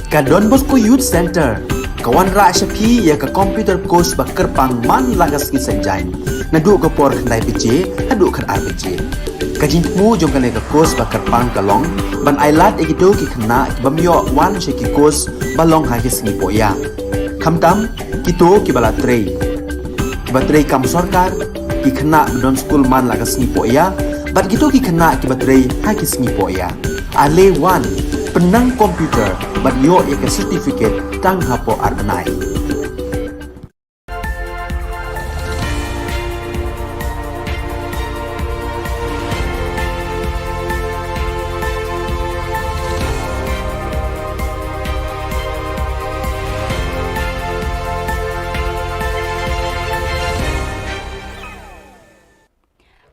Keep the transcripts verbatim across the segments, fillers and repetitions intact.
Ka Don Bosco Youth Centre ka wanrah sha phi ïa ka computer course ba kyrpang man la ka sngi Saitjaiñ, naduh ka por khyndai baje haduh khatar baje. Ka jingthmu jong kane ka course ba kyrpang ka long ban ailad ïa kito ki khynnah ki bym ïoh wan sha ki course ba long ha ki sngi pohïa, khamtam kito kiba la trei, kiba trei kam sorkar, ki khynnah ba don skul man la ka sngi pohïa, bad kito ki khynnah kiba trei ha ki sngi pohïa. Ale wan, pynnang computer bad ïoh ïa ka certificate tang hapoh ar bnai.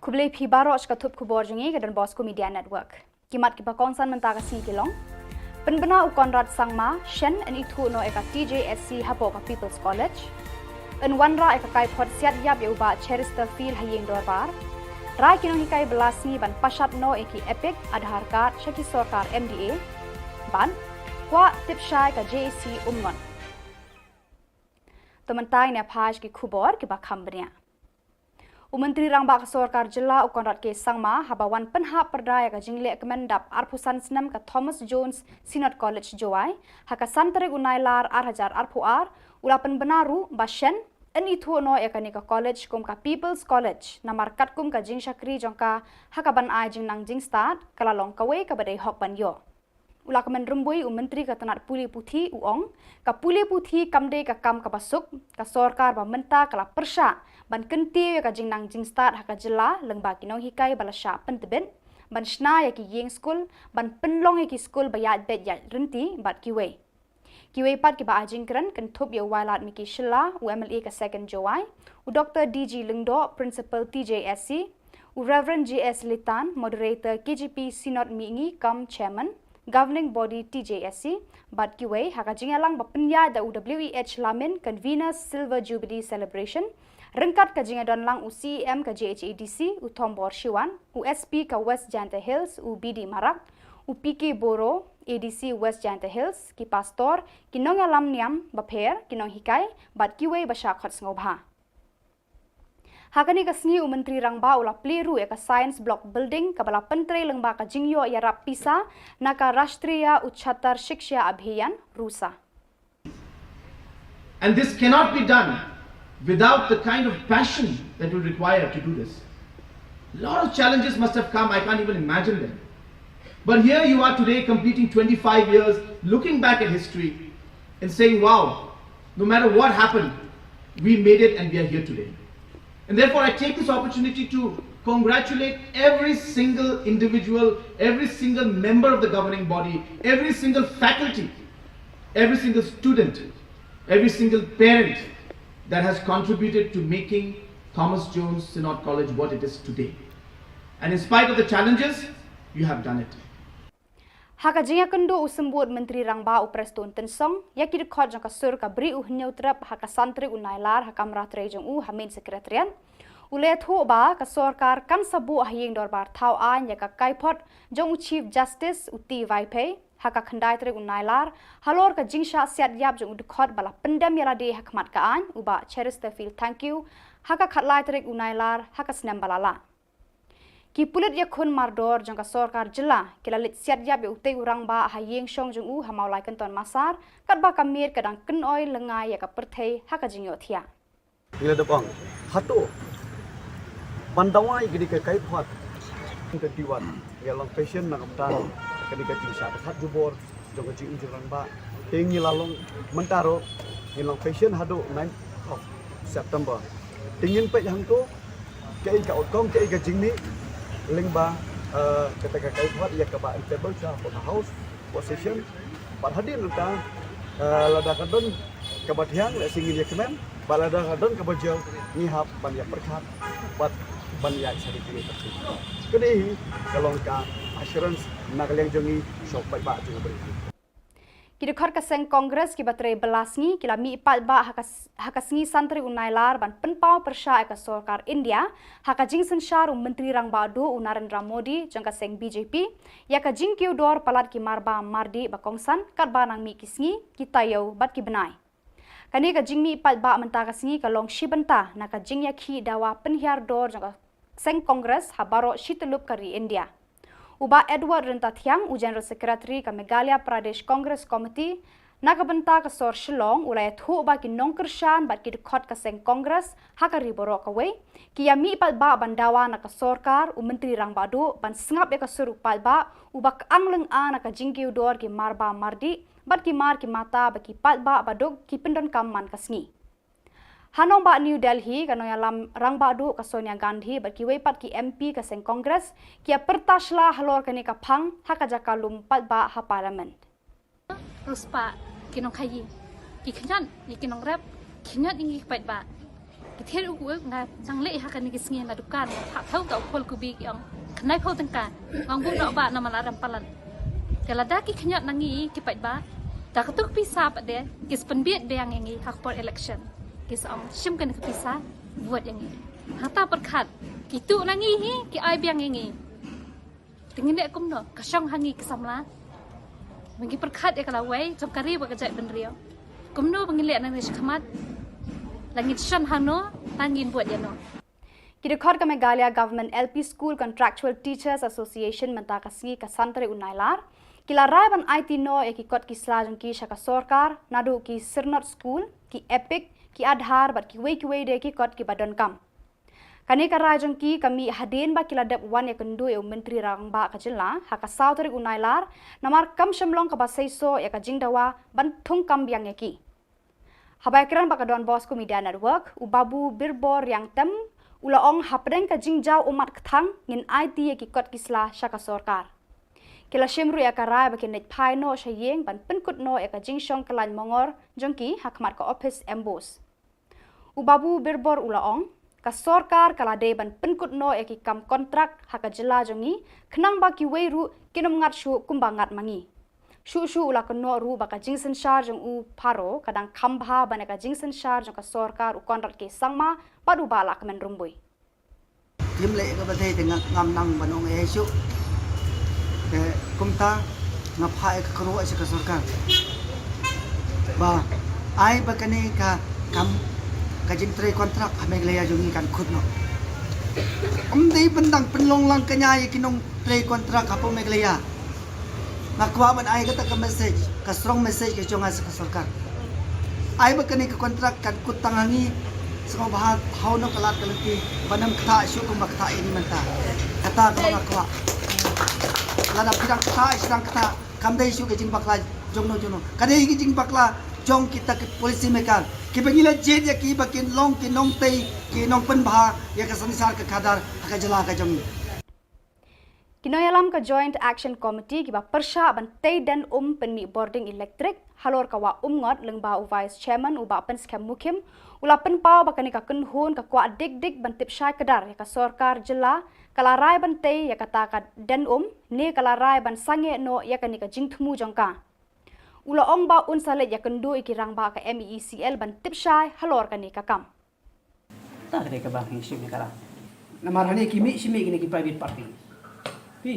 Khublei phi baroh sha ka thup khubor jong ngi ka Don Bosco Media Network. Ki mat kiba kongsan mynta ka sngi ki long: Pynbna u Conrad Sangma, shen yn ithuh noh ïa ka T J S C hapoh ka People's College. Yn wanrah ïa ka kaiphod siat ïap ïa u Bah Cheristerfield ha ïing dorbar. Rai ki nonghikai ba la sngi ban pashat noh ïa ki EPIC, Aadhaar card sha ki sorkar M D A. Bad kwah tip shai ka J A C Umngot. To mynta ngin ïa phai sha ki khubor kiba kham bniah. U Myntri Rangbah ka Sorkar Jylla u Conrad K Sangma haba wan pynhap pyrda ïa ka jingleh kmen dap arphew san snem ka Thomas Jones Synod College Jowai ha ka san tarik u Nailar ar hajar arphew ar, u la pynbna ruh ba shen yn ithuh noh ïa kane ka college kum ka People's College namar katkum ka jingshakri jong ka ha kaban ai jingnang jingstad, ka la long kawei kaba dei hok ban ïoh. U Lahkmen Rymbui, u Myntri ka tnat pule puthi, u ong, ka pule puthi kam dei ka kam kaba suk, ka sorkar ba mynta ka la pyrshah ban kyntiew ïa ka jingnang jingstad ha ka jylla lyngba ki nonghikai ba la shah pyntbit, ban shna ïa ki ïing skul, ban pynlong ïa ki skul ba ïaid beit ïaid rynti bad kiwei. Kiwei pat kiba ai jingkren kynthup ïa u Wailadmiki Shylla, u M L A ka Second Jowai, u Doktor D G Lyngdoh, Principal T J S C, u Reverend J S Litan, Moderator K J P Synod Mihngi cum Chairman Governing Body T J S C, bad kiwei ha ka jingïalang ba pynïaid da u W E H Lamin, Convener Silver Jubilee Celebration, ryngkat ka jingïadon lang u C E M ka J H A D C, u Thombor Shiwan, u S P ka West Jaintia Hills, u B D Marak, u P K Boro, A D C West Jaintia Hills, ki pastor, ki nongïalam niam bapher, ki nonghikai, bad kiwei ba shah khot sngewbha. Ha kane ka sngi u Myntri Rangbah u la plie ruh ïa ka Science Block Building kaba la pyntrei lyngba ka jingïoh ïarap pisa na ka Rashtriya Ucchatar Shiksha Abhiyan, RUSA. And this cannot be done without the kind of passion that you require to do this. A lot of challenges must have come, I can't even imagine them. But here you are today, completing twenty-five years, looking back at history and saying, "Wow, no matter what happened, we made it and we are here today." And therefore, I take this opportunity to congratulate every single individual, every single member of the governing body, every single faculty, every single student, every single parent that has contributed to making Thomas Jones Synod College what it is today. And in spite of the challenges, you have done it. Ha ka jingïakynduh u Symbud Myntri Rangbah u Prestone Tynsong ïa ki dkhot jong ka sur ka Bri u Hynñiewtrep ha ka san tarik u Nailar ha kamra trei jong u ha Main Secretariat, u la ïathuh ba ka sorkar kan sa buh ha ïing dorbar thaw aiñ ïa ka kaiphod jong u Chief Justice u T Vaiphei ha ka khyndai tarik u Nailar halor ka jingshah siat ïap jong u dkhot ba la pyndem ïa lade ha khmat ka aiñ, u Bah Cheristerfield Thangkhiew, ha ka khatlai tarik u Nailar ha ka snem ba la lah. Ki pulit ïakhun mardor jong ka sorkar jylla ki la leit siat ïap ïa utei u rangbah ha ïing shong jong u ha Mawlai Kynton Massar, katba ka miet ka dang kynoi lyngngai ïa ka pyrthei ha ka jingïohthiah. Ngi la dep ong hato ban dawa ïa kane ka kaiphod. Twenty-one ngi la long patient na ka bynta kane ka jingshah dkhot jubor jong ka jingim jong rangbah. Te ngi la long mynta ruh ngi long patient haduh ninth of September. Te ngin peit hangto kaei ka outcome, kaei ka jingmih lyngba, eh, kata ka kaiphod ïa kaba in table sha hapoh ka House, hapoh session. Bad hadien nangta, eh, lada ka don kaba thiang lehse ngin ïa kmen, bad lada ka don kaba jia ngi hap ban ïa pyrkhat bad ban ïa shari kine. Kane hi ka long ka assurance na ka liang jong ngi sha u paidbah jong ka Bri. Ki dkhot ka seng Congress kiba trei bylla sngi ki la mih paidbah ha ka s-, ha ka sngi san tarik u Nailar ban pynpaw pyrshah ïa ka sorkar India ha ka jingsynshar u Myntri Rangbah Duh u Narendra Modi jong ka seng B J P ïa ka jingkiew dor palat ki marbam mardih ba kongsan katba nang mih ki sngi, ki taïew bad ki bnai. Kane ka jingmih paidbah mynta ka sngi ka long shi bynta na ka jingïakhih dawa pynhiar dor jong ka seng Congress ha baroh shi tyllup ka ri India. U Bah Edward Ryntathiang, u General Secretary ka Meghalaya Pradesh Congress Committee, na ka bynta ka sor Shillong, u la ïathuh ba ki nongkyrshan bad ki dkhot ka seng Congress ha ka ri baroh kawei ki ïa mih paidbah ban dawa na ka sorkar, u Myntri Rangbah Duh ban sngap ïa ka sur u paidbah uba kyang lynga na ka jingkiew dor ki marbam mardih bad ki mar ki mata ba ki paidbah baduk ki pyndonkam man ka sngi. Ha nongbah New Delhi, ka nongïalam rangbah duh ka Sonia Gandhi bad kiwei pat ki M P ka seng Congress ki ïa pyrta shla halor kane ka phang ha ka jaka lum paidbah ha Parliament. Riewspah, ki nongkhaïi, ki khñiot ïa ki nongrep, khñiot ïa ngi ki paidbah. Ki thied u, u nga nang leh ha kane ka sngi na dukan, ha thaw ta u phol kubi ki ong khyndai phew tyngka. Nga ong buh noh bah namar la rem palat. Te lada ki khñiot na ngi ki paidbah, da kato ka pisa pat de ki sa pynbiej biang ïa ngi ha ka por election. Ki sa ong shim kane ka pisa, vote ïa ngi. Hangta pyrkhat, ki tuh na ngi hi, ki ai biang ïa ngi. Te ngin leh kumno, ka shong ha ngi ki samla. Ba ngi pyrkhat ïa ka lawei jong ka ri bad ka jaitbynriew. Kumno ba ngin leh nangne shakhmat. La ngin shon hangno, tang ngin vote ïa no. Ki dkhot ka Meghalaya Government L P School Contractual Teachers Association mynta ka sngi ka san tarik u Nailar ki la rai ban aiti noh ïa ki kot ki sla jong ki sha ka sorkar, naduh ki Syrnod School, ki EPIC, ki Aadhaar bad kiwei kiwei de ki kot kiba donkam. Kane ka rai jong ki ka mih hadien ba ki la dep wan ïakynduh ïa u Myntri Rangbah ka jylla ha ka saw tarik u Nailar, namar kam shym long kaba seisoh ïa ka jingdawa ban thungkam biang ïa ki. Haba ïakren bad ka Don Bosco Media Network, u Babu Birbor Riangtem u la ong hapdeng ka jingjaw ummat kthang ngin aiti ïa ki kot ki sla sha ka sorkar. Ki la shim ruh ïa ka rai ba kin leit phai noh sha ïing ban pynkut noh ïa ka jingshong kyllain mongor jong ki ha khmat ka ophis MBOSE. U Babu Birbor u la ong, ka sorkar ka la dei ban pynkut noh ïa ki kam kontrak ha ka jylla jong ngi, khnang ba kiwei ruh kin ym ngat shuh kumba ngat ma ngi. Shuh shuh u la kynnoh ruh ba ka jingsynshar jong u Pharo ka dang kham bha ban ïa ka jingsynshar jong ka sorkar u Conrad K Sangma bad u Bah Lahkmen Rymbui. Ym leh kaba dei te nga ngam nang ban ong ei shuh. Te kumta nga phah ïa ka kyrwoh sha ka sorkar ba ai ba kane ka kam ka jingtrei kontrak ha Meghalaya jong ngi kan kut noh. Ym dei ban dang pynlong lang kñia ïa ki nongtrei kontrak hapoh Meghalaya. Nga kwah ban ai kata ka message, ka strong message ka jong nga sha ka sorkar. Ai ba kane ka kontrak kan kut tang ha ngi, sngewbha hau noh ka lad ka lynti, ban ym ktah shuh kumba ktah ïa ngi mynta. Kata kaba nga kwah. Lada phi dang ktah, phi dang ktah, kam dei shuh ka jingbakla jongno jongno. Ka dei ka jingbakla jong kita ki policy maker. Kiba ngi la jied ïa ki ba kin long ki nongtei, ki nongpynbha ïa ka synshar ka khadar ha ka jylla ka jong ngi. Ki nongïalam ka Joint Action Committee kiba pyrshah ban tei den um pynmih bording elektrik halor ka Wah Umngot lyngba u Vice Chairman u Bah Pynskhem Mukhim u la pynpaw ba kane ka kynhun ka kwah dik dik ban tip shai kdar ïa ka sorkar jylla ka la rai ban tei ïa kata ka den um ne ka la rai ban sangeh noh ïa kane ka jingthmu jong ka. U la ong ba un sa leit ïakynduh ïa ki rangbah ka MeECL ban tip shai halor kane ka kam. Ta ka dei kaba ngi shim ïa ka la. Namar hangne ki mih shi mih kine ki private party. Phi,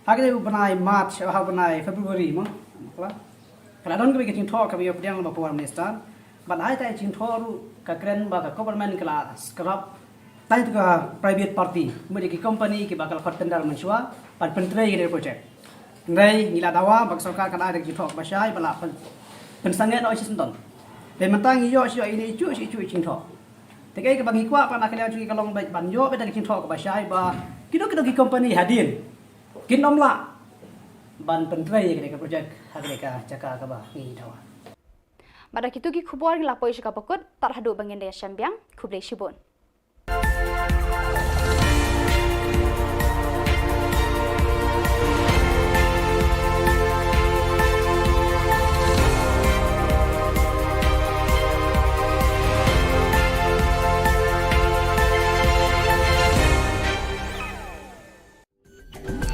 ha kane u bnai March, ha u bnai February mo. Ka la, ka la don kaba ka jingthoh kaba ïa pdiang ba Power Minister. Ban ai ta jingthoh ruh ka kren ba ka government ka la scrap. Tang ïa ka private party, mut ïa ki company kiba ka la khot tender mynshuwa ban pyntrei ïa ka project. Hynrei ngi la dawa ba ka sorkar ka la ai da ka jingthoh kaba shai ba la pyn, pynsangeh noh shi syndon. Te mynta ngi ïoh shi ïoh ine ijuh shi ijuh i jingthoh. Te kaei kaba ngi kwah pat na ka liang jong ngi ka long ba ban ïoh beit da ka jingthoh kaba shai ba kino kino ki company hadien kin ym lah ban pyntrei ïa kane ka project ha kane ka jaka kaba ngi dawa. Bad da kitu ki khubor ngi la poi sha kaba kut, tad haduh ba ngin da ïashem biang, khublei shibun.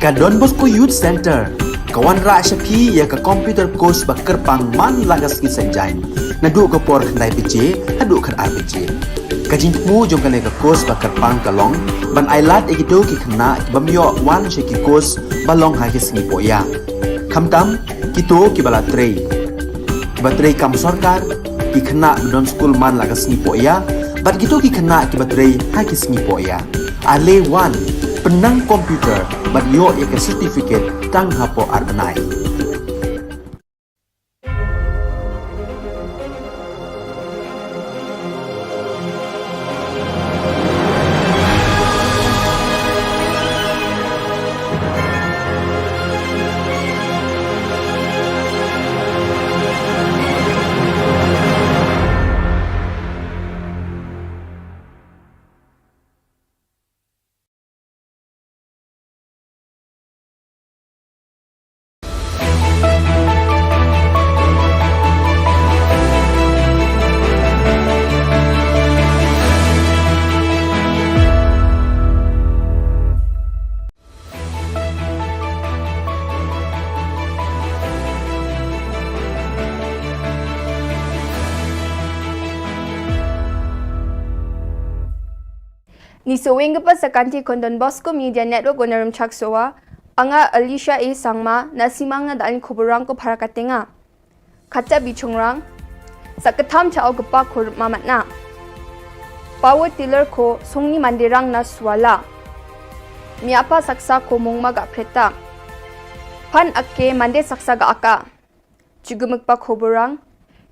Ka Don Bosco Youth Center. Ka wanrah sha phi ïa ka computer course ba kyrpang man la ka sngi Saitjaiñ, naduh ka por khyndai baje haduh khatar baje. Ka jingthmu jong kane ka course ba kyrpang ka long ban ailad ïa kito ki khynnah ki bym ïoh wan sha ki course ba long ha ki sngi pohïa, khamtam kito kiba la trei, kiba trei kam sorkar, ki khynnah ba don skul man la ka sngi pohïa bad kito ki khynnah kiba trei ha ki sngi pohïa. Ale wan, pynnang computer bad ïoh ïa ka certificate tang hapoh ar bnai. Ngi sngewbha ban sa kyntu ïa ka Don Bosco Media Network, u nongrim chak sowa, nga Alicia A Sangma, na Simang na dang khubor rang ko para katenga. Kata bi chungrang, sa ktham cha o kpa khur mamat na. Power tiller ko songni mandirang na swala. Miapa saksa ko mongma ga preta. Pan ake mande saksa ga aka. Chigumuk pa khubor rang.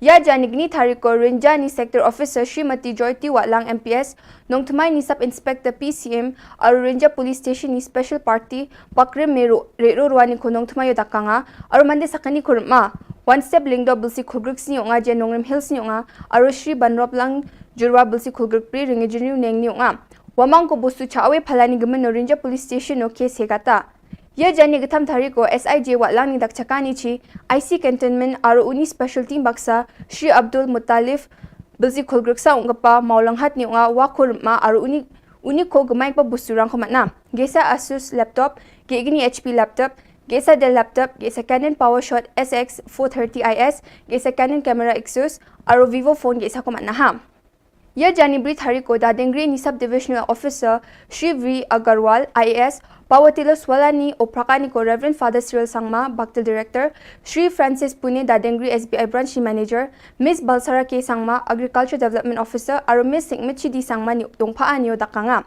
Ïa jani kini tari ko Rinja ni Sector Officer Srimati Joyti Watlang M P S, nongthymmai ni Sub Inspector P C M, aru Rinja Police Station ni Special Party, Pakrim Meru, Rero Rwani ko nongthymmai ïa dakanga, aru mande sakani khur ma. One Step Lingdo bilsi khulgruk sni onga je Nongrim Hills ni onga, aru Shri Banrop Lang Jurwa bilsi khulgruk pri ringi juniu neng ni onga. Wamang ko busu cha awe phalani gmen no Rinja Police Station no case hegata. Ïa jani ktham tari ko S I J Watlang ni dakchakani chi, I C Cantonment aru uni special team baksa, Shri Abdul Muttalif, bilsi khulgruk sa ong kpa, Maulanghat ni onga wa khur ma aru uni, uni ko gmai pa busu rang ko matna. Gesa Asus laptop, ge gini H P laptop, gesa Dell laptop, gesa Canon PowerShot S X four thirty I S, gesa Canon camera Exus, aru Vivo phone gesa ko matna ha. Ïa jani bri tari ko Dadengri ni Sub Divisional Officer, Shri V Agarwal I A S, Power tiller swala ni oprakani ko Reverend Father Cyril Sangma, Baktil Director, Shri Francis Pune Dadengri S B I Branch ni Manager, Miss Balsara K Sangma, Agriculture Development Officer, aru Miss Singmichi D Sangma ni dongpha ani o dakanga.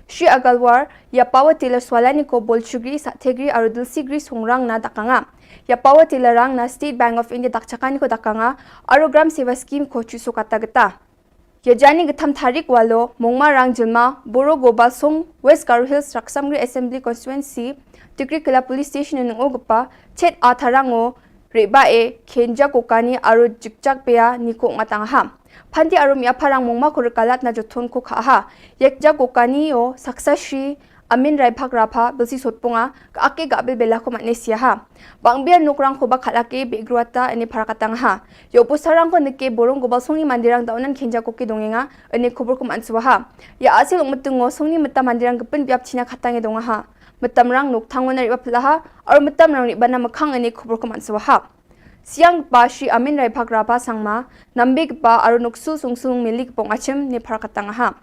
Shri Agarwal, ïa power tiller swala ni ko Bolchugri, Sathegri, aru Dilsigri songrang na dakanga. Ïa power tiller rang na State Bank of India dakchakani ko dakanga, aru Gram Seva Scheme ko chuso kata gata. Ïa jani ktham tari ko walo, Mongma Rang Jilma, Boro Gobal Song, West Garo Hills, Raksamgri Assembly Constituency, Tikri Kila Police Station nung o gpa, chet a tharang o, Reba e, Khenja Kokani, aru Jikjak Pea, ni ko ngatang ha. Phanti aru mia pharang mongma ko rkalat na jothon ko kha ha. Ïa Khenja Kokani o, saksa Shri Amin Raiphak Rapha, bilsi sotpunga, ka ake ka bil bela ko matne sia ha. Bang bia nuk rang ko ba khalake be gruata ene phara katang ha. Ïa u pusarang ko neke borong ko ba songni mandirang daunan khenja ko ki dongenga ene khubor ko manswa ha. Ïa asil ung metung ngo songni meta mandirang gepin biap china khatang e donga ha. Metam rang nuk thangon ari bapla ha, ar metam rang ri bana mekhang ene khubor ko manswa ha. Siang pa Shri Amin Raiphak Rapha Sangma, nambe pa aru nuk sul sung sung milik pong achim ne phara katang ha.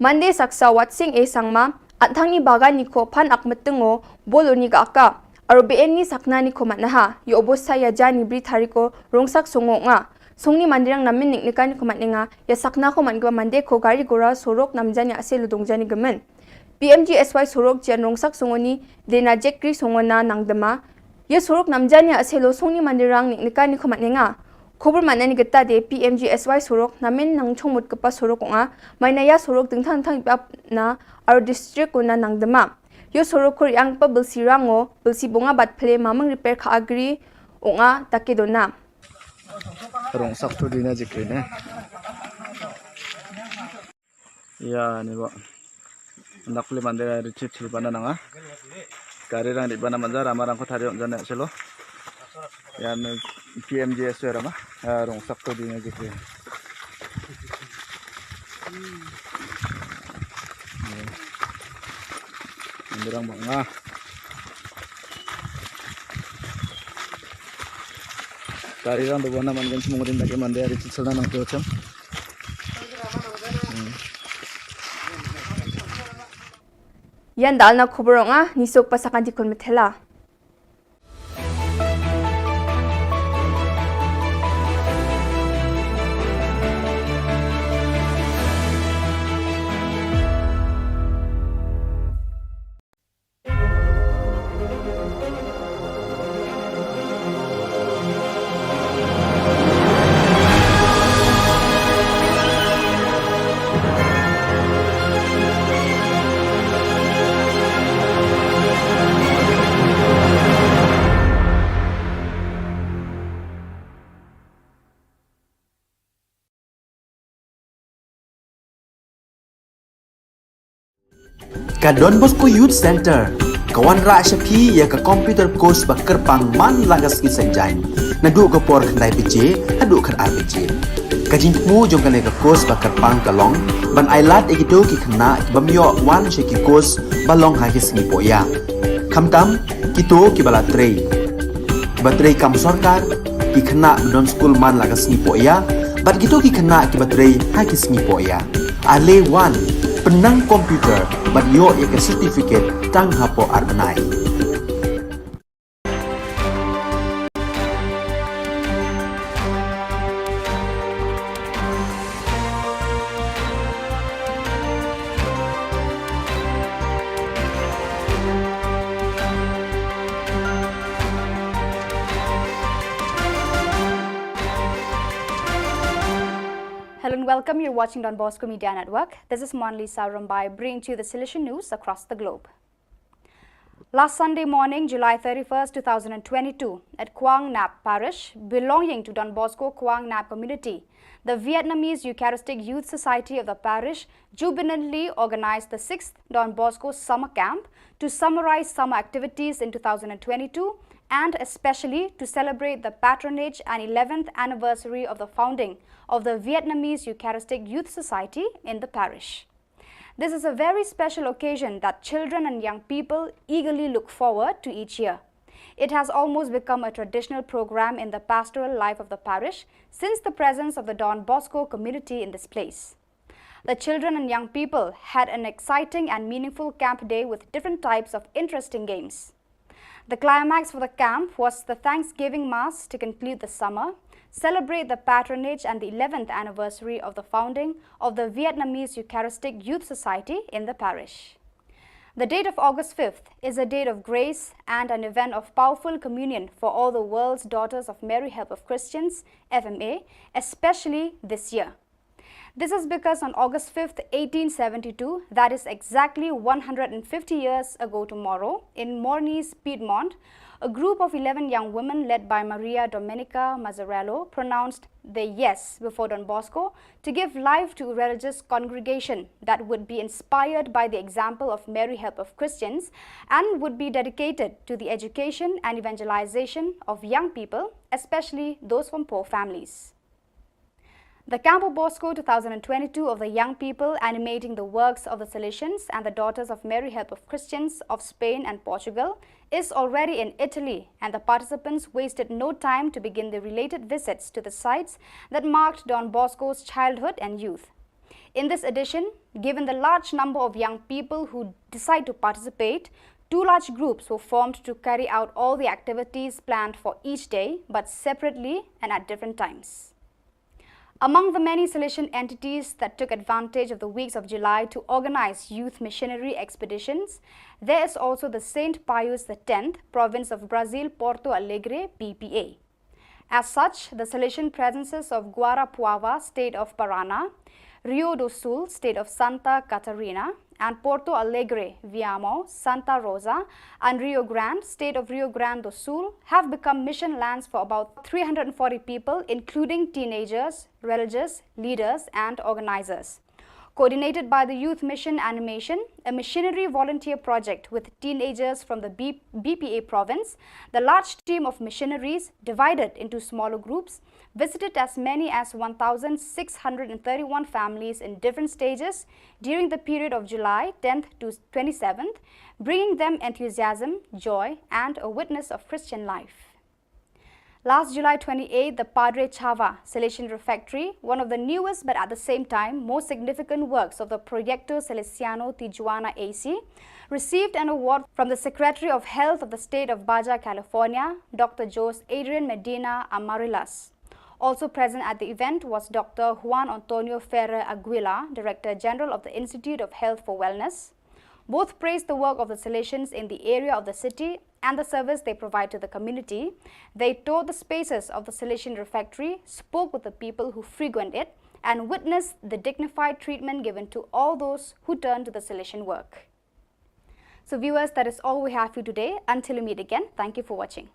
Mande saksa Watsing e Sangma, athang ni bagan ni ko phan ak metung o, bol uni ga aka, aru be en ni sakna ni ko matna ha, ïa obo sa ïa jani bri tari ko rongsak songo nga. Songni mandirang namin nik nikan ni ko matne nga, ïa sakna ko man gwa mande ko gari gora sorok namjani ase ludong jani gemen. P M G S Y sorok jan rongsak songo ni, dena jekri songo na nangdema. Ïa sorok namjani ase lo songni mandirang nik nikan ni ko matne nga. Khubor matna ni gata de P M G S Y sorok, namin nang chongmut kepa sorok onga, maina ïa sorok dingthang thang ipap na, ar district ko na nangdema. Ïa sorok kur yang pa bilsi rango, bilsi bonga bat ple mamang repair kha agri, onga take dona. Rongsak tu dina jikri ne. Ïa, ni ba. Nakli mande ri chip chip bana nanga. Gari rang di bana manja rama rang ko thari on jane selo. Ïa, ni P M G S Y rama. Ïa, rongsak tu dina jikri. Ïa. Mande rang banga. Kari rang dobo na man gan chimong rin dake mande ari chichel na nang tuacham. Ïan dal na khubor nga, ni sok pasakan ti kun methela. Ka Don Bosco Youth Center ka wanrah sha phi ïa ka computer course ba kyrpang man la ka sngi Saitjaiñ, naduh ka por khyndai baje haduh khatar baje. Ka jingthmu jong kane ka course ba kyrpang ka long ban ailad ïa kito ki khynnah ki bym ïoh wan sha ki course ba long ha ki sngi pohïa, khamtam kito kiba la trei, kiba trei kam sorkar, ki khynnah ba don skul man la ka sngi pohïa, bad kito ki khynnah kiba trei ha ki sngi pohïa. Ale wan, pynnang computer bad ïoh ïa ka certificate tang hapoh ar bnai. Hello and welcome. You're watching Don Bosco Media Network. This is Monlisa Rumbai bringing to you the Salesian news across the globe. Last Sunday morning, July thirty-first, two thousand and twenty-two, at Kwang Nap Parish, belonging to Don Bosco Kwang Nap community, the Vietnamese Eucharistic Youth Society of the parish jubilantly organized the sixth Don Bosco Summer Camp to summarize summer activities in two thousand and twenty-two and especially to celebrate the patronage and eleventh anniversary of the founding of the Vietnamese Eucharistic Youth Society in the parish. This is a very special occasion that children and young people eagerly look forward to each year. It has almost become a traditional program in the pastoral life of the parish since the presence of the Don Bosco community in this place. The children and young people had an exciting and meaningful camp day with different types of interesting games. The climax for the camp was the Thanksgiving Mass to conclude the summer, celebrate the patronage and the eleventh anniversary of the founding of the Vietnamese Eucharistic Youth Society in the parish. The date of August fifth is a date of grace and an event of powerful communion for all the world's Daughters of Mary Help of Christians, F M A, especially this year. This is because on August fifth, eighteen seventy-two, that is exactly one hundred and fifty years ago tomorrow, in Mornise, Piedmont, a group of eleven young women led by Maria Domenica Mazzarello pronounced their yes before Don Bosco to give life to a religious congregation that would be inspired by the example of Mary Help of Christians and would be dedicated to the education and evangelization of young people, especially those from poor families. The Campo Bosco two thousand and twenty-two of the young people animating the works of the Salesians and the Daughters of Mary Help of Christians of Spain and Portugal is already in Italy, and the participants wasted no time to begin the related visits to the sites that marked Don Bosco's childhood and youth. In this edition, given the large number of young people who decide to participate, two large groups were formed to carry out all the activities planned for each day, but separately and at different times. Among the many Salesian entities that took advantage of the weeks of July to organize youth missionary expeditions, there is also the Saint Pius the tenth, province of Brazil, Porto Alegre, B P A. As such, the Salesian presences of Guarapuava, state of Paraná, Rio do Sul, state of Santa Catarina, and Porto Alegre, Viamão, Santa Rosa, and Rio Grande, state of Rio Grande do Sul, have become mission lands for about three hundred forty people, including teenagers, religious leaders, and organizers. Coordinated by the Youth Mission Animation, a missionary volunteer project with teenagers from the B-, B P A province, the large team of missionaries, divided into smaller groups, visited as many as one thousand six hundred and thirty-one families in different stages during the period of July tenth to twenty-seventh, bringing them enthusiasm, joy, and a witness of Christian life. Last July twenty-eighth, the Padre Chava Salesian Refectory, one of the newest but at the same time most significant works of the Proyecto Salesiano Tijuana A C, received an award from the Secretary of Health of the State of Baja California, Doctor Jose Adrian Medina Amarilas. Also present at the event was Doctor Juan Antonio Ferrer Aguilar, Director General of the Institute of Health for Wellness. Both praised the work of the Salesians in the area of the city and the service they provide to the community. They toured the spaces of the Salesian refectory, spoke with the people who frequent it, and witnessed the dignified treatment given to all those who turn to the Salesian work. So, viewers, that is all we have for you today. Until we meet again, thank you for watching.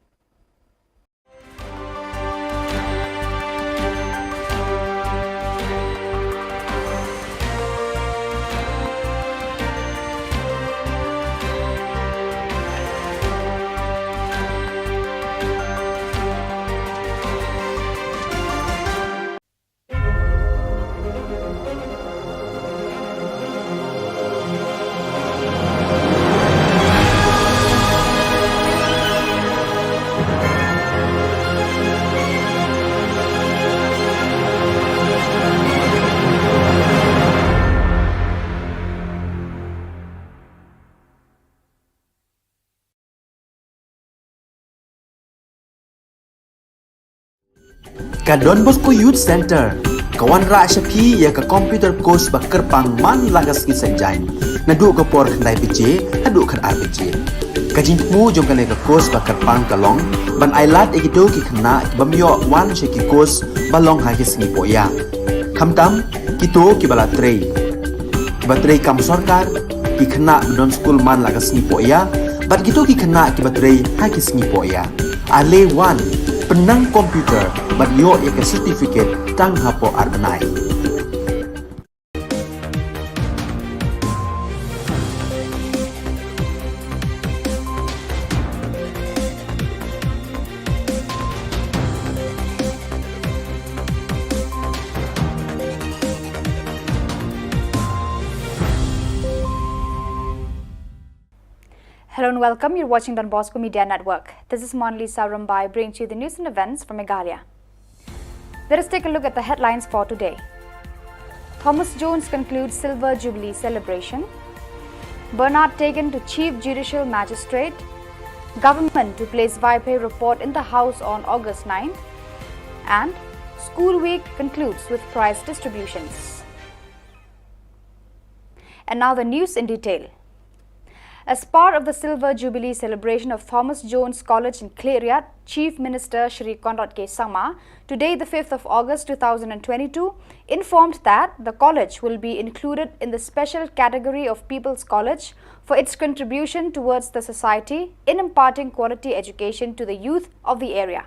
Ka Don Bosco Youth Center ka wanrah sha phi ïa ka computer course ba kyrpang man la ka sngi Saitjaiñ, naduh ka por khyndai baje haduh khatar baje. Ka jingthmu jong kane ka course ba kyrpang ka long ban ailad ïa kito ki khynnah ki bym ïoh wan sha ki course ba long ha ki sngi poh ïa. Khamtam kito kiba la trei, kiba trei kam sorkar, ki khynnah ba don skul man la ka sngi poh ïa, bad kito ki khynnah kiba trei ha ki sngi poh ïa. Ale wan, pynnang computer bad ïoh ïa ka certificate tang hapoh ar bnai. Hello and welcome. You're watching Don Bosco Media Network. This is Monalisa Rumbai, bringing to you the news and events from Meghalaya. Let us take a look at the headlines for today. Thomas Jones concludes Silver Jubilee celebration. Bernard taken to Chief Judicial Magistrate. Government to place Vaiphei report in the House on August ninth. And School Week concludes with prize distributions. And now the news in detail. As part of the Silver Jubilee celebration of Thomas Jones College in Khliehriat, Chief Minister Shri Conrad K Sangma, today the fifth of August two thousand and twenty-two, informed that the college will be included in the special category of People's College for its contribution towards the society in imparting quality education to the youth of the area.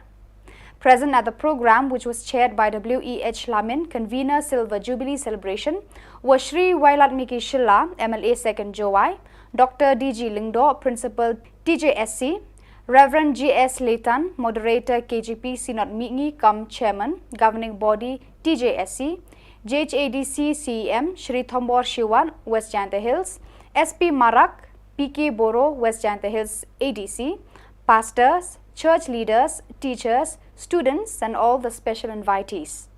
Present at the program, which was chaired by W E H Lamin, convener Silver Jubilee celebration, were Shri Wailadmiki Shylla, M L A second Jowai, Doctor D G Lyngdoh, Principal T J S C, Reverend G S Leighton, Moderator K J P Synod Mihngi cum Chairman, Governing Body T J S C, J H A D C C E M, Shri Thombor Shiwat, West Jaintia Hills, S P Marak, P K Boro, West Jaintia Hills A D C, pastors, church leaders, teachers, students, and all the special invitees.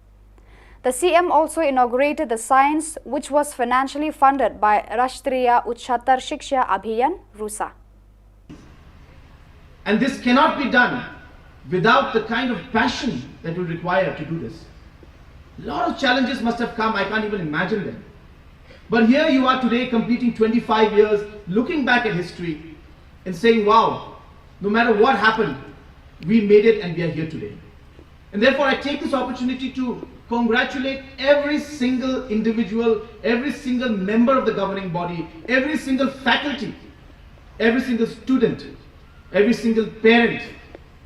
The C M also inaugurated the science which was financially funded by Rashtriya Ucchatar Shiksha Abhiyan, RUSA. And this cannot be done without the kind of passion that will require to do this. A lot of challenges must have come, I can't even imagine them. But here you are today, completing twenty-five years, looking back at history and saying, "Wow, no matter what happened, we made it and we are here today." And therefore, I take this opportunity to congratulate every single individual, every single member of the governing body, every single faculty, every single student, every single parent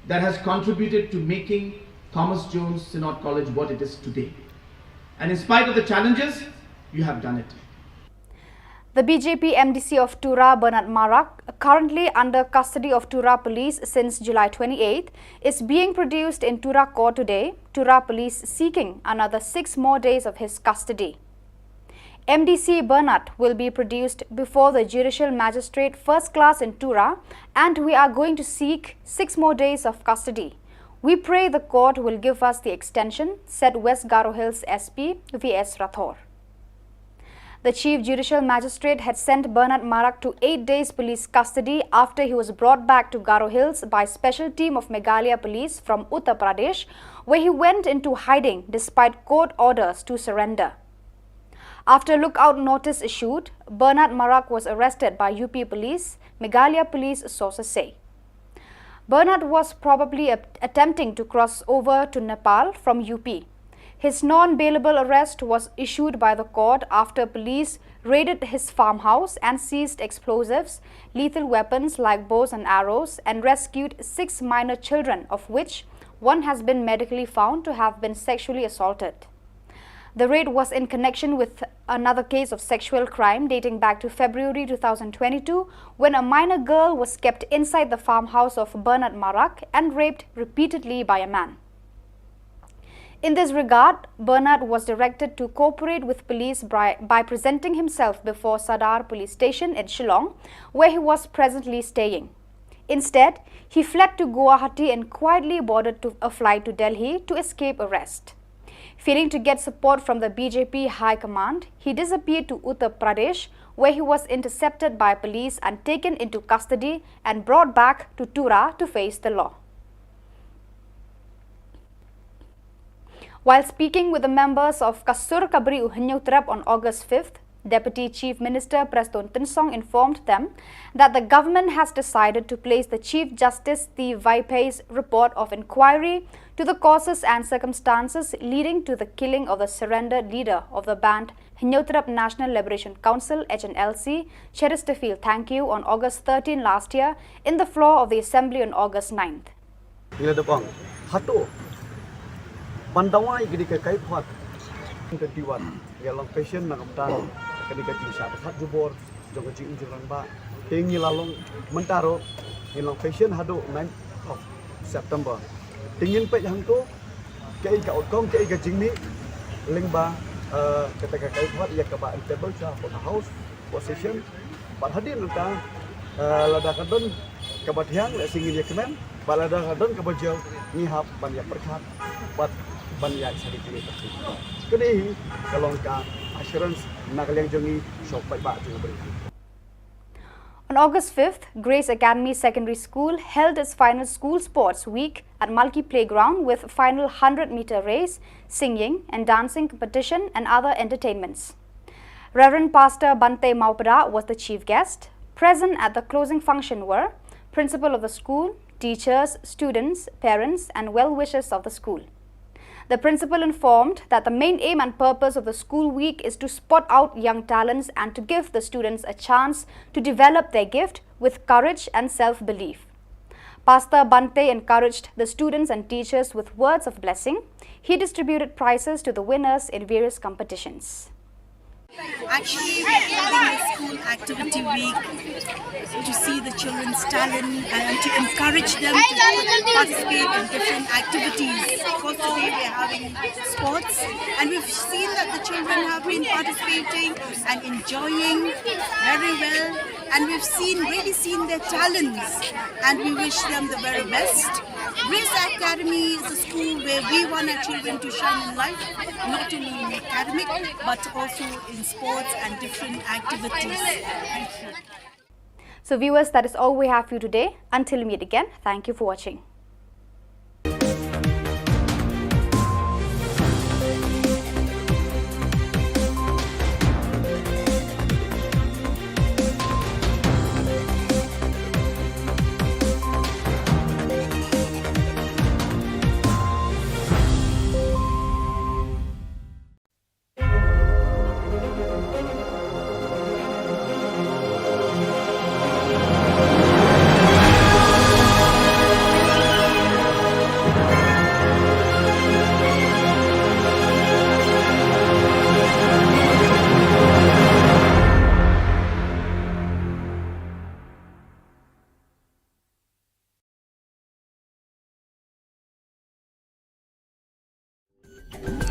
that has contributed to making Thomas Jones Synod College what it is today. And in spite of the challenges, you have done it. The B J P M D C of Tura, Bernard Marak, currently under custody of Tura police since July twenty-eighth, is being produced in Tura court today, Tura police seeking another six more days of his custody. M D C Bernard will be produced before the Judicial Magistrate First Class in Tura, and we are going to seek six more days of custody. We pray the court will give us the extension, said West Garo Hills S P V S Rathore. The Chief Judicial Magistrate had sent Bernard Marak to eight days police custody after he was brought back to Garo Hills by special team of Meghalaya Police from Uttar Pradesh, where he went into hiding despite court orders to surrender. After lookout notice issued, Bernard Marak was arrested by U P police, Meghalaya police sources say. Bernard was probably at- attempting to cross over to Nepal from U P. His non-bailable arrest was issued by the court after police raided his farmhouse and seized explosives, lethal weapons like bows and arrows, and rescued six minor children, of which one has been medically found to have been sexually assaulted. The raid was in connection with another case of sexual crime dating back to February two thousand twenty-two, when a minor girl was kept inside the farmhouse of Bernard Marak and raped repeatedly by a man. In this regard, Bernard was directed to cooperate with police by, by presenting himself before Sadar Police Station in Shillong, where he was presently staying. Instead, he fled to Guwahati and quietly boarded to a flight to Delhi to escape arrest. Failing to get support from the B J P High Command, he disappeared to Uttar Pradesh, where he was intercepted by police and taken into custody and brought back to Tura to face the law. While speaking with the members of Kasur Kabri u Hynñiewtrep on August fifth, Deputy Chief Minister Prestone Tynsong informed them that the government has decided to place the Chief Justice T Vaiphei's report of inquiry to the causes and circumstances leading to the killing of the surrendered leader of the banned Hynñiewtrep National Liberation Council, H N L C, Cheristerfield Thangkhiew, on August thirteen last year in the floor of the Assembly on August ninth. Ngi la dep ong hato ban dawa ïa kane ka kaiphod. Twenty-one ngi long patient na ka bynta kane ka jingshah ba khat jubor jong ka jingim jong rangbah. Te ngi la long mynta ruh ngi long patient haduh ninth of September. Te ngin peit hangto kaei ka outcome, kaei ka jingmih lyngba, eh, kata ka kaiphod ïa kaba in table sha ka House position. Bad hadien nangta, eh, lada ka don kaba thiang, lehse ngin ïa kmen, bad lada ka don kaba jia, ngi hap ban ïa pyrkhat bad ban ïa shari kine. Kane hi ka long ka assurance na ka liang jong ngi sha u paidbah jong ngi. On August fifth, Grace Academy Secondary School held its final school sports week at Malki Playground with final hundred meter race, singing and dancing competition and other entertainments. Reverend Pastor Bante Mawpada was the chief guest. Present at the closing function were principal of the school, teachers, students, parents, and well-wishers of the school. The principal informed that the main aim and purpose of the school week is to spot out young talents and to give the students a chance to develop their gift with courage and self-belief. Pastor Bante encouraged the students and teachers with words of blessing. He distributed prizes to the winners in various competitions. Actually, we're holding a school activity week to see the children's talent and to encourage them to participate in different activities. Of course, today we're having sports, and we've seen that the children have been participating and enjoying very well, and we've seen, really seen their talents, and we wish them the very best. Grace Academy is a school where we want our children to shine in life, not only in academic, but also in sports and different activities. Thank you. So viewers, that is all we have for you today. Until we meet again, thank you for watching.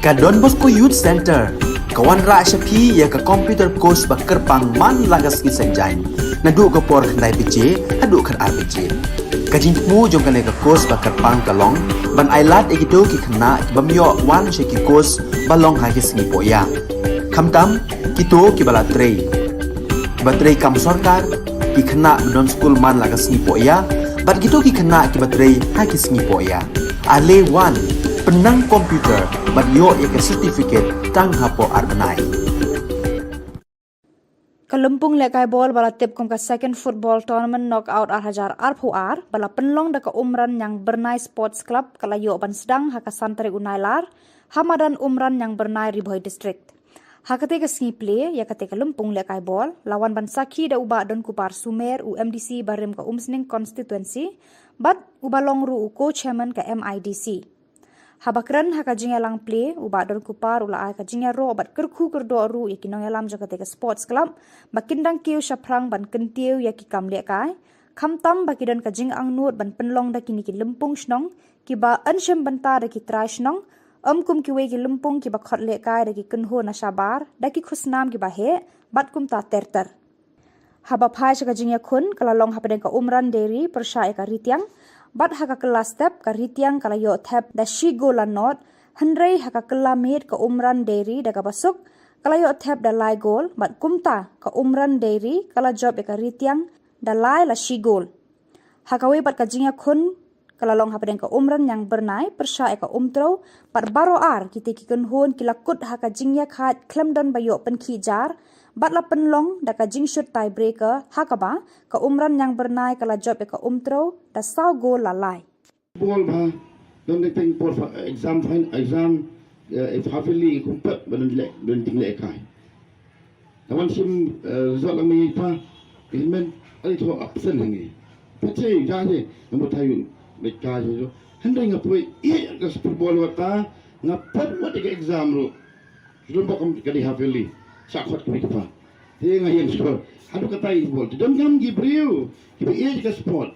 Ka Don Bosco Youth Centre ka wanrah sha phi ïa ka computer course ba kyrpang man la ka sngi Saitjaiñ, naduh ka por khyndai baje haduh khatar baje. Ka jingthmu jong kane ka course ba kyrpang ka long ban ai lad ïa kito ki khynnah ki bym ïoh wan sha ki course ba long ha ki sngi poh ïa. Khamtam kito ki ba la trei, ki ba trei kam sorkar, ki khynnah ba don skul man la ka sngi poh ïa, bad kito ki khynnah ki ba trei ha ki sngi poh ïa. Ale wan, pynnang computer bad ïoh ïa ka certificate tang hapoh ar bnai. Ka lympung lehkai bol ba la tip kum ka Second Football Tournament Knockout ar hajar arphew ar ba la pynlong da ka Umran Ñiangbyrnai Sports Club ka la ïoh ban sdang ha ka san tarik u Nailar ha madan Umran Ñiangbyrnai, Ri Bhoi District. Ha kata ka sngi plie ïa kata ka lympung lehkai bol la wan ban sakhi da u Bah Donkupar Sumer, u M D C barim ka Umsning Constituency, bad u ba long ruh u co-chairman ka M I D C. Haba kren ha ka jingïalang plie, u Bah Donkupar u la ai ka jingïaroh bad kyrkhu kyrdoh ruh ïa ki nongïalam jong kata ka sports club ba kin dang kiew shaphrang ban kyntiew ïa ki kam lehkai, khamtam ba ki don ka jingangnud ban pynlong da kine ki lympung shnong ki ba yn shim bynta da ki trai shnong, ym kum kiwei ki lympung ki ba khot lehkai da ki kynhun na shabar da ki khusnam ki ba heh bad kumta ter ter. Haba phai sha ka jingïakhun ka la long hapdeng ka Umran Dairy pyrshah ïa ka Ritiang, bad ha ka kylla step ka Ritiang ka la ïoh thep da shi gol la nod, hynrei ha ka kylla miet ka Umran Dairy da kaba suk ka la ïoh thep da lai gol, bad kumta ka Umran Dairy ka la jop ïa ka Ritiang da lai la shi gol. Ha kawei pat ka jingïakhun ka la long hapdeng ka Umran Ñiangbyrnai pyrshah ïa ka Umtrew, bad baroh ar kita ki kynhun ki la kut ha ka jingïakhaid khlem don ba ïoh pynkhih jar, bad la pynlong da ka jingshut tiebreaker ha kaba ka Umran Ñiangbyrnai ka la jop ïa ka Umtrew da saw gol la lai. Bol ba don dei teng por fa-, exam fin-, exam, eh, half yearly kumpat ba don leh, don ting lehkai. Tawan shim, eh, result lang mi pa, ilmen, ali to absent hangi. Pache, ja je, number tayu, met ka je. Hynrei nga poi, ïa ka football wa ta, nga pat wa ka exam ruh. Sudon bok kam ka di half yearly. Sa khot ka mi pa. Te nga ïeng score. Haduh kata i football. Te don kam ki briew, ki ba ïa ka sport.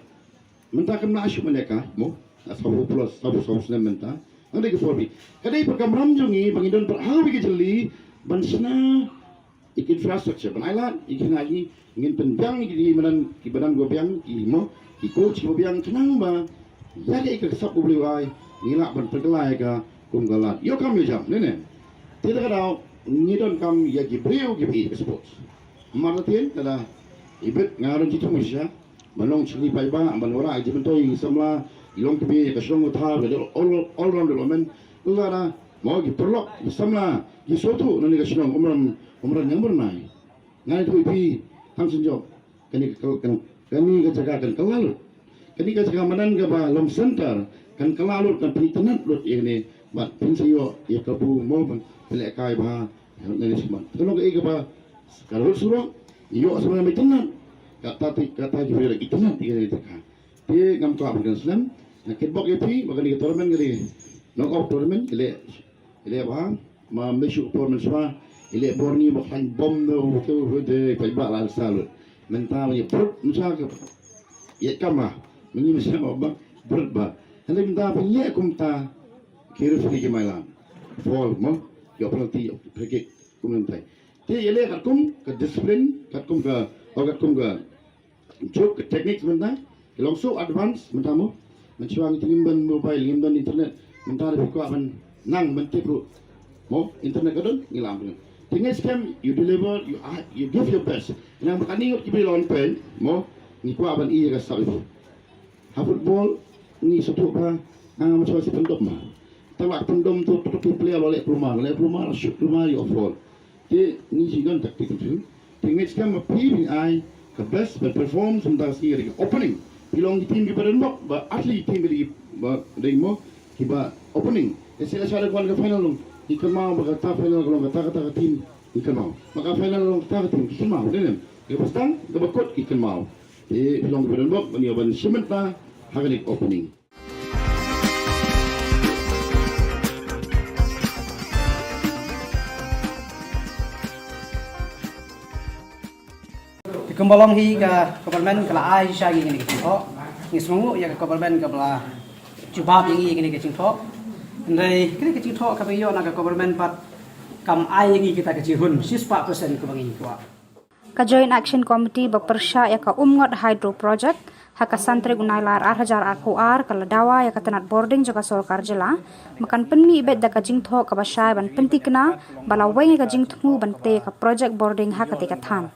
Mynta kam na shu mane ka, mo? Na sabu plus, sabu, sabu snem mynta. Nang dei ka four B. Ka dei program ram jong ngi, ba ngi don par hawi ka jylliew, ban shna, ïa ki infrastructure, ban ai lad, ïa ki na ïa ki, ngin pynbiang ïa ki madan, ki madan ba biang, ki mo, ki coach ba biang, khnang ba, ïa ka ïa ka sap u bliwai, ngi lah ban pynkylla ïa ka, kum ka lad. Ïoh kam ïoh jam, ne ne. Te da ka daw, ngi don kam ïa ki briew ki ba ïa ka sports. Mar la tien, da da, i bit, nga don ki thong sha, ban long shakri paidbah, ban wanrah ïa ki myntoi ki samla, i long kmie ïa ka shnong ka thaw, ka all, all round development. Lada mo ki paralok, ki samla, ki sngewthuh na kane ka shnong Umran, Umran Ñiangbyrnai. Nga ïathuh ïa phi, tang shen jong. Kane ka, kan, kane ka jaka kan kylla lut. Kane ka jaka madan kaba long center, kan kylla lut, kan pynitynnad lut ïa kane. Bad phin sa ïoh ïa ka bu mo ban pynlehkai bha. Nane smat. Ka long kaei kaba ka lut surok, ïoh smat ba itynnad. Kata ti, kata ki briew itynnad ïa kane ka jaka. Te ngam kwah ban kren slem. Nga kitbok ïa phi ba kane ka tournament ka dei knockout tournament, ka leh, ka leh bha. Ma me shu por men shuwa, ka leh bor ngi ba khlaiñ bom no, te, te, te, paidbah la sa lut. Mynta ma ïa brut, mynta ka ïa kama, ma ngi mynta ba, ba, brut ba. Hynrei mynta ba ïa kumta, ki referee ki mailan. Foul mo, ïoh penalty, ïoh free kick, kum mynta. Te ïa leh katkum ka discipline, katkum ka, o katkum ka juk, ka techniques mynta, ki long so advance mynta mo. Mynshuwa ngi ngim don mobile, ngim don internet, mynta da phi kwah ban nang ban tip ruh. Mo, internet ka don, ngi lam ruh. Te ngi skhem, you deliver, you are, you give your best. Nang ba kane ngut ki ba long pen, mo, ngi kwah ban ïa ka sap ïa phi. Ha football, ngi sngewthuh ba, ah, mynshuwa shi pyndom ma. Tang ba pyndom tu, tu, tu player ba leh plumar, leh plumar, shoot plumar, ïoh foul. Te ngi shi don tactic tu. Te ngi skhem ba phi phin ai ka best, ban perform, sum da shi ri opening. Phi long ki team ki ba don bok, ba atli team ki ba dei mo, ki ba opening. Te shi la sha da kwan ka final long, ki kynmaw ba kata final long, kata, kata ka team, ki kynmaw. Ma ka final long, kata ka team, ki kynmaw. Dei nem, ki ba stang, ki ba kut, ki kynmaw. Te phi long ki ba don bok, ban ïa ban shim bynta, ha kane ka opening. Te kumba long hi ka government ka la ai sha ngi kine ki jingthoh. Ngi sngewnguh ïa ka government kaba la jubab ïa ngi kine ki jingthoh. Hynrei kine ki jingthoh kaba ïoh na ka government pat kam ai ïa ngi kita ki jinghun shispah percent kaba ngi kwah. Ka Joint Action Committee ba pyrshah ïa ka Umngot Hydro Project Ha ka san tarik u Nailar ar hajar arphew ar ka la dawa ïa ka tnat bording jong ka sorkar jylla ba kan pynmih beit da ka jingthoh kaba shai ban pynthikna ba la weng ïa ka jingthmu ban tei ïa ka project bording ha katei ka thain.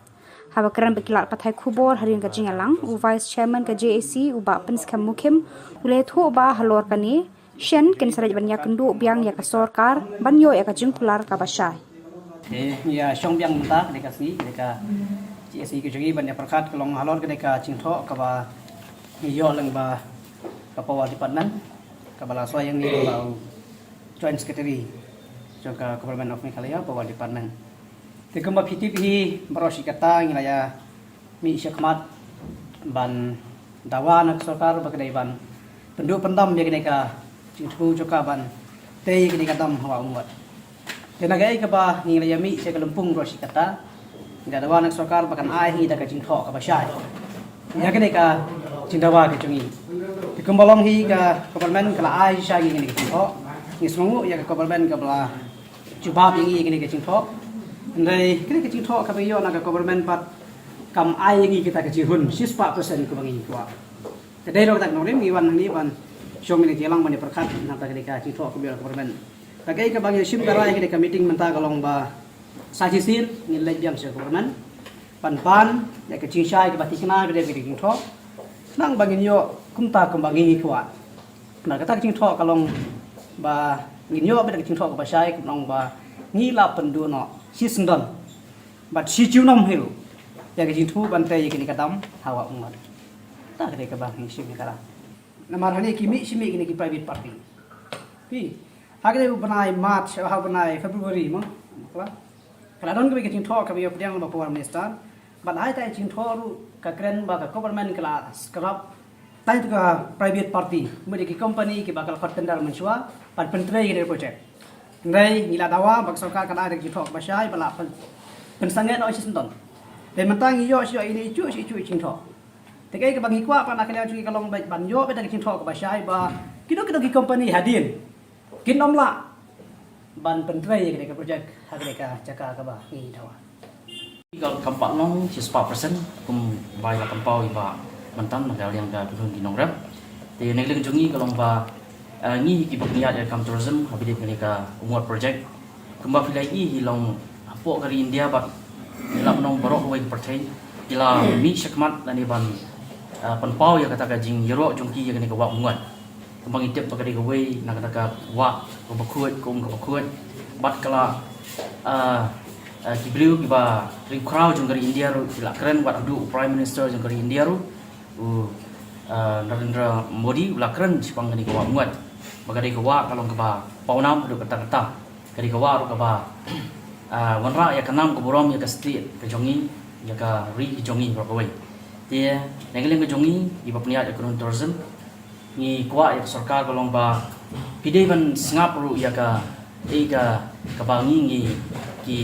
Haba kren bad ki lad pathai khubor hadien ka jingïalang, u Vice Chairman ka J A C, u Bah Pynskhem Mukhim, u la ïathuh ba halor kane shen kin sa leit ban ïakynduh biang ïa ka sorkar ban ïoh ïa ka jingkular kaba shai. Te ngi ïa shong biang mynta kane ka sngi, kane ka J A C ka jong ngi ban ïa pyrkhat ka long halor kane ka jingthoh kaba ngi ïoh lyngba ka Power Department, kaba la soi ïa ngi lyngba u Joint Secretary jong ka Government of Meghalaya Power Department. Te kumba phi tip hi, baroh shi katta ngi la ïa mih shakhmat ban dawa na ka sorkar ba ka dei ban pynduh pyndam ïa kane ka jingthmu jong ka ban tei ïa kane ka dam ha Wah Umngot. Te na kaei kaba ngi la ïa mih sha ka lympung baroh shi katta, ngi la dawa na ka sorkar ba kan ai ha ngi da ka jingthoh kaba shai ïa kane ka jingdawa ka jong ngi. Te kumba long hi, ka government ka la ai shisha ïa ngi kane ka jingthoh. Ngi sngewnguh ïa ka government kaba la jubab ïa ngi ïa kane ka jingthoh. Hynrei kane ka jingthoh kaba ngi ïoh na ka government pat kam ai ïa ngi kita ka jinghun shispah percent kaba ngi kwah. Te dei ruh kata ka nongrim ngi wan hangne ban shong mynne ka jingïalang ban ïa pyrkhat na kata kane ka jingthoh kaba ïoh na ka government. Kata kaei kaba ngi shim ka rai ha kane ka meeting mynta ka long ba sa shisien ngin leit biang sha ka government ban pan ïa ka jingshai kaba thikna kaba dei kane ka jingthoh. Khnang ba ngin ïoh kumta kumba ngi kwah. Na kata ka jingthoh ka long ba ngin ïoh beit ka jingthoh kaba shai, ka long ba ngi la pynduh noh shisyndon bad shi junom hi ruh ïa ka jingthmu ban tei ïa kane ka dam ha Wah Umngot. Ta ka dei kaba ngi shim ïa ka la. Namar hangne ki mih shi mih kine ki private party. Phi, ha kane u bnai March, ha u bnai February mo, ka la don kawei ka jingthoh kaba ïa pdiang ba Power Minister. Bad ha ita i jingthoh ruh ka kren ba ka government ka la scrap tai tu ka private party, mut ki company kiba ka la khot tender mynshuwa ban pyntrei ïa ka project. Hynrei ngi la dawa ba ka sorkar ka la ai da ka jingthoh kaba shai ba la pyn-, pynsangeh noh shisyndon. Te mynta ngi ïoh shuh ïa ine i juh shuh i juh i jingthoh. Te kaei kaba ngi kwah pat na ka liang jong ngi ka long beit ban ïoh beit da ka jingthoh kaba shai ba kino kino ki company hadien kin ym lah ban pyntrei ïa kane ka project ha kane ka jaka kaba ngi dawa. Ka kam pat long shispah percent kumba i la pynpaw i Bah Mynta na ka liang ka kynhun ki nongrep. Te na ka liang jong ngi ka long ba, eh, ngi kiba pynïaid ïa ka kam tourism ha ba dei kane ka Umngot project. Kumba phi la ïohi hi long hapoh ka ri India bad ngi la pynlong baroh kawei ka pyrthei ki la mih shakhmat lane ban, eh, pynpaw ïa kata ka jingïaroh jong ki ïa kane ka Wah Umngot. Kumba ngi tip ba ka dei kawei na kata ka wah kaba khuid, ka um kaba khuid. Bad ka la, ah, ah, ki briew kiba riewkhraw jong ka ri India ruh ki la kren, bad haduh u Prime Minister jong ka ri India ruh, u, ah, Narendra Modi, u la kren shaphang kane ka Wah Umngot. Ba ka dei ka wah ka long kaba pawnam haduh katta katta. Ka dei ka wah ruh kaba, ah, wanrah ïa ka nam ka burom ïa ka state ka jong ngi, ïa ka ri ka jong ngi baroh kawei. Te na ka liang ka jong ngi, ngi ba pynïaid ïa ka kynhun tourism, ngi kwah ïa ka sorkar ka long ba phi dei ban sngap ruh ïa ka, ïa ka, kaba ngi, ngi ki,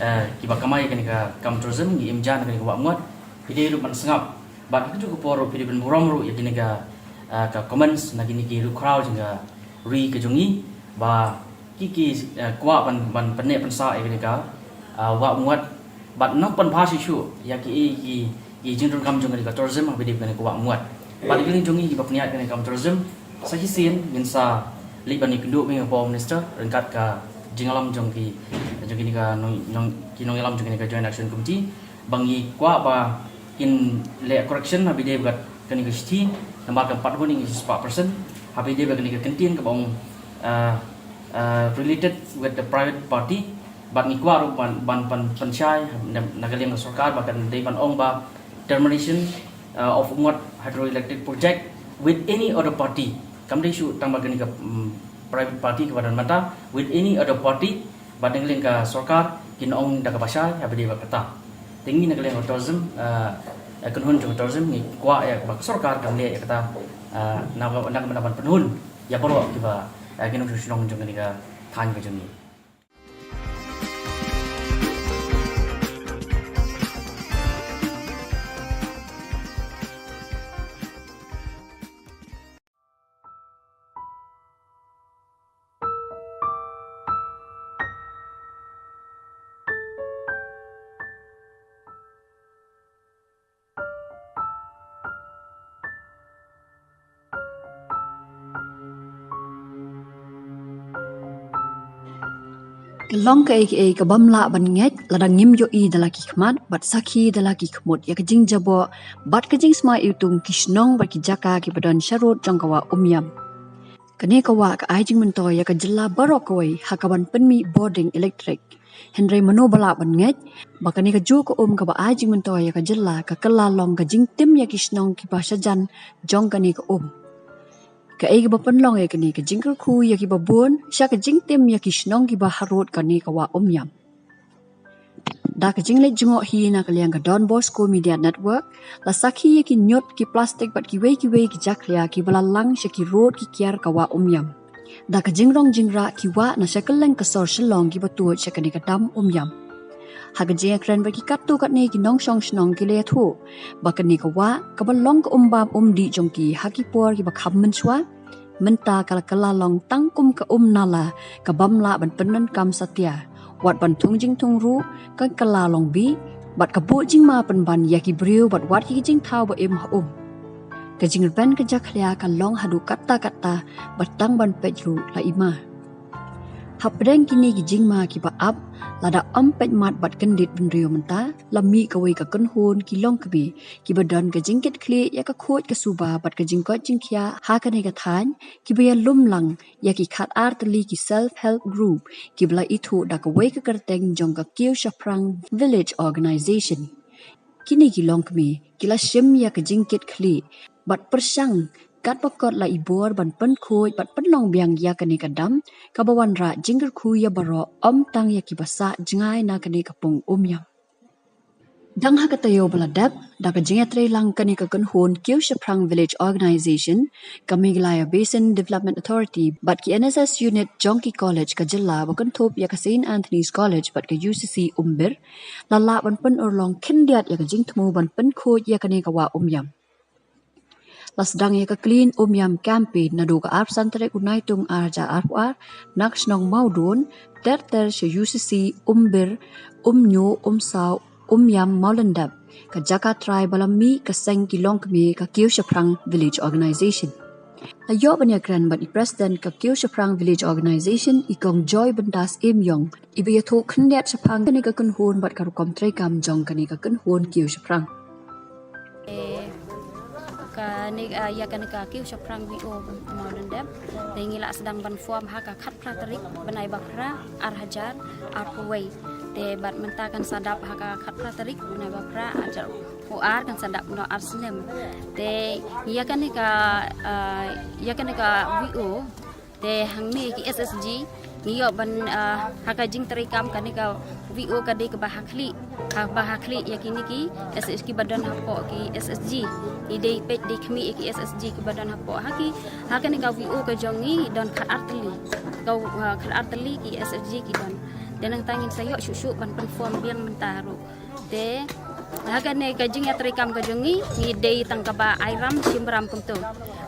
eh, kiba kamai ïa kane ka kam tourism, ngi im ja na kane ka Wah Umngot. Phi dei ruh ban sngap. Bad ha kajuh ka por ruh phi dei ban burom ruh ïa kine ka, ah, ka comments na kine ki riewkhraw jong ka ri ka jong ngi ba ki, ki, ah, kwah ban, ban pynneh pynsah ïa kane ka, ah, Wah Umngot bad nang pynbha shuh shuh ïa ki, ki, ki jingdonkam jong kane ka tourism ha ba dei kane ka Wah Umngot. Bad na ka liang jong ngi kiba pynïaid kane ka kam tourism, sa shisien ngin sa leit ban ïakynduh bad ka Power Minister ryngkat ka jingïalam jong ki, jong kine ka nong, nong, ki nongïalam jong kane ka Joint Action Committee. Ba ngi kwah ba kin leh correction ha ba dei bad kane ka shithi, namar kam pat hun ïa ngi shispah percent ha ba dei bad kane ka kyntien kaba ong, ah, ah, related with the private party. Bad ngi kwah ruh ban, ban, ban pynshai na, na ka liang ka sorkar ba kan dei ban ong ba termination, ah, of Umngot Hydroelectric Project with any other party. Kam dei shuh tang ba kane ka, mm, private party kaba don mynta, with any other party. Bad na ka liang ka sorkar kin ong da kaba shai ha ba dei bad kata. Te ngi na ka liang ka tourism, eh, eh, kynhun jong ka tourism ngi kwah ïa ba ka sorkar kan leh ïa kata, eh, na ka, na ka bynta ban pynhun ïa baroh kiba, eh, ki nongshong shnong jong kane ka thaiñ ka jong ngi. Ka long kaei kaei ka bym lah ban ngeit lada ngim ïohi da la ki khmat bad sakhi da la ki khmut ïa ka jingjaboh bad ka jingsma iwtung ki shnong bad ki jaka kiba don sharud jong ka wah Umiam. Kane ka wah ka ai jingmyntoi ïa ka jylla baroh kawei ha kaban pynmih bording elektrik. Hynrei mano ba lah ban ngeit ba kane ka juh ka um kaba ai jingmyntoi ïa ka jylla ka kylla long ka jingtim ïa ki shnong kiba shajan jong kane ka um. Kaei kaba pynlong ïa kane ka jingkyrkhu ïa kiba bun sha ka jingtim ïa ki shnong kiba harud kane ka wah Umiam. Da ka jingleit jngoh hi na ka liang ka Don Bosco Media Network, la sakhi ïa ki ñiut, ki plastik bad kiwei kiwei ki jakhlia kiba la lang sha ki rud ki kiar ka wah Umiam. Da ka jingrong jingrah ki wah na sha kylleng ka sor Shillong kiba tuid sha kane ka dam Umiam. Ha ka jingïakren bad ki katto katne ki nongshong shnong ki la ïathuh ba kane ka wah kaba long ka um bam um dih jong ki ha ki por kiba kham mynshuwa, mynta ka la kylla long tang kum ka um nala ka bym lah ban pyndonkam satia. Wat ban thung jingthung ruh ka kylla long bih bad ka buh jingma pynban ïa ki briew bad wat ki jingthaw ba im ha um. Ka jingrben ka jakhlia ka long haduh katta katta bad tang ban peit ruh la i ma. Hapdeng kine ki jingma kiba ap, lada ym peit mat bad kyndit bynriew mynta, la mih kawei ka kynhun ki longkmie kiba don ka jingkitkhlieh ïa ka khuid ka suba bad ka jingkoit jingkhiah ha kane ka thaiñ, kiba ïalum lang ïa ki khatar tylli ki self help group kiba la ithuh da kawei ka kyrteng jong ka Kiew Shaphrang Village Organization. Kine ki longkmie ki la shim ïa ka jingkitkhlieh bad pyrshang katba kot la i bor ban pynkhuid bad pynlong biang ïa kane ka dam kaba wanrah jingkyrkhu ïa baroh, ym tang ïa kiba sah jngai na kane ka pung Umiam. Dang ha ka taïew ba la dep, da ka jingïatreilang kane ka kynhun Kiew Shaphrang Village Organization, ka Meghalaya Basin Development Authority bad ki N S S unit jong ki college ka jylla ba kynthup ïa ka Saint Anthony's College bad ka U C C Umbir, la lah ban pynurlong khyndiat ïa ka jingthmu ban pynkhuid ïa kane ka wah Umiam. La sdang ïa ka Clean Umiam campaign naduh ka arphew san tarik u Naitung ar hajar arphew ar, na ka shnong Mawdun ter ter sha U C C Umbir, Umñiuh, Umsaw, Umiam, Mawlyndep, ka jaka trai ba la mih ka seng ki longkmie ka Kiew Shaphrang Village Organization. La ïoh ban ïakren bad i President ka Kiew Shaphrang Village Organization, i Kong Joy Byndas Ïeimïong, iba ïathuh khyndiat shaphang kane ka kynhun bad ka rukom treikam jong kane ka kynhun Kiew Shaphrang. Eh, kane, ah, ïa kane ka Kiew Shaphrang V O Mawlyndep, te ngi la sdang ban form ha ka khatphra tarik bnai ba phra ar hajar arphew wei. Te bad mynta kan sa dap ha ka khatphra tarik bnai ba phra ar hajar arphew ar, kan sa dap noh ar snem. Te ïa kane ka, ah, ïa kane ka V O, te hangne ki S S G ngi ïoh ban, ah, ha ka jingtreikam kane ka V O ka dei kaba ha khlieh, kaba ha khlieh ïa kine ki S S G kiba don hapoh ki S S G. Ngi dei peit dei khmih ïa ki S S G kiba don hapoh ha ki, ha kane ka V O ka jong ngi don khatar tylli. Ka, ah, khatar tylli ki S S G ki don. Te nangta ngin sa ïoh shuh shuh ban pynform biang mynta ruh. Te ha kane ka jingïatreikam ka jong ngi, ngi dei tang kaba ai ram shim ram kumto.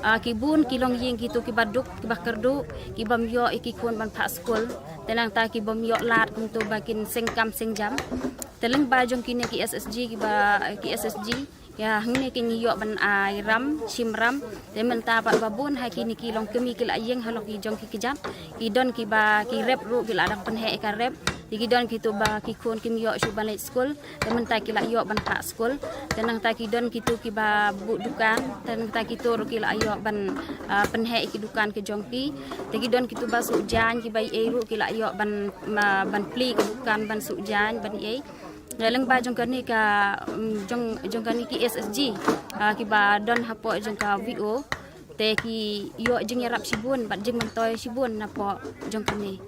Ah, ki bun ki longïing kito kiba duk, kiba kyrduh, ki bym ïoh ïa ki khun ban phah skul. Te nangta ki bym ïoh lad kumto ba kin seng kam seng jam. Te lyngba jong kine ki S S G kiba, ki S S G, ïa hangne ki ngi ïoh ban ai ram shim ram. Te mynta pat ba bun ha kine ki longkmie ki la ïeng halor ki jong ki kjat. Ki don kiba ki rep ruh ki la dang pynheh ïa ka rep. Te ki don kito ba ki khun kim ïoh shuh ban leit skul. Te mynta ki la ïoh ban phah skul. Te nangta ki don kito kiba buh dukan. Te nangta kito ruh ki la ïoh ban, ah, pynheh ïa ki dukan ki jong ki. Te ki don kito ba suh jaiñ kiba ïeit ruh ki la ïoh ban, ma, ban plie ki dukan ban suh jaiñ ban ïeit. Lyngba jong kane ka, mm, jong, jong kane ki S S G, ah, kiba don hapoh jong ka V O. Te ki ïoh jingïarap shibun bad jingmyntoi shibun napoh jong kane.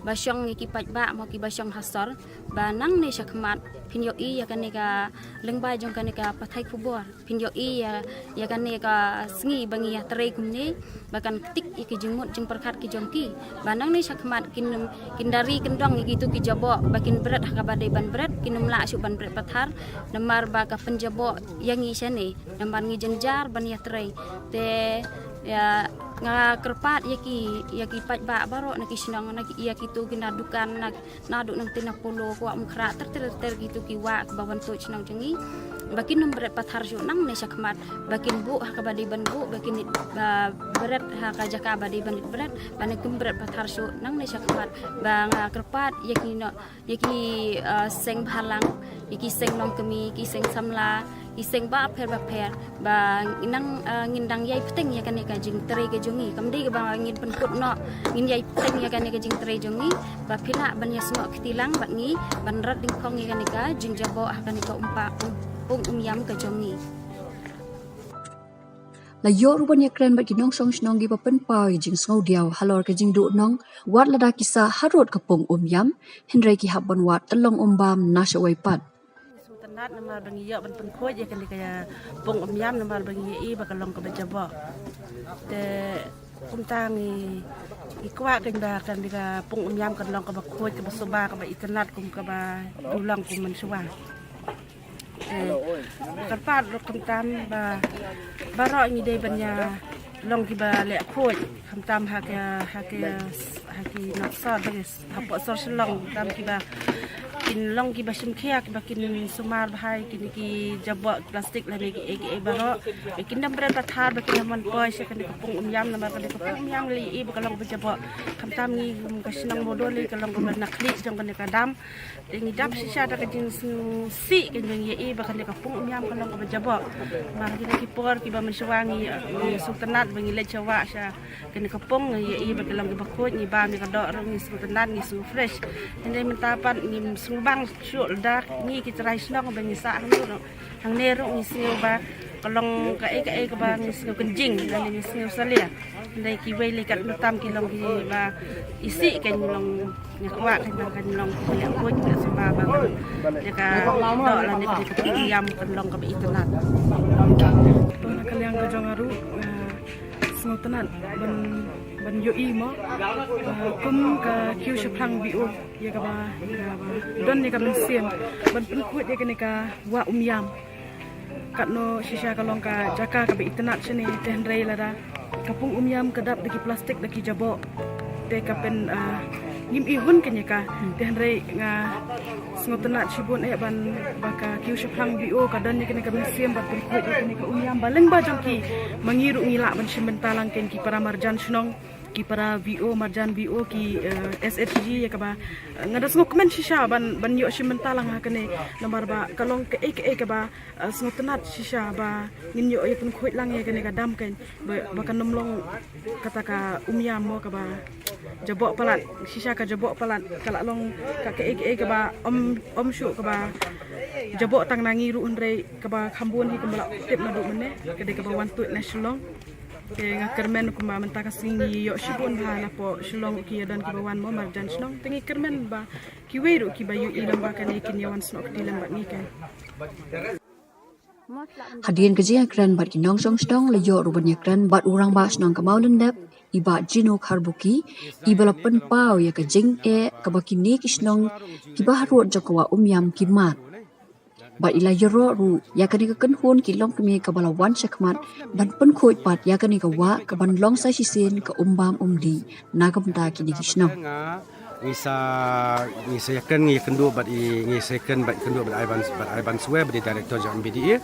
Ba shong ïa ki paidbah mo kiba shong ha sor, ba nangne shakhmat phin ïohi ïa kane ka lyngba jong kane ka pathai khubor. Phin ïohi ïa, ïa kane ka sngi ba ngi ïatrei kumne, ba kan ktik ïa ki jingmut jingpyrkhat ki jong ki. Ba nangne shakhmat kin, kin da ri kyndong ïa kito ki jaboh, ba kin bret ha kaba dei ban bret, kin ym lah shuh ban bret pathar, namar ba ka pynjaboh ïa ngi shane, namar ngi jynjar ban ïatrei. Te Ïa, nga kyrpad ïa ki, ïa ki paidbah baroh na ki shnong, na ki, ïa kitu ki na dukan, na, naduh nangtei na Polo, Kwah Umkhrah, ter ter ter kitu ki wah kiba wan tuid shnong jong ngi. Ba kin ym bret pathar shuh nangne shakhmat, ba kin buh ha kaba dei ban buh, ba kin, ba bret ha ka jaka ba dei ban bret, ba kin ym bret pathar shuh nangne shakhmat, ba nga kyrpad ïa ki no, ïa ki, uh, seng bhalang, ïa ki seng nongkmie, ki seng samla, ki seng bapher bapher, ba nang, uh, ngin dang ïai bteng ïa kane ka jingtrei ka jong ngi. Kam dei kaba ngin pynkut noh, ngin ïai bteng ïa kane ka jingtrei jong ngi, ba phi lah ban ïasnoh kti lang bad ngi, ban rat dyngkhong ïa kane ka jingjaboh ha kane ka umpa, um, pung um ïam ka jong ngi. La ïoh ruh ban ïakren bad ki nongshong shnong kiba pynpaw ïa jingsngewdiaw halor ka jingduhnong, wat lada ki sah harud ka pung um ïam, hynrei ki hap ban wad tyllong um bam na shawei pat. Sngewtynnat namar ba ngi ïoh ban pynkhuid ïa kane ka pung um ïam namar ba ngi ïohi ba ka long kaba jaboh. Te kumta ngi, ngi kwah kein ba kane ka pung um ïam kan long kaba khuid, kaba suba, kaba itynnat kum kaba duh long kum mynshuwa. Eh, kyrpad ruh khamtam ba baroh ngi dei ban ïa long kiba leh khuid, khamtam ha ka, ha ka, ha ki nongshong, hapoh sor Shillong, khamtam kiba kin long kiba shim khia, kiba kin sumar bha ïa kine ki jaboh plastik lane kiei kiei baroh. Ba kin ym bret pathar, ba kin ym wan poi sha kane ka pung um ïam namar kane ka pung um ïam ngi ïohi ba ka long kaba jaboh. Khamtam ngi kum ka shnong Mawdohli ka long kaba na khlieh jong kane ka dam. Te ngi dap shisha da ka jingsngewsih ka jingïohi ba kane ka pung um ïam ka long kaba jaboh. Mar kine ki por kiba mynshuwa ngi, ngi sngewtynnat ba ngi leit sha wah sha kane ka pung, ngi ïohi ba ka long kaba khuid, ngi bam ïa ka doh ruh ngi sngewtynnat, ngi sngew fresh. Hynrei mynta pat ngim sngewbang shuh lada ngi ki trai shnong ba ngi sah hangne ruh. Hangne ruh ngi sngew ba ka long kaei kaei kaba ngi sngew kynjing lane ngi sngew salia. Hynrei kiwei lei kat khamtam ki long kiba isih, kan long, ngi kwah kan ba kan long ki leh khuid, ki leh suba ba ïa ka doh lane ka pung um ïam kan long kaba itynnat. To na ka liang ka jong nga ruh, eh, sngewtynnat ban, ban ïohi mo, eh, kum ka kiew shaphrang B O ïa kaba, ïa kaba don ïa ka mynsiem ban pynkhuid ïa kane ka wah um ïam. Katno shisha ka long ka jaka kaba itynnat shane, te hynrei lada ka pung um ïam ka dap da ki plastik, da ki jaboh, te ka pyn, ah, ngim i hun kane ka. Te hynrei nga sngewtynnat shibun eh ban ba ka kiew shaphrang B O ka don ïa kane ka mynsiem ban pynkhuid ïa kane ka um ïam ba lyngba jong ki ma ngi ruh ngi lah ban shim bynta lang, kein ki para marjan shnong, ki para V O, marjan V O, ki, eh, S H G ïa kaba, eh, nga da sngewkmen shisha ban, ban ïoh shim bynta lang ha kane, namar ba ka long kaei kaei kaba, eh, sngewtynnat shisha ba ngin ïoh ïa pynkhuid lang ïa kane ka dam, kein ba, ba kan ym long kata ka um ïam mo kaba jaboh palat, shisha ka jaboh palat, ka la long ka kaei kaei kaba ym, ym shuh kaba jaboh tang na ngi ruh, hynrei kaba kham bun hi kumba la tip naduh mynne, ka dei kaba wan tuid na Shillong. Te nga kyrmen kumba mynta ka sngi ngi ïoh shibun bha napoh Shillong ki ïa don kiba wan mo marjan shnong. Te ngi kyrmen ba kiwei ruh kiba ïohi lem ba kane kin ïa wan snoh kti lem bad ngi, kan. Hadien ka jingïakren bad ki nongshong shnong, la ïoh ruh ban ïakren bad u rangbah shnong ka Mawlyndep, i Bah Jino Kharbuki, iba la pynpaw ïa ka jingeh kaba kine ki shnong kiba harud jong ka wah um ïam ki mad. Bad i la ïaroh ruh ïa kane ka kynhun ki longkmie kaba la wan shakhmat ban pynkhuid pat ïa kane ka wah kaban long sa shisien ka um bam um dih na ka bynta kine ki shnong. Ngi sa, ngi sa ïakren, ngi ïakynduh bad i, ngi sa ïakren bad ïakynduh bad Ivan, bad Ivan Swe, bad i director jong M B D A.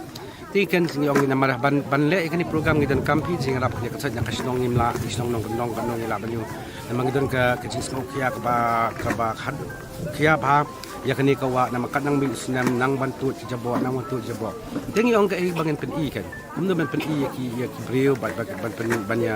Te kan ngi ong namar ban, ban leh ïa kane program ngi donkam phi jingïarap ïa ka sait na ka shnong, ngim lah, i shnong nongkyndong, ngi lah ban ïoh. Namar ngi don ka, ka jingsngewkhia kaba, kaba khadkhia bha ïa kane ka wah, namar katba nang mih u snem nang ban tuid jaboh, nang ban tuid jaboh. Te ngi ong kaei ba ngin pyni, kan. Kumno ban pyni ïa ki, ïa ki briew, ban, ban, ban pyn, ban ïa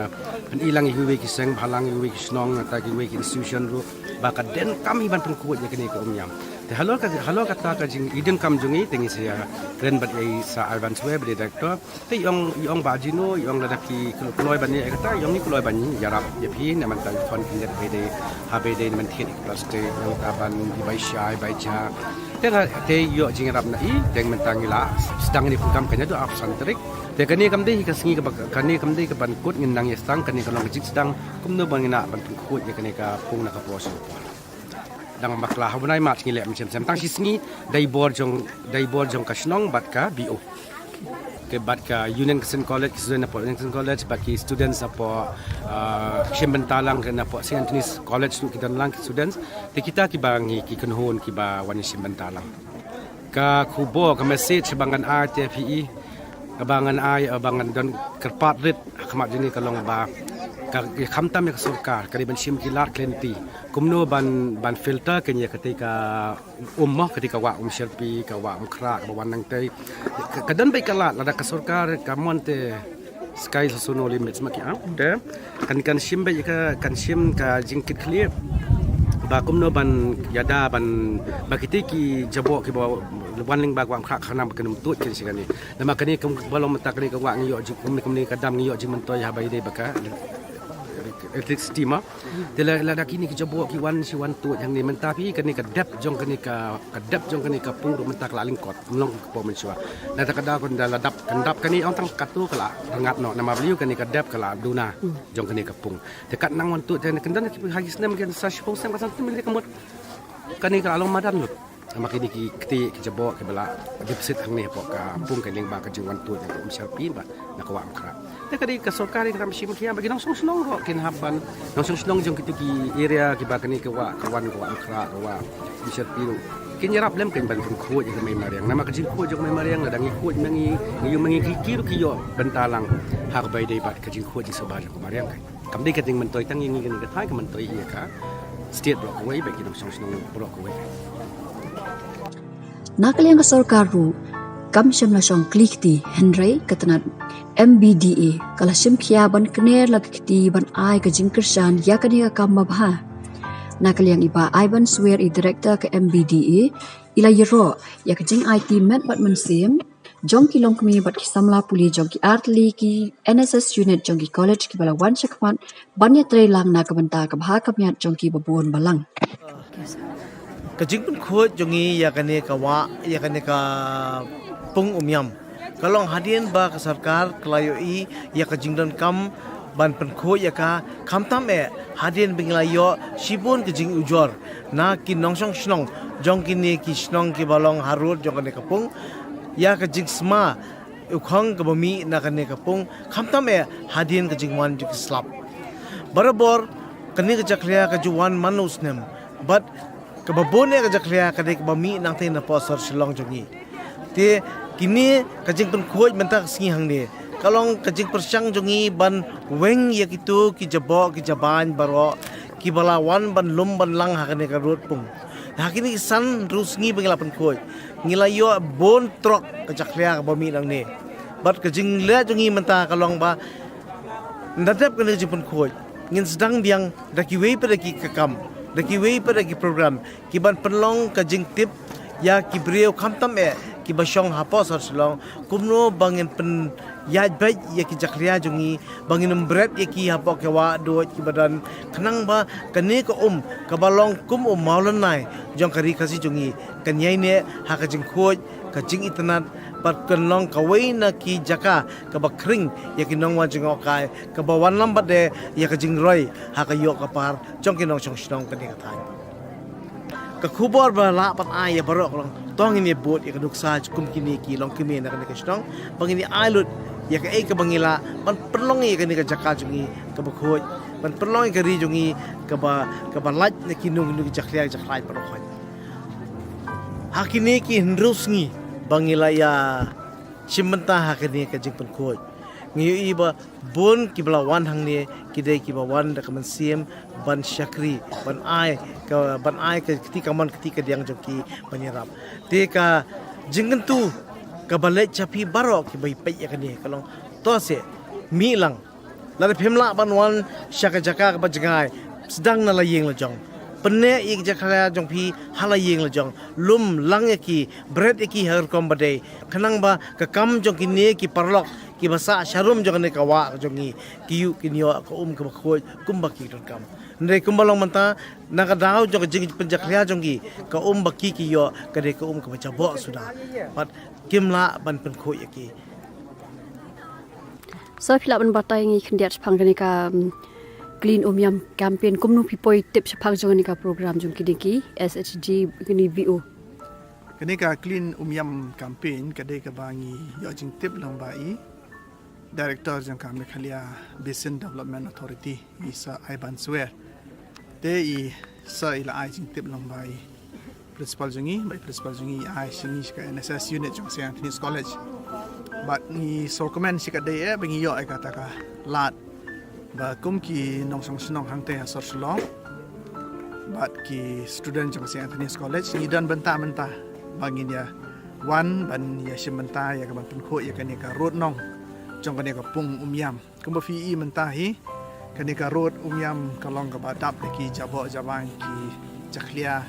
pyni lang ïa kiwei ki seng bhalang, ïa kiwei ki shnong, nangta kiwei ki institution ruh ba ka donkam hi ban pynkhuid ïa kane ka um ïam. Te halor ka, halor kata ka jing, i donkam jong ngi, te ngi sa ïakren bad i Sir Ivan Swe, bad i director. Te i ong, i ong Bah Jino, i ong lada ki kloi ban ïa kata, i ong ngi kloi ban ïarap ïa phi, na mynta i phone ki net ba dei, ha ba dei na mynta ki plastik, nangta ban i bai sha, i bai ja. Te la, te ïoh jingïarap na i, te mynta ngi la sdang ïa kane ka program, kane haduh arphew san tarik. Te kane kam dei hi ka sngi kaba, kane kam dei kaban kut, ngin nang ïa sdang, kane ka long ka jingsdang kumno ba ngin nang ban pynkhuid ïa kane ka pung na ka por sha ka por. Dang bakla ha u bnai March ngi leh mynshem shem, tang shi sngi da i bor jong, da i bor jong ka shnong bad ka B O. Ke bad ka Union Christian College, ki student napoh Union Christian College, bad ki students napoh, ah, shim bynta lang napoh Saint Anthony's College ruh ki don lang ki students. Te kita kiba ngi ki kynhun kiba wan shim bynta lang. Ka khubor, ka message ba ngan ai te phi i, ba ngan ai, ba ngan don kyrpad rit ha khmat jong ngi ka long ba ka, ka khamtam ïa ka sorkar ka dei ban shim ki lad ki lynti kumno ban, ban filter kane ïa kata ka um mo, kata ka wah um sharpi, ka wah um khrah kaba wan nangtei. Ka, ka don beit ka lad, lada ka sorkar ka mon te sky is also no limit, ma ki am te kan, kan shim beit ka, kan shim ka jingkit khlieh ba kumno ban ïada ban, ba kita ki jaboh kiba wan lyngba ka wah um khrah khnang ba kan ym tuid kin shi kane. Namar kane kumba long mynta kane ka wah ngi ïoh jing, kumne, kumne ka dam ngi ïoh jingmyntoi ha ba ïadei bad ka electricity mo. Te la, lada kine ki jaboh ki wan shi wan tuid hangne, mynta phi kane ka dep jong kane ka, ka dep jong kane ka pung ruh mynta ka la lyngkot, ym long ka pung mynshuwa. Nangta ka daw kan da la dap, kan dap kane ong tang katto ka la rngat noh, namar balei kane ka dep ka la duna jong kane ka pung. Te kat nang wan tuid te kan don ki ha ki snem ki sa shiphew snem ka san snem ka mut kane ka la long madan lut. Namar kine ki kti ki jaboh kiba la dep sit hangne hapoh ka pung ka lyngba ka jingwan tuid na ka um sharpi bad na ka wah um khrah. Te ka dei ka sorkar ka kam shim khia ba ki nongshong shnong ruh kin hap ban, nongshong shnong jong kito ki area kiba kane ka wah ka wan ka wah um khrah ka wah um sharpi ruh kin ïarap lem kin ban pynkhuid ïa ka mei mariang. Namar ka jingkhuid jong ka mei mariang lada ngi khuid ma ngi, ngi ïoh ma ngi ki, ki ruh ki ïoh bynta lang ha kaba ïadei bad ka jingkhuid jingsuba jong ka mariang ka. Kam dei ka jingmyntoi tang ïa ngi kane ka thaiñ, ka myntoi ïa ka state baroh kawei bad ki nongshong shnong baroh kawei. Na ka liang ka sorkar ruh kam shym la shong kli kti, hynrei ka tnat M B D A ka la shim khia ban kner la ka kti ban ai ka jingkyrshan ïa kane ka kam babha. Na ka liang i Bah Ivan Swer, i director ka M B D A, i la ïaroh ïa ka jingaiti met bad mynsiem jong ki longkmie bad ki samla pule jong ki artylli ki N S S unit jong ki college kiba la wan shakhmat ban ïatreilang na ka bynta ka bha ka miat jong kiba bun balang. Ka jingpynkhuid jong ngi ïa kane ka wah, ïa kane ka pung Umiam, ka long hadien ba ka sorkar ka la ïohi ïa ka jingdonkam ban pynkhuid ïa ka, khamtam eh hadien ba ngi la ïoh shibun ka jingujor na ki nongshong shnong jong kine ki shnong kiba long harud jong kane ka pung ïa ka jingsma u khong kaba mih na kane ka pung, khamtam eh hadien ka jingwan jong ki slap. Barabor kane ka jakhlia ka ju wan man u snem bad kaba bun eh ka jakhlia ka dei kaba mih nangtei napoh sor Shillong jong ngi. Te kine ka jingpynkhuid mynta ka sngi hangne ka long ka jingpyrshang jong ngi ban weng ïa kito ki jaboh ki jabain baroh kiba la wan ban lum ban lang ha kane ka rud pung. Ha kine ki san hynriew sngi ba ngi la pynkhuid, ngi la ïoh bun trok ka jakhlia kaba mih nangne. Bad ka jingleh jong ngi mynta ka long ba na dep kane ka jingpynkhuid ngin sdang biang da kiwei pat da ki kam, da kiwei pat da ki program ki ban pynlong ka jingtip ïa ki briew khamtam eh kiba shong hapoh sor Shillong kumno ba ngin pynïaid beit ïa ki jakhlia jong ngi, ba ngin ym bret ïa ki hapoh ki wah duid kiba don, khnang ba kane ka um kaba long kum u mawlynnai jong ka ri Khasi jong ngi kan ïaineh ha ka jingkhuid, ka jingitynnad bad kan long kawei na ki jaka kaba khring ïa ki nongwan jngohkai, kaba wanlam bad de ïa ka jingroi ha ka ïoh ka par jong ki nongshong shnong kane ka thaiñ. Ka khubor ba lah ban ai ïa baroh ka long to ngin ïa bud ïa ka nuksa jong kum kine ki longkmie na kane ka shnong, ba ngin ïa ai lut ïa kaei kaba ngi lah ban pynlong ïa kane ka jaka jong ngi kaba khuid, ban pynlong ïa ka ri jong ngi kaba, kaba lait na kino kino ki jakhlia jakhlia baroh khoit. Ha kine ki hynriew sngi ba ngi la ïa shim bynta ha kane ka jingpynkhuid, ngi ïohi ba bun kiba la wan hangne ki dei kiba wan da ka mynsiem ban shakri, ban ai ka, ban ai ka kti kamon kti kadiang jong ki ban ïarap. Te ka jingkyntu kaba leit sha phi baroh kiba ïa peit ïa kane ka long, to seh mih lang. Lada phim lah ban wan sha ka jaka kaba jngai, sdang na la ïing la jong. Pynneh ïa ki jakhlia jong phi ha la ïing la jong, lum lang ïa ki, bret ïa ki ha ka rukom ba dei, khnang ba ka kam jong kine ki paralok kiba sah sharum jong kane ka wah jong ngi, ki ïoh, kin ïoh ka um kaba khuid kumba ki donkam. Hynrei kumba long mynta, na ka daw jong ka jingpynjakhlia jong ki, ka um ba ki, ki ïoh ka dei ka um kaba jaboh suda. Bad kim lah ban pynkhuid ïa ki. Sa phi lah ban batai ngi khyndiat shaphang kane ka, um, Clean Umiam campaign, kumno phi poi tip shaphang jong kane ka program jong kine ki S H G, kine V O? Kane ka Clean Umiam Campaign ka dei kaba ngi ïoh jingtip lyngba i Director jong ka Meghalaya Basin Development Authority, i Sir Ivan Swer. Te i Sir i la ai jingtip lyngba i Principal jong ngi, ba i Principal jong ngi i ai sha ngi sha ka N S S unit jong Saint Anthony's College. Bad ngi sngewkmen shi katdei eh ba ngi ïoh ïa kata ka lad ba kum ki nongshong shnong hangtei ha sor Shillong bad ki student jong Saint Anthony's College ngi don bynta bynta ba ngin ïa wan ban ïa shim bynta ïa ka ban pynkhuid ïa kane ka road nong jong kane ka pung Umiam. Kumba phi i mynta hi, kane ka road Umiam ka long kaba dap da ki jaboh jabain, ki jakhlia,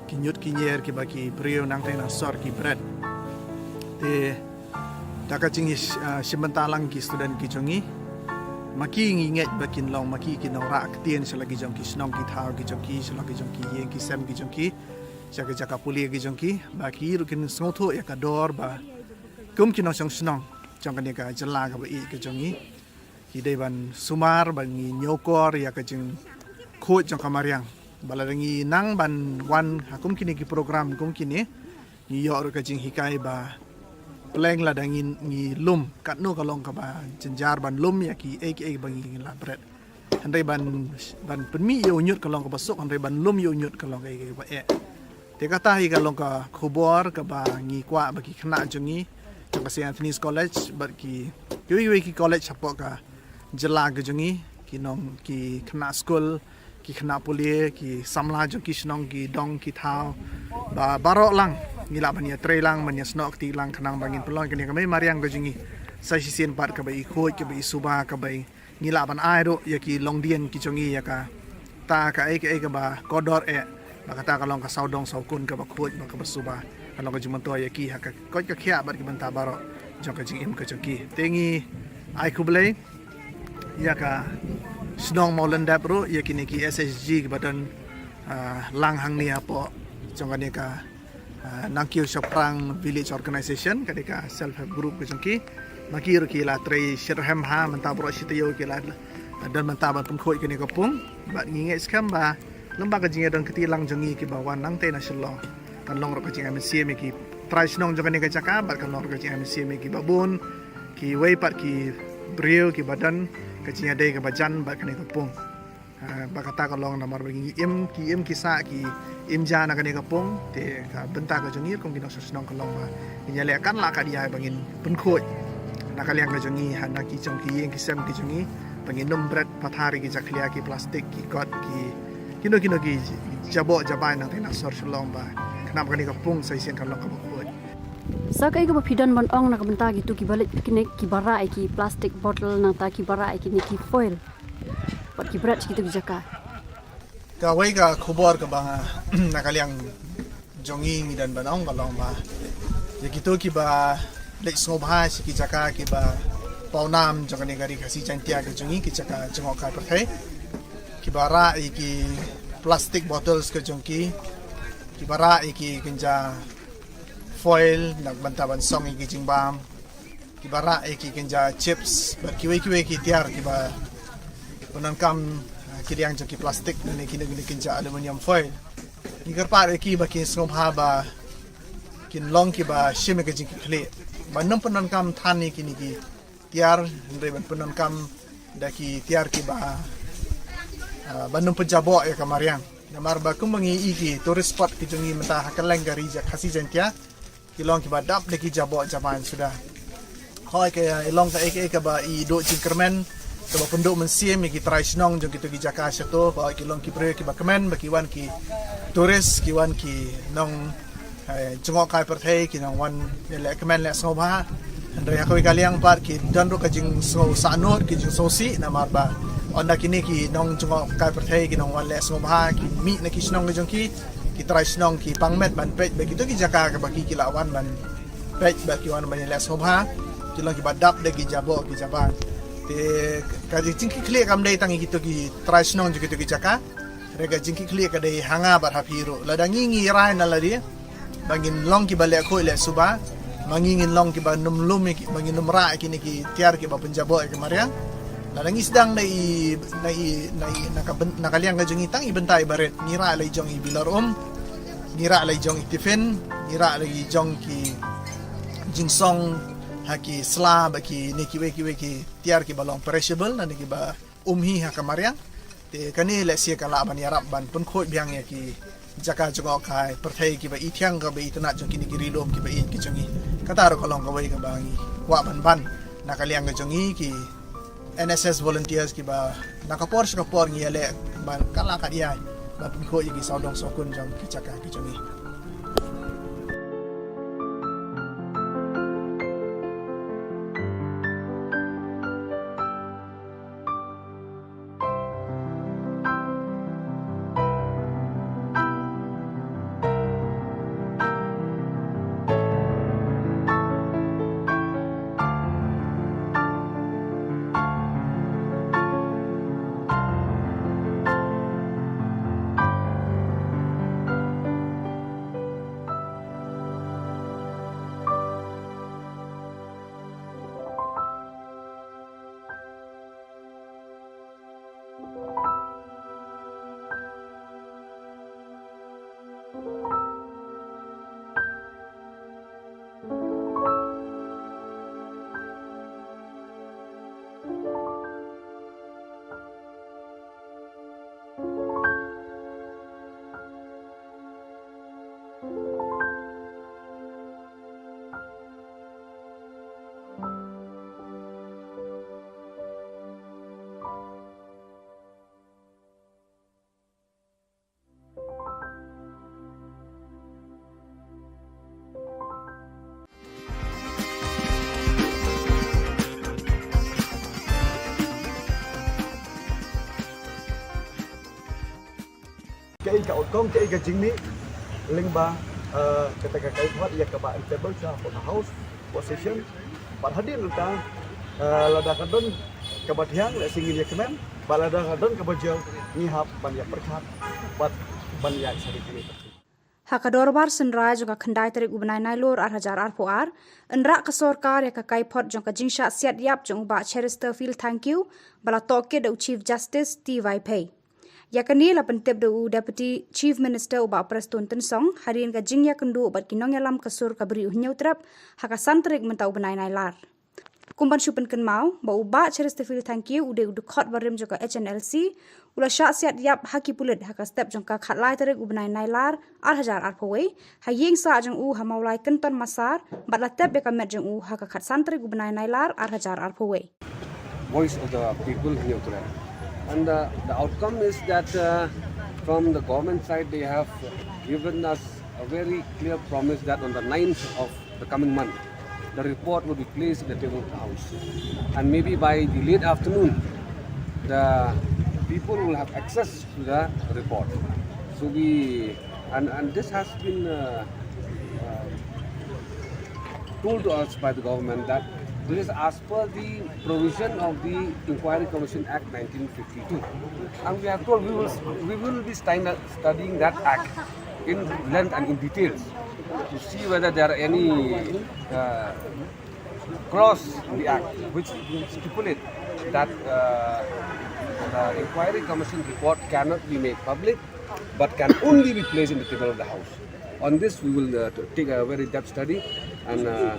ki ñiut ki ñier, kiba ki briew nangtei na sor ki bret. Te da ka jing, ah, shim bynta lang ki student ki jong ngi, ma ki ngi ngeit ba kin long ma ki ki nongrah ktien sha la ki jong ki shnong ki thaw ki jong ki, sha la ki jong ki ïing ki sem ki jong ki, sha ki jaka pule ki jong ki, ba ki ruh kin sngewthuh ïa ka dor ba kum ki nongshong shnong jong kane ka jylla kaba ïeit ka jong ngi, ki dei ban sumar, ban ngi ñiewkor ïa ka jingkhuid jong ka mariang. Ba lada ngi nang ban wan ha kum kine ki program kum kine, ngi ïoh ruh ka jinghikai ba pleng lada ngi, ngi lum, katno ka long kaba jynjar ban lum ïa kiei kiei ba ngi la bret. Hynrei ban, ban pynmih ïa u ñiut ka long kaba suk, hynrei ban lum ïa u ñiut ka long kaei kaei kaba eh. Te kata hi ka long ka khubor kaba ngi kwah ba ki khynnah jong ngi jong ka Saint Anthony's College bad ki, kiwei kiwei ki college hapoh ka jylla ka jong ngi, ki nong, ki khynnah skul, ki khynnah pule, ki samla jong ki shnong, ki dong, ki thaw, ba baroh lang ngi lah ban ïatrei lang, ban ïasnoh kti lang khnang ba ngin pynlong ïa kane ka mei mariang ka jong ngi sa shisien pat kaba i khuid, kaba i suba, kaba i ngi lah ban ai ruh ïa ki longdien ki jong ngi ïa kata kaei kaei kaba kordor eh, ba kata ka long ka sawdong sawkun kaba khuid bad kaba suba, ka long ka jingmyntoi ïa ki ha ka koit ka khiah bad ki bynta baroh jong ka jingim ka jong ki. Te ngi ai khublei ïa ka shnong Mawlyndep ruh, ïa kine ki S H G kiba don, ah, lang hangne hapoh jong kane ka ah, Nangkiew Shaphrang Village Organization, ka dei ka self help group ka jong ki. Ma ki ruh ki la trei shitrhem ha, mynta baroh shi taïew ki la, ah, don mynta ban pynkhuid kane ka pung. Bad ngi ngeit skhem ba lyngba ka jingïadon kti lang jong ngi kiba wan nangtei na Shillong, kan long ruh ka jingïamsiem ïa ki trai shnong jong kane ka jaka, bad kan long ruh ka jingïamsiem ïa kiba bun, kiwei pat ki briew kiba don ka jingïadei kaba jan bad kane ka pung. Ah, ba kata ka long namar ba ngi im, ki im ki sah, ki im ja na kane ka pung, te ka bynta ka jong ngi kum ki nongshong shnong ka long ba ngin ïaleh katba lah katba ïai ba ngin pynkhuid na ka liang ka jong ngi, ha na ki jong ki ïing ki sem ki jong ngi, ba ngin ym bret pathar ïa ki jakhlia, ki plastik, ki kot, ki kino kino ki jaboh jabai nangtei na sor Shillong ba khnang ba kane ka pung sa shisien kan long kaba khuid. Sa kaei kaba phi don ban ong na ka bynta kito kiba leit picnic, kiba rah ïa ki plastic bottle, nangta kiba rah ïa kine ki foil bad ki bret sha kito ki jaka? Kawei ka khubor kaba nga, na ka liang jong ngi ngi don ban ong ka long ba ïa kito kiba leit sngewbha sha ki jaka kiba pawnam jong kane ka ri Khasi Jaiñtia ka jong ngi, ki jaka jngohkai pyrthei, kiba rah ïa ki plastic bottles ka jong ki, kiba rah ïa ki kynja foil na ka bynta ban song ïa ki jingbam, kiba rah ïa ki kynja chips bad kiwei kiwei ki tiar kiba pyndonkam, ah, ki liang jong ki plastik ne kine kine kynja aluminium foil. Ngi kyrpad ïa ki ba kin sngewbha ba kin long kiba shim ïa ka jingkitkhlieh, ba nym pyndonkam than ïa kine ki tiar, hynrei ban pyndonkam da ki tiar kiba, ah, ban nym pynjaboh ïa ka mariang. Namar ba kumba ngi i ki tourist spot ki jong ngi mynta ha kylleng ka ri Khasi Jaiñtia, ki long kiba dap da ki jaboh jabain suda. Hooid, ka long kaei kaei kaba i duh jingkyrmen, kaba pynduh mynsiem ïa ki trai shnong jong kito ki jaka shato, ba hooid ki long ki briew kiba kmen ba ki wan ki tourist, ki wan ki nong, eh, jngohkai pyrthei, ki nongwan leh kmen leh sngewbha. Hynrei ha kawei ka liang pat ki don ruh ka jingsngewsahnud, ki jingsngewsih, namar ba ynda kine ki nongjngohkai pyrthei ki nongwan leh sngewbha ki mih na ki shnong ki jong ki, ki trai shnong ki pang met ban peit ba kito ki jaka kaba ki ki la wan ban peit ba ki wan ban leh sngewbha, ki long kiba dap da ki jaboh ki jabai. Te ka jingkitkhlieh kam dei tang ïa kito ki trai shnong jong kito ki jaka. Re ka jingkitkhlieh ka dei ha nga bad ha phi ruh. Lada ngi ngi rai na lade ba ngin long kiba leh khuid leh suba, ma ngi ngin long kiba nym lum ïa ki, ba ngin nym rah ïa kine ki tiar kiba pynjaboh ïa ka mariang. Lada ngi sdang na i, na i, na i, na ka byn-, na ka liang ka jong ngi tang i bynta iba rit, ngi rah la i jong i bilor um. Ngi rah la i jong i tiffin, ngi rah la i jong ki jingsong, ha ki sla, bad kine kiwei kiwei ki tiar kiba long perishable, lane kiba um hi ha ka mariang. Te kane lehse ka lah ban ïarap ban pynkhuid biang ïa ki jaka jngohkai pyrthei kiba ithiang, kaba itynnad jong kine ki ri lum kiba ïeit ki jong ngi. Kata ruh ka long kawei kaba ngi kwah ban ban na ka liang ka jong ngi ki N S S volunteers kiba na ka por sha ka por ngi ïaleh ban kylla ka ïai ban pynkhuid ïa ki sawdong sawkun jong ki jaka ki jong ngi. Kaei ka outcome, kaei ka jingmih lyngba, eh, kata ka kaiphod ïa kaba en table sha hapoh ka House, hapoh session. Bad hadien nangta, eh, lada ka don kaba thiang, lehse ngin ïa kmen, bad lada ka don kaba jia, ngi hap ban ïa pyrkhat bad ban ïa sari kine. Ha ka dorbar synrai jong ka khyndai tarik u bnai Nailur ar hajar arphew ar, yn rah ka sorkar ïa ka kaiphod jong ka jingshah siat ïap jong u Bah Cheristerfield Thangkhiew, ba la tohkit da u Chief Justice T Y Phei. Ïa kane la pyntip da u Deputy Chief Minister u Bah Prestone Tynsong, hadien ka jingïakynduh bad ki nongïalam ka sur ka Bri u Hynñiewtrep, ha ka san tarik mynta u bnai Nailar. Kum ban shu pynkynmaw, ba u Bah Cheristerfield Thangkhiew u dei u dkhot barim jong ka H N L C, u la shah siat ïap ha ki pulit ha ka step jong ka khatlai tarik u bnai Nailar, ar hajar arphew wei, ha ïing sah jong u ha Mawlai Kynton Massar, bad la tep ïa ka met jong u ha ka khatsan tarik u bnai Nailar, ar hajar arphew wei. Voice of the People Hynñiewtrep. And, uh, the outcome is that, uh, from the government side, they have given us a very clear promise that on the ninth of the coming month, the report will be placed in the table of the House. And maybe by the late afternoon, the people will have access to the report. So we, and, and this has been, uh, uh, told to us by the government that this is as per the provision of the Inquiry Commission Act nineteen fifty-two. And we are told we will, we will be stand-, studying that act in length and in details to see whether there are any, uh, clause in the act which stipulate that, uh, the Inquiry Commission report cannot be made public but can only be placed in the table of the House. On this, we will, uh, t-, take a very depth study, and, uh,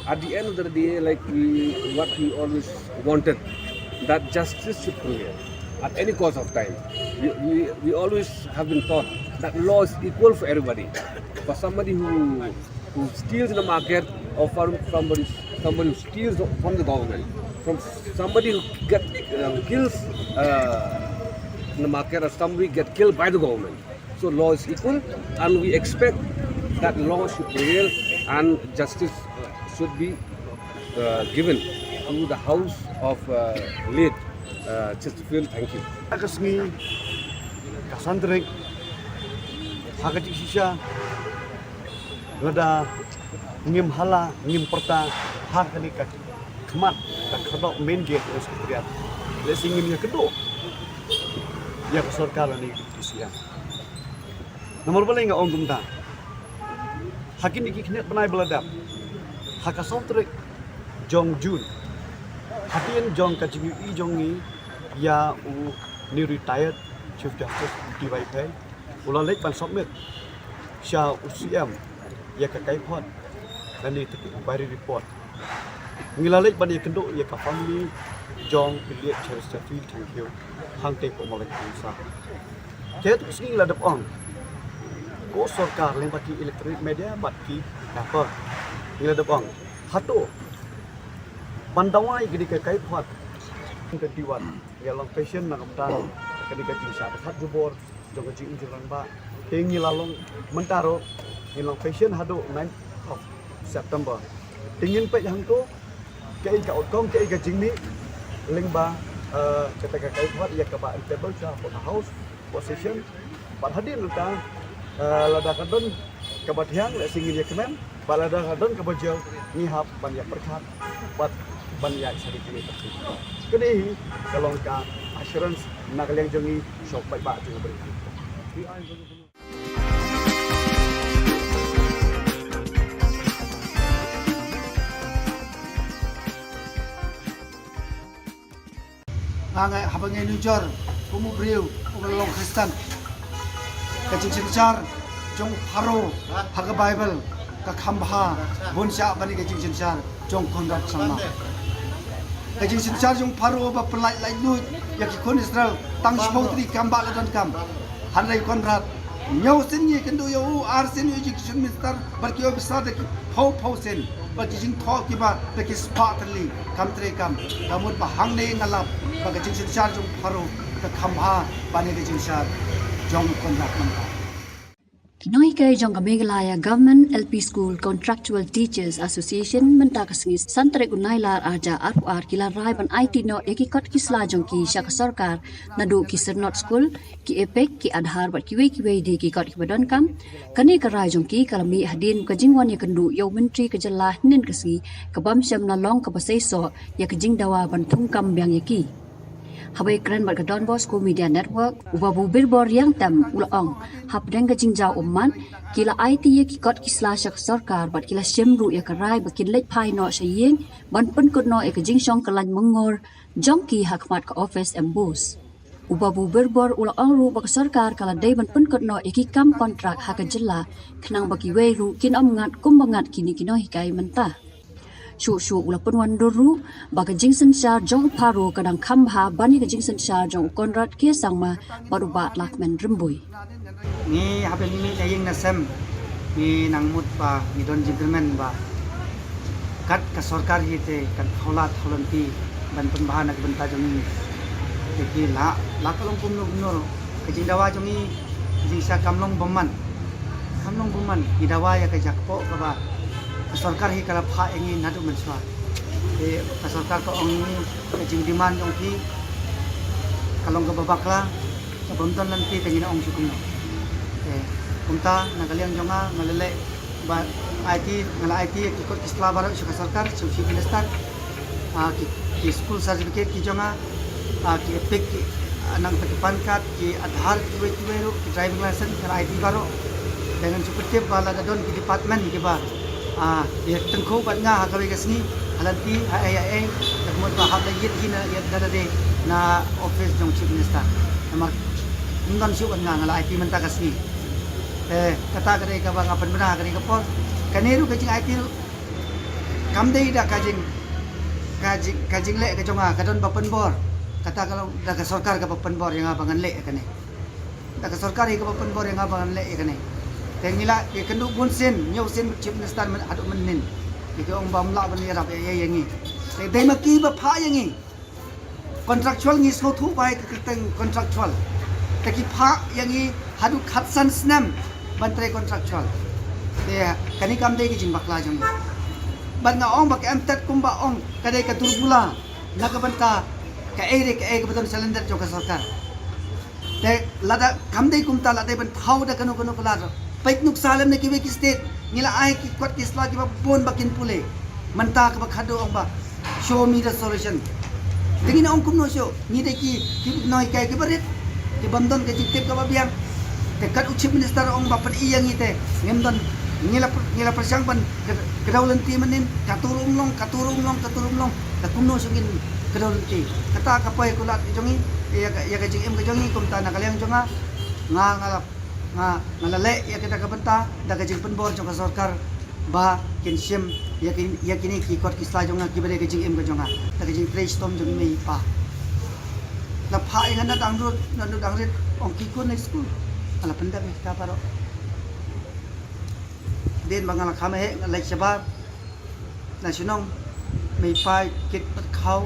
at the end of the day, like we, what we always wanted, that justice should prevail at any cost of time. We, we, we always have been taught that law is equal for everybody. For somebody who, who steals in the market, or from somebody, somebody who steals from the government, from somebody who get, uh, kills, uh, in the market, or somebody get killed by the government. So law is equal, and we expect that law should prevail and justice, uh, should be, uh, given to the house of, uh, late, uh, Chesterfield. Thank you. Ka sngi ka san tarik, ha ka jingshisha, lada ngim hala, ngim pyrta ha kane ka khmat, ka khatduh main gate ka Secretariat, lehse ngin ïakynduh ïa ka sorkar lane ka P C M. Namar balei nga ong kumta? Ha kine ki khyndiat bnai ba la dep, ha ka san tarik jong June, hadien jong ka jingïohi jong ngi ïa une u retired Chief Justice T Y Phei, u la leit ban submit Sha u C M ïa ka kaiphod lane te ka inquiry report. Ngi la leit ban ïakynduh ïa ka family jong u Late Cheristerfield Thangkhiew hangtei hapoh Mawlai Kynsa. Te tu sngi ngi la dep ong, ko sorkar lyngba ki electronic media bad ki paper, ngi la dep ong, hato ban dawa ïa kane ka kaiphod. Twenty-one ngi la long patient na ka bynta kane ka jingshah pyrkhat jubor jong ka jingim jingrangbah. Te ngi la long mynta ruh, ngi long patient haduh ninth of September. Te ngin peit hangto kaei ka outcome, kaei ka jingmih lyngba, eh, kata ka kaiphod ïa kaba en table sha hapoh House, hapoh session. Bad hadien nangta, eh, lada ka don kaba thiang, lehse ngin ïa kmen. Bad lada ka don kaba jia, ngi hap ban ïa pyrkhat bad ban ïa share kine. Kane hi ka long ka assurance na ka liang jong ngi sha u paidbah jong ngi. Nga ngai haba ngai nujor kum u briew uba long Khristan. Ka jingsynshar jong u Pharaoh ha ka Baibl ka kham bha bun shah ban ïa ka jingsynshar jong u Conrad Sangma. Ka jingsynshar jong u Pharaoh ba pynlait laitluid ïa ki khun Israel tang shiphew tylli ki kam ba la donkam. Hynrei u Conrad, hynñiew sien ngi kynduh ïa u, ar sien u education minister bad ki officer da ki phew phew sien bad ki jingthoh kiba da ki spah tylli. Kam treikam, ka mut ba hangne nga lap ba ka jingsynshar jong u Pharaoh ka kham bha ban ïa ka jingsynshar jong u Conrad mynta. Ki nonghikai jong ka Meghalaya Government L P School Contractual Teachers Association mynta ka sngi san tarik u Nailar arhajar arphew ar ki la rai ban aiti noh ïa ki kot ki sla jong ki sha ka sorkar, naduh ki Syrnod School, ki EPIC, ki Aadhaar bad kiwei kiwei de ki kot kiba donkam. Kane ka rai jong ki ka la mih hadien ka jingwan ïakynduh ïa u Myntri ka jylla hynnin ka sngi, ka bym shym la long kaba seisoh ïa ka jingdawa ban thungkam biang ïa ki. Haba ïakren bad ka Don Bosco Media Network, u Babu Birbor Riangtem u la ong, hapdeng ka jingjaw ummat, ki la aiti ïa ki kot ki sla sha ka sorkar bad ki la shim ruh ïa ka rai ba kin leit phai noh sha ïing ban pynkut noh ïa ka jingshong kyllaiñ myngor jong ki ha khmat ka office MBOSE. U Babu Birbor u la ong ruh ba ka sorkar ka la dei ban pynkut noh ïa ki kam kontrak ha ka jylla, khnang ba kiwei ruh kin ym ngat kumba ngat kine ki nonghikai mynta. Shuh shuh u la pynwandur ruh ba ka jingsynshar jong u Pharaoh ka dang kham bha ban ïa ka jingsynshar jong u Conrad K Sangma bad u Bah Lahkmen Rymbui. Ngi haba ngi mih na ïing na sem, ngi nang mut ba ngi don jingkyrmen ba kat ka sorkar hi te kan thaw lad thaw lynti ban pynbha na ka bynta jong ngi. Te ki la, la ka long kumno kumno ruh, ka jingdawa jong ngi, ka jingshah kam long bymman. Kam long bymman, ngi dawa ïa ka jakpoh kaba ka sorkar hi ka la phah ïa ngi naduh mynshuwa. Te ka sorkar ka ong ïa ngi ka jingdemand jong phi ka long kaba bakla, ka bym don lynti, te ngin ong shuh kumno. Te kumta na ka liang jong nga, nga la leh ba aiti, nga la aiti ïa ki kot ki sla baroh sha ka sorkar, sha u Chief Minister. Ah, ki, ki school certificate ki jong nga, ah, ki EPIC ki, ah, nangta ki PAN card, ki Aadhaar, kiwei kiwei ruh, ki driving license, nga la aiti baroh. Te ngan shu pyntip ba lada don ki department kiba, ah, ïa tyngkhuh bad nga ha kawei ka sngi, ha lynti, ha ei ha ei, te ka mut ba hap la ïit hi na, ïit da lade na office jong Chief Minister. Namar ym don shuh bad nga, nga la aiti mynta ka sngi. Te kata ka dei kaba nga pynbna ha kane ka por. Kane ruh ka jingaiti ruh kam dei da ka jing, ka jing, ka jingleh ka jong nga, ka don ba pynbor. Kata ka long da ka sorkar kaba pynbor ïa nga ba ngan leh ïa kane. Da ka sorkar hi kaba pynbor ïa nga ba ngan leh ïa kane. Te ngi la ïakynduh bun sien, hynñiew sien bad Chief Minister myn, haduh mynnin. Te ki ong ba ym lah ban ïarap ïa, ïa, ïa ngi. Te dei ma ki ba phah ïa ngi. Contractual ngi sngewthuh ba ïa ka kyrteng contractual. Te ki phah ïa ngi haduh khatsan snem ban trei contractual. Te kane kam dei ka jingbakla jong ngi. Bad nga ong ba ka MTET kumba ong ka dei ka turbula na ka bynta kaei re kaei kaba don sha lyndet jong ka sorkar. Te lada kam dei kumta, la dei ban thaw da kano kano ka lad. Peit nuksa lem na kiwei ki state, ngi la ai ki kot ki sla kiba bun ba kin pule. Mynta kaba khadduh ong ba show me the solution. Te ngin ong kumno shuh, ngi dei ki, ki nonghikai kiba rit, ki bym don ka jingtip kaba biang. Te kat u Chief Minister ong ba pyni ïa ngi te ngim don, ngi la, ngi la pyrshang ban kdew lynti mynnin, katu ruh ym long, katu ruh ym long, katu ruh ym long. Te kumno shuh ngin kdew lynti? Kata ka poi ka lad ka jong ngi, ïa ka, ïa ka jingim ka jong ngi, kumta na ka liang jong nga, nga, nga la Nga, nga la leh ïa kata ka bynta da ka jingpynbor jong ka sorkar ba kin shim ïa ki, ïa kine ki kot ki sla jong nga kiba dei ka jingim ka jong nga da ka jingtrei shitom jong i mei i pa. La phah ïa nga na dang rut, na dang rit, ong ki khun na skul. Nga la pyndep ïa kata baroh. Dien ba nga la kham heh, nga la leit shabar na shnong, mei pa kit bad khaw,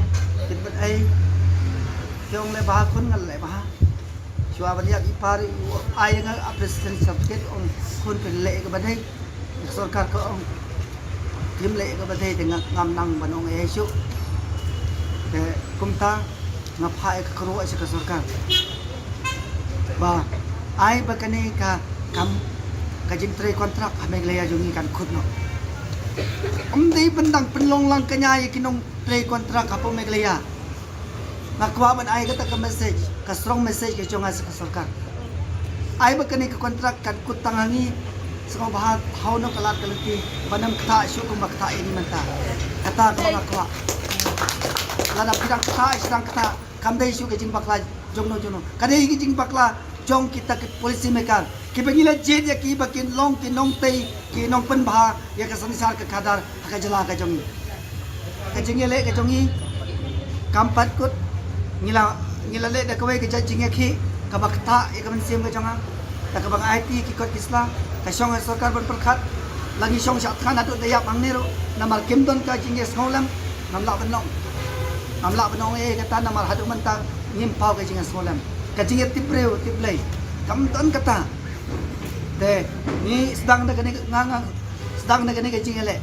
kit bad ei. Ki ong leh bha khun, nga leh bha. Shuwa ban ïap i pa ruh u ai nga appreciation certificate, ong khun, phin leh kaba dei. Ka sorkar ka ong phim leh kaba dei, te nga ngam nang ban ong ei shuh. Te kumta nga phah ïa ka kyrwoh sha ka sorkar ba ai ba kane ka kam, ka jingtrei kontrak ha Meghalaya jong ngi kan kut noh. Ym dei ban dang pynlong lang kñia ïa ki nongtrei kontrak hapoh Meghalaya. Nga kwah ban ai kata ka message, ka strong message ka jong nga sha ka sorkar. Ai ba kane ka kontrak kan kut tang ha ngi, sngewbha thaw noh ka lad ka lynti, ban ym ktah shuh kumba ktah ïa ngi mynta. Kata kaba nga kwah. Lada phi dang ktah, phi dang ktah, kam dei shuh ka jingbakla jongno jongno. Ka dei ka jingbakla jong kita ki policy maker, kiba ngi la jied ïa ki ba kin long ki nongtei, ki nongpynbha ïa ka synshar ka khadar ha ka jylla ka jong ngi. Ka jingïaleh ka jong ngi kam pat kut. Ngi la, ngi la leh da kawei ka jait jingïakhih kaba ktah ïa ka mynsiem ka jong nga, da kaba nga aiti ki kot ki sla. Ka shong ha sorkar ban pyrkhat. La ngi shong shah thngan haduh da ïap hangne ruh, namar kim don ka jingïasngewlem, ngam lah ban ong. Ngam lah ban ong ei ei kata, namar haduh mynta ngim paw ka jingïasngewlem. Ka jingïatip briew tip Blei, kam don kata. Te ngi sdang da kane, nga, nga sdang da kane ka jingïaleh.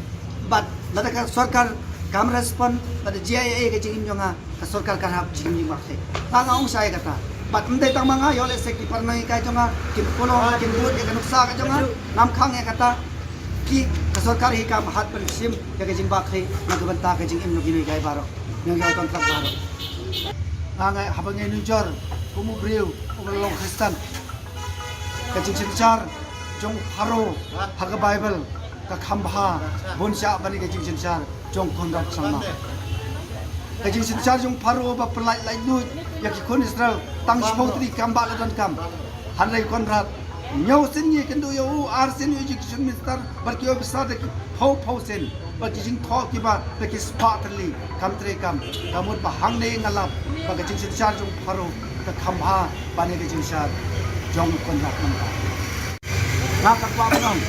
Bad lada ka sorkar kam respond, lada jia ei ei ka jingim jong nga, ka sorkar kan hap jingim jingbakhlieh. Nga, nga ong shai kata. Bad ym dei tang ma nga, ïoh lehse ki paralok ka jong nga, ki pulong, ki bud ïa ka nuksa ka jong nga, ngam khang ïa kata. Ki, ka sorkar hi kam hat ban shim ïa ka jingbakhlieh na ka bynta ka jingim jong kine ki baroh, jong ki kontrak baroh. Nga, nga haba ngi nujor kum u briew uba long Khristan, ka jingsynshar jong u Pharaoh ha ka Baibl ka kham bha bun shah ban ïa ka jingsynshar jong Konrad Sangma. Ka jingsynshar jong u Pharaoh ba pynlait laitluid ïa ki khun Israel tang shiphew tylli ki kam ba la donkam. Hynrei Konrad, hynñiew sien ngi kynduh ïa u, ar sien u execution minister bad ki officer da ki phew phew sien bad ki jingthoh kiba da ki spah tylli kam treikam. Ka mut ba hangne nga lap ba ka jingsynshar jong u Pharaoh ka kham bha ban ïa ka jingsynshar jong u Konrad mynta. Nga ka kwah ban ong,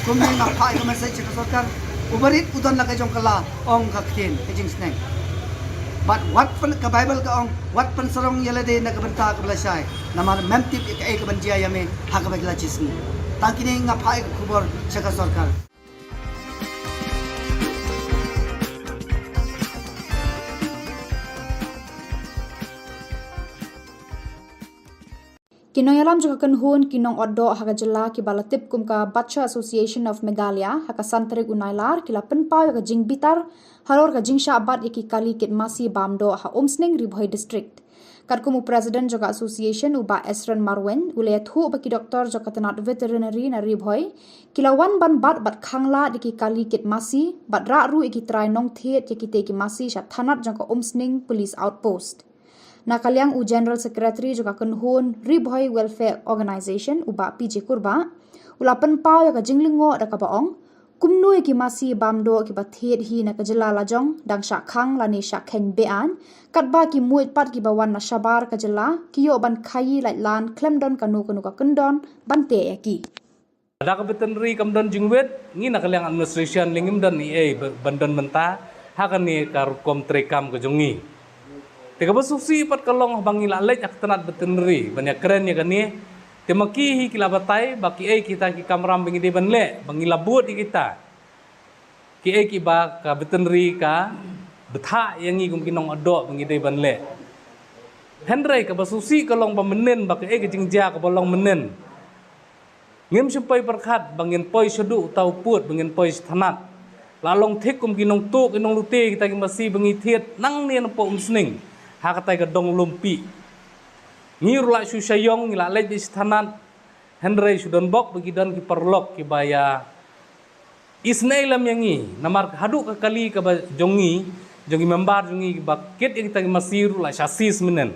kumne nga phah ïa ka message sha ka sorkar. U barit u don la ka jong ka la, ong ka ktien ka jingsneng. Bad wat pyn, ka Baibl ka ong, wat pynsarong ïa lade na ka bynta kaba lashai, namar mem tip ïa kaei kaban jia ïa me ha kaba ki la shisngi. Tang kine nga phah ïa ka khubor sha ka sorkar. Ki nongïalam jong ka kynhun ki nongotdoh ha ka jylla kiba la tip kum ka Bacha Association of Meghalaya, ha ka san tarik u Nailar ki la pynpaw ïa ka jingbitar halor ka jingshah bat ïa ki kali kit masi bam doh ha Umsning, Ri Bhoi District. Katkum u President jong ka Association, u Bah Esron Marwein, u la ïathuh ba ki doktor jong ka tnat veterinary na Ri Bhoi ki la wan ban bat bad khanglad ïa ki kali kit masi bad rah ruh ïa ki trai nongthied ïa kitei ki masi sha thanat jong ka Umsning Police Outpost. Na ka liang u General Secretary jong ka kynhun Ri Bhoi Welfare Organisation, u Bah P J Kurbah, u la pynpaw ïa ka jinglyngngoh da kaba ong, kumno ïa ki masi bam doh kiba thied hi na ka jylla lajong dang shah khang lane shah kheiñ be-aiñ, katba ki muid pat kiba wan na shabar ka jylla ki ïoh ban khaïi laitlan khlem don kano kano ka kyndon ban teh ïa ki. Lada ka veterinary kam don jingwit, ngi na ka liang administration lei ngim don ei ei ba, ban don bynta ha kane ka rukom treikam ka jong ngi. Te kaba sngewsih pat ka long haba ngi la leit ha ka tnat veterinary ban ïakren ïa kane, te ma ki hi ki la batai ba kiei kita ki kamram ba ngi dei ban leh, ba ngi la bud ïa kita. Kiei kiba ka veterinary ka bthah ïa ngi kum ki nongotdoh ba ngi dei ban leh. Hynrei kaba sngewsih ka long ba mynnin, ba kaei ka jingjia kaba long mynnin, ngim shym poi pyrkhat ba ngin poi shaduh uta u pud, ba ngin poi sha thanat. La long thik kum ki nongtuh ki nonglute kita ki masi ba ngi thied nangne napoh Umsning ha katai ka dong Lumpih. Ngi ruh la shu shah ïong, ngi la leit beit sha thanat, hynrei shu don bok ba ki don ki paralok kiba ïa isynei lem ïa ngi, namar haduh ka kali kaba jong ngi, jong ki member jong ngi kiba kit ïa kita ki masi ruh la shah seize mynnin.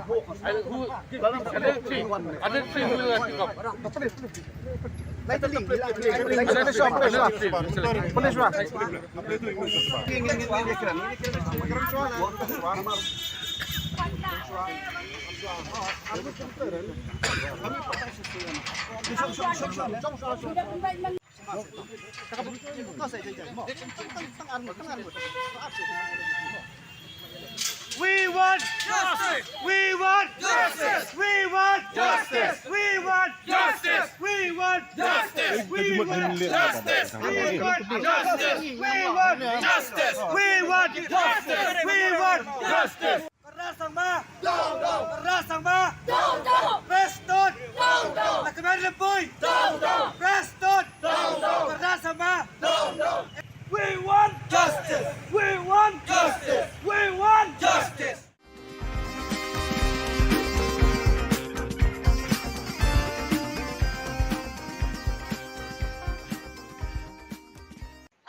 I, who, I don't see, I don't see who has to come. Police, police, police, police. We want justice. We want justice. We want justice. We want justice. We want justice. We want justice. We want justice. We want justice. We want justice. We want justice. Ka rasang ma. Ka rasang ma. Preston. Ka kmen lempui. Preston. Ka rasang ma. We want justice. We want justice. We want justice.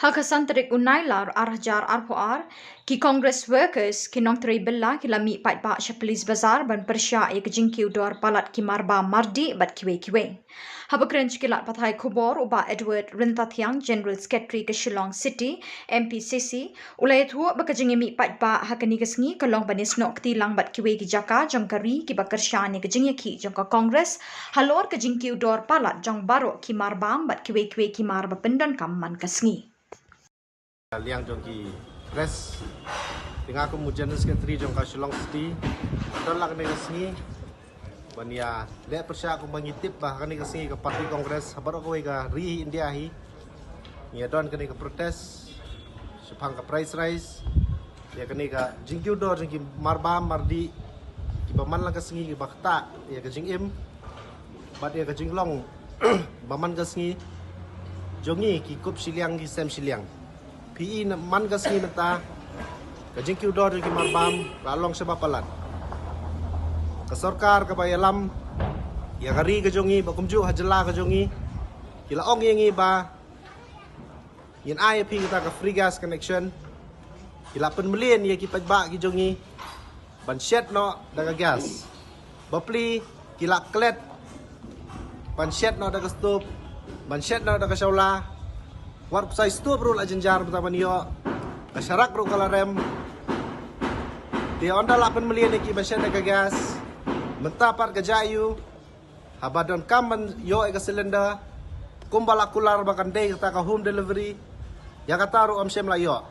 Ha ka san tarik u Nailar ar hajar arphew ar, ki Congress workers, ki nongtrei bylla, ki la mih paidbah sha Police Bazar ban pyrshah ïa ka jingkiew dor palat ki marbam, mardih bad kiwei kiwei. Haba kren sha ki lad pathai khubor, u Bah Edward Ryntathiang, General Secretary ka Shillong City M P C C, u la ïathuh ba ka jingïamih paidbah ha kane ka sngi ka long ban ïasnoh kti lang bad kiwei ki jaka jong ka ri kiba kyrshan ïa ka jingïakhih jong ka Congress halor ka jingkiew dor palat jong baroh ki marbam bad kiwei kiwei ki mar ba pyndonkam man ka sngi. Liang jong ki press, te nga kum u General Secretary jong ka Shillong City, don la kane ka sngi ban ïa leh pyrshah kumba ngi tip ba kane ka sngi ka party Congress ha baroh kawei ka ri India hi ngi ïa don kane ka protest shaphang ka price rise, ïa kane ka jingkiew dor jong ki marbam mardih kiba man la ka sngi kiba ktah ïa ka jingim bad ïa ka jinglong ba man ka sngi jong ngi ki kup shiliang ki sem shiliang. Phi i na man ka sngi mynta ka jingkiew dor jong ki marbam la long shaba palat. Ka sorkar kaba ïalam ïa ka ri ka jong ngi ba kumjuh ha jylla ka jong ngi ki la ong ïa ngi ba ngin ai ïa phi kata ka free gas connection. Ki la pynmlien ïa ki paidbah ki jong ngi ban shet noh da ka gas. Bapli ki la klet ban shet noh da ka stove, ban shet noh da ka shawla. Wat u sai stove ruh la jynjar mynta ban ïoh. Ka sharak ruh ka la rem. Te ynda la pynmlien ïa ki ban shet da ka gas, mynta pat ka jia aiu? Haba donkam ban ïoh ïa ka cylinder, kumba la kular ba kan dei kata ka home delivery, ïa kata ruh ym shym la ïoh.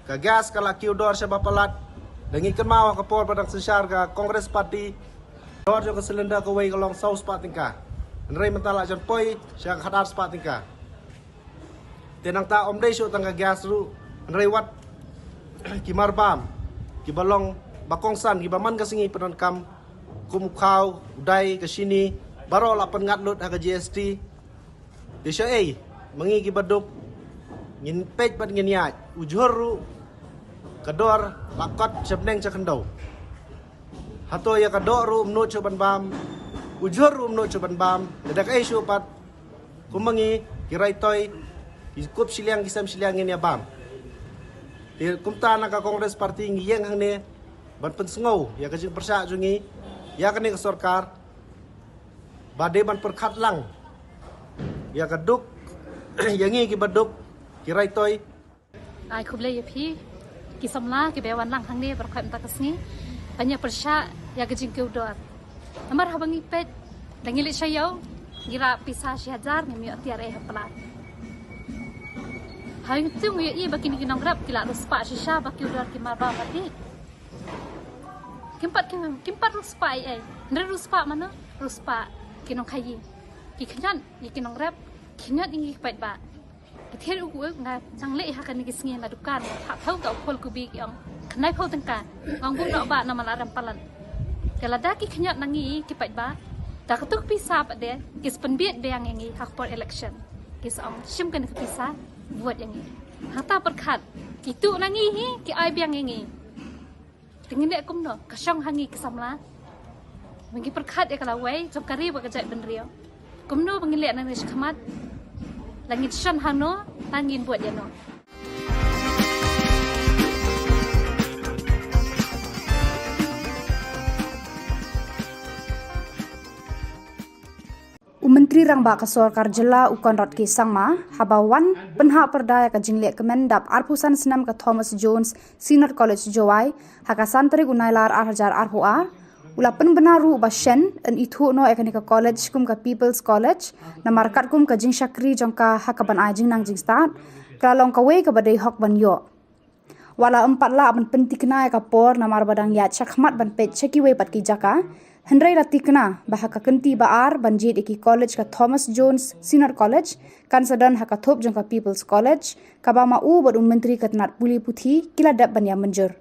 Ka gas ka la kiew dor shaba palat, da ngi kynmaw ha ka por ba dang synshar ka Congress Party, dor jong ka cylinder kawei ka long saw spah tyngka. Hynrei mynta la jan poi sha ka khatar spah tyngka. Te nangta ym dei shuh tang ka gas ruh, hynrei wat ki marbam kiba long ba kongsan kiba man ka sngi pyndonkam kum u khaw, u dai, ka shini, baroh la pynngat lut ha ka G S T. Te shaei ma ngi kiba duk ngin peit bad ngin ïaid? U jhur ruh ka dor la kot sha bneng sha khyndew. Hato ïa ka doh ruh ym nud shuh ban bam, u jhur ruh ym nud shuh ban bam, te da kaei shuh pat kum ma ngi ki raitoi, ki kup shiliang ki sem shiliang ngin ïa bam? Te kumta na ka Congress Party ngi ïeng hangne ban pynsngew ïa ka jingpyrshah jong ngi ïa kane ka sorkar ba dei ban pyrkhat lang ïa ka duk ïa ngi kiba duk, ki raitoi. Ai khublei ïa phi ki samla kiba wan lang hangne baroh kawei mynta ka sngi ban ïa pyrshah ïa ka jingkiew dor. Namar haba ngi peit da ngi leit sha ïew ngi rah pisa shi hajar, ngim ïoh tiar ei ha pla. Ha ïing tu ngi ïohi ba kine ki nongrep ki la riewspah shisha ba kiew dor ki marbam mardih. Kim pat, kim, kim pat riewspah ei ei. Hynrei riewspah mano? Riewspah ki nongkhaïi. Ki khñiot ïa ki nongrep, khñiot ïa ngi ki paidbah. Ki thied u, u, nga chang leh ha kane ki sngi na dukan, ha phew ta u phul kubi ki ong khyndai phew tyngka. Nga ong buh noh bah namar la rem palat. Te lada ki khñiot na ngi ki paidbah, da katu ka pisa pat de ki sa pynbiej biang ïa ngi ha ka por election. Ki sa ong shim kane ka pisa, vote ïa ngi. Hangta pyrkhat, ki tuh na ngi hi, ki ai biang ïa ngi. Te ngin leh kumno, ka shong ha ngi ki samla. Ma ngi pyrkhat ïa ka lawei jong ka ri bad ka jaitbynriew. Kumno ba ngin leh nangne shakhmat? La ngin shon hangno, la ngin buaid ïano? U Myntri Rangbah ka Sorkar Jylla u Conrad K Sangma haba wan pynhap pyrda ïa ka jingleh kmen dap arphew san snem ka Thomas Jones Synod College Jowai ha ka san tarik u Nailar ar hajar arphew ar, u la pynbna ruh ba shen yn ithuh noh ïa kane ka college kum ka People's College namar katkum ka jingshakri jong ka ha kaban ai jingnang jingstad, ka la long kawei kaba dei hok ban ïoh. Wat la ym pat lah ban pynthikna ïa ka por namar ba dang ïaid shakhmat ban peit sha kiwei pat ki jaka, hynrei la thikna ba ha ka kynti ba ar ban jied ïa ki college ka Thomas Jones Synod College kan sa don ha ka thup jong ka People's College, kaba ma u bad u Myntri ka tnat pule puthi ki la dep ban ïa mynjur.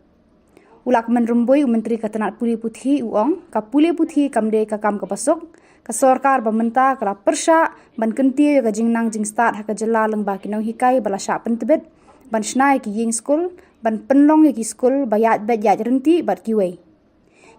U Lahkmen Rymbui, u Myntri ka tnat pule puthi, u ong ka pule puthi kam dei ka kam kaba suk. Ka sorkar ba mynta ka la pyrshah ban kyntiew ïa ka jingnang jingstad ha ka jylla lyngba ki nonghikai ba la shah pyntbit ban shna ïa ki ïing skul, ban pynlong ïa ki skul ba ïaid beit ïaid ryntih bad kiwei.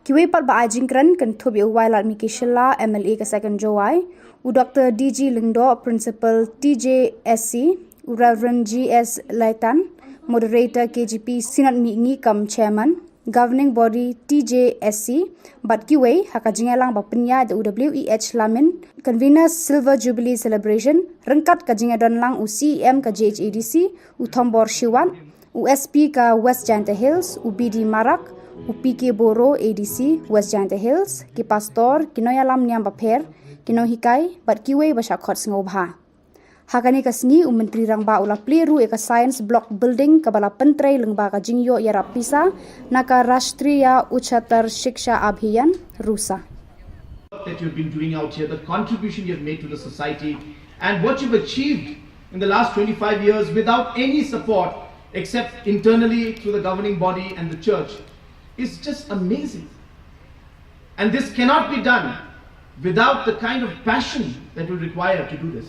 Kiwei pat ba ai jingkren kynthup ïa u Wailadmiki Shylla, M L A ka Second Jowai, u Doctor D G Lyngdoh, Principal T J S C, u Reverend G S Laitan, Moderator K J P Synod Mihngi cum Chairman Governing Body T J S C, bad kiwei ha ka jingïalang ba pynïaid da u W E H Lamin, Convener Silver Jubilee Celebration, ryngkat ka jingïadon lang u C E M ka J H A D C, u Thombor Shiwat, u S P ka West Jaintia Hills, u B D Marak, u P K Boro, A D C West Jaintia Hills, ki pastor, ki nongïalam niam bapher, ki nonghikai, bad kiwei ba shah khot sngewbha. Ha kane ka sngi u Myntri Rangbah u la plie ruh ïa ka Science Block Building kaba la pyntrei lyngba ka jingïoh ïarap pisa na ka Rashtriya Uchatar Shiksha Abhiyan, rusa. That you've been doing out here, the contribution you've made to the society, and what you've achieved in the last twenty-five years without any support except internally through the governing body and the church is just amazing. And this cannot be done without the kind of passion that we require to do this.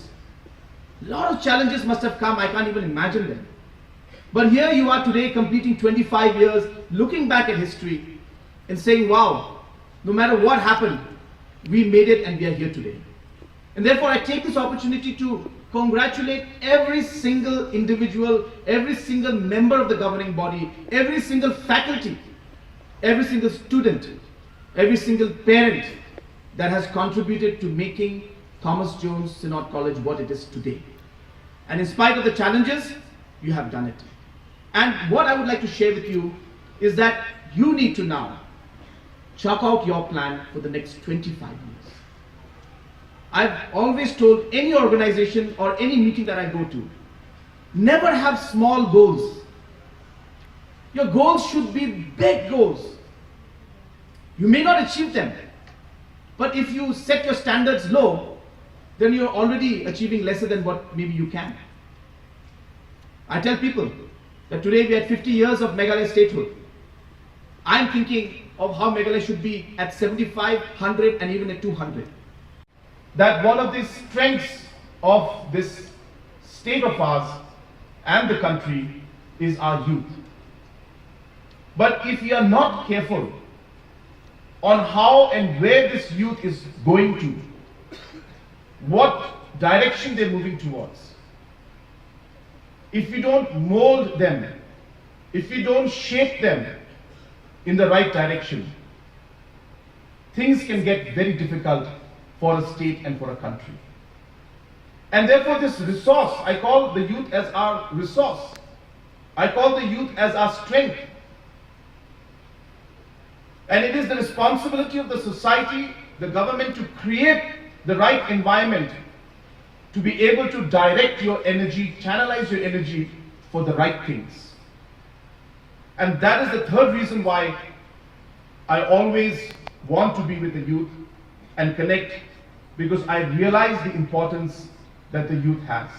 A lot of challenges must have come, I can't even imagine them. But here you are today, completing twenty-five years, looking back at history and saying, wow, no matter what happened, we made it and we are here today. And therefore, I take this opportunity to congratulate every single individual, every single member of the governing body, every single faculty, every single student, every single parent that has contributed to making Thomas Jones Synod College what it is today. And in spite of the challenges, you have done it. And what I would like to share with you is that you need to now chalk out your plan for the next twenty-five years. I've always told any organization or any meeting that I go to, never have small goals. Your goals should be big goals. You may not achieve them, but if you set your standards low, then you're already achieving lesser than what maybe you can. I tell people that today we had fifty years of Meghalaya statehood. I'm thinking of how Meghalaya should be at seventy-five, hundred, and even at two hundred. That one of the strengths of this state of ours and the country is our youth. But if we are not careful on how and where this youth is going to, what direction they're moving towards, if we don't mold them, if we don't shape them in the right direction, things can get very difficult for a state and for a country. And therefore, this resource, I call the youth as our resource. I call the youth as our strength. And it is the responsibility of the society, the government, to create the right environment to be able to direct your energy, channelize your energy for the right things. And that is the third reason why I always want to be with the youth and connect, because I realize the importance that the youth has.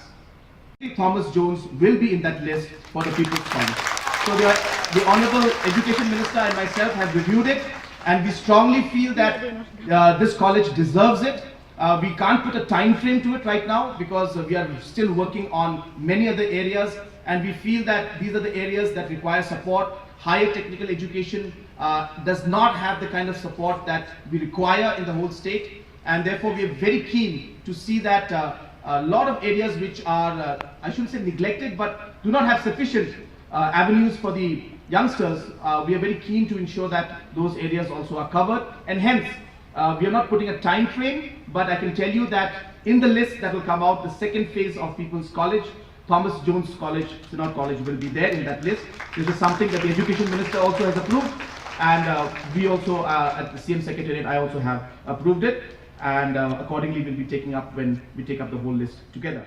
Thomas Jones will be in that list for the People's College. So the, the Honorable Education Minister and myself have reviewed it, and we strongly feel that uh, this college deserves it. Uh, we can't put a time frame to it right now because uh, we are still working on many other areas, and we feel that these are the areas that require support. Higher technical education uh, does not have the kind of support that we require in the whole state, and therefore we are very keen to see that uh, a lot of areas which are, uh, I shouldn't say neglected, but do not have sufficient uh, avenues for the youngsters, uh, we are very keen to ensure that those areas also are covered, and hence uh, we are not putting a time frame, but I can tell you that in the list that will come out, the second phase of People's College, Thomas Jones College, Synod College will be there in that list. This is something that the Education Minister also has approved, and uh, we also, uh, at the C M Secretariat, I also have approved it, and uh, accordingly we'll be taking up when we take up the whole list together.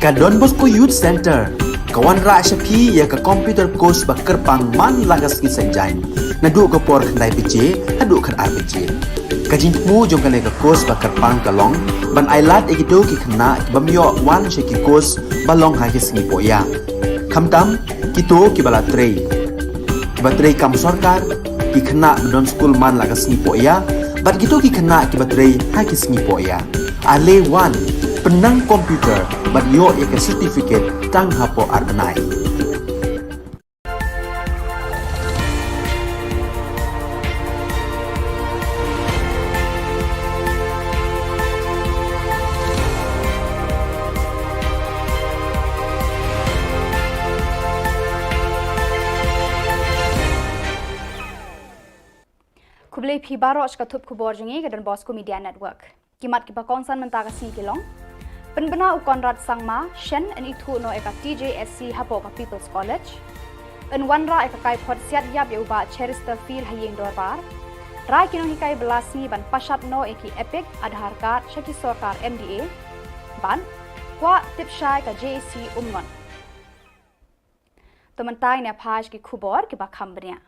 Ka Don Bosco Youth Center ka wanrah sha phi ïa ka computer course ba kyrpang man la ka sngi Saitjaiñ, naduh ka por khyndai baje haduh khatar baje. Ka jingthmu jong kane ka course ba kyrpang ka long ban ailad ïa kito ki khynnah ki bym ïoh wan sha ki course ba long ha ki sngi pohïa. Khamtam kito kiba la trei, kiba trei kam sorkar, ki khynnah ba don skul man la ka sngi pohïa, bad kito ki khynnah kiba trei ha ki sngi pohïa. Ale wan, pynnang computer bad ïoh ïa ka certificate tang hapoh ar bnai. Khublei phi baroh sha ka thup khubor jong ngi ka Don Bosco Media Network. Ki mat kiba kongsan mynta ka sngi ki long: Pynbna u Conrad Sangma, shen yn ithuh noh ïa ka T J S C hapoh ka People's College. Yn wanrah ïa ka kaiphod siat ïap ïa u Bah Cheristerfield ha ïing dorbar. Rai ki nonghikai bylla sngi ban pashat noh ïa ki EPIC, Aadhaar card sha ki sorkar M D A. Bad kwah tip shai ka J A C Umngot. To mynta ngin ïa phai sha ki khubor kiba kham bniah.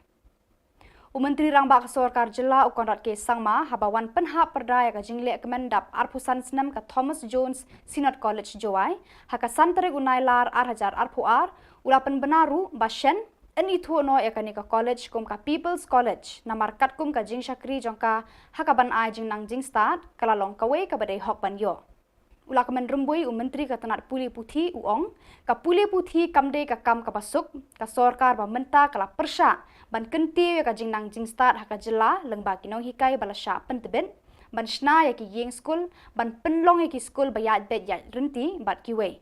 U Myntri Rangbah ka Sorkar Jylla u Conrad K Sangma haba wan pynhap pyrda ïa ka jingleh kmen dap arphew san snem ka Thomas Jones Synod College Jowai ha ka san tarik u Nailar ar hajar arphew ar, u la pynbna ruh ba shen yn ithuh noh ïa kane ka college kum ka People's College namar katkum ka jingshakri jong ka ha kaban ai jingnang jingstad ka la long kawei kaba dei hok ban ïoh. U la kmen rymbui u Myntri ka tnat pule puthi u ong, ka pule puthi kam dei ka kam kaba suk, ka sorkar ba mynta ka la pyrshah ban kyntiew ïa ka jingnang jingstad ha ka jylla lyngba ki nonghikai ba la shah pyntbit ban shna ïa ki ïing skul, ban pynlong ïa ki skul ba ïaid beit ïaid rynti bad kiwei.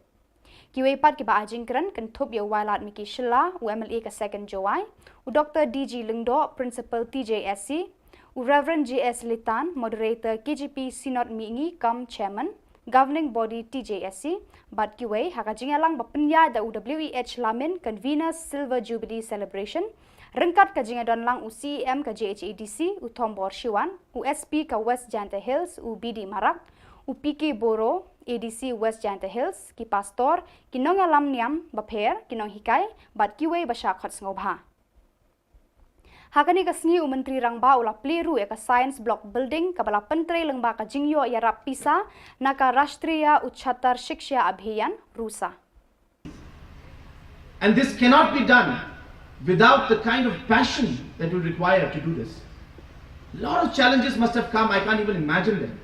Kiwei pat kiba ai jingkren kynthup ïa u Wailadmiki Shylla, u M L A ka Second Jowai, u Doctor D G Lyngdoh, Principal T J S C, u Reverend J S Litan, Moderator K J P Synod Mihngi cum Chairman Governing Body T J S C, bad kiwei ha ka jingïalang ba pynïaid da u W E H Lamin, Convener Silver Jubilee Celebration, ryngkat ka jingïadon lang u C E M ka J H A D C u Thombor Shiwan, u S P ka West Jaintia Hills u B D Marak, u P K Boro, A D C West Jaintia Hills, ki pastor, ki nongïalam niam bapher, ki nonghikai bad kiwei ba shah khot sngewbha. Ha kane ka sngi u Myntri Rangbah u la plie ruh ïa ka Science Block Building kaba la pyntrei lyngba ka jingïoh ïarap pisa na ka Rashtriya Uchchatar Shiksha Abhiyan, rusa. And this cannot be done without the kind of passion that we require to do this. A lot of challenges must have come, I can't even imagine them.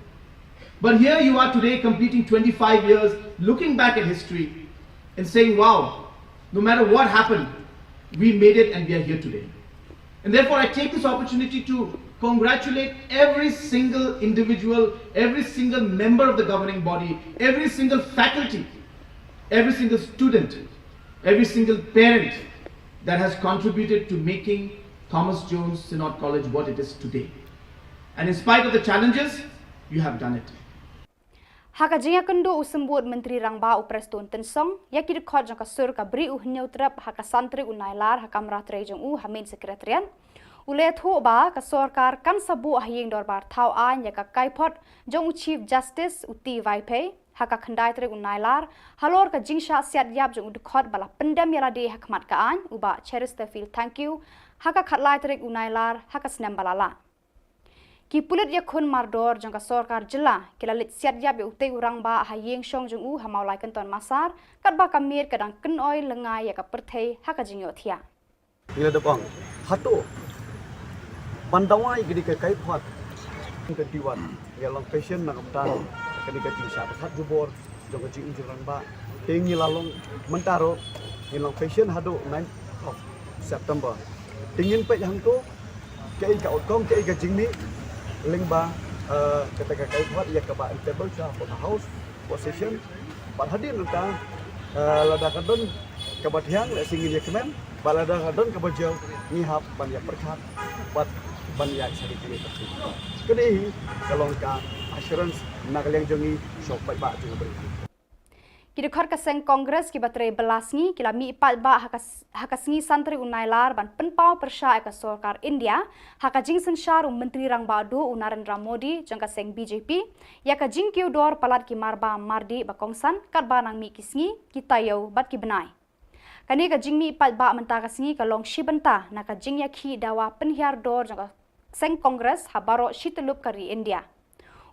But here you are today, completing twenty-five years, looking back at history and saying, wow, no matter what happened, we made it and we are here today. And therefore, I take this opportunity to congratulate every single individual, every single member of the governing body, every single faculty, every single student, every single parent that has contributed to making Thomas Jones Synod College what it is today. And in spite of the challenges, you have done it. Ha ka jingïakynduh u Symbud Myntri Rangbah u Prestone Tynsong ïa ki dkhot jong ka sur ka Bri u Hynñiewtrep ha ka san tarik u Nailar ha kamra trei jong u ha Main Secretariat, u la ïathuh ba ka sorkar kan sa buh ha ïing dorbar thaw aiñ ïa ka kaiphod jong u Chief Justice u T Vaiphei ha ka khyndai tarik u Nailar halor ka jingshah siat ïap jong u dkhot ba la pyndem ïa lade ha khmat ka aiñ, u Bah Cheristerfield Thangkhiew, ha ka khatlai tarik u Nailar ha ka snem ba la lah. Ki pulit ïakhun mardor jong ka sorkar jylla ki la leit siat ïap ïa utei u rangbah ha ïing shong jong u ha Mawlai Kynton Massar, katba ka miet ka dang kynoi lyngngai ïa ka pyrthei ha ka jingïohthiah. Ngi la dep ong, hato ban dawa ïa kane ka kaiphod. Ka diwan ngi la long patient na ka bynta kane ka jingshah pyrkhat jubor jong ka jingim jong rangbah. Te ngi la long mynta ruh ngi long patient haduh ninth of September. Te ngin peit hangto kaei ka outcome, kaei ka jingmih lyngba kata ka kaiphod ïa kaba yn table sha hapoh ka House hapoh session. Bad hadien nangta lada ka don kaba thiang lehse ngin ïa kmen, bad lada ka don kaba jia ngi hap ban ïa pyrkhat bad ban ïa share kane ka. Kane hi ka long ka assurance na ka liang jong ngi sha u paidbah jong ka Bri. Ki dkhot ka seng Congress kiba trei bylla sngi ki la mih paidbah ha ka sngi san tarik u Nailar ban pynpaw pyrshah ïa ka sorkar India ha ka jingsynshar u Myntri Rangbah Duh u Narendra Modi jong ka seng B J P ïa ka jingkiew dor palat ki marba mardih ba kongsan katba nang mih ki sngi, ki taïew bad ki bnai. Kane ka jingmih paidbah mynta ka sngi ka long shi bynta na ka jingïakhih dawa pynhiar dor jong ka seng Congress ha baroh shi tyllup ka ri India.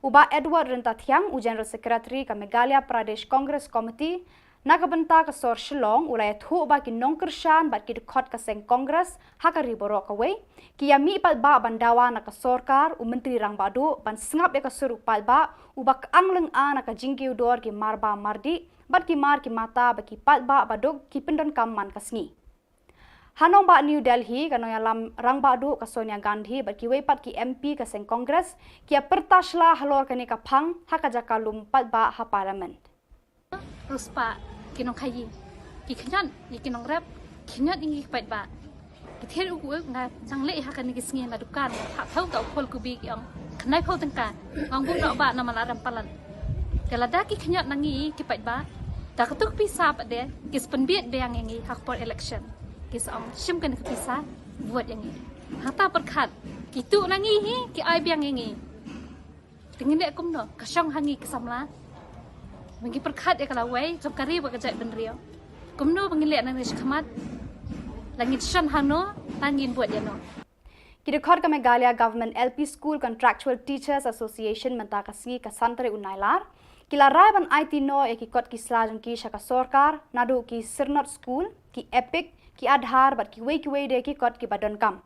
U Bah Edward Ryntathiang, u General Secretary ka Meghalaya Pradesh Congress Committee, na ka bynta ka sor Shillong u la ïathuh ba ki nongkyrshan bad ki dkhot ka seng Congress ha ka ri baroh kawei ki ïa mih paidbah ban dawa na ka sorkar, u Myntri Rangbah Duh ban sngap ïa ka sur u paidbah uba kyang lynga na ka jingkiew dor ki marba mardih bad ki mar ki mata ba ki paidbah ba duk ki pyndonkam man ka sngi. Ha nongbah New Delhi, ka nongïalam rangbah duh ka Sonia Gandhi bad kiwei pat ki M P ka seng Congress ki ïa pyrta shla halor kane ka phang ha ka jaka lum paidbah ha Parliament. Riewspah, ki nongkhaïi, ki khñiot ïa ki nongrep, khñiot ïa ngi ki paidbah. Ki thied u kuh nga chang leh ha kane ka sngi na dukan, ha thew ta u khol kubi ki ong khnai phew tyngka. Nga ong bun noh bah namar la rem palat. Te lada ki khñiot na ngi ki paidbah, da katu ka pisa pat de ki sa pynbiej biang ïa ngi ha ka por election. Ki sa ong shim kane ka pisa vote ïa ngi. Hangta pyrkhat ki tuh na ngi hi ki ai biang ïa ngi. Te ngin leh kumno, ka shong ha ngi ki samla. Ba ngi pyrkhat ïa ka lawei jong ka ri bad ka jaitbynriew. Kumno ba ngin leh nangne shakhmat. La ngin shon hangno, la ngin vote ïano. Ki dkhot ka Meghalaya Government L P School Contractual Teachers Association mynta ka sngi ka san tarik u Nailar ki la rai ban aiti noh ïa ki kot ki sla jong ki sha ka sorkar naduh ki Syrnod School, ki EPIC, ki Aadhaar bad kiwei kiwei de ki kot kiba donkam.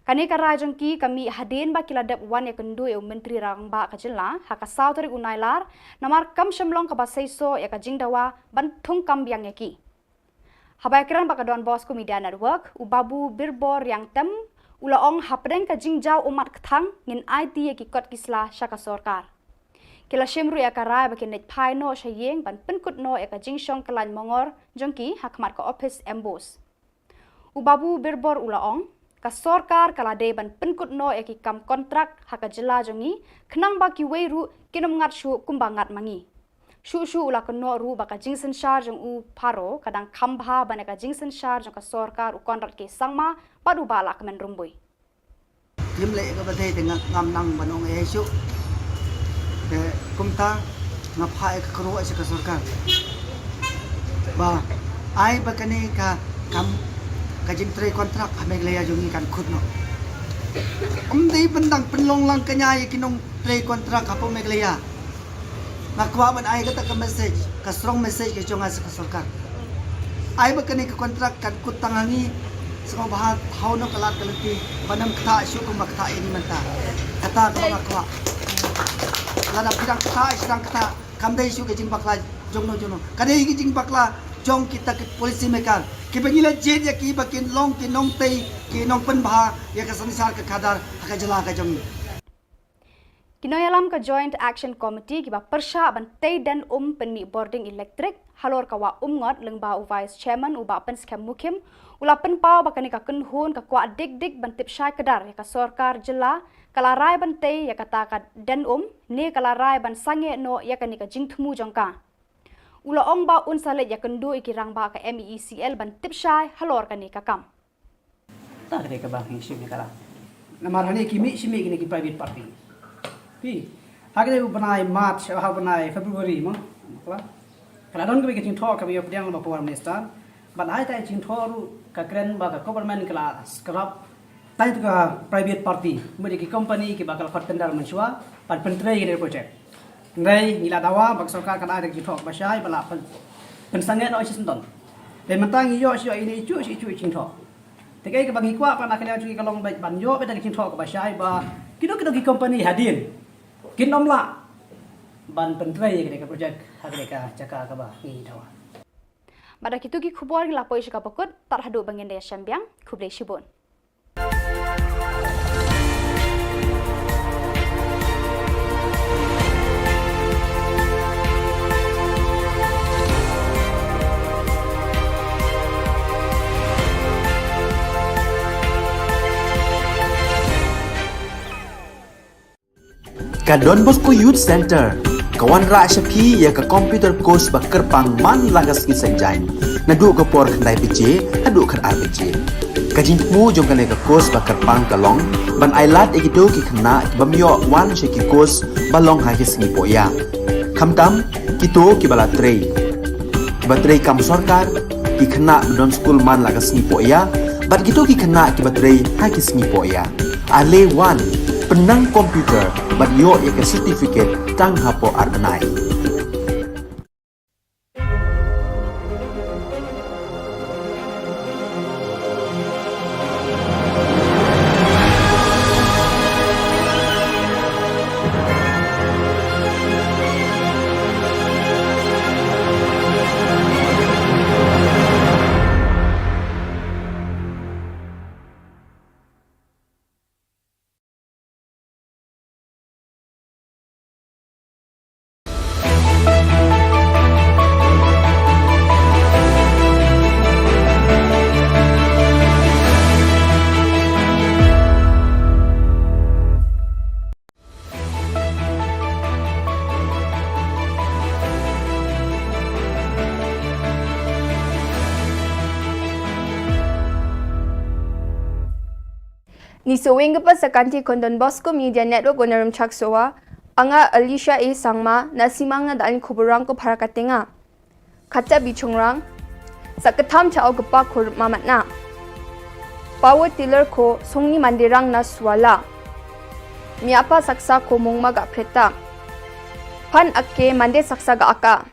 Kane ka rai jong ki ka mih hadien ba ki la dep wan ïakynduh ïa u Myntri Rangbah ka jylla ha ka saw tarik u Nailar, namar kam shym long kaba seisoh ïa ka jingdawa ban thung kam biang ïa ki. Haba ïakren bad ka Don Bosco Media Network, u Babu Birbor Riangtem u la ong hapdeng ka jingjaw ummat kthang ngin aiti ïa ki kot ki sla sha ka sorkar. Ki la shim ruh ïa ka rai ba kin leit phai noh sha ïing ban pynkut noh ïa ka jingshong kyllain mongor jong ki ha khmat ka ophis MBOSE. U Babu Birbor u la ong, ka sorkar ka la dei ban pynkut noh ïa ki kam kontrak ha ka jylla jong ngi, khnang ba kiwei ruh kin ym ngat shuh kumba ngat ma ngi. Shuh shuh u la kynnoh ruh ba ka jingsynshar jong u Pharo ka dang kham bha ban ïa ka jingsynshar jong ka sorkar u Conrad K Sangma bad u Bah Lahkmen Rymbui. Phim leh ïa kaba dei te nga ngam nang ban ong ei shuh. Te kumta nga phah ïa ka kyrwoh sha ka sorkar ba ai ba kane ka kam ka jingtrei kontrak ha Meghalaya jong ngi kan kut noh. Ym dei ban dang pynlong lang kñia ïa ki nongtrei kontrak hapoh Meghalaya. Nga kwah ban ai kata ka message, ka strong message ka jong nga sha ka sorkar. Ai ba kane ka kontrak kan kut tang ha ngi, sngewbha thaw noh ka lad ka lynti, ban ym ktah shuh kumba ktah ïa ngi mynta. Kata kaba nga kwah. Lada phi dang ktah, phi dang ktah, kam dei shuh ka jingbakla jongno jongno. Ka dei ka jingbakla jong kita ki policy maker. Kiba ngi la jied ïa ki ba kin long ki nongtei, ki nongpynbha ïa ka synshar ka khadar ha ka jylla ka jong ngi. Ki nongïalam ka Joint Action Committee kiba pyrshah ban tei den um pynmih bording elektrik halor ka wah Umngot lyngba u Vice Chairman u Bah Pynskhem Mukhim u la pynpaw ba kane ka kynhun ka kwah dik dik ban tip shai kdar ïa ka sorkar jylla ka la rai ban tei ïa kata ka den um ne ka la rai ban sangeh noh ïa kane ka jingthmu jong ka. U la ong ba un sa leit ïakynduh ïa ki rangbah ka MeECL ban tip shai halor kane ka kam. Ta ka dei kaba ngi shim ïa ka la. Namar hangne ki mih shi mih kine ki private party. Phi. Ha kane u bnai March, ha u bnai February mo. Ka la don kaba ka jingthoh kaba ïa pdiang ba Power Minister. Bad hai ta jingthoh ruh ka kren ba ka government ka la scrap. Tai tu ka private party. Mo ki company kiba ka la khot tender mynshuwa. Ban pyntrei ïa kine project. Hynrei ngi la dawa ba ka sorkar ka dei ka jingthoh kaba shai ba la pyn-, pynsangeh noh shi syndon. Te mynta ngi ïoh shi ïoh ine i shu shi shu jingthoh. Te kaei kaba ngi kwah pat na ka liang jong ngi ka long ba ban ïoh beit da ka jingthoh kaba shai ba kino kino ki company hadien kin ym lah ban pyntrei ïa kane ka project ha kane ka jaka kaba ngi dawa. Bad da kitu ki khubor ngi la poi sha kaba kut, tad haduh ba ngin da ïashem biang, khublei shibun. Ka Don Bosco Youth Centre ka wanrah sha phi ïa ka computer course ba kyrpang man la ka sngi Saitjaiñ, naduh ka por khyndai baje haduh khatar baje. Ka jingthmu jong kane ka course ba kyrpang ka long ban ai lad ïa kito ki khynnah ki bym ïoh wan sha ki course ba long ha ki sngi pohïa. Khamtam kito kiba la trei, kiba trei kam sorkar, ki khynnah ba don skul man la ka sngi pohïa, bad kito ki khynnah kiba trei ha ki sngi pohïa. Ale wan, pynnang computer bad ïoh ïa ka certificate tang hapoh ar bnai. Ngi sa weng ka pas sa kanti kon Don Bosco Media Network Wanaram Chaksowa, anga Alicia A Sangma, na simang na dalin kuburang ko para katenga. Kata bichongrang, sa katham cha au kapa kur mamatna. Power tiller ko songni mandirang na suala. Miapa saksa ko mongma ga preta. Pan ake mande saksa ga aka.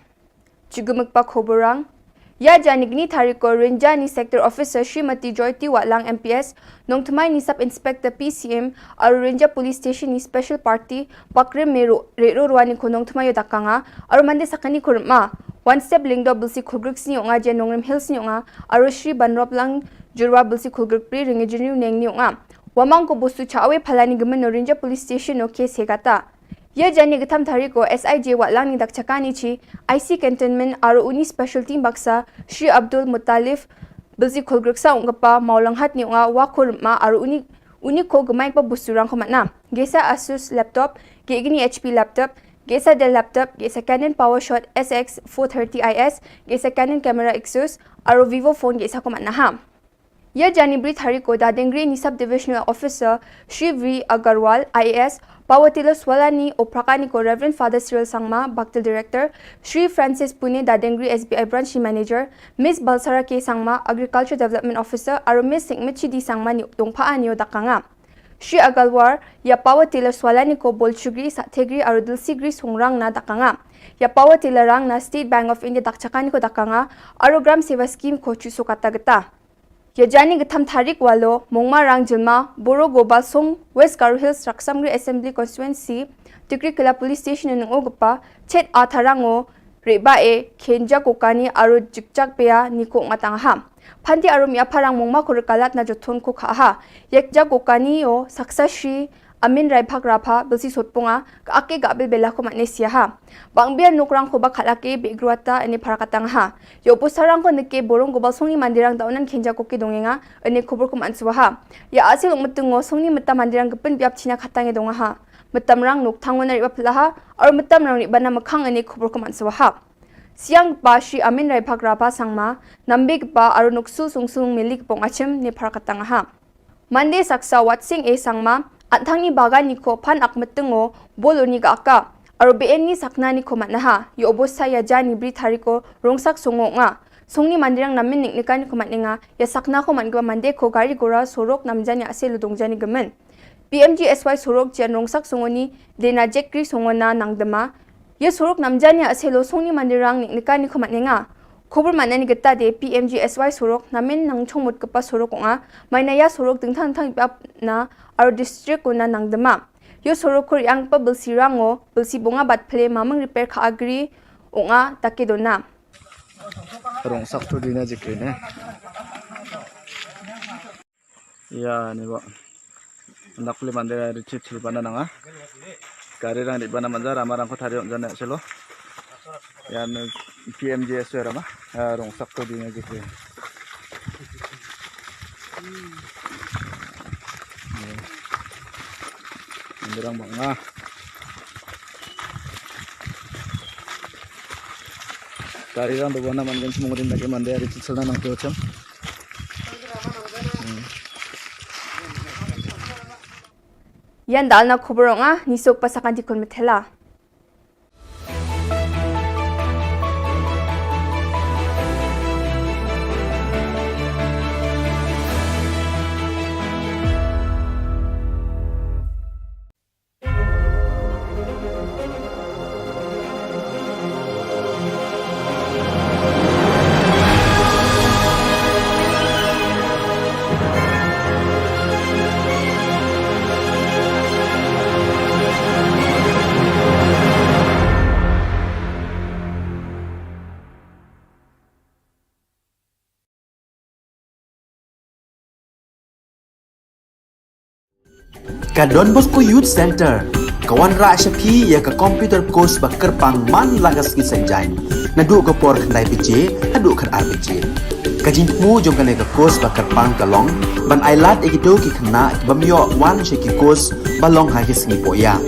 Chigumik pa koborang, Ïa jani kni thariko Rynjah ni Sector Officer Srimati Joyty Wahlang M P S, Nongthymmai ni Sub Inspector P C M, aro Rynjah Police Station ni Special Party, Pakrim Mero, Rero Rwani ko Nongthymmai ïoh dakanga, aro Monday sakani ko rma. One Step Lyngdoh Bilsi Khulgrik sni ong a je Nongrim Hills ni ong a, aro Shri Banroplang Jyrwa Bilsi Khulgrik pri Ringi Jyrniu Neng ni ong a. Wamang ko bostu cha awe phalani gmen no Rynjah Police Station no case hegata. Ïa jani ktham thariko S I J Wahlang ni dakchakani chi, I C Cantonment aro uni special team baksa, Shri Abdul Muttalif, Bilsi Khulgriksa ong kapa, Mawlanghat ni ong a, wa ko rma aro uni, uni ko gmai pa bostu rang ko matna. Gesa Asus laptop, ge igni H P laptop, gesa Dell laptop, gesa Canon PowerShot S X four thirty I S, gesa Canon camera Exus, aro Vivo phone gesa ko matna ha. Ïa jani bri thariko Dadengri ni Sub Divisional Officer Shri V Agarwal I A S, Power Tiller Swalani o phrakani ko Reverend Father Cyril Sangma, Baktil Director, Shri Francis Pune Dadengri S B I Branch ni Manager, Miss Balsara K Sangma, Agriculture Development Officer, aro Miss Singmichi D Sangma ni dongpha ani o dakanga. Shri Agarwal, ïa Power Tiller Swalani ko Bolchugri, Sathegri, aro Dilsigri songrang na dakanga. Ïa Power Tiller rang na State Bank of India dakchakani ko dakanga, aro Gram Seva Scheme ko chuso kata geta. Ïa jani ktham tharik walo, Mongma rang jilma, Boro Gobal Song, West Garo Hills, Raksamgri Assembly Constituency, Tikri Kila Police Station nung o gpa, chet a tharang o, reba e, khenja kokani, aro jikjak pea, ni ko ngatang ha. Phanti aro mia pharang Mongma ko rekalat na jothon ko kha ha. Yekja kokani o, saksa Shri, Amin Raibhak Rabha, Bilsi Sotpunga, ka ake ga bil bela ko matne sia ha. Bang biar nukrang ko ba khalake be gruata ene pharakatang ha. Yo pusarang ko neke borong ko balsong ni mandirang daunan khenja ko ke dongenga, ene khubur ko mansuwa ha. Ya asil uk metungo song ni meta mandirang gepin biap china khatang e donga ha. Metam rang nuk thangon na riba pelaha, ar metam rang riba na mekhang ene khubur ko mansuwa ha. Siang pa Shri Amin Raibhak Rabha Sangma, nambe kepa aru nuksul sungsung milik pong achim ne pharakatang ha. Mande saksa Watsing e Sangma, anthang ni bagan ni ko phan ak metengo, bolo ni ga aka. Aro B N ni sakna ni ko matnaha, yo obosa ya ja ni bri thari ko rongsak songo nga. Song ni mandirang namin nik nika ni ko matnenga, ya sakna ko man gwa mande ko gari gora sorok namjani ase ludong jani gemen. P M G S Y sorok jian rongsak songo ni dena jekri songo na nangdema. Ya sorok namjani ase lo song ni mandirang nik nika ni ko matnenga. Khubur mana ni geta de P M G S Y sorok namin nang chongmut kepa sorok onga, maina ya sorok dingthang dingthang ipap na aro district ona nangdema. Yo sorok kur yang pa belsi rango, belsi bonga bat ple mamang repair kha agri onga take dona. Rongsak tu dina jikri ne. Ya, ni bo. Nak peli mandir ri chip chil bana nanga. Gari rang di bana manjar, ama rang ko thari on jana selo. Ya, ni P M G S Y rama. Ya, rongsak tu dina jikri. Mandir rang banga. Gari rang do bana man gen semua din lagi mandir ri chip chil na nang tu cham. Yan dal na khubur nga, nisok pasakan tikun methela. Ka Don Bosco Youth Center ka wanrah sha phi ïa ka computer course ba kyrpang man la ka sngi Saitjaiñ, naduh ka por khyndai baje haduh khatar baje. Ka jingthmu jong kane ka course ba kyrpang ka long ban ailad ïa kito ki khynnah ki bym ïoh wan sha ki course ba long ha ki sngi pohïa.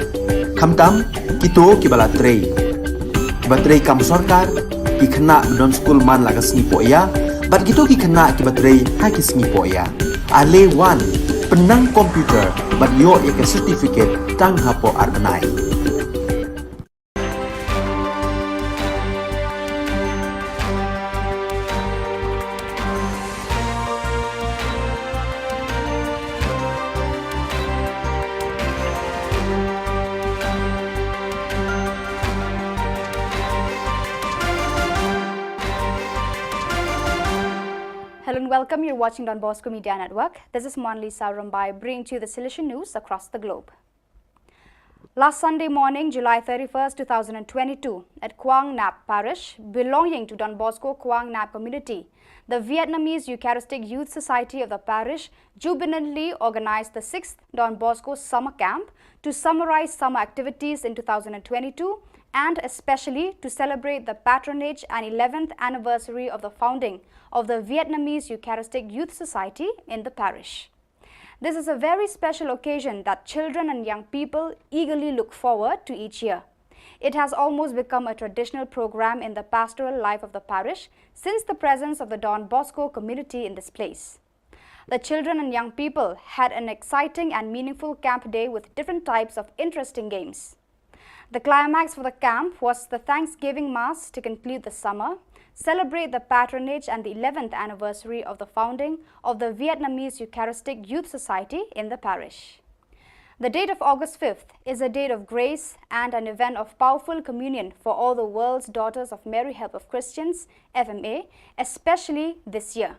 Khamtam kito kiba la trei, kiba trei kam sorkar, ki khynnah ba don skul man la ka sngi pohïa, bad kito ki khynnah kiba trei ha ki sngi pohïa. Ale wan, pynnang computer bad ïoh ïa ka certificate tang hapoh ar bnai. Welcome, you're watching Don Bosco Media Network. This is Monlisa Rumbai bringing to you the Salesian news across the globe. Last Sunday morning, July thirty-first, two thousand twenty-two, at Kuang Nap Parish, belonging to Don Bosco Kuang Nap community, the Vietnamese Eucharistic Youth Society of the parish jubilantly organized the sixth Don Bosco Summer Camp to summarize summer activities in two thousand twenty-two and especially to celebrate the patronage and eleventh anniversary of the founding of the Vietnamese Eucharistic Youth Society in the parish. This is a very special occasion that children and young people eagerly look forward to each year. It has almost become a traditional program in the pastoral life of the parish since the presence of the Don Bosco community in this place. The children and young people had an exciting and meaningful camp day with different types of interesting games. The climax for the camp was the Thanksgiving Mass to conclude the summer, celebrate the patronage and the eleventh anniversary of the founding of the Vietnamese Eucharistic Youth Society in the parish. The date of August fifth is a date of grace and an event of powerful communion for all the world's Daughters of Mary Help of Christians, F M A, especially this year.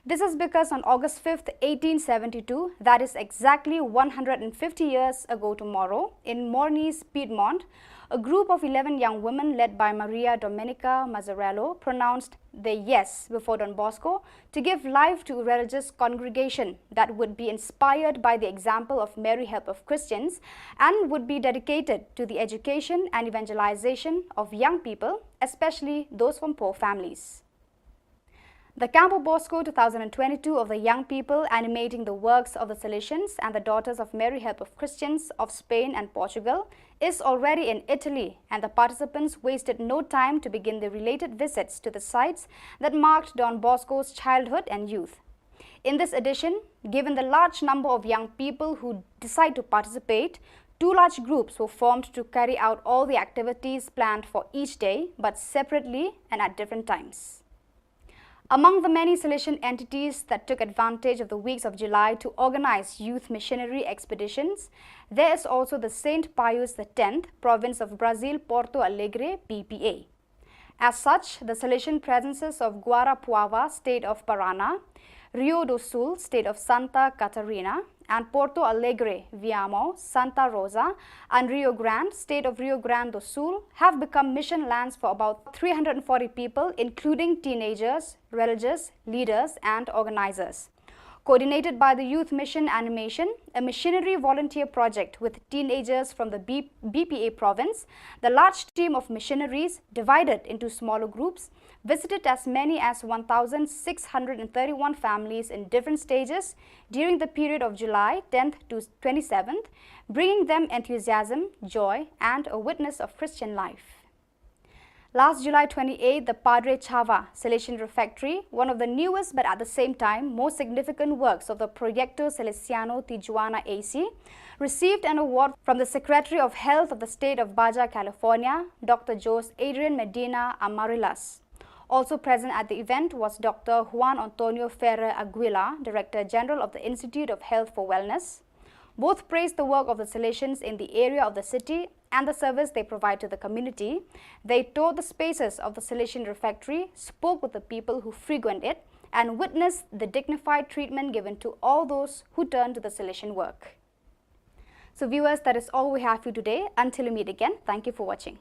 This is because on August fifth, eighteen seventy-two, that is exactly one hundred and fifty years ago tomorrow, in Mornise, Piedmont, a group of eleven young women led by Maria Domenica Mazzarello pronounced their yes before Don Bosco to give life to a religious congregation that would be inspired by the example of Mary Help of Christians and would be dedicated to the education and evangelization of young people, especially those from poor families. The Campo Bosco two thousand twenty-two of the young people animating the works of the Salesians and the Daughters of Mary Help of Christians of Spain and Portugal is already in Italy, and the participants wasted no time to begin the related visits to the sites that marked Don Bosco's childhood and youth. In this edition, given the large number of young people who decide to participate, two large groups were formed to carry out all the activities planned for each day, but separately and at different times. Among the many Salesian entities that took advantage of the weeks of July to organize youth missionary expeditions, there is also the Saint Pius the tenth, province of Brazil, Porto Alegre, P P A. As such, the Salesian presences of Guarapuava, state of Paraná, Rio do Sul, state of Santa Catarina, and Porto Alegre, Viamão, Santa Rosa, and Rio Grande, state of Rio Grande do Sul, have become mission lands for about three hundred forty people, including teenagers, religious leaders, and organizers. Coordinated by the Youth Mission Animation, a missionary volunteer project with teenagers from the B- B P A province, the large team of missionaries, divided into smaller groups, visited as many as one thousand six hundred and thirty-one families in different stages during the period of July tenth to twenty-seventh, bringing them enthusiasm, joy, and a witness of Christian life. Last July twenty-eighth, the Padre Chava Salesian Refectory, one of the newest but at the same time most significant works of the Proyecto Salesiano Tijuana A C, received an award from the Secretary of Health of the State of Baja California, Doctor Jose Adrian Medina Amarillas. Also present at the event was Doctor Juan Antonio Ferrer Aguila, Director General of the Institute of Health for Wellness. Both praised the work of the Salesians in the area of the city and the service they provide to the community. They toured the spaces of the Salesian Refectory, spoke with the people who frequent it, and witnessed the dignified treatment given to all those who turn to the Salesian work. So, viewers, that is all we have for you today. Until we meet again, thank you for watching.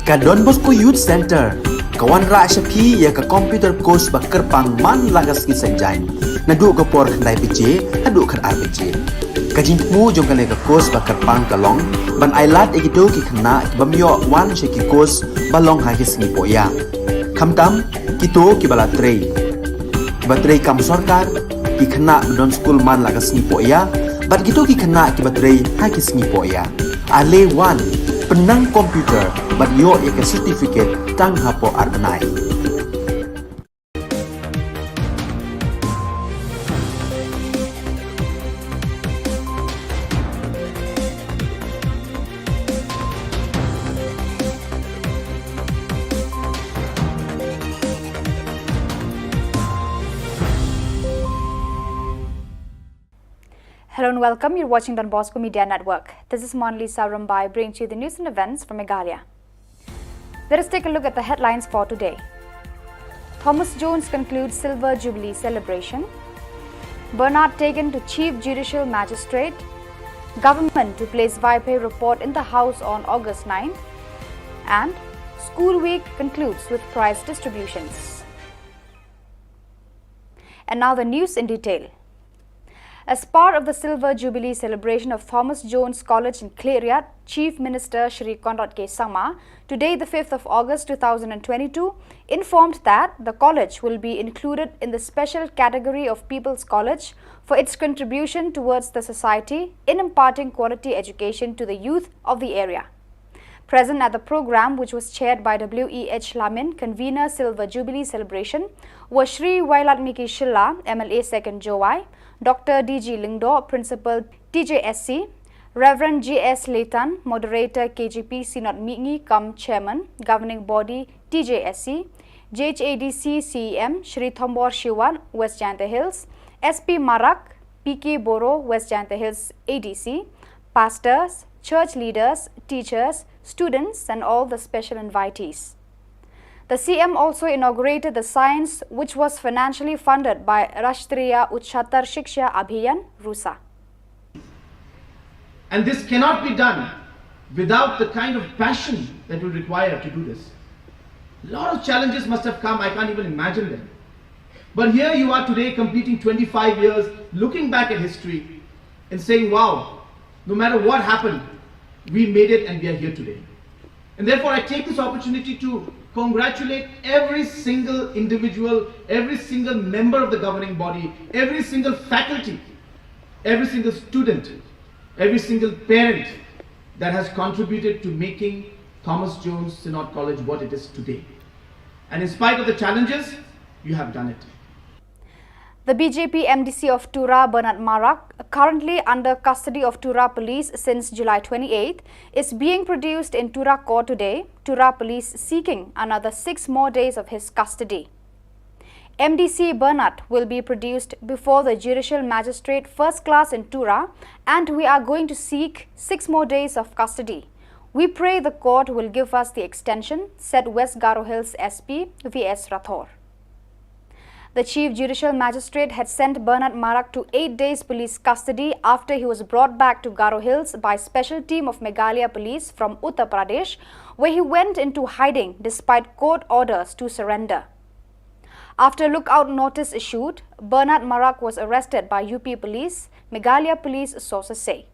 Ka Don Bosco Youth Center ka wanrah sha phi ïa ka computer course ba kyrpang man la ka sngi Saitjaiñ, naduh ka por khyndai baje haduh khatar baje. Ka jingthmu jong kane ka course ba kyrpang ka long ban ailad ïa kito ki khynnah ki bym ïoh wan sha ki course ba long ha ki sngi pohïap. Khamtam, Kito kiba la trei, kiba trei kam sorkar, ki khynnah ba don skul man la ka sngi pohïa, bad kito ki khynnah kiba trei ha ki sngi pohïa. Ale wan, pynnang computer bad ïoh ïa ka certificate tang hapoh ar bnai. Hello and welcome. You're watching Don Bosco Media Network. This is Monalisa Rumbai bringing to you the news and events from Meghalaya. Let us take a look at the headlines for today. Thomas Jones concludes Silver Jubilee celebration. Bernard taken to Chief Judicial Magistrate. Government to place Vaiphei report in the House on August ninth. And School Week concludes with prize distributions. And now the news in detail. As part of the Silver Jubilee celebration of Thomas Jones College in Khliehriat, Chief Minister Shri Conrad K Sangma, today the fifth of August two thousand and twenty-two, informed that the college will be included in the special category of People's College for its contribution towards the society in imparting quality education to the youth of the area. Present at the program, which was chaired by W E H Lamin, convener Silver Jubilee celebration, were Shri Wailadmiki Shylla, M L A second Jowai, Doctor D G Lyngdoh, Principal T J S C, Reverend G S Leighton, Moderator K J P Synod Mihngi cum Chairman, Governing Body T J S C, J H A D C C E M, Shri Thombor Shiwat, West Jaintia Hills, S P Marak, P K Boro, West Jaintia Hills A D C, pastors, church leaders, teachers, students, and all the special invitees. The C M also inaugurated the science, which was financially funded by Rashtriya Ucchatar Shiksha Abhiyan, RUSA. And this cannot be done without the kind of passion that we require to do this. A lot of challenges must have come, I can't even imagine them. But here you are today, completing twenty-five years, looking back at history and saying, "Wow, no matter what happened, we made it and we are here today." And therefore, I take this opportunity to congratulate every single individual, every single member of the governing body, every single faculty, every single student, every single parent that has contributed to making Thomas Jones Synod College what it is today. And in spite of the challenges, you have done it. The B J P M D C of Tura, Bernard Marak, currently under custody of Tura police since July twenty-eighth, is being produced in Tura court today, Tura police seeking another six more days of his custody. M D C Bernard will be produced before the Judicial Magistrate First Class in Tura, and we are going to seek six more days of custody. We pray the court will give us the extension, said West Garo Hills S P V S Rathore. The Chief Judicial Magistrate had sent Bernard Marak to eight days police custody after he was brought back to Garo Hills by special team of Meghalaya Police from Uttar Pradesh, where he went into hiding despite court orders to surrender. After lookout notice issued, Bernard Marak was arrested by U P police, Meghalaya police sources say.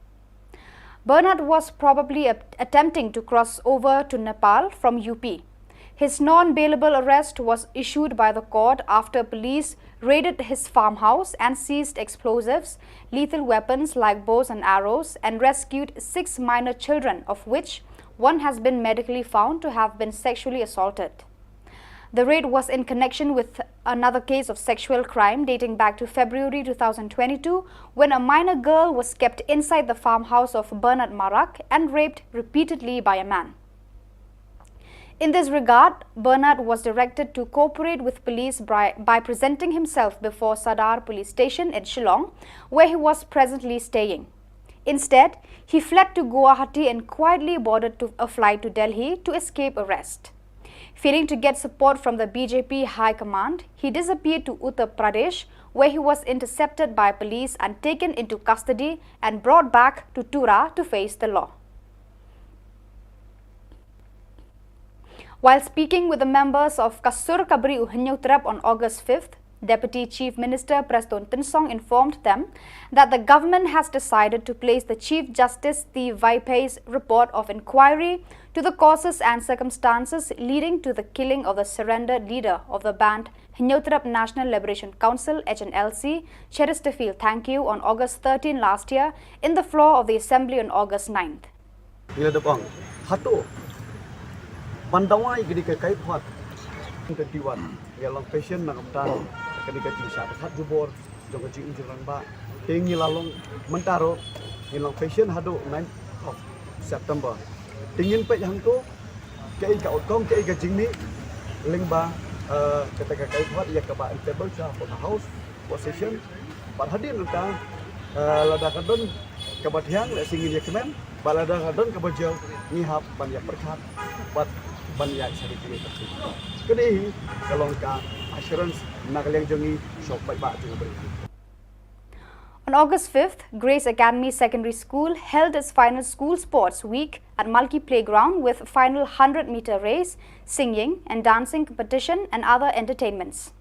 Bernard was probably at- attempting to cross over to Nepal from U P. His non-bailable arrest was issued by the court after police raided his farmhouse and seized explosives, lethal weapons like bows and arrows, and rescued six minor children, of which one has been medically found to have been sexually assaulted. The raid was in connection with another case of sexual crime dating back to February two thousand twenty-two, when a minor girl was kept inside the farmhouse of Bernard Marak and raped repeatedly by a man. In this regard, Bernard was directed to cooperate with police by, by presenting himself before Sadar Police Station in Shillong, where he was presently staying. Instead, he fled to Guwahati and quietly boarded to a flight to Delhi to escape arrest. Failing to get support from the B J P High Command, he disappeared to Uttar Pradesh, where he was intercepted by police and taken into custody and brought back to Tura to face the law. While speaking with the members of Ka Sur Ka Bri U Hynñiewtrep on August fifth, Deputy Chief Minister Prestone Tynsong informed them that the government has decided to place the Chief Justice T. Vaipei's report of inquiry to the causes and circumstances leading to the killing of the surrendered leader of the banned Hynñiewtrep National Liberation Council, H N L C, Cheristerfield Thangkhiew, on August thirteen last year in the floor of the Assembly on August ninth. Ngi la dep ong hato ban dawa ïa kane ka kaiphod twenty-one, ngi la long patient na ka bynta kane ka jingshah pyrkhat jubor jong ka jingim jingrangbah. Te ngi la long mynta ruh, ngi long patient haduh ninth of September. Te ngin peit hangto kaei ka outcome, kaei ka jingmih lyngba, eh, kata ka kaiphod ïa kaba in table sha hapoh ka House, hapoh session. Bad hadien nangta, eh, lada ka don kaba thiang, lehse ngin ïa kmen, bad lada ka don kaba jia, ngi hap ban ïa pyrkhat bad ban ïa share ïa ka. Kane hi ka long ka assurance na ka liang jong ngi sha u paidbah jong ka ri. On August fifth, Grace Academy Secondary School held its final school sports week at Malki Playground with final hundred meter race, singing and dancing competition and other entertainments.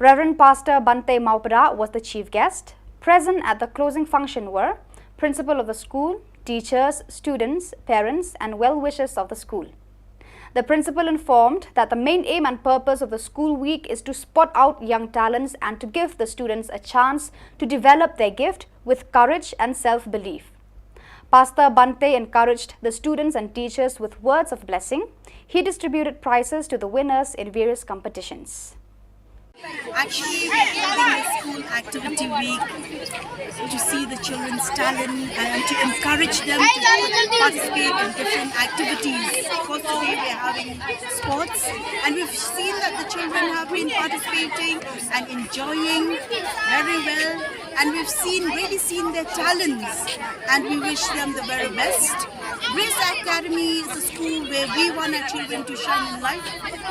Reverend Pastor Bante Mawpada was the chief guest. Present at the closing function were principal of the school, teachers, students, parents, and well-wishers of the school. The principal informed that the main aim and purpose of the school week is to spot out young talents and to give the students a chance to develop their gift with courage and self-belief. Pastor Bante encouraged the students and teachers with words of blessing. He distributed prizes to the winners in various competitions. Actually, we are having a school activity week to see the children's talent and to encourage them to participate in different activities. Of course, today we are having sports, and we've seen that the children have been participating and enjoying very well, and we've seen, really seen their talents, and we wish them the very best. Grace Academy is a school where we want our children to shine in life,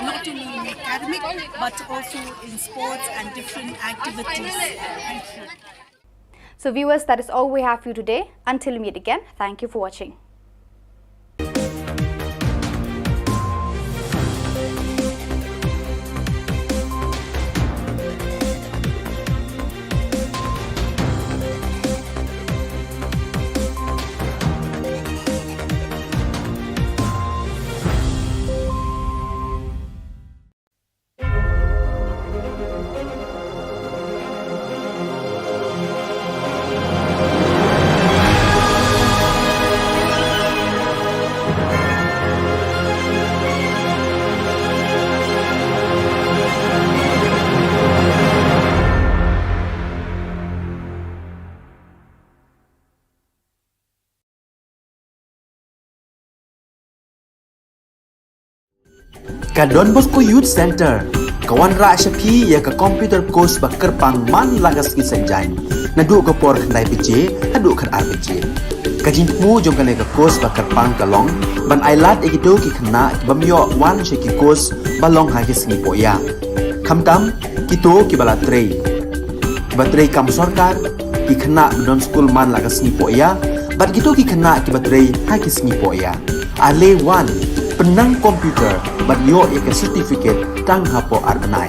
not only in academic, but also in sports and different activities. Thank you. So viewers, that is all we have for you today. Until we meet again, thank you for watching. Ka Don Bosco Youth Center ka wanrah sha phi ïa ka computer course ba kyrpang man la ka sngi Saitjaiñ, naduh ka por khyndai baje haduh khatar baje. Ka jingthmu jong kane ka course ba kyrpang ka long ban ailad ïa kito ki khynnah ki bym ïoh wan sha ki course ba long ha ki sngi pohïa. Khamtam kito kiba la trei, kiba trei kam sorkar, ki khynnah ba don skul man la ka sngi pohïa, bad kito ki khynnah kiba trei ha ki sngi pohïa. Ale wan, pynnang computer bad ïoh ïa ka certificate tang hapoh ar bnai.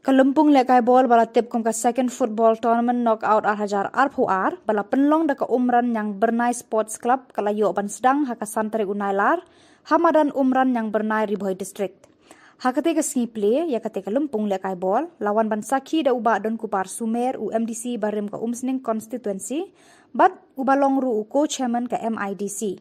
Ka lympung lehkai bol ba la tip kum ka Second Football Tournament Knockout ar hajar arphew ar ba la pynlong da ka Umran Ñiangbyrnai Sports Club ka la ïoh ban sdang ha ka san tarik u Nailar ha madan Umran Ñiangbyrnai, Ri Bhoi District. Ha katei ka sngi plie ïa katei ka lympung lehkai bol la wan ban sakhi da u Bah Donkupar Sumer, u M D C barim ka Umsning Constituency, bad uba long ruh u Co-Chairman ka M I D C.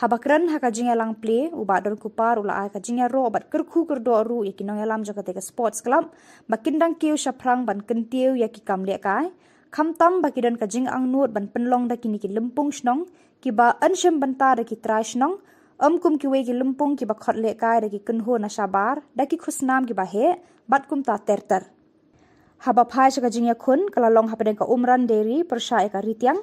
Haba kren ha ka jingïalang plie, u Bah Donkupar u la ai ka jingïaroh bad kyrkhu kyrdoh ruh ïa ki nongïalam jong katei ka Sports Club ba kin dang kiew shaphrang ban kyntiew ïa ki kam lehkai, khamtam ba ki don ka jingangnud ban pynlong da kine ki lympung shnong kiba yn shim bynta da ki trai shnong, ym kum kiwei ki lympung kiba khot lehkai da ki kynhun na shabar da ki khusnam kiba heh bad kumta ter ter. Haba phai sha ka jingïakhun ka la long hapdeng ka Umran Dairy pyrshah ïa ka Ritiang,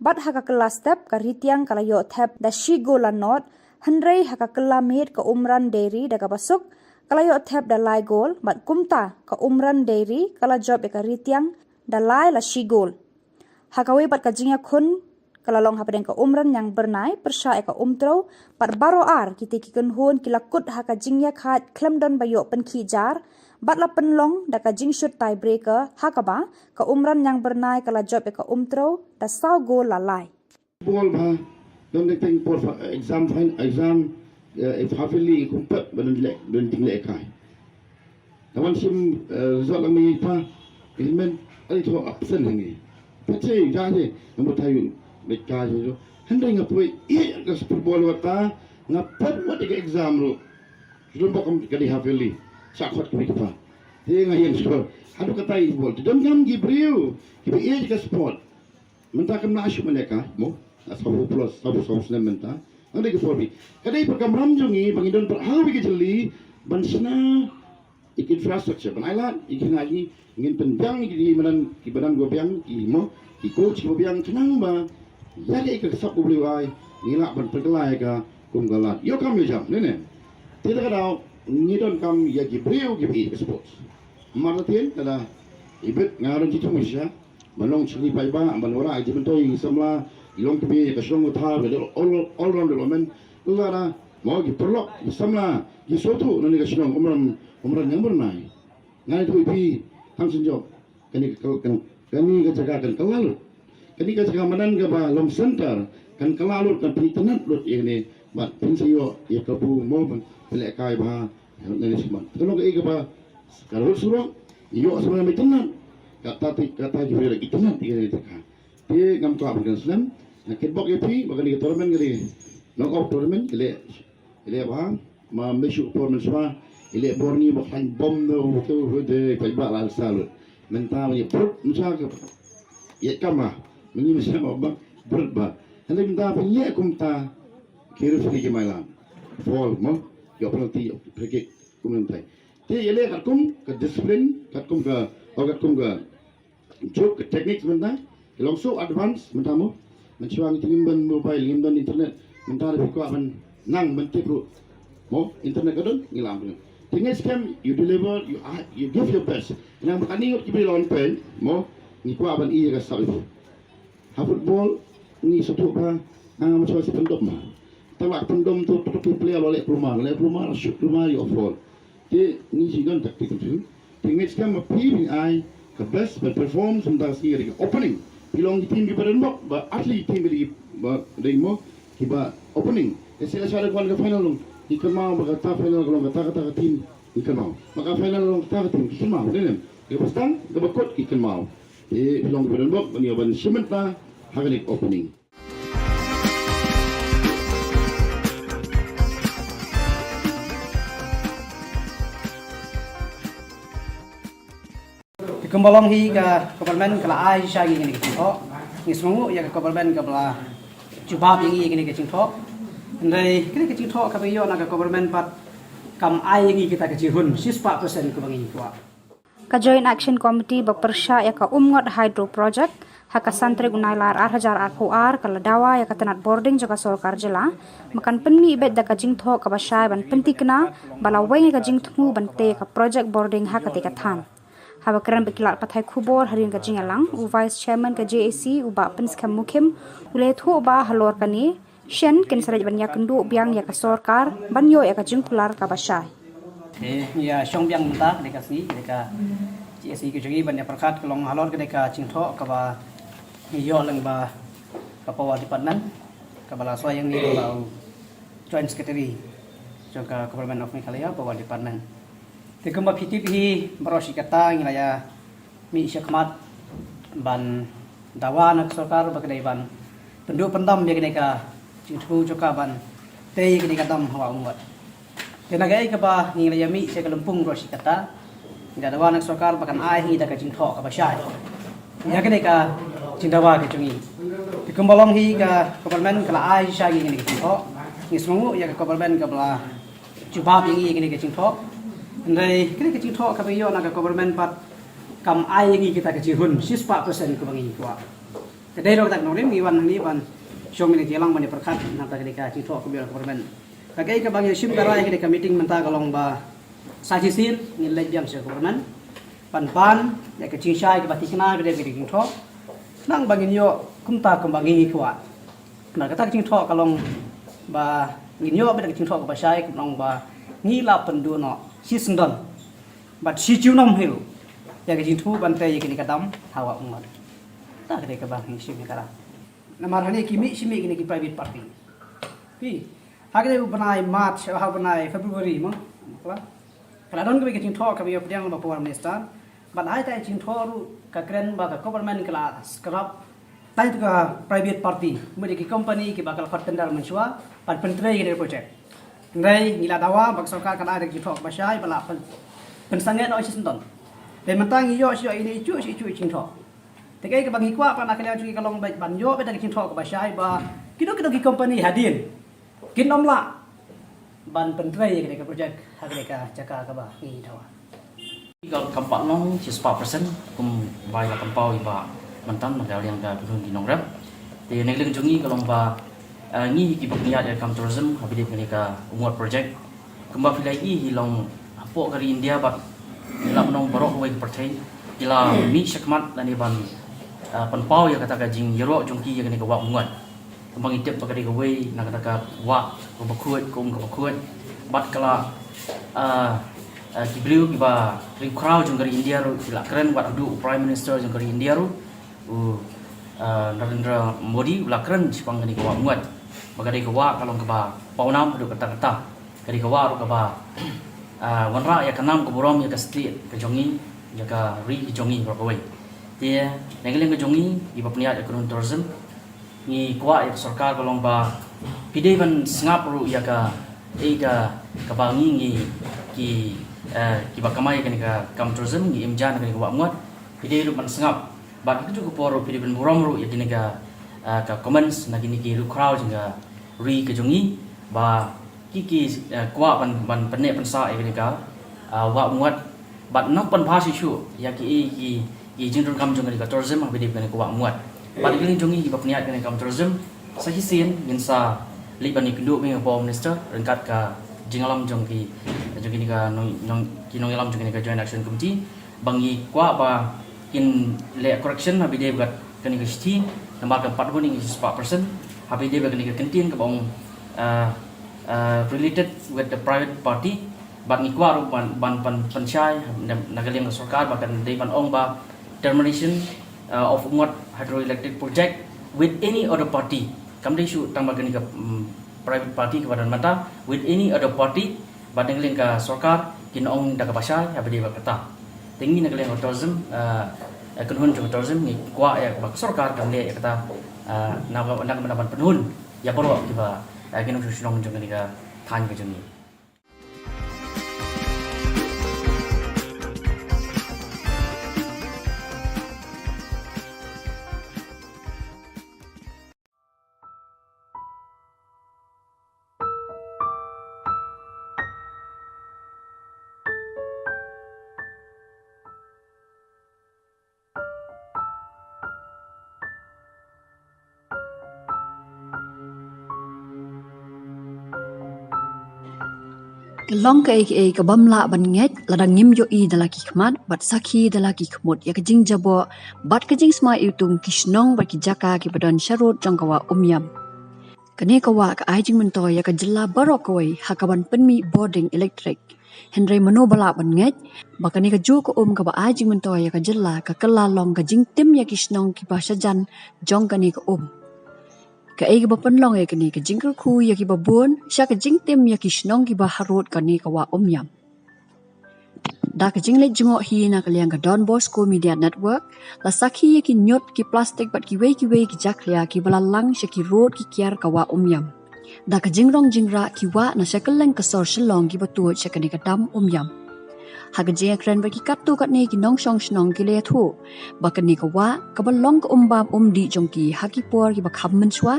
bad ha ka kylla step ka Ritiang ka la ïoh thep da shi gol la nod, hynrei ha ka kylla miet ka Umran Dairy da kaba suk ka la ïoh thep da lai gol, bad kumta ka Umran Dairy ka la jop ïa ka Ritiang da lai la shi gol. Ha kawei pat ka jingïakhun ka la long hapdeng ka Umran Ñiangbyrnai pyrshah ïa ka Umtrew, bad baroh ar kitei ki kynhun ki la kut ha ka jingïakhaid khlem don ba ïoh pynkhih jar, Bad la pynlong da ka jingshut tiebreaker ha kaba ka Umran Niang Byrnai ka la jop ïa ka Umtrew da saw gol la lai. Ball bha, don dei teng por fa-, exam fine, exam, eh, if half yearly kum pat ba don leh, don ting leh kai. Ka wan sim, eh, result lang mi pa, ilmen, ai tho absent hangi. Pache, ja je, number tayu, bet ka je jo. Hynrei nga poi, eh, ka football wata, nga pat wat ka exam ru. Lum ba kam ka di half yearly. Sa khot ka mi pa. Te nga ïeng score. Hadu ka tai ball. Don kam ki briew, ki bi eh ka sport. Mynta kam na shu mane ka, mo? Na saw plus, saw, saw snem mynta. Nang dei ka por bi. Ka dei por kamram jong ngi, ba ngi don por hawi ka jylliew, ban shna, ik infrastructure, ban ai lad, ik hina ngi, ngin pynbiang, ik di madan, ki badan go biang, ki mo, ki coach go biang, khnang ba, ïa ka ik ka sap u bliu ai, ngi lah ban pynkylla ïa ka, kum ka lad. Ïoh kam ïoh jam, ne ne. Te da ka daw, ngi don kam, ïa ki briew, ki bi, sports. Mar la tien, da da, ibit, nga don jitu sha, ban long shini paidbah, ban wanrah ïa ki myntoi ïa ki samla, ïa long kmie ïa ka shnong ka thaiñ, ka dei all, all round development. Lada, mo ki paralok, ki samla, ki sngewthuh, na kane ka shnong, Umran, Umran Niang Byrnai. Nga ïathuh ïa phi, tang shen jong, kane ka, kan, kane ka jaka kan kylla lut. Kane ka jaka madan kaba long center, kan kylla lut, kan pynitynnad lut ïa kane, bad phin sa ïoh, ïa kabu, mo ban, pynlehkai bha, Ngan ïa sngewbha. Ka long kaei kaba ka ruh surok, ïoh sngewbha me tynnat. Kata ti, kata ki briew ki tynnat ïa kane ka. Te ngam kwah ban kren slem. Nga kitbok ïa phi ba kane ka tournament kane. Knock off tournament ki leh, ki leh bha. Ma me shu por mynshuwa ki leh bor ngi ba khlaiñ bom no, to, to, de, paidbah la salut. Mynta ma ïa prut mynta ka. Ïa kama. Ma ngi mynta ma ba prut ba. Hynrei mynta phi leh kumta. Ki referee ki mailam. Foul mo. Ïoh penalty, ïoh free kick. Kum nangtai. Te ïa leh katkum ka discipline, katkum ka, o katkum ka juk, ka techniques mynta. Ki long so advance mynta mo. Mynshuwa ngi te ngim don mobile, ngim don internet. Mynta da phi kwah ban nang ban tip ruh. Mo, internet ka don, ngi lam ruh. Te ngi skhem, you deliver, you are, you give your best. Nang ba kane ngut ki briew la wan peit, mo, ngi kwah ban ïa ka sap. Ha football, ngi sngewthuh ba, ah, mynshuwa shi pyndom ma. Te ba pyndom tu, tu, tu player ba leh kulmar, leh kulmar, shoot kulmar, ïoh foul. Te ngi shi don tactical field. Te ngi skhem ba phi phin ai ka best, ban perform, sum da shi ri opening. Phi long ki team kiba don bok, ba atli team kiba, ba dei mo, kiba opening. Te sila sila kwan ka final long. Ki kynmaw ba kata final long, kata, kata ka team. Ki kynmaw. Ba ka final long, kata ka team. Ki kynmaw. Dei nem. Kiba stang, kiba kut, ki kynmaw. Te phi long kiba don bok, ban ïa ban shim bynta, ha kane ka opening. Te kumba long hi ka government ka la ai sha ngi kane ka jingthoh. Ngi sngewnguh ïa ka government kaba la jubab ïa ngi kane ka jingthoh. Hynrei kane ka jingthoh kaba ïoh na ka government pat kam ai ïa ngi kita ka jinghun shispah percent kaba ngi kwah. Ka Joint Action Committee ba pyrshah ïa ka Umngot Hydro Project ha ka san tarik u Nailar ar hajar arphew ar ka la dawa ïa ka tnat bording jong ka sorkar jylla, ba kan pynmih beit da ka jingthoh kaba shai ban pynthikna ba la weng ïa ka jingthmu ban tei ïa ka project bording ha katei ka thaiñ. Haba kren bad ki lad pathai khubor hadien ka jingïalang, u Vice Chairman ka J A C, u Bah Pynskhem Mukhim, u la ïathuh ba halor kane, shen kin sa leit ban ïakynduh biang ïa ka sorkar ban ïoh ïa ka jingkular kaba shai. Te ngi ïa shong biang mynta kane ka sngi, kane ka J A C ka jong ngi ban ïa pyrkhat ka long halor kane ka jingthoh kaba ngi ïoh lyngba ka Power Department, kaba la soi ïa ngi lyngba u Joint Secretary jong ka Government of Meghalaya Power Department. Te kumba phi tip hi baroh shi katta ngi la ïa mih shakhmat ban dawa na ka sorkar ba ka dei ban pynduh pyndam ïa kane ka jingthmu jong ka ban tei ïa kane ka dam hawa Umngot. Te na kaei kaba ngi la ïa mih sha ka lympung baroh shi katta, ngi la dawa na ka sorkar ba kan ai hi da ka jingthoh kaba shai ïa kane ka jingdawa ka jong ngi. Te kumba long hi ka government ka la ai sha ngi kane ka jingthoh, ngi sngewnguh ïa ka government kaba la jubab ïa ngi ïa kane ka jingthoh. Hynrei kane ka jingthoh kaba ïoh na ka government pat kam ai ïa ngi kita ka jinghun shispah percent kaba ngi kwah. Te dei ruh kata ka nongrim ngi wan hangne ban shong mynne jingïalang ban ïa pyrkhat na kata kane ka jingthoh kaba ïoh na ka government. Ka kaei kaba ngi shim ka rai kane ka meeting mynta ka long ba sa shisien ngin leit biang sha ka government ban pan ïa ka jingshai kaba thikna kaba dei kane ka jingthoh. Khnang ba ngin ïoh kumta kumba ngi kwah. Namar kata ka jingthoh ka long ba ngin ïoh beit ka jingthoh kaba shai, ka long ba ngi la pynduh noh shisyndon. Bad shi junom hi ruh ïa ka jingthoh ban trei ïa kane ka dam ha Wah Umngot. Ta ka dei kaba ngi shim ïa ka dam. Namar hangne ki mih shi mih kine ki private party. Phi, ha kane u bnai March, ha u bnai February mo. Ka la don kawei ka jingthoh kaba ïa pdiang ba former minister. Bad ha ita i jingthoh ruh ka kren ba ka government ka la scrap tai tu ka private party, mut ki company kiba ka la khot tender mynshuwa ban pyntrei ïa ka project. Hynrei ngi la dawa ba ka sorkar ka la ai da ka jingthoh kaba shai ba la pyn-, pynsangeh noh shi syndon. Te mynta ngi ïoh shi ïoh ine i juh shi i juh i jingthoh. Te kaei kaba ngi kwah pat na ka liang jong ngi ka long ba ban ïoh beit da ka jingthoh kaba shai ba kino kino ki company hadien kin ym lah ban pyntrei ïa kane ka project ha kane ka jaka kaba ngi dawa. Ka kam pat long shispah percent kumba i la pynpaw i Bah Myntan na ka liang ka kynhun ki nongrep. Te na ka liang jong ngi ka long ba, eh, ngi kiba pynïaid ïa ka kam tourism ha ba dei kane ka Umngot project. Kumba phi la ïohi hi long hapoh ka ri India bad ngi lah ban ong baroh kawei ka pyrthei ki la mih shakhmat lane ban, eh, pynpaw ïa kata ka jingïaroh jong ki ïa kane ka Wah Umngot. Kumba ngi tip ba ka dei kawei na kata ka wah kaba khuid, ka um kaba khuid. Bad ka la, ah, ah, ki briew kiba riewkhraw jong ka ri India ruh ki la kren, bad haduh u Prime Minister jong ka ri India ruh, u, ah, Narendra Modi u la kren shaphang kane ka Wah Umngot. Ba ka dei ka wah ka long kaba pawnam haduh katta katta. Ka dei ka wah ruh kaba, ah, wanrah ïa ka nam ka burom ïa ka state ka jong ngi, ïa ka ri ka jong ngi baroh kawei. Te na ka liang ka jong ngi kiba pynïaid ïa ka kynhun tourism, ngi kwah ïa ka sorkar ka long ba phi dei ban sngap ruh ïa ka, eh, ka, kaba ngi, ngi ki, eh, kiba kamai ïa kane ka kam tourism ngi im ja na kane ka Wah Umngot. Phi dei ruh ban sngap bad ha kajuh ka por ruh phi dei ban burom ruh ïa kine ka, eh, ka comments na kine ki riewkhraw jong ka ri ka jong ngi ba ki, ki, eh, kwah ban, ban pynneh pynsah ïa kane ka, eh, Wah Umngot. Bad nang pynbha shuh shuh ïa ki, ki, ki jingdonkam jong kane ka tourism ha ba dei kane ka Wah Umngot. Bad na ka liang jong ngi kiba pynïaid kane ka kam tourism, sa shisien ngin sa leit ban ïakynduh bad ka Home Minister ryngkat ka jingïalam jong ki, jong kine ka nong, nong, ki nongïalam jong kane ka Joint Action Committee. Ba ngi kwah ba kin leh correction ha ba dei bad kane ka shithi, namar ka pat hun ngi shispah percent ha ba dei bad kane ka kyntien kaba ong, uh, uh, related with the private party. Bad ngi kwah ruh ban, ban, ban pynshai na, na ka liang ka sorkar ba kan dei ban ong ba termination, uh, of Umngot Hydroelectric Project with any other party. Kam dei shuh tang ba kane ka, mm, private party kaba don mynta, with any other party. Bad na ka liang ka sorkar kin ong da kaba shai ha ba dei bad kata. Te ngi na ka liang ka tourism, eh, eh, kynhun jong ka tourism ngi kwah ïa ba ka sorkar kan leh ïa kata, eh, na ka, na ka bynta ban pynhun ïa baroh kiba, eh, ki nongshong shnong jong kane ka thaiñ ka jong ngi. Ka long kaei kaei ka bym lah ban ngeit lada ngim ïohi da la ki khmat bad sakhi da la ki khmut ïa ka jingjaboh bad ka jingsma iwtung ki shnong bad ki jaka kiba don sharud jong ka Wah Umiam. Kane ka wah ka ai jingmyntoi ïa ka jylla baroh kawei ha kaban pynmih bording elektrik. Hynrei mano ba lah ban ngeit ba kane kajuh ka um kaba ai jingmyntoi ïa ka jylla ka kylla long ka jingtim ïa ki shnong kiba shajan jong kane ka um. Kaei kaba pynlong ïa kane ka jingkyrkhu ïa kiba bun sha ka jingtim ïa ki shnong kiba harud kane ka Wah Umiam. Da ka jingleit jngoh hi na ka liang ka Don Bosco Media Network, la sakhi ïa ki ñiut, ki plastik bad kiwei kiwei ki jakhlia kiba la lang sha ki rud ki kiar ka Wah Umiam. Da ka jingrong jingrah ki wah na sha kylleng ka sor Shillong kiba tuid sha kane ka dam Umiam. Ha ka jingïakren bad ki katto katne ki nongshong shnong ki la ïathuh ba kane ka wah kaba long ka um bam um dih jong ki ha ki por kiba kham mynshuwa,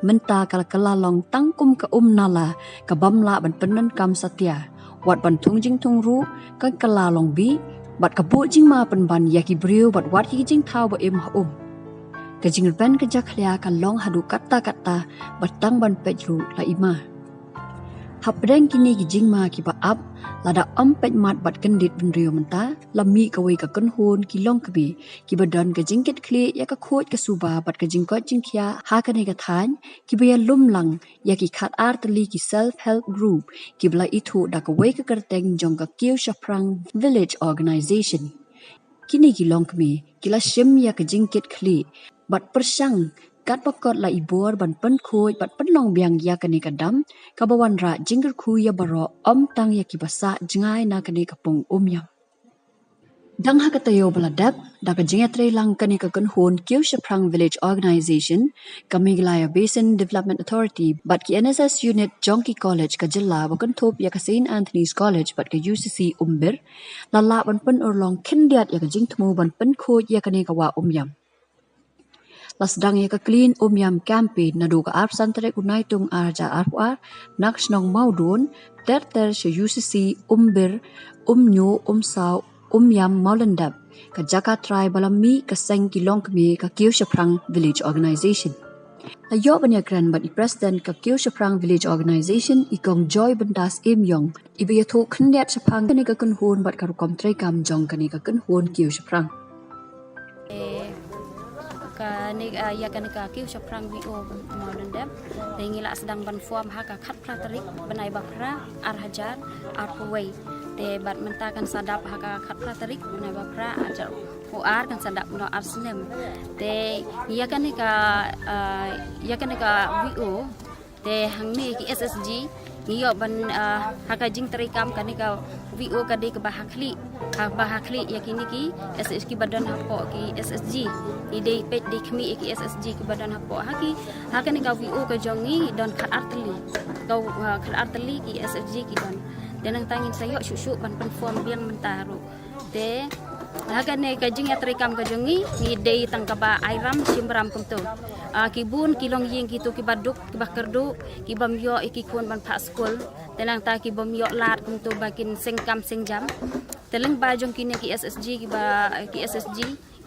mynta ka la kylla long tang kum ka um nala ka bym lah ban pyndonkam satia. Wat ban thung jingthung ruh ka kylla long bih bad ka buh jingma pynban ïa ki briew bad wat ki jingthaw ba im ha um. Ka jingrben ka jakhlia ka long haduh katta katta bad tang ban peit ruh la i ma. Hapdeng kine ki jingma kiba ap, lada ym peit mat bad kyndit bynriew mynta, la mih kawei ka kynhun ki longkmie kiba don ka jingkitkhlieh ïa ka khuid ka suba bad ka jingkoit jingkhiah ha kane ka thaiñ, kiba ïalum lang ïa ki khat ar tylli ki self help group kiba la ithuh da kawei ka kyrteng jong ka Kiew Shaphrang Village Organization. Kine ki longkmie ki la shim ïa ka jingkitkhlieh bad pyrshang katba kot la i bor ban pynkhuid bad pynlong biang ïa kane ka dam, kaba wanrah jingkyrkhu ïa baroh, ym tang ïa kiba sah jngai na kane ka pung umïam. Dang ha ka taïew ba la dep, da ka jingïatreilang kane ka kynhun Kiew Shaphrang Village Organization, ka Meghalaya Basin Development Authority bad ki N S S unit jong ki college ka jylla ba kynthup ïa ka Saint Anthony's College bad ka U C C Umbir, la lah ban pynurlong khyndiat ïa ka jingthmu ban pynkhuid ïa kane ka wah umïam. La sdang ïa ka Clean Umïam Campaign naduh ka arphew san tarik u Naitung ar hajar arphew ar, na ka shnong Mawdun, ter ter sha U C C Umbir, Umñiuh, Umsaw, Umïam, Mawlyndep, ka jaka trai ba la mih ka seng ki longkmie ka Kiew Shaphrang Village Organization. La ïoh ban ïakren bad i President ka Kiew Shaphrang Village Organization, i Kong Joy Byndas Im Yong, iba ïathuh khyndiat shaphang kane ka kynhun bad ka rukom treikam jong kane ka kynhun Kiew Shaphrang. Kane, ah, ïa kane ka Kiew Shaphrang V O Mawlyndep. Te ngi la sdang ban form ha ka khatphra tarik bnai ba phra ar hajar arphew wei. Te bad mynta kan sa dap ha ka khatphra tarik bnai ba phra ar hajar arphew ar, kan sa dap noh ar snem. Te ïa kane ka, ah, ïa kane ka V O, te hangne ki S S G ngi ïoh ban, ah, ha ka jingtreikam kane ka V O ka dei kaba ha khlieh, ha, ba ha khlieh ïa kine ki S S G kiba don hapoh ki S S G. Ngi dei peit dei khmih ïa ki S S G kiba don hapoh ha ki, ha kane ka V O ka jong ngi don khat ar tylli. Ka, ah, khat ar tylli ki S S G ki don. Te nangta ngin sa ïoh shuh shuh ban pynform biang mynta ruh. Te ha kane ka jingïatreikam ka jong ngi, ngi dei tang kaba ai ram shim ram kumto. Ah, ki bun ki longïing kito kiba duk, kiba kyrduh, kibym ïoh ïa ki khun ban phah skul. Te nangta kibym ïoh lad kumto ba kin seng kam seng jam. Te lyngba jong kine ki S S G kiba, ki S S G,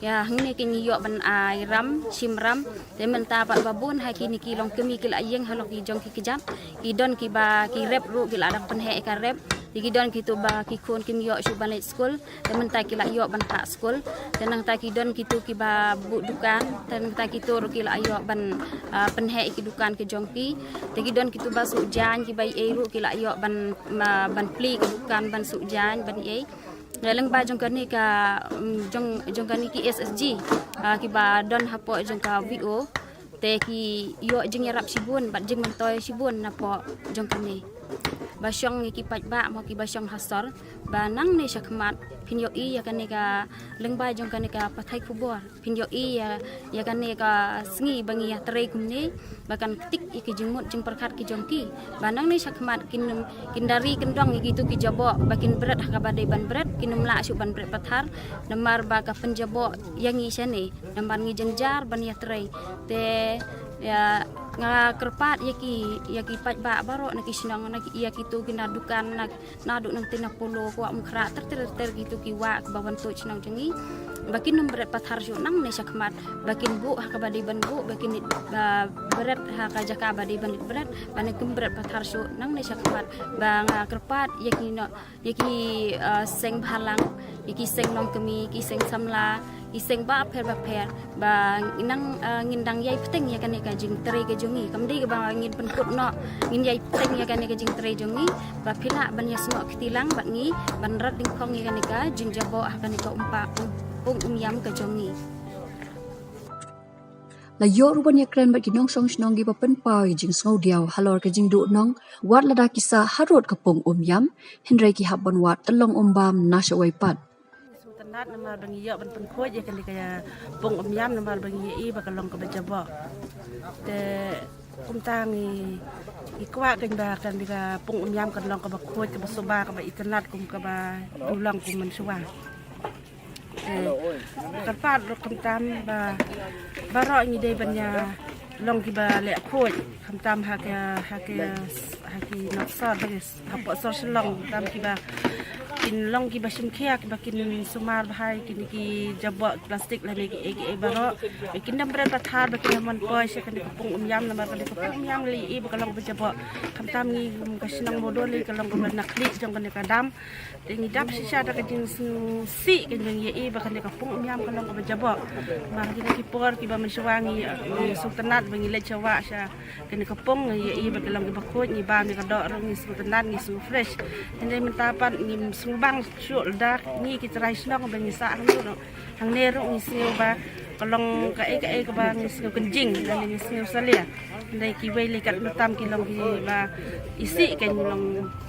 ïa hangne ki ngi ïoh ban ai ram shim ram. Te mynta pat ba bun ha kine ki longkmie ki la ïeng halor ki jong ki kjat. Ki don kiba ki rep ruh ki la dang pynheh ïa ka rep. Te ki don kito ba ki khun kim ïoh shuh ban leit skul. Te mynta ki la ïoh ban phah skul. Te nangta ki don kito kiba buh dukan. Te nangta kito ruh ki la ïoh ban, ah, pynheh ïa ki dukan ki jong ki. Te ki don kito ba suh jaiñ kiba ei ei ruh ki la ïoh ban, ma, ban plie ki dukan ban suh jaiñ ban ei ei. Lyngba jong kane ka, mm, jong, jong kane ki S S G, ah, kiba don hapoh jong ka V O, te ki ïoh jingïarap shibun bad jingmyntoi shibun napoh jong kane. Ba shong ïa ki paidbah mo kiba shong ha sor, ba nangne shakhmat phin ïohi ïa kane ka, lyngba jong kane ka pathai khubor. Phin ïohi ïa, ïa kane ka sngi ba ngi ïatrei kumne, ba kan ktik ïa ki jingmut jingpyrkhat ki jong ki. Ba nangne shakhmat kin, kin da ri kyndong ïa kito ki jaboh, ba kin bret ha kaba dei ban bret, kin ym lah shuh ban bret pathar, namar ba ka pynjaboh ïa ngi shane, namar ngi jynjar ban ïatrei. Te, ïa, nga kyrpad ïa ki, ïa ki paidbah baroh na ki shnong, na ki, ïa kito ki na dukan, na naduh nangtei na Polo, Kwah Umkhrah, ter ter ter kito ki wah kiba wan tuid shnong jong ngi. Ba kin ym bret pathar shuh nangne shakhmat, ba kin buh ha kaba dei ban buh, ba kin, ba, bret ha ka jaka ba dei ban bret, ba kin ym bret pathar shuh nangne shakhmat. Ba nga kyrpad ïa ki no, ïa ki, ah, seng bhalang, ïa ki seng longkmie, ki seng samla, ki seng bapher bapher. Ba nang, ah, ngin dang ïai bteng ïa kane ka jingtrei ka jong ngi. Kam dei kaba ngin pynkut noh, ngin ïai bteng ïa kane ka jingtrei jong ngi. Ba phi lah ban ïasnoh kti lang bad ngi, ban rat dyngkhong ïa kane ka jingjaboh ha kane ka umpa, um, pung umïam ka jong ngi. La ïoh ruh ban ïakren bad ki nongshong shnong kiba pynpaw ïa jingsngewdiaw halor ka jingduhnong, wat lada ki sah harud ka pung umïam, hynrei ki hap ban wad tyllong umbam na shawei pat. Sngewtynnat namar ba ngi ïoh ban pynkhuid ïa kane ka pung umïam namar ba ngi ïohi ba ka long kaba jaboh. Te kumta ngi, ngi kwah kein ba kane ka pung umïam kan long kaba khuid, kaba suba, kaba itynnat kum kaba ju long kum mynshuwa. Te kyrpad ruh khamtam ba baroh ngi dei ban ïa long kiba leh khuid, khamtam ha ka, ha ka, ha ki nongshong, ha ki hapoh sor Shillong, tam kiba, Kin long kiba shim khia kiba kin sumar bha ïa kine ki jaboh plastik lane ki ei ki ei baroh. Ba kin dang bret pathar ba kin ïa man poi sha kane ka pung Umïam namar kane ka pung Umïam lei i ba ka long kaba jaboh. Khamtam ngi kum ka shnong Mawdoh lei ka long kaba na khlieh jong kane ka dam. Te ngi dap shisha da ka jingsngewsih ka jingïohi ba kane ka pung Umïam ka long kaba jaboh. Mar kine ki por kiba mynshuwa ngi, ngi sngewtynnat ba ngi leit sha wah sha kane ka pung ngi ïohi ba ki long kiba khuid, ngi bam ïa ka doh ruh ngi sngewtynnat ngi sngew fresh. Hynrei mynta pat ngim sngewbang shuh lada ngi ki trai shnong ba ngi sah hangne ruh. Hangne ruh ngi sngew ba ka long kaei kaei kaba ngi sngew kynjing lane ngi sngew salia. Hynrei kiwei lei katno tam ki long kiba isih, kan long,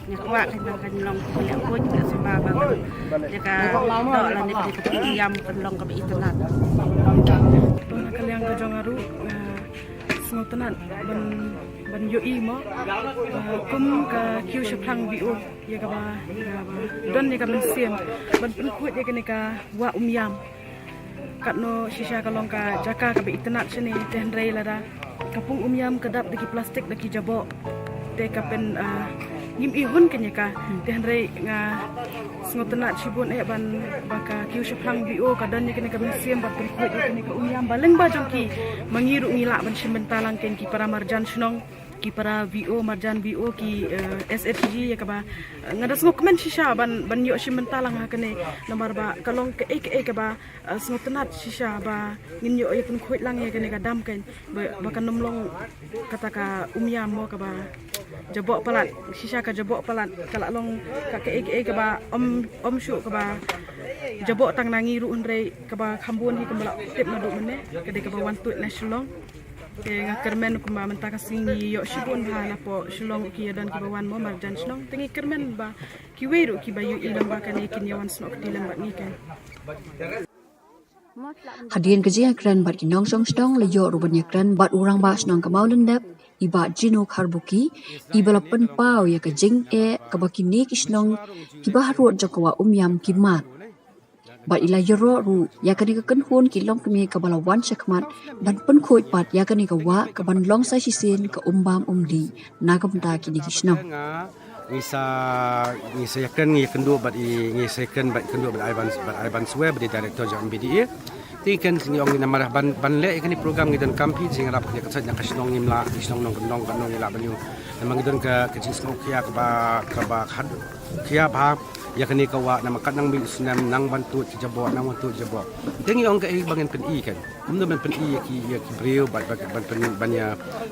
nga kwah kan long, kan long ki leh khuid ki leh sumar ba kan ïa ka doh lane ka pung Umïam kan long kaba itynnat. Na ka liang ka jong nga ruh nga sngewtynnat ban, ban ïohi mo, ah, kum ka kiew shaphrang V O ïa kaba, ïa kaba don ïa ka mynsiem ban pynkhuid ïa kane ka wah Umïam. Katno shisha ka long ka jaka kaba itynnat shane, te hynrei lada ka pung Umïam ka dap da ki plastik da ki jaboh, te ka pyn, ah, ngim ihun kane ka. Te hynrei nga sngewtynnat shibun eh ban ba ka kiew shaphrang V O ka don ïa kane ka mynsiem ban pynkhuid ïa kane ka Umïam ba lyngba jong ki ma ngi ruh ngi lah ban shim bynta lang, kan ki para marjan shnong, ki para V O, marjan V O, ki, eh, S H G ïa kaba, eh, nga da sngewkmen shisha ban, ban ïoh shim bynta lang ha kane namar ba ka long kaei kaei kaba, eh, sngewtynnat shisha ba ngin ïoh ïa pynkhuid lang ïa kane ka dam, kan ba, ba kan ym long kata ka Umïam mo kaba jaboh palat, shisha ka jaboh palat, ka la long ka kaei kaei kaba ym, ym shuh kaba jaboh tang na ngi ruh hynrei kaba kham bun hi kumba la tip naduh mynne ka dei kaba wan tuid na Shillong. Te nga kyrmen kumba mynta ka sngi ngi ïoh shibun bha napoh Shillong ki ïa don kiba wan mo marjan shnong. Te ngi kyrmen ba kiwei ruh kiba ïohi lang ba kane kin ïa wan snoh kti lem bad ngi, kan. Hadien ka jingïakren bad ki nongshong shnong la ïoh ruh ban ïakren bad u rangbah shnong ka Mawlyndep, i Bah Jino Kharbuki, iba la pynpaw ïa ka jingeh kaba kine ki shnong kiba harud jong ka wah Umïam ki mad. Bad i la ïaroh ruh ïa kane ka kynhun ki longkmie kaba la wan shakhmat ban pynkhuid pat ïa kane ka wah kaban long sa shisien ka um bam um dih na ka bynta kine ki shnong. Ngi sa, ngi sa ïakren, ngi ïakynduh bad i, ngi sa ïakren bad ïakynduh bad Ivan, bad Ivan Swe bad i director jong M B D A. Te ngi kren, ngi ong namar ban, ban leh ïa kane program ngi donkam phi jingïarap, ïa ka sait na ka shnong ngim lah, ki shnong nongkyndong katno ngi lah ban ïoh. Namar ngi don ka, ka jingsngewkhia kaba, kaba khadkhia bha ïa kane ka wah, namar katno nang mih snem nang ban tuid ki jaboh, nang ban tuid jaboh. Te ngi ong kaei ba ngin pyni, kan. Kumno ban pyni ïa ki, ïa ki briew, ban, ban, ban pyni, ban ïa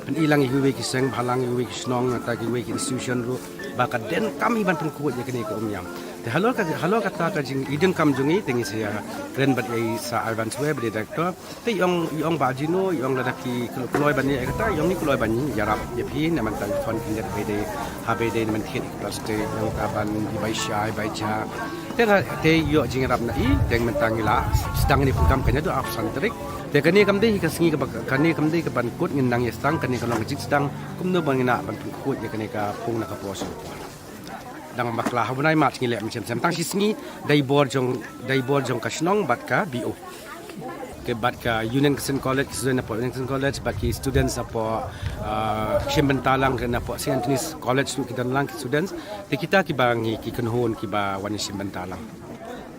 pyni lang ïa kiwei ki seng bhalang, ïa kiwei ki shnong, nangta kiwei ki institution ruh ba ka donkam hi ban pynkhuid ïa kane ka Umïam. Te halor ka, halor kata ka jing, i donkam jong ngi, te ngi sa ïakren bad i Sir Ivan Swe bad i director. Te i ong, i ong Bah Jino, i ong lada ki kloi ban ïa kata, i ong ngi kloi ban ïarap ïa phi, namar tang fund kin ïa bai dei, ha bai dei namar thied plastik, nangta ban i bai sha, i bai ja. Te nga, te ïoh jingïarap na i, te mynta ngi la sdang ïa kane ka program, kan ïa don ha san tarik. Te kane kam dei ka sngi kaba, kane kam dei kaban kut, ngin nang ïa sdang, kane ka long ka jingsdang kumno ba ngin nang ban pynkhuid ïa kane ka pung na ka por sha ka por. Dang bakla ha u bnai March ngi leh mynshem shem, tang shi sngi da i bor jong, da i bor jong ka shnong bad ka B O. Te bad ka Union Christian College, ki student hapoh Union Christian College, bad ki students hapoh, ah, shim bynta lang, kane hapoh Saint Anthony's College ruh ki don lang ki students. Te kita kiba ngi ki kynhun kiba wan shim bynta lang.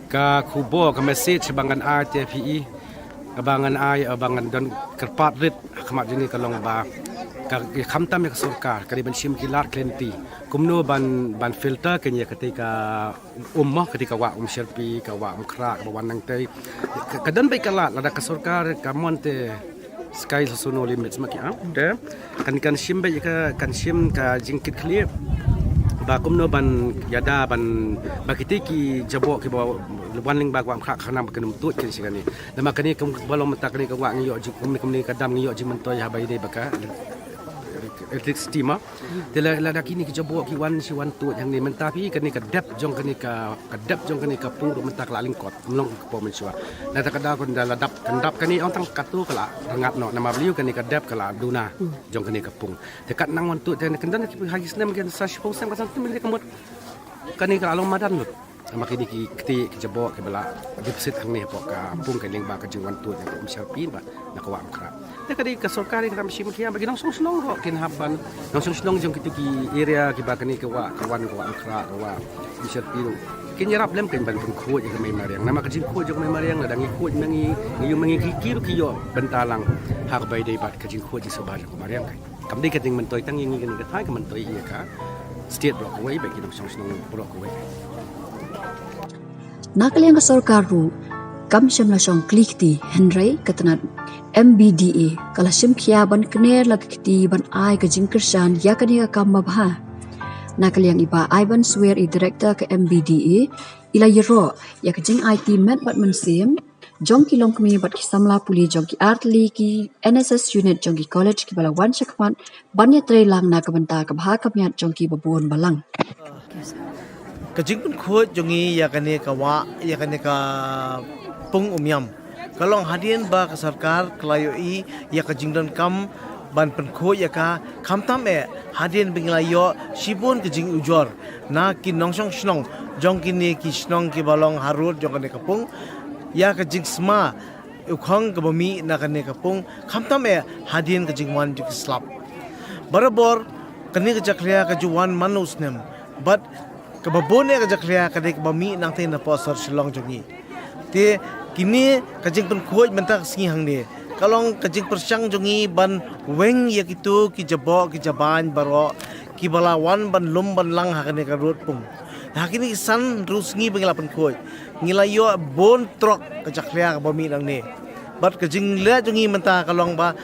Ka khubor, ka message ba ngan ai te phi, kaba ngan ai, ba ngan don kyrpad rit ha khmat jong ngi ka long ba ka, ka khamtam ïa ka sorkar, ka dei ban shim ki lad ki lynti kumno ban, ban filter kane ïa katei ka um mo, katei ka wah Umshyrpi, ka wah Umkhrah kaba wan nangtei. Ka, ka don beit ka lad, lada ka sorkar ka mon te sky is also no limits ma ki ap. Te kan, kan shim beit ka, kan shim ka jingkitkhlieh ba kumno ban ïada ban, ba kitei ki jaboh kiba wan lyngba ka wah Umkhrah khnang ba kin ym tuid kin sha kane. Namar kane kumba long mynta kane ka wah ngi ïoh jing, kumne, kumne ka dam ngi ïoh jingmyntoi ha bai dei ba ka electricity ma. Te la, lada kine ki jaboh ki wan shi wan tuid hangne mynta phi, kane ka dep jong kane ka, ka dep jong kane ka pung ruh mynta ka la lyngkot, ym long ka por mynshuwa. Lada ka daw kan da la dap, kan dap kane ong tang katto ka la rngat noh, namar balei kane ka dep ka la duna jong kane ka pung. Te kat nang wan tuid te kan don ki ha ki snem kan sa shiphew snem ka san snem ka mut kane ka la long madan lut. Namar kine ki kti ki jaboh kiba la deposit hangne hapoh ka pung ka lyngba ka jingwan tuid na ka Umshyrpi bad na ka wah Umkhrah. Te ka dei ka sorkar ïa ka ram shim khia ba ki nongshong shnong ruh kin hap ban, nongshong shnong jong kito ki area kiba kane ka wah, ka wan ka wah Mawkhrah, ka wah Bishar Piro, kin ïarap lem kin ban pynkhuid ïa ka mei mariang. Namar ka jingkhuid jong ka mei mariang, lada ngi khuid ma ngi, ngi ïoh ma ngi, ki, ki ruh ki ïoh bynta lang ha kaba ïadei bad ka jingkhuid jingsngewbha jong ka mariang. Kam dei ka jingmyntoi tang ïa ngi kane ka thaiñ, ka myntoi ïa ka state baroh kawei bad ki nongshong shnong baroh kawei. Na ka liang ka sorkar ruh kam shym la shong kli kti, hynrei ka tnat M B D A ka la shim khia ban kner la ka kti ban ai ka jingkyrshan ïa kane ka kam babha. Na ka liang i Bah Ivan Swer, i director ka M B D A, i la ïaroh ïa ka jingaiti met bad mynsiem jong ki longkmie bad ki samla pule jong ki artylli ki N S S unit jong ki college kiba la wan shakhmat ban ïatreilang na ka bynta ka bha ka miat jong ki babun balang. Ka jingpynkhuid jong ngi ïa kane ka wah, ïa kane ka pung Umiam, ka long hadien ba ka sorkar ka la ïohi ïa ka jingdonkam ban pynkhuid ïa ka, khamtam eh hadien ba ngi la ïoh shibun ka jingujor na ki nongshong shnong jong kine ki shnong kiba long harud jong kane ka pung ïa ka jingsma u khong kaba mih na kane ka pung, khamtam eh hadien ka jingwan jong ki slap. Barabor kane ka jakhlia ka ju wan man u snem, bad kaba bun eh ka jakhlia ka dei kaba mih nangtei na poh sor Shillong jong ngi. Te kine ka jingpynkhuid mynta ka sngi hangne ka long ka jingpyrshang jong ngi ban weng ïa kito ki jaboh ki jabain baroh kiba la wan ban lum ban lang ha kane ka rud pung. Ha kine ki san hynriew sngi ba ngi la pynkhuid, ngi la ïoh bun trok ka jakhlia kaba mih nangne. Bad ka jingleh jong ngi mynta ka long ba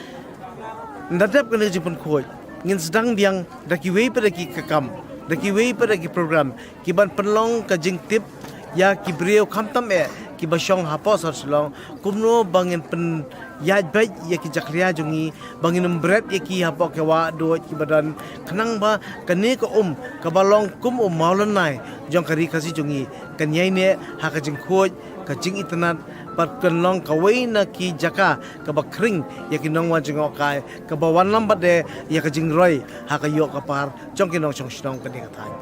ynda dep kane ka jingpynkhuid, ngin sdang biang da kiwei pat da ki kam, da kiwei pat da ki program kiban pynlong ka jingtip ïa ki briew khamtam eh kiba shong hapoh sor Shillong, kumno ba ngin pynïaid beit ïa ki jakhlia jong ngi, ba ngin ym bret ïa ki hapoh ki wah duid kiba don, khnang ba kane ka um kaba long kum u mawlynnai jong ka ri Khasi jong ngi kan ïaineh ha ka jingkhuid, ka jingitynnad, bad kan long kawei na ki jaka kaba khring ïa ki nongwan jngohkai, kaba wanlam bad de ïa ka jingroi ha ka ïoh ka par jong ki nongshong shnong kane ka thaiñ.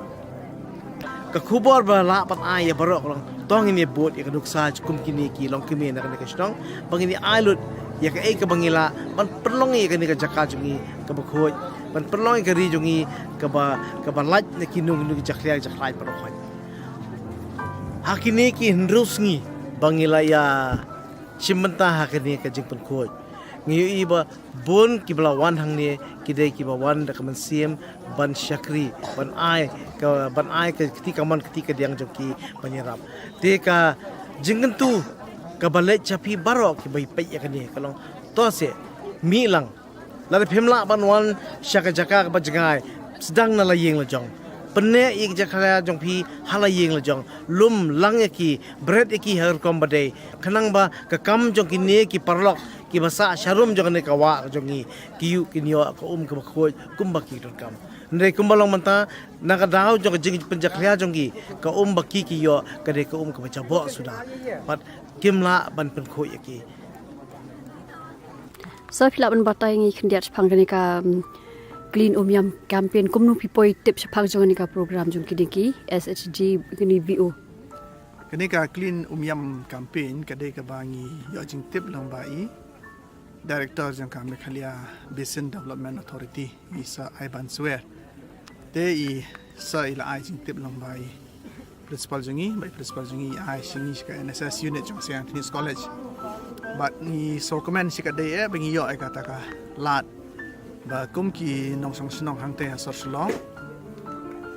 Ka khubor ba lah ban ai ïa baroh ka long, to ngin ïa bud ïa ka nuksa kum kine ki longkmie na kane ka shnong, ba ngin ïa ai lut ïa kaei kaba ngi lah ban pynlong ïa kane ka jaka jong ngi kaba khuid, ban pynlong ïa ka ri jong ngi kaba, kaba lait na kino kino ki jakhlia jakhlia baroh khoit. Ha kine ki hynriew sngi ba ngi la ïa shim bynta ha kane ka jingpynkhuid, ngi ïohi ba bun kiba la wan hangne ki dei kiba wan da ka mynsiem ban shakri, ban ai ka, ban ai ka kti kamon kti kadiang jong ki ban ïarap. Te ka jingkyntu kaba leit sha phi baroh kiba ïa peit ïa kane ka long, to se mih lang. Lada phim lah ban wan sha ka jaka kaba jngai, sdang na la ïing la jong. Pynneh ïa ka jakhlia jong phi ha la ïing la jong. Lum lang ïa ki, bret ïa ki ha ka rukom ba dei, khnang ba ka kam jong kine ki paralok kiba sah sharum jong kane ka wah jong ngi, ki ïoh, kin ïoh ka um kaba khuid kumba ki donkam. Hynrei kumba long mynta, na ka daw jong ka jingpynjakhlia jong ki, ka um ba ki, ki ïoh ka dei ka um kaba jaboh suda, bad kim lah ban pynkhuid ïa ki. Sa phi lah ban batai ngi khyndiat shaphang kane ka, um, Clean Umiam campaign, kumno phi poi tip shaphang jong kane ka program jong kine ki S H G, kine V O? Kane ka Clean Umiam campaign ka dei kaba ngi ïoh jingtip lang ba i Director jong ka Meghalaya Basin Development Authority, i Sir Ivan Swer. Te i Sir i la ai jingtip lang ba i principal jong ngi, ba i principal jong ngi i ai sha ngi sha ka N S S unit jong Saint Anthony's College. Bad ngi sngewkmen shikatdei eh ba ngi ïoh ïa kata ka lad ba kum ki nongshong shnong hangtei ha sor Shillong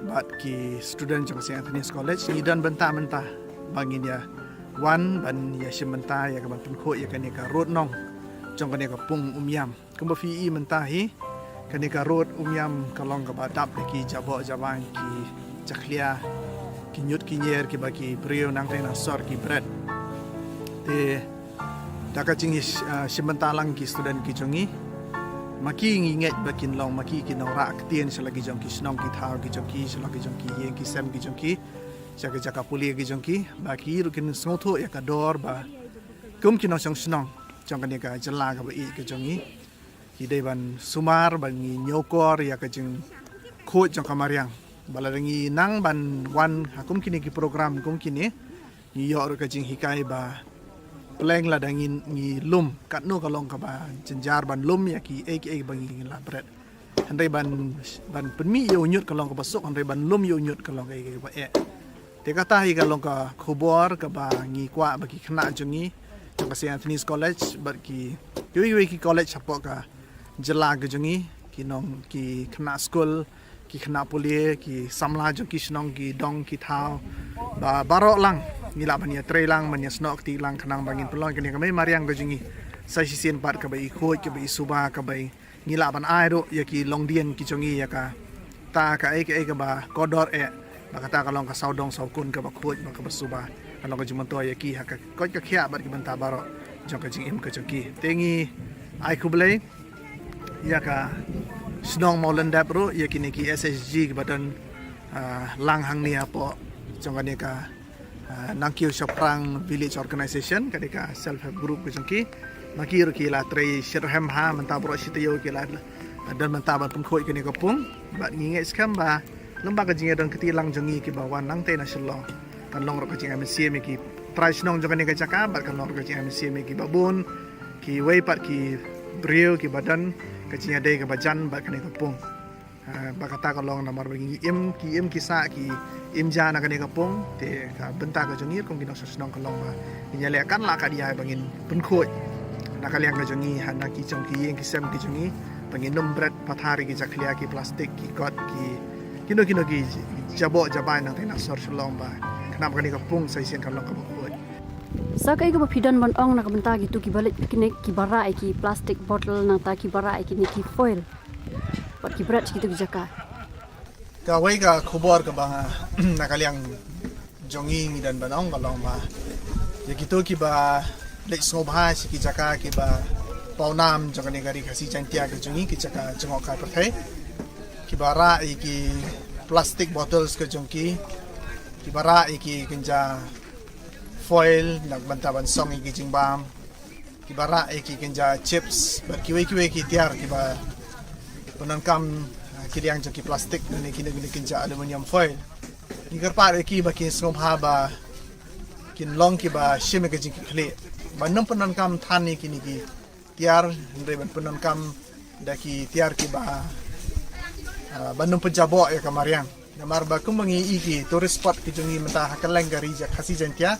bad ki student jong Saint Anthony's College, ngi don bynta mynta ba ngin ïa wan ban ïa shim bynta ïa ka ban pynkhuid ïa kane ka rud nong jong kane ka pung Umiam. Kumba phi i mynta hi, kane ka rud Umiam ka long kaba dap da ki jaboh jabain, ki jakhlia, ki ñiut ki ñier kiba ki briew nangtei na sor ki bret. Te da ka jing, ah, shim bynta lang ki student ki jong ngi, ma ki ngi ngeit ba kin long ma ki ki nongrah ktien sha la ki jong ki shnong ki thaw ki jong ki, sha la ki jong ki ïing ki sem ki jong ki, sha ki jaka pule ki jong ki, ba ki ruh kin sngewthuh ïa ka dor ba kum ki nongshong shnong jong kane ka jylla kaba ïeit ka jong ngi, ki dei ban sumar ba ngi ñiewkor ïa ka jingkhuid jong ka mariang. Ba lada ngi nang ban wan ha kum kine ki program kum kine, ngi ïoh ruh ka jinghikai ba pleng lada ngi, ngi lum, katno ka long kaba jynjar ban lum ïa kiei kiei ba ngi la bret. Hynrei ban, ban pynmih ïa u ñiut ka long kaba suk, hynrei ban lum ïa u ñiut ka long kaei kaei ba eh. Te kata hi ka long ka khubor kaba ngi kwah ba ki khynnah jong ngi jong ka St Anthony's College bad ki, kiwei kiwei ki college hapoh ka jylla ka jong ngi, ki nong, ki khynnah skul, ki khynnah pule, ki samla jong ki shnong, ki dong, ki thaw, ba baroh lang ngi lah ban ïatrei lang, ban ïasnoh kti lang khnang ba ngin pynlong ïa kane ka mei mariang ka jong ngi sa shisien pat, kaba i khuid, kaba i suba, kaba i ngi lah ban ai ruh ïa ki longdien ki jong ngi ïa kata kaei kaei kaba kordor eh, ba kata ka long ka sawdong sawkun kaba khuid bad kaba suba. Ka long ka jingmyntoi ïa ki ha ka koit ka khiah bad ki bynta baroh jong ka jingim ka jong ki. Te ngi ai khublei ïa ka shnong Mawlyndep ruh, ïa kine ki S H G kiba don, ah, lang hangne hapoh jong kane ka, ah, Nangkiew Shaphrang Village Organization, kane ka self help group ka jong ki. Ma ki ruh ki la trei shitrhem bha, mynta baroh shi taïew ki la don mynta ban pynkhuid kane ka pung. Bad ngi ngeit skhem ba lyngba ka jingïadon kti lang jong ngi kiba wan nangtei na Shillong, kan long ruh ka jingïamsiem ïa ki trai shnong jong kane ka jaka, bad kan long ruh ka jingïamsiem ïa kiba bun kiwei pat ki briew kiba don ka jingïadei kaba jan bad kane ka pung. Ah, ba kata ka long namar ba ngi im, ki im ki sah, ki im ja na kane ka pung. Te ka bynta ka jong ngi kum ki nongshong shnong ka long ba ngin ïaleh katba lah katba ïai ba ngin pynkhuid na ka liang ka jong ngi, ha na ki jong ki ïing ki sem ki jong ngi, ba ngin ym bret pathar ïa ki jakhlia, ki plastik, ki kot, ki kino kino ki jaboh jabai nangtei na sor Shillong, ba khnang ba kane ka pung sa shisien kan long kaba khuid. Sa kaei kaba phi don ban ong na ka bynta kito kiba leit picnic, kiba rah ïa ki plastic bottle, nangta kiba rah ïa kine ki foil, bad ki bret sha kito ki jaka? Kawei ka khubor kaba nga, na ka liang jong ngi ngi don ban ong ka long ba ïa kito kiba leit sngewbha sha ki jaka kiba pawnam jong kane ka Ri Khasi Jaiñtia ka jong ngi, ki jaka jngohkai pyrthei, kiba rah ïa ki plastic bottles ka jong ki, kiba rah ïa ki kynja foil na ka bynta ban song ïa ki jingbam, kiba rah ïa ki kynja chips bad kiwei kiwei ki tiar kiba pyndonkam, ah, ki liang jong ki plastik ne kine kine kynja aluminium foil. Ngi kyrpad ïa ki ba kin sngewbha ba kin long kiba shim ïa ka jingkitkhlieh, ban ym pyndonkam than ïa kine ki tiar, hynrei ban pyndonkam da ki tiar kiba, ah, ban ym pynjaboh ïa ka mariang. Namar ba kumba ngi i, ki tourist spot ki jong ngi mynta ha kylleng ka Ri Khasi Jaiñtia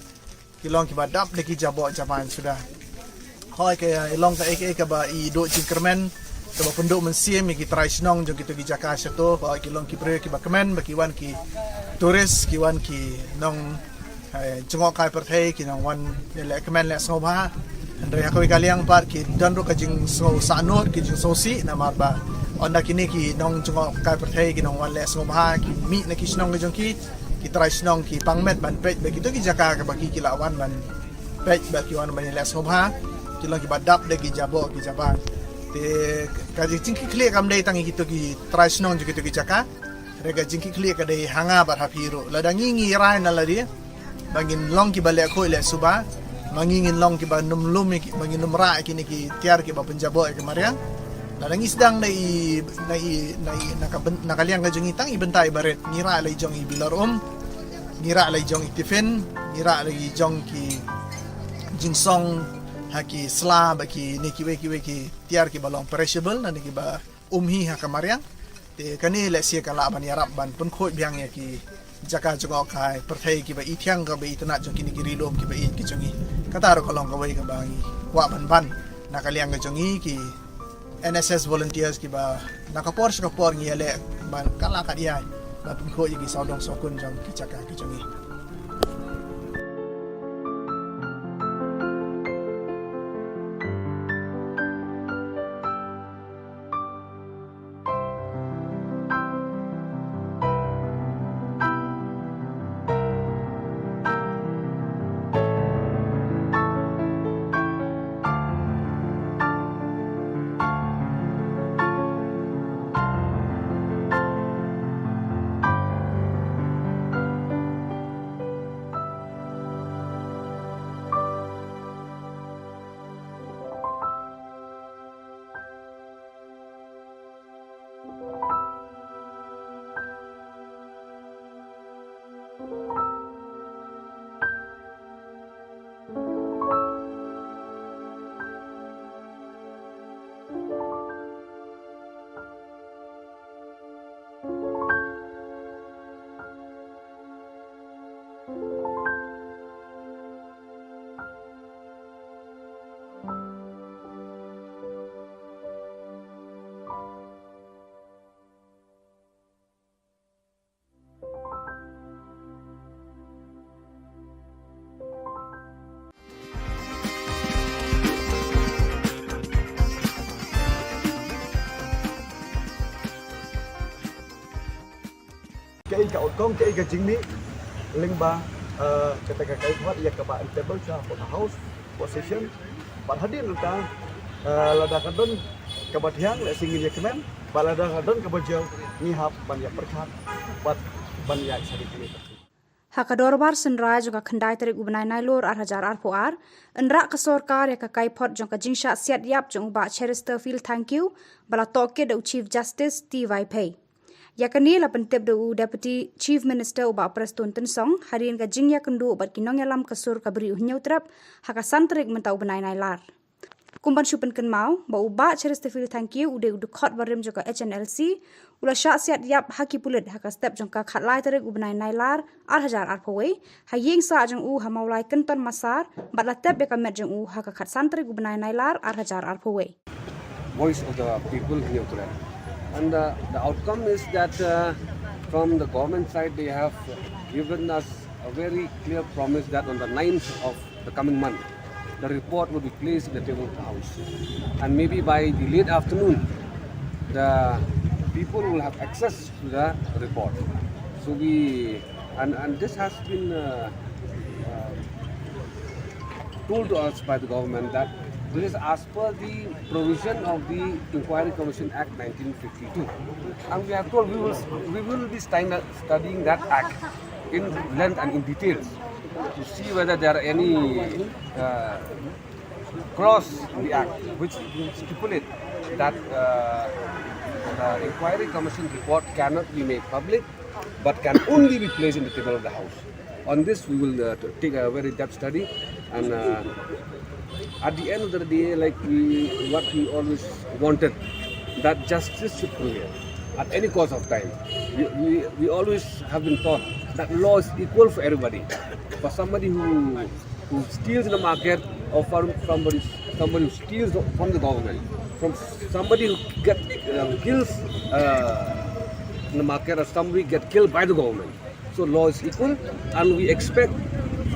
ki long kiba dap da ki jaboh jaban suda. Hooid, ka i long kaei kaei kaba i duh jingkyrmen, kaba pynduh mynsiem ïa ki trai shnong jong kito ki jaka shato, hooid, ki long ki briew kiba kmen ba ki wan ki tourist, ki wan ki nong, eh, jngohkai pyrthei, ki nongwan leh kmen leh sngewbha. Hynrei ha kawei ka liang pat ki don ruh ka jingsngewsahnud, ki jingsngewsih, namar ba ynda kine ki nong jngohkai pyrthei ki nongwan leh sngewbha ki mih na ki shnong ki jong ki, ki trai shnong ki pang met ban peit ba kito ki jaka kaba ki, ki la wan ban peit ba ki wan ban leh sngewbha, ki long kiba dap da ki jaboh ki jaban. Te ka jingkitkhlieh kam dei tang ïa kito ki trai shnong jong kito ki jaka, hynrei ka jingkitkhlieh ka dei ha nga bad ha phi ruh. Lada ngi ngi rai na lade ba ngin long kiba leh khuid leh suba, ma ngi ngin long kiba nym lum ïa ki, ba ngin nym rah ïa kine ki tiar kiba pynjaboh ïa ka mariang. Lada ngi sdang na i, na i, na i, na ka byn-, na ka liang ka jong ngi tang i bynta iba rit, ngi rah la i jong i bilor um, ngi rah la i jong i tiffin, ngi rah la i jong ki jingsong ha ki sla bad kine kiwei kiwei ki tiar kiba long perishable, na ne kiba um hi ha ka mariang. Te kane lehse ka lah ban ïarap ban pynkhuid biang ïa ki jaka jngohkai pyrthei kiba i thiang, kaba i tynnad jong kine ki ri lum kiba ïeit ki jong ngi. Kata ruh ka long kawei kaba ngi kwah ban ban na ka liang ka jong ngi ki N S S volunteers kiba na ka por sha ka por ngi ïaleh ban kat la kat ïai ban pynkhuid ïa ki sawdong sawkun jong ki jaka ki jong ngi. Kaei ka outcome, kaei ka jingmih lyngba, eh, kata ka kaiphod ïa kaba yn table sha hapoh ka House, hapoh session. Bad hadien nangta, eh, lada ka don kaba thiang, lehse ngin ïa kmen, bad lada ka don kaba jia, ngi hap ban ïa pyrkhat bad ban ïa share kane ka. Ha ka dorbar synrai jong ka khyndai tarik u bnai Nailur ar hajar arphew ar, yn rah ka sorkar ïa ka kaiphod jong ka jingshah siat ïap jong u Bah Cheristerfield Thangkhiew, ba la tohkit da u Chief Justice T Y Phei. Ïa kane la pyntip da u Deputy Chief Minister u Bah Prestone Tynsong, hadien ka jingïakynduh bad ki nongïalam ka sur ka Bri u Hynñiewtrep, ha ka san tarik mynta u bnai Nailar. Kum ban shu pynkynmaw, ba u Bah Cheristerfield Thangkhiew u dei u dkhot barim jong ka H N L C, u la shah siat ïap ha ki pulit ha ka step jong ka khatlai tarik u bnai Nailar, ar hajar arphew wei, ha ïing sah jong u ha Mawlai Kynton Massar, bad la tep ïa ka met jong u ha ka khatsan tarik u bnai Nailar, ar hajar arphew wei. Voice of the People Hynñiewtrep. And, uh, the outcome is that, uh, from the government side, they have given us a very clear promise that on the ninth of the coming month, the report will be placed in the table of the House. And maybe by the late afternoon, the people will have access to the report. So we, and, and this has been, uh, uh, told to us by the government that this is as per the provision of the Inquiry Commission Act nineteen fifty-two. And we are told we will, we will be stand-, studying that act in length and in details to see whether there are any, uh, clause in the act which stipulate that, uh, the Inquiry Commission report cannot be made public but can only be placed in the table of the House. On this, we will, uh, t-, take a very depth study, and, uh, at the end of the day, like we, what we always wanted, that justice should prevail at any cost of time. We, we, we always have been taught that law is equal for everybody. For somebody who, who steals in the market, or for somebody, somebody who steals from the government, from somebody who get, uh, kills, uh, in the market, or somebody get killed by the government. So law is equal, and we expect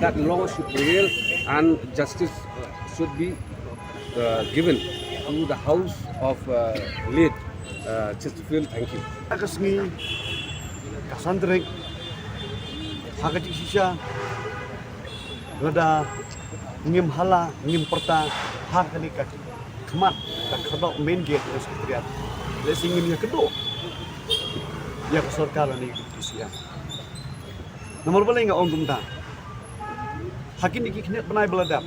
that law should prevail and justice, uh, should be, uh, given to the house of, uh, late, uh, Cheristerfield Thangkhiew. Ka sngi ka san tarik, ha ka jingshisha, lada ngim hala, ngim pyrta ha kane ka khmat, ka khatduh main gate jong Secretariat, lehse ngin ïakynduh ïa ka sorkar lane ïa ka Deputy C M. Namar balei nga ong kumta? Ha kine ki khyndiat bnai ba la dep,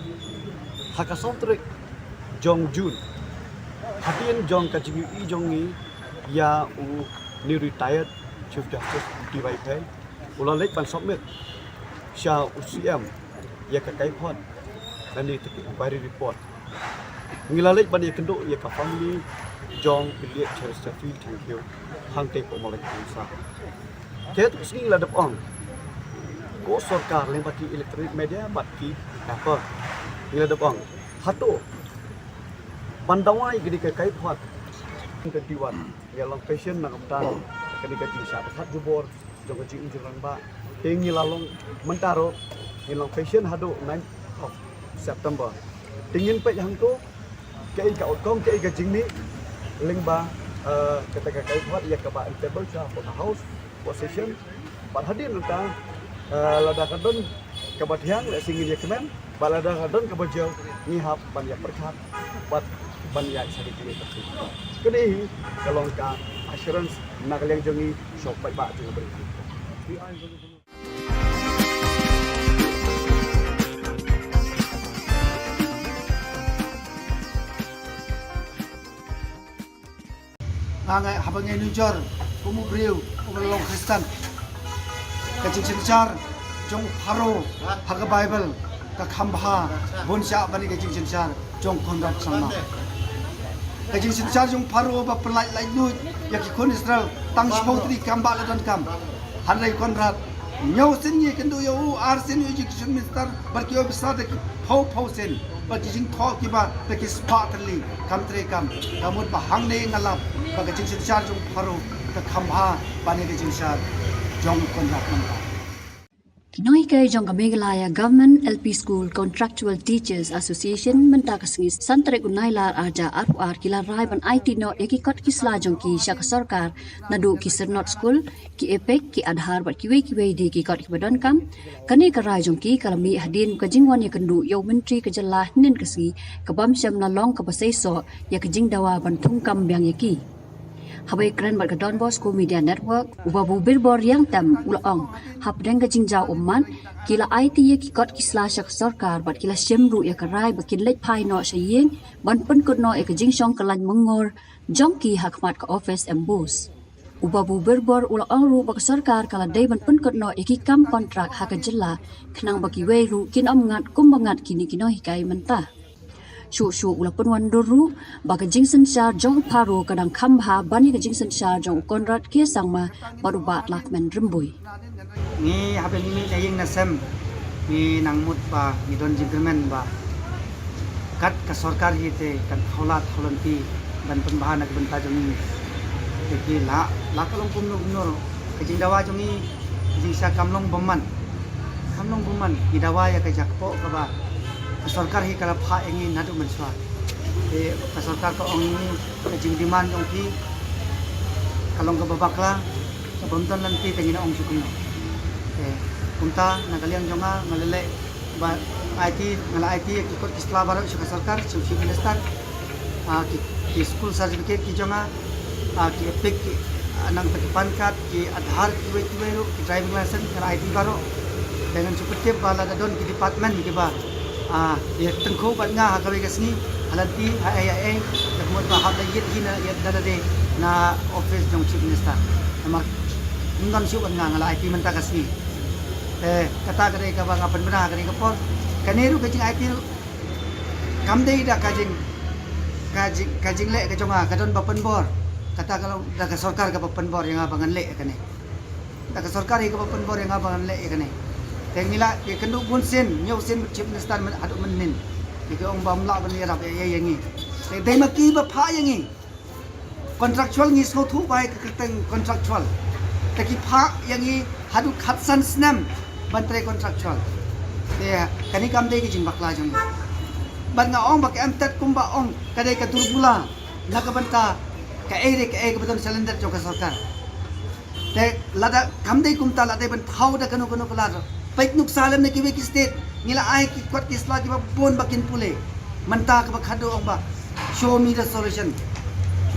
ha ka san tarik jong June, hadien jong ka jingïohi jong ngi ïa une u retired Chief Justice T Y Phei, u la leit ban submit sha u C M ïa ka kaiphod lane ïa ka inquiry report. Ngi la leit ban ïakynduh ïa ka family jong u late Cheristerfield Thangkhiew hangtei hapoh Mawlai Kynton Massar. Te ha kane ka sngi ngi la dep ong, ko sorkar lyngba ki electronic media bad ki paper, ngi la dep ong, hato ban dawa ïa kane ka kaiphod, twenty-one, ngi la long patient na ka bynta kane ka jingshah pyrkhat jubor jong ka jingim jingrangbah. Te ngi la long mynta ruh, ngi long patient haduh ninth of September. Te ngin peit hangto kaei ka outcome, kaei ka jingmih lyngba, eh, kata ka kaiphod ïa kaba yn table sha hapoh ka House, hapoh session. Bad hadien nangta, eh, lada ka don kaba thiang, lehse ngin ïa kmen, bad lada ka don kaba jia, ngi hap ban ïa pyrkhat bad ban ïa share kane ka. Kane hi ka long ka assurance na ka liang jong ngi sha u paidbah jong ka Bri. Nga, nga haba ngi nujor kum u briew uba long Khristan, ka jingsynshar jong u Pharaoh ha ka Baibl ka kham bha bun shah ban ïa ka jingsynshar jong u Conrad Sangma. Ka jingsynshar jong u Pharaoh ba pynlait laitluid ïa ki khun Israel tang shiphew tylli ki kam ba la donkam. Hynrei u Conrad, hynñiew sien ngi kynduh ïa u, ar sien u education minister bad ki officer da ki phew phew sien bad ki jingthoh kiba da ki spah tylli kam treikam. Ka mut ba hangne nga lap ba ka jingsynshar jong u Pharaoh ka kham bha ban ïa ka jingsynshar jong u Conrad mynta. Ki nonghikai jong ka Meghalaya Government L P School Contractual Teachers Association mynta ka sngi san tarik u Nailar arhajar arphew ar ki la rai ban aiti noh ïa ki kot ki sla jong ki sha ka sorkar, naduh ki Syrnod School, ki EPIC, ki Aadhaar bad kiwei kiwei de ki kot kiba donkam. Kane ka rai jong ki ka la mih hadien ka jingwan ïakynduh ïa u Myntri ka jylla hynnin ka sngi, ka bym shym la long kaba seisoh ïa ka jingdawa ban thungkam biang ïa ki. Haba ïakren bad ka Don Bosco Media Network, u Babu Birbor Riangtem u la ong, hapdeng ka jingjaw ummat, ki la aiti ïa ki kot ki sla sha ka sorkar bad ki la shim ruh ïa ka rai ba kin leit phai noh sha ïing ban pynkut noh ïa ka jingshong kyllain myngor jong ki ha khmat ka ophis MBOSE. U Babu Birbor u la ong ruh ba ka sorkar ka la dei ban pynkut noh ïa ki kam kontrak ha ka jylla, khnang ba kiwei ruh kin ym ngat kumba ngat kine ki nonghikai mynta. Shuh shuh u la pynwandur ruh ba ka jingsynshar jong u Pharo ka dang kham bha ban ïa ka jingsynshar jong u Conrad K Sangma bad u Bah Lahkmen Rymbui. Ngi haba ngi mih na ïing na sem, ngi nang mut ba ngi don jingkyrmen ba kat ka sorkar hi te kan thaw lad thaw lynti ban pynbha na ka bynta jong ngi. Te ki la, la ka long kumno kumno ruh, ka jingdawa jong ngi, ka jingshah kam long bymman. Kam long bymman, ngi dawa ïa ka jakpoh kaba ka sorkar hi ka la phah ïa ngi naduh mynshuwa. Te ka sorkar ka ong ïa ngi, ka jingdemand jong phi ka long kaba bakla, ka bym don lynti, te ngin ong shuh kumno. Te kumta na ka liang jong nga, nga la leh ba aiti, nga la aiti ïa ki kot ki sla baroh sha ka sorkar, sha u Chief Minister. Ah, ki, ki school certificate ki jong nga, ah, ki EPIC ki, ah, nangta ki PAN card, ki Aadhaar, kiwei kiwei ruh, ki driving license, nga la aiti baroh. Te ngan shu pyntip ba lada don ki department kiba, ah, ïa tyngkhuh bad nga ha kawei ka sngi, ha lynti, ha ei ha ei, te ka mut ba hap la ïit hi na, ïit da lade na office jong Chief Minister. Namar ym don shuh bad nga, nga la aiti mynta ka sngi. Te kata ka dei kaba nga pynbna ha kane ka por. Kane ruh ka jingaiti ruh kam dei da ka jing, ka jing, ka jingleh ka jong nga, ka don ba pynbor. Kata ka long da ka sorkar kaba pynbor ïa nga ba ngan leh ïa kane. Da ka sorkar hi kaba pynbor ïa nga ba ngan leh ïa kane. Te ngi la ïakynduh bun sien, hynñiew sien bad Chief Minister myn, haduh mynnin. Te ki ong ba ym lah ban ïarap ïa, ïa, ïa ngi. Te dei ma ki ba phah ïa ngi. Contractual ngi sngewthuh ba ïa ka kyrteng contractual. Te ki phah ïa ngi haduh khatsan snem ban trei contractual. Te kane kam dei ka jingbakla jong ngi. Bad nga ong ba ka M TET kumba ong ka dei ka durbula na ka bynta kaei re kaei kaba don sha lyndet jong ka sorkar. Te lada kam dei kumta, lada dei ban thaw da kano kano ka lad, peit nuksa lem na kiwei ki state, ngi la ai ki kot ki sla kiba bun ba kin pule. Mynta kaba khadduh ong ba show me the solution.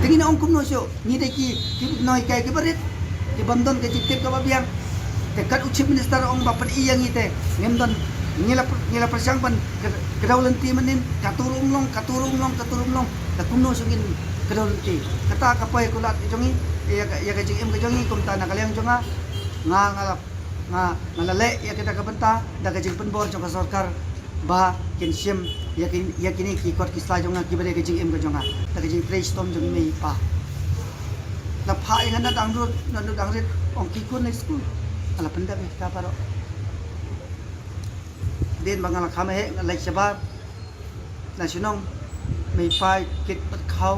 Te ngin ong kumno shuh, ngi dei ki, ki nonghikai kiba rit, ki bym don ka jingtip kaba biang. Te kat u Chief Minister ong ba pyni ïa ngi te ngim don, ngi la, ngi la pyrshang ban kdew lynti mynnin, katu ruh ym long, katu ruh ym long, katu ruh ym long. Te kumno shuh ngin kdew lynti? Kata ka poi ka lad ka jong ngi, ïa ka, ïa ka jingim ka jong ngi, kumta na ka liang jong nga, nga, nga la, nga, nga la leh ïa kata ka bynta da ka jingpynbor jong ka sorkar ba kin shim ïa ki, ïa kine ki kot ki sla jong nga kiba dei ka jingim ka jong nga, da ka jingtrei shitom jong i mei i pa. La phah ïa nga na dang rut, na dang rit, ong ki khun na skul. Nga la pyndep ïa kita baroh. Dien ba nga la kham heh, nga la leit shabar na shnong, mei pa kit bad khaw,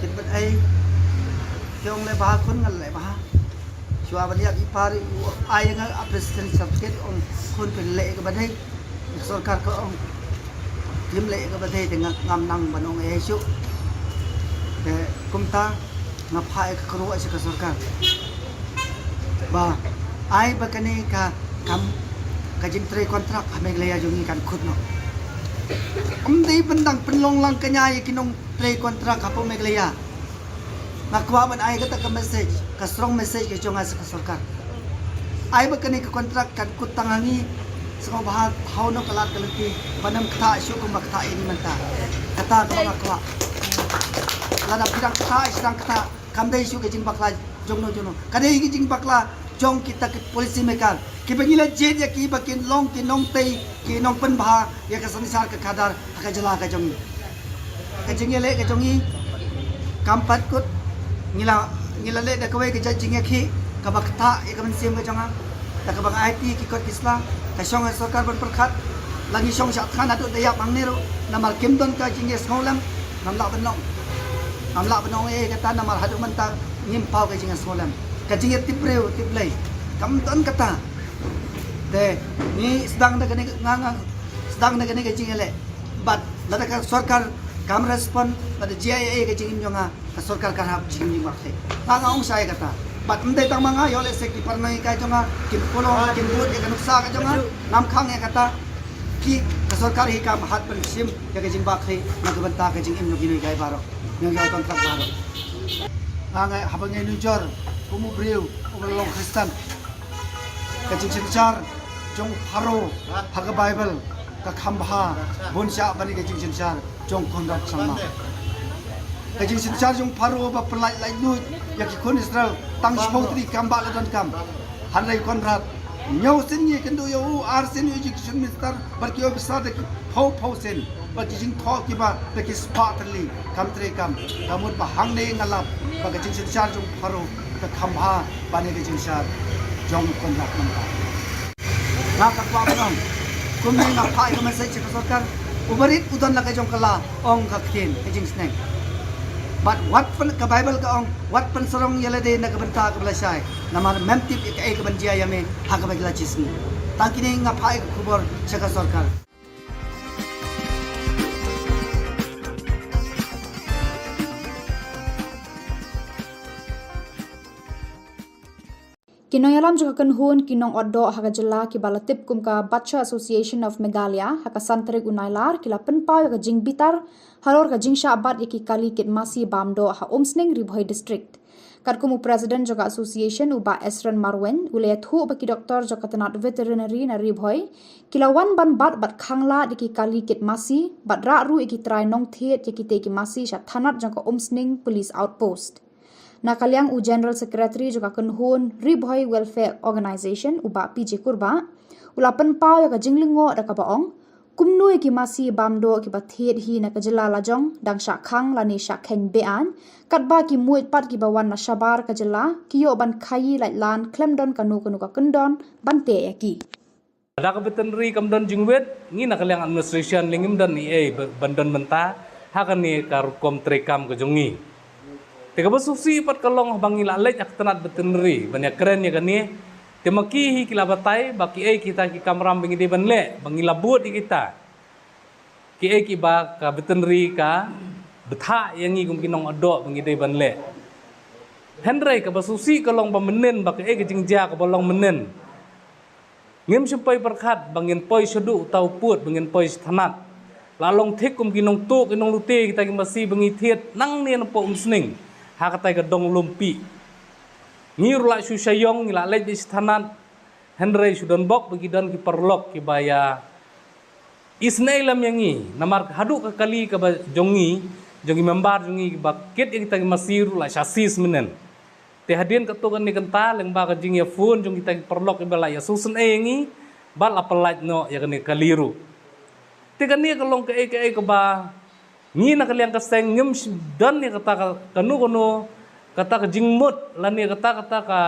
kit bad ei. Te ong leh bha khun, nga leh bha. Shuwa ban ïap i pa ruh u ai ïa nga appreciation certificate, ong khun phi leh kaba dei. Sorkar ka ong phim leh kaba dei te nga ngam nang ban ong ei shuh. Te kumta nga phah ïa ka kyrwoh sha ka sorkar ba ai ba kane ka kam, ka jingtrei kontrak ha Meghalaya jong ngi kan kut noh. Ym dei ban dang pynlong lang kñia ïa ki nongtrei kontrak hapoh Meghalaya. Nga kwah ban ai kata ka message, ka strong message ka jong nga sha ka sorkar. Ai ba kane ka kontrak kan kut tang ha ngi, sngewbha thaw noh ka lad ka lynti, ban ym ktah shuh kumba ktah ïa ngi mynta. Kata kaba nga kwah. Lada phi dang ktah, phi dang ktah, kam dei shuh ka jingbakla jongno jongno. Ka dei ka jingbakla jong kita ki policy maker kiba ngi la jied ïa ki ba kin long ki nongtei, ki nongpynbha ïa ka synshar ka khadar ha ka jylla ka jong ngi. Ka jingïaleh ka jong ngi kam pat kut. Ngi la, ngi la leh da kawei ka jait jingïakhih kaba ktah ïa ka mynsiem ka jong nga. Da kaba nga aiti ki kot ki sla, ka shong ha sorkar ban pyrkhat. La ngi shong shah thngan haduh da ïap hangne ruh, namar kim don ka jingïasngewlem, ngam lah ban ong. Ngam lah ban ong ei kata namar haduh mynta ngim paw ka jingïasngewlem. Ka jingïatip briew tip Blei kam don kata. Te ngi sdang da kane, nga nga sdang da kane ka jingïaleh. Bad lada ka sorkar kam respond, lada jia ïa ka jingim jong nga, ka sorkar kan hap jingim jingmut te. Nga nga ong shai kata. Bad ym dei tang ma nga, ïoh lehse ki paralok ka jong nga kin follow, kin bud ïa ka nuksa ka jong nga. Ngam khang ïa kata. Ki, ka sorkar hi kam hat ban shim ïa ka jingbakla na ka bynta ka jingim jong ki nongïalam baroh, nongïalam kontrak baroh. Nga nga haba ngi nujor kum u briew uba long Khristan, ka jingsynshar jong Pharaoh ha ka Baibl ka kham bha bun shah ban ïa ka jingsynshar jong Konrad Sangma. Ka jingsynshar jong Pharaoh ba pynlait laitluid ïa ki khun Israel tang shiphew tylli ki kam ba la donkam. Hynrei Konrad, hynñiew sien ngi kynduh ïa u, ar sien u education minister, bad ki officer da ki phew phew sien, bad ki jingthoh kiba da ki spah tylli kam treikam. Ka mut ba hangne nga lap ba ka jingsynshar jong Pharaoh ka kham bha ban ïa ka jingsynshar jong Konrad mynta. Nga ka kwah ban ong, kumne nga phah ïa ka message sha ka sorkar. U barit u don la ka jong ka la, ong ka ktien, ka jingsneng. Bad wat pyn, ka Baibl ka ong, wat pynsarong ïa lade na ka bynta kaba lashai, namar mem tip ïa kaei kaban jia ïa me ha kaba la shisngi. Tang kine nga phah ïa ka khubor sha ka sorkar. Ki nongïalam jong ka kynhun ki nongotdoh ha ka jylla kiba la tip kum ka Bacha Association of Meghalaya, ha ka san tarik u Nailar, ki la pynpaw ïa ka jingbitar halor ka jingshah bat ïa ki kali kit masi bam doh ha Umsning, Ri Bhoi District. Katkum u president jong ka association, u Bah Esron Marwein, u la ïathuh ba ki doktor jong ka tnat veterinary na Ri Bhoi ki la wan ban bat bad khanglad ïa ki kali kit masi bad rah ruh ïa ki trai nongthied ïa kitei ki masi sha thanat jong ka Umsning Police Outpost. Na ka liang u General Secretary jong ka kynhun Ri Bhoi Welfare Organisation, u Bah P J Kurbah, u la pynpaw ïa ka jinglyngngoh da kaba ong, kumno ïa ki masi bam doh kiba thied hi na ka jylla lajong dang shah khang lane shah kheiñ be-aiñ, katba ki muid pat kiba wan na shabar ka jylla ki ïoh ban khaii laitlan khlem don kano kano ka kyndon ban teh ïa ki. Da ka veterinary kam don jingwit, ngi na ka liang administration lei ngim don ei ei ba, ban don bynta ha kane ka rukom treikam ka jong ngi. Te kaba sngewsih pat ka long haba ngi la leit ha ka tnat veterinary ban ïakren ïa kane, te ma ki hi ki la batai ba kiei kita ki kamram ba ngi dei ban leh, ba ngi la bud ïa kita. Kiei kiba ka veterinary ka bthah ïa ngi kum ki nongotdoh ba ngi dei ban leh. Hynrei kaba sngewsih ka long ba mynnin, ba kaei ka jingjia kaba long mynnin, ngim shym poi pyrkhat ba ngin poi shaduh uta u pud ba ngin poi sha thanat. La long thik kum ki nongtuh ki nonglute kita ki masi ba ngi thied nangne napoh Umsning ha katai ka dong Lumpi. Ngi ruh la shu shah ïong, ngi la leit beit sha thanat, hynrei shu don bok ba ki don ki paralok kiba ïa isynei lem ïa ngi, namar haduh ka kali kaba jong ngi, jong ki member jong ngi kiba kit ïa kita ki masi ruh la shah seize mynnin. Te hadien katto katne kynta lyngba ka jingïaphone jong kita ki paralok kiba la ïasngewsynei ïa ngi, bad la pyllait noh ïa kane ka kali ruh. Te kane ka long kaei kaei kaba ngi na ka liang ka seng ngim sh-, don ïa kata ka, kano kano kata ka jingmut lane kata, kata ka,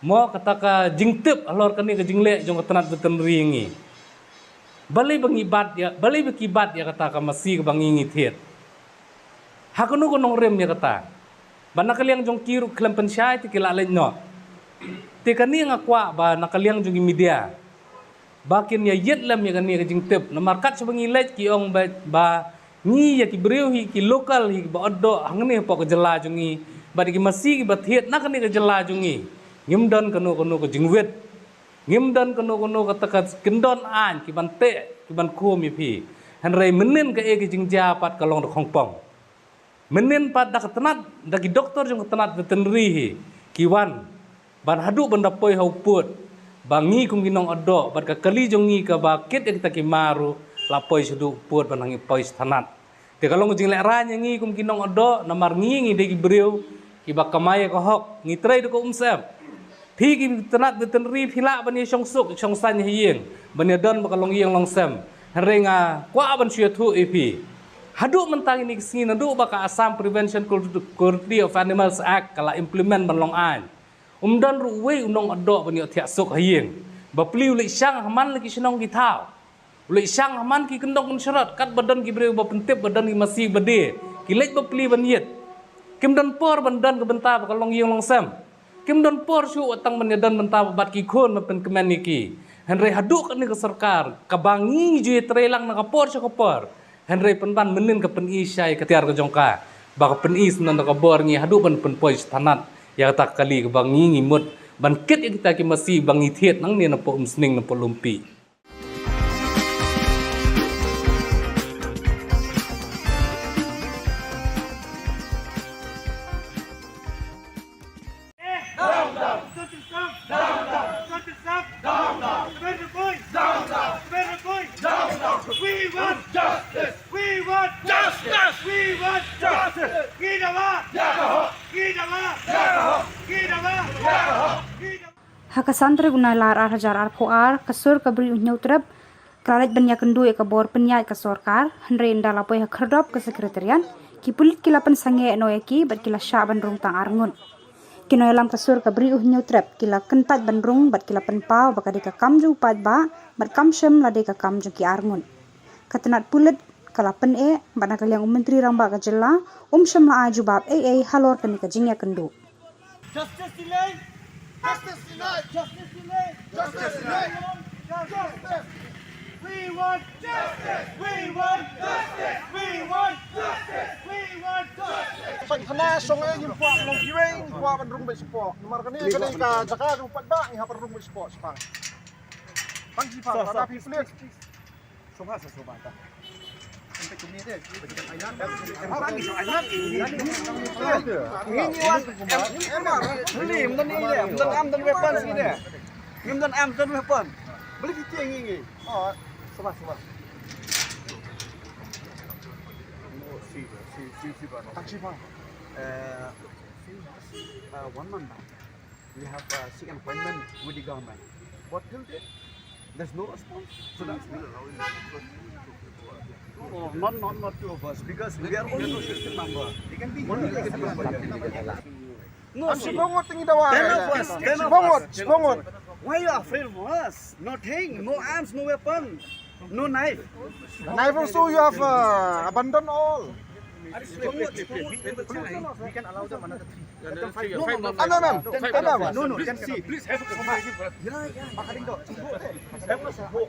mo, kata ka jingtip halor kane ka jingleh jong ka tnat veterinary ngi. Balei ba ngi bat ïa, balei ba ki bat ïa kata ka masi kaba ngi ngi thied? Ha kano ka nongrim ïa kata? Ba na ka liang jong ki ruh khlem pynshai te ki la leit noh. Te kane nga kwah ba na ka liang jong ki media ba kin ïa ïit lem ïa kane ka jingtip, namar kat shaba ngi leit ki ong ba, ba ngi ïa ki briew hi, ki local hi, kiba otdoh hangne hapoh ka jylla jong ngi, bad ïa ki masi kiba thied na kane ka jylla jong ngi, ngim don kano kano ka jingwit. Ngim don kano kano kata ka kyndon aiñ ki ban teh, ki ban khum ïa phi. Hynrei mynnin kaei ka jingjia pat ka long da khongpong. Mynnin pat da ka tnat, da ki doktor jong ka tnat veterinary hi ki wan ban haduh ban da poi ha u pud ba ngi kum ki nongodoh bad ka kali jong ngi kaba kit ïa kita ki ma ruh la poi shaduh u pud ban nang poi sha tnat. Te ka long ka jinglehrain ïa ngi kum ki nongodoh, namar ngi ngi dei ki briew kiba kamai ïa ka hok, ngi trei da ka umsyep. Phi ki tnat veterinary phi lah ban ïa shong suk shong saiñ ha ïing ban ïa don ba ka longïing longsem. Hynrei nga kwah ban shu ïathuh ïa phi, haduh mynta kine ki sngi naduh ba ka Assam Prevention Cruelty of Animals Act ka la implement ban long aiñ, um don ruh uwei u nongodoh ban ïoh thiah suk ha ïing. Bapli u leit shang ha man la ki shnong ki thaw, u leit shang ha man ki kyndong kynshrot, katba don ki briew ba pyntip ba don ki masi ba die, ki leit bapli ban ïit. Kim don por ban don ka bynta ba ka longïing longsem. Kim don por shuh wat tang ban ïa don bynta ba bat ki khun ban pynkmen ïa ki. Hynrei haduh kane ka sorkar kaba ngi ju ïatrei lang na ka por sha ka por, hynrei pynban mynnin ka pyni shai ka tiar ka jong ka, ba ka pyni sngewbha ka bor ngi haduh ban pynpoi sha thanat ïa kata ka kali kaba ngi ngi mut ban kit ïa kita ki masi ba ngi thied nangne na Umsning na Umpi. We want justice. We want justice. We want justice. Ha ka san tarik u Nailar ar hajar arphew ar, ka sur ka Bri u Hynñiewtrep ka la leit ban ïakynduh ïa ka bor pynïaid ka sorkar, hynrei ynda la poi ha khyrdop ka Secretariat, ki pulit ki la pynsangeh noh ïa ki bad ki la shah ban rung tang ar ngut. Ki nongïalam ka sur ka Bri u Hynñiewtrep ki la kyntait ban rung bad ki la pynpaw ba ka dei ka kam jong u paidbah bad kam shym la dei ka kam jong ki ar ngut. Ka tnat pulit ka la pyneh bad na ka liang u Myntri Rangbah ka jylla um shym la ai jubab ei ei halor kane ka jingïakynduh. Justice delayed. Justice denied. Justice delayed. Justice denied. We want justice. We want justice. We want justice. We want justice. Pynthana shong eh, ngim kwah long kiwei, ngim kwah ban rung bad shapoh. Namar kane ka dei ka jaka jong u paidbah, ngi hap ban rung bad shapoh shaphang. Tang ki pa, pa da phi pulit. Uh, one month back, we have uh, seek an appointment with the government. But till date, there's no response. So that's why. No, no, not, not, not two of us, because we are only sixteen member. Only sixteen member. No, see, ten of us, ten of us. Why you are afraid of us? No thing, no arms, no weapon, no knife. Knife also you have uh, abandoned all. We can allow them another three. Ah, no, ma'am. Ah, no, ma'am. No, no, can see. Please have a conversation. Yeah, yeah. Who,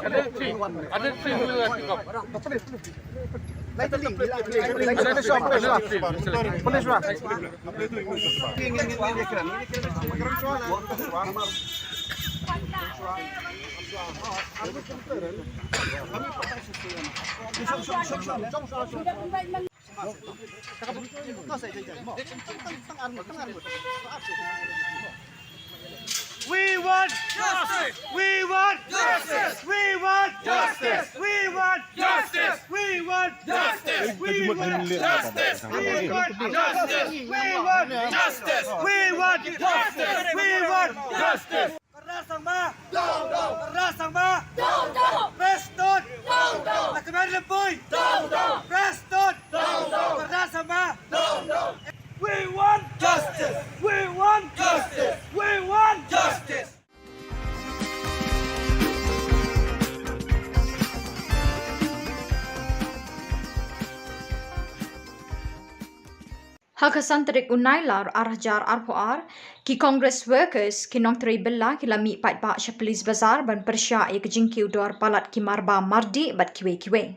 and then three, and then three who will speak up. Police, police, police. Police, police. We want justice! We want justice! We want justice! We want justice! We want justice! We want justice! We want justice! We want justice! We want justice! We want justice! Kyrdan Sangma! Down, down! Kyrdan Sangma! Down, down! Prestone! Down, down! Nakmen Rympui! Down, down! Prestone! Down, down! Kyrdan Sangma! Down, down! We want justice! We want justice! We want justice! Ha ka san tarik u Nailar ar hajar arphew ar, ki Congress workers, ki nongtrei bylla, ki la mih paidbah sha Police Bazar ban pyrshah ïa ka jingkiew dor palat ki marbam mardih bad kiwei kiwei.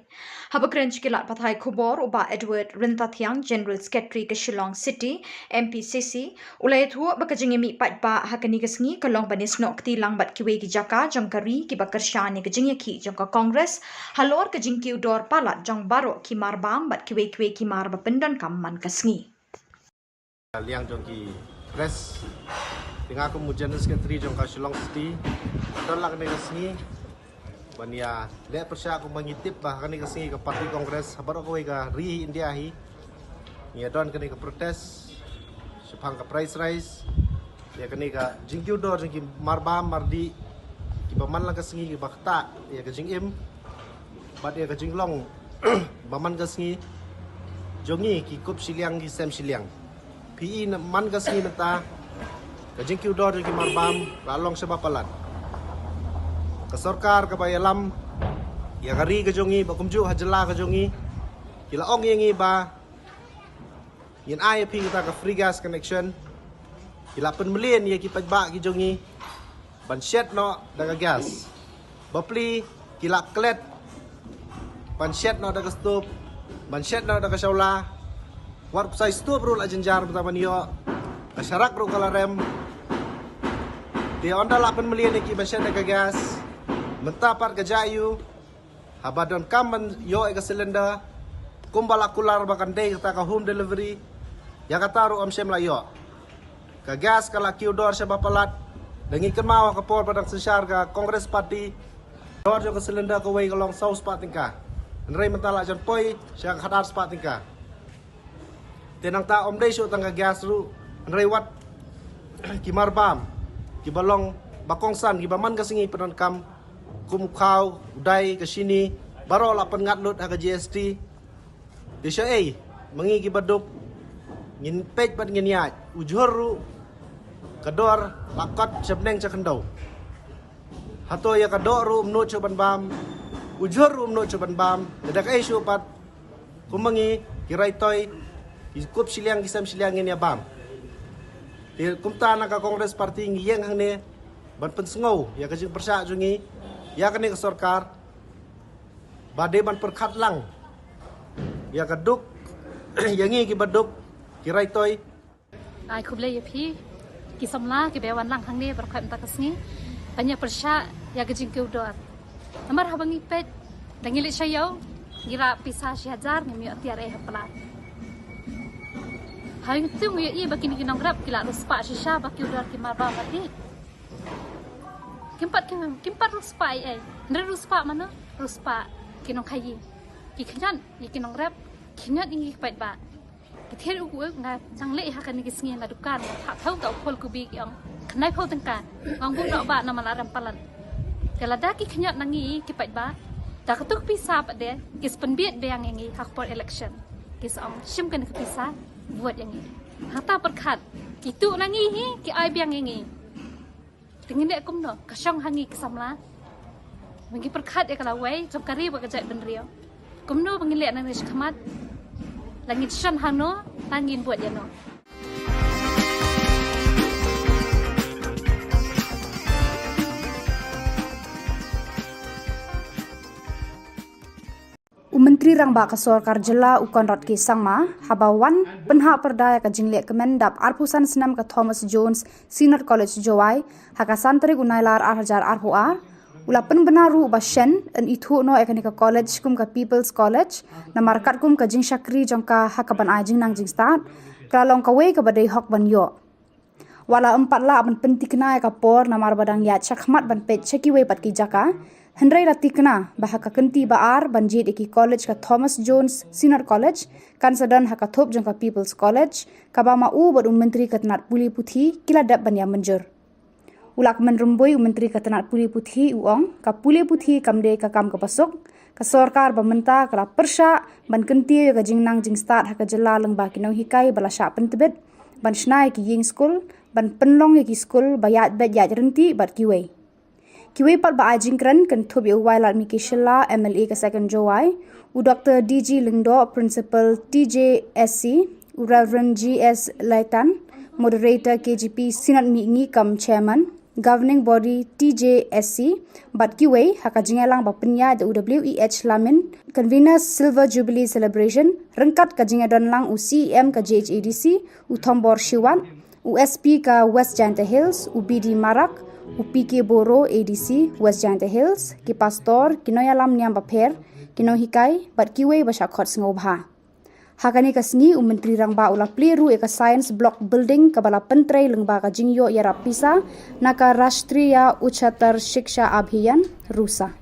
Haba kren sha ki lad pathai khubor, u Bah Edward Ryntathiang, General Secretary ka Shillong City M P C C, u la ïathuh ba ka jingïamih paidbah ha kane ka sngi ka long ban ïasnoh kti lang bad kiwei ki jaka jong ka ri kiba kyrshan ïa ka jingïakhih jong ka Congress halor ka jingkiew dor palat jong baroh ki marbam bad kiwei kiwei ki mar ba pyndonkam man ka sngi. Liang jong ki press, te nga kum u General Secretary jong ka Shillong City, don la kane ka sngi ban ïa leh pyrshah kumba ngi tip ba kane ka sngi ka party Congress ha baroh kawei ka ri India hi ngi ïa don kane ka protest shaphang ka price rise, ïa kane ka jingkiew dor jong ki marbam mardih kiba man la ka sngi kiba ktah ïa ka jingim bad ïa ka jinglong ba man ka sngi jong ngi ki kup shiliang ki sem shiliang. Phi i na man ka sngi mynta ka jingkiew dor jong ki marbam la long shaba palat. Ka sorkar kaba ïalam ïa ka ri ka jong ngi bad kumjuh ha jylla ka jong ngi ki la ong ïa ngi ba ngin ai ïa phi kata ka free gas connection. Ki la pynmlien ïa ki paidbah ki jong ngi. Ban shet noh da ka gas. Bapli ki la klet ban shet noh da ka stove, ban shet noh da ka shawla. Wat ksai stove ruh la jynjar mynta ban ïoh. Ka sharak ruh ka la rem. Te ynda la pynmlien ïa ki ban shet da ka gas, mynta pat ka jia ïa u, haba donkam ban ïoh ïa ka cylinder, kumba la kular ba kan dei kata ka home delivery, ïa kata ruh ym shym la ïoh. Ka gas ka la kiew dor shaba palat. Da ngi kynmaw ha ka por ba dang synshar ka Congress Party, dor jong ka cylinder kawei ka long saw spah tyngka. Hynrei mynta la jan poi sha ka khatar spah tyngka. Te nangta ym dei shuh tang ka gas ruh, hynrei wat ki marbam kiba long ba kongsan, kiba man ka sngi pyndonkam, kum u khaw, u dai, ka shini, baroh la pynngat lut ha ka G S T. Te shaei ma ngi kiba duk? Ngin peit bad ngin ïaid. U jhur ruh ka dor la kot sha bneng sha khyndew. Hato ïa ka doh ruh ym nud shuh ban bam, u jhur ruh ym nud shuh ban bam. Te da kaei shuh pat, kum ma ngi ki raitoi, ki kup shiliang ki sem shiliang ngin ïa bam. Te kumta na ka Congress Party ngi ïeng hangne ban pynsngew ïa ka jingpyrshah jong ngi ïa kane ka sorkar, ba dei ban pyrkhat lang ïa ka duk, ïa ngi kiba duk, ki raitoi. Ai khublei ïa phi ki samla kiba wan lang hangne baroh kawei mynta ka sngi ban ïa pyrshah ïa ka jingkiew dor. Namar haba ngi peit, da ngi leit sha ïew, ngi rah pisa shi hajar, ngim ïoh tiar ei ha pla. Ha ïing tu ngi ïohi ba kine ki nongrep ki la riewspah shisha ba kiew dor ki marbam ha phi. Kim pat, kim, kim pat riewspah ei ei. Hynrei riewspah mano? Riewspah ki nongkhaïi. Ki khñiot ïa ki nongrep, khñiot ïa ngi ki paidbah. Ki thied u, u, nga dang leh ha kane ki sngi na dukan, ha thaw ta u phul kubi ki ong khyndai phew tyngka. Ong bun noh ba namar la rem palat. Te lada ki khñiot na ngi ki paidbah, da katu ka pisa pat de ki sa pynbiej biang ïa ngi ha ka por election. Ki sa ong shim kane ka pisa, vote ïa ngi. Hangta pyrkhat, ki tuh na ngi hi, ki ai biang ïa ngi. Te ngin leh kumno, ka shong ha ngi ki samla. Ba ngi pyrkhat ïa ka lawei jong ka ri bad ka jaitbynriew. Kumno ba ngin leh nangne shakhmat, la ngin shon hangno, la ngin vote ïano. U Myntri Rangbah ka Sorkar Jylla u Conrad K Sangma haba wan pynhap pyrda ïa ka jingleh kmen dap arphew san snem ka Thomas Jones Synod College Jowai ha ka san tarik u Nailar ar hajar arphew ar, u la pynbna ruh ba shen yn ithuh noh ïa kane ka college kum ka People's College, namar katkum ka jingshakri jong ka ha kaban ai jingnang jingstad, ka la long kawei kaba dei hok ban ïoh. Wat la ym pat lah ban pynthikna ïa ka por namar ba dang ïaid shakhmat ban peit sha kiwei pat ki jaka, hynrei la thikna ba ha ka kynti ba ar ban jied ïa ki college ka Thomas Jones Synod College kan sa don ha ka thup jong ka People's College, kaba ma u bad u Myntri ka tnat pule puthi ki la dep ban ïa mynjur. U Lahkmen Rymbui, u Myntri ka tnat pule puthi, u ong ka pule puthi kam dei ka kam kaba suk, ka sorkar ba mynta ka la pyrshah ban kyntiew ïa ka jingnang jingstad ha ka jylla lyngba ki nonghikai ba la shah pyntbit, ban shna ïa ki ïing skul, ban pynlong ïa ki skul ba ïaid beit ïaid ryntih bad kiwei. Kiwei pat ba ai jingkren kynthup ïa u Wailadmiki Shylla, M L A ka Second Jowai, u Doctor D G Lyngdoh, Principal T J S C, u Reverend G S Laitan, Moderator K J P Synod Mihngi cum Chairman Governing Body T J S C, bad kiwei ha ka jingïalang ba pynïaid da u W E H Lamin, Convener Silver Jubilee Celebration, ryngkat ka jingïadon lang u C E M ka J H A D C, u Thombor Shiwat, u S P ka West Jaintia Hills, u B D Marak, u P K Boro, A D C West Jaintia Hills, ki pastor, ki nongïalam niam bapher, ki nonghikai bad kiwei ba shah khot sngewbha. Ha kane ka sngi u Myntri Rangbah u la plie ruh ïa ka Science Block Building kaba la pyntrei lyngba ka jingïoh ïarap pisa na ka Rashtriya Uchatar Shiksha Abhiyan, rusa.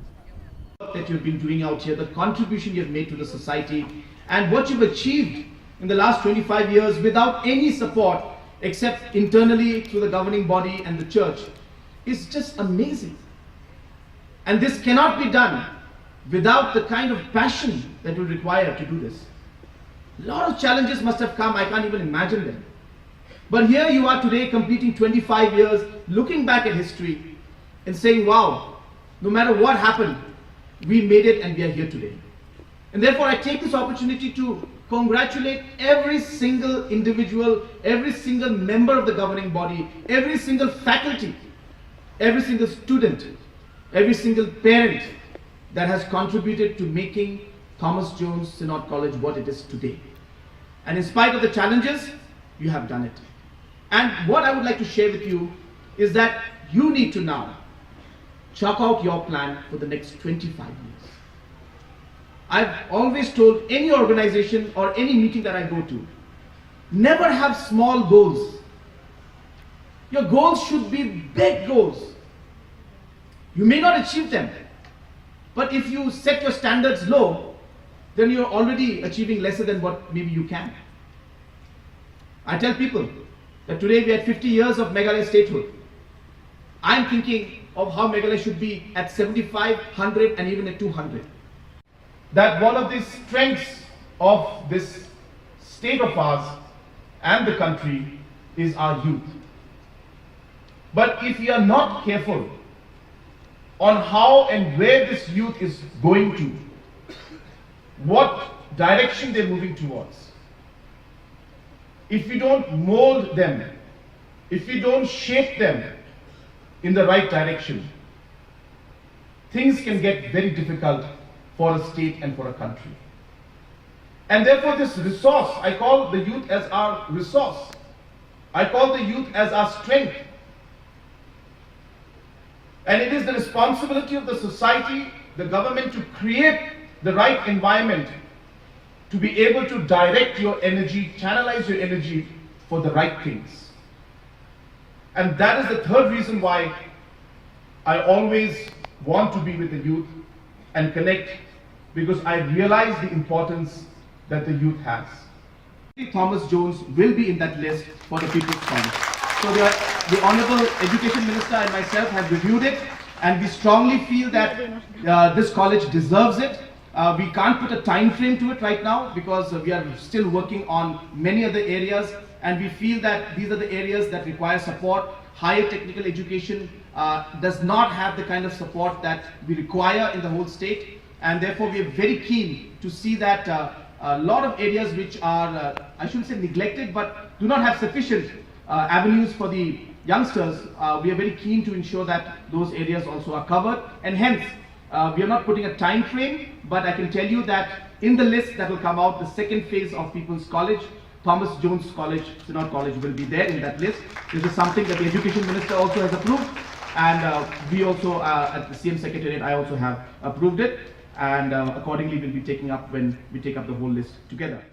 That you've been doing out here, the contribution you've made to the society, and what you've achieved in the last twenty-five years without any support except internally through the governing body and the church is just amazing. And this cannot be done without the kind of passion that will require to do this. A lot of challenges must have come, I can't even imagine them. But here you are today, completing twenty-five years, looking back at history and saying, wow, no matter what happened, we made it and we are here today. And therefore, I take this opportunity to congratulate every single individual, every single member of the governing body, every single faculty every single student, every single parent that has contributed to making Thomas Jones Synod College what it is today. And in spite of the challenges, you have done it. And what I would like to share with you is that you need to now chalk out your plan for the next twenty-five years. I've always told any organization or any meeting that I go to, never have small goals. Your goals should be big goals. You may not achieve them, but if you set your standards low, then you're already achieving lesser than what maybe you can. I tell people that today we had fifty years of Meghalaya statehood. I'm thinking of how Meghalaya should be at seventy-five, hundred, and even at two hundred. That one of the strengths of this state of ours and the country is our youth. But if we are not careful on how and where this youth is going to, what direction they're moving towards, if we don't mold them, if we don't shape them in the right direction, things can get very difficult for a state and for a country. And therefore, this resource, I call the youth as our resource. I call the youth as our strength. And it is the responsibility of the society, the government, to create the right environment to be able to direct your energy, channelize your energy for the right things. And that is the third reason why I always want to be with the youth and connect, because I realize the importance that the youth has. Thomas Jones will be in that list for the People's College. So the, the Honorable Education Minister and myself have reviewed it, and we strongly feel that uh, this college deserves it. Uh, we can't put a time frame to it right now because uh, we are still working on many other areas, and we feel that these are the areas that require support. Higher technical education uh, does not have the kind of support that we require in the whole state, and therefore we are very keen to see that uh, a lot of areas which are, uh, I shouldn't say neglected, but do not have sufficient uh, avenues for the youngsters, uh, we are very keen to ensure that those areas also are covered, and hence uh, we are not putting a time frame, but I can tell you that in the list that will come out, the second phase of People's College, Thomas Jones College, Synod College will be there in that list. This is something that the Education Minister also has approved, and uh, we also uh, at the C M Secretariat, I also have approved it, and uh, accordingly we'll be taking up when we take up the whole list together.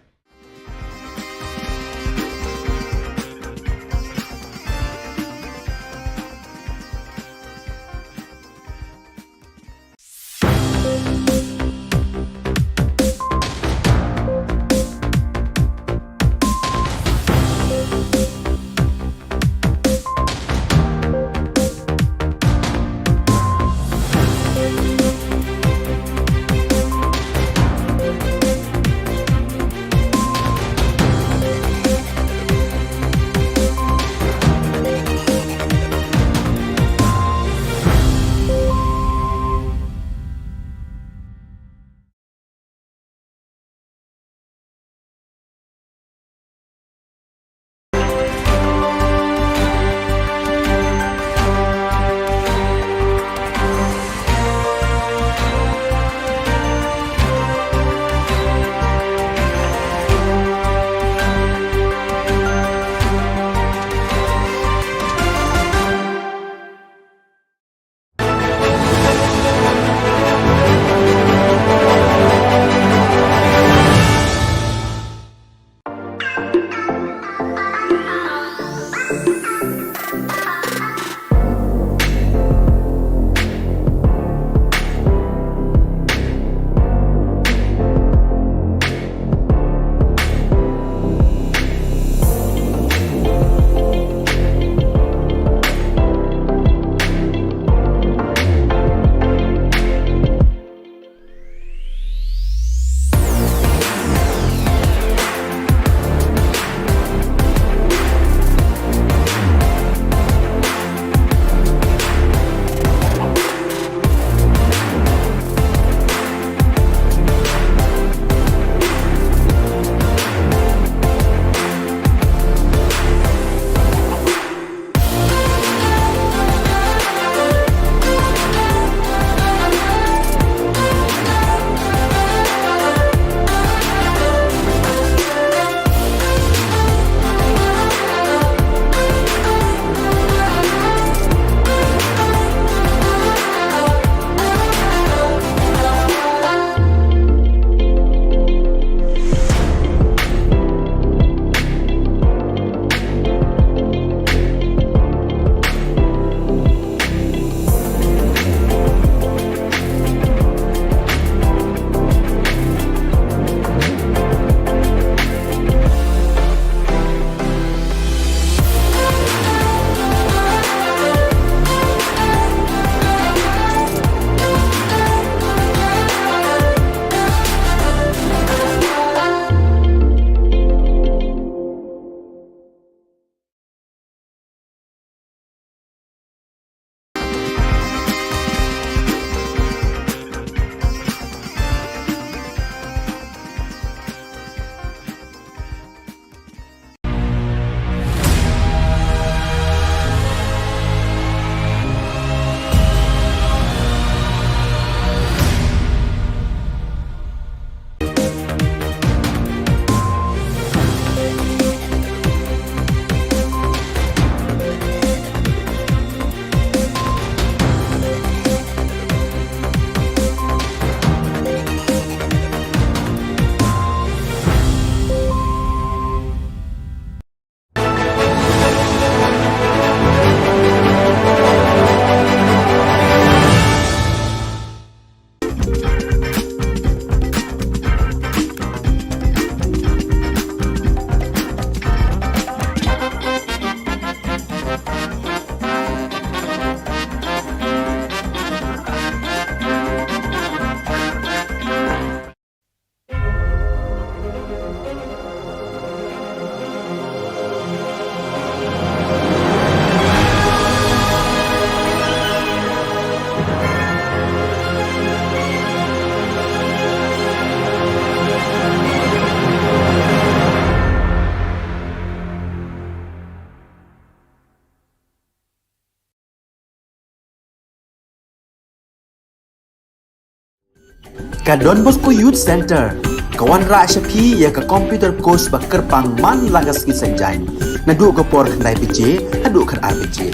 Ka Don Bosco Youth Centre ka wanrah sha phi ïa ka computer course ba kyrpang man la ka sngi Saitjaiñ, naduh ka por khyndai baje haduh khatar baje.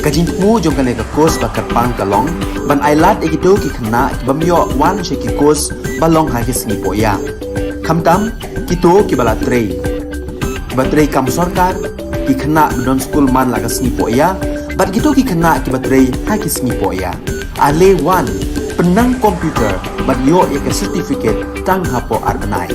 Ka jingthmu jong kane ka course ba kyrpang ka long ban ailad ïa kito ki khynnah ki bym ïoh wan sha ki course ba long ha ki sngi pohïa, khamtam kito kiba la trei, kiba trei kam sorkar, ki khynnah ba don skul man la ka sngi pohïa, bad kito ki khynnah kiba trei ha ki sngi pohïa. Ale wan, pynnang computer bad ïoh ïa ka certificate tang hapoh ar bnai.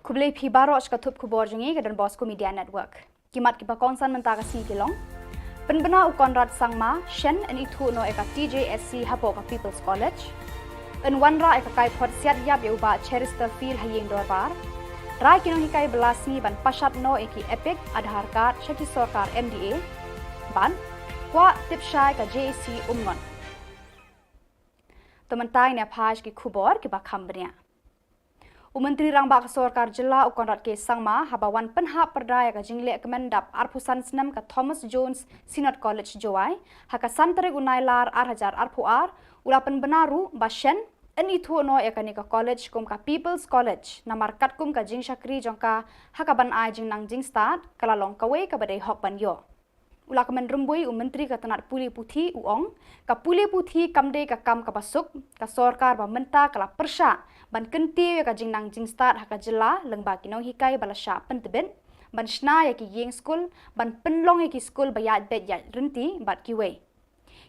Khublei phi baroh sha ka thup khubor jong ngi ka Don Bosco Media Network. Ki mat kiba kongsan mynta ka sngi ki long: Pynbna u Conrad Sangma shen yn ithuh noh ïa ka T J S C hapoh ka People's College. Yn wanrah ïa ka kaiphod siat ïap ïa u Bah Cheristerfield ha ïing dorbar. Rai ki nonghikai bylla sngi ban pashat noh ïa ki EPIC, Aadhaar card sha ki sorkar M D A. Bad kwah tip shai ka J A C Umngot. To mynta ngin ïa phai sha ki khubor kiba kham bniah. U Myntri Rangbah ka Sorkar Jylla u Conrad K Sangma haba wan pynhap pyrda ïa ka jingleh kmen dap arphew san snem ka Thomas Jones Synod College Jowai ha ka san tarik u Nailar ar hajar arphew ar, u la pynbna ruh ba shen yn ithuh noh ïa kane ka college kum ka People's College namar katkum ka jingshakri jong ka ha ka ban ai jingnang jingstad, ka la long kawei kaba dei hok ban ïoh. U la kmen rymbui u Myntri ka tnat pule puthi, u ong, ka pule puthi kam dei ka kam kaba suk, ka sorkar ba mynta ka la pyrshah ban kyntiew ïa ka jingnang jingstad ha ka jylla lyngba ki nonghikai ba la shah pyntbit, ban shna ïa ki ïing skul, ban pynlong ïa ki skul ba ïaid beit ïaid rynti bad kiwei.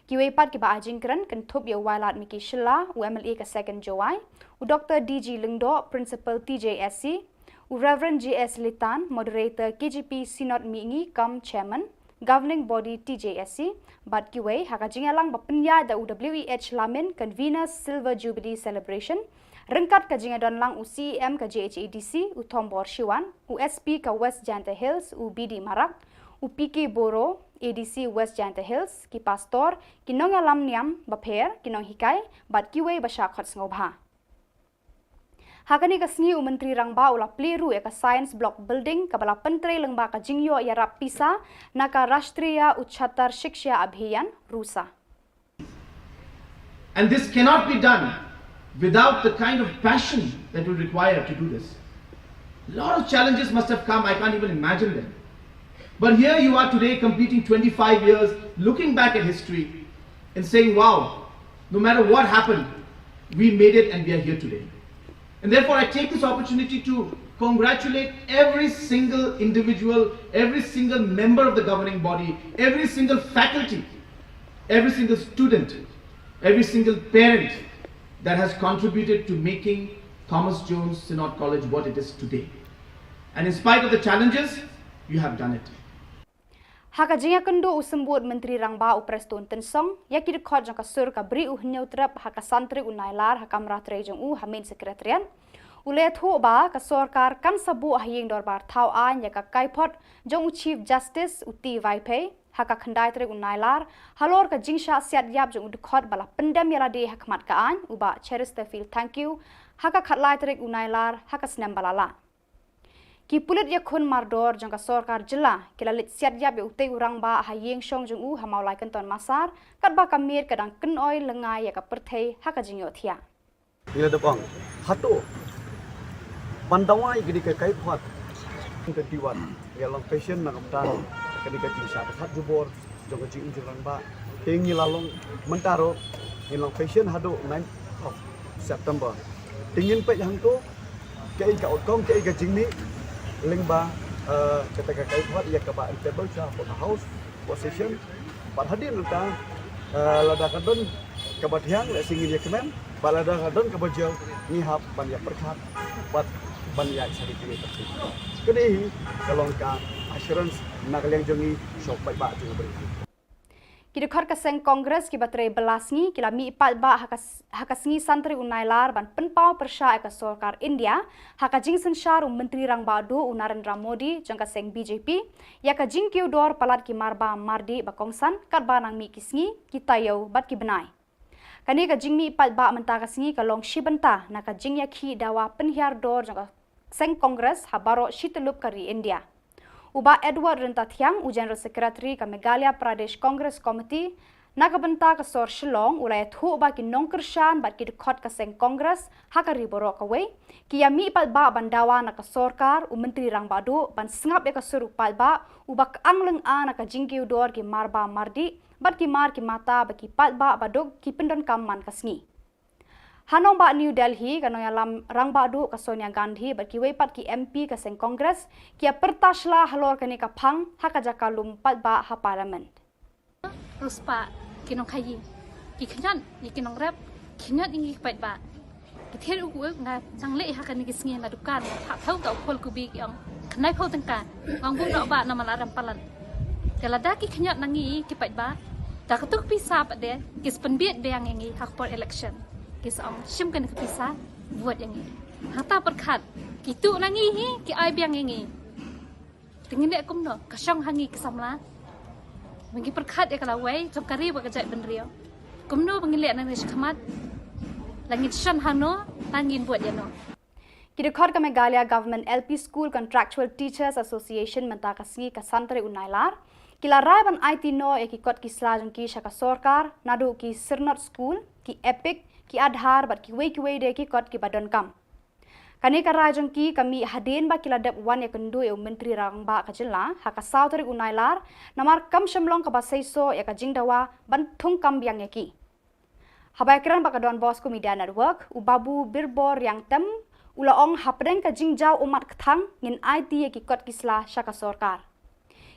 Kiwei pat kiba ai jingkren kynthup ïa u Wailadmiki Shylla, u M L A ka Second Jowai, u Doktor D G Lyngdoh, Principal T J S C, u Reverend J S Litan, Moderator K J P Synod Mihngi cum Chairman Governing Body T J S C, bad kiwei ha ka jingïalang ba pynïaid da u W E H Lamin, Convener Silver Jubilee Celebration, ryngkat ka jingïadon lang u C E M ka J H A D C, u Thombor Shiwan, u S P ka West Jaintia Hills, u B D Marak, u P K Boro, A D C West Jaintia Hills, ki pastor, ki nongïalam niam bapher, ki nonghikai, bad kiwei ba shah khot sngewbha. Ha kane ka sngi u Myntri Rangbah u la plie ruh ïa ka Science Block Building kaba la pyntrei lyngba ka jingïoh ïarap pisa na ka Rashtriya Ucchatar Shiksha Abhiyan, rusa. And this cannot be done without the kind of passion that we require to do this. A lot of challenges must have come, I can't even imagine them. But here you are today, completing twenty-five years, looking back at history and saying, "Wow, no matter what happened, we made it and we are here today." And therefore, I take this opportunity to congratulate every single individual, every single member of the governing body, every single faculty, every single student, every single parent that has contributed to making Thomas Jones Synod College what it is today. And in spite of the challenges, you have done it. Ha ka jingïakynduh u Symbud Myntri Rangbah u Prestone Tynsong ïa ki dkhot jong ka sur ka Bri U Hynñiewtrep ha ka san tarik u Nailar ha kamra trei jong u ha Main Secretariat, u la ïathuh ba ka sorkar kan sa buh ha ïing dorbar thaw aiñ ïa ka kaiphod jong u Chief Justice u T Vaiphei ha ka khyndai tarik u Nailar halor ka jingshah siat ïap jong u dkhot ba la pyndem ïa lade ha khmat ka aiñ, u Bah Cheristerfield Thangkhiew, ha ka khatlai tarik u Nailar ha ka snem ba la lah. Ki pulit ïakhun mardor jong ka sorkar jylla ki la leit siat ïap ïa utei u rangbah ha ïing shong jong u ha Mawlai Kynton Massar, katba ka miet ka dang kynoi lyngngai ïa ka pyrthei ha ka jingïohthiah. Ngi la dep ong, hato ban dawa ïa kane ka kaiphod twenty-one, ngi la long patient na ka bynta kane ka jingshah dkhot jubor jong ka jingim jong rangbah. Te ngi la long mynta ruh, ngi long patient haduh ninth of September. Te ngin peit hangto kaei ka outcome, kaei ka jingmih lyngba, eh, kata ka kaiphod ïa kaba yn table sha hapoh ka House, hapoh session. Bad hadien nangta, eh, lada ka don kaba thiang, lehse ngin ïa kmen, bad lada ka don kaba jia, ngi hap ban ïa pyrkhat bad ban ïa shari kine. Kane hi ka long ka assurance na ka liang jong ngi sha u paidbah jong u Bri. Ki dkhot ka seng Congress kiba trei bylla sngi ki la mih paidbah ha ka s-, ha ka sngi Sunday u Nailar ban pynpaw pyrshah ïa ka sorkar India ha ka jingsynshar u Myntri Rangbah Duh u Narendra Modi jong ka seng B J P ïa ka jingkiew dor palat ki marba mardih ba kongsan katba nang mih ki sngi, ki taïew bad ki bnai. Kane ka jingmih paidbah mynta ka sngi ka long shi bynta na ka jingïakhih dawa pynhiar dor jong ka seng Congress ha baroh shi tyllup ka ri India. U Bah Edward Ryntathiang, u General Secretary ka Meghalaya Pradesh Congress Committee, na ka bynta ka sor Shillong, u la ïathuh ba ki nongkyrshan bad ki dkhot ka seng Congress ha ka ri baroh kawei ki ïa mih paidbah ban dawa na ka sorkar u Myntri Rangbah Duh ban sngap ïa ka sur u paidbah uba kyang lynga na ka jingkiew dor ki marba mardih bad ki mar ki mata ba ki paidbah ba duk ki pyndonkam man ka sngi. Ha nongbah New Delhi, ka nongïalam rangbah duh ka Sonia Gandhi bad kiwei pat ki M P ka seng Congress ki ïa pyrta shla halor kane ka phang ha ka jaka lum paidbah ha Parliament. Ruspah ki nongkhaïi, ki khñiot ïa ki nongrep, khñiot ïa ki paidbah. Ki thied u kuh nga chang leh ha kane ki sngi na dukan, ha thau ta u phol kubi ki ong khnai phau tyngka, ngong bu nok ba na mala ram palan. Te lada ki khñiot na ngi ki paidbah, ta ka tuk pisa pat de ki spend biet biang ïa ngi ha por election. Ki sa ong shim kane ka pisa vote ïa ngi. Hata pyrkhat ki tu na ngi hi ki ai biang ïa ngi. Te ngin leh kumno ka shong ha ngi ki samla. Ba ngi pyrkhat ïa ka lawei jong ka ri bad ka jaitbynriew. Kumno ba ngin leh na ngi shakhmat. La ngin shon hano, la ngin vote ïa no. Ki dkhot ka Meghalaya Government L P School Contractual Teachers Association mynta ka sngi ka Sunday u Nailar ki la rai ban aiti noh ïa ki kot ki sla jong ki sha ka sorkar naduh ki Syrnod School, ki EPIC, ki Aadhaar bad kiwei kiwei de ki kot kiba donkam. Kane ka rai jong ki ka mih hadien ba ki la dep wan ïakynduh ïa u Myntri Rangbah ka jylla ha ka saw tarik u Nailar namar kam shym long kaba seisoh ïa ka jingdawa ban thung kam biang ïa ki. Haba ïakren bad ka Don Bosco Media Network, u Babu Birbor Riangtem u la ong hapdeng ka jingjaw ummat kthang ngin aiti ïa ki kot ki sla sha ka sorkar.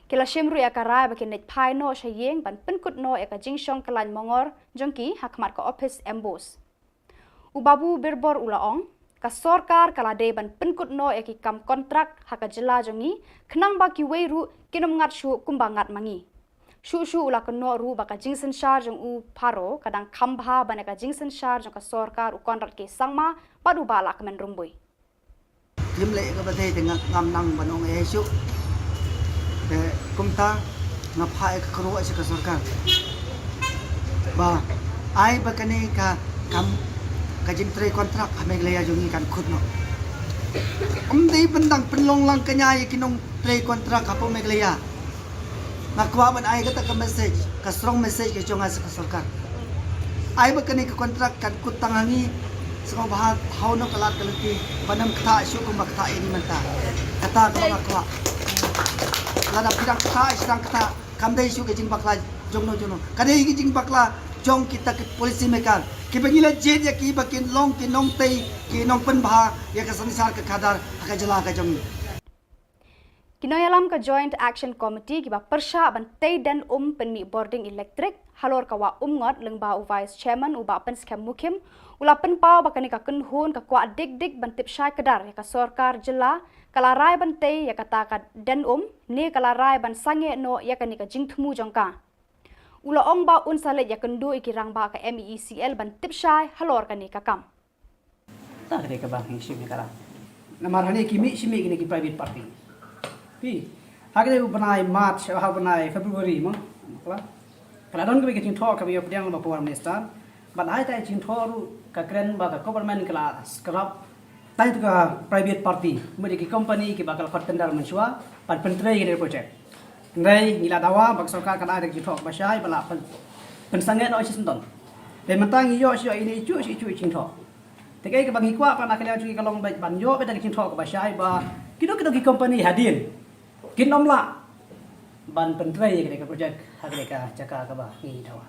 Ki la shim ruh ïa ka rai ba kin leit phai noh sha ïing ban pynkut noh ïa ka jingshong kyllain mongor jong ki ha khmat ka ophis MBOSE. U Babu Birbor u la ong, ka sorkar ka la dei ban pynkut noh ïa ki kam kontrak ha ka jylla jong ngi khnang ba kiwei ruh kin ym ngat shuh kumba ngat ma ngi. Shuh shuh u la kynnoh ruh ba ka jingsynshar jong u Pharo ka dang kham bha ban ïa ka jingsynshar jong ka sorkar u Conrad K Sangma bad u Bah Lahkmen Rymbui. Phim leh kaba dei te nga ngam nang ban ong ei shuh. Te kumta nga phah ïa ka kyrwoh sha ka sorkar ba ai ba kane ka kam ka jingtrei kontrak ha Meghalaya jong ngi kan kut noh. Ym dei ban dang pynlong lang kñia ïa ki nongtrei kontrak hapoh Meghalaya. Nga kwah ban ai kata ka message, ka strong message ka jong nga sha ka sorkar. Ai ba kane ka kontrak kan kut tang ha ngi, sngewbha hau noh ka lad ka lynti, ban ym ktah shuh kumba ktah ïa ngi mynta. Kata kaba nga kwah. Lada phi dang ktah, phi dang ktah, kam dei shuh ka jingbakla jongno jongno. Ka dei ka jingbakla jong kita ki policy maker. Kiba ngi la jied ïa ki ba kin long ki nongtei, ki nongpynbha ïa ka synshar ka khadar ha ka jylla ka jong ngi. Ki nongïalam ka Joint Action Committee kiba pyrshah ban tei den um pynmih bording elektrik halor ka Wah Umngot lyngba u Vice Chairman u Bah Pynskhem Mukhim u la pynpaw ba kane ka kynhun ka kwah dik dik ban tip shai kdar ïa ka sorkar jylla ka la rai ban tei ïa kata ka den um ne ka la rai ban sangeh noh ïa kane ka jingthmu jong ka. U la ong ba un sa leit ïakynduh ïa ki rangbah ka MeECL ban tip shai halor kane ka kam. Ta ka dei kaba ngi shim ïa ka la. Namar hangne ki mih shi mih kine ki private party. Phi. Ha kane u bnai March, ha u bnai February mo. Kala. Kala don kaba ka jingthoh kaba ïa pdiang ba Power Minister. Bad hai ta jingthoh ruh ka kren ba ka government ka la scrap. Tai tu ka private party. Mo ki company kiba ka la khot tender mynshuwa. Bad pyntrei kine project. Hynrei ngi la dawa ba ka sorkar ka la ai da ka jingthoh kaba shai ba la pyn-, pynsangeh noh shi syndon. Te mynta ngi ïoh shi ïoh ine ichu shi ichu i jingthoh. Te kaei kaba ngi kwah pat na ka liang jong ngi ka long ba ban ïoh beit da ka jingthoh kaba shai ba kino kino ki company hadien kin ym lah ban pyntrei ïa kane ka project ha kane ka jaka kaba ngi dawa.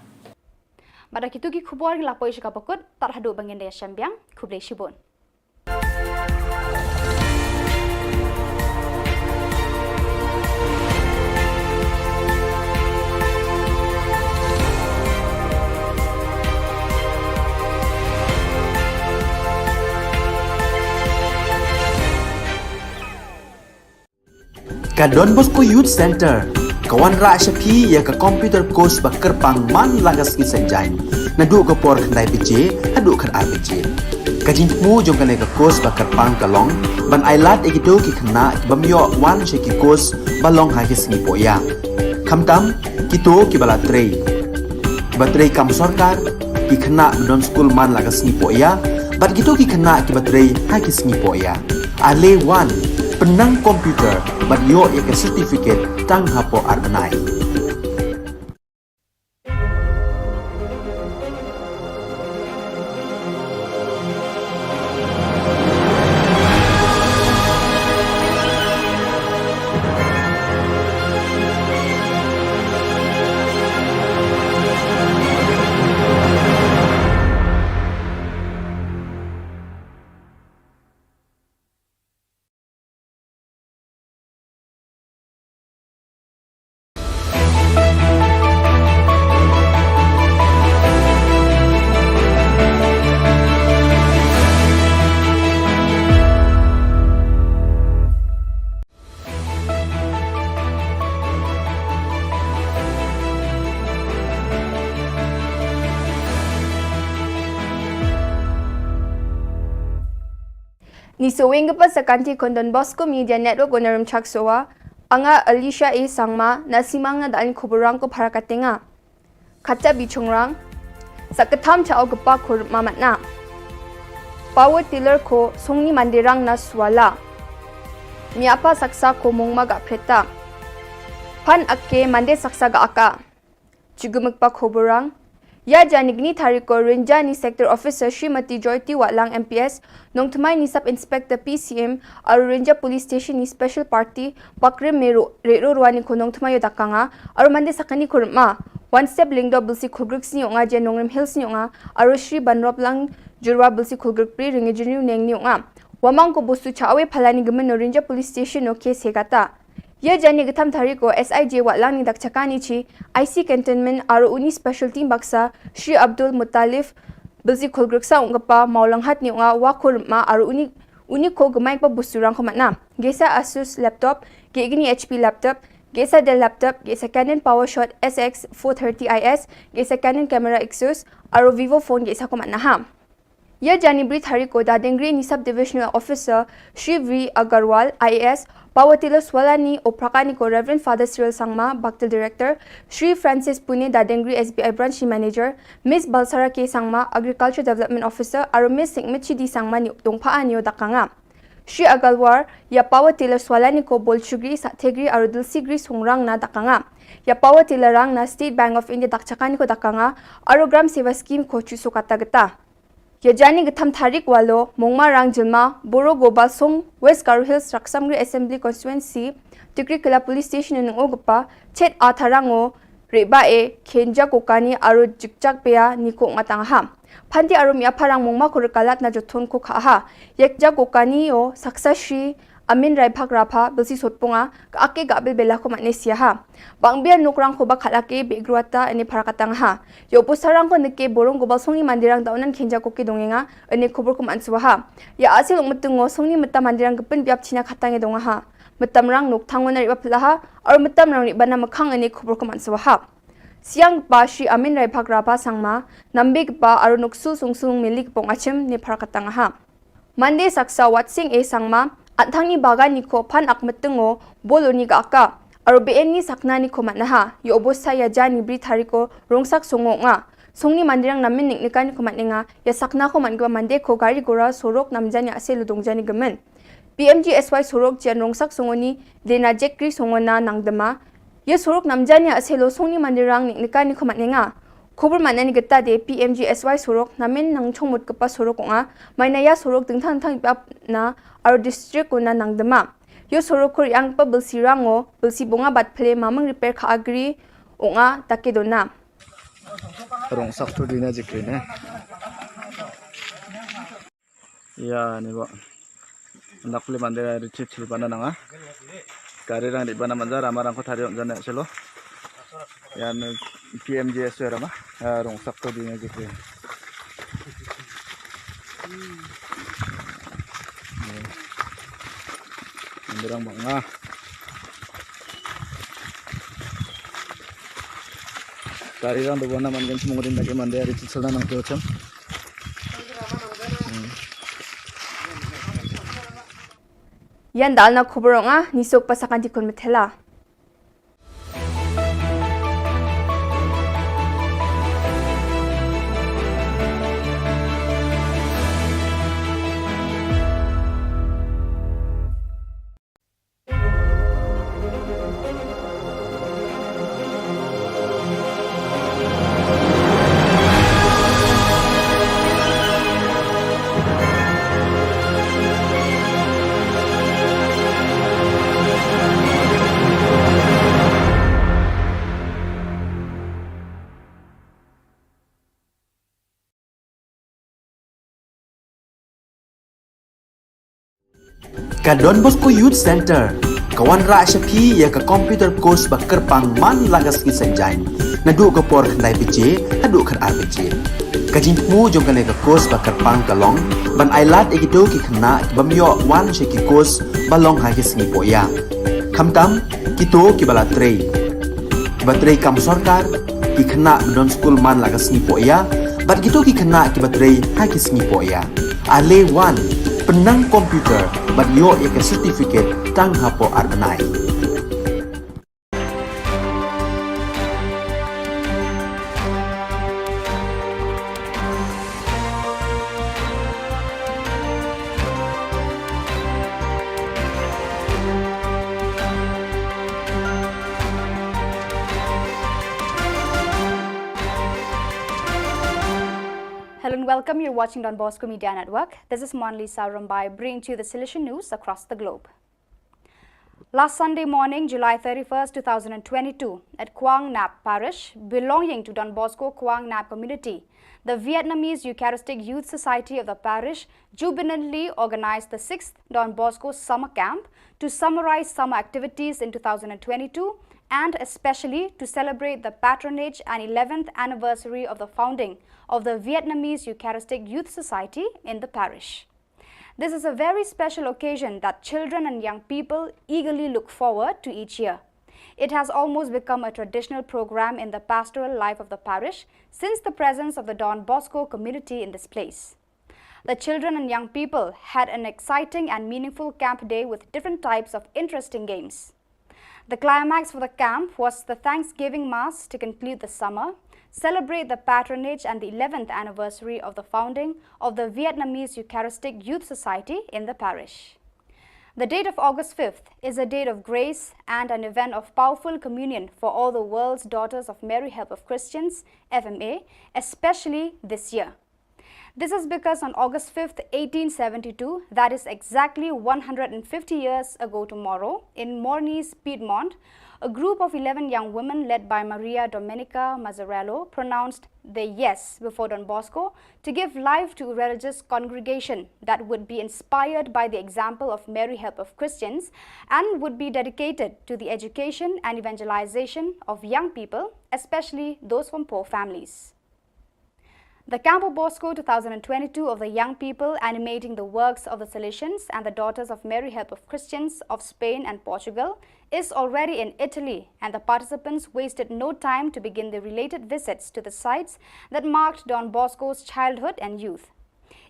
Bad da kitu ki khubor ngi la poi sha kaba kut, tad haduh ba ngin da ïashem biang, khublei shibun. Ka Don Bosco Youth Center. Ka wanrah sha phi ïa ka computer course ba kyrpang man la ka sngi Saitjaiñ, naduh ka por khyndai baje haduh khatar baje. Ka jingthmu jong kane ka course ba kyrpang ka long ban ailad ïa kito ki khynnah ki bym ïoh wan sha ki course ba long ha ki sngi pohïa. Khamtam kito kiba la trei, kiba trei kam sorkar, ki khynnah ba don skul man la ka sngi pohïa, bad kito ki khynnah kiba trei ha ki sngi pohïa. Ale wan, pynnang computer bad ïoh ïa ka certificate tang hapoh ar bnai. Ngi sa weng ka pat sa ka kynti khun Don Bosco Media Network u Naram Chaksowa, anga Alicia A Sangma, na Simang na dang khubor rang ko para katenga. Kata bi chungrang, sa ktham cha o kpa khur mamat na. Power tiller ko songni mandirang na Swala. Miapa saksa ko mongma ga preta. Pan ake mande saksa ga aka. Chugumuk pa khubor rang. Ïa jani gni thariko Rinja ni Sector Officer Srimati Joyti Watlang M P S, Nongthymmai ni Sub Inspector P C M, aru Rinja Police Station ni Special Party, Pakrim Meru, Rero Rwani ko Nongthymmai yo dakanga, aru mande sakani khurma. One Step Lingdo bilsi khulgruk sni onga je Nongrim Hills ni onga, aru Shri Banroplang Jurwa bilsi khulgruk pri ringi juniu neng ni onga. Wamang ko bosu cha awe phalani gmen no Rinja Police Station no case hegata. Ïa jani ktham thariko S I J Watlang ni dakchakani chi, I C Cantonment aru uni special team baksa, Shri Abdul Muttalif, bilsi khulgruk sa ungkapa, Maulanghat ni unga, wa khurma aru uni, uni ko gmai pa busurang ko matna. Gesa Asus laptop, ge gini H P laptop, gesa Dell laptop, gesa Canon PowerShot S X four thirty I S, gesa Canon camera Exus, aru Vivo phone gesa ko matna ha. Ïa jani bri thariko Dadengri ni Sub Divisional Officer, Shri V Agarwal, I A S, Power tiller Swala ni oprakani ko Reverend Father Cyril Sangma, Baktil Director, Shri Francis Pune Dadengri S B I Branch ni Manager, Miss Balsara K Sangma, Agriculture Development Officer, aru Miss Singmichi D Sangma ni dongpha ani o dakanga. Shri Agarwal, ïa Power tiller Swala ni ko bol chugri, sathegri, aru dilsigri songrang na dakanga. Ïa Power tiller rang na State Bank of India dakchakani ko dakanga, aru Gram Seva Scheme ko chuso kata geta. Ïa jani ktham tharik walo, mongma rang jilma, Boro Gobal Song, West Garo Hills, Raksamgre Assembly Constituency, Tikri Kila Police Station nung o gpa, chet a tharango, Reba e, Khenja Kokani, aru Jikjak Pea, ni ko ngatang ha. Phanti aru mia pharang mongma ko rekalat na jothon ko kha ha. Ïa Khenja Kokani o, saksa Shri, Amin Raiphak Rapha, bilsi sotpunga, ka ake ka bil bela ko matne sia ha. Bang bia nukrang ko ba khat ake be gruata ene pharakatang ha. Ïa upu sarang ko neke borong ko bal songni mandirang daunan khenja ko ke dongenga, ene khubur ko mansua ha. Ïa asil ung metungo songni meta mandirang gepin biap china khatang e donga ha. Metam rang nuk thangon ari ba pelaha, aru metam rang ri bana mekhang ene khubur ko mansua ha. Siang pa Shri Amin Raiphak Rapha Sangma, nambe pa aru nuksul sungsung milik pong achim ne pharakatang ha. Mande saksa Watsing e Sangma, atthang ni bagan ni ko phan ak metengo, bolo ni ga aka, aru be en ni sakna ni ko matnaha, ïa obo sa ïa jani bri thariko, rongsak songo nga. Songni mandirang namin nik nikan ni ko matnenga, ïa sakna ko man gwa mande ko gari gora sorok namjani ase ludong jani gemen. P M G S Y sorok jan rongsak songo ni, dena jekri songo na nangdema, ïa sorok namjani ase lo songni mandirang nik nikan ni ko matnenga. Khubur matna ni geta de P M G S Y sorok, namin nang chongmut kepa sorok onga, maina ïa sorok dingthang dingthang ipap na, aru district ko na nangdema. Ïa sorok kur yang pa bilsi rango, bilsi bonga bat phle mamang repair kha agri, onga take dona. Rongsak tu dina jikri ne. Ïa, ni ba. Anak pule mande ri chip chip bana nanga. Gari rang di bana manja rama rang ko thari on jane selo. Ïa, ni P M G S Y rama. Ïa, rongsak to di ngi jikri. Mande rang banga. Kari rang do bona man gen chimong rin dagi mande ari chil sala nang teo cham. Ïa dal na khubor nga, ni sok pasakan ti kun methela. Ka Don Bosco Youth Center ka wanrah sha phi ïa ka computer course ba kyrpang man la ka sngi Saitjaiñ, naduh ka por khyndai baje haduh khatar baje. Ka jingthmu jong kane ka course ba kyrpang ka long ban ai lad ïa kito ki khynnah ki bym ïoh wan sha ki course ba long ha ki sngi pohïa, khamtam kito kiba la trei, kiba trei kam sorkar, ki khynnah ba don skul man la ka sngi pohïa, bad kito ki khynnah kiba trei ha ki sngi pohïa. Ale wan, pynnang computer bad ïoh ïa ka certificate tang hapoh ar bnai. Hello and welcome. You're watching Don Bosco Media Network. This is Monlisa Rumbai bringing to you the Salesian news across the globe. Last Sunday morning, July thirty-first, two thousand and twenty-two, at Kwang Nap Parish, belonging to Don Bosco Kwang Nap community, the Vietnamese Eucharistic Youth Society of the parish jubilantly organized the sixth Don Bosco Summer Camp to summarize summer activities in two thousand and twenty-two and especially to celebrate the patronage and eleventh anniversary of the founding of the Vietnamese Eucharistic Youth Society in the parish. This is a very special occasion that children and young people eagerly look forward to each year. It has almost become a traditional program in the pastoral life of the parish since the presence of the Don Bosco community in this place. The children and young people had an exciting and meaningful camp day with different types of interesting games. The climax for the camp was the Thanksgiving Mass to conclude the summer, celebrate the patronage and the eleventh anniversary of the founding of the Vietnamese Eucharistic Youth Society in the parish. The date of August fifth is a date of grace and an event of powerful communion for all the world's Daughters of Mary Help of Christians, F M A, especially this year. This is because on August fifth, eighteen seventy-two, that is exactly one hundred and fifty years ago tomorrow, in Mornise, Piedmont, a group of eleven young women led by Maria Domenica Mazzarello pronounced their yes before Don Bosco to give life to a religious congregation that would be inspired by the example of Mary Help of Christians and would be dedicated to the education and evangelization of young people, especially those from poor families. The Campo Bosco two thousand and twenty-two of the young people animating the works of the Salesians and the Daughters of Mary Help of Christians of Spain and Portugal is already in Italy, and the participants wasted no time to begin the related visits to the sites that marked Don Bosco's childhood and youth.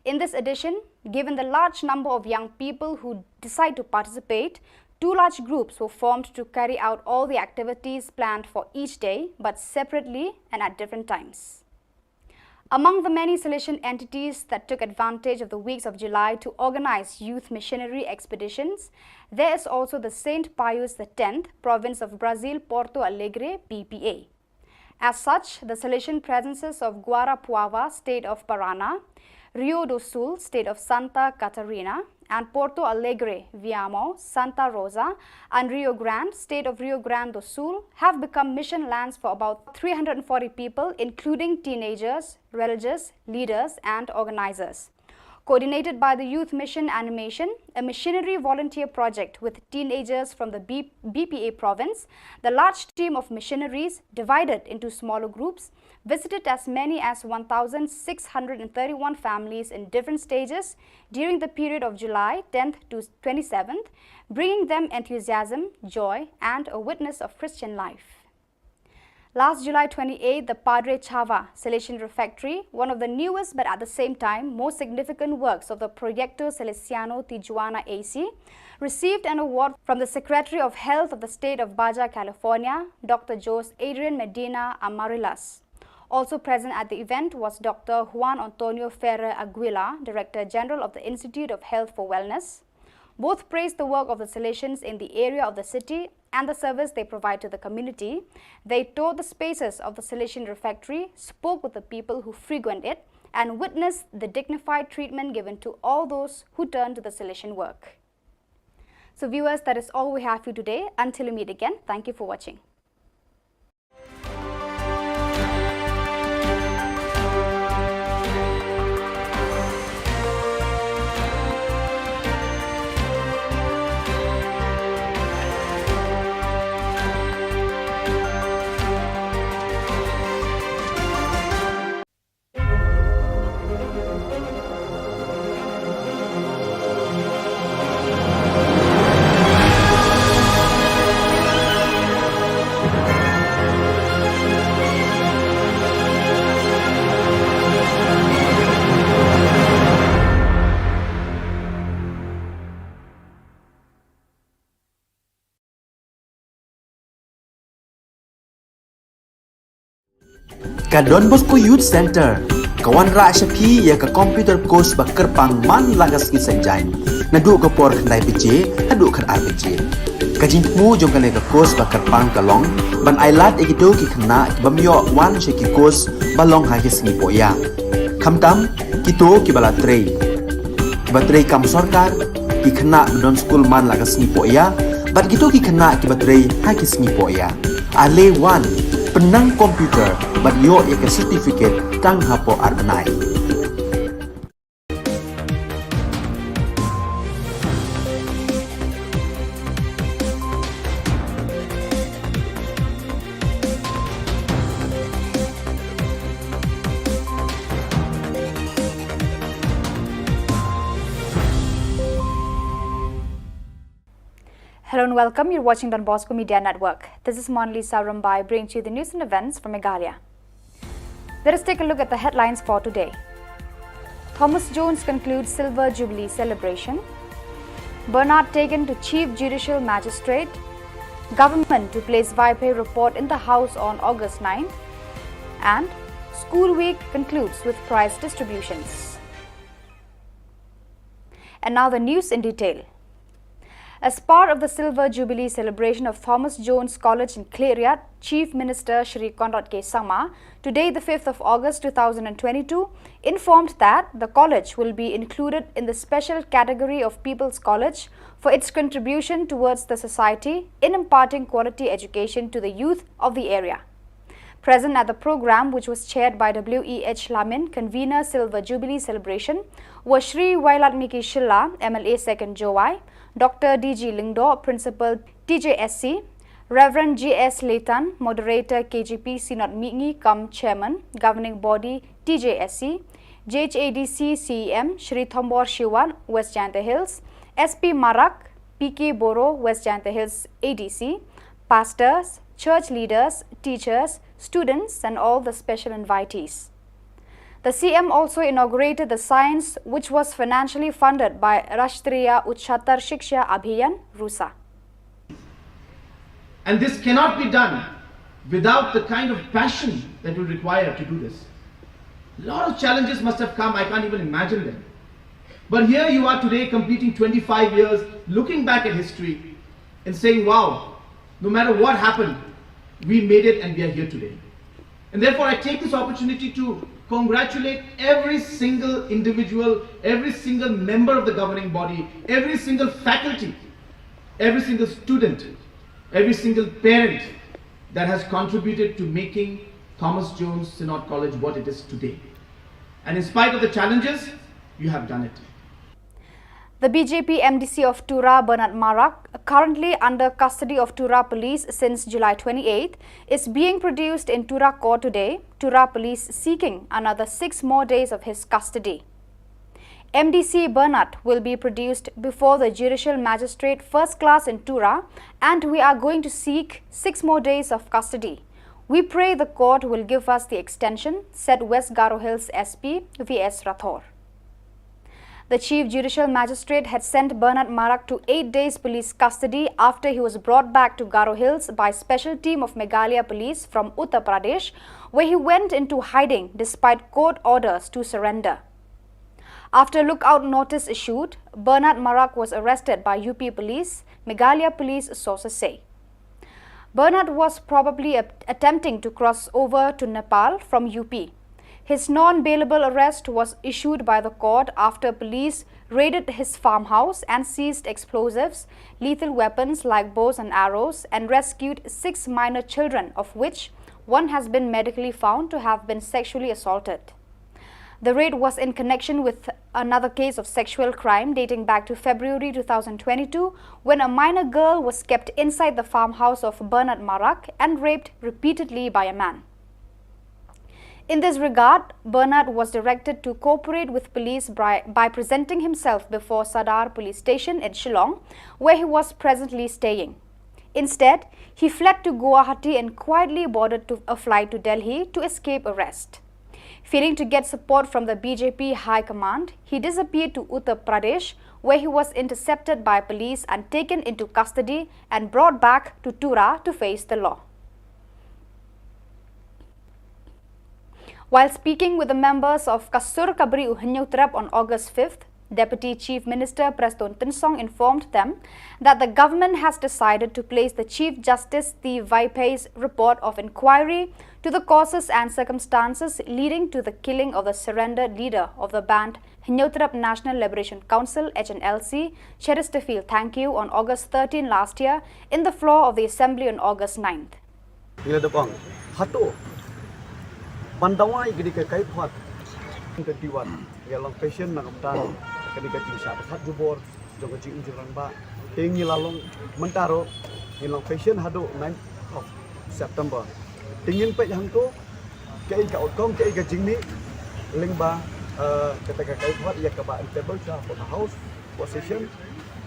In this edition, given the large number of young people who decide to participate, two large groups were formed to carry out all the activities planned for each day, but separately and at different times. Among the many Salesian entities that took advantage of the weeks of July to organize youth missionary expeditions, there is also the Saint Pius the tenth, province of Brazil, Porto Alegre, P P A. As such, the Salesian presences of Guarapuava, state of Paraná, Rio do Sul, state of Santa Catarina, and Porto Alegre, Viamão, Santa Rosa, and Rio Grande, state of Rio Grande do Sul, have become mission lands for about three hundred and forty people, including teenagers, religious leaders, and organizers. Coordinated by the Youth Mission Animation, a missionary volunteer project with teenagers from the B-, B P A province, the large team of missionaries, divided into smaller groups, visited as many as one thousand six hundred and thirty-one families in different stages during the period of July tenth to twenty-seventh, bringing them enthusiasm, joy, and a witness of Christian life. Last July twenty-eighth, the Padre Chava Salesian Refectory, one of the newest but at the same time most significant works of the Proyecto Salesiano Tijuana A C, received an award from the Secretary of Health of the State of Baja California, Doctor Jose Adrian Medina Amarillas. Also present at the event was Doctor Juan Antonio Ferrer Aguilar, Director General of the Institute of Health for Wellness. Both praised the work of the Salesians in the area of the city and the service they provide to the community. They toured the spaces of the Salesian refectory, spoke with the people who frequent it, and witnessed the dignified treatment given to all those who turn to the Salesian work. So, viewers, that is all we have for you today. Until we meet again, thank you for watching. Ka Don Bosco Youth Center ka wanrah sha phi ïa ka computer course ba kyrpang man la ka sngi Saitjaiñ, naduh ka por khyndai baje haduh khatar baje. Ka jingthmu jong kane ka course ba kyrpang ka long ban ailad ïa kito ki khynnah ki bym ïoh wan sha ki course ba long ha ki sngi pohïa. Khamtam kito kiba la trei, kiba trei kam sorkar, ki khynnah ba don skul man la ka sngi pohïa, bad kito ki khynnah kiba trei ha ki sngi pohïa. Ale wan, pynnang computer bad ïoh ïa ka certificate tang hapoh ar bnai. Hello and welcome. You're watching Don Bosco Media Network. This is Monalisa Rymbai bringing to you the news and events from Meghalaya. Let us take a look at the headlines for today. Thomas Jones concludes Silver Jubilee celebration. Bernard taken to Chief Judicial Magistrate. Government to place Vaiphei report in the House on August ninth. And School Week concludes with prize distributions. And now the news in detail. As part of the Silver Jubilee celebration of Thomas Jones College in Khliehriat, Chief Minister Shri Conrad K Sangma, today the fifth of August two thousand and twenty-two, informed that the college will be included in the special category of People's College for its contribution towards the society in imparting quality education to the youth of the area. Present at the program, which was chaired by W E H Lamin, convener Silver Jubilee celebration, were Shri Wailadmiki Shylla, M L A second Jowai, Doctor D G Lyngdoh, Principal T J S C, Reverend G S Leighton, Moderator K J P Synod Mihngi cum Chairman, Governing Body T J S C, J H A D C C E M, Shri Thombor Shiwan, West Jaintia Hills, S P Marak, P K Boro, West Jaintia Hills A D C, pastors, church leaders, teachers, students, and all the special invitees. The C M also inaugurated the science which was financially funded by Rashtriya Ucchatar Shiksha Abhiyan, RUSA. And this cannot be done without the kind of passion that will require to do this. A lot of challenges must have come, I can't even imagine them. But here you are today, completing twenty-five years, looking back at history and saying, "Wow, no matter what happened, we made it and we are here today." And therefore, I take this opportunity to congratulate every single individual, every single member of the governing body, every single faculty, every single student, every single parent that has contributed to making Thomas Jones Synod College what it is today. And in spite of the challenges, you have done it. The B J P M D C of Tura, Bernard Marak, currently under custody of Tura police since July twenty-eighth, is being produced in Tura court today, Tura police seeking another six more days of his custody. M D C Bernard will be produced before the Judicial Magistrate First Class in Tura, and we are going to seek six more days of custody. We pray the court will give us the extension, said West Garo Hills S P V S Rathore. The Chief Judicial Magistrate had sent Bernard Marak to eight days police custody after he was brought back to Garo Hills by special team of Meghalaya Police from Uttar Pradesh, where he went into hiding despite court orders to surrender. After lookout notice issued, Bernard Marak was arrested by U P police, Meghalaya police sources say. Bernard was probably at- attempting to cross over to Nepal from U P. His non-bailable arrest was issued by the court after police raided his farmhouse and seized explosives, lethal weapons like bows and arrows, and rescued six minor children, of which one has been medically found to have been sexually assaulted. The raid was in connection with another case of sexual crime dating back to February two thousand twenty-two, when a minor girl was kept inside the farmhouse of Bernard Marak and raped repeatedly by a man. In this regard, Bernard was directed to cooperate with police by, by presenting himself before Sadar Police Station in Shillong, where he was presently staying. Instead, he fled to Guwahati and quietly boarded to, a flight to Delhi to escape arrest. Failing to get support from the B J P High Command, he disappeared to Uttar Pradesh, where he was intercepted by police and taken into custody and brought back to Tura to face the law. While speaking with the members of Kasur Kabri u Hynñiewtrep on August fifth, Deputy Chief Minister Prestone Tynsong informed them that the government has decided to place the Chief Justice T Vaiphei's report of inquiry to the causes and circumstances leading to the killing of the surrendered leader of the banned Hynñiewtrep National Liberation Council, H N L C, Cheristerfield Thangkhiew, on August thirteen last year in the floor of the Assembly on August ninth. Ngi la dep ong hato ban dawa ïa kane ka kaiphod. Twenty-one ngi long patient na ka bynta kane ka jingshah ba khat jubor jong ka jingim jingrangbah. Te ngi la long mynta ruh ngi long patient haduh ninth of September. Te ngin peit hangto kaei ka outcome, kaei ka jingmih lyngba, eh, kata ka kaiphod ïa kaba in table sha hapoh ka House, hapoh session.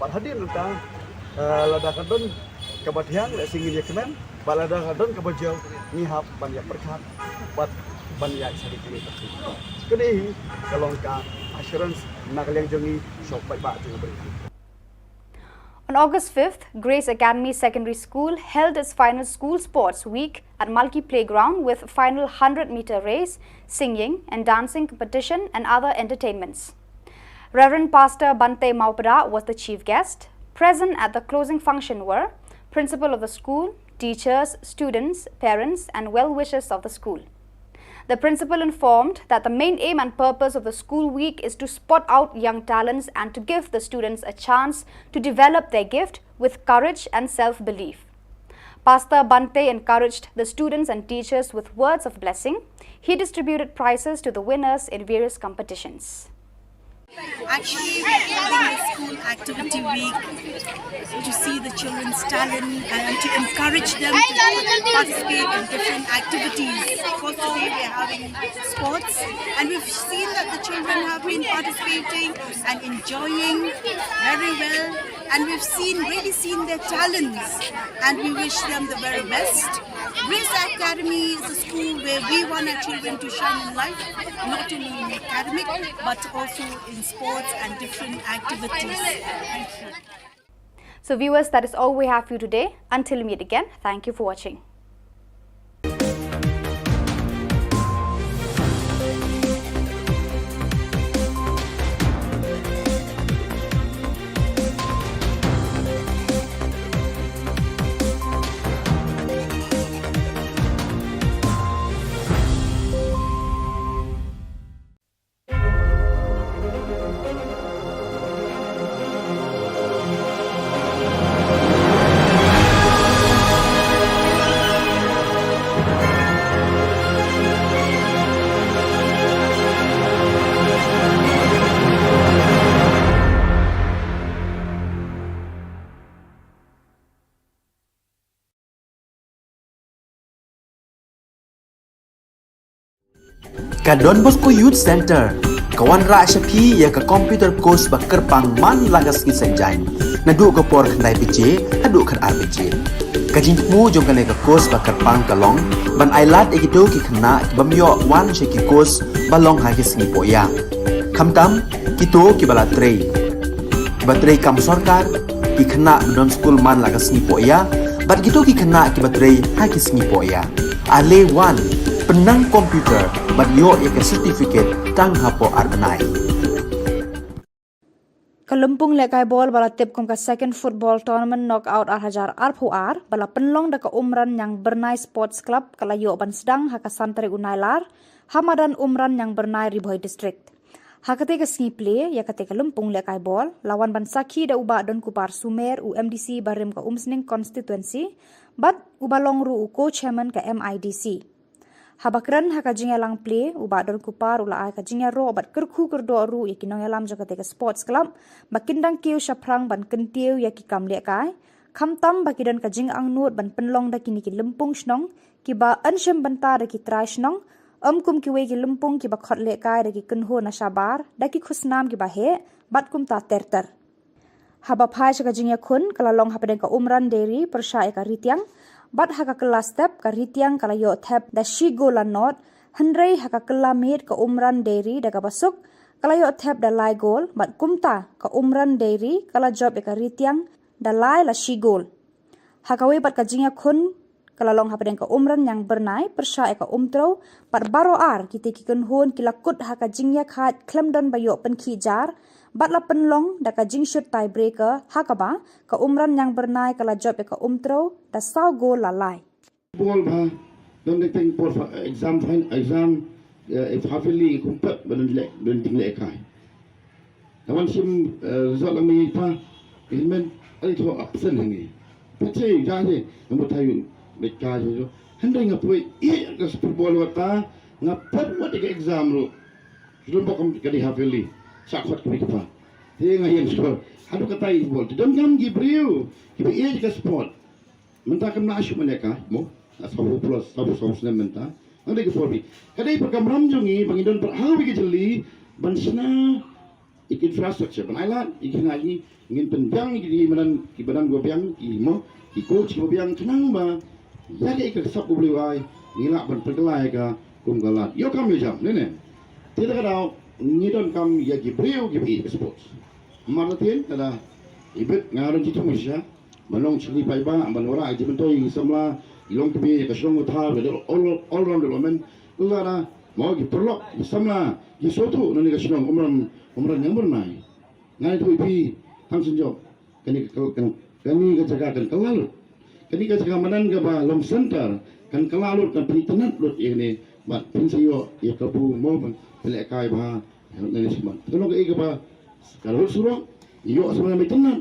Bad hadien nangta, eh, lada ka don kaba thiang, lehse ngin ïa kmen, bad lada ka don kaba jur, ngi hap ban ïa pyrkhat bad ban ïa share ïa kane. Kane hi ka long ka assurance na ka liang jong ngi sha u paidbah jong ngi. On August fifth, Grace Academy Secondary School held its final school sports week at Malki Playground with final hundred meter race, singing and dancing competition and other entertainments. Reverend Pastor Bante Mawpada was the chief guest. Present at the closing function were principal of the school, teachers, students, parents, and well-wishers of the school. The principal informed that the main aim and purpose of the school week is to spot out young talents and to give the students a chance to develop their gift with courage and self-belief. Pastor Bante encouraged the students and teachers with words of blessing. He distributed prizes to the winners in various competitions. Actually, we're holding a school activity week to see the children's talent and to encourage them to participate in different activities. Of course, today we're having sports, and we've seen that the children have been participating and enjoying very well, and we've seen, really seen their talents, and we wish them the very best. Grace Academy is a school where we want our children to shine in life, not only in academic, but also in sports and different activities. Thank you. So viewers, that is all we have for you today. Until we meet again, thank you for watching. Ka Don Bosco Youth Centre ka wanrah sha phi ïa ka computer course ba kyrpang man la ka sngi Saitjaiñ, naduh ka por khyndai baje haduh khatar baje. Ka jingthmu jong kane ka course ba kyrpang ka long ban ai lad ïa kito ki khynnah ki bym ïoh wan sha ki course ba long ha ki sngi poh ïa. Khamtam kito ki ba la trei, ki ba trei kam sorkar, ki khynnah ba don skul man la ka sngi poh ïa, bad kito ki khynnah ki ba trei ha ki sngi poh ïa. Ale wan, pynnang computer bad ïoh ïa ka certificate tang hapoh ar bnai. Ka lympung lehkai bol ba la tip kum ka Second Football Tournament Knockout ar hajar arphew ar ba la pynlong da ka Umran Ñiangbyrnai Sports Club ka la ïoh ban sdang ha ka san tarik u Nailar ha madan Umran Ñiangbyrnai, Ri Bhoi District. Ha kata ka sngi plie ïa kata ka lympung lehkai bol la wan ban sakhi da u Bah Donkupar Sumer, u M D C barim ka Umsning Constituency, bad u ba long ruh u co-chairman ka M I D C. Haba kren ha ka jingïalang plie, u Bah Donkupar u la ai ka jingïaroh bad kyrkhu kyrdoh ruh ïa ki nongïalam jong kata ka sports club ba kin dang kiew shaphrang ban kyntiew ïa ki kam lehkai, khamtam ba ki don ka jingangnud ban pynlong da kine ki lympung shnong ki ba yn shim bynta da ki trai shnong, ym kum kiwei ki lympung ki ba khot lehkai da ki kynhun na shabar da ki khusnam ki ba heh bad kumta ter ter. Haba phai sha ka jingïakhun ka la long hapdeng ka Umran Dairy pyrshah ïa ka Ritiang, bad ha ka kylla step ka Ritiang ka la ïoh thep da shi gol la nod, hynrei ha ka kylla miet ka Umran Dairy da kaba suk ka la ïoh thep da lai gol, bad kumta ka Umran Dairy ka la jop ïa ka Ritiang da lai la shi gol. Ha kawei pat ka jingïakhun ka la long hapdeng ka Umran Ñiangbyrnai pyrshah ïa ka Umtrew, bad baroh ar kita ki kynhun ki la kut ha ka jingïakhaid khlem don ba ïoh pynkhih jar, bad la pynlong da ka jingshut tiebreaker ha kaba ka Umran Ñiangbyrnai ka la jop ïa ka Umtrew da saw gol la lai. Bol ba don dei teng por fa exam, fin exam, eh, if half yearly kum pat ba don leh, don ding lehkai. Ka wan shim, eh, result lang mi pa, ilmen, ai tho absent hangi. Pache ja je, nang butai yun, bet ka je jo. Hynrei nga poi ïa ka football wat ta, nga pat wat ïa ka exam ruh. Lum bok ka dei half yearly. Sa khot ka mi ka pa. Te nga ïeng skor. Haduh katai football. Te don kam ki briew kiba ïeit ka sport. Mynta kam na shu mane ka mo. Na saw plus, saw, saw snem mynta. Nang dei ka por bi. Ka dei pat ka mram jong ngi ba ngi don pat ha wi ka jylliew ban shna ïa ka infrastructure, ban ai lad ïa ki, ngi, ngin pynbiang ïa ki madan, ki madan ba biang, ki mo, ki coach ba biang, khnang ba ïa ka, ïa ka sap U Blei u ai, ngi lah ban pynkylla ïa ka kum ka lad. Ïoh kam ïoh jam, ne ne. Te da ka daw ngi don kam ïa ki briew kiba ïeit ka sports. Mar la tien, lada ibit nga don jitu shisha ban long shakri paidbah, ban wanrah ïa ki jingmyntoi ïa ki samla, ïa long kmie ïa ka shnong ka thaiñ, ka all, all round development. Lada mo ki paralok, ki samla ki sngewthuh na kane ka shnong Umran, Umran Ñiangbyrnai. Nga ïathuh ïa phi tang synjop, kane ka, kan, kane ka jaka kan kylla lut. Kane ka jaka madan kaba long center kan kylla lut, kan pynitynnad lut ïa kane. Bad phin sa ïoh ïa kabu mo ban pynlehkai bha. Nang ïa smat. Te long kaei kaba ka lut surok, ïoh smat na itynnad.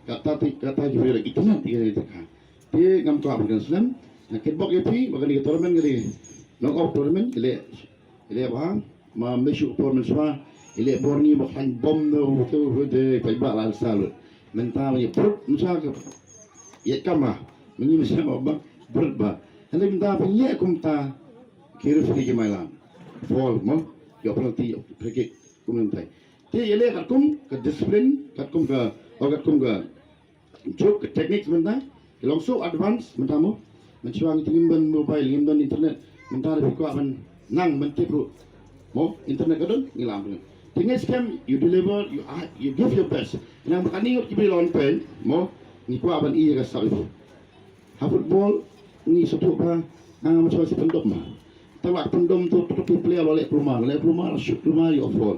Kata ti, kata ki briew itynnad ïa kane ka jaka. Te ngam kwah ban kren slem. Nga kitbok ïa phi ba kane ka tournament ka dei knockout tournament, ka leh, ka leh bha. Ma me shu por mynshwa, i leh bor ngi ba khlaiñ bom no, u te u te paidbah la sa lut. Mynta ma ngi prut mynshwa ka ïa kama, ma ngi mynshwa ba, ba prut ba. Hynrei mynta phi leh kumta, ki referee ki mailang. Foul mo, ïoh penalty, ïoh free kick, kum mynta. Te i leh katkum ka discipline, katkum ka, o katkum ka juk ka techniques mynta, ki long so advance mynta mo. Mynshwa ngi ngim don mobile, ngim don internet. Mynta da phi kwah ban nang ban tip ruh mo, internet ka don, ngi lam ruh. Te ngi skhem, you deliver, you are, you give your best. Nang ba kane ngut ki briew la wan peit mo, ngi kwah ban ïa ka sap. Ha football ngi sngewthuh ba nga mynshwa shi pyndom ma. Te wat pyndom tu, tu, tu player la leh kulmar, leh kulmar, shoot kulmar, ïoh foul.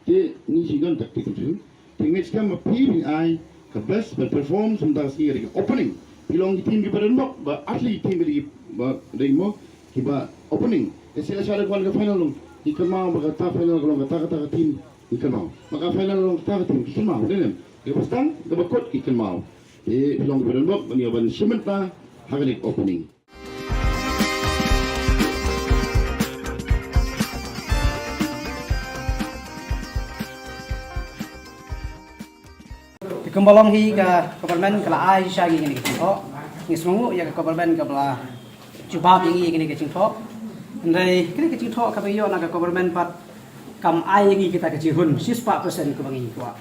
Te ngi shi don tactic tu. Te ngi skhem ba phi phin ai ka best ban perform, mynta ka sngi ka dei ka opening. Phi long ki team kiba don bok, ba athlete team ba dei, ba dei mo kiba opening. Te shisha da ka wan ka final long, ki kynmaw ba kata final ka long kata kata ka team, ki kynmaw. Ba ka final long kata ka team, ki kynmaw. Dei ne em? Kaba sdang, kaba kut, ki kynmaw. Te phi long kiba don bok ban ïa ban shim bynta ha kane ka opening. Te kumba long hi ka government ka la ai sha ngi kane ka jingthoh. Ngi sngewnguh ïa ka government kaba la jubab ïa ngi kane ka jingthoh. Hynrei kane ka jingthoh kaba ngi ïoh na ka government pat kam ai ïa ngi kita ka jinghun shispah percent kaba ngi kwah.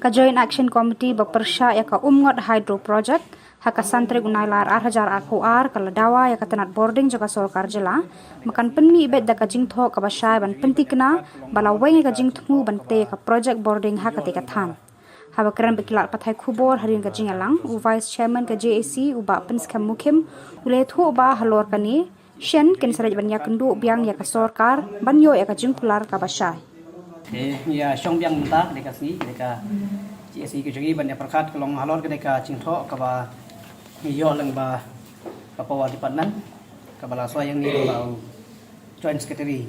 Ka Joint Action Committee ba pyrshah ïa ka Umngot Hydro Project Ha ka san tarik u Nailar ar hajar arphew ar ka la dawa ïa ka tnat bording jong ka sorkar jylla ba kan pynmih beit da ka jingthoh kaba shai ban pynthikna ba la weng ïa ka jingthmu ban tei ïa ka project bording ha katei ka thain. Haba kren bad ki lad pathai khubor hadien ka jingïalang, u Vice Chairman ka J A C, u Bah Pynskhem Mukhim, u la ïathuh ba halor kane shen kin sa leit ban ïakynduh biang ïa ka sorkar ban ïoh ïa ka jingkular kaba shai. Te ngi ïa shong biang mynta kane ka sngi, kane ka J A C ka jong ngi ban ïa pyrkhat ka long halor kane ka jingthoh kaba ngi ïoh lyngba ka Power Department, kaba la soi ïa ngi lyngba u Joint Secretary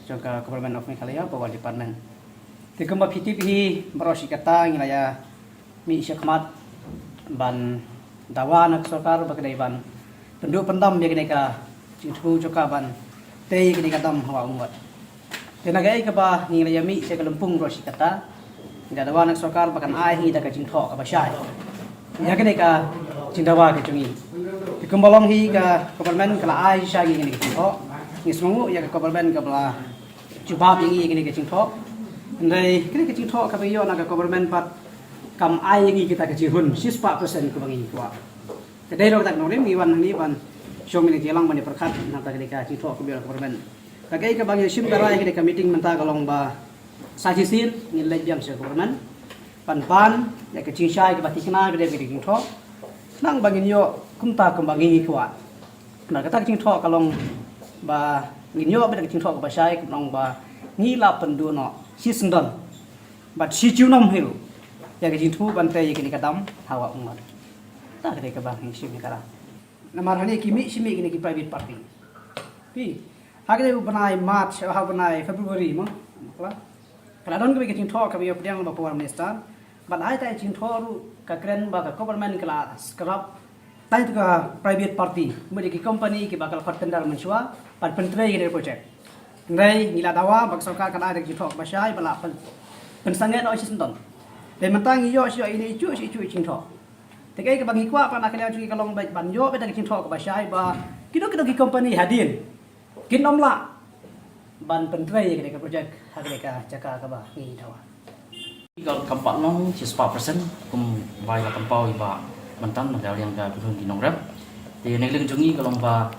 jong ka Government of Meghalaya Power Department. Te kumba phi tip hi, baroh shi katta ngi la ïa mih shakhmat ban dawa na ka sorkar ba ka dei ban pynduh pyndam ïa kane ka jingthmu jong ka ban tei ïa kane ka dam ha Wah Umngot. Te na kaei kaba ngi la ïa mih sha ka lympung baroh shi katta, ngi la dawa na ka sorkar ba kan ai hi da ka jingthoh kaba shai ïa kane ka jingdawa ka jong ngi. Te kumba long hi, ka government ka la ai shisha ïa ngi kane ka jingthoh. Ngi sngewnguh ïa ka government kaba la jubab ïa ngi ïa kane ka jingthoh. Hynrei kane ka jingthoh kaba ngi ïoh na ka government pat kam ai ïa ngi kita ka jinghun shispah percent kaba ngi kwah. Te dei ruh kata ka nongrim ngi wan hangne ban shong beit na ka jingïalang ban ïa pyrkhat na kata ka jingthoh kaba ïoh na ka government. Kata kaei kaba ngi shim da rai ha kane ka meeting mynta ka long ba sa shisien ngin leit biang sha government ban pan ïa ka jingshai kaba thikna ka dei ka jingthoh. Nang ba ngin ïoh kumta kumba ngi kwah. Na kata ka jingthoh ka long ba ngin ïoh beit ka jingthoh kaba shai, ka long ba ngi la pynduh noh shisyndon bad shi junom hi ruh ïa ka jingthmu ban tei ïa kane ka dam ha Wah Umngot. Ta ka dei kaba ngi shim ïa ka ra. Namar hangne ki mih shi mih kine ki private party. Phi, ha kane u bnai March, ha u bnai February mo, ka la don kaba ka jingthoh kaba ïa pdiang ba Power Minister. Bad ha ita i jingthoh ruh ka kren ba ka government ka la scrap tai tu ka private party, mut ki company kiba ka la khot tender mynshuwa ban pyntrei ïa kane ka project. Hynrei ngi la dawa ba ka sorkar ka la ai da ka jingthoh kaba shai ba la pyn-, pynsangeh noh shisyndon. Te mynta ngi ïoh shi ïoh ine i juh shi i juh i jingthoh. Te kaei kaba ngi kwah pat na ka liang jong ngi ka long ba ban ïoh beit da ka jingthoh kaba shai ba kino kino ki company hadien kin ym lah ban pyntrei ïa kane ka project ha kane ka jaka kaba ngi dawa. Ka kam pat long shispah percent kumba i la pynpaw i Bah Mynta na ka liang ka kynhun ki nongrep. Te na ka liang jong ngi ka long ba,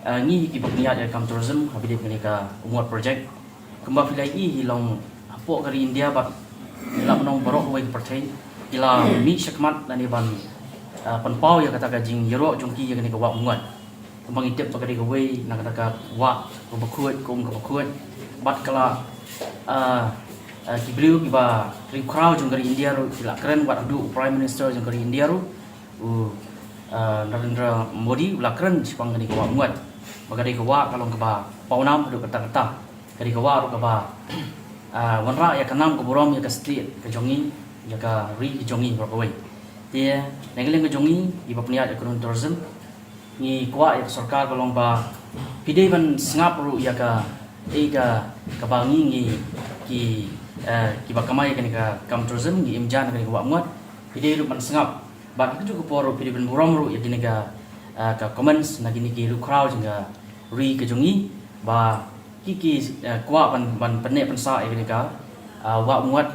eh, ngi kiba pynïaid ïa ka kam tourism ha ba dei kane ka Umngot project. Kumba phi la ïohi hi long hapoh ka ri India bad ngi lah ban ong baroh kawei ka pyrthei ki la mih shakhmat lane ban, ah, pynpaw ïa kata ka jingïaroh jong ki ïa kane ka Wah Umngot. Kumba ngi tip ba ka dei kawei na kata ka wah kaba khuid, ka um kaba khuid. Bad ka la, ah, ah, ki briew kiba riewkhraw jong ka ri India ruh ki la kren, wat haduh u Prime Minister jong ka ri India ruh, u, ah, Narendra Modi, u la kren shaphang kane ka Wah Umngot ba ka dei ka wah ka long kaba pawnam haduh katta katta. Ka dei ka wah ruh kaba, ah, wanrah ïa ka nam ka burom ïa ka state ka jong ngi, ïa ka ri ka jong ngi baroh kawei. Te na ka liang ka jong ngi kiba pynïaid ïa ka kynhun tourism, ngi kwah ïa ka sorkar ka long ba phi dei ban sngap ruh ïa ka, eh, ka, kaba ngi, ngi ki, eh, kiba kamai ïa kane ka kam tourism, ngi im ja na kane ka Wah Umngot. Phi dei ruh ban sngap. Bad ha kajuh ka por ruh phi dei ban burom ruh ïa kine ka, ah, ka comments na kine ki riewkhraw jong ka ri ka jong ngi ba ki, ki, ah, kwah ban, ban pynneh pynsah ïa kane ka, ah, Wah Umngot.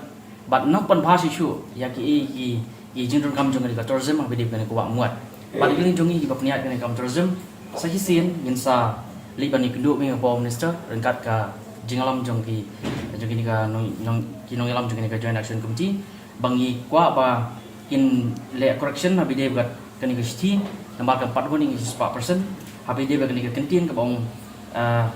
Bad nang pynbha shuh shuh ïa ki, ki, ki jingdonkam jong kane ka tourism ha ba dei kane ka Wah Umngot. Bad na ka liang jong ngi kiba pynïaid kane ka kam tourism, sa shisien ngin sa leit ban ïakynduh biang ïa u Power Minister ryngkat ka jingïalam jong ki, jong kine ka nong, nong, ki nongïalam jong kane ka Joint Action Committee. Ba ngi kwah ba kin leh correction ha ba dei bad kane ka shithi, namar ka pat hun ngi shispah percent ha ba dei bad kane ka kyntien kaba ong, ah,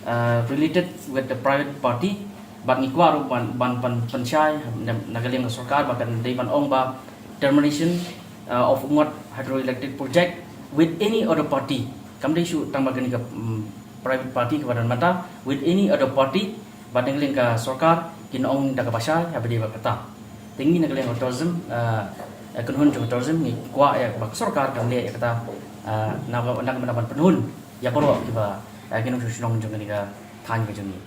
ah, related with the private party. Bad ngi kwah ruh ban, ban, ban pynshai na, na ka liang ka sorkar ba kan dei ban ong ba termination, ah, of Umngot Hydroelectric Project with any other party. Kam dei shuh tang ba kane ka, mm, private party kaba don mynta, with any other party. Bad na ka liang ka sorkar kin ong da kaba shai ha ba dei bad kata. Te ngi na ka liang ka tourism, eh, eh, kynhun jong ka tourism ngi kwah ïa ba ka sorkar kan leh ïa kata, eh, na ka, na ka bynta ban pynhun ïa baroh kiba, eh, ki nongshong shnong jong kane ka thaiñ ka jong ngi.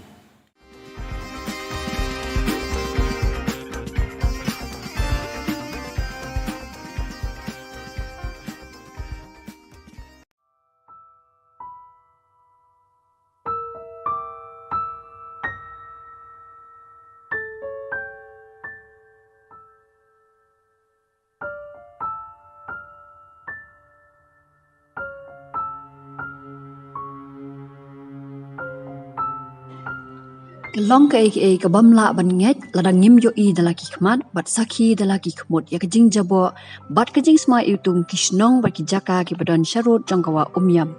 Ka long kaei kaei ka bym lah ban ngeit lada ngim ïohi da la ki khmat bad sakhi da la ki khmut ïa ka jingjaboh bad ka jingsma iwtung ki shnong bad ki jaka kiba don sharud jong ka wah Umiam.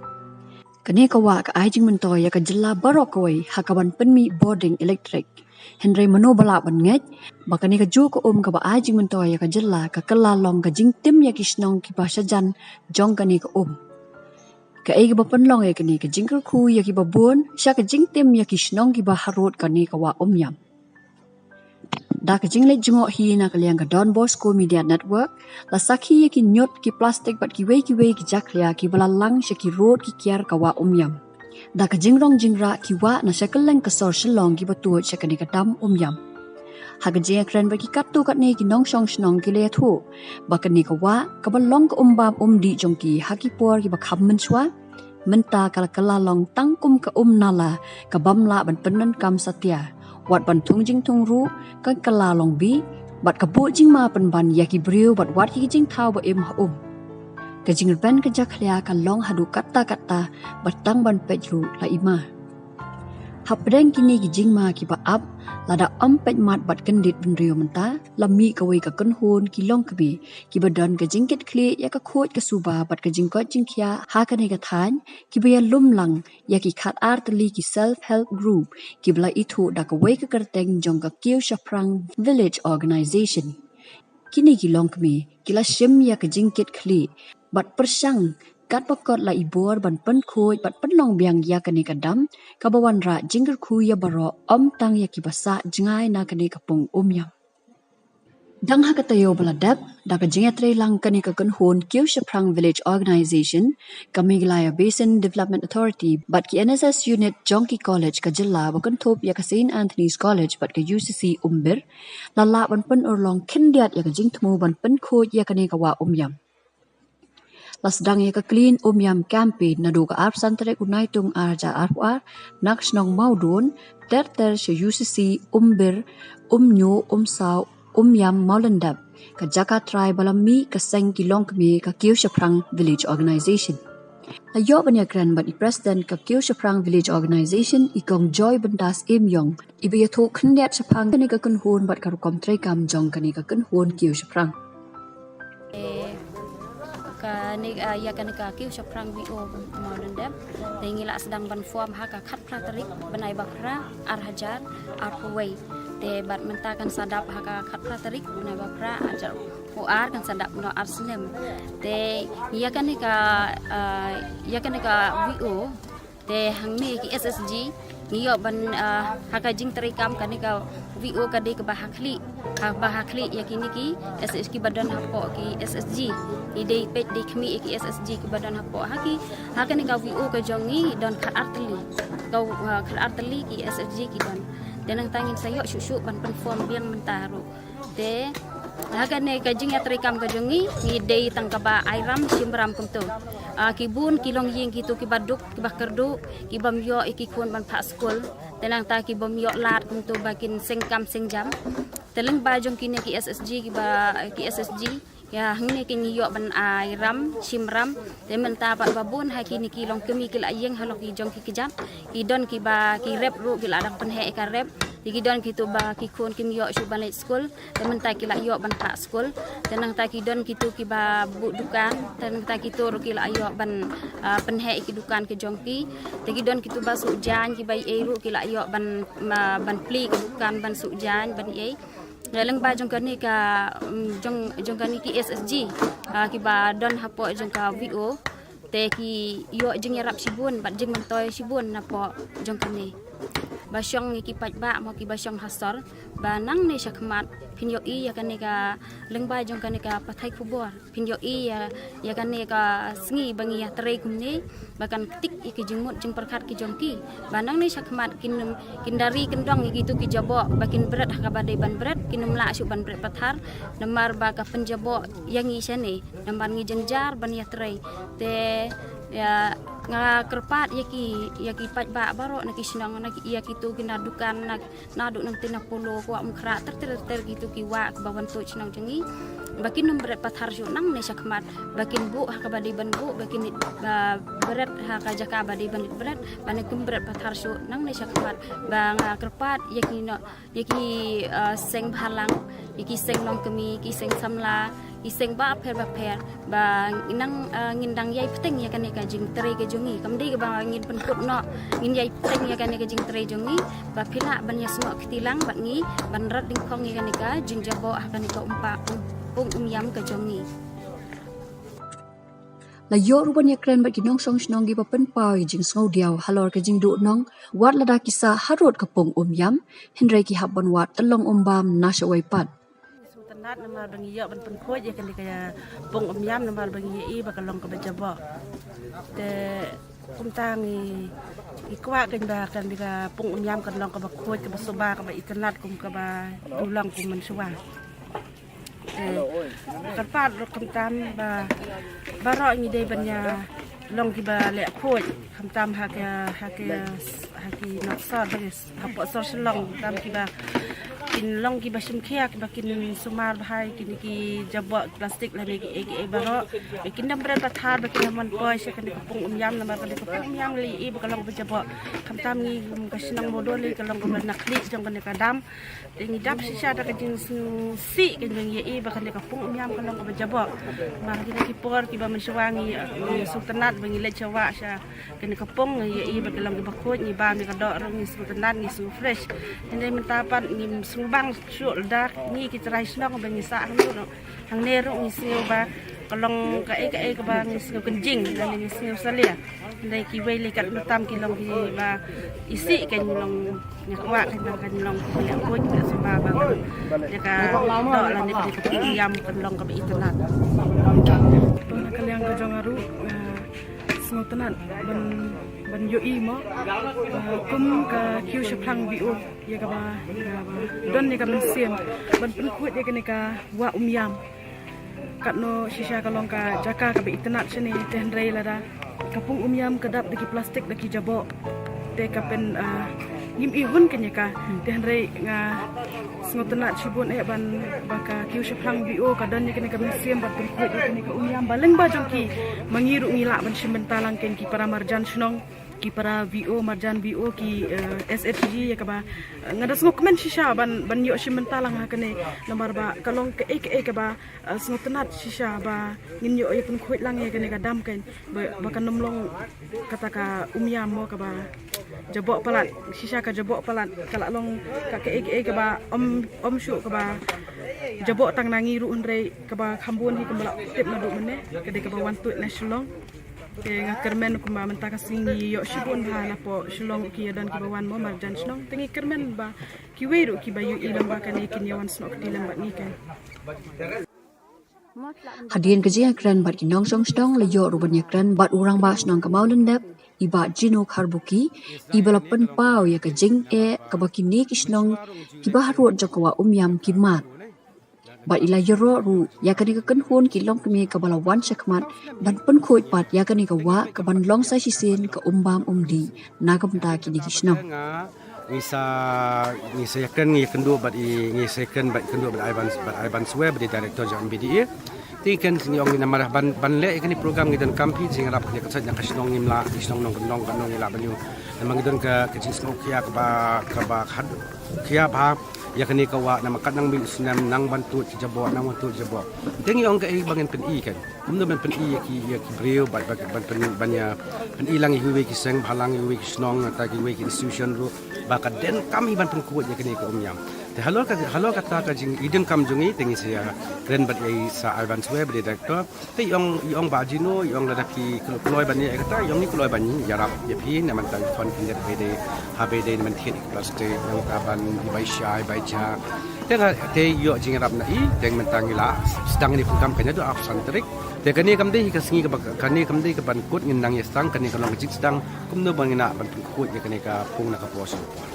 Kane ka wah ka ai jingmyntoi ïa ka jylla baroh kawei ha ka ban pynmih bording elektrik. Hynrei mano ba lah ban ngeit ba kane ka juh ka um kaba ai jingmyntoi ïa ka jylla ka kylla long ka jingtim ïa ki shnong kiba shajan jong kane ka um. Kaei kaba pynlong ïa kane ka jingkyrkhu ïa kiba bun sha ka jingtim ïa ki shnong kiba harud kane ka wah Umiam. Da ka jingleit jngoh hi na ka liang ka Don Bosco Media Network, la sakhi ïa ki ñiut, ki plastik bad kiwei kiwei ki jakhlia kiba la lang sha ki rud ki kiar ka wah Umiam. Da ka jingrong jingrah ki wah na sha kylleng ka sor Shillong kiba tuid sha kane ka dam Umiam. Ha ka jingïakren bad ki katto katne ki nongshong shnong ki la ïathuh ba kane ka wah kaba long ka um bam um dih jong ki ha ki por kiba kham mynshuwa, mynta ka la kylla long tang kum ka um nala ka bym lah ban pyndonkam satia. Wat ban thung jingthung ruh ka kylla long bih bad ka buh jingma pynban ïa ki briew bad wat ki jingthaw ba im ha um. Ka jingrben ka jakhlia ka long haduh katta katta bad tang ban peit ruh la i ma. Hapdeng kine ki jingma kiba ap, lada ym peit mat bad kyndit bynriew mynta, la mih kawei ka kynhun ki longkmie kiba don ka jingkitkhlieh ïa ka khuid ka suba bad ka jingkoit jingkhiah ha kane ka thaiñ, kiba ïalum lang ïa ki khatar tylli ki self help group kiba la ithuh da kawei ka kyrteng jong ka Kiew Shaphrang Village Organization. Kine ki longkmie ki la shim ïa ka jingkitkhlieh bad pyrshang katba kot la i bor ban pynkhuid bad pynlong biang ïa kane ka dam kaba wanrah jingkyrkhu ïa baroh, ym tang ïa kiba sah jngai na kane ka pung Umiam. Dang ha ka taïew ba la dep, da ka jingïatreilang kane ka kynhun Kiew Shaphrang Village Organization, ka Meghalaya Basin Development Authority bad ki N S S unit jong ki college ka jylla ba kynthup ïa ka Saint Anthony's College bad ka U C C Umbir, la lah ban pynurlong khyndiat ïa ka jingthmu ban pynkhuid ïa kane ka wah Umiam. La sdang ïa ka Clean Umiam campaign naduh ka arphew san tarik u Naitung ar hajar arphew ar na ka shnong Mawdun ter ter sha U C C Umbir, Umñiuh, Umsaw, Umiam, Mawlyndep, ka jaka trai ba la mih ka seng ki longkmie ka Kiew Shaphrang Village Organization. La ïoh ban ïakren bad i President ka Kiew Shaphrang Village Organization, i Kong Joy Byndas Ïeimïong, iba ïathuh khyndiat shaphang kane ka kynhun bad ka rukom treikam jong kane ka kynhun Kiew Shaphrang. Eh, kane, ah, ïa kane ka Kiew Shaphrang V O Mawlyndep. Te ngi la sdang ban form ha ka khatphra tarik bnai ba phra ar hajar arphew wei. Te bad mynta kan sa dap ha ka khatphra tarik bnai ba phra ar hajar arphew ar, kan sa dap noh ar snem. Te ïa kane ka, ah, ïa kane ka V O, te hangne ki S S G ngi ïoh ban, ah, ha ka jingtreikam kane ka V O ka dei kaba ha khlieh, kaba ha khlieh ïa kine ki S S G kiba don hapoh ki S S G. Ngi dei peit dei khmih ïa ki S S G kiba don hapoh ha ki, ha kane ka V O ka jong ngi don khatar tylli. Ka, ah, khatar tylli ki S S G ki don. Te nangta ngin sa ïoh shuh shuh ban pynform biang mynta ruh. Te ha kane ka jingïatreikam ka jong ngi, ngi dei tang kaba ai ram shim ram kumto. Ah, ki bun ki longïing kito kiba duk, kiba kyrduh, ki bym ïoh ïa ki khun ban phah skul. Te nangta ki bym ïoh lad kumto ba kin seng kam seng jam. Te lyngba jong kine ki S S G kiba, ki S S G, ïa hangne ki ngi ïoh ban ai ram shim ram. Te mynta pat ba bun ha kine ki longkmie ki la ïeng halor ki jong ki kjat. Ki don kiba ki rep ruh ki la dang pynheh ïa ka rep. Te ki don kito ba ki khun kim ïoh shuh ban leit skul. Te mynta ki la ïoh ban phah skul. Te nangta ki don kito kiba buh dukan. Te nangta kito ruh ki la ïoh ban, ah, pynheh ïa ki dukan ki jong ki. Te ki don kito ba suh jaiñ kiba ei ei ruh ki la ïoh ban, ma, ban plie ki dukan ban suh jaiñ ban ei ei. Lyngba jong kane ka, mm, jong, jong kane ki S S G, ah, kiba don hapoh jong ka V O. Te ki ïoh jingïarap shibun bad jingmyntoi shibun napoh jong kane. Ba shong ïa ki paidbah mo kiba shong ha sor, ba nangne shakhmat phin ïohi ïa kane ka lyngba jong kane ka pathai khubor. Phin ïohi ïa, ïa kane ka sngi ba ngi ïatrei kumne, ba kan ktik ïa ki jingmut jingpyrkhat ki jong ki. Ba nangne shakhmat kin, kin da ri kyndong ïa kito ki jaboh, ba kin bret ha kaba dei ban bret, kin ym lah shuh ban bret pathar, namar ba ka pynjaboh ïa ngi shane, namar ngi jynjar ban ïatrei. Te, ïa, nga kyrpad ïa ki, ïa ki paidbah baroh na ki shnong, na ki, ïa kito ki na dukan, na naduh nangtei na Polo, Kwah Umkhrah, ter ter ter kito ki wah kiba wan tuid shnong jong ngi. Ba kin ym bret pathar shuh nangne shakhmat, ba kin buh ha kaba dei ban buh, ba kin, ba bret ha ka jaka ba dei ban bret, ba kin ym bret pathar shuh nangne shakhmat, ba nga kyrpad ïa ki no, ïa ki, uh, seng bhalang, ïa ki seng longkmie, ki seng samla, ki seng bapher bapher, ba nang, uh, ngin dang ïai bteng ïa kane ka jingtrei ka jong ngi. Kam dei kaba ngin pynkut noh, ngin ïai bteng ïa kane ka jingtrei jong ngi, ba phi lah ban ïasnoh kti lang bad ngi, ban rat dyngkhong ïa kane ka jingjaboh ha kane ka umpa, um, pung um ïam ka jong ngi. La ïoh ruh ban ïakren bad ki nongshong shnong kiba pynpaw ïa jingsngewdiaw halor ka jingduhnong, wat lada ki sah harud ka pung um ïam, hynrei ki hap ban wad tyllong um bam na shawei pat. Sngewtynnat namar ba ngi ïoh ban pynkhuid ïa kane ka pung um ïam namar ba ngi ïohi ba ka long kaba jaboh. Te kumta ngi, ngi kwah kein ba kane ka pung um ïam kan long kaba khuid, kaba suba, kaba itynnat kum kaba ju long kum mynshuwa. Te kyrpad ruh khamtam ba baroh ngi dei ban ïa long kiba leh khuid, khamtam ha ka, ha ka, ha ki nongshong ba ngi hapoh sor Shillong, tam kiba kin long kiba shim khia, kiba kin sumar bha ïa kine ki jaboh plastik lane kiei kiei baroh. Ba kin ym bret pathar, ba kin ym wan poi sha kane ka pung um ïam namar kane ka pung um ïam la ïohi ba ka long ba jaboh. Khamtam ngi kum ka shnong Mawdohli ka long kaba na khlieh jong kane ka dam. Te ngi dap shisha da ka jingsngewsih ka jingïohi ba kane ka pung um ïam ka long kaba jaboh. Namar ha kine ki por kiba mynshuwa ngi, ngi sngewtynnat ba ngi leit sha wah sha kane ka pung, ngi ïohi ba ka long kaba khuid, ngi bam ïa ka doh ruh ngi sngewtynnat, ngi sngew fresh. Hynrei mynta pat ngim sngewbang shuh lada ngi ki trai shnong ba ngi sah hangne ruh, hangne ruh ngi sngew ba ka long kaei kaei kaba ngi sngew kynjing lane ngi sngew salia. Hynrei kiwei lei katno tam ki long kiba isih, kan long, nga kwah kan long kiba leh khuid, kiba leh suba ba ïa ka doh lane ka pung um ïam kan long kaba itynnat. To na ka liang ka jong nga ruh, eh, sngewtynnat ban, ban ïohi mo, eh, kum ka kiew shaphrang V O ïa kaba, ïa kaba don ïa ka mynsiem ban pynkhuid ïa kane ka wah um ïam. Katno shisha ka long ka jaka kaba itynnat shane, te hynrei lada ka pung um ïam ka dap da ki plastik da ki jaboh, te ka pyn, ah, ngim i hun kane ka. Te hynrei nga sngewtynnat shibun eh ban ba ka kiew shaphrang V O ka don ïa kane ka mynsiem ban pynkhuid ïa kane ka um ïam ba lyngba jong ki ma ngi ruh ngi lah ban shim bynta lang, kan ki para marjan shnong, ki para V O, marjan V O, ki, eh, S H G ïa kaba, eh, nga da sngewkmen shisha ban, ban ïoh shim bynta lang ha kane namar ba ka long kaei kaei kaba, eh, sngewtynnat shisha ba ngin ïoh ïa pynkhuid lang ïa kane ka dam, kan ba, ba kan ym long kata ka um ïam mo kaba jaboh palat, shisha ka jaboh palat, ka la long ka kaei kaei kaba ym, ym shuh kaba jaboh tang na ngi ruh, hynrei kaba kham bun hi kumba la tip naduh mynne ka dei kaba wan tuid na Shillong. Te nga kyrmen kumba mynta ka sngi ngi ïoh shibun bha napoh Shillong ki ïa don kiba wan mo marjan shnong. Te ngi kyrmen ba kiwei ruh kiba ïohi lem ba kane kin ïa wan snoh kti lem bad ngi, kan. Hadien ka jingïakren bad ki nongshong shnong la ïoh ruh ban ïakren bad u rangbah shnong ka Mawlyndep, i Bah Jino Kharbuki, iba la pynpaw ïa ka jingeh kaba kine ki shnong kiba harud jong ka wah um ïam ki mad. Bad i la ïaroh ruh ïa kane ka kynhun ki longkmie kaba la wan shakhmat ban pynkhuid pat ïa kane ka wah kaban long sa shisien ka um bam um dih na ka bynta kine ki shnong. Ngi sa, ngi sa ïakren, ngi ïakynduh bad i, ngi sa ïakren bad ïakynduh bad Ivan, bad Ivan Swe, bad i director jong M B D A. Te ngi kren, ngi ong namar ban, ban leh ïa kane program ngi donkam phi jingïarap, ïa ka sait na ka shnong ngim lah, ki shnong nongkyndong, nongkyndong ngi lah ban ïoh. Namar ngi don ka, ka jingsngewkhia kaba, kaba khadkhia bha ïa kane ka wah, namar kat nang mih snem nang ban tuid ki jaboh, nang ban tuid jaboh. Te ngi ong kaei ba ngin pyni, kan. Kumno ban pyni ïa ki, ïa ki briew, ban, ban, ban pyn, ban ïa pyni lang ïa kiwei ki seng bhalang, ïa kiwei ki shnong, nangta kiwei ki institution ruh ba ka donkam hi ban pynkhuid ïa kane ka um ïam. Te halor ka, halor kata ka jingïadonkam jong ngi, te ngi sa ïakren bad i Sir Ivan Swe, bad i director. Te i ong, i ong Bah Jino, i ong lada phi kloi ban ïa kata, i ong ngi kloi ban ïarap ïa phi, na mynta i phone kyndit ba dei, ha ba dei na mynta i plastik, nangta ban i bai sha, i bai ja. Te nga, te ïoh jingïarap na i, te mynta ngi la sdang ïa kane ka program ka naduh arphew san tarik. Te kane kam dei hi ka sngi kaba, kane kam dei kaban kut, ngin nang ïa sdang, kane ka long ka jingsdang kumno ba ngin nang ban pynkhuid ïa kane ka pung na ka por sha ka por.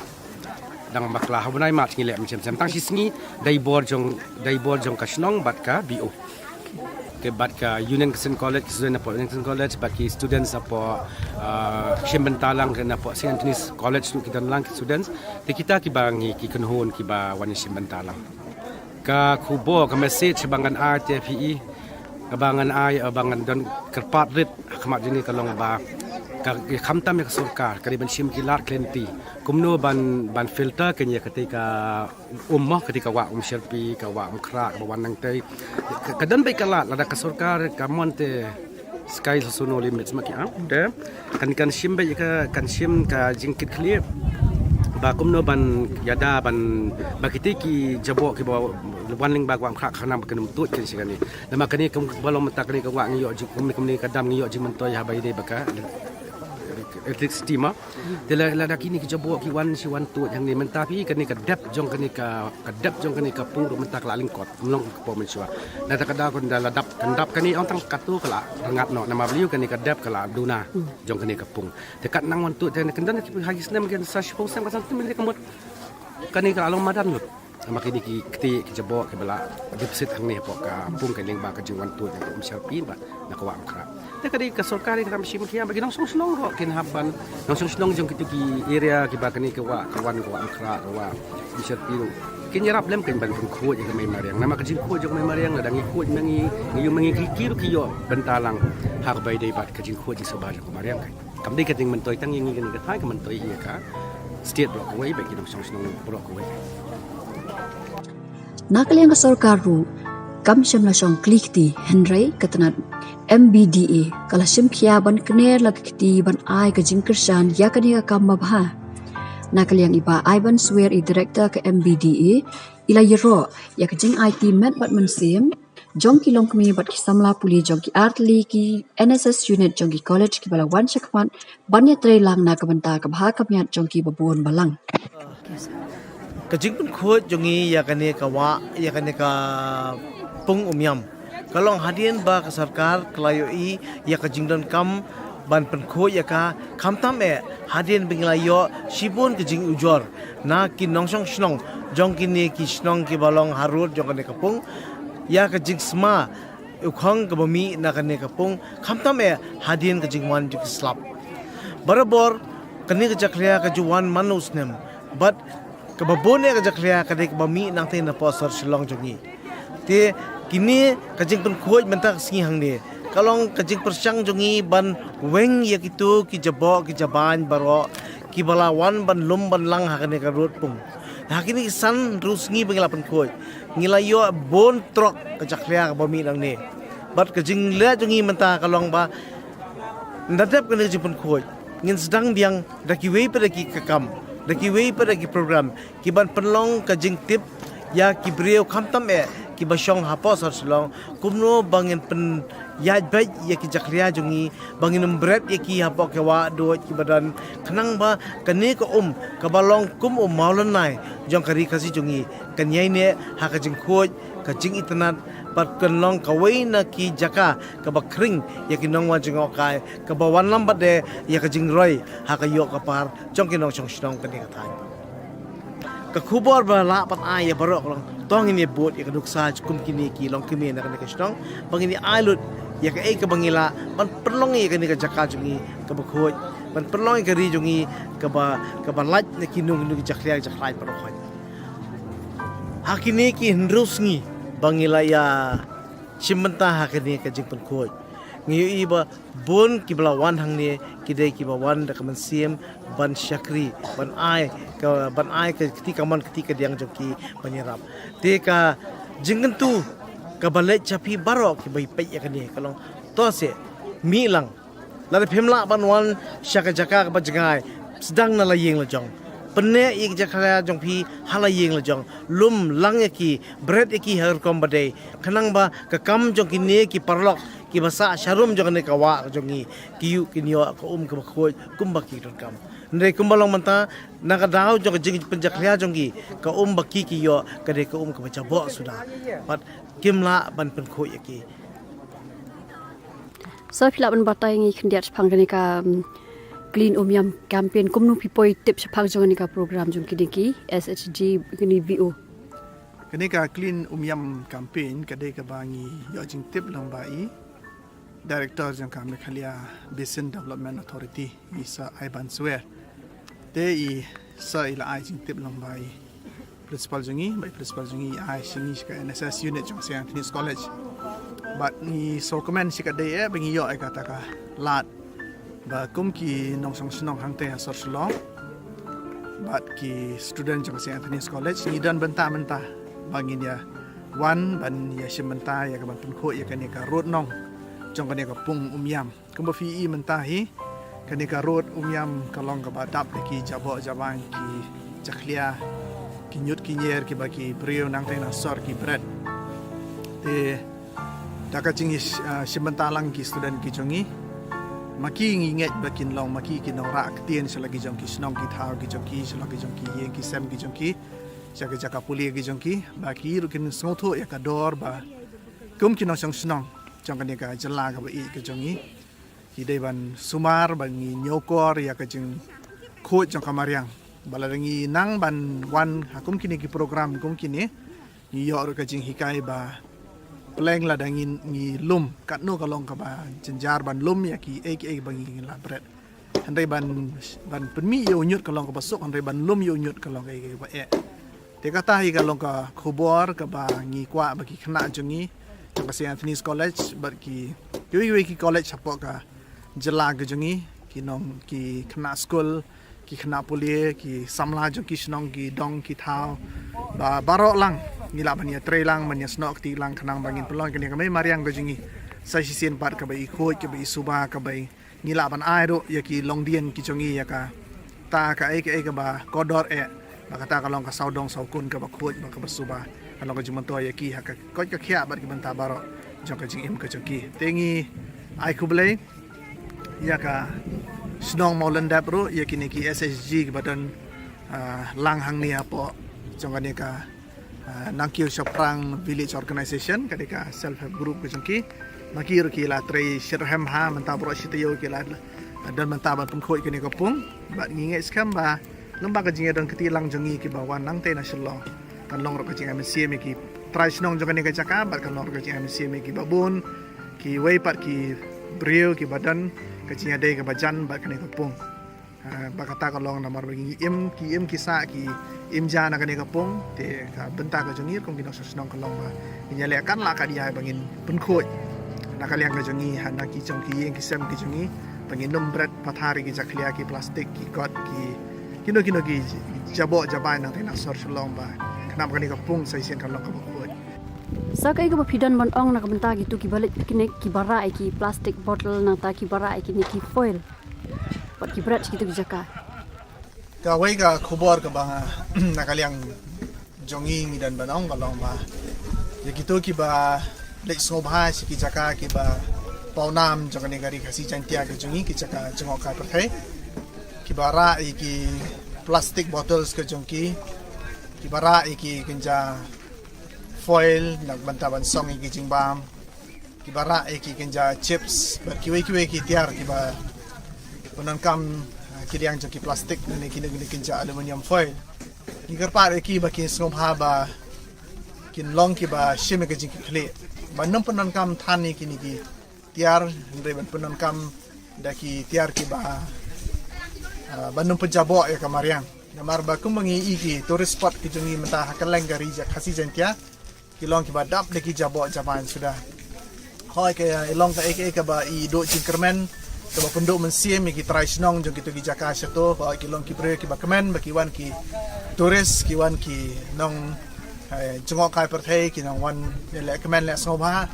Dang bakla ha u bnai March ngi leh mynshem shem. Tang shi sngi da i bor jong, da i bor jong ka shnong bad ka B O. Te bad ka Union Christian College, ki student hapoh Union Christian College, bad ki students hapoh, ah, Shimbynta lang, ki hapoh Saint Anthony's College ruh ki don lang ki students. Te kita kiba ngi ki kynhun kiba wan ïa Shimbynta lang. Ka khubor, ka message ba ngan ai te phi i, ba ngan ai, ba ngan don kyrpad rit ha khmat jong ngi ka long ba ka, khamtam ïa ka sorkar ka dei ban shim ki lad khlem ti kumno ban, ban filter kane ïa katei ka um mo, katei ka wah um sharpi, ka wah um khrah, ka ba wan nangtei. Ka, ka don beit ka lad, lada ka sorkar ka mon te sky is also no limit, ma ki am te kan, kan shim beit ka, kan shim ka jingkit khlieh ba kumno ban ïada ban, ba kitei ki jaboh ki ba wan lyngba ka wah um khrah, khnang ba kan ym tuid kin shi kane. Namar kane kum ba long mynta kane ka wah ngi ïoh jing, kumne, kumne ka dam ngi ïoh jingmyntoi ha ba ïadei bad ka electricity ma. Te la, lada kine ki jaboh ki wan shi wan tuid hangne, mynta phi kane ka dep jong kane ka, ka dep jong kane ka pung ruh mynta ka la lyngkot, ym long ka por mynshuwa. Lada ka daw kan da la dap, kan dap kane, ong tang katto ka la rngat noh, namar balei kane ka dep ka la duna jong kane ka pung. Te kat nang wan tuid te kan don ki ha ki snem, kan sa shiphew snem, ka san snem ka mut kane ka la long madan lut. Namar kine ki kti ki jaboh ki ba la dep sit hangne hapoh ka pung, ka lyngba ka jingwan tuid jong ka um sharpi bad na ka wah um khrah. Te ka dei ka sorkar ka dang shim khia ba ki nongshong shnong ruh kin hap ban, nongshong shnong jong kito ki area ki ba kane ka wah, ka wan ka wah um khrah, ka wah um sharpi ruh kin ïarap lem kan ban pynkhuid ïa ka mei mariang. Namar ka jingkhuid jong ka mei mariang, lada ngi khuid ma ngi, ngi ïoh ma ngi, ki, ki ruh ki ïoh bynta lang ha kaba ïadei bad ka jingkhuid jingsuba jong ka mariang kan. Kam dei ka jingmyntoi tang ïa ngi kane ka thaiñ, ka myntoi ïa ka state baroh kawei, bad ki nongshong shnong baroh kawei. Na ka liang ka sorkar ruh kam shym la shong kli kti, hynrei ka tnat M B D A ka la shim khia ban kner la ka kti ban ai ka jingkyrshan ïa kane ka kam ba bha. Na ka liang i Bah Ivan Swer, i Director ka M B D A, i la ïaroh ïa ka jingaiti met bad mynsiem jong ki longkmie bad ki samla pule jong ki artylli ki N S S unit jong ki college ki ba la wan shakhmat ban ïatreilang na ka bynta ka bha ka miat jong ki babun balang. Ka jingpynkhuid jong ngi ïa kane ka wah, ïa kane ka pung Umiam, ka long hadien ba ka sorkar ka la ïohi ïa ka jingdonkam ban pynkhuid ïa ka, khamtam eh hadien ba ngi la ïoh shibun ka jingujor na ki nongshong shnong jong kine ki shnong ki ba long harud jong kane ka pung ïa ka jingsma u khong ka ba mih na kane ka pung, khamtam eh hadien ka jingwan jong ki slap. Barabor kane ka jakhlia ka ju wan man u snem, bad ka ba bun eh ka jakhlia ka dei ka ba mih nangtei na poh sor Shillong jong ngi. Te kine ka jingpynkhuid mynta ka sngi hangne ka long ka jingpyrshang jong ngi ban weng ïa kito ki jaboh ki jabain baroh ki ba la wan ban lum ban lang ha kane ka rud pung. Ha kine ki san hynriew sngi ba ngi la pynkhuid, ngi la ïoh bun trok ka jakhlia ka ba mih nangne. Bad ka jingleh jong ngi mynta ka long ba nda dep kane ka jingpynkhuid, ngin sdang biang da kiwei pat da ki kam, da kiwei pat da ki program ki ban pynlong ka jingtip ïa ki briew, khamtam eh ki ba shong hapoh sor Shillong, kumno ba ngin pynïaid beit ïa ki jakhlia jong ngi, ba ngin ym bret ïa ki hapoh ki wah duh ki ba don, khnang ba kane ka um ka ba long kum u mawlynnai jong ka ri Khasi jong ngi kan ïai neh ha ka jingkhuid, ka jingitynnad, bad kan long kawei na ki jaka ka ba khring ïa ki nongwan jngohkai, ka ba wanlam bad de ïa ka jingroi ha ka ïoh ka par jong ki nongshong shnong kane ka thaiñ. Ka khubor ba lah ban ai ïa baroh ka long, to ngin ïa bud ïa ka nuksa kum kine ki longkmie na kane ka shnong, ba ngin ïa ai lut ïa kaei ka ba ngi lah ban pynlong ïa kane ka jaka jong ngi ka ba khuid, ban pynlong ïa ka ri jong ngi ka ba, ka ba lait na kino kino ki jakhlia jakhlaiñ baroh khoit. Ha kine ki hynriew sngi ba ngi la ïa shim bynta ha kane ka jingpynkhuid, ngi ïohi ba bun ki ba la wan hangne ki dei ki ba wan da ka mynsiem ban shakri, ban ai ka, ban ai ka kti kamon kti kadiang jong ki ban ïarap. Te ka jingkyntu ka ba leit sha phi baroh ki ba ïa peit ïa kane ka long, to se mih lang. Lada phim lah ban wan sha ka jaka ka ba jngai, sdang na la ïing la jong. Pynneh ïa ki jakhlia jong phi ha la ïing la jong. Lum lang ïa ki, bret ïa ki ha ka rukom ba dei, khnang ba ka kam jong kine ki paralok ki ba sah sharum jong kane ka wah jong ngi, ki ïuh kin ïoh ka um ka ba khuid kum ba ki donkam. Hynrei kum ba long mynta, na ka daw jong ka jingpynjakhlia jong ki, ka um ba ki ki ïoh ka dei ka um ka ba jaboh suda. Bad kim lah ban pynkhuid ïa ki. Sa phi lah ban batai ngi khyndiat shaphang kane ka, um, Clean Umiam campaign, kumno phi poi tip shaphang jong kane ka program jong kine ki S H G, kine V O? Kane ka Clean Umiam campaign ka dei ka ba ngi ïoh jingtip lang ba i Director jong ka Meghalaya Basin Development Authority, i Sir Ivan Swer. Te i Sir i la ai jingtip lang ba i Principal jong ngi, ba i principal jong ngi ai sha ngi sha ka N S S unit jong St Anthony's College. Bad ngi sngewkmen shikatdei eh ba ngi ïoh ïa kata ka lad ba kum ki nongshong shnong hangtei ha sor Shillong bad ki student jong St Anthony's College ngi don bynta mynta ba ngin ïa wan ban ïa shim bynta ïa ka ban pynkhuid ïa kane ka rud nong jong kane ka pung Umïam. Kumba phi i mynta hi, kane ka rud Umïam ka long kaba dap da ki jaboh jabain, ki jakhlia, ki ñiut ki ñier, kiba ki briew nangtei na sor ki bret. Te da ka jing, ah, shim bynta lang ki student ki jong ngi, ma ki ngi ngeit ba kin long ma ki ki nongrah ktien sha la ki jong ki shnong ki thaw ki jong ki, sha la ki jong ki ïing ki sem ki jong ki, sha ki jaka pule ki jong ki, ba ki ruh kin sngewthuh ïa ka dor ba kum ki nongshong shnong jong kane ka jylla kaba ïeit ka jong ngi, ki dei ban sumar ba ngi ñiewkor ïa ka jingkhuid jong ka mariang. Ba lada ngi nang ban wan ha kum kine ki program kum kine, ngi ïoh ruh ka jinghikai ba pleng lada ngi, ngi lum, katno ka long kaba jynjar ban lum ïa kiei kiei ba ngi la bret. Hynrei ban, ban pynmih ïa u ñiut ka long kaba suk, hynrei ban lum ïa u ñiut ka long kaei kaei ba eh. Te kata hi ka long ka khubor kaba ngi kwah ba ki khynnah jong ngi jong ka St Anthony's College bad ki kiwei kiwei ki college hapoh ka jylla ka jong ngi, ki nong, ki khynnah skul, ki khynnah pule, ki samla jong ki shnong, ki dong ki thaw, ba baroh lang ngi lah ban ïatrei lang, ban ïasnoh kti lang khnang ba ngin pynlong kane ka mei mariang ka jong ngi sa shisien pat kaba i khuid, kaba i suba, kaba i ngi lah ban ai ruh ïa ki longdien ki jong ngi ïa kata kaei kaei kaba kordor eh, ba kata ka long ka sawdong sawkun kaba khuid bad kaba suba. Ka long ka jingmyntoi ïa ki ha ka koit ka khiah bad ki bynta baroh jong ka jingim ka jong ki. Te ngi ai khublei ïa ka shnong Mawlyndep ruh, ïa kine ki S H G kiba don, ah, lang hangne hapoh jong kane ka ah, Nangkiew Shaphrang Village Organization, ka dei ka self help group ka jong ki. Ma ki ruh ki la trei shitrhem bha, mynta baroh shi taïew ki la, ah, don mynta ban pynkhuid kane ka pung. Bad ngi ngeit skhem ba lyngba ka jingïadon kti lang jong ngi kiba wan nangtei na Shillong, kan long ruh ka jingïamynsiem ïa ki trai shnong jong kane ka jaka, bad kan long ruh ka jingïamynsiem ïa kiba bun, kiwei pat ki briew kiba don ka jingïadei kaba jan bad kane ka pung. Ah, ba kata ka long namar ba ngi im, ki im ki sah, ki im ja na kane ka pung, te ka bynta ka jong ngi kum ki nongshong shnong ka long ba ngin ïaleh kan lah ka diai ba ngin pynkhuid na ka liang ka jong ngi, ha na ki jong ki ïing ki sem ki jong ngi, ba ngin ym bret pathar ïa ki jakhlia, ki plastik, ki kot, ki kino kino ki jaboh jabai nangtei na sor Shillong ba khnang kane ka pung sa shisien kan long kaba khuid. Sa kaei kaba phi don ban ong na ka bynta kito kiba leit picnic, kiba rah ïa ki plastic bottle nangta kiba rah ïa kine ki foil? Bad ki bret sha kito ki jaka. Kawei ka khubor kaba nga na ka liang jong ngi ngi don ban ong ka long ba ïa kito kiba leit sngewbha sha ki jaka kiba pawnam jong kane ka ri Khasi Jaiñtia ka jong ngi, ki jaka jngohkai pyrthei, kiba rah ïa ki plastic bottles ka jong ki, kiba rah ïa ki kynja foil na ka bynta ban song ïa ki jingbam, kiba rah ïa ki kynja chips bad kiwei kiwei ki tiar kiba pyndonkam, ah, ki liang jong ki plastik ne kine kine kynja aluminium foil. Ngi kyrpad ïa ki ba kin sngewbha ba kin long kiba shim ïa ka jingkitkhlieh ban ym pyndonkam than ïa kine ki tiar, hynrei ban pyndonkam da ki tiar kiba, ah, ban ym pynjaboh ïa ka mariang. Namar ba kumba ngi i ki tourist spot ki jong ngi mynta ha kylleng ka ri Khasi Jaiñtia ki long kiba dap da ki jaboh jabain suda. Hooid, ka long kaei kaei kaba i duh jingkyrmen, kaba pynduh mynsiem ïa ki trai shnong jong kito ki jaka shato. Hooid, ki long ki briew kiba kmen ba ki wan ki tourist, ki wan ki nong, eh, jngohkai pyrthei, ki nong wan leh kmen leh sngewbha.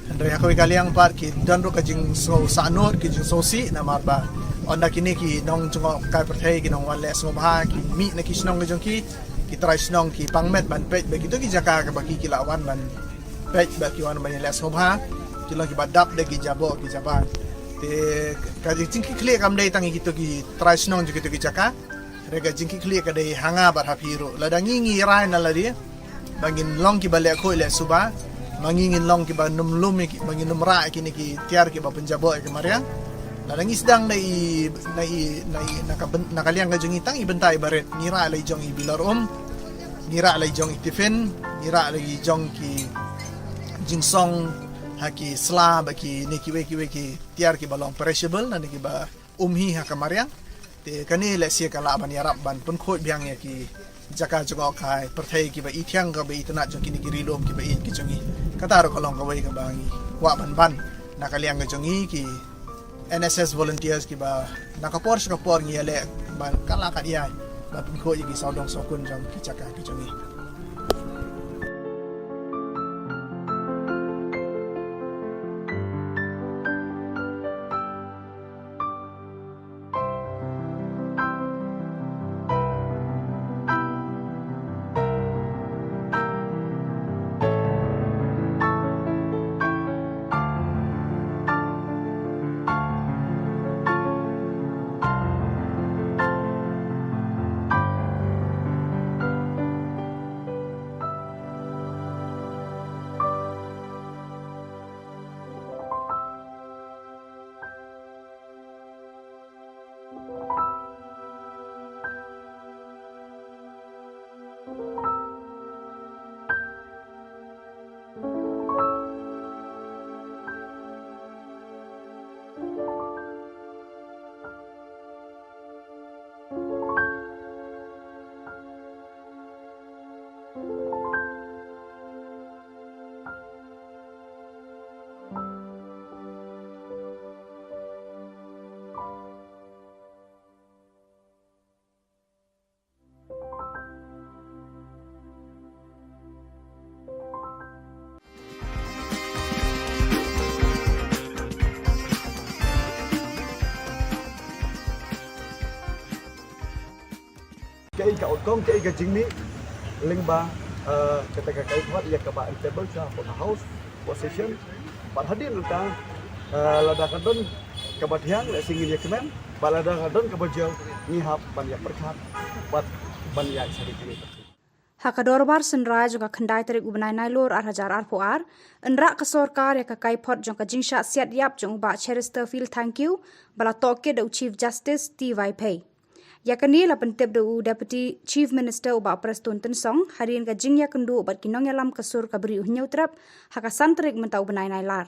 Hynrei ha kawei ka liang pat ki don ruh ka jingsngewsahnud, ki jingsngewsih namar ba ynda kine ki nong jngohkai pyrthei ki nong wan leh sngewbha, ki mih na ki shnong ki jong ki, ki trai shnong ki pang met ban peit ba kito ki jaka kaba ki ki la wan ban peit ba ki wan ban leh sngewbha ki long kiba dap da ki jaboh ki jabai. Te ka jingkitkhlieh kam dei tang ïa kito ki trai shnong jong kito ki jaka. Re ka jingkitkhlieh ka dei ha nga bad ha phi ruh. Lada ngi ngi rai na lade ba ngin long kiba leh khuid leh suba, ba ngin long kiba nym lum, ba ngin nym rah ïa kine ki tiar kiba pynjaboh ïa ka mariang. Lada ngi sdang na i, na i, na i, na ka byn-, na ka liang ka jong ngi tang i bynta iba rit, ngi rah la i jong i bilor um, ngi rah la i jong i tiffin, ngi rah la i jong ki jingsong ha ki sla bad kine kiwei kiwei ki tiar kiba long perishable, na ne kiba um hi ha ka mariang. Te kane lehse ka lah ban ïarap ban pynkhuid biang ïa ki jaka jngohkai pyrthei kiba i thiang kaba i tynnat jong kine ki ri lum kiba ïeit ki jong ngi. Kata ruh ka long kawei kaba ngi kwah ban ban na ka liang ka jong ngi ki N S S volunteers kiba na ka por sha ka por ngi ïaleh ban kylla kat ïai ban pynkhuid ïa ki sawdong sawkun jong ki jaka ki jong ngi. Kaei ka outcome, kaei ka jingmih lyngba, eh, kata ka kaiphod ïa kaba en table sha hapoh ka House, hapoh session. Bad hadien nangta, eh, lada ka don kaba thiang, lehse ngin ïa kmen, bad lada ka don kaba jia, ngi hap ban ïa pyrkhat bad ban ïa sdang kine. Ha ka dorbar synrai jong ka khyndai tarik u bnai Nailur ar hajar arphew ar, yn rah ka sorkar ïa ka kaiphod jong ka jingshah siat ïap jong u Bah Cheristerfield Thangkhiew, ba la tohkit da u Chief Justice T Y Phei. Ïa kane la pyntip da u Deputy Chief Minister u Bah Prestone Tynsong, hadien ka jingïakynduh bad ki nongïalam ka sur ka Bri u Hynñiewtrep, ha ka san tarik mynta u bnai Nailar.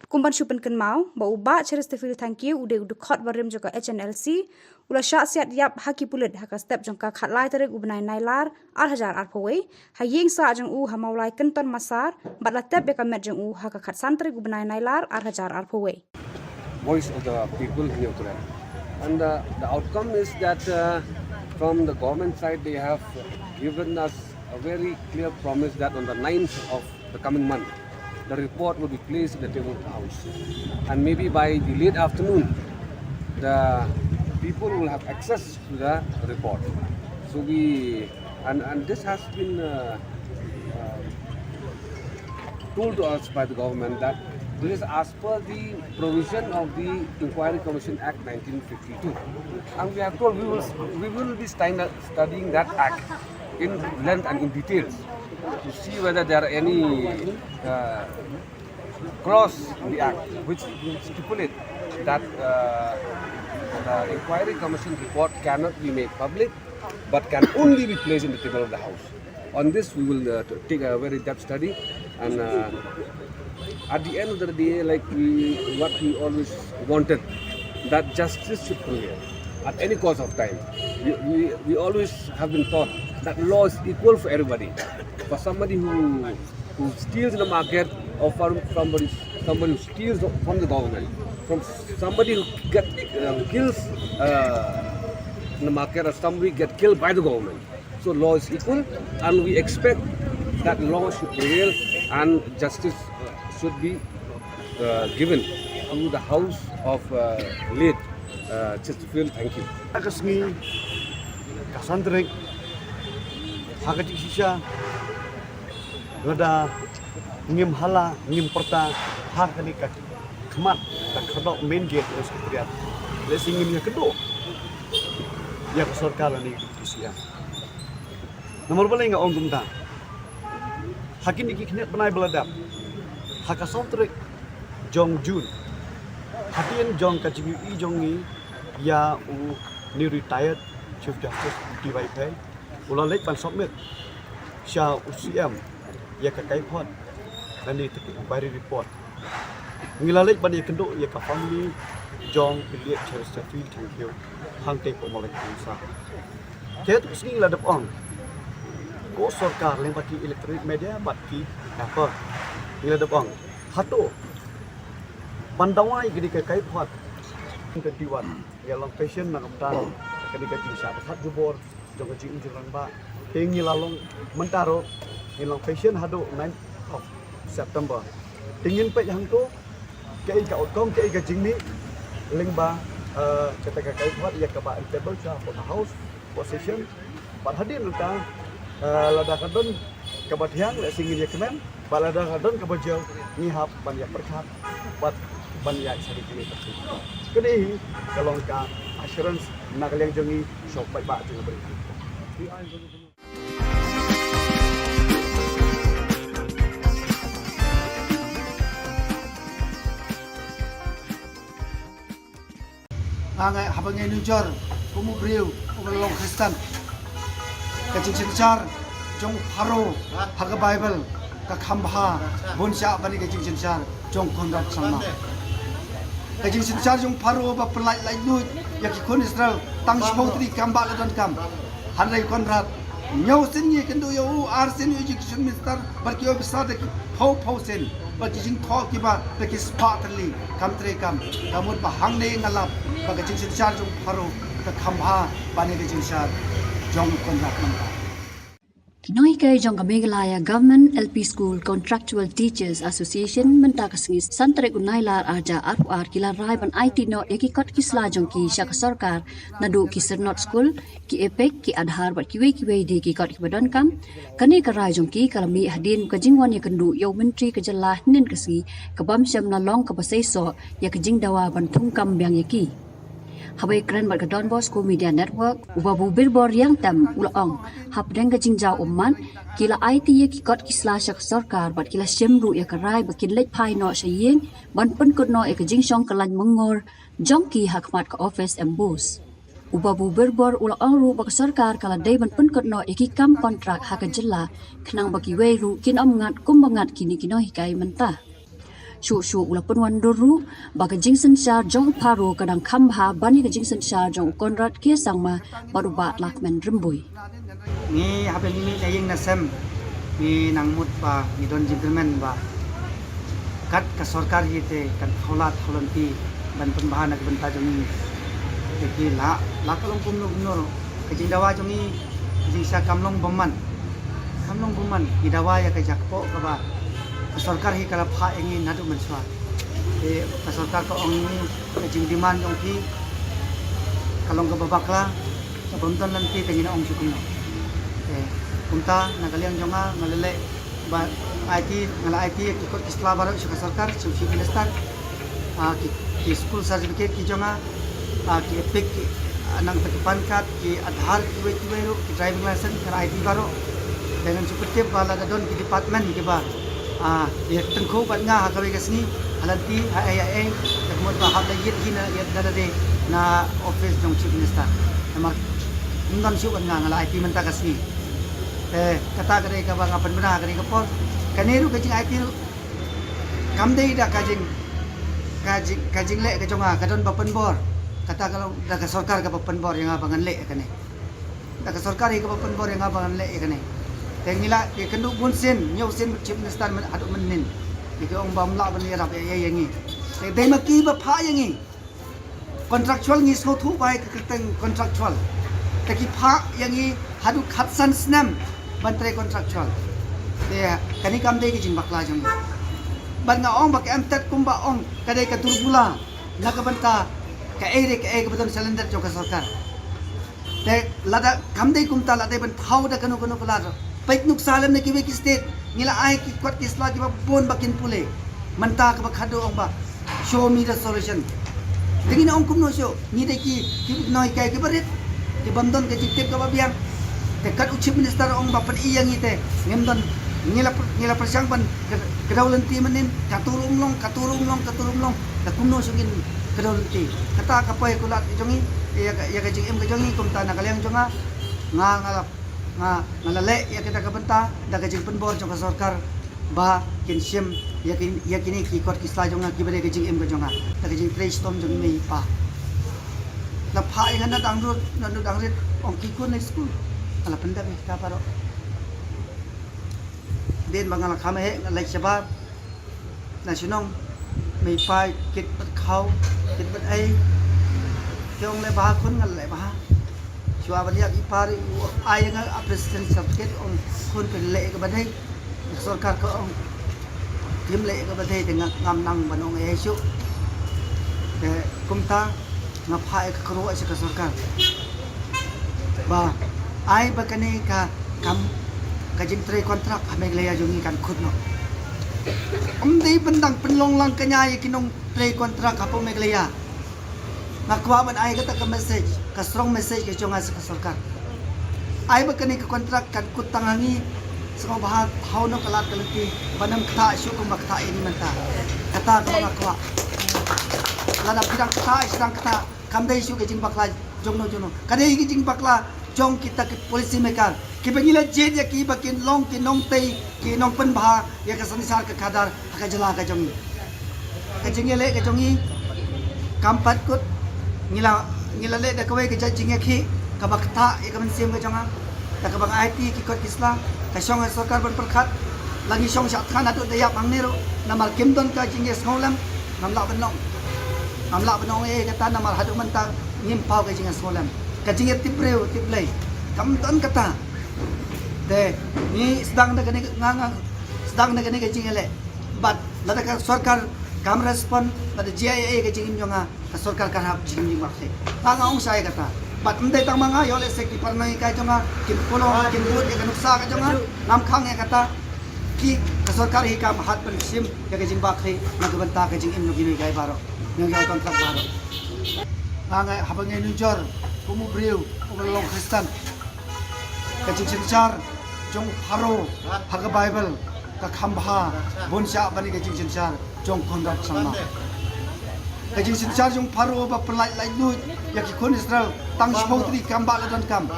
Kum ban shu pynkynmaw, ba u Bah Cheristerfield Thangkhiew u dei u dkhot barim jong ka H N L C, u la shah siat ïap ha ki pulit ha ka step jong ka khatlai tarik u bnai Nailar, ar hajar arphew wei, ha ïing sah jong u ha Mawlai Kynton Massar, bad la tep ïa ka met jong u ha ka khatsan tarik u bnai Nailar, ar hajar arphew wei. Voice of the People Hynñiewtrep. And, uh, the outcome is that, uh, from the government side, they have given us a very clear promise that on the ninth of the coming month, the report will be placed in the table of the House. And maybe by the late afternoon, the people will have access to the report. So we, and, and this has been, uh, uh, told to us by the government that this is as per the provision of the Inquiry Commission Act nineteen fifty-two. And we are told we will, we will be stand-, studying that act in length and in details to see whether there are any, uh, clause in the act which stipulate that, uh, the Inquiry Commission report cannot be made public but can only be placed in the table of the House. On this, we will, uh, t-, take a very depth study, and, uh, at the end of the day, like we, what we always wanted, that justice should prevail at any cost of time. We, we, we always have been taught that law is equal for everybody. For somebody who, who steals in the market, or from somebody, somebody who steals from the government, from somebody who get, uh, kills, uh, in the market, or somebody get killed by the government. So law is equal, and we expect that law should prevail and justice, uh, should be, uh, given to the house of, uh, late, uh, Cheristerfield Thangkhiew. Ka sngi ka san tarik, ha ka jingshisha, lada ngim hala, ngim pyrta ha kane ka khmat, ka khyrdop main gate ka Secretariat, lehse ngim ïakynduh ïa ka sorkar lane ïa u Deputy C M. Namar balei nga ong kumta? Ha kine ki khyndiat bnai ba la dep, ha ka san tarik jong June, hadien jong ka jingïohi jong ngi ïa u new retired Chief Justice T Y Phei, u la leit ban submit sha u C M ïa ka kaiphod lane te ka inquiry report. Ngi la leit ban ïakynduh ïa ka family jong u late Cheristerfield Thangkhiew. Hangte ko molek sa. Te tu sngi la dep ong. Ko sorkar leng bad ki electronic media bad ki paper. Ngi la dep ong. Hato. Ban dawai kini ka kai phot. Ka diwan. Ngi long patient na ka bynta kini ka jingshah ka jubor jong ka jingim jingrangbah. Te ngi la long mynta ruh ngi long patient haduh ninth of September. Te ngin peit hangto kaei ka outcome, kaei ka jingmih lyngba, eh, kata ka kai phot ïa kaba in table sha hapoh house, hapoh session. Bad hadien nangta, eh, lada ka don kaba thiang lehse ngin ïa kmen. Bad lada ka don kaba jia ngi hap ban ïa pyrkhat bad ban ïa sadi kine. Kane hi ka long ka assurance na ka liang jong ngi sha u paidbah jong ngi. Nga ngai haba ngai nujor kum u briew uba long Khristan. Ka jingsynshar jong u Pharaoh ha ka Baibl ka kham bha bun shah ban ïa ka jingsynshar jong u Konrad Sangma. Ka jingsynshar jong u Pharaoh ba pynlait laitluid ïa ki khun Israel tang shiphew tylli ki kam ba la donkam. Hynrei u Konrad hynñiew sien ngi kynduh ïa u, ar sien u education minister bad ki officer da ki phew phew sien bad ki jingthoh kiba da ki spah tylli. Kam treikam, ka mut ba hangne nga lap ba ka jingsynshar jong u Pharaoh ka kham bha ban ïa ka jingsynshar jong u Konrad mynta. Ki nonghikai jong ka Meghalaya Government L P School Contractual Teachers Association mynta ka sngi san tarik u Nailar arhajar arphew ar ki la rai ban aiti noh ïa ki kot ki sla jong ki sha ka sorkar, naduh ki Syrnod School, ki EPIC, ki Aadhaar bad kiwei kiwei de ki kot kiba donkam. Kane ka rai jong ki ka la mih hadien ka jingwan ïakynduh ïa u Myntri ka jylla hynnin ka sngi, ka bym shym la long kaba seisoh ïa ka jingdawa ban thungkam biang ïa ki. Haba ïakren bad ka Don Bosco Media Network, u Babu Birbor Riangtem u la ong, hapdeng ka jingjaw ummat, ki la aiti ïa ki kot ki sla sha ka sorkar bad ki la shim ruh ïa ka rai ba kin leit phai noh sha ïing ban pynkut noh ïa ka jingshong kyllain myngor jong ki ha khmat ka office MBOSE. U Babu Birbor u la ong ruh ba ka sorkar ka la dei ban pynkut noh ïa ki kam kontrak ha ka jylla khnang ba kiwei ruh kin ym ngat kumba ngat kine ki nonghikai mynta. Shuh shuh u la pynwandur ruh ba ka jingsynshar jong u Pharaoh ka dang kham bha ban ïa ka jingsynshar jong u Konrad K Sangma bad u Bah Lahkmen Rymbui. Ngi haba ngi mih na ïing na sem ngi nang mut ba ngi don jingkyrmen ba kat ka sorkar hi te kan thaw lad thaw lynti ban pynbha na ka bynta jong ngi. Te ki la, la ka long kumno kumno ruh ka jingdawa jong ngi ka jingshah kam long bymman. Kam long bymman, ngi dawa ïa ka jakpoh kaba ka sorkar hi ka la phah ïa ngi naduh mynshuwa. Te ka sorkar ka ong ïa ngi ka jingdemand jong phi ka long kaba bakla, ka bym don lynti te ngin ong shuh kumno. Te kumta na ka liang jong nga nga la leh ba aiti, nga la aiti ïa ki kot ki sla baroh sha ka sorkar, sha u Chief Minister. Ah, ki, ki school certificate ki jong nga, ah, ki EPIC ki, ah, nangta ki PAN card, ki Aadhaar, kiwei kiwei ruh, ki driving license, ki ID baroh. Te ngan shu pyntip ba lada don ki department kiba, ah, ïa tyngkhuh bad nga ha kawei ka sngi, ha lynti, ha ei ha ei, te ka mut ba hap da ïit hi na, ïa da lade na office jong Chief Minister. Namar ym don shuh bad nga, nga la aiti mynta ka sngi. Te kata ka dei kaba nga pynbna ha kane ka por. Kane ruh ka jingaiti ruh kam dei da ka jing, ka jing, ka jingleh ka jong nga, ka don ba pynbor. Kata ka long da ka sorkar kaba pynbor ïa nga ba ngan leh ïa kane. Da ka sorkar hi kaba pynbor ïa nga ba ngan leh ïa kane. Te ngi la ïakynduh bun sien, hynñiew sien bad Chief Minister myn, haduh mynnin. Te ki ong ba ym lah ban ïarap ïa, ïa, ïa ngi. Te dei ma ki ba phah ïa ngi. Contractual ngi sngewthuh ba ïa ka kyrteng contractual. Te ki phah ïa ngi haduh khatsan snem ban trei contractual. Te kane kam dei ka jingbakla jong ngi. Bad nga ong ba ka em tet kumba ong ka dei ka dur bula na ka bynta kaei re kaei kaba don shalyndet jong ka sorkar. Te lada kam dei kumta, la dei ban thaw da kano kano ka lad. Peit nuksa lem na kiwei ki state, ngi la ai ki kot ki sla kiba bun ba kin pule. Mynta kaba khadduh ong ba show me the solution. Te ngin ong kumno shuh, ngi dei ki, ki nonghikai kiba rit, ki bym don ka jingtip kaba biang. Te kat u Chief Minister ong ba pyni ïa ngi te ngim don, ngi la, ngi la pyrshang ban kdew lynti mynnin, katu ruh ym long, katu ruh ym long, katu ruh ym long. Te kumno shuh ngin kdew lynti? Kata ka poi ka lad ka jong ngi ïa ka, ïa ka jingim ka jong ngi. Kumta na ka liang jong nga, nga, nga la, nga, nga la leh ïa kata ka bynta da ka jingpynbor jong ka sorkar ba kin shim ïa ki, ïa kine ki kot ki sla jong nga kiba dei ka jingim ka jong nga, da ka jingtrei shitom jong i mei i pa. Na pha ïa nga na dang rut, na dang rit, ong ki khun na skul. Ala pyndep ïa kita baroh. Dien ba nga la kham heh, nga leit shabar. Na shnong, mei pai, kit bad khaw, kit bad ei. Ki ong leh bha khun, nga leh bha. Shuwa ban ïap i par, u ai ïa nga appreciation certificate, ong khun phi leh kaba dei. Sorkar ka ong, phim leh kaba dei te nga ngam nang ban ong ei shuh. Te kumta nga pha ïa ka kyrwoh sha ka sorkar ba ai ba kane ka kam, ka jingtrei kontrak ha Meghalaya jong ngi kan kut noh. Ym dei ban dang pynlong lang ka nia ïa ki nongtrei kontrak hapoh Meghalaya. Nga kwah ban ai kata ka message, ka strong message ka jong nga sha ka sorkar. Ai ba kane ka kontrak kan kut tang ha ngi, sngewbha thaw noh ka lad ka lynti, ban ym ktah shuh kumba ktah ïa ngi mynta. Kata kaba nga kwah. Lada phi dang ktah, sdang ktah, kam dei shuh ka jingbakla jongno jongno. Ka dei ka jingbakla jong kita ki policy maker, kiba ngi la jied ïa ki ba kin long ki nongtei, ki nongpynbha ïa ka synshar ka khadar ha ka jylla ka jong ngi. Ka jingïaleh ka jong ngi kam pat kut. Ngi la, ngi la leh da kawei ka jait jingïakhih kaba ktah ïa ka mynsiem ka jong nga, da kaba nga aiti ki kot ki sla, ka shong ha sorkar ban pyrkhat. La ngi shong shah thngan haduh da ïap hangne ruh, namar kim don ka jingïasngewlem. Ngam lah ban ong, ngam lah ban ong ei kata, namar haduh mynta ngim paw ka jingïasngewlem. Ka jingïatip briew tip Blei, kam don kata. Te ngi sdang da kane, nga, nga sdang da kane ka jingïaleh. Bad lada ka sorkar kam respond, lada jia ei ei ka jingim jong nga, ka sorkar kan hap jingim jingmut. Te nga ong shai kata. Bad ym dei tang ma nga, ïoh lehse ki paralok ka jong nga kin pulong, kin bud ïa ka nuksa ka jong nga. Ngam khang ïa kata. Ki, ka sorkar hi kam hat ban shim ïa ka jingbakla na ka bynta ka jingim jong kine ki baroh, jong ki kontrak baroh. Nga, nga haba ngi nujor kum u briew uba long Khristan, ka jingsynshar jong u Pharaoh ha ka Baibl ka kham bha bun shah ban ïa ka jingsynshar jong Conrad Sangma. Ka jingsynshar jong u Pharaoh ba pynlait laitluid ïa ki khun Israel tang shiphew tylli ki kam ba la donkam.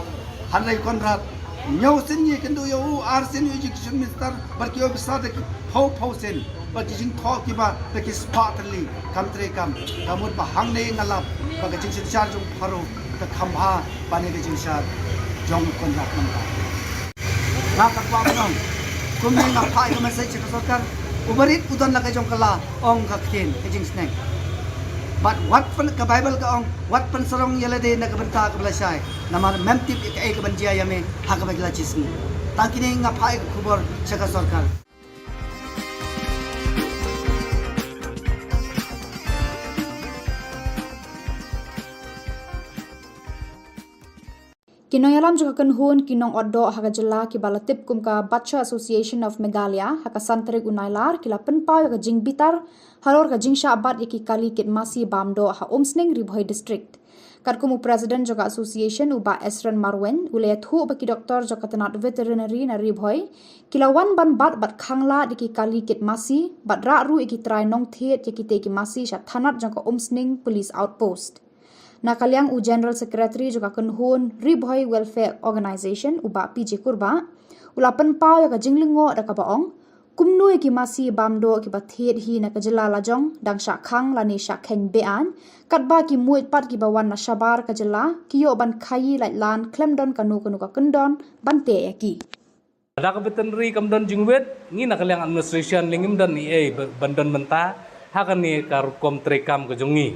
Hynrei Conrad, hynñiew sien ngi kynduh ïa u, ar sien ïa u education minister bad ki officer da ki phew phew sien, bad ki jingthoh kiba da ki spah tylli kam treikam. Ka mut ba hangne nga lap ba ka jingsynshar jong u Pharaoh ka kham bha ban ïa ka jingsynshar jong u Conrad mynta. Nga ka kwah ban ong, kumne nga phah ïa ka message sha ka sorkar, uba rit u don la ka jong ka la, ong ka ktien, ka jingsneng. Bad wat pyn, ka Baibl ka ong, wat pynsarong ïa lade na ka bynta kaba lashai, namar mem tip ïa kaei kaban jia ïa me ha kaba ki la shisngi. Tang kine nga phah ïa ka khubor sha ka sorkar. Ki nongïalam jong ka kynhun ki nongotdoh ha ka jylla kiba la tip kum ka Butcher Association of Meghalaya, ha ka san tarik u Nailar, ki la pynpaw ïa ka jingbitar halor ka jingshah bat ïa ki kali kit masi bam doh ha Umsning, Ri Bhoi District. Katkum u President jong ka Association, u Bah Esron Marwein, u la ïathuh ba ki doktor jong ka tnat Veterinary na Ri Bhoi ki la wan ban bat bad khanglad ïa ki kali kit masi bad rah ruh ïa ki trai nongthied ïa kitei ki masi sha thanat jong ka Umsning Police Outpost. Na ka liang u General Secretary jong ka kynhun Ri Bhoi Welfare Organisation, u Bah P J Kurbah, u la pynpaw ïa ka jinglyngngoh da kaba ong, kumno ïa ki masi bam doh kiba thied hi na ka jylla lajong dang shah khang lane shah kheiñ be-aiñ, katba ki muid pat kiba wan na shabar ka jylla ki ïoh ban khaïi laitlan khlem don kano kano ka kyndon ban teh ïa ki. Lada ka veterinary kam don jingwit, ngi na ka liang administration lei ngim don ei ei ba, ban don bynta ha kane ka rukom treikam ka jong ngi.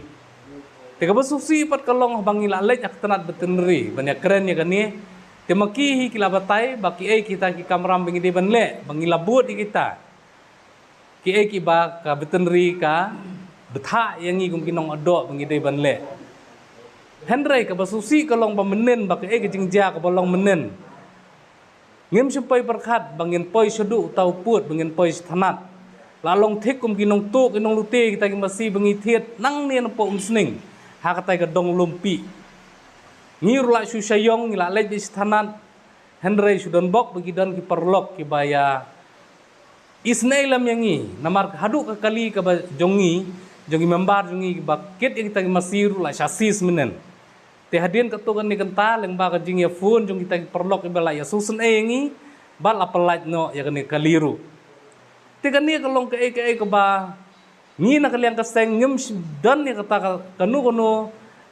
Te kaba sngewsih pat ka long ba ngi la leit ha ka tnat veterinary ban ïakren ïa kane. Te ma ki hi ki la batai ba kiei kita ki kamram ba ngi dei ban leh, ba ngi la bud ïa kita. Kiei kiba ka veterinary ka bthah ïa ngi kum ki nongotdoh ba ngi dei ban leh. Hynrei kaba sngewsih ka long ba mynnin, ba kaei ka jingjia kaba long mynnin, ngim shym poi pyrkhat ba ngin poi shaduh uta u pud, ba ngin poi sha thanat. La long thik kum ki nongtuh ki nonglute kita ki masi ba ngi thied nangne napoh Umsning ha katai ka dong Lumpi. Ngi ruh la shu shah ïong, ngi la leit beit sha thanat, hynrei shu don bok ba ki don ki paralok kiba ïa isynei lem ïa ngi, namar haduh ka kali kaba jong ngi, jong ki member jong ngi kiba kit ïa kita ki masi ruh la sha sis mynnin. Te hadien katto katne kynta lyngba ka jingïaphone jong kita ki paralok kiba la ïasngewsynei ïa ngi bad la pyllait noh ïa kane ka kali ruh. Te kane ka long kaei kaei kaba ngi na ka liang ka seng ngim sh-, don ïa kata ka, kano kano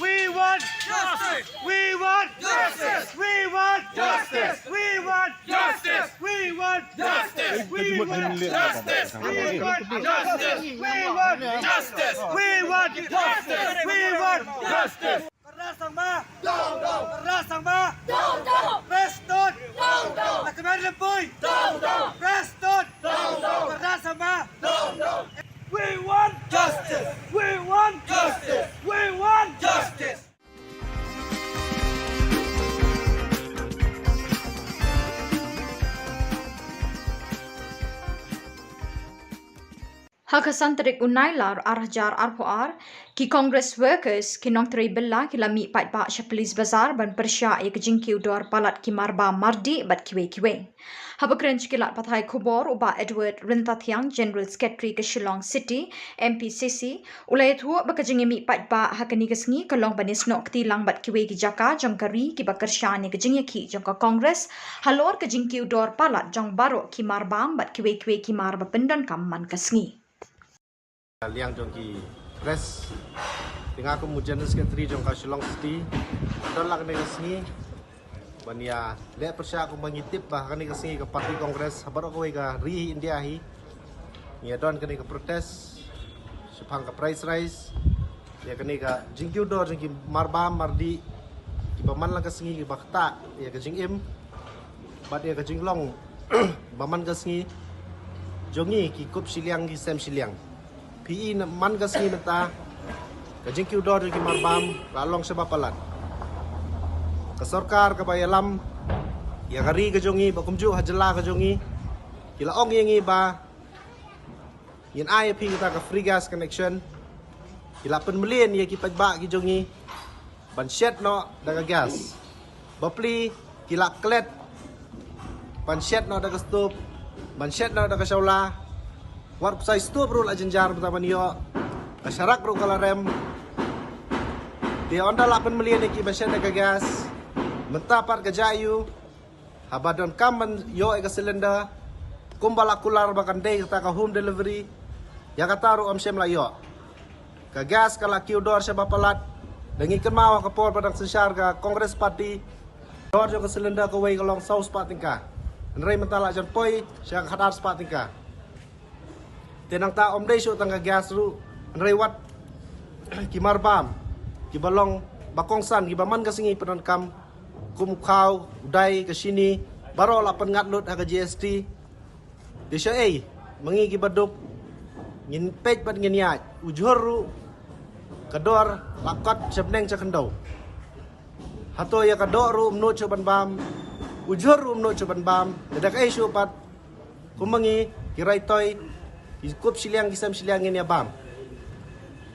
We want justice! We want justice! We want justice! We want justice! We want justice! We want justice! We want justice! We want justice! We want justice! We want justice! Kyrdan sangma! Kyrdan sangma! Press stone! Kyrdan sangma! We We want justice. We want justice. We want justice. Ha ka san tarik u Nailar ar hajar arphew ar, ki Congress workers, ki nongtrei bylla, ki la mih paidbah sha Police Bazar ban pyrshah ïa ka jingkiew dor palat ki marbam mardi bad kiwei kiwei. Haba kren sha ki lad pathai khubor u Bah Edward Ryntathiang, General Secretary ka Shillong City M P C C, u la ïathuh ba ka jingïamih paidbah ha kane ka sngi ka long ban ïasnoh kti lang bad kiwei ki jaka jong ka ri kiba kyrshan ïa ka jingïakhih jong ka Congress halor ka jingkiew dor palat jong baroh ki marbam bad kiwei kiwei ki mar ba pyndonkam man ka sngi. Liang jong ki press, te nga kum u General Secretary jong ka Shillong City, don la kane ka sngi ban ïa leh pyrshah kumba ngi tip ba kane ka sngi ka party Congress ha baroh kawei ka ri India hi ngi ïa don kane ka protest shaphang ka price rise, ïa kane ka jingkiew dor jong ki marbam mardi kiba man la ka sngi kiba ktah ïa ka jingim bad ïa ka jinglong ba man ka sngi jong ngi ki kup shiliang ki sem shiliang. Phi i na man ka sngi mynta ka jingkiew dor jong ki marbam la long shaba palat. Ka sorkar kaba ïalam ïa ka ri ka jong ngi ba kumjuh ha jylla ka jong ngi ki la ong ïa ngi ba ngin ai ïa phi kata ka free gas connection. Ki la pynmlien ïa ki paidbah ki jong ngi ban shet noh da ka gas. Bapli ki la klet ban shet noh da ka stove, ban shet noh da ka shawla. Wat psai stove ruh la jynjar mynta ban ïoh, ka sharak ruh ka la rem. Te ynda la pynmlien ïa ki ban shet da ka gas, mynta pat ka jia ïa u haba donkam ban ïoh ïa ka cylinder kumba la kular ba kan dei kata ka home delivery, ïa kata ruh ym shym la ïoh. Ka gas ka la kiew dor shaba palat. Da ngi kynmaw ha ka por ba dang synshar ka Congress Party, dor jong ka cylinder kawei ka long saw spah tyngka, hynrei mynta la jan poi sha ka khatar spah tyngka. Te nangta ym dei shuh tang ka gas ruh, hynrei wat ki marbam kiba long ba kongsan kiba man ka sngi pyndonkam, kum u khaw, u dai, ka shini, baroh la pynngat lut ha ka G S T. Te shaei ma ngi kiba duk, ngin peit bad ngin ïaid. U jhur ruh ka dor la kot sha bneng sha khyndew. Hato ïa ka doh ruh ym nud shuh ban bam, u jhur ruh ym nud shuh ban bam. Te da kaei shuh pat kum ma ngi ki raitoi, ki kup shiliang ki sem shiliang ngin ïa bam.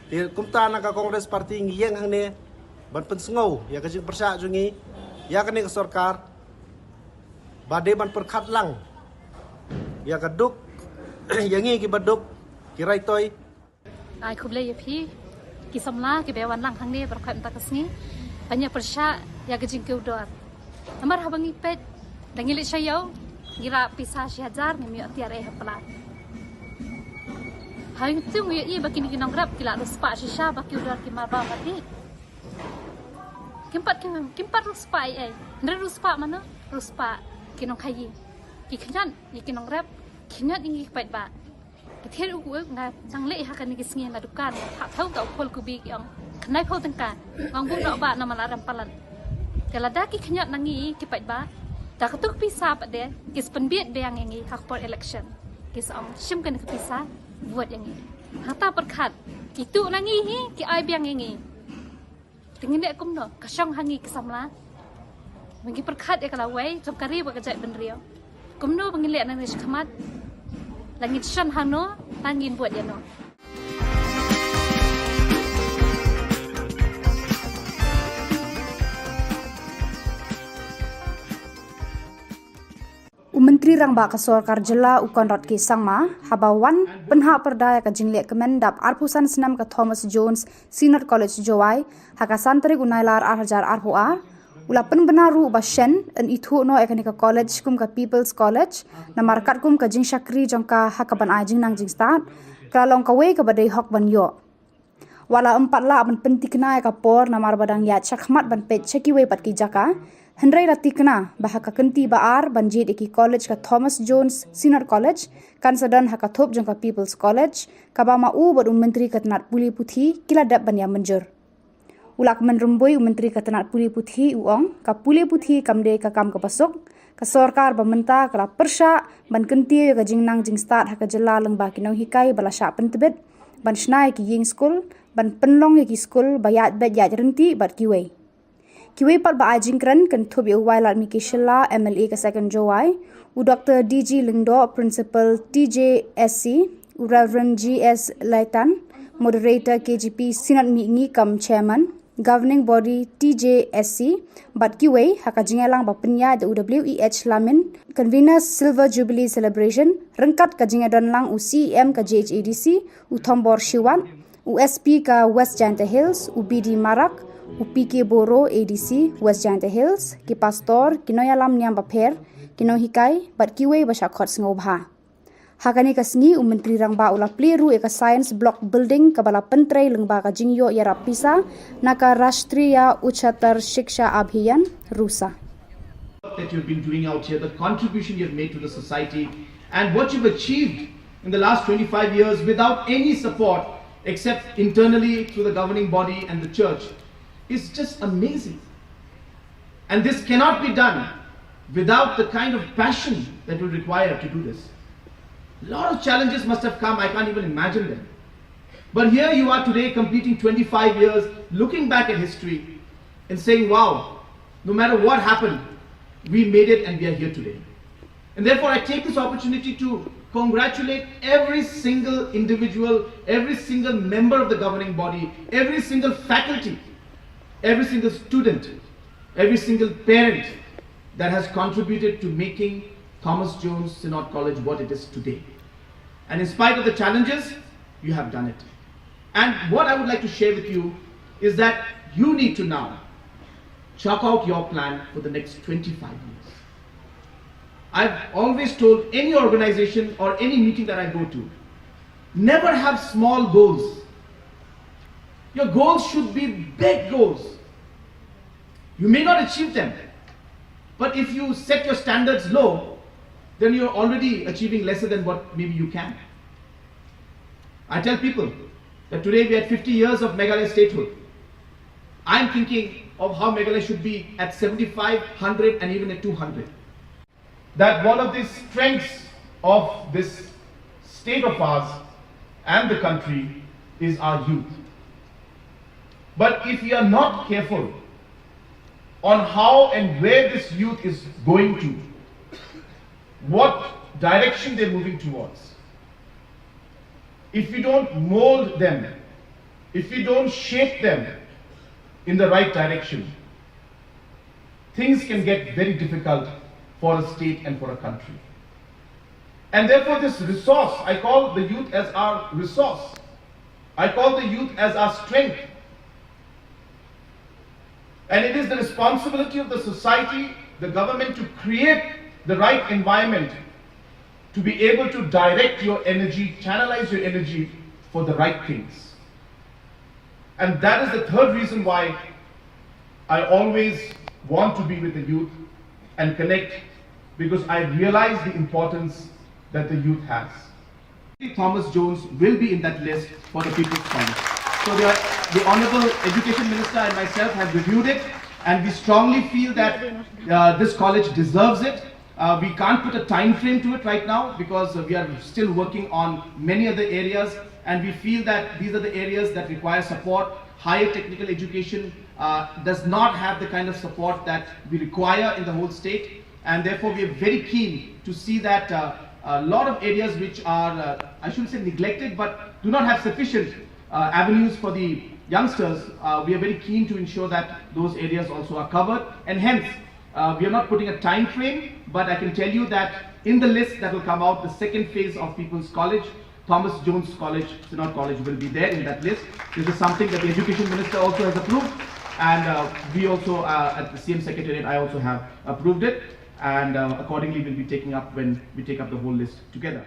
Te kumta na ka Congress Party ngi ïeng hangne ban pynsngew ïa ka jingpyrshah jong ngi ïa kane ka sorkar ba dei ban pyrkhat lang ïa ka duk ïa ngi kiba duk ki raitoi. Ai khublei ïa phi ki samla kiba wan lang hangne baroh kawei mynta ka sngi ban ïa pyrshah ïa ka jingkiew dor. Namar haba ngi peit da ngi leit sha ïew ngi rah pisa shi hajar, ngim ïoh tiar ei ha pla. Hangtu ngi ïohi ba kine ki nongrep ki la riewspah shisha ba kiew dor ki marbam mardi. Kim pat, kim, kim pat riewspah ei ei. Hynrei riewspah mano? Riewspah ki nongkhaïi. Ki khñiot ïa ki nongrep, khñiot ïa ngi ki paidbah. Ki thied u, u, nga dang leit ha kane ka sngi na dukan, nga phah thew da u phul kubi, ki ong khyndai phew tyngka. Nga ong buh noh bah, namar la rem palat. Te lada ki khñiot na ngi ki paidbah, da katu ka pisa pat de ki sa pynbiej biang ïa ngi ha ka por election. Ki sa ong shim kane ka pisa, vote ïa ngi. Hangta pyrkhat, ki tuh na ngi hi, ki ai biang ïa ngi. Te ngin leh kumno, ka shong ha ngi ki samla. Ba ngi pyrkhat ïa ka lawei jong ka ri bad ka jaitbynriew. Kumno ba ngin leh nangne shakhmat? La ngin shon hangno, la ngin buaid ïano? U Myntri Rangbah ka Sorkar Jylla u Conrad K Sangma, haba wan pynhap pyrda ïa ka jingleh kmen dap arphew san snem ka Thomas Jones Synod College Jowai, ha ka san tarik u Nailar ar hajar arphew ar, u la pynbna ruh ba shen yn ithuh noh ïa kane ka college kum ka People's College, namar katkum ka jingshakri jong ka ha kaban ai jingnang jingstad, ka la long kawei kaba dei hok ban ïoh. Wat la ym pat lah ban pynthikna ïa ka por namar ba dang ïaid shakhmat ban peit sha kiwei pat ki jaka. Hynrei la thikna ba ha ka kynti ba ar ban jied ïa ki college ka Thomas Jones Synod College kan sa don ha ka thup jong ka People's College, kaba ma u bad u Myntri ka tnat pule puthi ki la dep ban ïa mynjur. U Lahkmen Rymbui, u Myntri ka tnat pule puthi, u ong ka pule puthi kam dei ka kam kaba suk. Ka sorkar ba mynta ka la pyrshah ban kyntiew ïa ka jingnang jingstad ha ka jylla lyngba ki nonghikai ba la shah pyntbit. ban shna ïa ki ïing skul, ban pynlong ïa ki skul ba ïaid beit ïaid ryntih bad kiwei. Kiwei pat ba ai jingkren kynthup ïa u Wailadmiki Shylla, M L A ka Second Jowai, u Doctor D G Lyngdoh, Principal T J S C, u Reverend G S Laitan, Moderator K J P Synod Mihngi cum Chairman, Governing Body T J S C, bad kiwei ha ka jingïalang ba pynïaid da u W E H Lamin, Convener Silver Jubilee Celebration, ryngkat ka jingïadon lang u C E M ka J H A D C, u Thombor Shiwat, u S P ka West Jaintia Hills, u B D Marak, u P K Boro, A D C West Jaintia Hills, ki pastor, ki nongïalam niam bapher, ki nonghikai, bad kiwei ba shah khot sngewbha. Ha kane ka sngi u Myntri Rangbah u la plie ruh ïa ka Science Block Building kaba la pyntrei lyngba ka jingïoh ïarap pisa na ka Rashtriya Ucchatar Shiksha Abhiyan, rusa. That you've been doing out here, the contribution you've made to the society, and what you've achieved in the last twenty-five years without any support except internally through the governing body and the church is just amazing. And this cannot be done without the kind of passion that we require to do this. A lot of challenges must have come, I can't even imagine them. But here you are today, completing twenty-five years, looking back at history and saying, wow, no matter what happened, we made it and we are here today. And therefore, I take this opportunity to congratulate every single individual, every single member of the governing body, every single faculty, every single student, every single parent that has contributed to making Thomas Jones Synod College what it is today. And in spite of the challenges, you have done it. And what I would like to share with you is that you need to now chalk out your plan for the next twenty-five years. I've always told any organization or any meeting that I go to, never have small goals. Your goals should be big goals. You may not achieve them, but if you set your standards low, then you're already achieving lesser than what maybe you can. I tell people that today we had fifty years of Meghalaya statehood. I'm thinking of how Meghalaya should be at seventy-five, hundred, and even at two hundred. That one of the strengths of this state of ours and the country is our youth. But if we are not careful on how and where this youth is going to, what direction they're moving towards, if we don't mold them, if we don't shape them in the right direction, things can get very difficult for a state and for a country. And therefore, this resource, I call the youth as our resource. I call the youth as our strength. And it is the responsibility of the society, the government, to create the right environment to be able to direct your energy, channelize your energy for the right things. And that is the third reason why I always want to be with the youth and connect, because I realize the importance that the youth has. Thomas Jones will be in that list for the People's College. So the, the Honorable Education Minister and myself have reviewed it, and we strongly feel that uh, this college deserves it. Uh, we can't put a time frame to it right now because uh, we are still working on many other areas, and we feel that these are the areas that require support. Higher technical education uh, does not have the kind of support that we require in the whole state, and therefore we are very keen to see that uh, a lot of areas which are, uh, I shouldn't say neglected, but do not have sufficient uh, avenues for the youngsters, uh, we are very keen to ensure that those areas also are covered, and hence uh, we are not putting a time frame, but I can tell you that in the list that will come out, the second phase of People's College, Thomas Jones College, Synod College will be there in that list. This is something that the Education Minister also has approved, and uh, we also uh, at the C M Secretariat, I also have approved it, and uh, accordingly we'll be taking up when we take up the whole list together.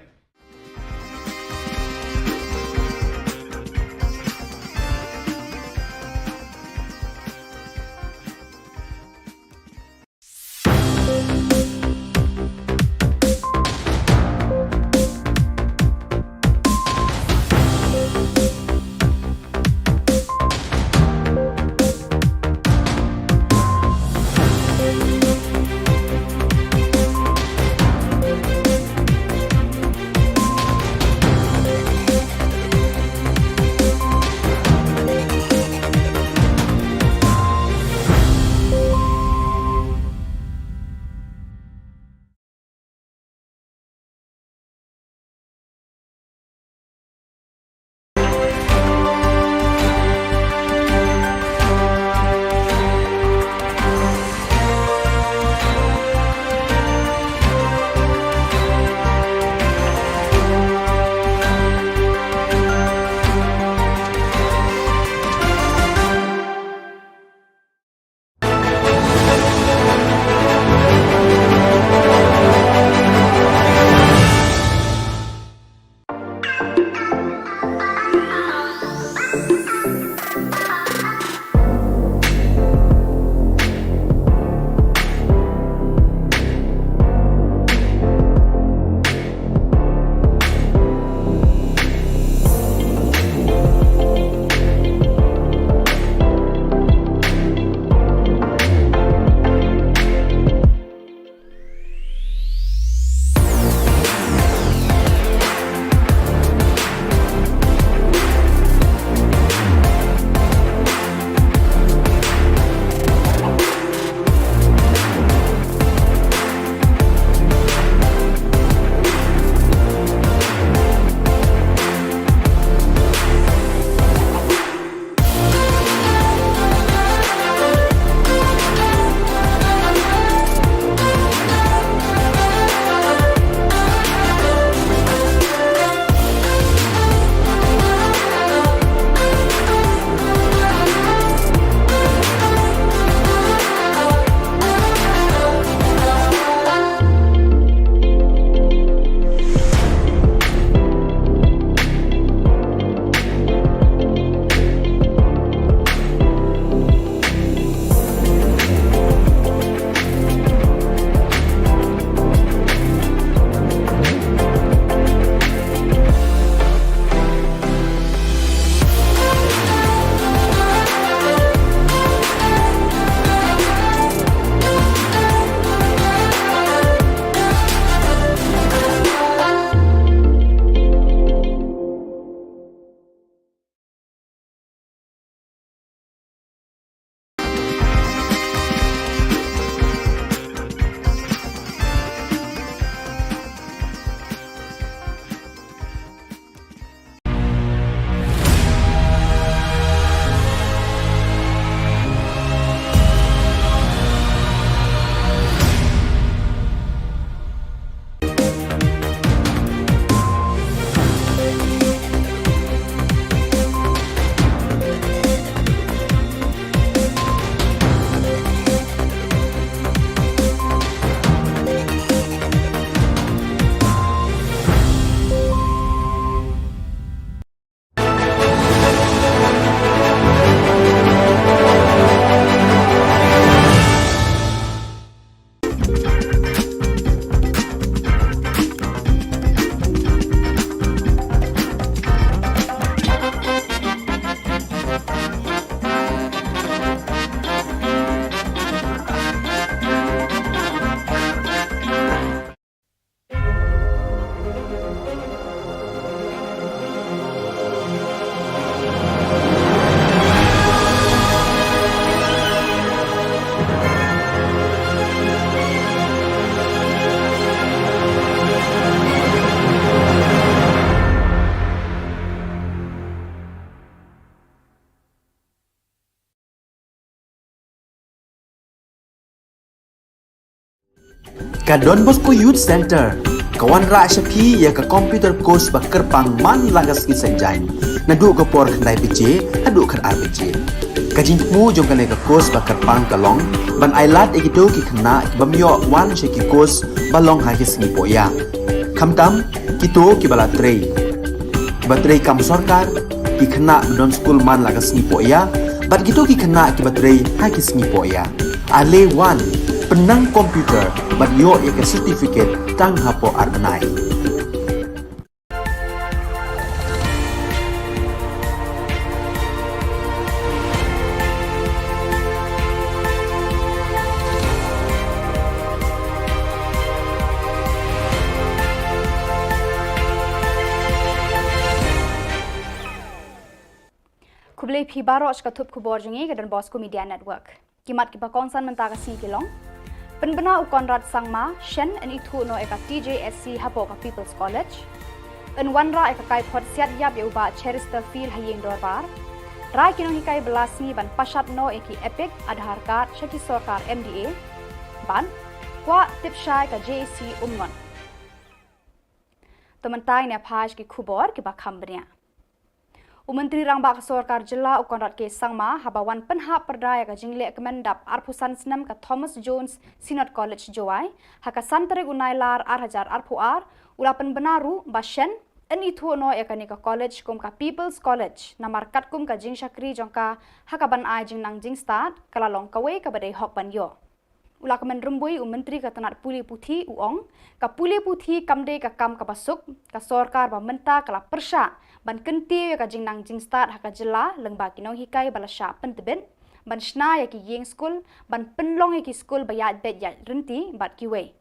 Ka Don Bosco Youth Centre ka wanrah sha phi ïa ka computer course ba kyrpang man la ka sngi Saitjaiñ, naduh ka por khyndai baje haduh khatar baje. Ka jingthmu jong kane ka course ba kyrpang ka long ban ailad ïa kito ki khynnah ki bym ïoh wan sha ki course ba long ha ki sngi pohïa, khamtam kito kiba la trei, kiba trei kam sorkar, ki khynnah ba don skul man la ka sngi pohïa, bad kito ki khynnah kiba trei ha ki sngi pohïa. Ale wan, pynnang computer bad ïoh ïa ka certificate tang hapoh ar bnai. Khublei phi baroh sha ka thup khubor jong ngi ka Don Bosco Media Network. Ki mat kiba kongsan mynta ka sngi ki long: Pynbna u Conrad Sangma shen yn ithuh noh ïa ka T J S C hapoh ka People's College. Yn wanrah ïa ka kaiphod siat ïap ïa u Bah Cheristerfield ha ïing dorbar. Rai ki nonghikai bylla sngi ban pashat noh ïa ki EPIC, Aadhaar card sha ki sorkar M D A. Bad kwah tip shai ka J A C Umngot. To mynta ngin ïa phai sha ki khubor kiba kham bniah. U Myntri Rangbah ka Sorkar Jylla u Conrad K Sangma haba wan pynhap pyrda ïa ka jingleh kmen dap arphew san snem ka Thomas Jones Synod College Jowai ha ka san tarik u Nailar ar hajar arphew ar, u la pynbna ruh ba shen yn ithuh noh ïa kane ka college kum ka People's College namar katkum ka jingshakri jong ka ha ka ban ai jingnang jingstad, ka la long kawei kaba dei hok ban ïoh. U la kmen rymbui u Myntri ka tnat pule puthi, u ong, ka pule puthi kam dei ka kam kaba suk, ka sorkar ba mynta ka la pyrshah ban kyntiew ïa ka jingnang jingstad ha ka jylla lyngba ki nonghikai ba la shah pyntbit, ban shna ïa ki ïing skul, ban pynlong ïa ki skul ba ïaid beit ïaid rynti bad kiwei.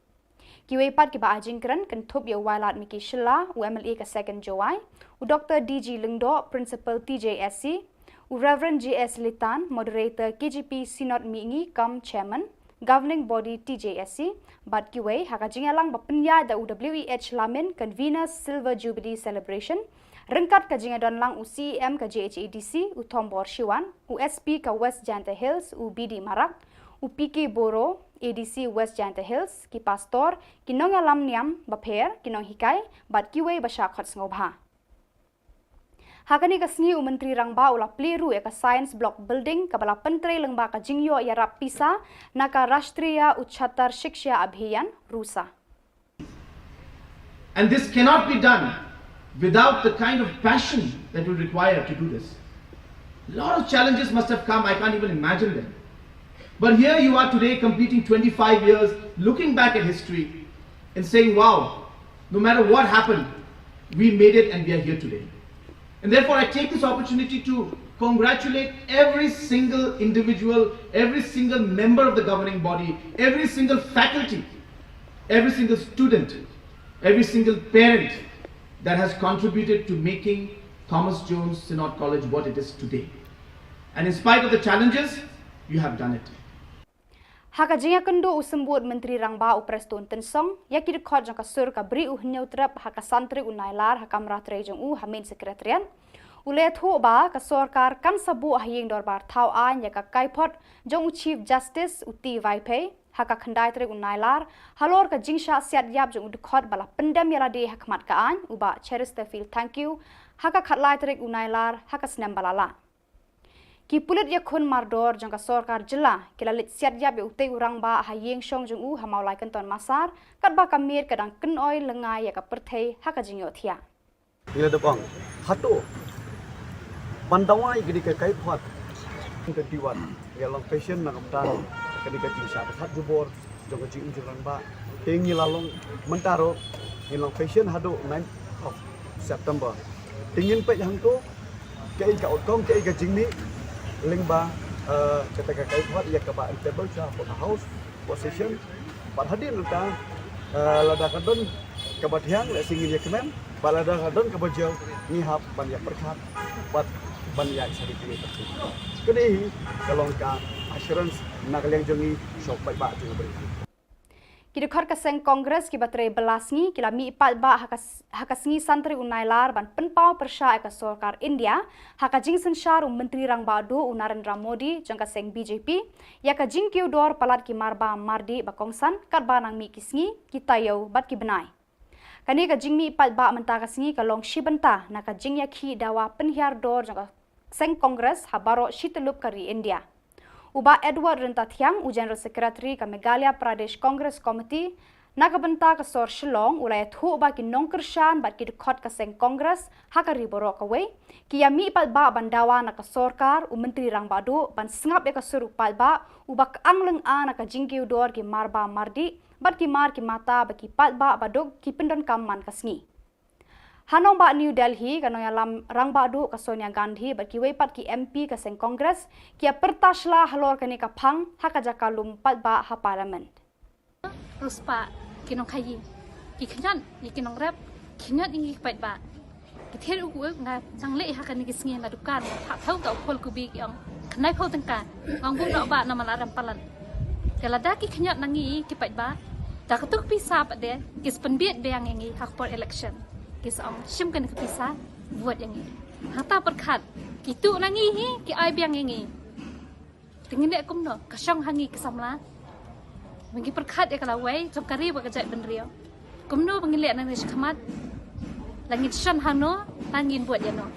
Kiwei pat kiba ai jingkren kynthup ïa u Wailadmiki Shylla, u M L A ka Second Jowai, u Doktor D G Lyngdoh, Principal T J S C, u Reverend J S Litan, Moderator K J P Synod Mihngi cum Chairman Governing Body T J S C, bad kiwei ha ka jingïalang ba pynïaid da u W E H Lamin, Convener Silver Jubilee Celebration, ryngkat ka jingïadon lang u C E M ka J H A D C, u Thombor Shiwan, u S P ka West Jaintia Hills, u B D Marak, u P K Boro, A D C West Jaintia Hills, ki pastor, ki nongïalam niam bapher, ki nonghikai, bad kiwei ba shah khot sngewbha. Ha kane ka sngi u Myntri Rangbah u la plie ruh ïa ka Science Block Building kaba la pyntrei lyngba ka jingïoh ïarap pisa na ka Rashtriya Ucchatar Shiksha Abhiyan, RUSA. And this cannot be done without the kind of passion that would require to do this. A lot of challenges must have come, I can't even imagine them. But here you are today, completing twenty-five years, looking back at history and saying, "Wow, no matter what happened, we made it and we are here today." And therefore, I take this opportunity to congratulate every single individual, every single member of the governing body, every single faculty, every single student, every single parent that has contributed to making Thomas Jones Synod College what it is today. And in spite of the challenges, you have done it. Ha ka jingïakynduh u Symbud Myntri Rangbah u Prestone Tynsong ïa ki dkhot jong ka sur ka Bri u Hynñiewtrep ha ka san tarik u Nailar ha kamra trei jong u ha Main Secretariat, u la ïathuh ba ka sorkar kan sa buh ha ïing dorbar thaw aiñ ïa ka kaiphod jong u Chief Justice u T Vaiphei ha ka khyndai tarik u Nailar halor ka jingshah siat ïap jong u dkhot ba la pyndem ïa lade ha khmat ka aiñ, u Bah Cheristerfield Thangkhiew, ha ka khatlai tarik u Nailar ha ka snem ba la lah. Ki pulit ïakhun mardor jong ka sorkar jylla ki la leit siat ïap ïa utei u rangbah ha ïing shong jong u ha Mawlai Kynton Massar, katba ka miet ka dang kynoi lyngngai ïa ka pyrthei ha ka jingïohthiah. Ngi la dep ong hato ban dawa ïa kane ka kaiphod. Twenty-one ngi la long patient na ka bynta kane ka jingshah ba khat jubor jong ka jingim jong rangbah. Te ngi la long mynta ruh ngi long patient haduh ninth of September. Te ngin peit hangto kaei ka outcome, kaei ka jingmih lyngba, eh, kata ka kaiphod ïa kaba yn table sha hapoh ka House, hapoh session. Bad hadien nangta, eh, lada ka don kaba thiang lehse ngin ïa kmen, bad lada ka don kaba jia ngi hap ban ïa pyrkhat bad ban ïa shari kine. Kane hi ka long ka assurance na ka liang jong ngi sha u paidbah jong ngi. Ki dkhot ka seng Congress kiba trei bylla sngi ki la mih paidbah ha ka s-, ha ka sngi san tarik u Nailar ban pynpaw pyrshah ïa ka sorkar India ha ka jingsynshar u Myntri Rangbah Duh u Narendra Modi jong ka seng B J P ïa ka jingkiew dor palat ki marba mardih ba kongsan katba nang mih ki sngi, ki taïew bad ki bnai. Kane ka jingmih paidbah mynta ka sngi ka long shi bynta na ka jingïakhih dawa pynhiar dor jong ka seng Congress ha baroh shi tyllup ka ri India. U Bah Edward Ryntathiang, u General Secretary ka Meghalaya Pradesh Congress Committee, na ka bynta ka sor Shillong, u la ïathuh ba ki nongkyrshan bad ki dkhot ka seng Congress ha ka ri baroh kawei ki ïa mih paidbah ban dawa na ka sorkar, u Myntri Rangbah Duh ban sngap ïa ka sur u paidbah uba kyang lynga na ka jingkiew dor ki marba mardih bad ki mar ki mata ba ki paidbah baduk ki pyndonkam man ka sngi. Ha nongbah New Delhi, ka nongïalam rangbah duh ka Sonia Gandhi bad kiwei pat ki M P ka seng Congress ki ïa pyrta shla halor kane ka phang ha ka jaka lum paidbah ha Parliament. Ruspah ki nongkhaïi, ki khñiot ïa ki nongrep, khñiot ïa ngi ki paidbah. Ki thied u ku nga jang leh ha kane ki sngi na dukan, ha thau ta u phol kubi ki ong khnai phol tyngka, ong bu noh ba na mala rem palan. Te lada ki khñiot na ngi ki paidbah, da katu ka pisa pat de ki sa pynbiet biang ïa ngi ha ka por election. Ki sa ong shim kane ka pisa, vote ïa ngi. Hata pyrkhat, ki tuh na ngi hi, ki ai biang ïa ngi. Te ngin leh kumno, ka shong ha ngi ki samla. Ba ngi pyrkhat ïa ka lawei jong ka ri bad ka jaitbynriew. Kumno ba ngin leh nangne shakhmat. La ngin shon hangno, la ngin vote ïano.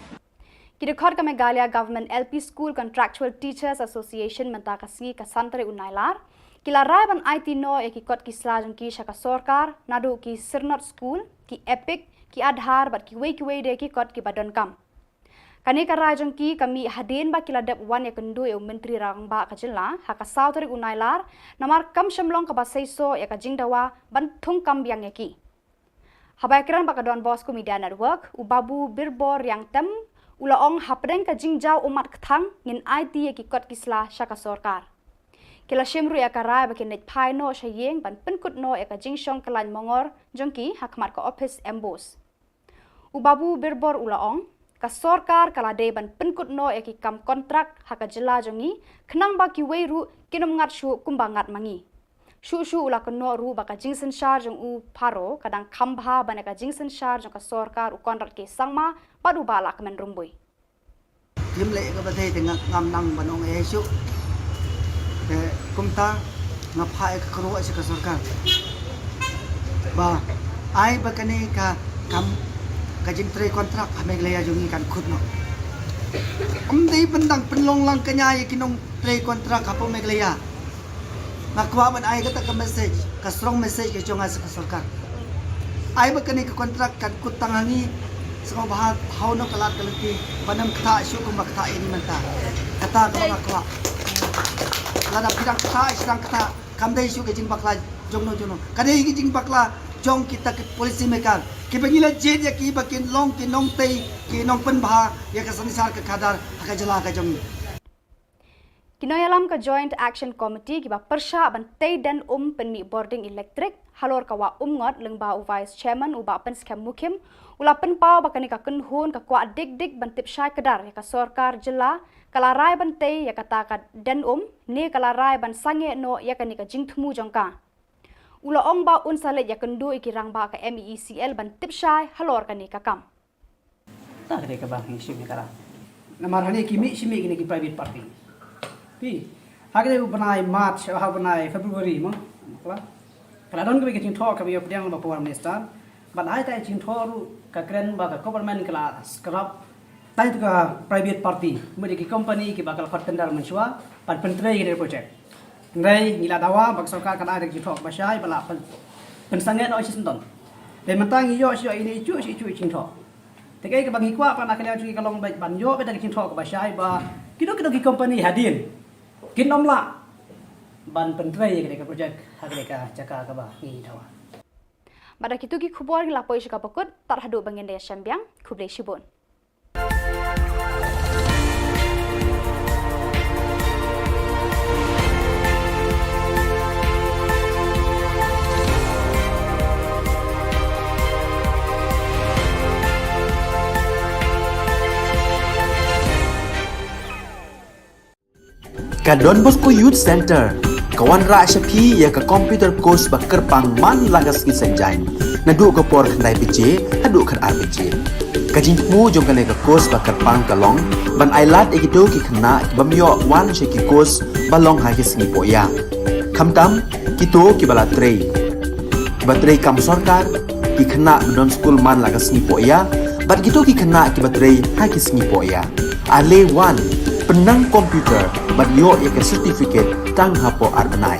Ki dkhot ka Meghalaya Government L P School Contractual Teachers Association mynta ka sngi ka san tarik u Nailar ki la rai ban aiti noh ïa ki kot ki sla jong ki sha ka sorkar, naduh ki Syrnod School, ki EPIC, ki Aadhaar bad kiwei kiwei de ki kot kiba donkam. Kane ka rai jong ki ka mih hadien ba ki la dep wan ïakynduh ïa u Myntri Rangbah ka jylla ha ka saw tarik u Nailar, namar kam shym long kaba seisoh ïa ka jingdawa ban thungkam biang ïa ki. Haba ïakren bad ka Don Bosco Media Network, u Babu Birbor Riangtem u la ong hapdeng ka jingjaw ummat kthang ngin aiti ïa ki kot ki sla sha ka sorkar. Ki la shim ruh ïa ka rai ba kin leit phai noh sha ïing ban pynkut noh ïa ka jingshong kyllain mongor jong ki ha khmat ka ophis MBOSE. U Babu Birbor u la ong, ka sorkar ka la dei ban pynkut noh ïa ki kam kontrak ha ka jylla jong ngi, khnang ba kiwei ruh kin ym ngat shuh kumba ngat ma ngi. Shuh shuh u la kynnoh ruh ba ka jingsynshar jong u Pharo ka dang kham bha ban ïa ka jingsynshar jong ka sorkar u Conrad K Sangma bad u Bah Lahkmen Rymbui. Ym leh kaba dei te nga ngam nang ban ong ei shuh. Te kumta nga phah ïa ka kyrwoh sha ka sorkar ba ai ba kane ka kam ka jingtrei kontrak ha Meghalaya jong ngi kan kut noh. Ym dei ban dang pynlong lang kñia ïa ki nongtrei kontrak hapoh Meghalaya. Nga kwah ban ai kata ka message, ka strong message ka jong nga sha ka sorkar. Ai ba kane ka kontrak kan kut tang ha ngi, sngewbha hau noh ka lad ka lynti, ban ym ktah shuh kumba ktah ïa ngi mynta. Kata kaba nga kwah. Lada phi dang ktah, phi dang ktah, kam dei shuh ka jingbakla jongno jongno. Ka dei ka jingbakla jong kita ki policy maker. Kiba ngi la jied ïa ki ba kin long ki nongtei, ki nongpynbha ïa ka synshar ka khadar ha ka jylla ka jong ngi. Ki nongïalam ka Joint Action Committee kiba pyrshah ban tei den um pynmih bording elektrik halor ka Wah Umngot lyngba u Vice Chairman u Bah Pynskhem Mukhim u la pynpaw ba kane ka kynhun ka kwah dik dik ban tip shai kdar ïa ka sorkar jylla ka la rai ban tei ïa kata ka den um ne ka la rai ban sangeh noh ïa kane ka jingthmu jong ka. U la ong ba un sa leit ïakynduh ïa ki rangbah ka MeECL ban tip shai halor kane ka kam. Ta ka dei kaba ngi shim ïa ka rai. Namar hangne ki mih shi mih kine ki private party. Phi, ha kane u bnai March, ha u bnai February mo. Kala, kala don kaba ka jingthoh kaba ïoh pdiang ba Power Minister. Bad ai ta jingthoh ruh ka kren ba ka government kala scrap. Tai tu ka private party, mut ki company kiba ka la khot tender mynshuwa, ban pyntrei ïa ka project. Hynrei ngi la dawa ba ka sorkar ka la ai da ka jingthoh kaba shai ba la pyn, pynsangeh noh shi syndon. Te mynta ngi ïoh shi ïoh ine ichu shi ichu i jingthoh. Te kaei kaba ngi kwah pat na ka liang jong ngi ka long ba ban ïoh beit da ka jingthoh kaba shai ba kino kino ki company hadien kin ym lah ban pyntrei ïa kane ka project ha kane ka jaka kaba ngi dawa. Bad da kitu ki khubor ngi la poi sha kaba kut, tad haduh ba ngin da ïashem biang, khublei shibun. Ka Don Bosco Youth Center. Ka wanrah sha phi ïa ka computer course ba kyrpang man la ka sngi Saitjaiñ, naduh ka por khyndai baje haduh khatar baje. Ka jingthmu jong kane ka course ba kyrpang ka long ban ailad ïa kito ki khynnah ki bym ïoh wan sha ki course ba long ha ki sngi pohïa, khamtam kito kiba la trei, kiba trei kam sorkar, ki khynnah ba don skul man la ka sngi pohïa, bad kito ki khynnah kiba trei ha ki sngi pohïa. Ale wan, pynnang computer bad ïoh ïa ka certificate tang hapoh ar bnai.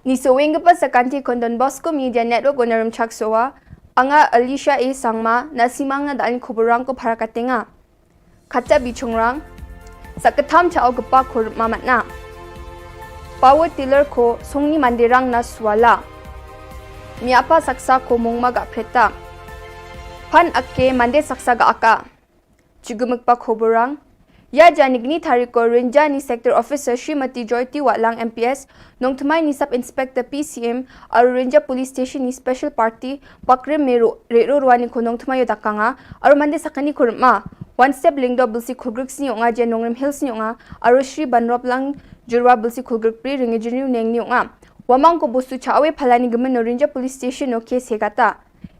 Ngi sngewbha ban sa kynti khun Don Bosco Media Network, u nongrim chak sowa, nga Alicia A Sangma, na Simang na dang khubor rang ko para katenga. Kata bi chungrang, sa ktham cha au kpa khur mamat na. Power tiller ko songni mandirang na swala. Miapa saksa ko mongma ga preta. Pan ake mande saksa ga aka. Chigumuk pa khubor rang. Ïa jani kni tari ko Rinja ni Sector Officer Srimati Joyti Watlang M P S, nongthymmai ni Sub Inspector P C M, aru Rinja Police Station ni Special Party, Bakrim Meru, Rero Rwani ko nongthymmai ïa dakanga, aru mande sakani khur ma. One Step Lingdo bilsi khulgruk sni onga je Nongrim Hills ni onga, aru Shri Banroplang Jurwa bilsi khulgruk pri ringi juniu neng ni onga. Wamang ko busu cha awe phalani gmen no Rinja Police Station no case hegata.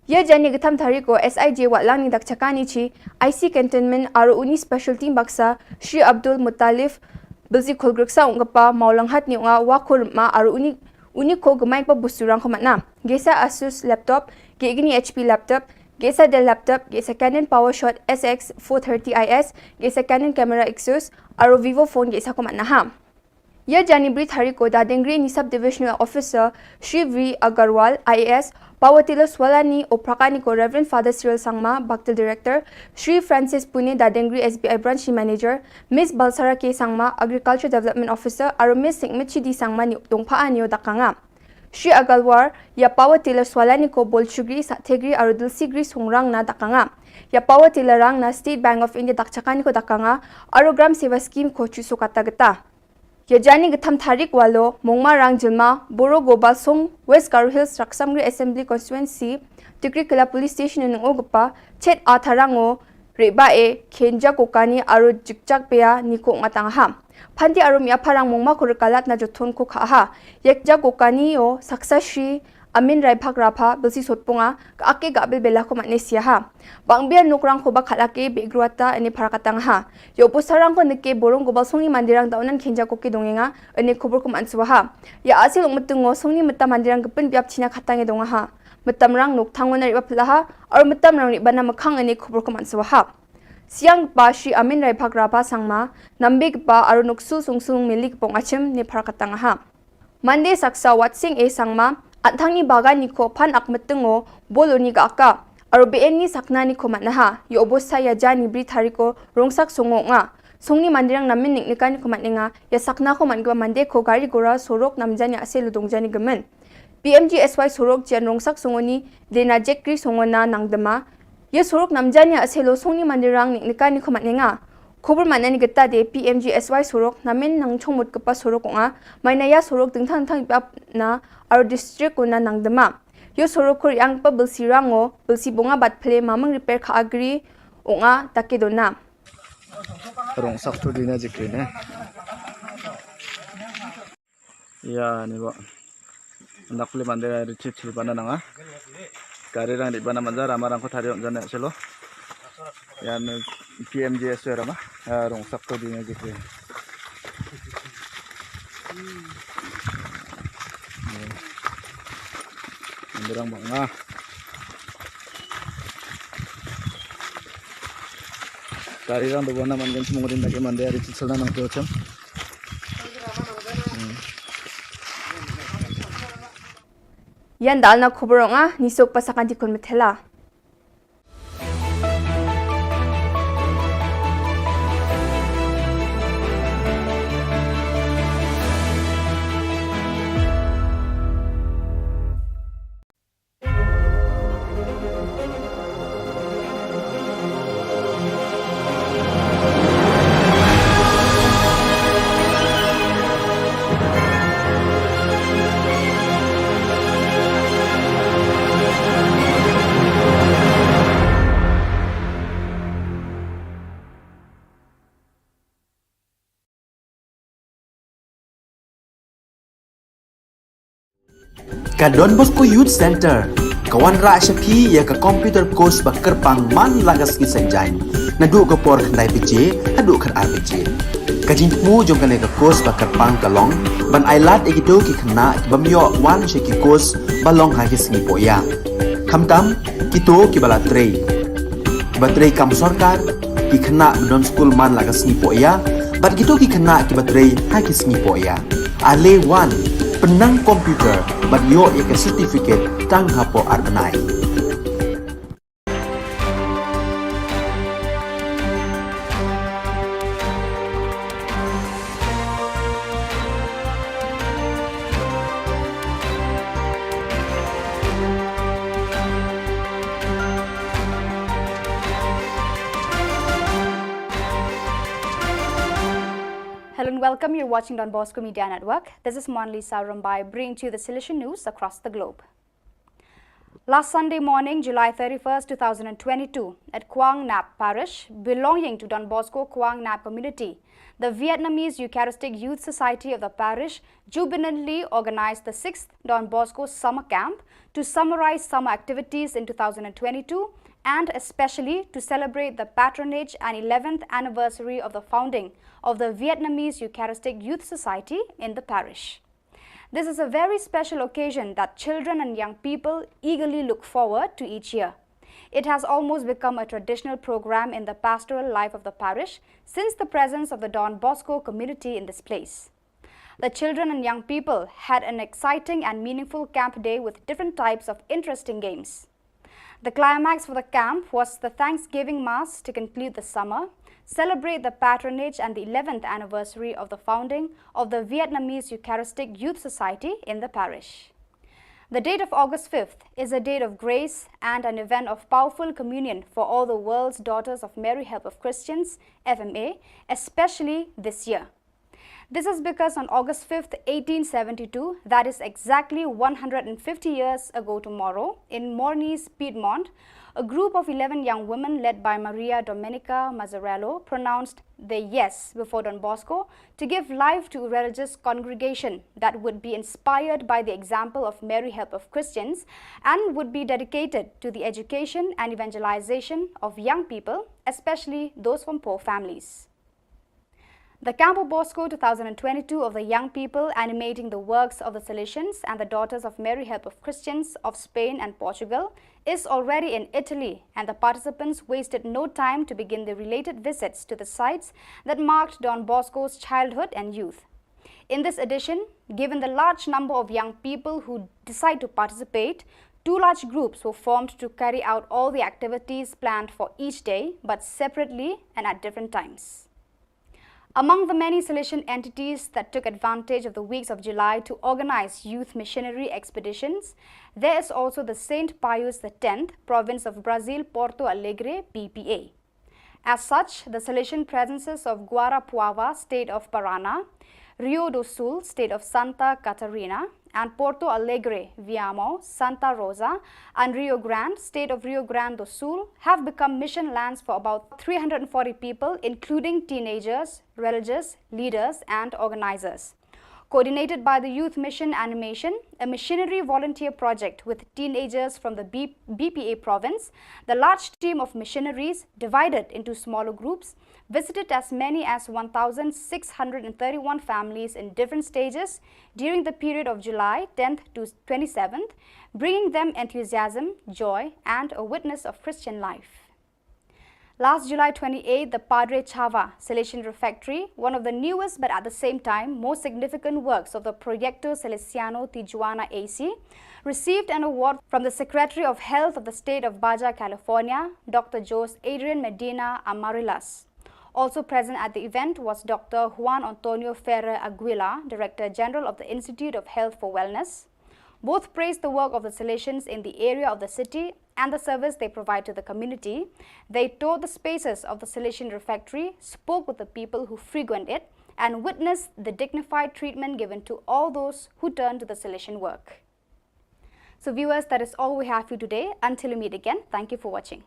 Ïa jani ktham tari ko S I J Watlang ni dakchakani chi, I C Cantonment aru uni special team baksa, Shri Abdul Muttalif, bilsi khulgruk sa ong kpa, Maulanghat ni onga, wa khur ma aru uni, uni ko gmaik pa busu rang ko matna. Gesa Asus laptop, gegini H P laptop, gesa Dell laptop, gesa Canon PowerShot S X four thirty I S, gesa Canon camera Exus, aru Vivo phone gesa ko matna ha. Ïa jani bri tari ko Dadengri ni Sub Divisional Officer, Shri V Agarwal, I A S, Power tiller swala ni oprakani ko Reverend Father Cyril Sangma, Baktil Director, Shri Francis Pune, Dadengri S B I Branch ni Manager, Miss Balsara K Sangma, Agriculture Development Officer, aru Miss Singmichi D Sangma ni dongpha ani o dakanga. Shri Agarwal, ïa power tiller swala ni ko Bolchugri, Sathegri, aru Dilsigri songrang na dakanga. Ïa power tiller rang na State Bank of India dakchakani ko dakanga, aru Gram Seva Scheme ko chusu kata geta. Ïa jani ktham tari ko walo, Mongma Rang Jilma, Boro Gobal Song, West Garo Hills, Raksamgri Assembly Constituency, Tikri Kila Police Station nung o gpa, chet a tharang o, Reba e, Khenja Kokani, aru Jikjak Pea, ni ko ngatang ha. Phanti aru mia pharang mongma ko rkalat na jothon ko kha ha. Ïa Khenja Kokani o, saksa Shri Amin Raibhak Rabha, bilsi sotpunga, ka ake ka bil bela ko matne sia ha. Bang biar nuk rang ko ba khat lake be gruata ene phara katang ha. Ïa u pusarang ko neke borong ko ba songni mandirang daunan khenja ko ki dongenga ene khubor ko manswa ha. Ïa asil ung metung ngo songni meta mandirang kepin biap china khatang e donga ha. Metam rang nuk thangon na riba pelaha, aru metam rang riba na mekhang ene khubor ko manswa ha. Siang pa Shri Amin Raibhak Rabha Sangma, nambe kpa aru nuk sul sung sung milik pong achim ne phara katang ha. Mande saksa Watsing e Sangma, athang ni bagan ni ko phan ak meteng o, bol o ni ga aka, aru B N ni sakna ni ko matnaha, ïa obosa ïa jani bri tari ko rongsak songo nga. Songni mandirang namin nik nikan ni ko matnenga, ïa sakna ko man gwa mande ko gari gora sorok namjani ase ludong jani gemen. P M G S Y sorok jian rongsak songo ni, dena jekri songo na nangdema, ïa sorok namjani ase lo songni mandirang nik nikan ni ko matnenga. Khubor matna ni geta de P M G S Y sorok, namin nangchong mut kepa sorok onga, maina ïa sorok dingthang thang ipap na, aru district ko na nangdema. Ïa sorok kur yang pa bilsi rango, bilsi bonga bat ple mamang repair kha agri, onga take dona. Rongsak tu dina jikri ne. Ïa, ni bo. Nak peli mande ri chip chip bana nanga. Gari rang di bana manja rama rang ko thari on jane selo. Ïa, ni P M G S Y rama. Ïa, rongsak to di ne gitu. Mande rang bang ah. Ari rang do bona man gen chimong din dagi mande ari chichel na nang tuachem. Ïan dal na khubor nga, ni sok pasakan dikon methela. Ka Don Bosco Youth Center ka wanrah sha phi ïa ka computer course ba kyrpang man la ka sngi Saitjaiñ, naduh ka por khyndai baje haduh khatar baje. Ka jingthmu jong kane ka course ba kyrpang ka long ban ailad ïa kito ki khynnah ki bym ïoh wan sha ki course ba long ha ki sngi pohïa. Khamtam kito kiba la trei, kiba trei kam sorkar, ki khynnah ba don skul man la ka sngi pohïa, bad kito ki khynnah kiba trei ha ki sngi pohïa. Ale wan, pynnang computer bad ïoh ïa ka certificate tang hapoh ar bnai. Hello and welcome. You're watching Don Bosco Media Network. This is Monlisa Rumbai bringing to you the Salesian news across the globe. Last Sunday morning, July thirty-first, two thousand and twenty-two, at Kwang Nap Parish, belonging to Don Bosco Kwang Nap community, the Vietnamese Eucharistic Youth Society of the parish jubilantly organized the sixth Don Bosco Summer Camp to summarize summer activities in two thousand and twenty-two and especially to celebrate the patronage and eleventh anniversary of the founding of the Vietnamese Eucharistic Youth Society in the parish. This is a very special occasion that children and young people eagerly look forward to each year. It has almost become a traditional program in the pastoral life of the parish since the presence of the Don Bosco community in this place. The children and young people had an exciting and meaningful camp day with different types of interesting games. The climax for the camp was the Thanksgiving Mass to conclude the summer, celebrate the patronage and the eleventh anniversary of the founding of the Vietnamese Eucharistic Youth Society in the parish. The date of August fifth is a date of grace and an event of powerful communion for all the world's Daughters of Mary Help of Christians, F M A, especially this year. This is because on August fifth, eighteen seventy-two, that is exactly one hundred and fifty years ago tomorrow, in Mornese, Piedmont, a group of eleven young women led by Maria Domenica Mazzarello pronounced their yes before Don Bosco to give life to a religious congregation that would be inspired by the example of Mary Help of Christians and would be dedicated to the education and evangelization of young people, especially those from poor families. The Campo Bosco two thousand and twenty-two of the young people animating the works of the Salesians and the Daughters of Mary Help of Christians of Spain and Portugal is already in Italy, and the participants wasted no time to begin the related visits to the sites that marked Don Bosco's childhood and youth. In this edition, given the large number of young people who decide to participate, two large groups were formed to carry out all the activities planned for each day, but separately and at different times. Among the many Salesian entities that took advantage of the weeks of July to organize youth missionary expeditions, there is also the Saint Pius the tenth, province of Brazil, Porto Alegre, B P A. As such, the Salesian presences of Guarapuava, state of Paraná, Rio do Sul, state of Santa Catarina, and Porto Alegre, Viamão, Santa Rosa, and Rio Grande, state of Rio Grande do Sul, have become mission lands for about three hundred and forty people, including teenagers, religious leaders, and organizers. Coordinated by the Youth Mission Animation, a missionary volunteer project with teenagers from the B- B P A province, the large team of missionaries, divided into smaller groups, visited as many as one thousand six hundred and thirty-one families in different stages during the period of July tenth to twenty-seventh, bringing them enthusiasm, joy, and a witness of Christian life. Last July twenty-eighth, the Padre Chava Salesian Refectory, one of the newest but at the same time most significant works of the Proyecto Salesiano Tijuana A C, received an award from the Secretary of Health of the State of Baja California, Doctor Jose Adrian Medina Amarillas. Also present at the event was Doctor Juan Antonio Ferrer Aguila, Director General of the Institute of Health for Wellness. Both praised the work of the Salesians in the area of the city and the service they provide to the community. They toured the spaces of the Salesian refectory, spoke with the people who frequent it, and witnessed the dignified treatment given to all those who turn to the Salesian work. So viewers, that is all we have for you today. Until we meet again, thank you for watching.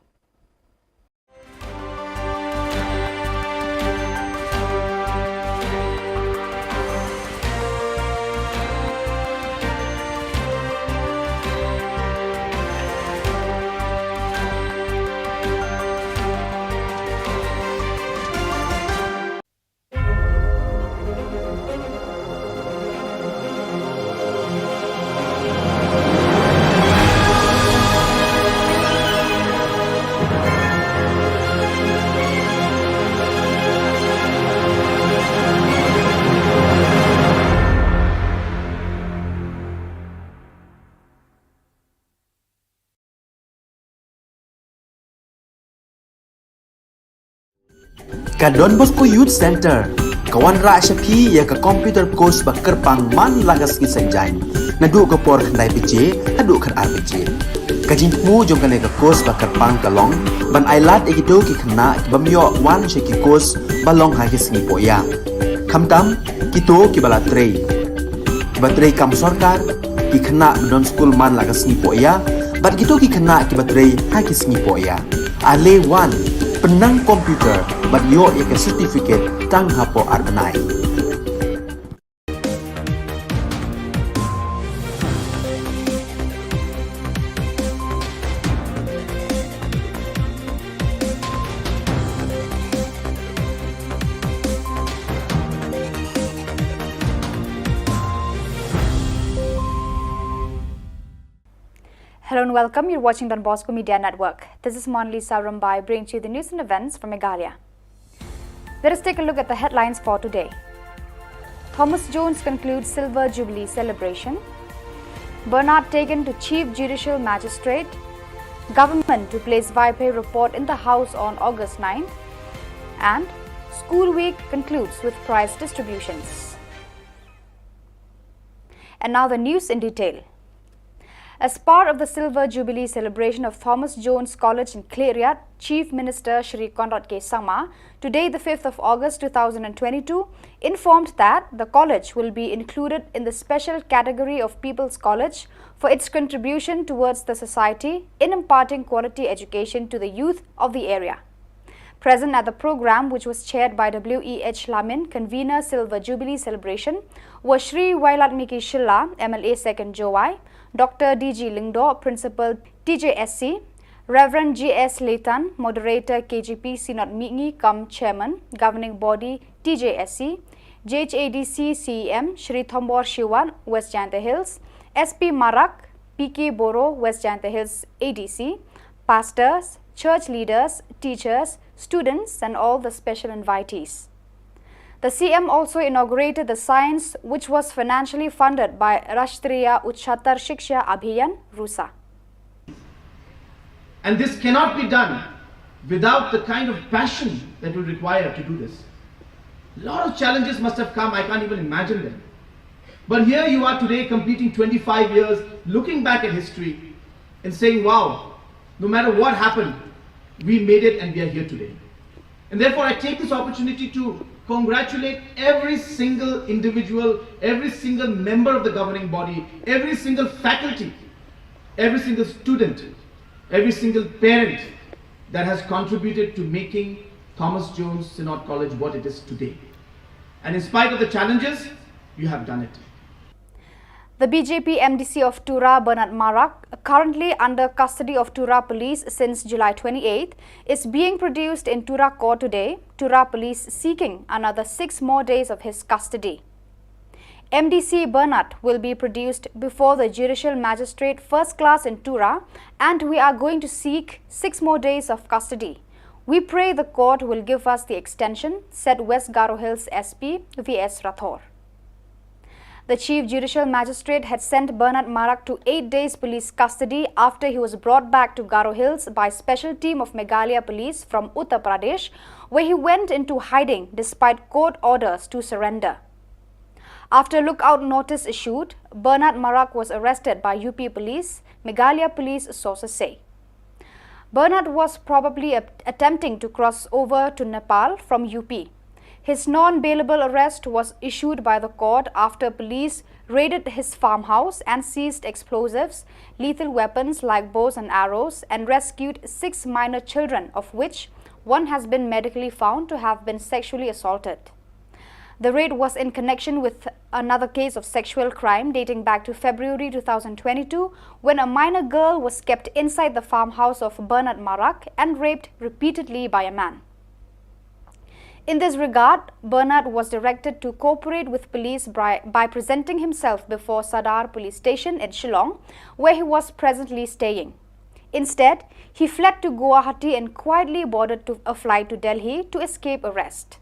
Ka Don Bosco Youth Center ka wanrah sha phi ïa ka computer course ba kyrpang man la ka sngi Saitjaiñ, naduh ka por khyndai baje haduh khatar baje. Ka jingthmu jong kane ka course ba kyrpang ka long ban ailad ïa kito ki khynnah ki bym ïoh wan sha ki course ba long ha ki sngi pohïa, khamtam kito kiba la trei, kiba trei kam sorkar, ki khynnah ba don skul man la ka sngi pohïa, bad kito ki khynnah kiba trei ha ki sngi pohïa. Ale wan, pynnang computer bad ïoh ïa ka certificate tang hapoh ar bnai. Hello and welcome. You're watching Don Bosco Media Network. This is Monalisa Rumbai bringing to you the news and events from Meghalaya. Let us take a look at the headlines for today. Thomas Jones concludes Silver Jubilee celebration. Bernard taken to Chief Judicial Magistrate. Government to place Vaiphei report in the House on August ninth. And School Week concludes with prize distributions. And now the news in detail. As part of the Silver Jubilee celebration of Thomas Jones College in Khliehriat, Chief Minister Shri Conrad K Sangma, today the fifth of August two thousand and twenty-two, informed that the college will be included in the special category of People's College for its contribution towards the society in imparting quality education to the youth of the area. Present at the program, which was chaired by W E H Lamin, convener Silver Jubilee celebration, were Shri Wailadmiki Shylla, M L A second Jowai, Doctor D G Lyngdoh, Principal T J S C, Reverend G S Leighton, Moderator K J P Synod Mihngi cum Chairman, Governing Body T J S C, J H A D C C E M, Shri Thombor Shiwat, West Jaiñtia Hills, S P Marak, P K Boro, West Jaiñtia Hills A D C, pastors, church leaders, teachers, students, and all the special invitees. The C M also inaugurated the science which was financially funded by Rashtriya Ucchatar Shiksha Abhiyan, RUSA. And this cannot be done without the kind of passion that will require to do this. A lot of challenges must have come, I can't even imagine them. But here you are today, completing twenty-five years, looking back at history and saying, "Wow, no matter what happened, we made it and we are here today." And therefore, I take this opportunity to congratulate every single individual, every single member of the governing body, every single faculty, every single student, every single parent that has contributed to making Thomas Jones Synod College what it is today. And in spite of the challenges, you have done it. The B J P M D C of Tura, Bernard Marak, currently under custody of Tura police since July twenty-eighth, is being produced in Tura court today, Tura police seeking another six more days of his custody. M D C Bernard will be produced before the Judicial Magistrate First Class in Tura, and we are going to seek six more days of custody. We pray the court will give us the extension, said West Garo Hills S P V S Rathore. The Chief Judicial Magistrate had sent Bernard Marak to eight days police custody after he was brought back to Garo Hills by special team of Meghalaya Police from Uttar Pradesh, where he went into hiding despite court orders to surrender. After lookout notice issued, Bernard Marak was arrested by U P police, Meghalaya police sources say. Bernard was probably at- attempting to cross over to Nepal from U P. His non-bailable arrest was issued by the court after police raided his farmhouse and seized explosives, lethal weapons like bows and arrows, and rescued six minor children, of which one has been medically found to have been sexually assaulted. The raid was in connection with another case of sexual crime dating back to February two thousand twenty-two, when a minor girl was kept inside the farmhouse of Bernard Marak and raped repeatedly by a man. In this regard, Bernard was directed to cooperate with police by, by presenting himself before Sadar Police Station in Shillong, where he was presently staying. Instead, he fled to Guwahati and quietly boarded to a flight to Delhi to escape arrest.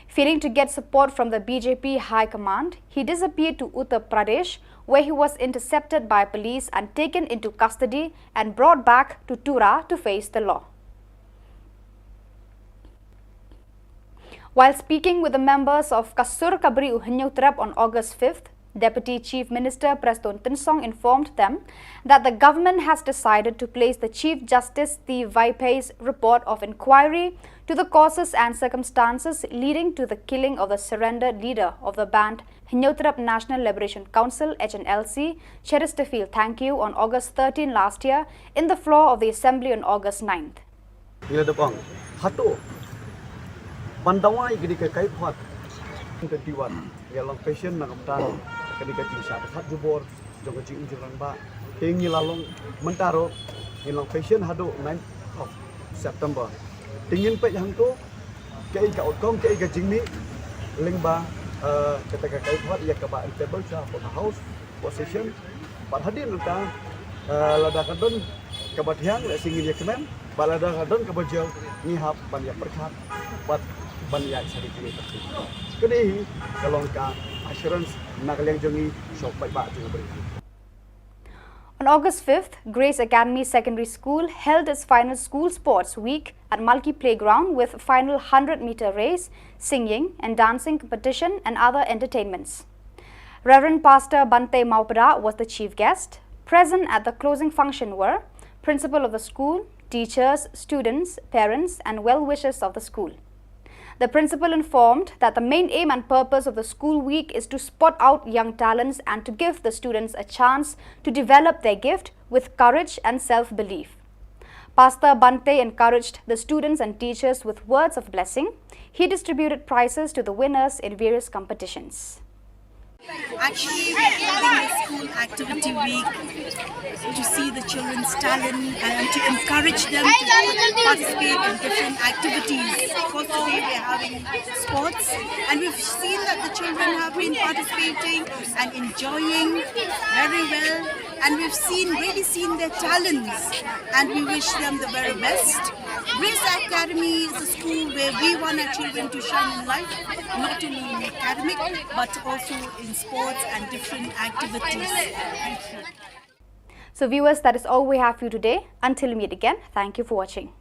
Failing to get support from the B J P High Command, he disappeared to Uttar Pradesh, where he was intercepted by police and taken into custody and brought back to Tura to face the law. While speaking with the members of Ka Sur Ka Bri U Hynñiewtrep on August fifth, Deputy Chief Minister Prestone Tynsong informed them that the government has decided to place the Chief Justice T Y Phay's report of inquiry to the causes and circumstances leading to the killing of the surrendered leader of the banned Hynñiewtrep National Liberation Council, H N L C, Cheristerfield Thangkhiew, on August thirteen last year in the floor of the Assembly on August ninth. Ngi la dep ong hato ban dawa ïa kane ka kaiphod. Twenty-one, ïa long patient na ka bynta kane ka jingshah pyrkhat jubor jong ka jingim jingrangbah. Te ngi la long mynta ruh, ngi long patient haduh ninth of September. Te ngin peit hangto kaei ka outcome, kaei ka jingmih lyngba, eh, kata ka kaiphod ïa kaba in table sha hapoh ka House, hapoh session. Bad hadien nangta, eh, lada ka don kaba thiang, lehse ngin ïa kmen. Bad lada ka don kaba jia, ngi hap ban ïa pyrkhat bad ban ïa sha ri kine. Kane hi ka long ka assurance na ka liang jong ngi sha u paidbah jong ka ri. On August fifth, Grace Academy Secondary School held its final school sports week at Malki Playground with final hundred meter race, singing and dancing competition and other entertainments. Reverend Pastor Bante Mawpada was the chief guest. Present at the closing function were principal of the school, teachers, students, parents, and well-wishers of the school. The principal informed that the main aim and purpose of the school week is to spot out young talents and to give the students a chance to develop their gift with courage and self-belief. Pastor Bante encouraged the students and teachers with words of blessing. He distributed prizes to the winners in various competitions. Actually, we are holding a school activity week to see the children's talent and to encourage them to participate in different activities. Of course, today we are having sports, and we've seen that the children have been participating and enjoying very well, and we've seen, really seen their talents, and we wish them the very best. Grace Academy is a school where we want our children to shine in life, not only in academic, but also in sports and different activities. Thank you. So viewers, that is all we have for you today. Until we meet again, thank you for watching.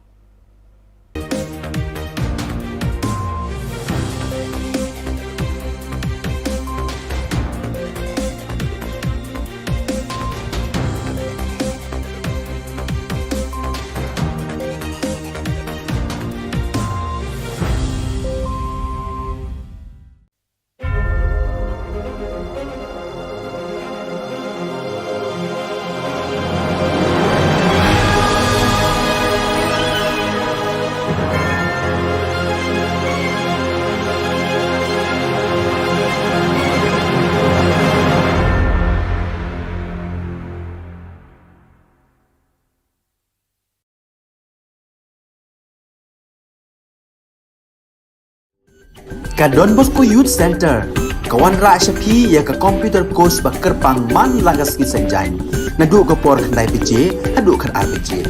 Ka Don Bosco Youth Center ka wanrah sha phi ïa ka computer course ba kyrpang man la ka sngi Saitjaiñ, naduh ka por khyndai baje haduh khatar baje.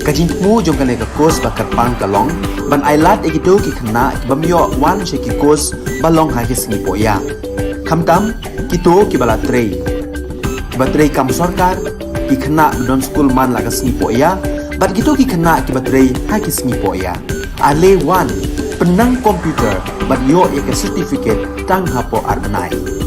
Ka jingthmu jong kane ka course ba kyrpang ka long ban ai lad ïa kito ki khynnah ki bym ïoh wan sha ki course ba long ha ki sngi poh ïa. Khamtam kito ki ba la trei, ki ba trei kam sorkar, ki khynnah ba don skul man la ka sngi poh ïa, bad kito ki khynnah ki ba trei ha ki sngi poh ïa. Ale wan, pynnang computer bad ïoh ïa ka certificate tang hapoh ar bnai.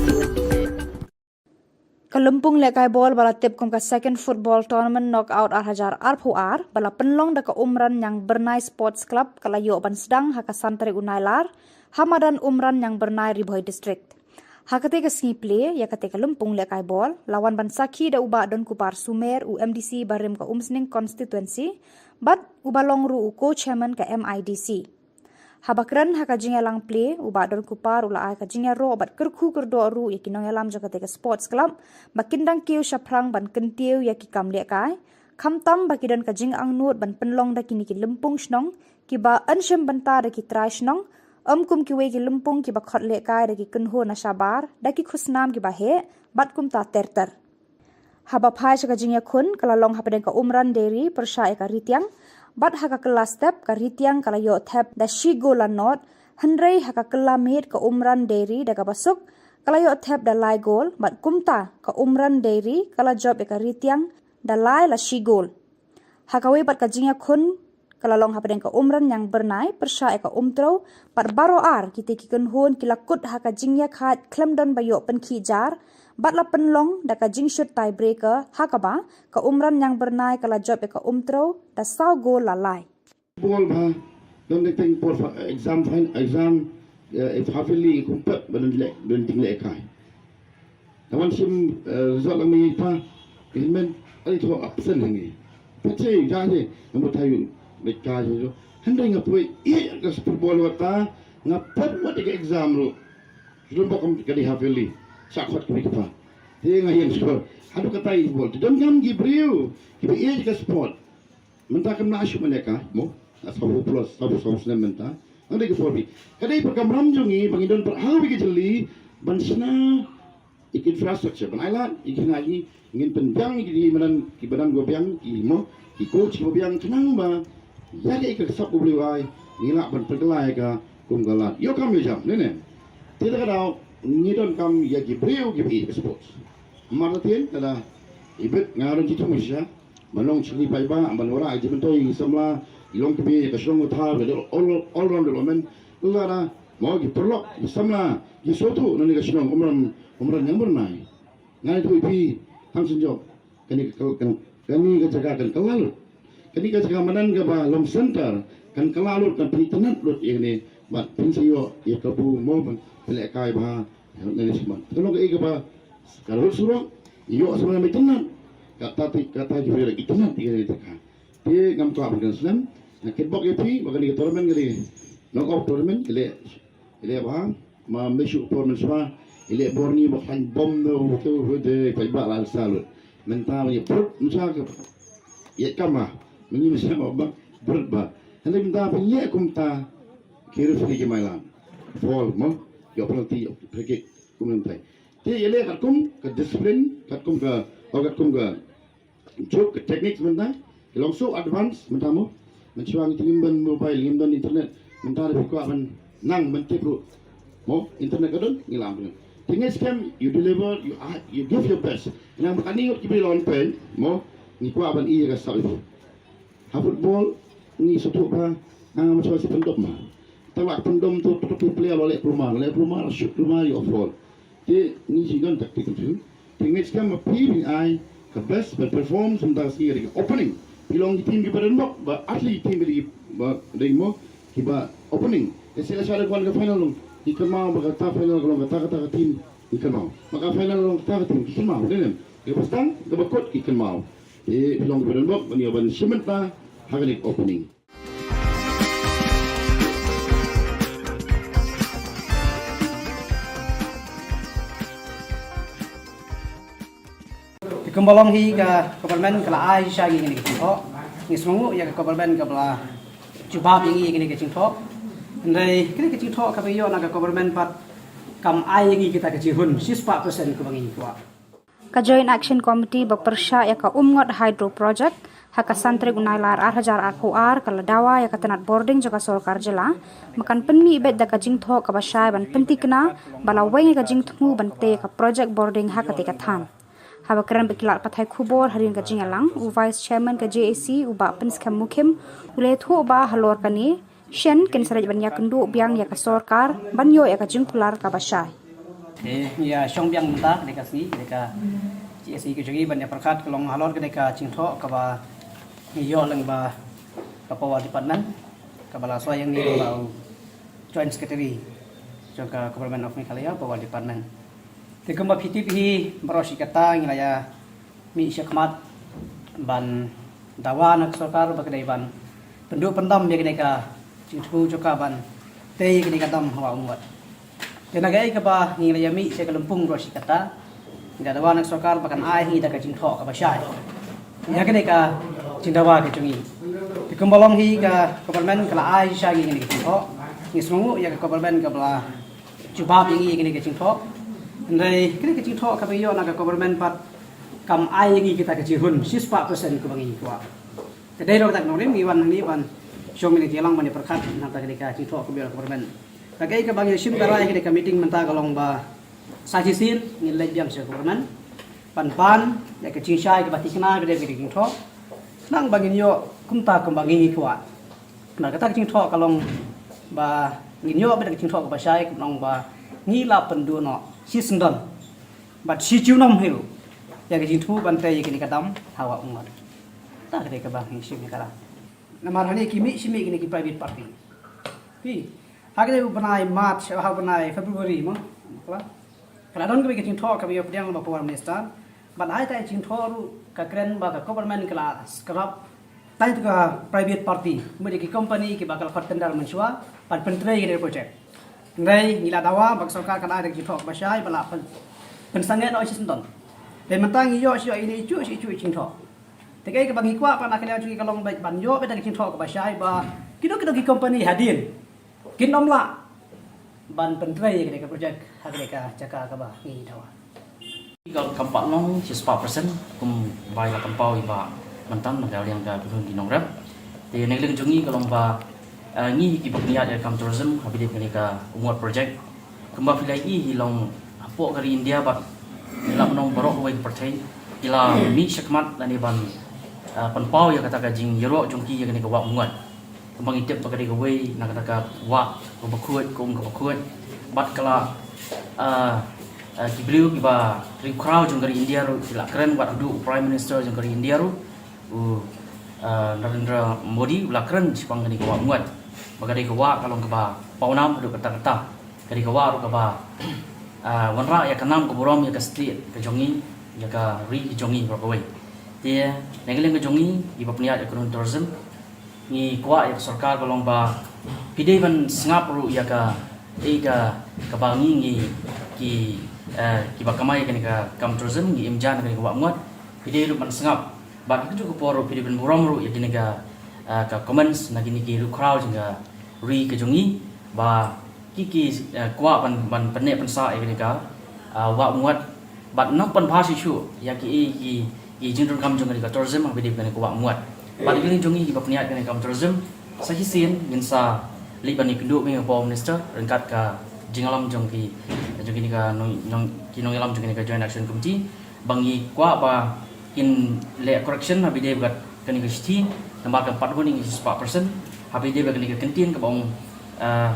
Ka lympung lehkai bol ba la tip kum ka Second Football Tournament Knockout ar hajar arphew ar ba la pynlong da ka Umran Ñiangbyrnai Sports Club ka la ïoh ban sdang ha ka san tarik u Nailar ha madan Umran Ñiangbyrnai, Ri Bhoi District. Ha kata ka sngi plie ïa kata ka lympung lehkai bol la wan ban sakhi da u Bah Donkupar Sumer, u M D C barim ka Umsning Constituency, bad u ba long ruh u co-chairman ka M I D C. Haba kren ha ka jingïalang plie, u Bah Donkupar u la ai ka jingïaroh bad kyrkhu kyrdoh ruh ïa ki nongïalam jong kata ka sports club ba kin dang kiew shaphrang ban kyntiew ïa ki kam lehkai, khamtam ba ki don ka jingangnud ban pynlong da kine ki lympung shnong ki ba yn shim bynta da ki trai shnong, ym kum kiwei ki lympung ki ba khot lehkai da ki kynhun na shabar da ki khusnam ki ba heh bad kumta ter ter. Haba phai sha ka jingïakhun ka la long hapdeng ka Umran Dairy pyrshah ïa ka Ritiang, bad ha ka kylla step ka Ritiang ka la ïoh thep da shi gol la nod, hynrei ha ka kylla miet ka Umran Dairy da kaba suk ka la ïoh thep da lai gol, bad kumta ka Umran Dairy ka la jop ïa ka Ritiang da lai la shi gol. Ha kawei pat ka jingïakhun ka la long hapdeng ka Umran Ñiangbyrnai pyrshah ïa ka Umtrew, bad baroh ar kita ki kynhun ki la kut ha ka jingïakhaid khlem don ba ïoh pynkhih jar, bad la pynlong da ka jingshut tiebreaker ha kaba ka Umran Ñiangbyrnai ka la jop ïa ka Umtrew da saw gol la lai. Bol ba don dei teng por fa-, exam fin-, exam, eh, half yearly kum pat ba don leh, don jinglehkai. Tawan shim, eh, result lang mi pa, ilmen, ai tho absent hangi. Pache, jaje, nambu tayu, lehkai jo. Hynrei nga poi, ïa ka football wa ta, nga pat wat ka exam ruh. Rum ba kam ka di half yearly. Sa khot ka mi pa. Te nga ïeng score. Haduh katai football. Te don kam ki briew, ki ba ïa ka sport. Mynta kam na shu mane ka, mo? Na saw plus, saw, saw snem mynta. Nang dei ka four B. Ka dei program jong ngi, ba ngi don par hawi ka jylliew, ban shna, ïa ki infrastructure, ban ai lad, ïa ki na ïa ki, ngin pynbiang ïa ki madan, ki madan ba biang, ki mo, ki coach ba biang, khnang ba, ïa ka ïa ka sap u bliwai, ngi lah ban pynkylla ïa ka, kum ka lad. Ïoh kam ïoh jam, ne ne. Te da ka daw, ngi don kam ïa ki briew ki ba ïa ka sports. Mar da tien, ka da, ibit, nga don ki tu sha, ban long shakri paidbah, ban wanrah ïa ki myntoi ïa ki samla, ïa long kmie ïa ka shnong ka thaw, ka all, all round development. Lada, mo ki paralok, ki samla, ki sngewthuh, na kane ka shnong, Umran, Umran Ñiangbyrnai. Nga ïathuh ïa phi, tang synjop, kane ka, kan, kane ka jaka kan kylla lut. Kane ka jaka madan kaba long center, kan kylla lut, kan pynitynnad lut ïa kane, bad phin sa ïoh ïa ka bu mo ban pynlehkai bha, ïa kane shisha. Ka long kaei kaba ka lut surok, ïoh sa ban pynitynnad. Kata ti, kata ki briew ki tynnad ïa kane ka jaka. Te ngam kwah ban kren slem, nga kitbok ïa phi ba kane ka tournament ka dei knockout tournament, ka leh, ka leh bha, ma me shu por mynshwa, ka leh bor ngi ba khlaiñ bom no, te u de paidbah la sa lut. Mynta ma ngi brut mynshwa ka ïa kama, ma ngi mynshwa ba brut ba. Hynrei mynta phi leh kumta ki referee ki mailan. Foul mo, ïoh penalty, ïoh free kick, kum mynta. Te ïa leh katkum ka discipline, katkum ka, o katkum ka juk ka techniques mynta, ki long so advance mynta mo. Mynshwa ngi ngim don mobile, ngim don internet. Mynta da phi kwah ban nang ban tip ruh. Mo, internet ka don, ngi lam ruh. Te ngi skhem, you deliver, you act, you give your best. Nang ba kane ngut ki briew la wan peit, mo, ngi kwah ban ïa ka sap ïa phi. Ha football, ngi sngewthuh ba, ah, mynshwa shi pyndom ma. Te la pyndom tu, tu, tu ki player la leh pyrma, la leh pyrma, la shoot pyrma, ïoh foul. Te ngi shi don tactical field. Te ngi skhem ba phi phin ai ka best ban perform, sum da sngi ri opening. Phi long ki team ki ba don bok, ba atli team ki ba dei mo, ki ba opening. Te shu la shu la wan ka final long, ki kynmaw ba kata final long kata kata ka team, ki kynmaw. Ba ka final long kata ka team, ki kynmaw. Dei nem, ki ba stang, ki ba kut, ki kynmaw. Te phi long ki ba don bok, ban ïa ban shim bynta ha kane ka opening. Te kumba long hi ka government ka la ai sha ngi kine ki jingthoh. Ngi sngewnguh ïa ka government kaba la jubab ïa ngi kine ki jingthoh. Hynrei kine ki jingthoh kaba ïoh na ka government pat kam ai ïa ngi kita ki jinghun shispah percent kaba ngi kwah. Ka Joint Action Committee ba pyrshah ïa ka Umngot Hydro Project Ha ka san tarik u Nailar ar hajar arphew ar ka la dawa ïa ka tnat bording jong ka sorkar jylla ba kan pynmih beit da ka jingthoh kaba shai ban pynthikna ba la weng ïa ka jingthmu ban tei ïa ka project bording ha katei ka thain. Haba kren bad ki lad pathai khubor hadien ka jingïalang, u Vice Chairman ka J A C, u Bah Pynskhem Mukhim, u la ïathuh ba halor kane shen kin sa leit ban ïakynduh biang ïa ka sorkar ban ïoh ïa ka jingkular kaba shai. Te ngi ïa shong biang mynta ka dei ka sngi, ka dei ka J A C ka jong ngi ban ïa pyrkhat ka long halor ka dei ka jingthoh kaba ngi ïoh lyngba ka Power Department, kaba la soi ïa ngi lyngba u Joint Secretary jong ka Government of Meghalaya Power Department. Te kumba phi tip hi, baroh shi katta ngi la ïa mih shakhmat ban dawa na ka sorkar ba ka dei ban pynduh pyndam ïa kane ka jingthmu jong ka ban tei ïa kane ka dam ha Wah Umngot. Te na kaei kaba ngi la ïa mih sha ka lympung baroh shi katta, ngi la dawa na ka sorkar ba kan ai hi da ka jingthoh kaba shai ïa kane ka jingdawa ka jong ngi. Te kumba long hi, ka government ka la ai sha ngi kane ka jingthoh, ngi sngewnguh ïa ka government kaba la jubab ïa ngi ïa kane ka jingthoh. Hynrei kane ka jingthoh kaba ngi ïoh na ka government pat kam ai ïa ngi kita ka jinghun shispah percent kaba ngi kwah. Te dei ruh kata ka nongrim ngi wan hangne ban shong mynne ka jingïalang ban ïa pyrkhat na kata ka dei ka jingthoh kaba ïoh na ka government. Kata kaei kaba ngi shim ka rai ha kane ka meeting mynta ka long ba sa shisien ngin leit biang sha ka government ban pan ïa ka jingshai kaba thikna kaba dei ka jingthoh. Nang ba ngin ïoh kumta kumba ngi ngi kwah. Na kata ka jingthoh ka long ba ngin ïoh beit ka jingthoh kaba shai, ka long ba ngi la pynduh noh shisyndon bad shi junom hi ruh ïa ka jingthmu ban tei ïa kane ka dam ha Wah Umngot. Ta ka dei kaba ngi shim ïa ka la. Namar hangne ki mih shi mih kine ki private party. Phi, ha kane u bnai March, ha u bnai February mo, ka la don kaba ka jingthoh kaba ïa pdiang ba Power Minister. Bad ha ita i jingthoh ruh ka kren ba ka government ka la scrap tai tu ka private party, mut ki company kiba ka la khot tender mynshuwa ban pyntrei ïa ka project. Hynrei ngi la dawa ba ka sorkar ka la ai da ka jingthoh kaba shai ba la pyn-, pynsangeh noh shisyndon. Te mynta ngi ïoh shu ïoh ine i shu i shu i jingthoh. Te kaei kaba ngi kwah pat na ka liang jong ngi ka long ba ban ïoh beit da ka jingthoh kaba shai ba kino kino ki company hadien kin ym lah ban pyntrei ïa kane ka project ha kane ka jaka kaba ngi dawa. Ka kam pat long shispah percent kumba la pynpaw i Bah Mantan na ka liang ka kynhun ki nongrep. Te na ka liang jong ngi ka long ba, eh, ngi kiba pynïaid ïa ka kam tourism ha ba dei kane ka Umngot project. Kumba phi la ïohi hi long hapoh ka ri India bad ngi la mynno baroh kawei ka pyrthei ki la mih shakhmat lane ban, ah, pynpaw ïa kata ka jingïaroh jong ki ïa kane ka Wah Umngot. Kumba ngi tip ba ka dei kawei na kata ka wah kaba khuid, ka um kaba khuid. Bad ka la, ah, ah, ki briew kiba riewkhraw jong ka ri India ruh ki la kren bad haduh u Prime Minister jong ka ri India ruh u, ah, Narendra Modi u la kren shaphang kane ka Wah Umngot. Ba ka dei ka wah ka long kaba pawnam haduh katta katta. Ka dei ka wah ruh kaba, ah, wanrah ïa ka nam ka burom ïa ka state ka jong ngi, ïa ka ri ka jong ngi baroh kawei. Te na ka liang ka jong ngi kiba pynïaid ïa ka kynhun tourism, ngi kwah ïa ka sorkar ka long ba phi dei ban sngap ruh ïa ka, eh, ka, kaba ngi ngi ki, eh, kiba kamai ïa kane ka kam tourism ngi im jan ïa kane ka Wah Umngot. Phi dei ruh ban sngap. Bad ha kajuh ka por ruh phi dei ban burom ruh ïa kine ka, ah, ka comments na kine ki riewkhraw jong ka ri ka jong ngi ba ki ki, ah, kwah ban, ban pynneh pynsah ïa kine ka, ah, Wah Umngot bad nang pynbha shuh shuh ïa ki, ki, ki jingdonkam jong kane ka tourism ha ba dei kane ka Wah Umngot. Bad kine jong ngi kiba pynïaid kane ka kam tourism sa shisien ngin sa leit ban ïakynduh bad ka Power Minister ryngkat ka jingïalam jong ki, jong kine ka nong, nong, ki nongïalam jong kine ka Joint Action Committee. Ba ngi kwah ba kin leh correction ha ba dei bad kane ka shithi, namar ka pat hun ngi shispah percent ha ba dei bad kane ka kyntien kaba ong, uh,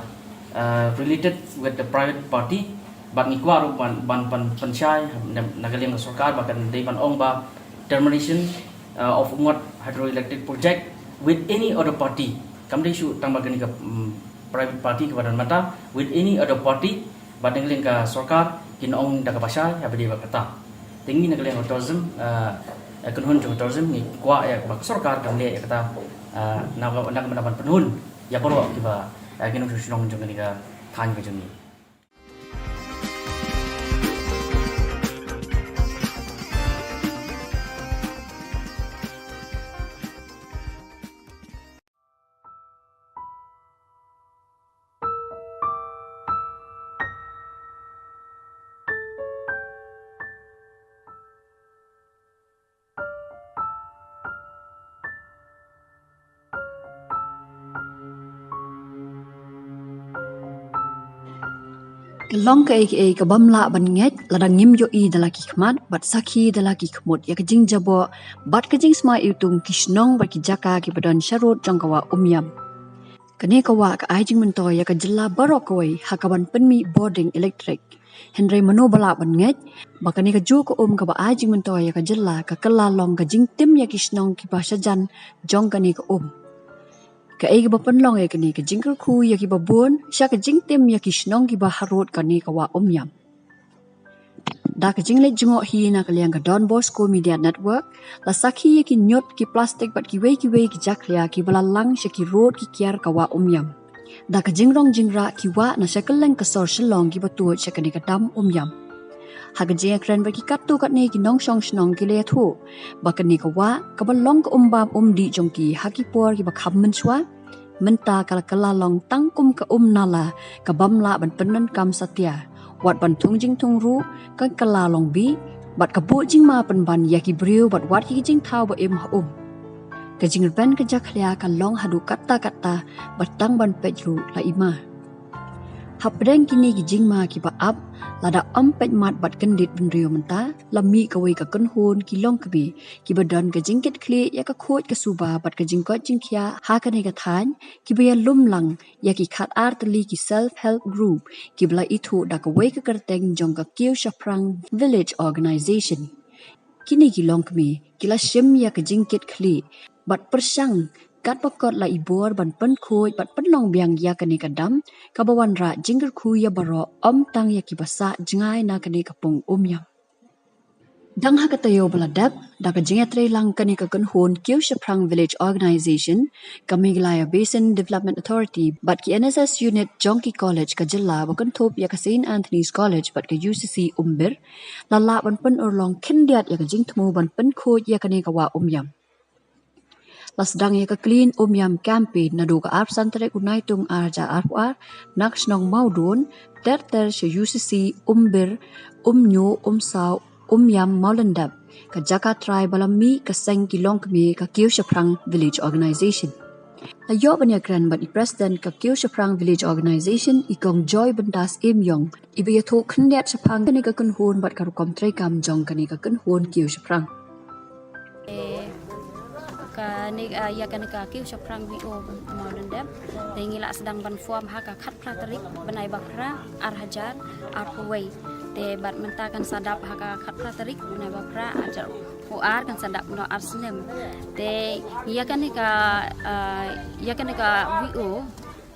uh, related with the private party. Bad ngi kwah ruh ban, ban, ban pynshai na, na ka liang ka sorkar ba kan dei ban ong ba termination, uh, of Umngot Hydroelectric Project with any other party. Kam dei shuh tang ba kane ka, mm, private party kaba don mynta, with any other party. Bad na ka liang ka sorkar kin ong da kaba shai ha ba dei bad kata. Te ngi na ka liang ka tourism, eh, eh, kynhun jong ka tourism ngi kwah ïa ba ka sorkar kan leh ïa kata, eh, na ka, na ka bynta ban pynhun ïa baroh kiba, eh, ki nongshong shnong jong kane ka thaiñ ka jong ngi. Long kaei kaei ka bym lah ban ngeit lada ngim ïohi da la ki khmat bad sakhi da la ki khmut ïa ka jingjaboh bad ka jingsma iwtung ki shnong bad ki jaka kiba don sharud jong ka wah Umiam. Kane ka wah ka ai jingmyntoi ïa ka jylla baroh kawei ha kaban pynmih bording elektrik. Hynrei mano ba lah ban ngeit ba kane ka juh ka um kaba ai jingmyntoi ïa ka jylla ka kylla long ka jingtim ïa ki shnong kiba shajan jong kane ka um. Kaei kaba pynlong ïa kane ka jingkyrkhu ïa kiba bun sha ka jingtim ïa ki shnong kiba harud kane ka wah Umiam. Da ka jingleit jngoh hi na ka liang ka Don Bosco Media Network, la sakhi ïa ki ñiut, ki plastik bad kiwei kiwei ki jakhlia kiba la lang sha ki rud ki kiar ka wah Umiam. Da ka jingrong jingrah ki wah na sha kylleng ka sor Shillong kiba tuid sha kane ka dam Umiam. Ha ka jingïakren bad ki katto katne ki nongshong shnong ki la ïathuh ba kane ka wah kaba long ka um bam um dih jong ki ha ki por kiba kham mynshuwa, mynta ka la kylla long tang kum ka um nala ka bym lah ban pyndonkam satia. Wat ban thung jingthung ruh ka kylla long bih bad ka buh jingma pynban ïa ki briew bad wat ki jingthaw ba im ha um. Ka jingrben ka jakhlia ka long haduh katta katta bad tang ban peit ruh la i ma. Hapdeng kine ki jingma kiba ap, lada ym peit mat bad kyndit bynriew mynta, la mih kawei ka kynhun ki longkmie kiba don ka jingkitkhlieh ïa ka khuid ka suba bad ka jingkoit jingkhiah ha kane ka thaiñ, kiba ïalum lang ïa ki khatar tylli ki self help group kiba la ithuh da kawei ka kyrteng jong ka Kiew Shaphrang Village Organization. Kine ki longkmie ki la shim ïa ka jingkitkhlieh bad pyrshang katba kot la i bor ban pynkhuid bad pynlong biang ïa kane ka dam, kaba wanrah jingkyrkhu ïa baroh, ym tang ïa kiba sah jngai na kane ka pung Umiam. Dang ha ka taïew ba la dep, da ka jingïatreilang kane ka kynhun Kiew Shaphrang Village Organization, ka Meghalaya Basin Development Authority bad ki N S S unit jong ki college ka jylla ba kynthup ïa ka Saint Anthony's College bad ka U C C Umbir, la lah ban pynurlong khyndiat ïa ka jingthmu ban pynkhuid ïa kane ka wah Umiam. La sdang ïa ka Clean Umiam campaign naduh ka arphew san tarik u Naitung ar hajar arphew ar, na ka shnong Mawdon ter ter sha U C C Umbir, Umñiuh, Umsaw, Umiam, Mawlyndep, ka jaka trai ba la mih ka seng ki longkmie ka Kiew Shaphrang Village Organization. La ïoh ban ïakren bad i President ka Kiew Shaphrang Village Organization, i Kong Joy Byndas Ïeimïong, iba ïathuh khyndiat shaphang kane ka kynhun bad ka rukom treikam jong kane ka kynhun Kiew Shaphrang. Eh, kane, ah, ïa kane ka Kiew Shaphrang V O Mawlyndep, te ngi la sdang ban form ha ka khatphra tarik bnai ba phra ar hajar arphew wei. Te bad mynta kan sa dap ha ka khatphra tarik bnai ba phra ar hajar arphew ar, kan sa dap noh ar snem. Te ïa kane ka, ah, ïa kane ka V O,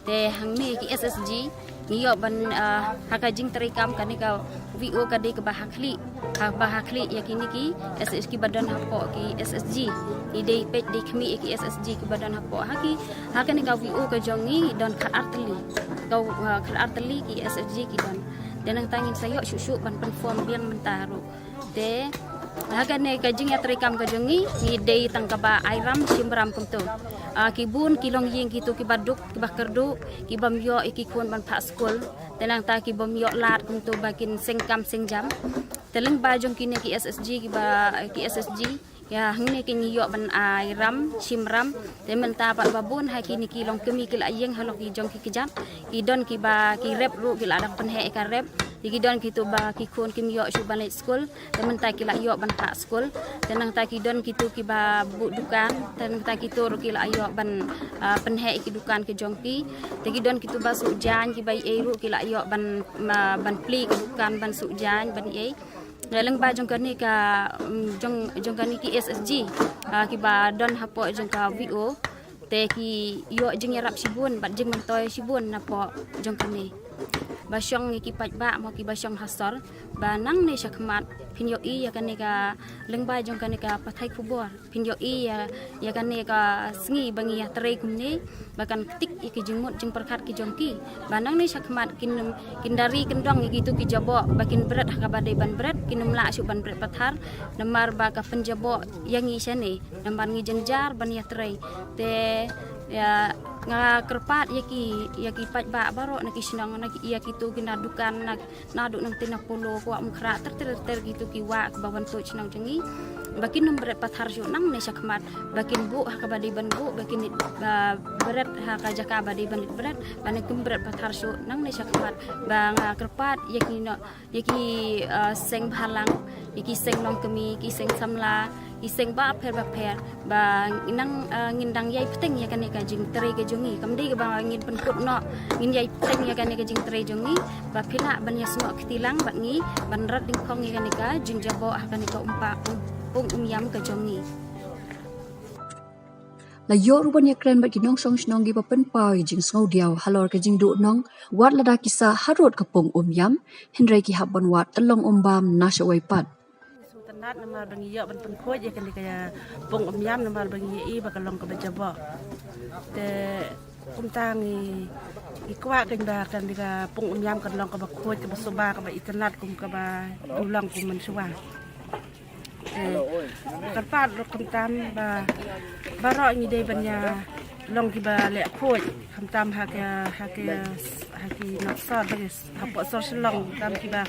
te hangne ki S S G ngi ïoh ban, ah, ha ka jingtreikam kane ka V O ka dei kaba ha khlieh, kaba ha khlieh ïa kine ki S S G kiba don hapoh ki S S G. Ngi dei peit dei khmih ïa ki S S G kiba don hapoh ha ki, ha kane ka V O ka jong ngi don khatar tylli. Ka, ah, khatar tylli ki S S G ki don. Te nangta ngin sa ïoh shuh shuh ban pynform biang mynta ruh. Te ha kane ka jingïatreikam ka jong ngi, ngi dei tang kaba ai ram shim ram kumto. Ah, ki bun ki longïing kito kiba duk, kiba kyrduh, ki bym ïoh ïa ki khun ban phah skul. Te nangta ki bym ïoh lad kumto ba kin seng kam seng jam. Te lyngba jong kine ki S S G kiba, ki S S G, ïa hangne ki ngi ïoh ban ai ram shim ram. Te mynta pat ba bun ha kine ki longkmie ki la ïeng halor ki jong ki kjat. Ki don kiba ki rep ruh ki la dang pynheh ïa ka rep. Te ki don kito ba ki khun kim ïoh shuh ban leit skul. Te mynta ki la ïoh ban phah skul. Te nangta ki don kito kiba buh dukan. Te nangta kito ruh ki la ïoh ban, ah, pynheh ïa ki dukan ki jong ki. Te ki don kito ba suh jaiñ kiba ïeit ruh ki la ïoh ban, ma, ban plie ki dukan ban suh jaiñ ban ïeit. Lyngba jong kane ka, mm, jong, jong kane ki S S G, ah, kiba don hapoh jong ka V O. Te ki ïoh jingïarap shibun bad jingmyntoi shibun napoh jong kane. Ba shong ïa ki paidbah mo kiba shong ha sor, ba nangne shakhmat phin ïohi ïa kane ka lyngba jong kane ka pathai khubor. Phin ïohi ïa, ïa kane ka sngi ba ngi ïatrei kumne, ba kan ktik ïa ki jingmut jingpyrkhat ki jong ki. Ba nangne shakhmat kin, kin da ri kyndong ïa kito ki jaboh, ba kin bret ha kaba dei ban bret, kin ym lah shuh ban bret pathar, namar ba ka pynjaboh ïa ngi shane, namar ngi jynjar ban ïatrei. Te, ïa, nga kyrpad ïa ki, ïa ki paidbah baroh na ki shnong, na ki, ïa kito ki na dukan, na, naduh nangtei na Polo, Kwah Umkhrah, ter ter ter kito ki wah kiba wan tuid shnong jong ngi. Ba kin ym bret pathar shuh nangne shakhmat, ba kin buh ha kaba dei ban buh, ba kin ïa bret ha ka jaka ba dei ban ïa bret, ba kin ym bret pathar shuh nangne shakhmat, ba nga kyrpad ïa ki noh, ïa ki seng bhalang, ïa ki seng nongkmie, ki seng samla, ki seng bapher bapher, ba nang ngin dang ïai bteng ïa kane ka jingtrei ka jong ngi. Kam dei kaba ngin pynkut noh, ngin ïai bteng ïa kane ka jingtrei jong ngi, ba pynah ban ïasnoh kti lang bad ngi, ban rat dingkhong ïa kane ka jingjaboh ha kane ka umpa, um, pung um ïam ka jong ngi. La ïoh ruh ban ïakren bad ki nongshong shnong kiba pynpaw ïa jingsngewdiaw halor ka jingduhnong, wat lada ki sah harud ka pung um ïam, hynrei ki hap ban wad tyllong um bam na shawei pat. Sngewtynnat namar ba ngi ïoh ban pynkhuid ïa kane ka pung um ïam namar ba ngi ïohi ba ka long kaba jaboh. Te kumta ngi, ngi kwah kein ba kane ka pung um ïam kan long kaba khuid, kaba suba, kaba itynnat kum kaba dang long kum mynshuwa. Te kyrpad ruh khamtam ba baroh ngi dei ban ïa long kiba leh khuid, khamtam ha ka, ha ka, ha ki nongshong, ha ki hapoh sor Shillong, khamtam kiba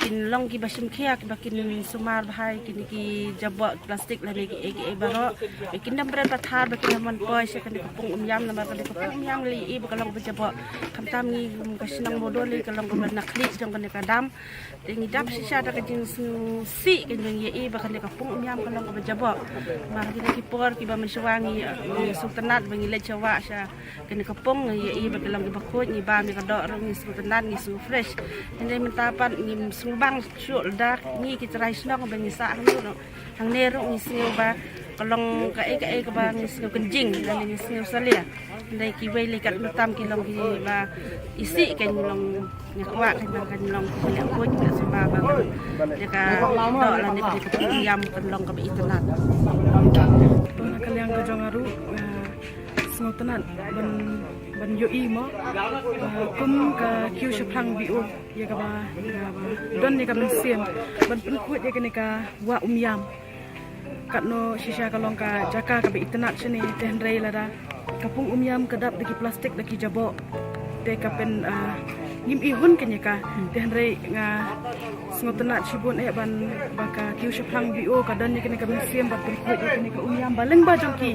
kin long kiba shim khia, kiba kin sumar bha ïa kine ki jaboh plastik lane kiei kiei baroh. Ba kin ym bret pathar, ba kin ym poi sha kane ka pung um ïam namar kane ka pung um ïam ngi ïohi ba ka long kaba jaboh. Khamtam ngi kum ka shnong Mawdohli ka long kaba na khlieh jong kane ka dam. Te ngi dap shisha da ka jingsngewsih ka jingïohi ba kane ka pung um ïam ka long kaba jaboh. Mar kine ki por kiba mynshuwa ngi, ngi sngewtynnat ba ngi leit sha wah sha kane ka pung, ngi ïohi ba ka long kaba khuid, ngi bam ïa ka doh ruh ngi sngewtynnat, ngi sngew fresh. Hynrei mynta pat ngim sngewbang shuh lada ngi ki trai shnong ba ngi sah hangne ruh, hangne ruh ngi sngew ba ka long kaei kaei kaba ngi sngew kynjing lane ngi sngew salia. Hynrei kiwei lei kat khamtam ki long kiba isih, kein long, ngi kwah kein ba kan long ki leh khuid, ki leh suba ba ïa ka doh lane ka pung um ïam kan long kaba itynnat. Ka liang ka jong nga ruh, ah, sngewtynnat ban, ban ïohi mo, ah, kum ka kiew shaphrang B O ïa kaba, ïa kaba don ïa ka mynsiem ban pynkhuid ïa kane ka wah um ïam. Katno shisha ka long ka jaka kaba itynnat shane, te hynrei lada ka pung um ïam ka dap da ki plastik, da ki jaboh, te ka pyn, ah, ngim i hun kein ïa ka. Te hynrei nga sngewtynnat shibun eh ban ba ka kiew shaphrang B O ka don ïa kane ka mynsiem ban pynkhuid ïa kane ka um ïam ba lyngba jong ki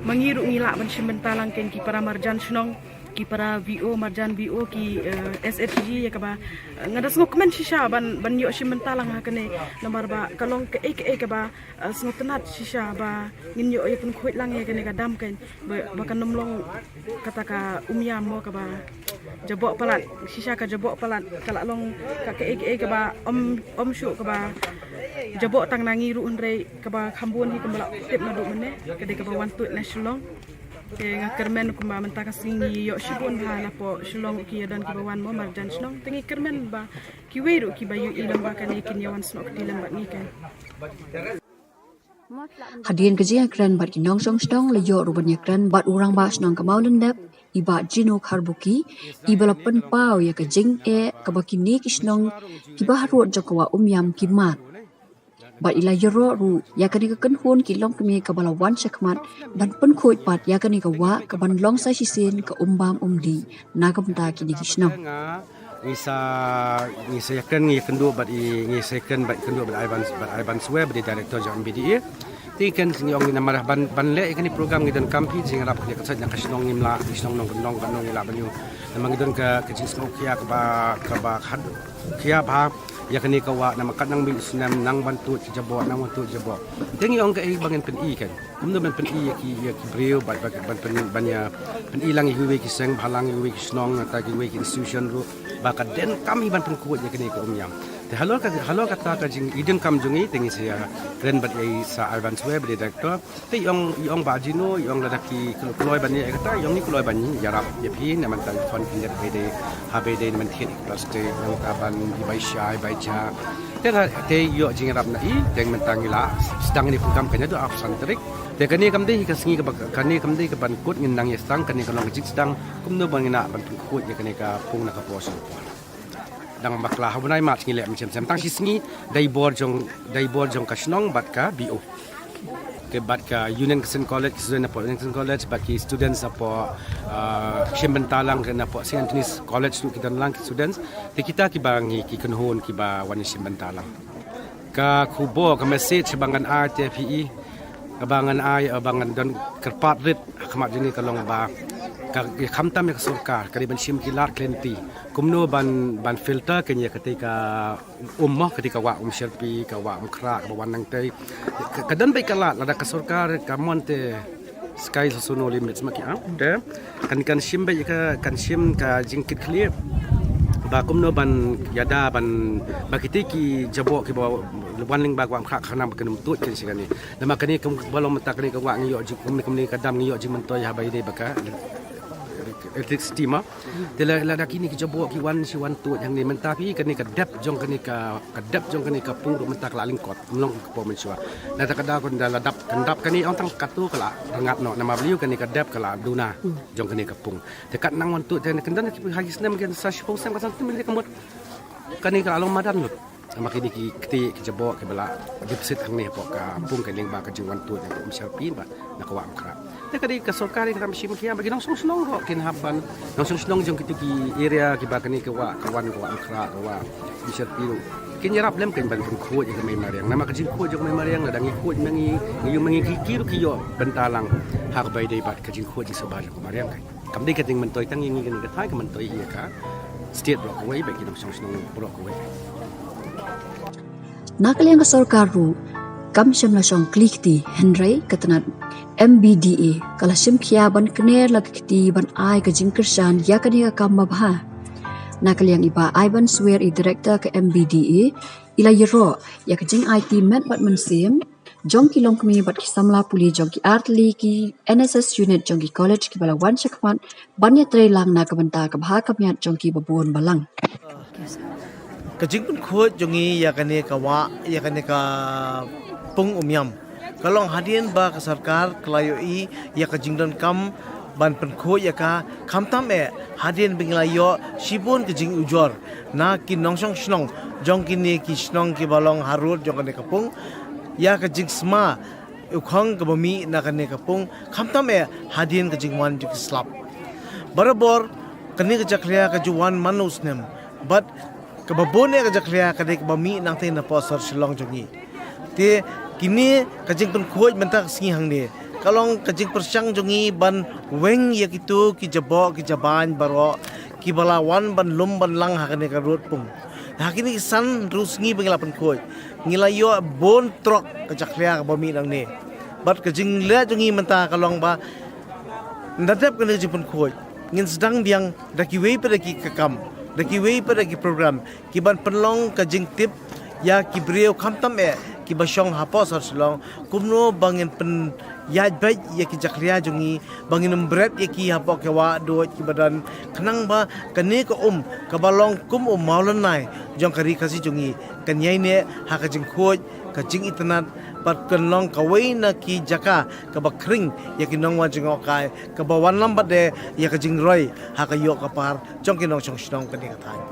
ma ngi ruh ngi lah ban shim bynta lang kein, ki para marjan shnong, ki para V O, marjan V O, ki, eh, S H G ïa kaba, eh, nga da sngewkmen shisha ban, ban ïoh shim bynta lang ha kane namar ba ka long kaei kaei kaba, eh, sngewtynnat shisha ba ngin ïoh ïa pynkhuid lang ïa kane ka dam kein ba, ba kan ym long kata ka um ïam mo kaba jaboh palat, shisha ka jaboh palat, ka la long ka kaei kaei kaba ym, ym shuh kaba jaboh tang na ngi ruh hynrei kaba kham bun hi kumba la tip naduh mynne ka dei kaba wan tuid na Shillong. Te nga kyrmen kumba mynta ka sngi ngi ïoh shibun bha napoh Shillong ki ïa don kiba wan mo marjan shnong. Te ngi kyrmen ba kiwei ruh kiba ïohi lang ba kane kin ïa wan snoh kti lem bad ngi kein. Hadien ka jingïakren bad ki nongshong shnong la ïoh ruh ban ïakren bad u rangbah shnong ka Mawlyndep, i Bah Jino Kharbuki, iba la pynpaw ïa ka jingeh kaba kine ki shnong kiba harud jong ka wah um ïam ki mad. Bad i la ïaroh ruh ïa kane ka kynhun ki longkmie kaba la wan shakhmat ban pynkhuid pat ïa kane ka wah kaban long sa shisien ka um bam um dih na ka bynta kine ki shnong. Ngi sa, ngi sa ïakren, ngi ïakynduh bad i, ngi sa ïakren bad ïakynduh bad Ivan, bad Ivan Swe, bad i director jong M B D A. Te ngi kren, ngi ong namar ban, ban leh ïa kane program ngi donkam phi jingïarap ïa ka sait na ka shnong, ngim lah, ki shnong nongkyndong, ngi lah ban ïoh. Namar ngi don ka, ka jingsngewkhia kaba, kaba khadkhia bha ïa kane ka wah, namar katba nang mih snem nang ban tuid jaboh, nang ban tuid jaboh. Te ngi ong kaei ba ngin pyni kein. Kumno ban pyni ïa ki, ïa ki briew, ban, ban, ban pyn, ban ïa pyni lang ïa kiwei ki seng bhalang, ïa kiwei ki shnong, nangta kiwei ki institution ruh ba ka donkam hi ban pynkhuid ïa kane ka um ïam. Te halor ka, halor kata ka jing, i donkam jong ngi, te ngi sa ïakren bad i Sir Ivan Swe, bad i director. Te i ong, i ong Bah Jino, i ong lada ki kloi ban ïa kata, i ong ngi kloi ban ïarap ïa phi, na mynta i phone ki net ba dei, ha ba dei na mynta ki plastik, nangta ban i bai sha, i bai ja. Te la, te ïoh jingïarap na i, te mynta ngi la sdang ïa kane ka program ka naduh arphew san tarik. Te kane kam dei hi ka sngi kaba, kane kam dei kaban kut, ngin nang ïa sdang, kane ka long ka jingsdang kumno ba ngin nang ban pynkhuid ïa kane ka pung na ka por sha ka por. Dang bakla ha u bnai March ngi leh mynshem shem, tang shi sngi da i bor jong, da i bor jong ka shnong bad ka B O. Te bad ka Union Christian College, ki student napoh Union Christian College, bad ki students napoh, ah, Shimbynta lang, napoh Saint Anthony's College ruh ki don lang ki students. Te kita kiba ngi ki kynhun kiba wan ïa Shimbynta lang. Ka khubor, ka message ba ngan ai te phi i, ba ngan ai, ba ngan don kyrpad rit ha khmat jong ngi ka long ba ka, khamtam ïa ka sorkar ka dei ban shim ki lad ki lynti kumno ban, ban filter kane ïa katei ka um mo, katei ka wah Umshyrpi, ka wah Umkhrah, ka ba wan nangtei. Ka, ka don beit ka lad, lada ka sorkar ka mon te sky's also no limit, ma ki am te kan, kan shim beit ka, kan shim ka jingkitkhlieh ba kumno ban ïada ban, ba kitei ki jaboh ki ba wan lyngba ka wah Umkhrah khnang ba kan ym tuid kan sha kane. Namar kane kum ba long mynta kane ka wah ngi ïoh jing, kumne, kumne ka dam ngi ïoh jingmyntoi ha ba ïadei bad ka electricity ma. Te la, lada kine ki jaboh ki wan shi wan tuid hangne mynta phi, kane ka dep jong kane ka, ka dep jong kane ka pung ruh mynta ka la lyngkot, ym long ka por mynshuwa. Lada ka daw kan da la dap, kan dap kane ong tang katto ka la rngat noh, namar balei kane ka dep ka la duna jong kane ka pung. Te kat nang wan tuid te kan don ki ha ki snem, kan sa shiphew snem, ka san snem ka mut kane ka la long madan lut. Namar kine ki kti ki jaboh ki ba la dep sit hangne hapoh ka pung ka lyngba ka jingwan tuid na ka Umshyrpi bad na ka wah Umkhrah. Te ka dei ka sorkar ka dang shim khia ba ki nongshong shnong ruh kin hap ban, nongshong shnong jong kito ki area ki ba kane ka wah, ka wan ka wah Umkhrah, ka wah Umshyrpi ruh kin ïarap lem kan ban pynkhuid ïa ka mei mariang. Namar ka jingkhuid jong ka mei mariang, lada ngi khuid ma ngi, ngi ïoh ma ngi, ki, ki ruh ki ïoh bynta lang ha kaba ïadei bad ka jingkhuid jingsuba jong ka mariang kan. Kam dei ka jingmyntoi tang ïa ngi kane ka thaiñ, ka myntoi ïa ka state baroh kawei bad ki nongshong shnong baroh kawei. Na ka liang ka sorkar ruh kam shym la shong kli kti, hynrei ka tnat M B D A ka la shim khia ban kner la ka kti ban ai ka jingkyrshan ïa kane ka kam babha. Na ka liang i Bah Ivan Swer, i director ka M B D A, i la ïaroh ïa ka jingaiti met bad mynsiem jong ki longkmie bad ki samla pule jong ki artylli ki N S S unit jong ki college ki ba la wan shakhmat ban ïatreilang na ka bynta ka bha ka miat jong ki babun balang. Ka jingpynkhuid jong ngi ïa kane ka wah, ïa kane ka pung Umiam, ka long hadien ba ka sorkar ka la ïohi ïa ka jingdonkam ban pynkhuid ïa ka, khamtam eh hadien ba ngi la ïoh shibun ka jingujor na ki nongshong shnong jong kine ki shnong ki ba long harud jong kane ka pung ïa ka jingsma u khong ka ba mih na kane ka pung, khamtam eh hadien ka jingwan jong ki slap. Barabor kane ka jakhlia ka ju wan man u snem, bad ka babun eh ka jakhlia ka dei ka ba mih nangtei na poh sor Shillong jong ngi. Te kine ka jingpynkhuid mynta ka sngi hangne ka long ka jingpyrshang jong ngi ban weng ïa kito ki jaboh ki jabain baroh ki ba la wan ban lum ban lang ha kane ka rud pung. Ha kine ki san hynriew sngi ba ngi la pynkhuid, ngi la ïoh bun trok ka jakhlia ka ba mih nangne. Bad ka jingleh jong ngi mynta ka long ba ynda dep kane ka jingpynkhuid, ngin sdang biang da kiwei pat da ki kam, da kiwei pat da ki program ki ban pynlong ka jingtip ïa ki briew khamtam eh ki ba shong hapoh sor Shillong, kumno ba ngin pynïaid beit ïa ki jakhlia jong ngi, ba ngin ym bret ïa ki hapoh ki wah duh ki ba don, khnang ba kane ka um ka ba long kum u mawlynnai jong ka ri Khasi jong ngi kan ïai neh ha ka jingkhuid, ka jingitynnad, bad kan long kawei na ki jaka ka ba khring ïa ki nongwan jngohkai, ka ba wanlam bad de ïa ka jingroi ha ka ïoh ka par jong ki nongshong shnong kane ka thaiñ.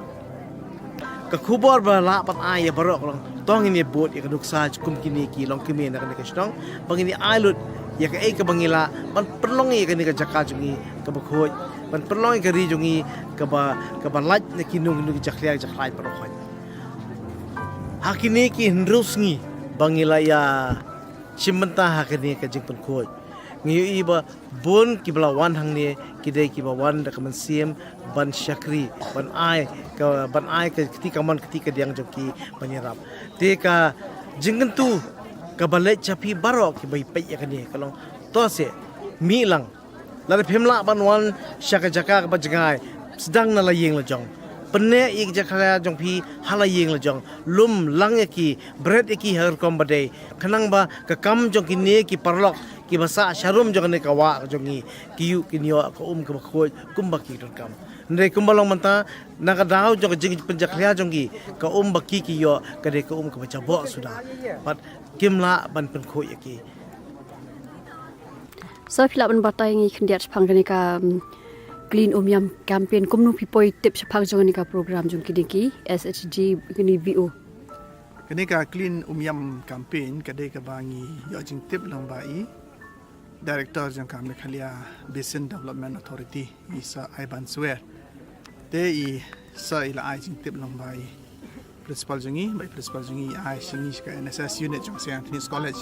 Ka khubor ba lah ban ai ïa baroh ka long, to ngin ïa bud ïa ka nuksa jong kum kine ki longkmie na kane ka shnong, ba ngin ïa ai lut ïa kaei ka ba ngi lah ban pynlong ïa kane ka jaka jong ngi ka ba khuid, ban pynlong ïa ka ri jong ngi ka ba, ka ba lait na kino kino ki jakhlia jakhlia baroh khoit. Ha kine ki hynriew sngi ba ngi la ïa shim bynta ha kane ka jingpynkhuid, ngi ïohi ba bun ki ba la wan hangne ki dei ki ba wan da ka mynsiem ban shakri, ban ai ka, ban ai ka kti kamon kti kadiang jong ki ban ïarap. Te ka jingkyntu ka ba leit sha phi baroh ki ba ïa peit ïa kane ka long, to seh mih lang. Lada phim lah ban wan sha ka jaka ka ba jngai, sdang na la ïing la jong. Pynneh ïa ki jakhlia jong phi ha la ïing la jong. Lum lang ïa ki, bret ïa ki ha ka rukom ba dei, khnang ba ka kam jong kine ki paralok ki ba sah sharum jong kane ka wah jong ngi, ki ïoh, kin ïoh ka um ka ba khuid kumba ki donkam. Hynrei kumba long mynta, na ka daw jong ka jingpynjakhlia jong ki, ka um ba ki ki ïoh ka dei ka um ka ba jaboh suda. Bad kim lah ban pynkhuid ïa ki. Sa phi lah ban batai ngi khyndiat shaphang kane ka, um, Clean Umiam campaign, kumno phi poi tip shaphang jong kane ka program jong kine ki S H G, kine V O? Kane ka Clean Umiam campaign ka dei ka ba ngi ïoh jingtip lyngba i Director jong ka Meghalaya Basin Development Authority, i Sir Ivan Swer. Te i Sir i la ai jingtip lyngba i principal jong ngi, ba i principal jong ngi ai sha ngi sha ka N S S unit jong St Anthony's College.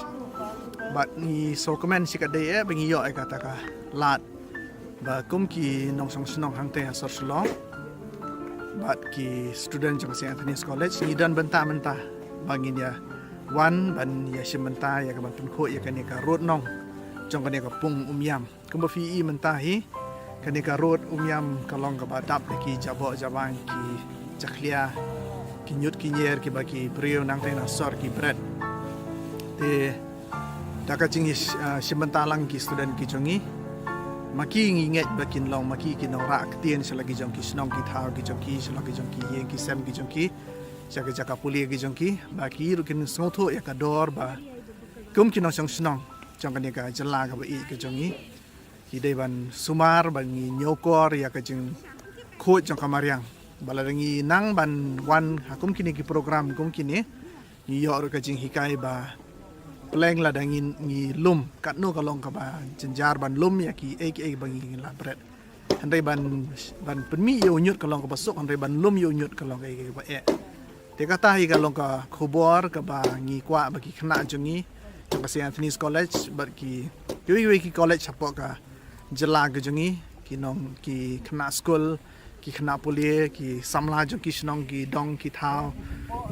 Bad ngi sngewkmen shikatdei eh ba ngi ïoh ïa kata ka lad ba kum ki nongshong shnong hangtei ha sor Shillong bad ki student jong St Anthony's College ngi don bynta mynta ba ngin ïa wan ban ïa shim bynta ïa ka ban pynkhuid ïa kane ka rud nong jong kane ka pung Umïam. Kumba phi i mynta hi, kane ka rud Umïam ka long kaba dap da ki jaboh jabain, ki jakhlia, ki ñiut ki ñier, kiba ki briew nangtei na sor ki bret. Te da ka jing, ah, shim bynta lang ki student ki jong ngi, ma ki ngi ngeit ba kin long, ma ki ki nongrah ktien sha la ki jong ki shnong ki thaw ki jong ki, sha la ki jong ki ïing ki sem ki jong ki, sha ki jaka pule ki jong ki, ba ki ruh kin sngewthuh ïa ka dor ba kum ki nongshong shnong jong kane ka jylla kaba ïeit ka jong ngi, ki dei ban sumar, ban ngi ñiewkor ïa ka jingkhuid jong ka mariang. Ba lada ngi nang ban wan ha kum kine ki program kum kine, ngi ïoh ruh ka jinghikai ba pleng lada ngi, ngi lum, katno ka long kaba jynjar ban lum ïa kiei kiei ba ngi la bret. Hynrei ban, ban pynmih ïa u ñiut ka long kaba suk, hynrei ban lum ïa u ñiut ka long kaei kaei kaba eh. Te kata hi ka long ka khubor kaba ngi kwah ba ki khynnah jong ngi jong ka St Anthony's College bad ki kiwei kiwei ki college hapoh ka jylla ka jong ngi, ki nong, ki khynnah skul, ki khynnah pule, ki samla jong ki shnong, ki dong ki thaw,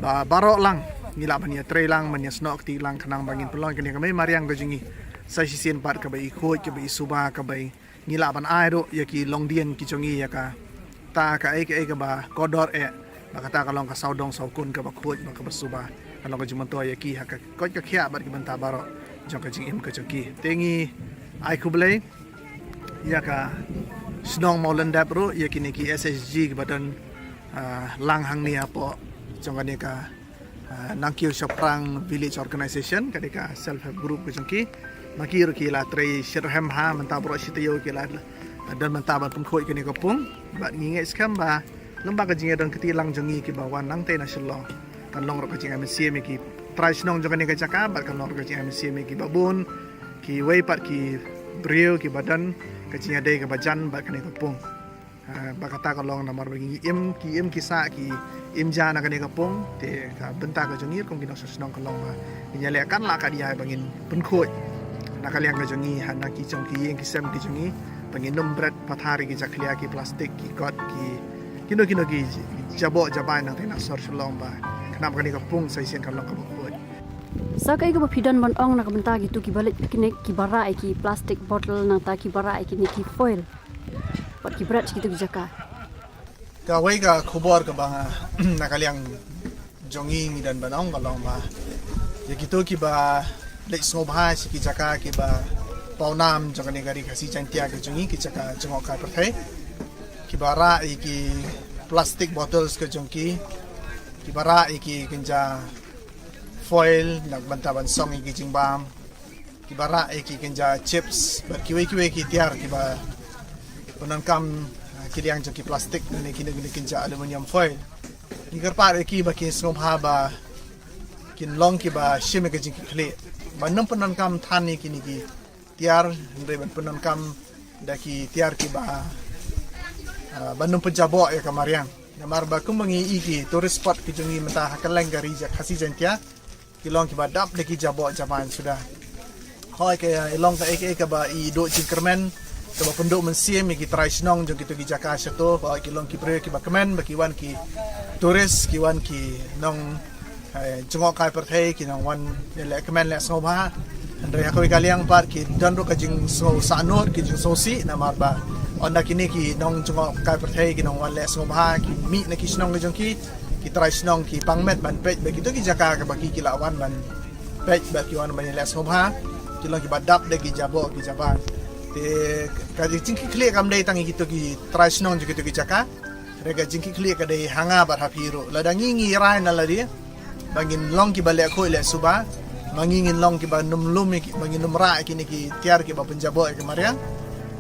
ba baroh lang ngi lah ban ïatrei lang, ban ïasnoh kti lang khnang ba ngin pynlong ïa kane ka mei mariang ka jong ngi sa shisien pat kaba i khuid, kaba i suba, kaba i ngi lah ban ai ruh ïa ki longdien ki jong ngi ïa kata kaei kaei kaba kordor eh, ba kata ka long ka sawdong sawkun kaba khuid bad kaba suba, ka long ka jingmyntoi ïa ki ha ka koit ka khiah bad ki bynta baroh jong ka jingim ka jong ki. Te ngi ai khublei ïa ka shnong Mawlyndep ruh, ïa kine ki S H G kiba don, ah, lang hangne hapoh jong kane ka ah, Nangkiew Shaphrang Village Organization, ka dei ka self help group ka jong ki. Ma ki ruh ki la trei shitrhem ha, mynta baroh shi taïew ki la, ah, don mynta ban pynkhuid kane ka pung. Bad ngi ngeit skhem ba lyngba ka jingïadon kti lang jong ngi kiba wan nangtei na Shillong, kan long ruh ka jingïamynsiem ïa ki trai shnong jong kane ka jaka, bad kan long ruh ka jingïamynsiem ïa kiba bun, kiwei pat ki briew kiba don ka jingïadei kaba jan bad kane ka pung. Ah, ba kata ka long namar ba ngi im, ki im ki sah, ki im ja na kane ka pung, te ka bynta ka jong ngi kum ki nongshong shnong ka long ba ngin ïaleh katba lah kat ïa ba ngin pynkhuid na ka liang ka jong ngi, ha na ki jong ki ïing ki sem ki jong ngi, ba ngin ym bret pathar ïa ki jakhlia, ki plastik, ki kot, ki kino kino ki jaboh jabai nangtei na sor Shillong ba khnang ba kane ka pung sa shisien kan long kaba khuid. Sa kaei kaba phi don ban ong na ka bynta kito kiba leit picnic, kiba rah ïa ki plastic bottle, nangta kiba rah ïa kine ki foil bad ki bret sha kito ki jaka? Kawei ka khubor kaba nga, na ka liang jong ngi ngi don ban ong ka long ba ïa kito kiba leit sngewbha sha ki jaka kiba pawnam jong kane ka ri Khasi Jaiñtia ka jong ngi, ki jaka jngohkai pyrthei, kiba rah ïa ki plastic bottles ka jong ki, kiba rah ïa ki kynja foil na ka bynta ban song ïa ki jingbam, kiba rah ïa ki kynja chips bad kiwei kiwei ki tiar kiba pyndonkam, ah, ki liang jong ki plastik ne kine kine kynja aluminium foil. Ngi kyrpad ïa ki ba kin sngewbha ba kin long kiba shim ïa ka jingkitkhlieh, ban ym pyndonkam than ïa kine ki tiar, hynrei ban pyndonkam da ki tiar kiba, ah, ban ym pynjaboh ïa ka mariang. Namar ba kumba ngi i, ki tourist spot ki jong ngi mynta ha kylleng ka ri Khasi Jaiñtia ki long kiba dap da ki jaboh jaban suda. Hooid, ka long kaei kaei kaba i duh jingkyrmen, kaba pynduh mynsiem ïa ki trai shnong jong kito ki jaka shato, hooid, ki long ki briew kiba kmen ba ki wan ki tourist, ki wan ki nong, eh, jngohkai pyrthei, ki nongwan leh kmen leh sngewbha. Hynrei ha kawei ka liang pat ki don ruh ka jingsngewsahnud, ki jingsngewsih, namar ba ynda kine ki nongjngohkai pyrthei ki nongwan leh sngewbha ki mih na ki shnong ki jong ki, ki trai shnong ki pang met ban peit ba kito ki jaka kaba ki, ki la wan ban peit bad ki wan ban leh sngewbha ki long kiba dap da ki jaboh ki jaban. Te ka jingkitkhlieh kam dei tang ïa kito ki trai shnong jong kito ki jaka. Re ka jingkitkhlieh ka dei ha nga bad ha phi ruh. Lada ngi ngi rai na lade ba ngin long kiba leh khuid leh suba, ba ngin long kiba nym lum ïa ki, ba ngin nym rah ïa kine ki tiar kiba pynjaboh ïa ka mariang.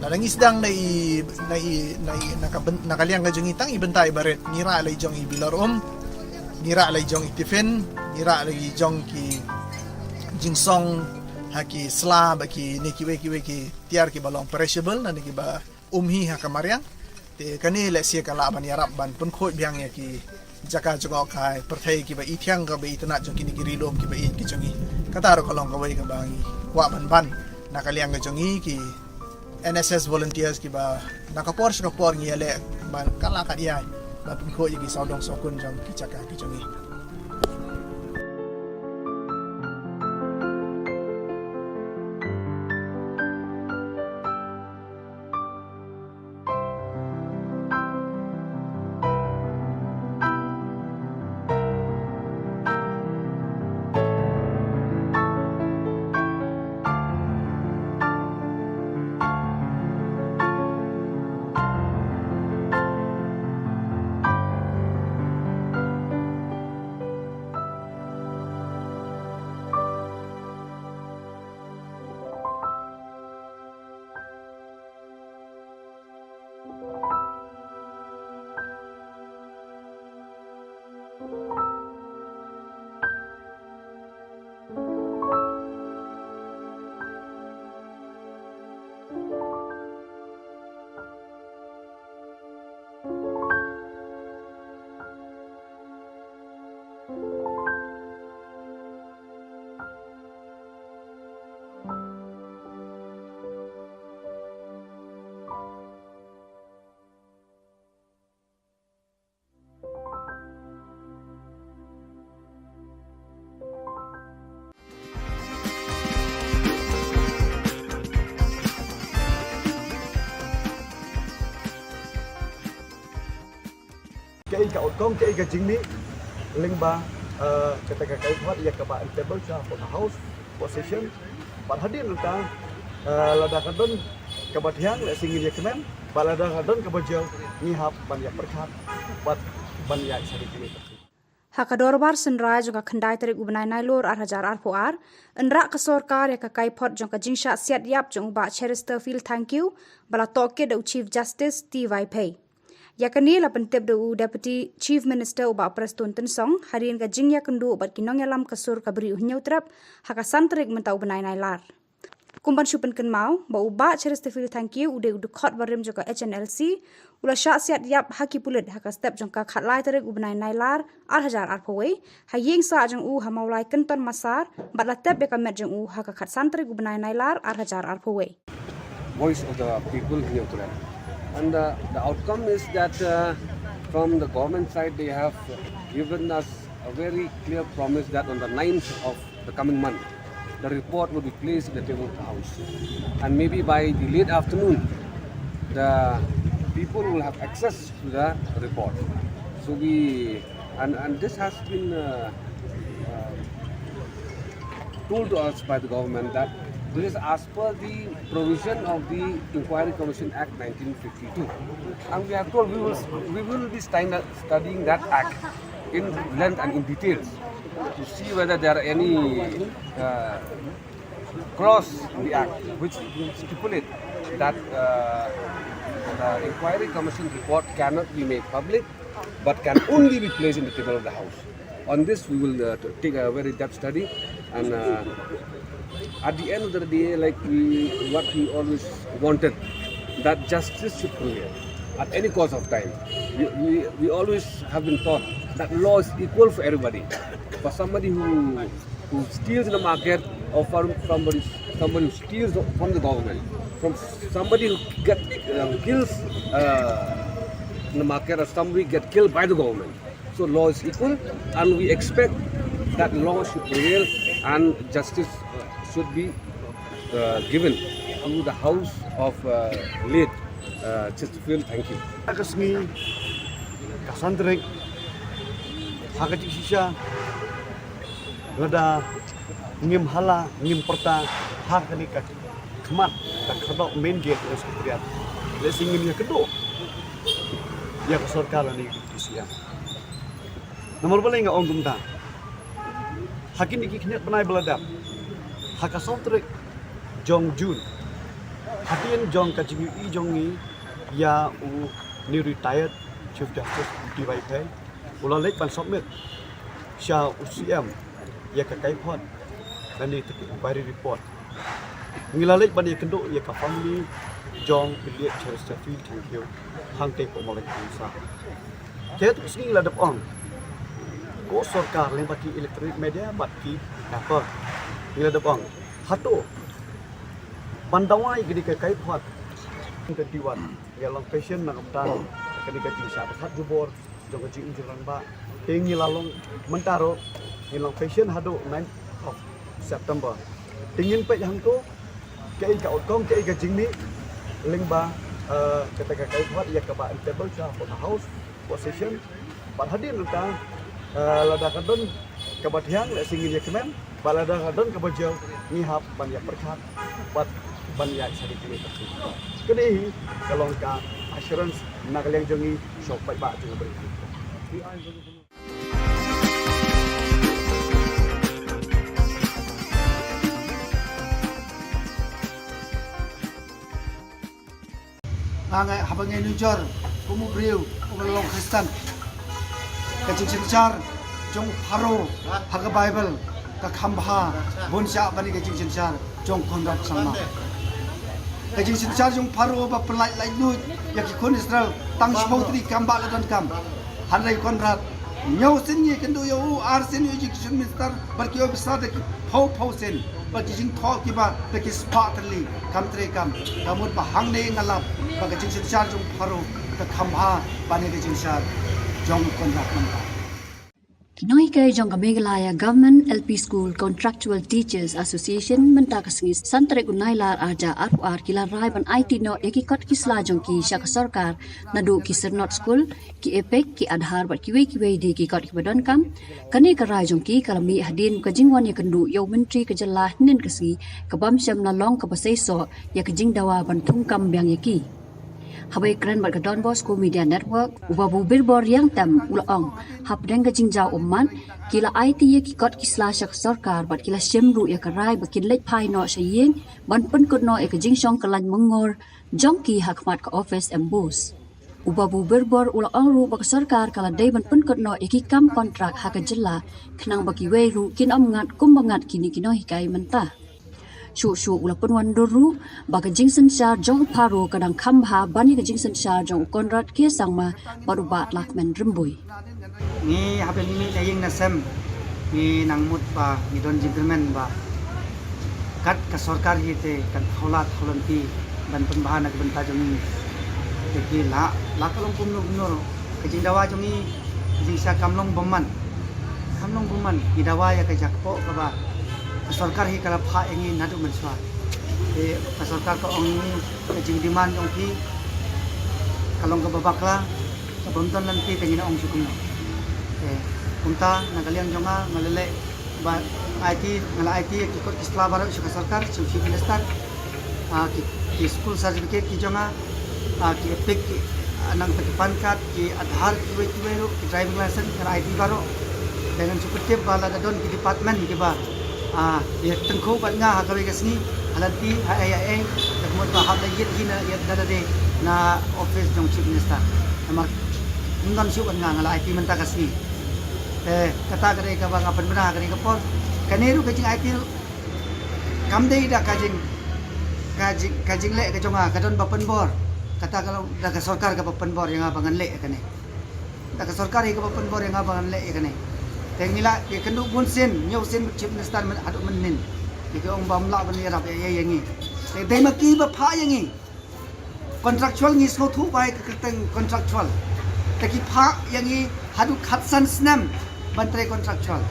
Lada ngi sdang na i, na i, na i, na ka byn-, na ka liang ka jong ngi tang i bynta iba rit, ngi rah la i jong i bilor um, ngi rah la i jong i tiffin, ngi rah la i jong ki jingsong ha ki sla bad kine kiwei kiwei ki tiar kiba long perishable, na ne kiba um hi ha ka mariang. Te kane lehse ka lah ban ïarap ban pynkhuid biang ïa ki jaka jngohkai pyrthei kiba i thiang kaba i tynnad jong kine ki ri lum kiba ïeit ki jong ngi. Kata ruh ka long kawei kaba ngi kwah ban ban na ka liang ka jong ngi ki N S S volunteers kiba na ka por sha ka por ngi ïaleh ban kylla ka ïai ban pynkhuid ïa ki sawdong sawkun jong ki jaka ki jong ngi. Kaei ka outcome, kaei ka jingmih lyngba, eh, kata ka kaiphod ïa kaba en table sha hapoh ka House, hapoh session. Bad hadien nangta, eh, lada ka don kaba thiang, lehse ngin ïa kmen, bad lada ka don kaba jia, ngi hap ban ïa pyrkhat bad ban ïa ïa sha ki Ha ka dorbar synrai jong ka khyndai tarik u bnai Nailur ar hajar arphew ar, yn rah ka sorkar ïa ka kaiphod jong ka jingshah siat ïap jong u Bah Cheristerfield Thangkhiew, ba la tohkit da u Chief Justice T Y Phei. Ïa kane la pyntip da u Deputy Chief Minister u Bah Prestone Tynsong, hadien ka jingïakynduh bad ki nongïalam ka sur ka Bri u Hynñiewtrep, ha ka san tarik mynta u bnai Nailar. Kum ban shu pynkynmaw, ba u Bah Cheristerfield Thangkhiew u dei u dkhot barim jong ka H N L C, u la shah siat ïap ha ki pulit ha ka step jong ka khatlai tarik u bnai Nailar, ar hajar arphew wei, ha ïing sah jong u ha Mawlai Kynton Massar, bad la tep ïa ka met jong u ha ka khatsan tarik u bnai Nailar, ar hajar arphew wei. Voice of the People Hynñiewtrep. And, uh, the outcome is that, uh, from the government side, they have given us a very clear promise that on the ninth of the coming month, the report will be placed in the table of the House. And maybe by the late afternoon, the people will have access to the report. So we, and, and this has been, uh, uh, told to us by the government that this is as per the provision of the Inquiry Commission Act nineteen fifty-two. And we are told we will, we will be stand-, studying that act in length and in details to see whether there are any, uh, clause in the act which stipulate that, uh, the Inquiry Commission report cannot be made public but can only be placed in the table of the House. On this, we will, uh, t-, take a very depth study, and, uh, at the end of the day, like we, what we always wanted, that justice should prevail at any cost of time. We, we, we always have been taught that law is equal for everybody. For somebody who, who steals in the market, or from somebody, somebody who steals from the government, from somebody who get, uh, kills, uh, in the market, or somebody get killed by the government. So law is equal, and we expect that law should prevail and justice, uh, should be, uh, given to the house of, uh, late, uh, Chesterfield. Thank you. Ka sngi ka san tarik, ha ka jingshisha, lada ngim hala, ngim pyrta ha kane ka khmat, ka khatduh main gate ka Secretariat, lehse ngin ïakynduh ïa ka sorkar lane ïa ka D C M. Namar balei nga ong kumta? Ha kine ki khyndiat bnai ba la dep, ha ka saw tarik jong June, hadien jong ka jingïohi jong ngi ïa u, une u retired Chief Justice T Y Phei, u la leit ban submit sha u C M ïa ka kaiphod lane ka inquiry report. Ngi la leit ban ïakynduh ïa ka family jong u late Chesterfield Thangkhiew hangtei hapoh Mawlai Kynton Massar. Kaei kata ka sngi ngi la dep ong Ko sorkar lyngba ki electronic media bad ki paper. Ngi la dep ong hato ban dawa ïa kane ka kaiphod. Twenty-one ngi long patient na ka bynta kane ka jingshah ba khat jubor jong ka jingim jingrangbah. Te ngi la long mynta ruh ngi long patient haduh ninth of September. Te ngin peit hangto kaei ka outcome, kaei ka jingmih lyngba, eh, kata ka kaiphod ïa kaba en table sha hapoh ka House, hapoh session. Bad hadien nangta, eh, lada ka don kaba thiang lehse ngin ïa kmen, bad lada ka don kaba jur ngi hap ban ïa pyrkhat bad ban ïa share kane ka. Kane hi ka long ka assurance na ka liang jong ngi sha u paidbah jong ka ri. Nga ngai haba ngai nujor kum u briew u long Khristan. Ka jingsynshar jong Pharaoh ha ka Bible ka kham bha bun shah ban ïa ka jingsynshar jong Conrad Sangma. Ka jingsynshar jong Pharaoh ba pynlait lait lut ïa ki khun Israel tang shiphew tylli ki kam ba la donkam. Hynrei Conrad, hynñiew sien ngi kynduh ïa u, ar sien u education minister, bad ki officer da ki phew phew sien, bad ki jingthoh kiba da ki spah tylli, kam trei kam, ka mut ba hangne nga lap ba ka jingsynshar jong Pharaoh ka kham bha ban ïa ka jingsynshar jong Conrad mynta. Ki nonghikai jong ka Meghalaya Government L P School Contractual Teachers Association mynta ka sngi san tarik u Nailar arhajar arphew ar ki la rai ban aiti noh ïa ki kot ki sla jong ki sha ka sorkar naduh ki Syrnod School, ki EPIC, ki Aadhaar bad kiwei kiwei de ki kot kiba donkam. Kane ka rai jong ki ka la mih hadien ka jingwan ïakynduh ïa u Myntri ka jylla hynnin ka sngi ka bym shym la long kaba seisoh ïa ka jingdawa ban thungkam biang ïa ki. Haba ïakren bad ka Don Bosco Media Network, u Babu Birbor Riangtem u la ong, hapdeng ka jingjia ummat, ki la aiti ïa ki kot ki sla sha ka sorkar bad ki la shim ruh ïa ka rai ba kin leit phai noh sha ïing ban pynkut noh ïa ka jingshong kyllaiñ myngor jong ki ha khmat ka office MBOSE. U Babu Birbor u la ong ruh ba ka sorkar ka la dei ban pynkut noh ïa ki kam kontrak ha ka jylla khnang ba kiwei ruh kin ym ngat kumba ngat kine ki nonghikai mynta. Shuh shuh u la pynwandur ruh ba ka jingsynshar jong u Pharaoh ka dang kham bha ban ïa ka jingsynshar jong u Conrad K Sangma bad u Bah Lahkmen Rymbui. Ngi haba ngi mih na ïing na sem ngi nang mut ba ngi don jingkyrmen ba kat ka sorkar hi te kan thaw lad thaw lynti ban pynbha na ka bynta jong ngi. Te ki la, la ka long kumno kumno ruh ka jingdawa jong ngi, ka jingshah kam long bymman. Kam long bymman, ngi dawa ïa ka jakpoh kaba ka sorkar hi ka la phah ïa ngi naduh mynshuwa. Te ka sorkar ka ong ïa ngi ka jingdemand jong phi ka long kaba bakla, ka bym don lynti te ngin ong shuh kumno. Te kumta na ka liang jong nga nga la leh ba aiti, nga la aiti ïa ki kot ki sla baroh sha ka sorkar, sha u Chief Minister. Ah, ki, ki school certificate ki jong nga, ah, ki EPIC ki, ah, nangta ki PAN card, ki Aadhaar kiwei kiwei ruh, ki driving license, nga la aiti baroh. Te ngan shu pyntip ba lada don ki department kiba, ah, ïa tyngkhuh bad nga ha kawei ka sngi, ha lynti, ha ei ha ei, te ka mut ba hap la ïit hi na, ïit da lade na office jong Chief Minister. Namar ym don shuh bad nga, nga la aiti mynta ka sngi. Te kata ka dei kaba nga pynbna ha kane ka por. Kane ruh ka jingaiti ruh kam dei da ka jing, ka jing, ka jingleh ka jong nga, ka don ba pynbor. Kata ka long da ka sorkar kaba pynbor ïa nga ba ngan leh ïa kane. Da ka sorkar hi kaba pynbor ïa nga ba ngan leh ïa kane. Te ngi la ïakynduh bun sien, hynñiew sien bad Chief Minister myn, haduh mynnin. Te ki ong ba ym lah ban ïarap ïa, ïa, ïa ngi. Te dei ma ki ba phah ïa ngi. Contractual ngi sngewthuh ba ïa ka kyrteng contractual. Te ki phah ïa ngi haduh khatsan snem ban trei contractual.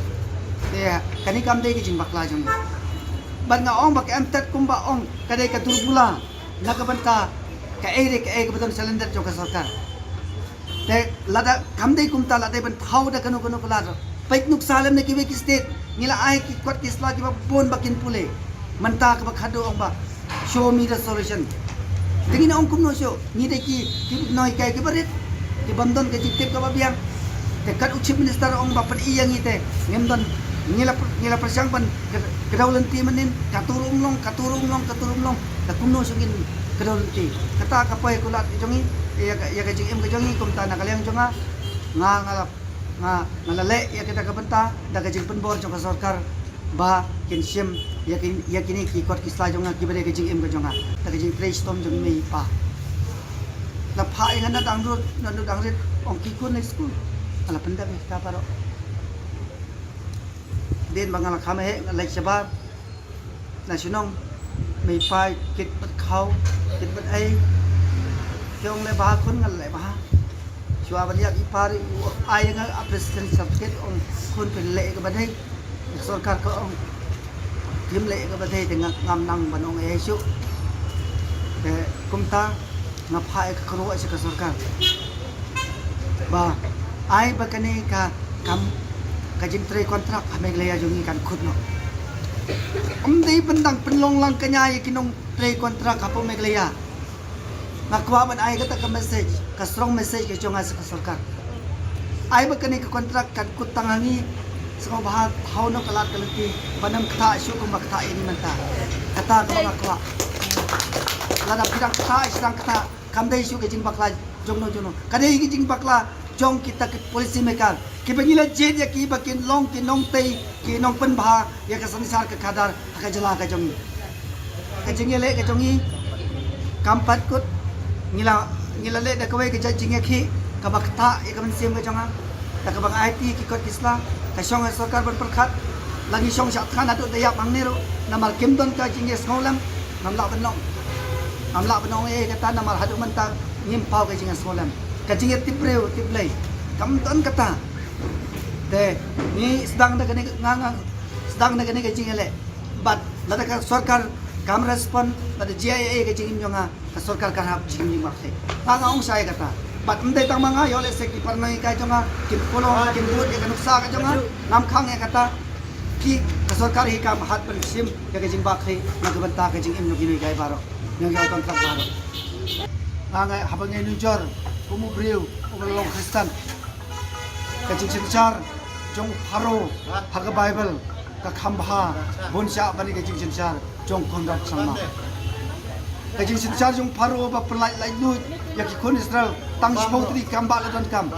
Te kane kam dei ka jingbakla jong ngi. Bad nga ong ba ka M TET kumba ong ka dei ka durbula na ka bynta kaei re kaei kaba don sha lyndet jong ka sorkar. Te lada kam dei kumta, lada dei ban thaw da kano kano ka lad ruh. Peit nuksa lem na kiwei ki state, ngi la ai ki kot ki sla kiba bun ba kin pule. Mynta kaba khadduh ong ba show me the solution. Te ngi na ong kumno shuh, ngi dei ki, ki nonghikai kiba rit, ki bym don ka jingtip kaba biang. Te kat u Chief Minister ong ba pyni ïa ngi te ngim don, ngi la, ngi la pyrshang ban kdew lynti mynnin, katu ruh ym long, katu ruh ym long, katu ruh ym long. Te kumno shuh ngin kdew lynti? Kata ka poi ka lad jong ngi, ïa ka, ïa ka jingim ka jong ngi, kumta na ka liang jong nga, nga, nga la, nga, nga la leh ïa kata ka bynta da ka jingpynbor jong ka sorkar ba kin shim ïa ki, ïa kine ki kot ki sla jong nga kiba dei ka jingim ka jong nga da ka jingtrei shitom jong i mei i pa. La phah ïa nga na dang rit, na dang rit, ong ki khun na skul. Nga la pyndep ïa kata baroh. Dien ba nga la kham heh nga leit shabar na shnong. Mei pa kit bad khaw, kit bad ei. Ki ong leh bha khun, nga leh bha. Shuwa ban ïap i pa ruh u ai nga appreciation certificate, ong khun phin leh kaba dei. Sorkar ka ong phim leh kaba dei te nga ngam nang ban ong ei shuh. Te kumta nga phah ïa ka kyrwoh sha ka sorkar ba ai ba kane ka kam ka jingtrei kontrak ha Meghalaya jong ngi kan kut noh. Ym dei ban dang pynlong lang kane ïa ki nongtrei kontrak hapoh Meghalaya. Nga kwah ban ai kata ka message, ka strong message ka jong nga sha ka sorkar. Ai ba kane ka kontrak kan kut tang ha ngi, sngewbha thaw noh ka lad ka lynti, ban ym ktah shuh kumba ktah ïa ngi mynta. Kata kaba nga kwah. Lada phi dang ktah, phi dang ktah, kam dei shuh ka jingbakla jongno jongno. Ka dei ka jingbakla jong kita ki policy maker kiba ngi la jied ïa ki ba kin long ki nongtei, ki nongpynbha ïa ka synshar ka khadar ha ka jylla ka jong ngi. Ka jingïaleh ka jong ngi kam pat kut. Ngi la, ngi la leh da kawei ka jait jingïakhih kaba ktah ïa ka mynsiem ka jong nga. Da kaba nga aiti ki kot ki sla, ka shong ha sorkar ban pyrkhat. La ngi shong shah thngan haduh da ïap hangne ruh, namar kim don ka jingïasngewlem, ngam lah ban ong. Ngam lah ban ong ei kata namar haduh mynta ngim paw ka jingïasngewlem. Ka jingïatip briew tip Blei kam don kata. Te ngi sdang da kane, nga, nga sdang da kane ka jingïaleh. Bad lada ka sorkar kam respond, lada jia ei ei ka jingim jong nga, ka sorkar kan hap jingim jingmut te. Nga, nga ong shai kata. Bad ym dei tang ma nga, ïoh lehse ki paralok ka jong nga kin pulong, kin bud ïa ka nuksa ka jong nga. Ngam khang ïa kata. Ki, ka sorkar hi kam hat ban shim ïa ka jingbakla na ka bynta ka jingim jong kino ki baroh, jong ki kontrak baroh. Nga, nga haba ngi nujor kum u briew uba long Khristan, ka jingsynshar jong u Pharaoh ha ka Baibl ka kham bha bun shah ban ïa ka jingsynshar jong Konrad Sangma. Ka jingsynshar jong u Pharaoh ba pynlait laitluid ïa ki khun Israel tang shiphew tylli ki kam ba la donkam.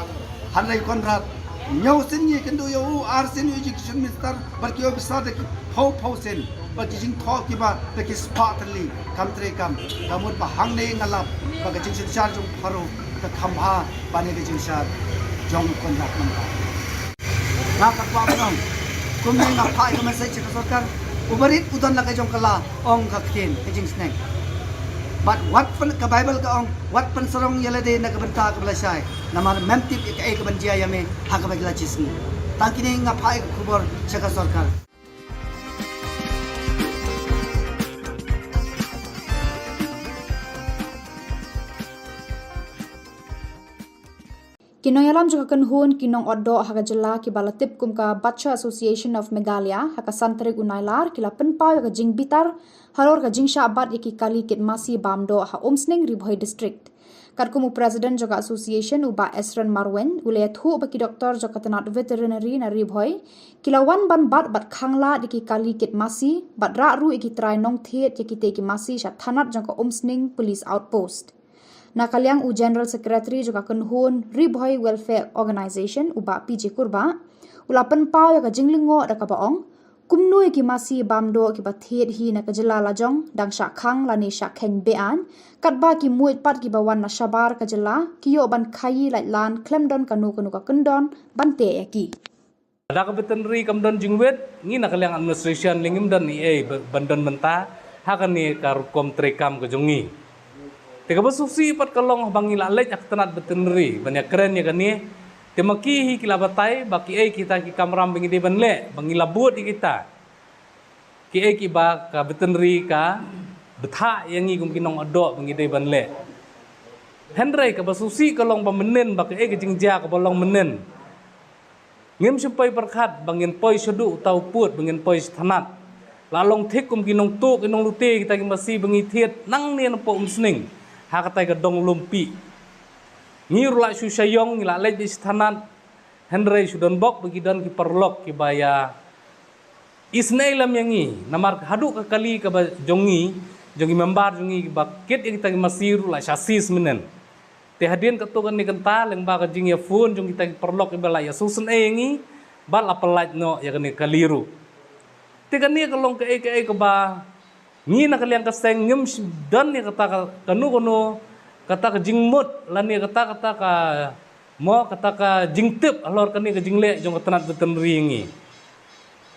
Hynrei Konrad, hynñiew sien ngi kynduh ïa u, ar sien u education minister, bad ki officer da ki phew phew sien, bad ki jingthoh kiba da ki spah tylli, kam treikam. Ka mut ba hangne nga lap ba ka jingsynshar jong u Pharaoh ka kham bha ban ïa ka jingsynshar jong u Konrad mynta. Nga ka kwah ban ong, kumne nga phah ïa ka message sha ka sorkar, u barit u don la ka jong ka la, ong ka ktien ka jingsneng. Bad wat pyn, ka Baibl ka ong, wat pynsarong ïa lade na ka bynta kaba lashai, namar mem tip ïa kaei kaban jia ïa me ha kaba ki la shisngi. Tang kine nga phah ïa ka khubor sha ka sorkar. Ki nongïalam jong ka kynhun ki nongotdoh ha ka jylla kiba la tip kum ka Bacha Association of Meghalaya ha ka san tarik u Nailar ki la pynpaw ïa ka jingbitar halor ka jingshah bat ïa ki kali kit masi bam doh ha Umsning, Ri Bhoi District. Katkum u President jong ka Association u Bah Esron Marwein u la ïathuh ba ki doktor jong ka tnat veterinary na Ri Bhoi ki la wan ban bat bad khanglad ïa ki kali kit masi bad rah ruh ïa ki trai nongthied ïa kitei ki masi sha thanat jong ka Umsning Police Outpost. Na ka liang u General Secretary jong ka kynhun Ri Bhoi Welfare Organisation u Bah P J Kurbah u la pynpaw ïa ka jinglyngngoh da kaba ong, kumno ïa ki masi bam doh kiba thied hi na ka jylla lajong dang shah khang lane shah kheiñ be-aiñ, katba ki muid pat kiba wan na shabar ka jylla ki ïoh ban khaïi lait lan khlem don kano kano ka kyndon ban teh ïa ki. Lada ka veterinary kam don jingwit, ngi na ka liang administration lei ngim don ei ei ba, ban don bynta ha kane ka rukom treikam ka jong ngi. Te kaba sngewsih pat ka long haba ngi la leit ha ka tnat veterinary ban ïakren ïa kane, te ma ki hi ki la batai ba kiei kita ki kamram ba ngi dei ban leh, ba ngi la bud ïa kita. Kiei kiba ka veterinary ka bthah ïa ngi kum ki nongotdoh ba ngi dei ban leh. Hynrei kaba sngewsih ka long ba mynnin ba kaei ka jingjia kaba long mynnin. Ngim shym poi pyrkhat ba ngin poi shaduh uta u pud ba ngin poi sha tnat. La long thik kum ki nongtuh ki nonglute kita ki masi ba ngi thied nangne napoh Umsning ha katai ka dong Lumpi. Ngi ruh la shu shah ïong, ngi la leit sha tnat. Hynrei shu don bok ba ki don ki paralok kiba ïa isynei lem ïa ngi namar haduh ka kali kaba jong ngi, jong ki member jong ngi kiba kit ïa kita ki masi ruh la shah seize mynnin. Te hadien katto katne kynta lyngba ka jingïaphone jong kita ki paralok kiba la ïasngewsynei ïa ngi bad la pyllait noh ïa kane ka kali ruh. Te kane ka long kaei kaei kaba ngi na ka liang ka seng ngim sh-, don ïa kata ka, kano kano kata ka jingmut lane kata, kata ka, mo, kata ka jingtip halor kane ka jingleh jong ka tnat veterinary ïa ngi.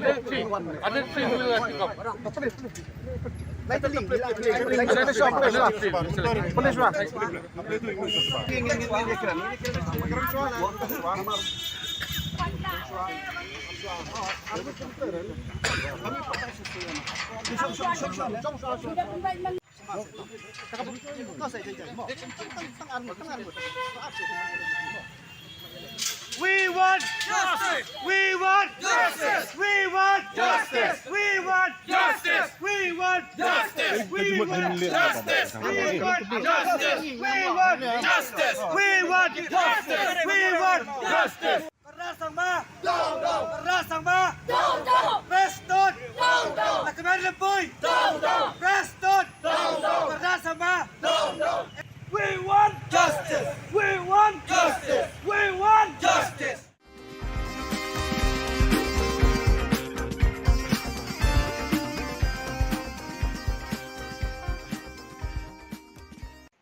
Ada three. Ada three who will have to come. Ada three. Ada three. Police one. We want justice! We want justice! We want justice! We want justice! We want justice! We want justice! We want justice! We want justice! We want justice! We want justice! Ka rasang ma! Down, down! Ka rasang ma! Down, down! Press down! Down, down! Ka kmen lempui! Down, down! Press down! Down, down! Ka rasang ma! Down, down! We want justice! We want justice! We want justice!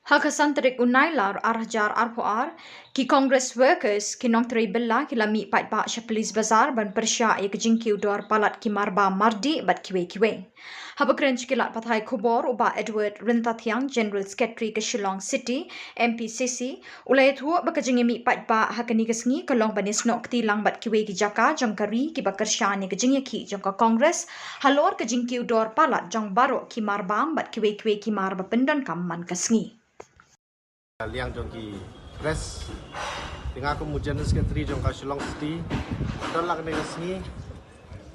Ha ka san tarik u Nailar ar hajar arphew ar, ki Congress workers, ki nongtrei bylla, ki la mih paidbah sha Police Bazar ban pyrshah ïa ka jingkiew dor palat ki marbam mardih bad kiwei kiwei. Haba kren sha ki lad pathai khubor, u Bah Edward Ryntathiang, General Secretary ka Shillong City M P C C, u la ïathuh ba ka jingïamih paidbah ha kane ka sngi ka long ban ïasnoh kti lang bad kiwei ki jaka jong ka ri kiba kyrshan ïa ka jingïakhih jong ka Congress halor ka jingkiew dor palat jong baroh ki marbam bad kiwei kiwei ki mar ba pyndonkam man ka sngi. Liang jong ki press, te nga kum u General Secretary jong ka Shillong City, don la kane ka sngi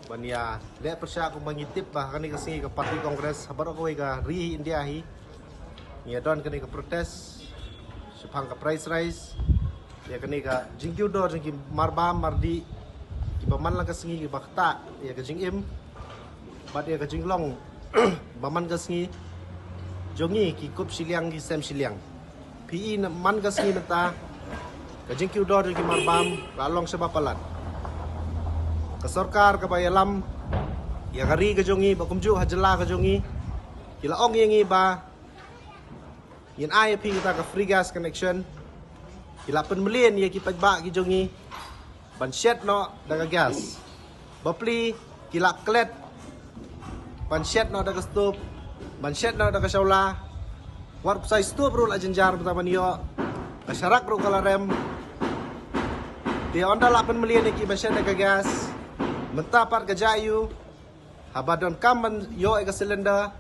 ban ïa leh pyrshah kumba ngi tip ba kane ka sngi ka party Congress ha baroh kawei ka ri India hi ngi ïa don kane ka protest shaphang ka price rise, ïa kane ka jingkiew dor jong ki marbam mardih kiba man la ka sngi kiba ktah ïa ka jingim bad ïa ka jinglong ba man ka sngi jong ngi ki kup shiliang ki sem shiliang. Phi i na man ka sngi mynta ka jingkiew dor jong ki marbam la long shaba palat. Ka sorkar kaba ïalam ïa ka ri ka jong ngi ba kumjuh ha jylla ka jong ngi ki la ong ïa ngi ba ngin ai ïa phi kata ka free gas connection. Ki la pynmlien ïa ki paidbah ki jong ngi ban shet noh da ka gas. Bapli ki la klet ban shet noh da ka stove, ban shet noh da ka shawla. Wat kusai stove ruh la jynjar mynta ban ïoh, ka sharak ruh ka la rem. Te ynda la pynmlien ïa ki ban shet da ka gas, mynta pat ka jia aiu? Haba donkam ban ïoh ïa ka cylinder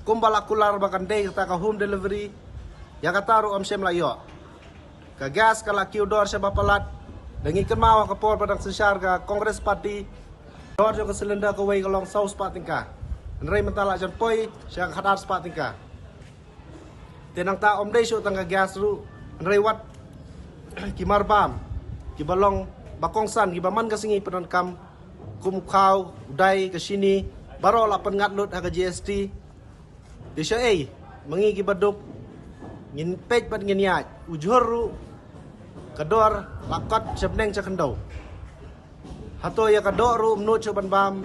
kumba la kular ba kan dei kata ka home delivery, ïa kata ruh ym shym la ïoh. Ka gas ka la kiew dor shaba palat. Da ngi kynmaw ha ka por ba dang synshar ka Congress Party, dor jong ka cylinder kawei ka long saw spah tyngka, hynrei mynta la jan poi sha ka khatar spah tyngka. Te nangta ym dei shuh tang ka gas ruh, hynrei wat ki marbam kiba long ba kongsan kiba man ka sngi pyndonkam kum u khaw, u dai, ka shini, baroh la pynngat lut ha ka G S T. Te shaei ma ngi kiba duk? Ngin peit bad ngin ïaid. U jhur ruh ka dor la kot sha bneng sha khyndew. Hato ïa ka doh ruh ym nud shuh ban bam,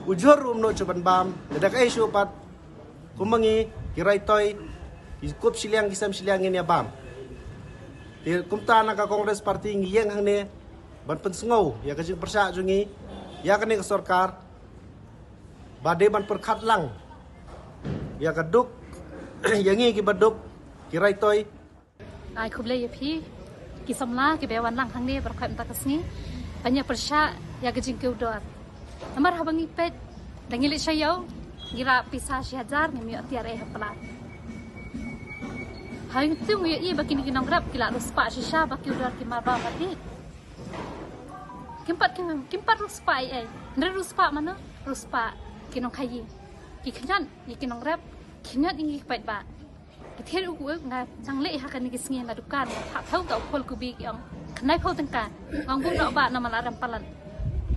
u jhur ruh ym nud shuh ban bam, te da kaei shuh pat kum ma ngi ki raitoi, ki kup shiliang ki sem shiliang ngin ïa bam? Te kumta na ka Congress Party ngi ïeng hangne ban pynsngew ïa ka jingpyrshah jong ngi ïa kane ka sorkar ba dei ban pyrkhat lang ïa ka duk ïa ngi kiba duk, ki raitoi. Ai khublei ïa phi ki samla kiba wan lang hangne baroh mynta ka sngi ban ïa pyrshah ïa ka jingkiew dor. Namar haba ngi peit da ngi leit sha ïew ngi rah pisa shi hajar, ngim ïoh tiar ei ha pla. Hangtu ngi ïohi ba kine ki nongrep ki la riewspah shisha ba kiew dor ki marbam mardih. Kim pat, kim, kim pat riewspah ei ei. Hynrei riewspah mano? Riewspah ki nongkhaïi. Ki khñiot ïa ki nongrep, khñiot ïa ngi ki paidbah. Ki thied u, u, nga chang leh ha kane ki sngi na dukan, ha phew ta u phul kubi ki ong khyndai phew tyngka. Nga ong bun noh bah namar la rem palat.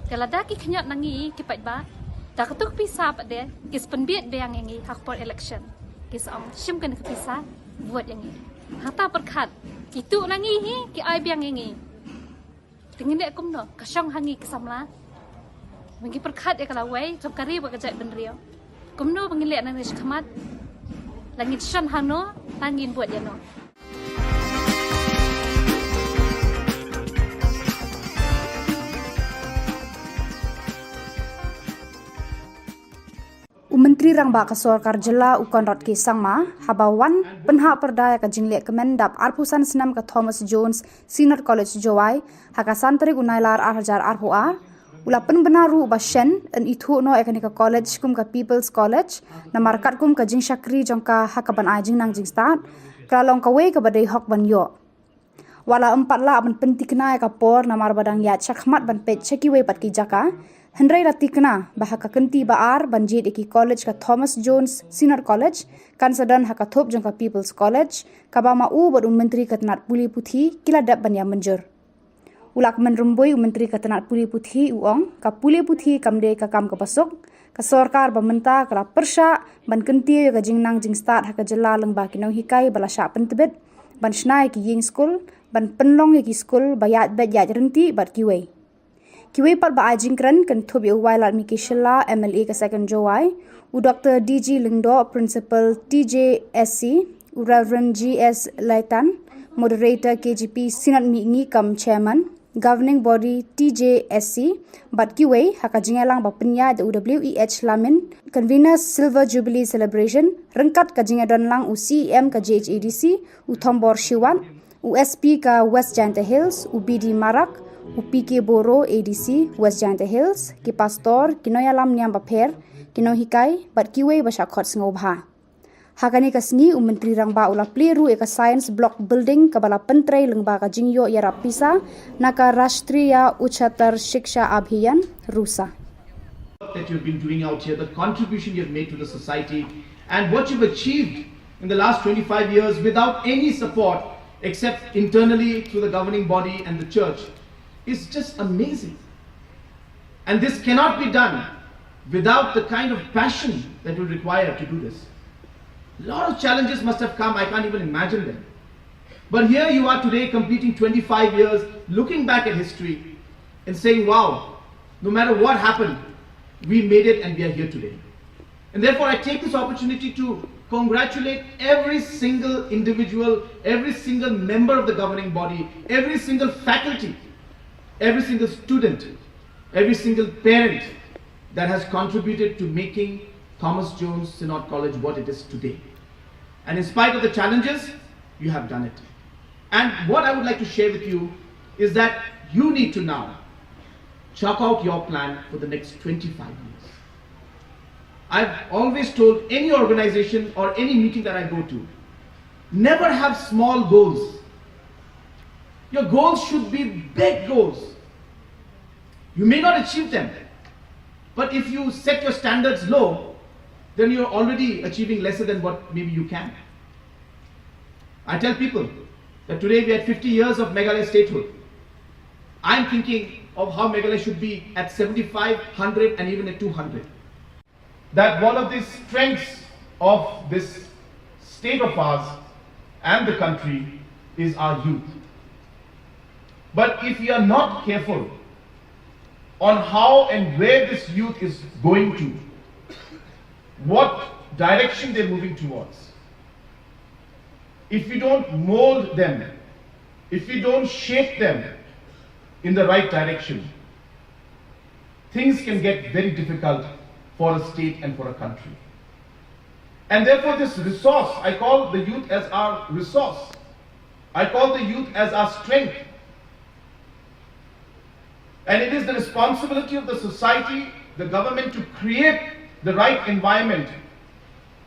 Te lada ki khñiot na ngi ki paidbah, da katu ka pisa pat de ki sa pynbiej biang ïa ngi ha ka por election. Ki sa ong shim kane ka pisa vote ïa ngi. Hangta pyrkhat, kitu na ngi hi ki ai biang ïa ngi. Te ngin leh kumno? Ka shong ha ngi ki samla. Ba ngi pyrkhat ïa ka lawei jong ka ri bad ka jaitbynriew. Kumno ba ngin leh nangne shakhmat? La ngin shon hangno, la ngin bud ïano? U Myntri Rangbah ka Sorkar Jylla u Conrad K Sangma haba wan pynhap pyrda ïa ka jingleh kmen dap arphew san snem ka Thomas Jones Synod College Jowai ha ka san tarik u Nailar ar hajar arphew ar, u la pynbna ruh ba shen yn ithuh noh ïa kane ka college kum ka People's College namar katkum ka jingshakri jong ka ha ka ban ai jingnang jingstad, ka la long kawei kaba dei hok ban ïoh. Wat la ym pat lah ban pynthikna ïa ka por namar ba dang ïaid shakhmat ban peit sha kiwei pat ki jaka, hynrei la thikna ba ha ka kynti ba ar ban jied ïa ki college ka Thomas Jones Synod College kan sa don ha ka thup jong ka People's College, kaba ma u bad u Myntri ka tnat pule puthi ki la dep ban ïa mynjur. U Lahkmen Rymbui, u Myntri ka tnat pule puthi, u ong ka pule puthi kam dei ka kam kaba suk, ka sorkar ba mynta ka la pyrshah ban kyntiew ïa ka jingnang jingstad ha ka jylla lyngba ki nonghikai ba la shah pyntbit ban shna ïa ki ïing skul, ban pynlong ïa ki skul ba ïaid beit ïaid rynti bad kiwei. Kiwei pat ba ai jingkren kynthup ïa u Wailadmiki Shylla, M L A ka Second Jowai, u Doktor D G Lyngdoh, Principal T J S C, U Reverend G S Laitan, Moderator K J P Synod Mihngi cum Chairman, Governing Body T J S C, bad kiwei, ha ka jingïalang ba pynïaid da u W E H Lamin, Convener Silver Jubilee Celebration, ryngkat ka jingïadon lang u C E M ka J H A D C, u Thombor Shiwat, u S P ka West Jaintia Hills, u B D Marak, u P K Boro A D C West Jaintia Hills, ki pastor, ki nongïalam niam bapher, ki nonghikai, bad kiwei ba shah khot sngewbha. Ha kane ka sngi u Myntri Rangbah u la plie ruh ïa ka Science Block Building kaba la pyntrei lyngba ka jingïoh ïarap pisa na ka Rashtriya Uchatar Shiksha Abhiyan, rusa. That you've been doing out here, the contribution you've made to the society, and what you've achieved in the last twenty-five years without any support except internally through the governing body and the church is just amazing. And this cannot be done without the kind of passion that you require to do this. A lot of challenges must have come, I can't even imagine them. But here you are today, completing twenty-five years, looking back at history and saying, wow, no matter what happened, we made it and we are here today. And therefore, I take this opportunity to congratulate every single individual, every single member of the governing body, every single faculty, every single student, every single parent that has contributed to making Thomas Jones Synod College what it is today. And in spite of the challenges, you have done it. And what I would like to share with you is that you need to now chalk out your plan for the next twenty-five years. I've always told any organization or any meeting that I go to, never have small goals. Your goals should be big goals. You may not achieve them, but if you set your standards low, then you're already achieving lesser than what maybe you can. I tell people that today we had fifty years of Meghalaya statehood. I'm thinking of how Meghalaya should be at seventy-five, hundred, and even at two hundred. That one of the strengths of this state of ours and the country is our youth. But if we are not careful on how and where this youth is going to, what direction they're moving towards, if we don't mold them, if we don't shape them in the right direction, things can get very difficult for a state and for a country. And therefore, this resource, I call the youth as our resource. I call the youth as our strength. And it is the responsibility of the society, the government, to create the right environment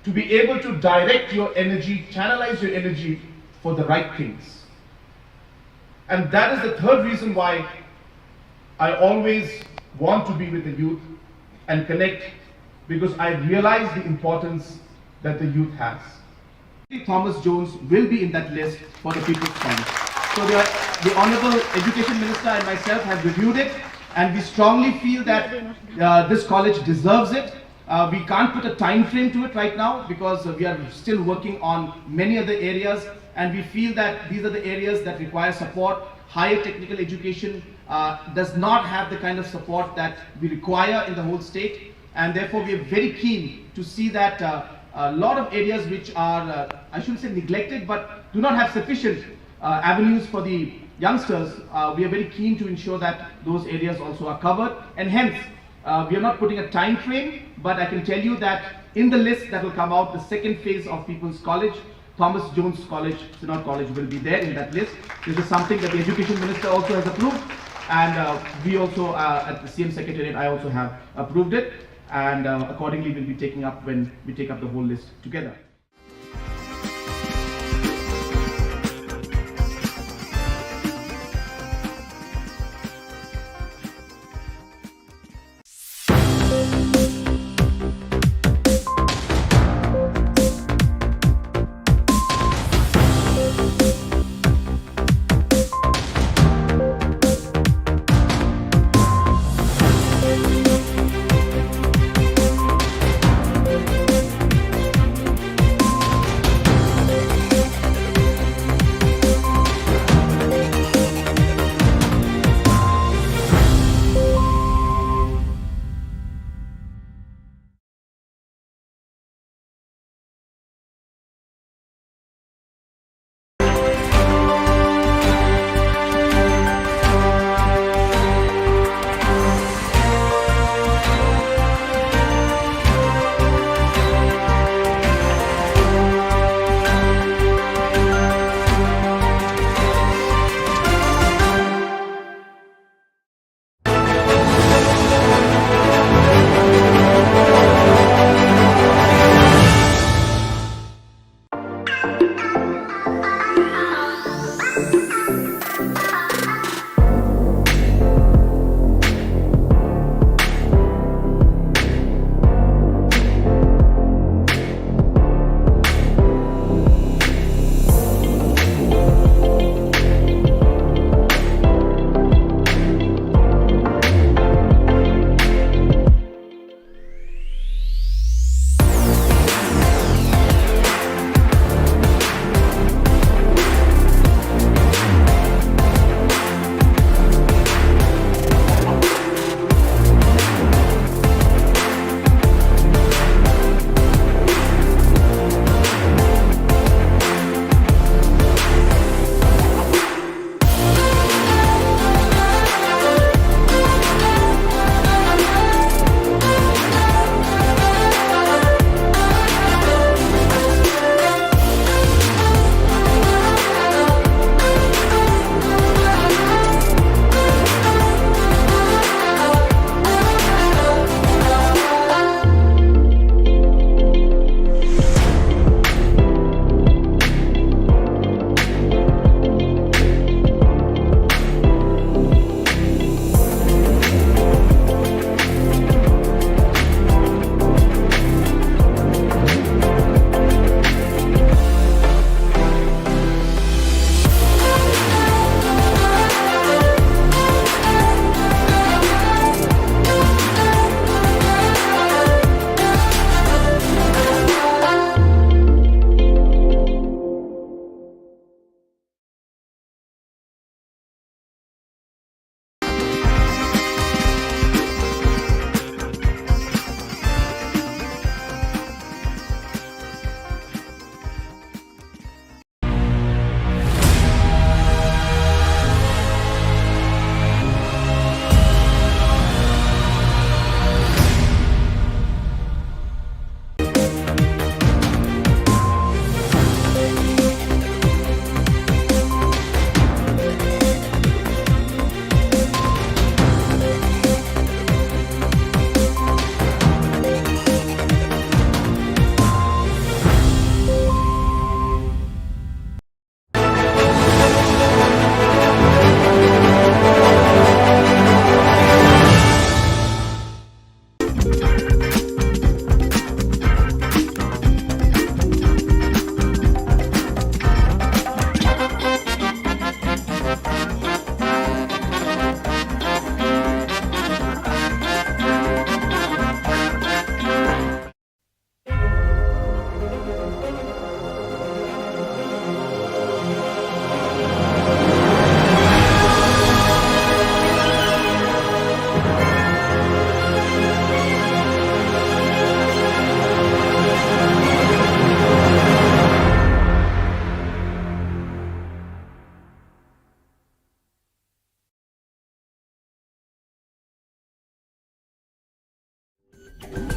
to be able to direct your energy, channelize your energy for the right things. And that is the third reason why I always want to be with the youth and connect, because I realize the importance that the youth has. Thomas Jones will be in that list for the People's College. So the, the Honorable Education Minister and myself have reviewed it, and we strongly feel that uh, this college deserves it. Uh, we can't put a time frame to it right now because uh, we are still working on many other areas, and we feel that these are the areas that require support. Higher technical education uh, does not have the kind of support that we require in the whole state, and therefore we are very keen to see that uh, a lot of areas which are, uh, I shouldn't say neglected, but do not have sufficient uh, avenues for the youngsters, uh, we are very keen to ensure that those areas also are covered, and hence uh, we are not putting a time frame, but I can tell you that in the list that will come out, the second phase of People's College, Thomas Jones College, Synod College will be there in that list. This is something that the Education Minister also has approved, and uh, we also uh, at the C M Secretariat, I also have approved it, and uh, accordingly we'll be taking up when we take up the whole list together.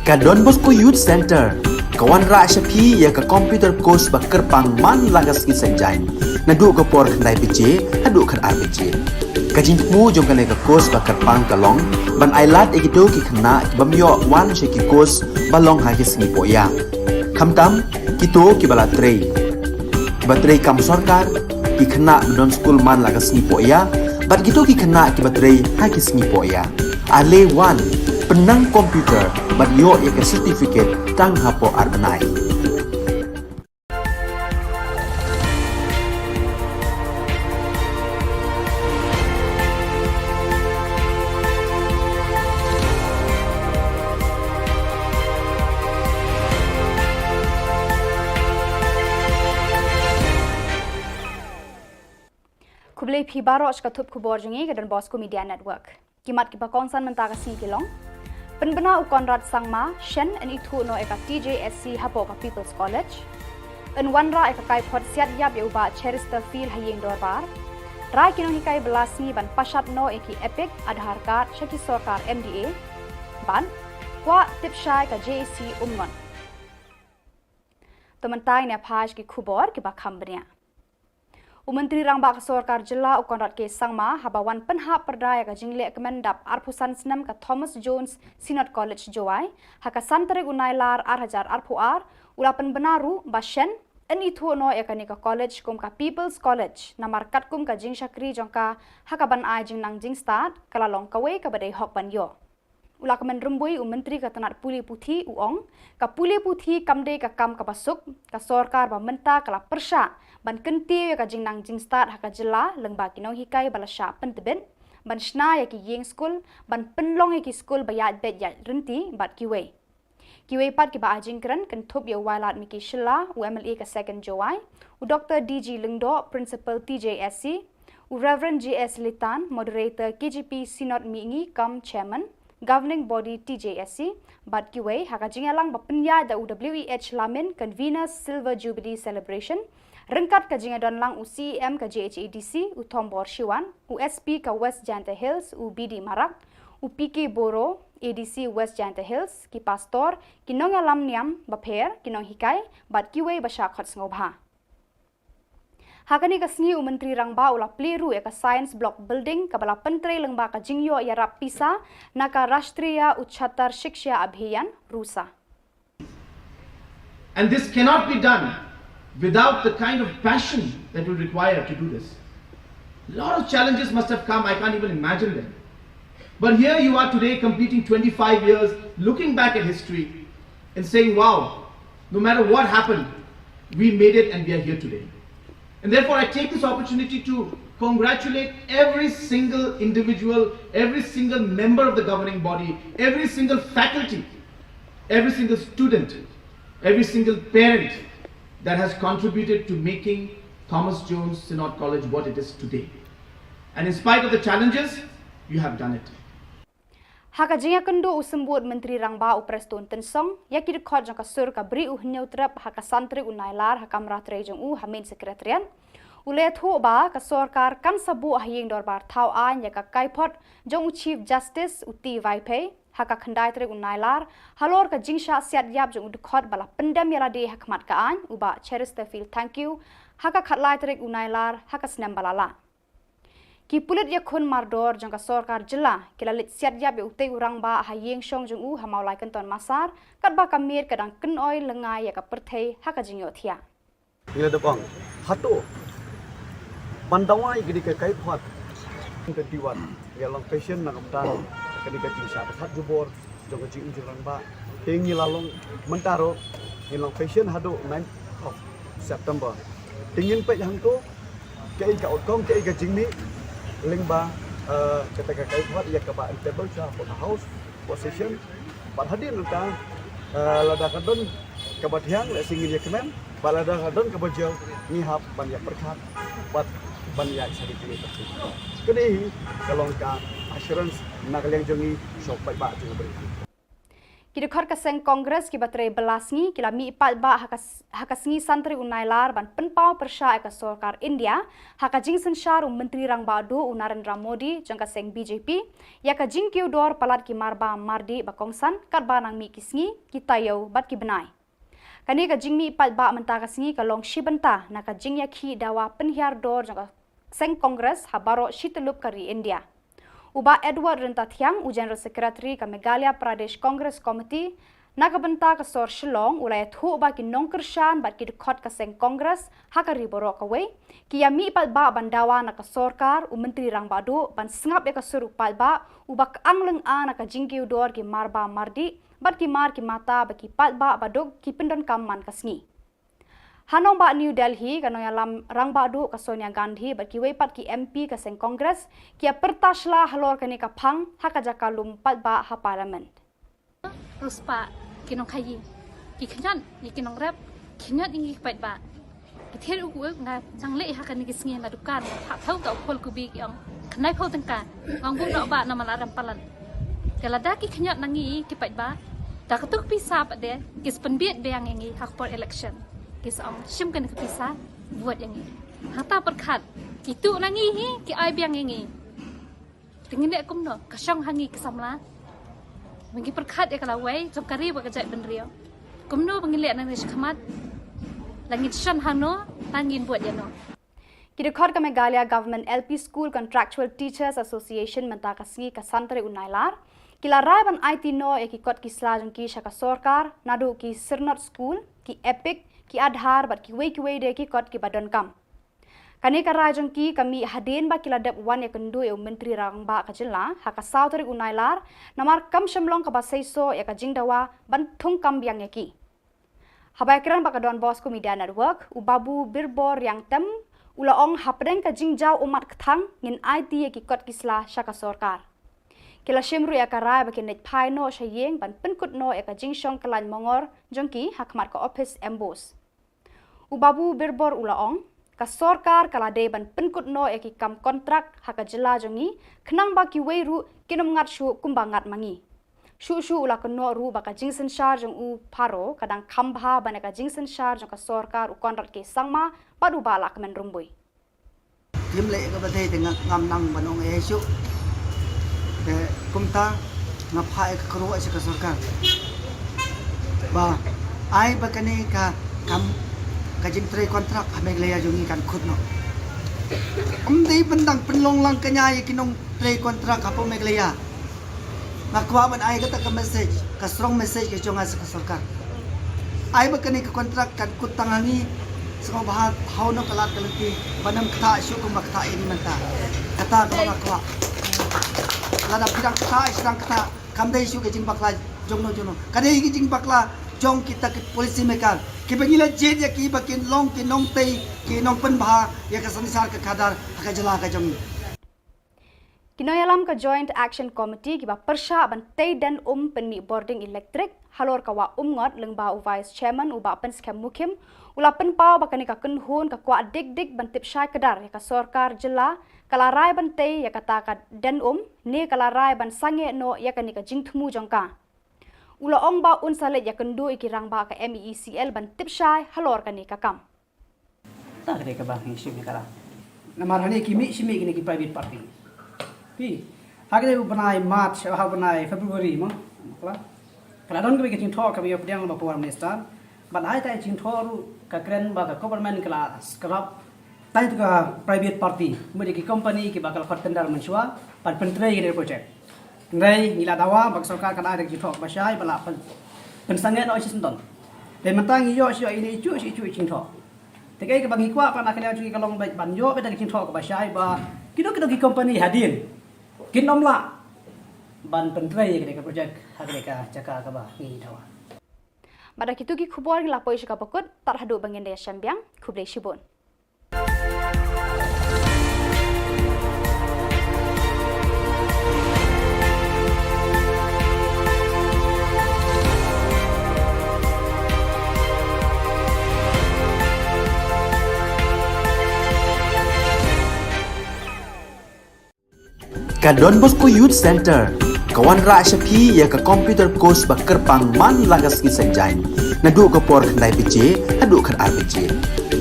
Ka Don Bosco Youth Centre ka wanrah sha phi ïa ka computer course ba kyrpang man la ka sngi Saitjaiñ, naduh ka por khyndai baje haduh khatar baje. Ka jingthmu jong kane ka course ba kyrpang ka long ban ai lad ïa kito ki khynnah ki bym ïoh wan sha ki course ba long ha ki sngi pohïa, khamtam kito kiba la trei, kiba trei kam sorkar, ki khynnah ba don skul man la ka sngi pohïa, bad kito ki khynnah kiba trei ha ki sngi pohïa. Ale wan, pynnang computer bad ïoh ïa ka certificate tang hapoh ar bnai. Khublei phi baroh sha ka thup khubor jong ngi ka Don Bosco Media Network. Ki mat kiba kongsan mynta ka sngi ki long: Pynbna u Conrad Sangma, shen yn ithuh noh ïa ka T J S C hapoh ka People's College. Yn wanrah ïa ka kaiphod siat ïap ïa u Bah Cheristerfield ha ïing dorbar. Rai ki nonghikai ba la sngi ban pashat noh ïa ki EPIC, Aadhaar card sha ki sorkar M D A. Bad kwah tip shai ka J A C Umngot. To mynta ngin ïa phai sha ki khubor kiba kham bniah. U Myntri Rangbah ka Sorkar Jylla u Conrad K Sangma, haba wan pynhap pyrda ïa ka jingleh kmen dap arphew san snem ka Thomas Jones Synod College Jowai ha ka san tarik u Nailar ar hajar arphew ar, u la pynbna ruh ba shen yn ithuh noh ïa kane ka college kum ka People's College namar katkum ka jingshakri jong ka ha kaban ai jingnang jingstad, ka la long kawei kaba dei hok ban ïoh. U la kmen rymbui u Myntri ka tnat pule puthi, u ong, ka pule puthi kam dei ka kam kaba suk, ka sorkar ba mynta ka la pyrshah ban kyntiew ïa ka jingnang jingstad ha ka jylla lyngba ki nonghikai ba la shah pyntbit, ban shna ïa ki ïing skul, ban pynlong ïa ki skul ba ïaid beit ïaid rynti bad kiwei. Kiwei pat kiba ai jingkren kynthup ïa u Wailadmiki Shylla, u M L A ka Second Jowai, u Doktor D G Lyngdoh, Principal T J S C, u Reverend J S Litan, Moderator K J P Synod Mihngi cum Chairman Governing Body T J S C, bad kiwei, ha ka jingïalang ba pynïaid da u W E H Lamin, Convener Silver Jubilee Celebration, ryngkat ka jingïadon lang u C E M ka J H A D C, u Thombor Shiwan, u S P ka West Jaintia Hills, u B D Marak, u P K Boro, A D C West Jaintia Hills, ki pastor, ki nongïalam niam bapher, ki nonghikai, bad kiwei ba shah khot sngewbha. Ha kane ka sngi u Myntri Rangbah u la plie ruh ïa ka Science Block Building kaba la pyntrei lyngba ka jingïoh ïarap pisa na ka Rashtriya Ucchatar Shiksha Abhiyan, RUSA. And this cannot be done without the kind of passion that will require to do this. A lot of challenges must have come, I can't even imagine them. But here you are today, completing twenty-five years, looking back at history and saying, "Wow, no matter what happened, we made it and we are here today." And therefore, I take this opportunity to congratulate every single individual, every single member of the governing body, every single faculty, every single student, every single parent that has contributed to making Thomas Jones Synod College what it is today. And in spite of the challenges, you have done it. Ha ka jingïakynduh u Symbud Myntri Rangbah u Prestone Tynsong ïa ki dkhot jong ka sur ka Bri u Hynñiewtrep ha ka san tarik u Nailar ha kamra trei jong u ha Main Secretariat, u la ïathuh ba ka sorkar kan sa buh ha ïing dorbar thaw aiñ ïa ka kaiphod jong u Chief Justice u T Vaiphei ha ka khyndai tarik u Nailar halor ka jingshah siat ïap jong u dkhot ba la pyndem ïa lade ha khmat ka aiñ, u Bah Cheristerfield Thangkhiew, ha ka khatlai tarik u Nailar ha ka snem ba la lah. Ki pulit ïakhun mardor jong ka sorkar jylla ki la leit siat ïap ïa utei u rangbah ha ïing shong jong u ha Mawlai Kynton Massar, katba ka miet ka dang kynoi lyngngai ïa ka pyrthei ha ka jingïohthiah. Ngi la dep ong, hato ban dawa ïa kane ka kaiphod. Twenty-one, ngi long patient na ka bynta kane ka jingshah ba khat jubor jong ka jingim jong rangbah. Te ngi la long mynta ruh, ngi long patient haduh ninth of September. Te ngin peit hangto kaei ka outcome, kaei ka jingmih lyngba, eh, kata ka kaiphod ïa kaba yn table sha hapoh ka House, hapoh session. Bad hadien nangta, eh, lada ka don kaba thiang, lehse ngin ïa kmen, bad lada ka don kaba jia, ngi hap ban ïa pyrkhat bad ban ïa sha ki kmie. Kane hi ka long ka assurance na ka liang jong ngi sha u paidbah jong ka Bri. Ki dkhot ka seng Congress kiba trei bylla sngi ki la mih paidbah ha ka s-, ha ka sngi san tarik u Nailar ban pynpaw pyrshah ïa ka sorkar India ha ka jingsynshar u Myntri Rangbah Duh u Narendra Modi jong ka seng B J P ïa ka jingkiew dor palat ki marba mardih ba kongsan katba nang mih ki sngi, ki taïew bad ki bnai. Kane ka jingmih paidbah mynta ka sngi ka long shi bynta na ka jingïakhih dawa pynhiar dor jong ka seng Congress ha baroh shi tyllup ka ri India. U Bah Edward Ryntathiang, u General Secretary ka Meghalaya Pradesh Congress Committee, na ka bynta ka sor Shillong, u la ïathuh ba ki nongkyrshan bad ki dkhot ka seng Congress ha ka ri baroh kawei ki ïa mih paidbah ban dawa na ka sorkar, u Myntri Rangbah Duh ban sngap ïa ka sur u paidbah uba kyang lynga na ka jingkiew dor ki marba mardih bad ki mar ki mata ba ki paidbah baduk ki pyndonkam man ka sngi. Ha nongbah New Delhi, ka nongïalam rangbah duh ka Sonia Gandhi bad kiwei pat ki M P ka seng Congress ki ïa pyrta shla halor kane ka phang ha ka jaka lum paidbah ha Parliament. Ruspah ki nongkhaïi, ki khñiot ïa ki nongrep, khñiot ïa ki paidbah. Ki thied u kuh nga jang leh ha kane ki sngi na dukan, ha thau ka u phol kubi ki ong khyndai phew tyngka, nga ong buh noh bah namar la rem palat. Te lada ki khñiot na ngi ki paidbah, da katu ka pisa pat de ki sa pynbiej biang ïa ngi ha ka por election. Ki sa ong shim kane ka pisa, vote ïa ngi. Hangta pyrkhat, ki tuh na ngi hi, ki ai biang ïa ngi. Te ngin leh kumno, ka shong ha ngi ki samla. Ba ngi pyrkhat ïa ka lawei jong ka ri bad ka jaitbynriew. Kumno ba ngin leh nangne shakhmat, la ngin shon hangno, la ngin vote ïano. Ki dkhot ka Meghalaya Government L P School Contractual Teachers Association mynta ka sngi ka san tarik u Nailar ki la rai ban aiti noh ïa ki kot ki sla jong ki sha ka sorkar, naduh ki Syrnod School, ki EPIC, ki Aadhaar bad kiwei kiwei de ki kot kiba donkam. Kane ka rai jong ki ka mih hadien ba ki la dep wan ïakynduh ïa u Myntri Rangbah ka jylla ha ka saw tarik u Nailar, namar kam shym long kaba seisoh ïa ka jingdawa ban thungkam biang ïa ki. Haba ïakren bad ka Don Bosco Media Network, u Babu Birbor Riangtem u la ong hapdeng ka jingjaw ummat kthang ngin aiti ïa ki kot ki sla sha ka sorkar. Ki la shim ruh ïa ka rai ba kin leit phai noh sha ïing ban pynkut noh ïa ka jingshong kyllain mongor jong ki ha khmat ka ophis MBOSE. U Babu Birbor u la ong, ka sorkar ka la dei ban pynkut noh ïa ki kam kontrak ha ka jylla jong ngi, khnang ba kiwei ruh kin ym ngat shuh kumba ngat ma ngi. Shuh shuh u la kynnoh ruh ba ka jingsynshar jong u Pharo ka dang kham bha ban ïa ka jingsynshar jong ka sorkar u Conrad K Sangma bad u Bah Lahkmen Rymbui. Phim leh kaba dei te nga, ngam nang ban ong ei shuh. Te kumta nga phah ïa ka kyrwoh sha ka sorkar ba ai ba kane ka kam, ka jingtrei kontrak ha Meghalaya jong ngi kan khut noh. Ym dei ban dang pynlong lang kñia ïa ki nongtrei kontrak hapoh Meghalaya. Nga kwah ban ai kata ka message, ka strong message ka jong nga sha ka sorkar. Ai ba kane ka kontrak kan kut tang ha ngi, sngewbha thaw noh ka lad ka lynti, ban ym ktah shuh kumba ktah ïa ngi mynta. Kata kaba nga kwah. Lada phi dang ktah, phi dang ktah, kam dei shuh ka jingbakla jongno jongno. Ka dei ka jingbakla jong kita ki policy maker kiba ngi la jied ïa ki ba kin long ki nongtei, ki nongpynbha ïa ka synshar ka khadar ha ka jylla ka jong ngi. Ki nongïalam ka Joint Action Committee kiba pyrshah ban tei den um pynmih bording elektrik halor ka Wah Umngot lyngba u Vice Chairman u Bah Pynskhem Mukhim u la pynpaw ba kane ka kynhun ka kwah dik dik ban tip shai kdar ïa ka sorkar jylla ka la rai ban tei ïa kata ka den um ne ka la rai ban sangeh noh ïa kane ka jingthmu jong ka. U la ong ba un sa leit ïakynduh ïa ki rangbah ka MeECL ban tip shai halor kane ka kam. Ta ka dei kaba ngi shim ïa ka la. Namar hangne ki mih shi mih kine ki private party. Phi, ha kane u bnai March, ha u bnai February mo. Ka la, ka la don kawei ka jingthoh kaba ïa pdiang ba power minister. Ban ai ta jingthoh ruh ka kren ba ka government ka la scrap. Ta ïa tu ka private party, mut ïa ki company kiba ka la khot tender mynshuwa ban pyntrei ïa ka project. Hynrei ngi la dawa ba ka sorkar ka la ai da ka jingthoh kaba shai ba la pyn, pynsangeh noh shi syndon. Te mynta ngi ïoh shi ïoh ine i juh shi i juh i jingthoh. Te kaei kaba ngi kwah pat na ka liang jong ngi ka long ba ban ïoh beit da ka jingthoh kaba shai ba kino kino ki company hadien kin ym lah ban pyntrei ïa kane ka project ha kane ka jaka kaba ngi dawa. Bad da kitu ki khubor ngi la poi sha kaba kut, tad haduh ba ngin da ïashem biang, khublei shibun. Ka Don Bosco Youth Centre, Wanrah sha phi ïa ka computer course ba kyrpang man la ka sngi Saitjaiñ, naduh ka por khyndai baje haduh khatar baje.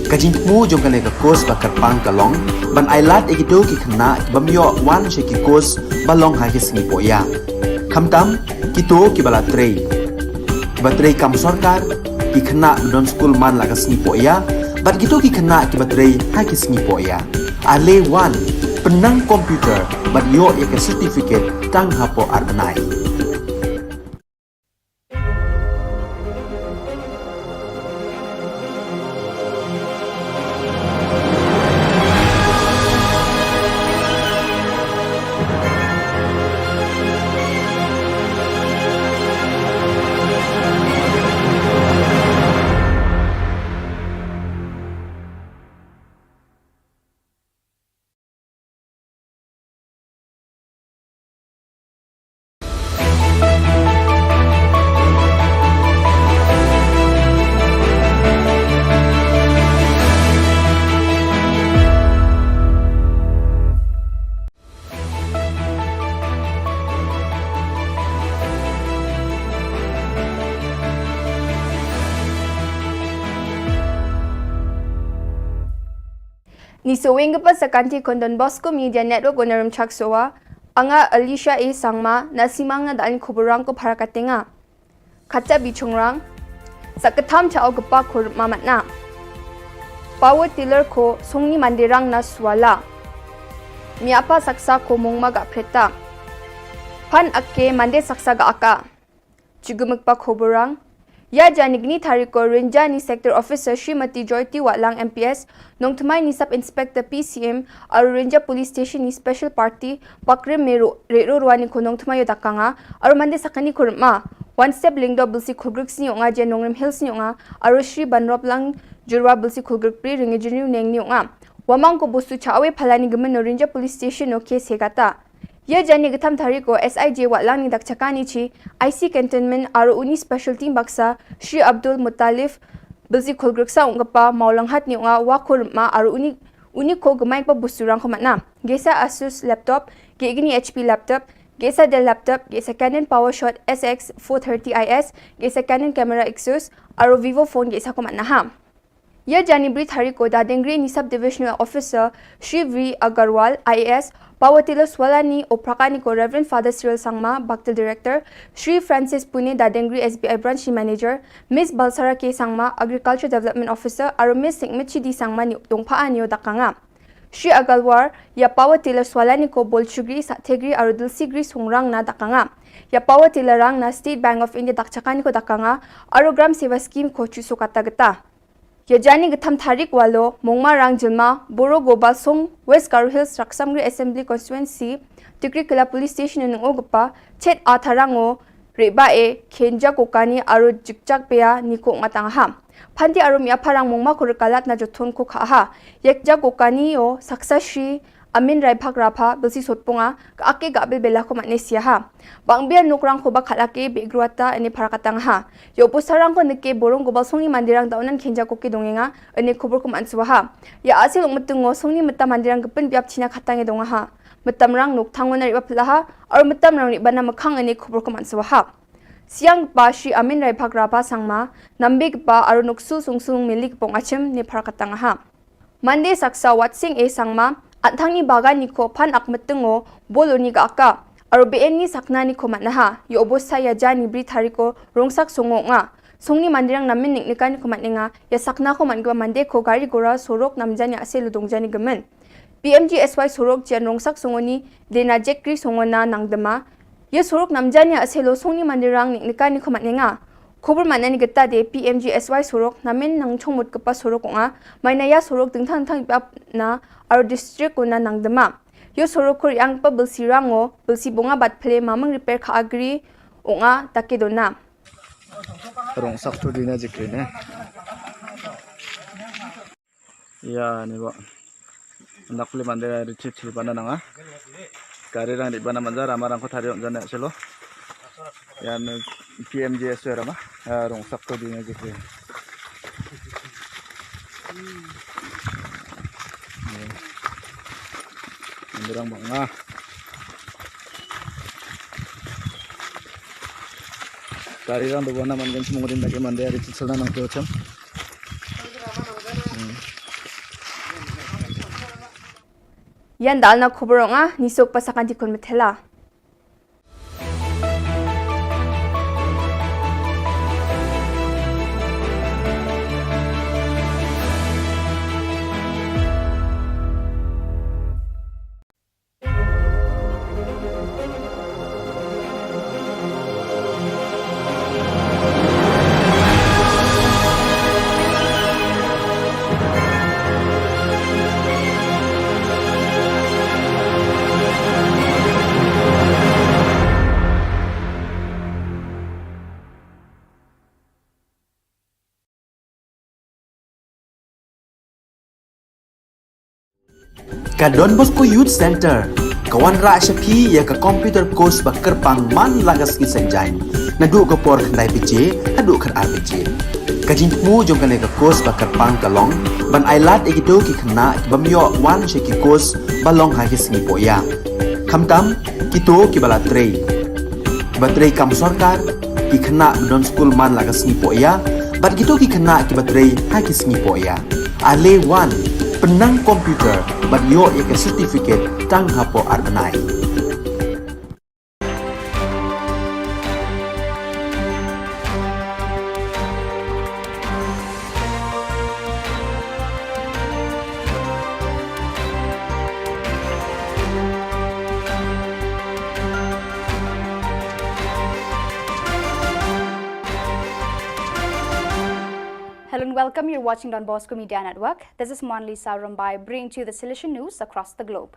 Ka jingthmu jong kane ka course ba kyrpang ka long ban ai lad ïa kito ki khynnah ki bym ïoh wan sha ki course ba long ha ki sngi pohïa, khamtam kito kiba la trei, kiba trei kam sorkar, ki khynnah ba don skul man la ka sngi pohïa bad kito ki khynnah kiba trei ha ki sngi pohïa. Ale wan, pynnang computer bad ïoh ïa ka certificate tang hapoh ar bnai. Ni saweng ka pa sa kanti kon Don Bosco Media Network, Honorable Chaksowa, anga Alicia A Sangma, na simang na dani khubur rang ko para katenga. Kata bichongrang, sa ktham cha au kpa khur mamat na. Power tiller ko songni mandirang na swala. Miapa saksa ko mongma ga preta. Pan ake mande saksa ga aka. Chugumuk pa khubur rang. Ïa jani kni thariko Rinja ni Sector Officer Srimati Joyty Watlang M P S, Nongthymmai ni Sub Inspector P C M, aru Rinja Police Station ni Special Party, Pakrim me ru, re ru ruani ko Nongthymmai yo dakanga, aru mande sakani khur ma. One Step Lingdo bilsi khulgruk sni onga je Nongrim Hills ni onga, aru Shri Banroplang Jurwa bilsi khulgruk pri ringi juniu neng ni onga. Wamang ko busu cha awe phalani gmen no Rinja Police Station no case hegata. Ïa jani ktham thariko S I J Watlang ni dakchakani chi, I C Cantonment aru uni special team baksa, Shri Abdul Muttalif, bilsi khulgruk sa ungkapa, Maulanghat ni unga, wa khur ma aru uni, uni ko gmai pa busurang ko matna. Gesa Asus laptop, gegini H P laptop, gesa Dell laptop, gesa Canon PowerShot S X four thirty I S, gesa Canon camera Exus, aru Vivo phone gesa ko matna ha. Ïa jani bri thariko Dadengri ni Sub Divisional Officer, Shri V Agarwal I A S, Power Tiller Swalani Oprakani ko Reverend Father Cyril Sangma, Baktil Director, Shri Francis Pune Dadengri S B I Branch ni Manager, Miss Balsara K Sangma, Agriculture Development Officer, aru Miss Singmichi D Sangma ni dongpha ani o dakanga. Shri Agarwal, ïa Power Tiller Swalani ko Bolchugri, Sathegri, aru Dilsigri Songrang na dakanga. Ïa Power Tiller rang na State Bank of India dakchakani ko dakanga, aru Gram Seva Scheme ko chuso kata geta. Ïa jani ktham tharik walo, Mongma rang jilma, Boro Gobal Song, West Garo Hills, Raksamgre Assembly Constituency, Tikri Kila Police Station nung o gpa, chet a tharang o, reba e, khenja kokani, aru jikjak pea, ni ko ngatang ha. Phanti aru mia pharang Mongma ko rekalat na jothon ko kha ha. Ïa kja kokani o, saksa Shri Amin Raibhak Rabha, bilsi sotpunga, ka ake ga bil bela ko matne sia ha. Bang bia nukrang ko ba khalake, be gruata, ene pharakatang ha. Ïa upo sarang ko neke borong ko ba songni mandirang daunan khenja ko ke dongenga, ene khubur ko mansua ha. Ïa asil ung metung ngo songni meta mandirang gepin biap china khatang e donga ha. Metam rang nuk thangon ari ba pelaha, aru metam rang ri bana mekhang ene khubur ko mansua ha. Siang pa Shri Amin Raibhak Rabha Sangma, nambe pa aru nuksul sungsung milik pong achim ne pharakatang ha. Mande saksa Watsing A Sangma, anthang ni bagan ni ko phan ak metung o, bolo ni ga aka, aru B N ni sakna ni ko matnaha, ïa obo sa ïa jani bri thariko, rongsak songo nga. Songni mandirang namin nik nikan ni ko matninga, ïa sakna ko man gwa mande ko gari gora sorok namjani ase ludong jani gemen. P M G S Y sorok jian rongsak songo ni, dena jekri songo na nangdema. Ïa sorok namjani ase lo songni mandirang nik nikan ni ko matninga. Khubur mana ni geta de P M G S Y sorok, namin nang chongmut kepa sorok onga, maina ïa sorok dingthang dingthang ipap na, aru district ko na nangdema. Ïa sorok kur yang pa bilsi rango, bilsi bonga bat ple mamang repair kha agri, onga take dona. Rongsak tu dina jikri ne. Ïa, ni ba. Anak pule mande ri chip chip bana nanga. Gari rang di bana manja rama rang ko thari on jana selo. Ïa, ni P M G S Y rama. Ïa, rongsak to di ngi gitu. Ïa. Mande rang bang ah. Kari rang do bona man gan chimong rin dake mande ari chit salna nang to cham. Ïa dalna khubor nga, ngi suk pasakan ti khun methela. Ka Don Bosco Youth Centre ka wanrah sha phi ïa ka computer course ba kyrpang man la ka sngi Saitjaiñ, naduh ka por khyndai baje haduh khatar baje. Ka jingthmu jong kane ka course ba kyrpang ka long ban ailad ïa kito ki khynnah ki bym ïoh wan sha ki course ba long ha ki sngi pohïa, khamtam kito kiba la trei, kiba trei kam sorkar, ki khynnah ba don skul man la ka sngi pohïa, bad kito ki khynnah kiba trei ha ki sngi pohïa. Ale wan, pynnang computer bad ïoh ïa ka certificate tang hapoh ar bnai. Hello and welcome. You're watching Don Bosco Media Network. This is Monlisa Rumbai bringing to you the Salesian news across the globe.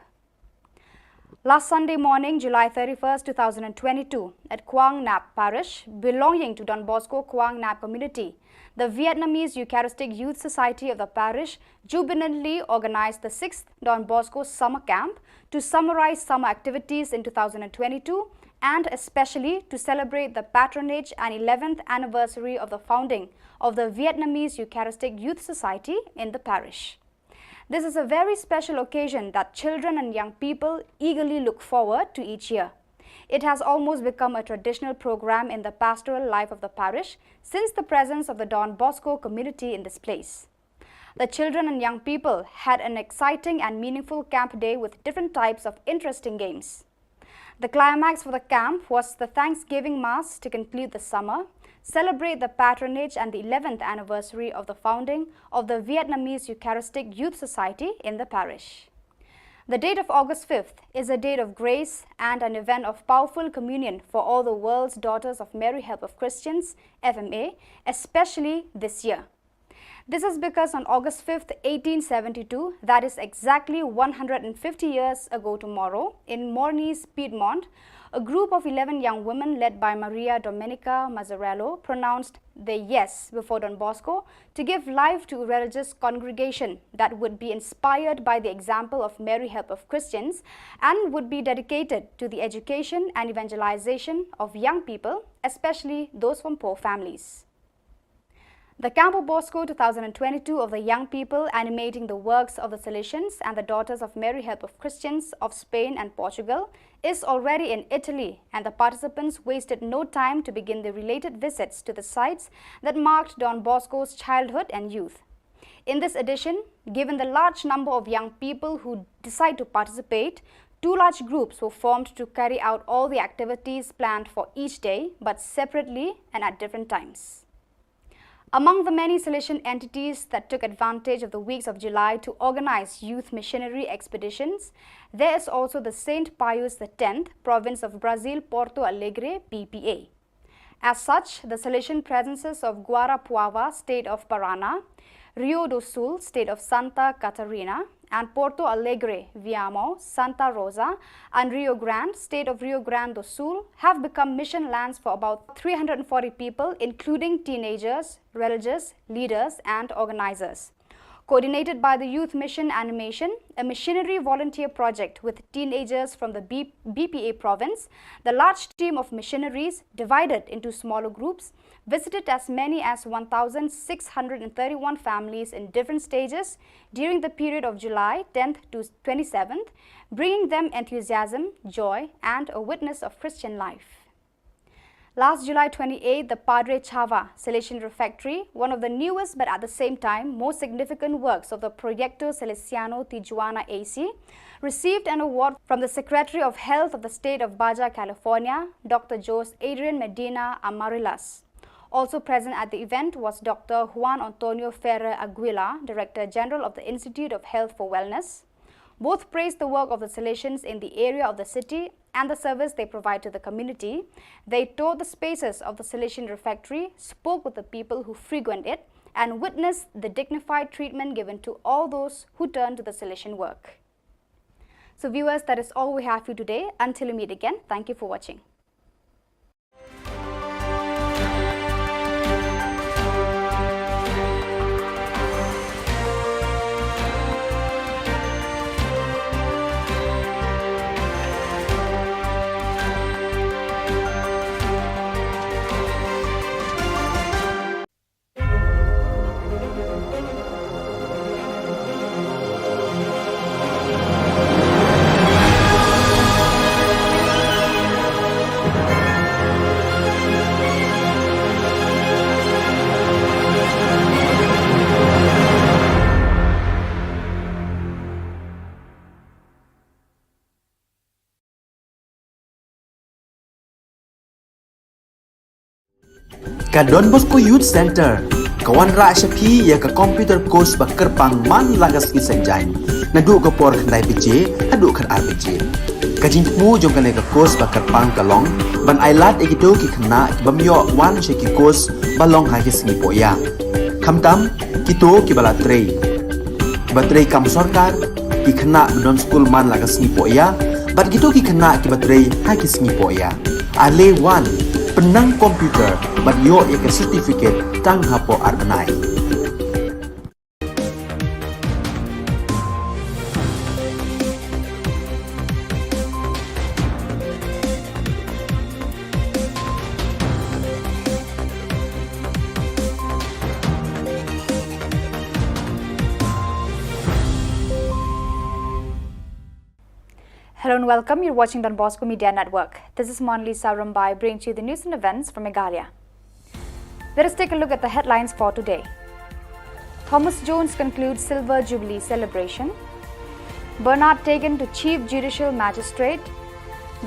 Last Sunday morning, July thirty-first, two thousand and twenty-two, at Kwang Nap Parish, belonging to Don Bosco Kwang Nap community, the Vietnamese Eucharistic Youth Society of the parish jubilantly organized the sixth Don Bosco Summer Camp to summarize summer activities in two thousand and twenty-two and especially to celebrate the patronage and eleventh anniversary of the founding of the Vietnamese Eucharistic Youth Society in the parish. This is a very special occasion that children and young people eagerly look forward to each year. It has almost become a traditional program in the pastoral life of the parish since the presence of the Don Bosco community in this place. The children and young people had an exciting and meaningful camp day with different types of interesting games. The climax for the camp was the Thanksgiving Mass to conclude the summer, celebrate the patronage and the eleventh anniversary of the founding of the Vietnamese Eucharistic Youth Society in the parish. The date of August fifth is a date of grace and an event of powerful communion for all the world's Daughters of Mary Help of Christians, F M A, especially this year. This is because on August fifth, eighteen seventy-two, that is exactly one hundred and fifty years ago tomorrow, in Mornise, Piedmont, a group of eleven young women led by Maria Domenica Mazzarello pronounced their yes before Don Bosco to give life to a religious congregation that would be inspired by the example of Mary Help of Christians and would be dedicated to the education and evangelization of young people, especially those from poor families. The Campo Bosco two thousand and twenty-two of the young people animating the works of the Salesians and the Daughters of Mary Help of Christians of Spain and Portugal is already in Italy, and the participants wasted no time to begin the related visits to the sites that marked Don Bosco's childhood and youth. In this edition, given the large number of young people who decide to participate, two large groups were formed to carry out all the activities planned for each day, but separately and at different times. Among the many Salesian entities that took advantage of the weeks of July to organize youth missionary expeditions, there is also the Saint Pius the tenth, province of Brazil, Porto Alegre, P P A. As such, the Salesian presences of Guarapuava, state of Paraná, Rio do Sul, state of Santa Catarina, and Porto Alegre, Viamão, Santa Rosa, and Rio Grande, state of Rio Grande do Sul, have become mission lands for about three hundred and forty people, including teenagers, religious leaders, and organizers. Coordinated by the Youth Mission Animation, a missionary volunteer project with teenagers from the B-, B P A province, the large team of missionaries, divided into smaller groups, visited as many as one thousand six hundred and thirty-one families in different stages during the period of July tenth to twenty-seventh, bringing them enthusiasm, joy, and a witness of Christian life. Last July twenty-eighth, the Padre Chava Salesian Refectory, one of the newest but at the same time most significant works of the Proyecto Salesiano Tijuana A C, received an award from the Secretary of Health of the State of Baja California, Doctor Jose Adrian Medina Amarilas. Also present at the event was Doctor Juan Antonio Ferrer Aguilar, Director General of the Institute of Health for Wellness. Both praised the work of the Salesians in the area of the city and the service they provide to the community. They toured the spaces of the Salesian refectory, spoke with the people who frequent it, and witnessed the dignified treatment given to all those who turn to the Salesian work. So, viewers, that is all we have for you today. Until we meet again, thank you for watching. Ka Don Bosco Youth Center ka wanrah sha phi ïa ka computer course ba kyrpang man la ka sngi Saitjaiñ, naduh ka por khyndai baje haduh khatar baje. Ka jingthmu jong kane ka course ba kyrpang ka long ban ailad ïa kito ki khynnah ki bym ïoh wan sha ki course ba long ha ki sngi pohïa. Khamtam kito kiba la trei, kiba trei kam sorkar, ki khynnah ba don skul man la ka sngi pohïa, bad kito ki khynnah kiba trei ha ki sngi pohïa. Ale wan, pynnang computer bad ïoh ïa ka certificate tang hapoh ar bnai. Hello and welcome. You're watching Don Bosco Media Network. This is Monalisa Rumbai bringing to you the news and events from Meghalaya. Let us take a look at the headlines for today. Thomas Jones concludes Silver Jubilee celebration. Bernard taken to Chief Judicial Magistrate.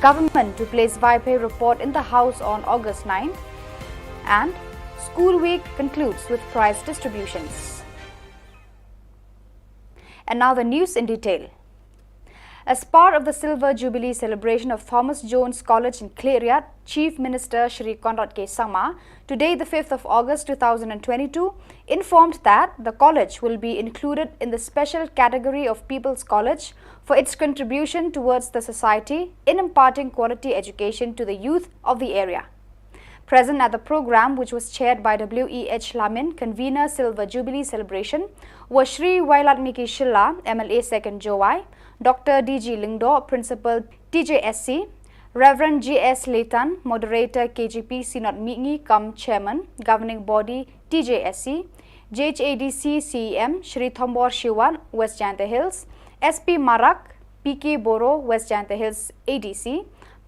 Government to place Vaiphei report in the House on August ninth. And School Week concludes with prize distributions. And now the news in detail. As part of the Silver Jubilee celebration of Thomas Jones College in Khliehriat, Chief Minister Shri Conrad K Sangma, today the fifth of August two thousand twenty-two, informed that the college will be included in the special category of People's College for its contribution towards the society in imparting quality education to the youth of the area. Present at the program, which was chaired by W E H Lamin, convener Silver Jubilee celebration, were Shri Wailadmiki Shylla, M L A second Jowai, Doctor D G Lyngdoh, Principal T J S C, Reverend G S Leighton, Moderator K J P Synod Mihngi cum Chairman, Governing Body T J S C, J H A D C C E M, Shri Thombor Shiwat, West Jaintia Hills, S P Marak, P K Boro, West Jaintia Hills A D C,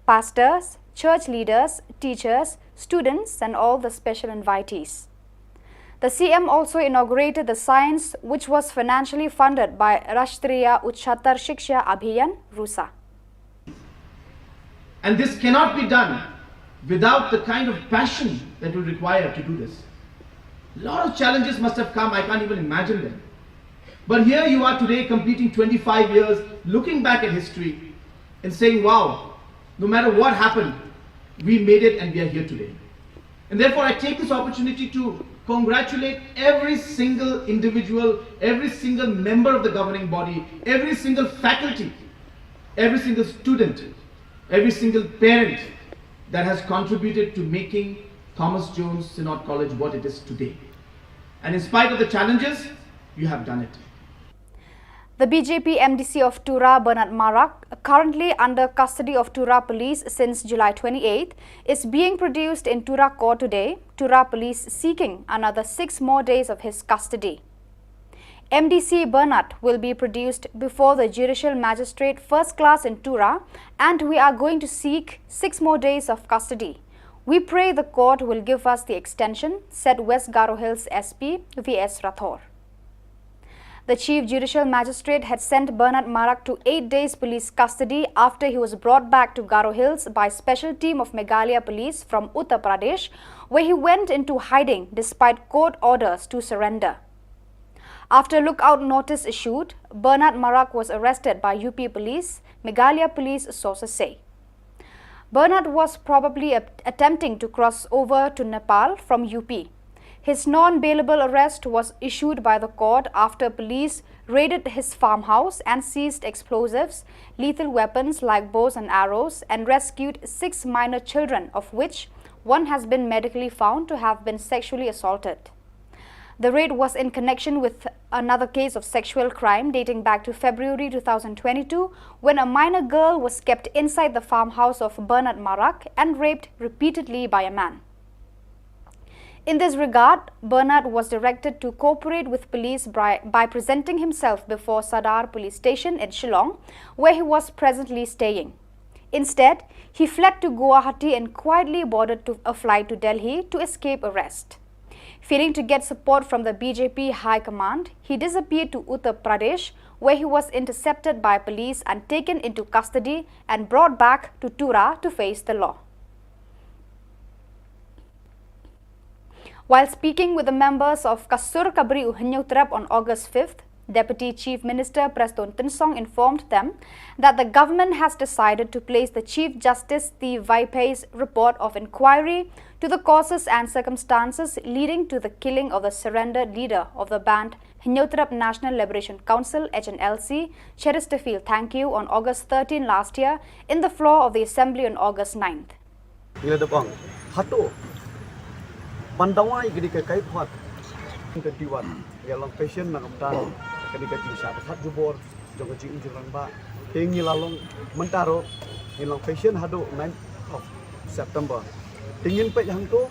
pastors, church leaders, teachers, students, and all the special invitees. The C M also inaugurated the science which was financially funded by Rashtriya Ucchatar Shiksha Abhiyan, RUSA. And this cannot be done without the kind of passion that will require to do this. A lot of challenges must have come, I can't even imagine them. But here you are today, completing twenty-five years, looking back at history and saying, "Wow, no matter what happened, we made it and we are here today." And therefore, I take this opportunity to congratulate every single individual, every single member of the governing body, every single faculty, every single student, every single parent that has contributed to making Thomas Jones Synod College what it is today. And in spite of the challenges, you have done it. The B J P M D C of Tura, Bernard Marak, currently under custody of Tura police since July twenty-eighth, is being produced in Tura court today, Tura police seeking another six more days of his custody. M D C Bernard will be produced before the Judicial Magistrate First Class in Tura, and we are going to seek six more days of custody. We pray the court will give us the extension, said West Garo Hills S P V S Rathore. The Chief Judicial Magistrate had sent Bernard Marak to eight days police custody after he was brought back to Garo Hills by special team of Meghalaya Police from Uttar Pradesh, where he went into hiding despite court orders to surrender. After lookout notice issued, Bernard Marak was arrested by U P police, Meghalaya police sources say. Bernard was probably at- attempting to cross over to Nepal from U P. His non-bailable arrest was issued by the court after police raided his farmhouse and seized explosives, lethal weapons like bows and arrows, and rescued six minor children, of which one has been medically found to have been sexually assaulted. The raid was in connection with another case of sexual crime dating back to February two thousand twenty-two, when a minor girl was kept inside the farmhouse of Bernard Marak and raped repeatedly by a man. In this regard, Bernard was directed to cooperate with police by, by presenting himself before Sadar Police Station in Shillong, where he was presently staying. Instead, he fled to Guwahati and quietly boarded to a flight to Delhi to escape arrest. Failing to get support from the B J P High Command, he disappeared to Uttar Pradesh, where he was intercepted by police and taken into custody and brought back to Tura to face the law. While speaking with the members of Kasur Kabri u Hynñiewtrep on August fifth, Deputy Chief Minister Prestone Tynsong informed them that the government has decided to place the Chief Justice T Vaiphei's report of inquiry to the causes and circumstances leading to the killing of the surrendered leader of the banned Hynñiewtrep National Liberation Council, H N L C, Cheristerfield Thangkhiew, on August thirteen last year in the floor of the Assembly on August ninth. Ngi la dep ong hato ban dawa ïa kane ka kaiphod. Twenty-one ngi la long patient na ka bynta kane ka jingshah ba khat jubor jong ka jingim jong rangbah. Te ngi la long mynta ruh ngi long patient haduh ninth of September. Te ngin peit hangto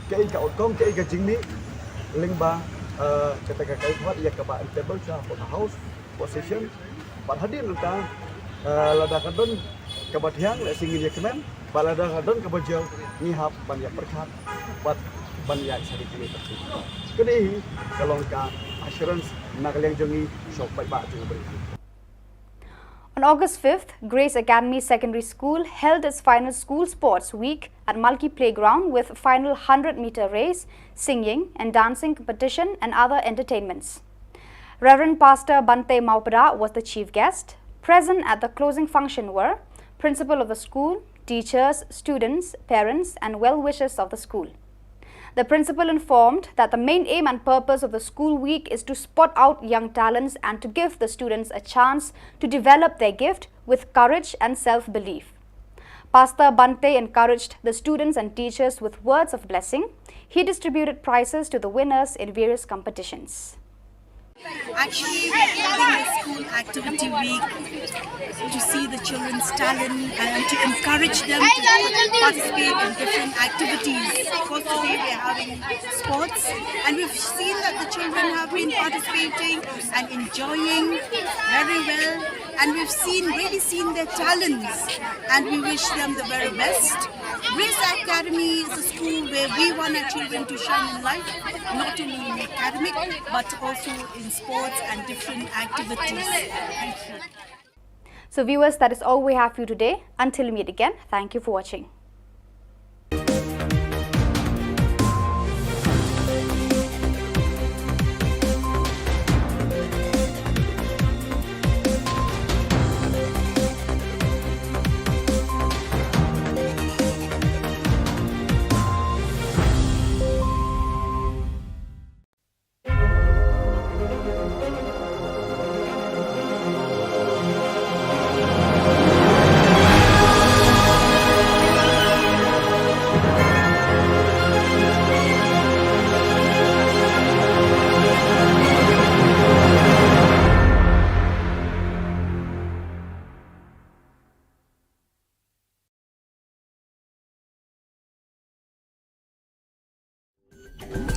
kaei ka outcome, kaei ka jingmih lyngba, eh, kata ka kaiphod ïa kaba in table sha hapoh ka House, hapoh session. Bad hadien nangta, eh, lada ka don kaba thiang lehse ngin ïa kmen, bad lada ka don kaba jia ngi hap ban ïa pyrkhat bad ban ïa sani kine. Kane hi ka long ka assurance na ka liang jong ngi sha u paidbah jong ngi. On August fifth, Grace Academy Secondary School held its final school sports week at Malki Playground with final hundred meter race, singing and dancing competition and other entertainments. Reverend Pastor Bante Mawpada was the chief guest. Present at the closing function were principal of the school, teachers, students, parents, and well-wishers of the school. The principal informed that the main aim and purpose of the school week is to spot out young talents and to give the students a chance to develop their gift with courage and self-belief. Pastor Bante encouraged the students and teachers with words of blessing. He distributed prizes to the winners in various competitions. Actually, we're holding a school activity week to see the children's talent and to encourage them to participate in different activities. Of course, today we're having sports, and we've seen that the children have been participating and enjoying very well. And we've seen, really seen their talents, and we wish them the very best. Grace Academy is a school where we want our children to shine in life, not only in academic, but also in sports and different activities. Thank you. So viewers, that is all we have for you today. Until we meet again, thank you for watching.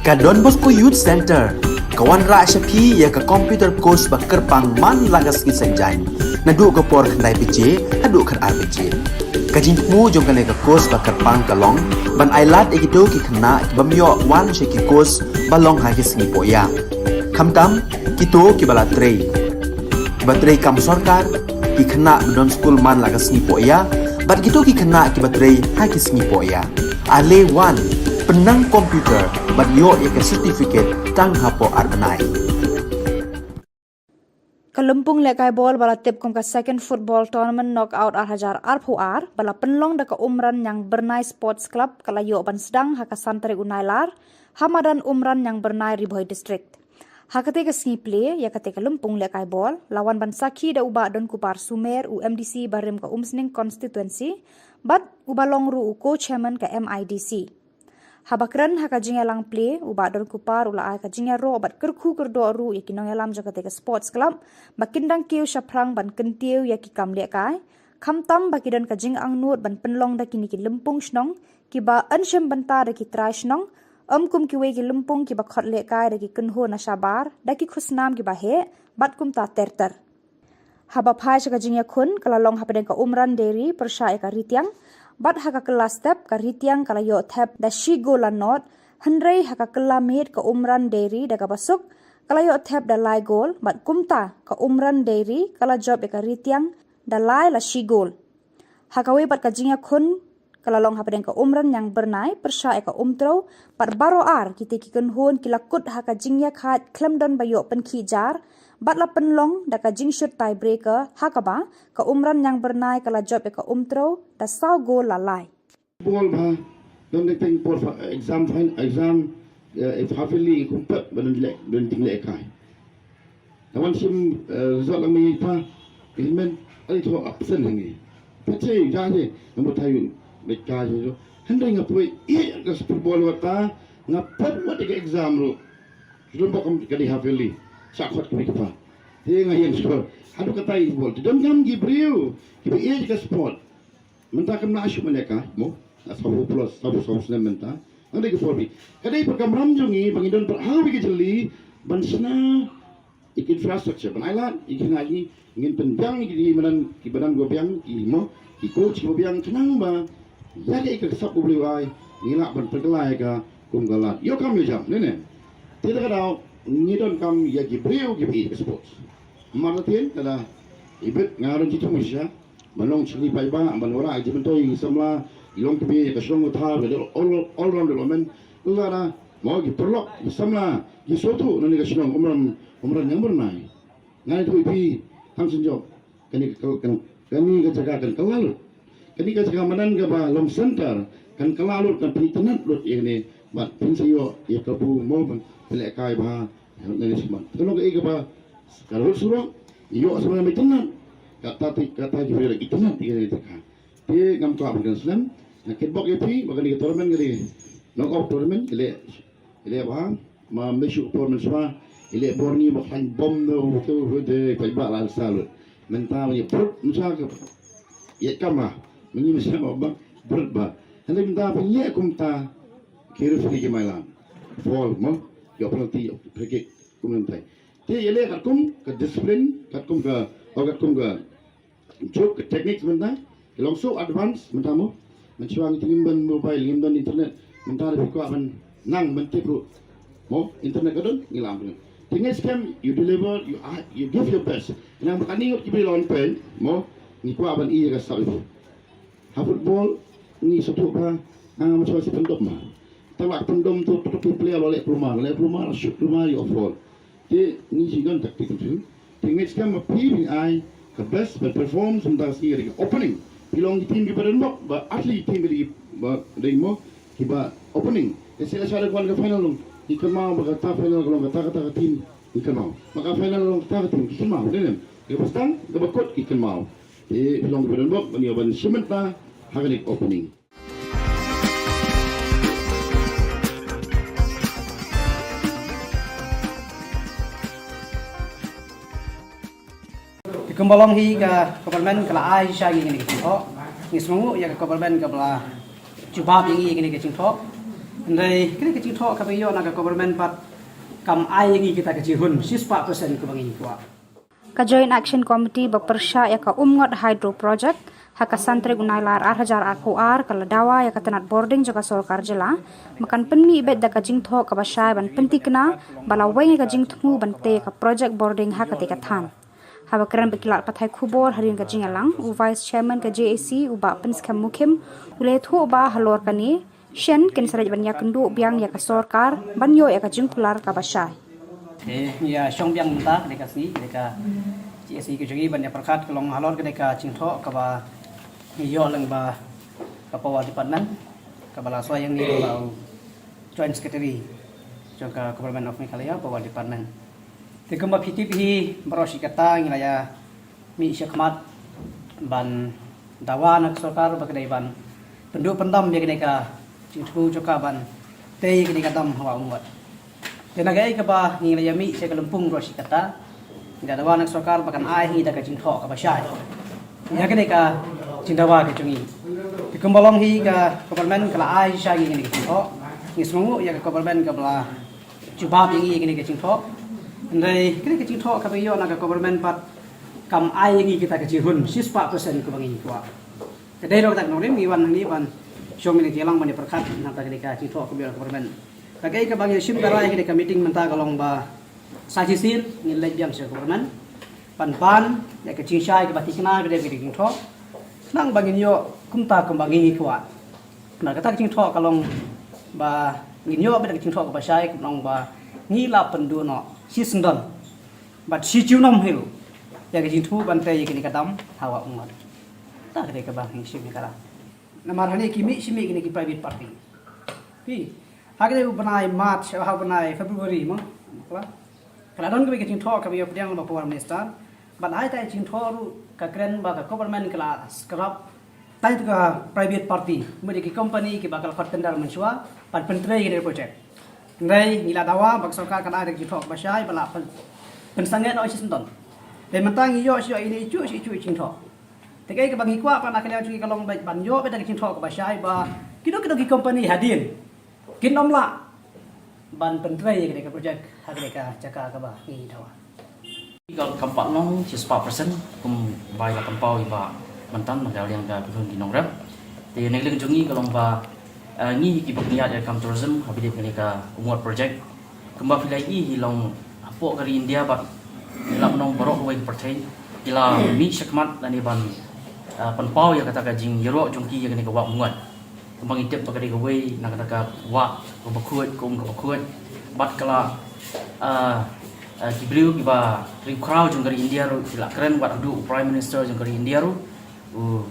Ka Don Bosco Youth Centre ka wanrah sha phi ïa ka computer course ba kyrpang man la ka sngi Saitjaiñ, naduh ka por khyndai baje haduh khatar baje. Ka jingthmu jong kane ka course ba kyrpang ka long ban ai lad ïa kito ki khynnah ki bym ïoh wan sha ki course ba long ha ki sngi poh ïa. Khamtam kito ki ba la trei, ki ba trei kam sorkar, ki khynnah ba don skul man la ka sngi poh ïa, bad kito ki khynnah ki ba trei ha ki sngi poh ïa. Ale wan pynnang computer bad ïoh ïa ka certificate tang hapoh ar bnai. Ka lympung lehkai bol ba la tip kum ka Second Football Tournament Knockout ar hajar arphew ar ba la pynlong da ka Umran Ñiangbyrnai Sports Club ka la ïoh ban sdang ha ka san tarik u Nailar ha madan Umran Ñiangbyrnai, Ri Bhoi District. Ha kata ka sngi plie ïa kata ka lympung lehkai bol la wan ban sakhi da u Bah Donkupar Sumer, u M D C barim ka Umsning Constituency, bad u ba long ruh u co-chairman ka M I D C. Haba kren ha ka jingïalang plie, u Bah Donkupar u la ai ka jingïaroh bad kyrkhu kyrdoh ruh ïa ki nongïalam jong kata ka sports club ba kin dang kiew shaphrang ban kyntiew ïa ki kam lehkai, khamtam ba ki don ka jingangnud ban pynlong da kine ki lympung shnong ki ba yn shim bynta da ki trai shnong, ym kum kiwei ki lympung ki ba khot lehkai da ki kynhun na shabar da ki khusnam ki ba heh bad kumta ter ter. Haba phai sha ka jingïakhun ka la long hapdeng ka Umran Dairy pyrshah ïa ka Ritiang, bad ha ka kylla step ka Ritiang ka la ïoh thep da shi gol la nod, hynrei ha ka kylla miet ka Umran Dairy da kaba suk ka la ïoh thep da lai gol, bad kumta ka Umran Dairy ka la jop ïa ka Ritiang da lai la shi gol. Ha kawei pat ka jingïakhun ka la long hapdeng ka Umran Ñiangbyrnai pyrshah ïa ka Umtrew, bad baroh ar kita ki kynhun ki la kut ha ka jingïakhaid khlem don ba ïoh pynkhih jar, bad la pynlong da ka jingshut tiebreaker ha kaba ka Umran Ñiangbyrnai ka la jop ïa ka Umtrew da saw gol la lai. Bol ba don dei teng por fa-, exam fin-, exam, eh, half yearly kum pat ba don leh, don ting lehkai. Ka wan shim, eh, result lang mi pa, ilmen, ai tho absent hangi. Pa che, ja che, nang ba thayu, lehkai che jo. Hynrei nga poi, i, ka football wat ta, nga pat wat ka exam ruh. Lum ba kam ka di half yearly. Sa khot ki pa. Te nga ïeng score. Haduh katai bol. Te don kam ki briew, ki ba i ka sport. Mynta kam na shu maleka, mo? Na sabu plus, sabu sabu snem mynta. Nang dei ka por bi. Ka dei pa kamram jong ngi, ba ngi don pa hawi ka jylliew, ban shna, ïa ki infrastructure, ban ai lad ïa ki, nga ngi, ngin pynbiang ïa ki madan, ki madan ba biang, ki mo, ki coach ki ba biang, khnang ba ïa ka, ïa ka sap u briew ai, ngi lah ban pynkylla ïa ka kum ka lad. Ïoh kam ïoh jam, ne ne. Te da ka daw, ngi don kam ïa ki briew ki ba ïeit ka sports. Mar la tien, ka da, i bit, nga don ki thong sha, ban long shakri paidbah, ban wanrah ïa ki jingmyntoi ïa ki samla, i long kmie ïa ka shnong ka thaw, ka dei all, all round development. Lada, mo ki paralok, ki samla, ki sngewthuh na kane ka shnong Umran, Umran Ñiangbyrnai. Nga ïathuh ïa phi, tang shen jop, kane ka, kan, kane ka jaka kan kylla lut. Kane ka jaka madan kaba long center, kan kylla lut, kan pynitynnad lut ïa kane, bad phin sa ïoh ïa kabu mo ban pynlehkai bha, na kane ka shnong. Kano kaei kaba ka lut surok, ïoh sa ban pynitynnad. Kata ti, kata ki briew la pynitynnad ïa kane ka jaka. Te ngam kwah ban kren slem, nga kitbok ïa phi ba kane ka tournament ka dei knockout tournament, ka leh, ka leh ba, ma me shu por mynshuwa, ka leh bor ngi ba khlaiñ bom na u tu u de paidbah la sa lut. Mynta ma ngi prut mynta ka ïa kama, ma ngi mynta ba, ba prut ba. Hynrei mynta phi leh kumta, ki referee ki mailam. Foul mo, ïoh penalty, ïoh free kick, kum mynta. Te ïa leh katkum ka discipline, katkum ka, oh, katkum ka juk ka techniques mynta, ki long so advance mynta mo. Mynshuwa ngi ngim don mobile, ngim don internet, mynta da phi kwah ban nang ban tip ruh. Mo, internet ka don, ngi lam ruh. Te ngi skhem, you deliver, you are, you give your best. Nang ba kane ngut ki briew la wan peit, mo, ngi kwah ban ïa ka sap. Ha football, ngi sngewthuh ba, nang mynshuwa shi pyndom ma. Tang la pyndom tu, tu, tu player la leh plumar, leh plumar, shoot plumar, ïoh foul. Te ngi shi don tactical field. Te ngi skhem ba phi phin ai ka best, ba perform, sum da si ka opening. Phi long ki team ki ba don bok, ba atli team ki ba dei mo, ki ba opening. Te sila sila kwan ka final long, ki kynmaw ba kata final long, kata kata ka team, ki kynmaw. Ba ka final long, kata ka team, ki kynmaw. Dei nem, ki ba stang, ki ba kut, ki kynmaw. Te phi long ki ba don bok, ban ïa ban shimet na, ha ka opening. Te kumba long hi ka government ka la ai sha ngi kine ki jingthoh. Ngi sngewnguh ïa ka government kaba la jubab ïa ngi kine ki jingthoh. Hynrei kine ki jingthoh kaba ïoh na ka government pat kam ai ïa ngi kita ki jinghun shispah percent kaba ngi kwah. Ka Joint Action Committee ba pyrshah ïa ka Umngot Hydro Project ha ka san tarik u Nailar ar hajar arphew ar ka la dawa ïa ka tnat bording jong ka sorkar jylla ba kan pynmih beit da ka jingthoh kaba shai ban pynthikna ba la weng ïa ka jingthmu ban tei ïa ka project bording ha katei ka thain. Haba kren bad ki lad pathai khubor hadien ka jingïalang, u Vice Chairman ka J A C, u Bah Pynskhem Mukhim, u la ïathuh ba halor kane shen kin sa leit ban ïakynduh biang ïa ka sorkar ban ïoh ïa ka jingkular kaba shai. Te ngi ïa shong biang mynta kane ka sngi, kane ka J A C ka jong ngi ban ïa pyrkhat ka long halor kane ka jingthoh kaba ngi ïoh lyngba ka Power Department, kaba la soi ïa ngi lyngba u Joint Secretary jong ka Government of Meghalaya Power Department. Te kumba phi tip hi, baroh shi katta ngi la ïa mih shakhmat ban dawa na ka sorkar ba ka dei ban pynduh pyndam ïa kane ka jingthmu jong ka ban tei ïa kane ka dam ha Wah Umngot. Te na kaei kaba ngi la ïa mih sha ka lympung baroh shi katta, ngi la dawa na ka sorkar ba kan ai ha ngi da ka jingthoh kaba shai ïa kane ka jingdawa ka jong ngi. Te kumba long hi, ka government ka la ai sha ngi kane ka jingthoh. Ngi sngewnguh ïa ka government kaba la jubab ïa ngi ïa kane ka jingthoh. Hynrei kane ka jingthoh kaba ngi ïoh na ka government pat kam ai ïa ngi kita ka jinghun shispah percent kaba ngi kwah. Ka dei ruh kata ka nongrim ngi wan hangne ban shong ïa ka jingïalang ban ïa pyrkhat na kata kane ka jingthoh kaba ngi ïoh na ka government. Ka kaei kaba ngi shim da rai ïa kane ka meeting mynta ka long ba sa shisien ngin leit biang sha ka government ban pan ïa ka jingshai kaba thikna ba dei kane ka jingthoh. Khnang ba ngin ïoh kumta kumba ngi ngi kwah. Na kata ka jingthoh ka long ba ngin ïoh beit ka jingthoh kaba shai, ka long ba ngi la pynduh noh shi syndon bad shi junom hi ruh ïa ka jingthmu ban tei ïa kane ka dam ha Wah Umngot. Ta ka dei kaba ngi shim ïa kata. Namar hangne ki mih shi mih kine ki private party. Phi, ha kane u bnai March, ha u bnai February mo, ka la don kaba ka jingthoh kaba ïa pdiang lyngba Power Minister. Bad ha ita i jingthoh ruh ka kren ba ka government ka la scrap tai tu ka private party, mut ïa ki company kiba ka la khot tender mynshuwa ban pyntrei ïa kane ka project. Hynrei ngi la dawa ba ka sorkar ka dei da ka jingthoh kaba shai ba la pyn, pynsangeh noh shi syndon. Te mynta ngi ïoh shi ïoh ine i juh shi i juh i jingthoh. Te kaei kaba ngi kwah pat na ka liang jong ngi ka long ba ban ïoh beit da ka jingthoh kaba shai ba kino kino ki company hadien kin ym lah ban pyntrei ïa kane ka project ha kane ka jaka kaba ngi dawa. Ka kam pat long shispah percent kumba i la pynpaw i Bah Myntan na ka liang ka kynhun ki nongrep. Te na ka liang jong ngi ka long ba, eh, ngi kiba pynïaid ïa ka kam tourism ha pdeng kane ka Umngot project. Kumba phi la ïohi hi long hapoh ka ri India bad ngi la pynlong baroh kawei ka pyrthei ki la mih shakhmat lane ban, ah, pynpaw ïa kata ka jingïaroh jong ki ïa kane ka Wah Umngot. Kumba ngi tip ba ka dei kawei na kata ka wah kaba khuid, ka um kaba khuid. Bad ka la, ah, ah, ki briew kiba riewkhraw jong ka ri India ruh ki la kren, wat haduh u Prime Minister jong ka ri India ruh u,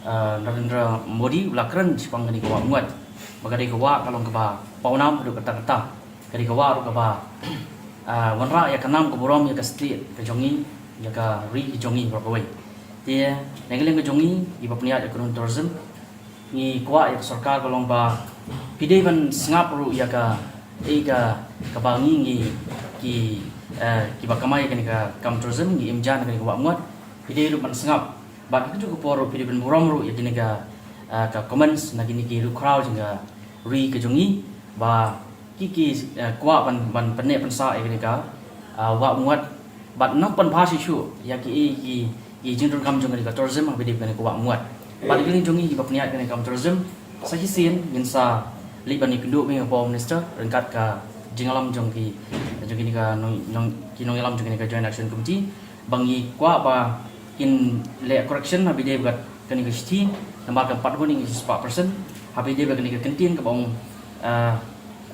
ah, Narendra Modi u la kren shaphang kane ka Wah Umngot. Ba ka dei ka wah ka long kaba pawnam haduh katta katta. Ka dei ka wah ruh kaba, ah, wanrah ïa ka nam ka burom ïa ka state ka jong ngi, ïa ka ri ka jong ngi baroh kawei. Te na ka liang ka jong ngi kiba pynïaid ïa ka kynhun tourism, ngi kwah ïa ka sorkar ka long ba phi dei ban sngap ruh ïa ka, ïa ka, kaba ngi ngi ki, eh, kiba kamai ïa kane ka kam tourism ngi im ja na kane ka Wah Umngot. Phi dei ruh ban sngap bad ha kajuh ka por ruh phi dei ban burom ruh ïa kine ka, ah, ka comments na kine ki riewkhraw jong ka ri ka jong ngi ba ki ki, ah, kwah ban, ban pynneh pynsah ïa kane ka, ah, Wah Umngot bad nang pynbha shuh shuh ïa ki, ki, ki jingdonkam jong kane ka tourism ha pdeng kane ka Wah Umngot. Bad na ka liang jong ngi kiba pynïaid kane ka kam tourism, sa shisien ngin sa leit ban ïakynduh bad ka Power Minister ryngkat ka jingïalam jong ki, jong kine ka nong, nong, ki nongïalam jong kane ka Joint Action Committee. Ba ngi kwah ba kin leh correction ha pdeng bad kane ka shithi, namar ka pat hun ngi shispah percent ha pdeng bad kane ka kyntien kaba ong, ah,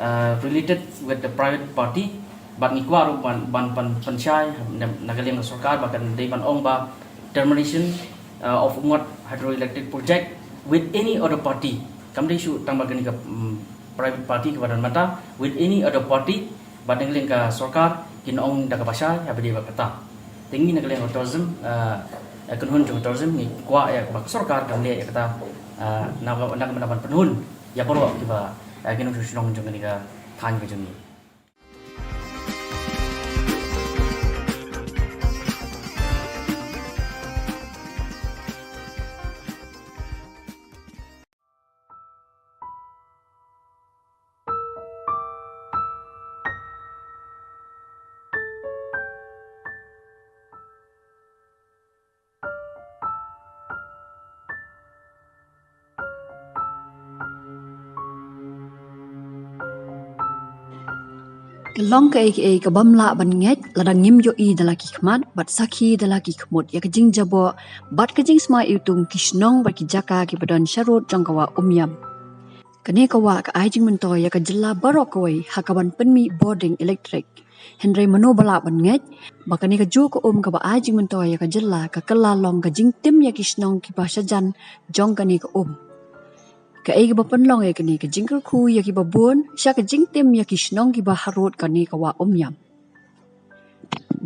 ah, related with the private party. Bad ngi kwah ruh ban, ban, ban pynshai na, na ka liang ka sorkar ba kan dei ban ong ba termination, ah, of Umngot Hydroelectric Project with any other party. Kam dei shuh tang ba kane ka, mm, private party kaba don mynta, with any other party. Bad na ka liang ka sorkar kin ong da kaba shai ha pdeng bad kata. Te ngi na ka liang ka tourism, ah, eh, kynhun jong ka tourism ngi kwah ïa ba ka sorkar kan leh ïa kata, ah, na ka, na ka bynta ban pynhun ïa baroh kiba, eh, ki nongshong shnong jong kane ka thaiñ ka jong ngi. Ka long kaei kaei ka bym lah ban ngeit lada ngim ïohi da la ki khmat bad sakhi da la ki khmut ïa ka jingjaboh bad ka jingsma iwtung ki shnong bad ki jaka kiba don sharud jong ka Wah Umiam. Kane ka wah ka ai jingmyntoi ïa ka jylla baroh kawei ha kaban pynmih bording elektrik. Hynrei mano ba lah ban ngeit ba kane ka juh ka um kaba ai jingmyntoi ïa ka jylla ka kylla long ka jingtim ïa ki shnong kiba shajan jong kane ka um. Kaei kaba pynlong ïa kane ka jingkyrkhu ïa kiba bun sha ka jingtim ïa ki shnong kiba harud kane ka Wah Umiam.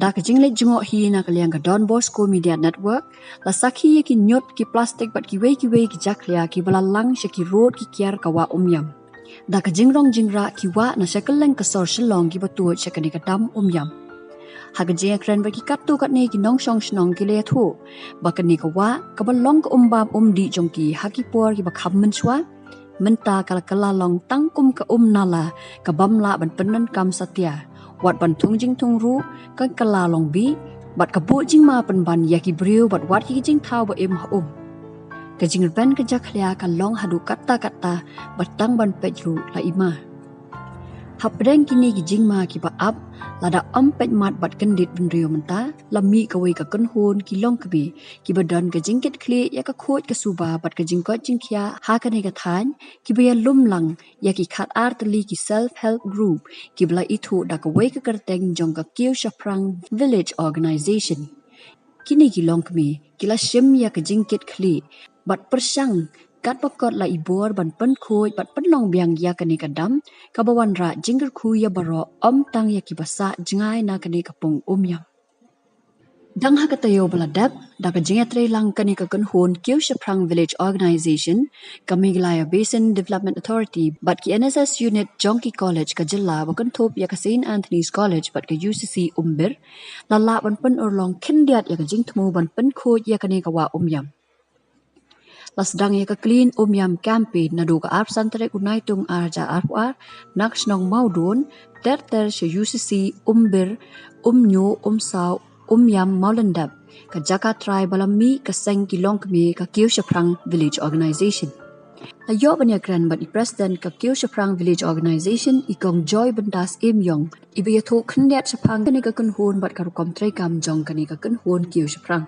Da ka jingleit jngoh hi na ka liang ka Don Bosco Media Network, la sakhi ïa ki ñiut, ki plastik bad kiwei kiwei ki jakhlia kiba la lang sha ki rud ki kiar ka Wah Umiam. Da ka jingrong jingrah ki wah na sha kylleng ka sor Shillong kiba tuid sha kane ka dam Umiam. Ha ka jingïakren bad ki katto katne ki nongshong shnong ki la ïathuh ba kane ka wah kaba long ka um bam um dih jong ki ha ki por kiba kham mynshuwa, mynta ka la kylla long tang kum ka um nala ka bym lah ban pyndonkam satia. Wat ban thung jingthung ruh ka kylla long bih bad ka buh jingma pynban ïa ki briew bad wat ki jingthaw ba im ha um. Ka jingrben ka jakhlia ka long haduh katta katta bad tang ban peit ruh la i ma. Hapdeng kine ki jingma kiba ap, lada ym peit mat bad kyndit bynriew mynta, la mih kawei ka kynhun ki longkmie kiba don ka jingkitkhlieh ïa ka khuid ka suba bad ka jingkoit jingkhiah ha kane ka thaiñ, kiba ïalum lang ïa ki khatar tylli ki self help group kiba la ithuh da kawei ka kyrteng jong ka Kiew Shaphrang Village Organization. Kine ki longkmie ki la shim ïa ka jingkitkhlieh bad pyrshang katba kot la i bor ban pynkhuid bad pynlong biang ïa kane ka dam kaba wanrah jingkyrkhu ïa baroh, ym tang ïa kiba sah jngai na kane ka pung Umiam. Dang ha ka taïew ba la dep, da ka jingïatreilang kane ka kynhun Kiew Shaphrang Village Organization, ka Meghalaya Basin Development Authority bad ki N S S unit jong ki college ka jylla ba kynthup ïa ka Saint Anthony's College bad ka U C C Umbir, la lah ban pynurlong khyndiat ïa ka jingthmu ban pynkhuid ïa kane ka Wah Umiam. La sdang ïa ka Clean Umiam campaign naduh ka arphew san tarik u Naitung ar hajar arphew ar na ka shnong Mawdun ter ter sha U C C Umbir, Umñiuh, Umsaw, Umiam, Mawlyndep, ka jaka trai ba la mih ka seng ki longkmie ka Kiew Shaphrang Village Organization. La ïoh ban ïakren bad i President ka Kiew Shaphrang Village Organization, i Kong Joy Byndas Ïeymïong, iba ïathuh khyndiat shaphang kane ka kynhun bad ka rukom treikam jong kane ka kynhun Kiew Shaphrang.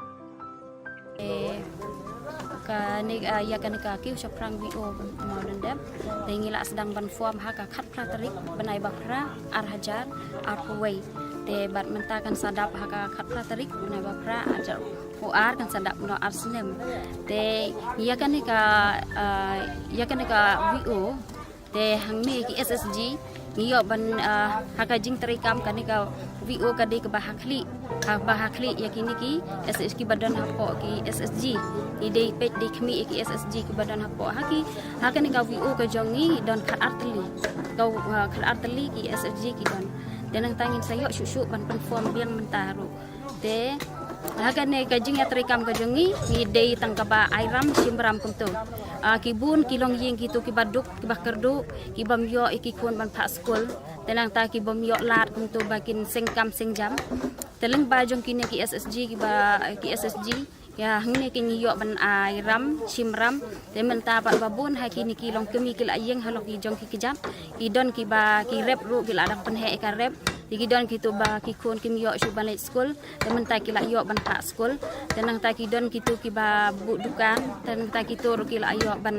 Kane, ah, ïa kane ka Kiew Shaphrang V O Mawlyndep, te ngi la sdang ban form ha ka khatphra tarik bnai ba phra ar hajar arphew wei. Te bad mynta kan sa dap ha ka khatphra tarik bnai ba phra ar hajar arphew ar, kan sa dap noh ar snem. Te ïa kane ka, ah, ïa kane ka V O, te hangne ki S S G ngi ïoh ban, ah, ha ka jingtreikam kane ka V O ka dei kaba ha khlieh, kaba ha khlieh ïa kine ki S S G kiba don hapoh ki S S G. Ngi dei peit dei khmih ïa ki S S G kiba don hapoh ha ki, ha kane ka V O ka jong ngi don khatar tylli. Ka, ah, khatar tylli ki S S G ki don. Te nangta ngin sa ïoh shuh shuh ban pynform biang mynta ruh. Te ha kane ka jingïatreikam ka jong ngi, ngi dei tang kaba ai ram shim ram kumto. Ah, ki bun ki longïing kito kiba duk, kiba kyrduh, ki bym ïoh ïa ki khun ban phah skul. Te nangta ki bym ïoh lad kumto ba kin seng kam seng jam. Te lyngba jong kine ki S S G kiba, ki S S G, ïa hangne ki ngi ïoh ban ai ram shim ram. Te mynta pat ba bun ha kine ki longkmie ki la ïeng halor ki jong ki kjat. Ki don kiba ki rep ruh ki la dang pynheh ïa ka rep. Te ki don kito ba ki khun kim ïoh shuh ban leit skul. Te mynta ki la ïoh ban phah skul. Te nangta ki don kito kiba buh dukan. Te nangta kito ruh ki la ïoh ban,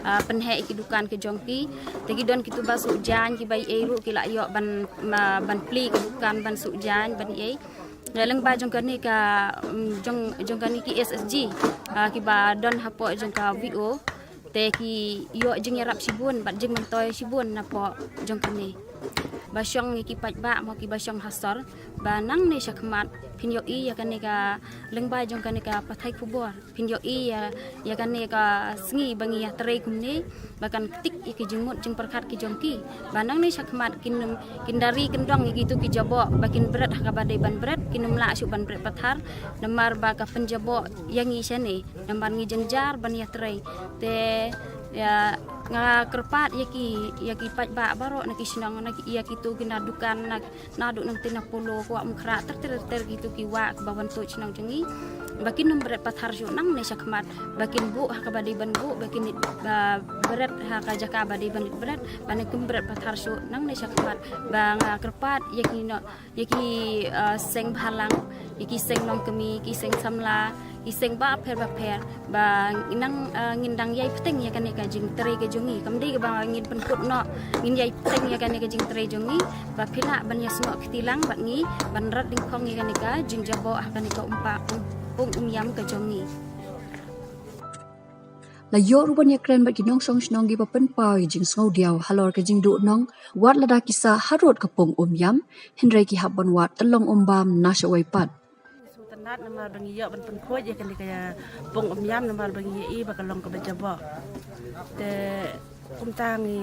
ah, pynheh ïa ki dukan ki jong ki. Te ki don kito ba suh jaiñ kiba ei ei ruh ki la ïoh ban, ma, ban plie ki dukan ban suh jaiñ ban ei ei. Ïa lyngba jong kane ka, mm, jong, jong kane ki S S G, ah, kiba don hapoh jong ka V O. Te ki ïoh jingïarap shibun bad jingmyntoi shibun napoh jong kane. Ba shong ïa ki paidbah mo kiba shong ha sor, ba nangne shakhmat phin ïohi ïa kane ka lyngba jong kane ka pathai khubor. Phin ïohi ïa, ïa kane ka sngi ba ngi ïatrei kumne, ba kan ktik ïa ki jingmut jingpyrkhat ki jong ki. Ba nangne shakhmat kin nym, kin da ri kyndong ïa kito ki jaboh, ba kin bret ha kaba dei ban bret, kin nym lah shuh ban bret pathar, namar ba ka pynjaboh ïa ngi shane, namar ngi jynjar ban ïatrei. Te, ïa, nga kyrpad ïa ki, ïa ki paidbah baroh na ki shnong, na ki, ïa kito ki na dukan, na, naduh nangtei na Polo, Kwah Umkhrah, ter ter ter kito ki wah kiba wan tuid shnong jong ngi. Ba kin ym bret pathar shuh nangne sha khmat, ba kin buh ha kaba dei ban buh, ba kin, ba bret ha ka jaka ba dei ban bret, ba kin ym bret pathar shuh nangne sha khmat, ba nga kyrpad ïa ki no, ïa ki, ah, seng bhalang, ïa ki seng nongkmie, ki seng samla, ki seng bapher bapher, ba nang, ah, ngin dang ïai bteng ïa kane ka jingtrei ka jong ngi. Kam dei kaba ngin pynkut noh, ngin ïai bteng ïa kane ka jingtrei jong ngi, ba phi lah ban ïasnoh kti lang bad ngi, ban rat dyngkhong ïa kane ka jingjaboh ha kane ka umpa, um, pung um ïam ka jong ngi. La ïoh ruh ban ïakren bad ki nongshong shnong kiba pynpaw ïa jingsngewdiaw halor ka jingduhnong, wat lada ki sah harud ka pung um ïam, hynrei ki hap ban wad tyllong um bam na shawei pat. Sngewtynnat namar ba ngi ïoh ban pynkhuid ïa kane ka pung um ïam namar ba ngi ïohi ba ka long kaba jaboh. Te kumta ngi,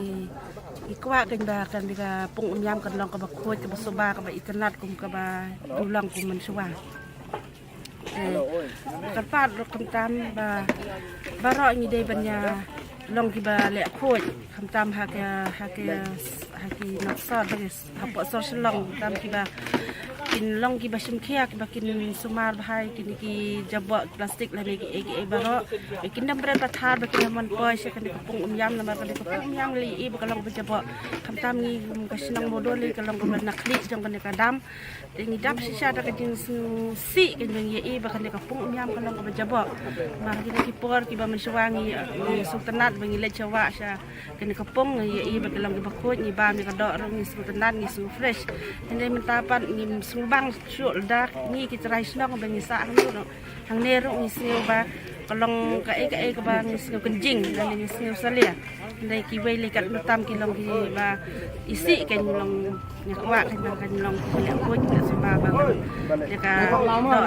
ngi kwah kein ba kane ka pung um ïam kan long kaba khuid, kaba suba, kaba itynnat kum kaba ju long kum mynshuwa. Te kyrpad ruh khamtam ba baroh ngi dei ban ïa long kiba leh khuid, khamtam ha ka, ha ka, ha ki nongshong shnong, hapoh sor Shillong, khamtam kiba kin long kiba shim khia, kiba kin sumar bha ïa kine ki jaboh plastik lane kiei kiei baroh. Ba kin ym bret pathar, ba kin ym man poi sha kane ka pung um ïam namar kane ka pung um ïam lei ba ka long kaba jaboh. Khamtam ngi kum ka shnong Mawdohli ka long kaba na khlieh jong kane ka dam. Te ngi dap shisha da ka jingsngewsih ka jingïohi ba kane ka pung um ïam ka long kaba jaboh. Namar kine ki por kiba mynshuwa ngi, ngi sngewtynnat ba ngi leit sha wah sha kane ka pung, ngi ïohi ba ka long kaba khuid, ngi bam ïa ka doh ruh ngi sngewtynnat, ngi sngew fresh. Hynrei mynta pat ngim sngewbang shuh lada ngi ki trai shnong ba ngi sah hangne ruh. Hangne ruh ngi sngew ba ka long kaei kaei kaba ngi sngew kynjing, ngi sngew salia. Hynrei kiwei lei kat khamtam ki long kiba isih, kein long, nga kwah kein ba kan long kiba leh khuid, kiba leh suba ba kan leh ka doh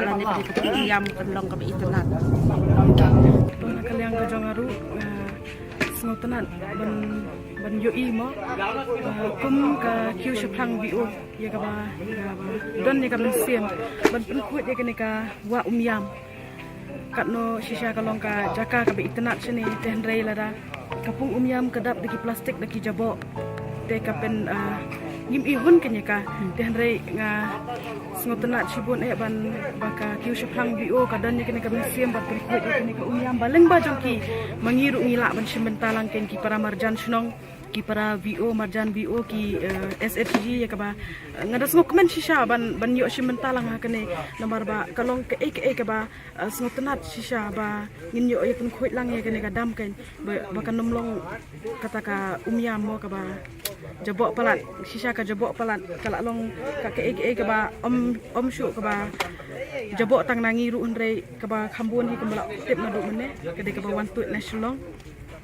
lane ka pung um ïam kan long kaba itynnat. Na ka liang ka jong nga ruh, eh, sngewtynnat ban, ban ïohi mo, eh, kum ka kiew shaphrang V O ïa kaba, ïa kaba don ïa ka mynsiem ban pynkhuid ïa kane ka wah um ïam. Katno shisha ka long ka jaka kaba itynnat shane, te hynrei lada ka pung um ïam ka dap da ki plastik, da ki jaboh, te ka pyn, ah, ngim ihun kein ïa ka. Te hynrei nga sngewtynnat shibun eh ban ba ka kiew shaphrang V O ka don ïa kane ka mynsiem ban pynkhuid ïa kane ka um ïam ba lyngba jong ki ma ngi ruh ngi lah ban shim bynta lang kein, ki para marjan shnong, ki para V O, marjan V O, ki, eh, S H G ïa kaba, eh, nga da sngewkmen shisha ban, ban ïoh shim bynta lang ha kane namar ba ka long kaei kaei kaba, eh, sngewtynnat shisha ba ngin ïoh ïa pynkhuid lang ïa kane ka dam kein ba, ba kan ym long kata ka um ïam mo kaba jaboh palat, shisha ka jaboh palat, ka la long ka kaei kaei kaba ym, ym shuh kaba jaboh tang na ngi ruh hynrei kaba kham bun hi kumba la tip naduh mynne, ka dei kaba wan tuid na Shillong.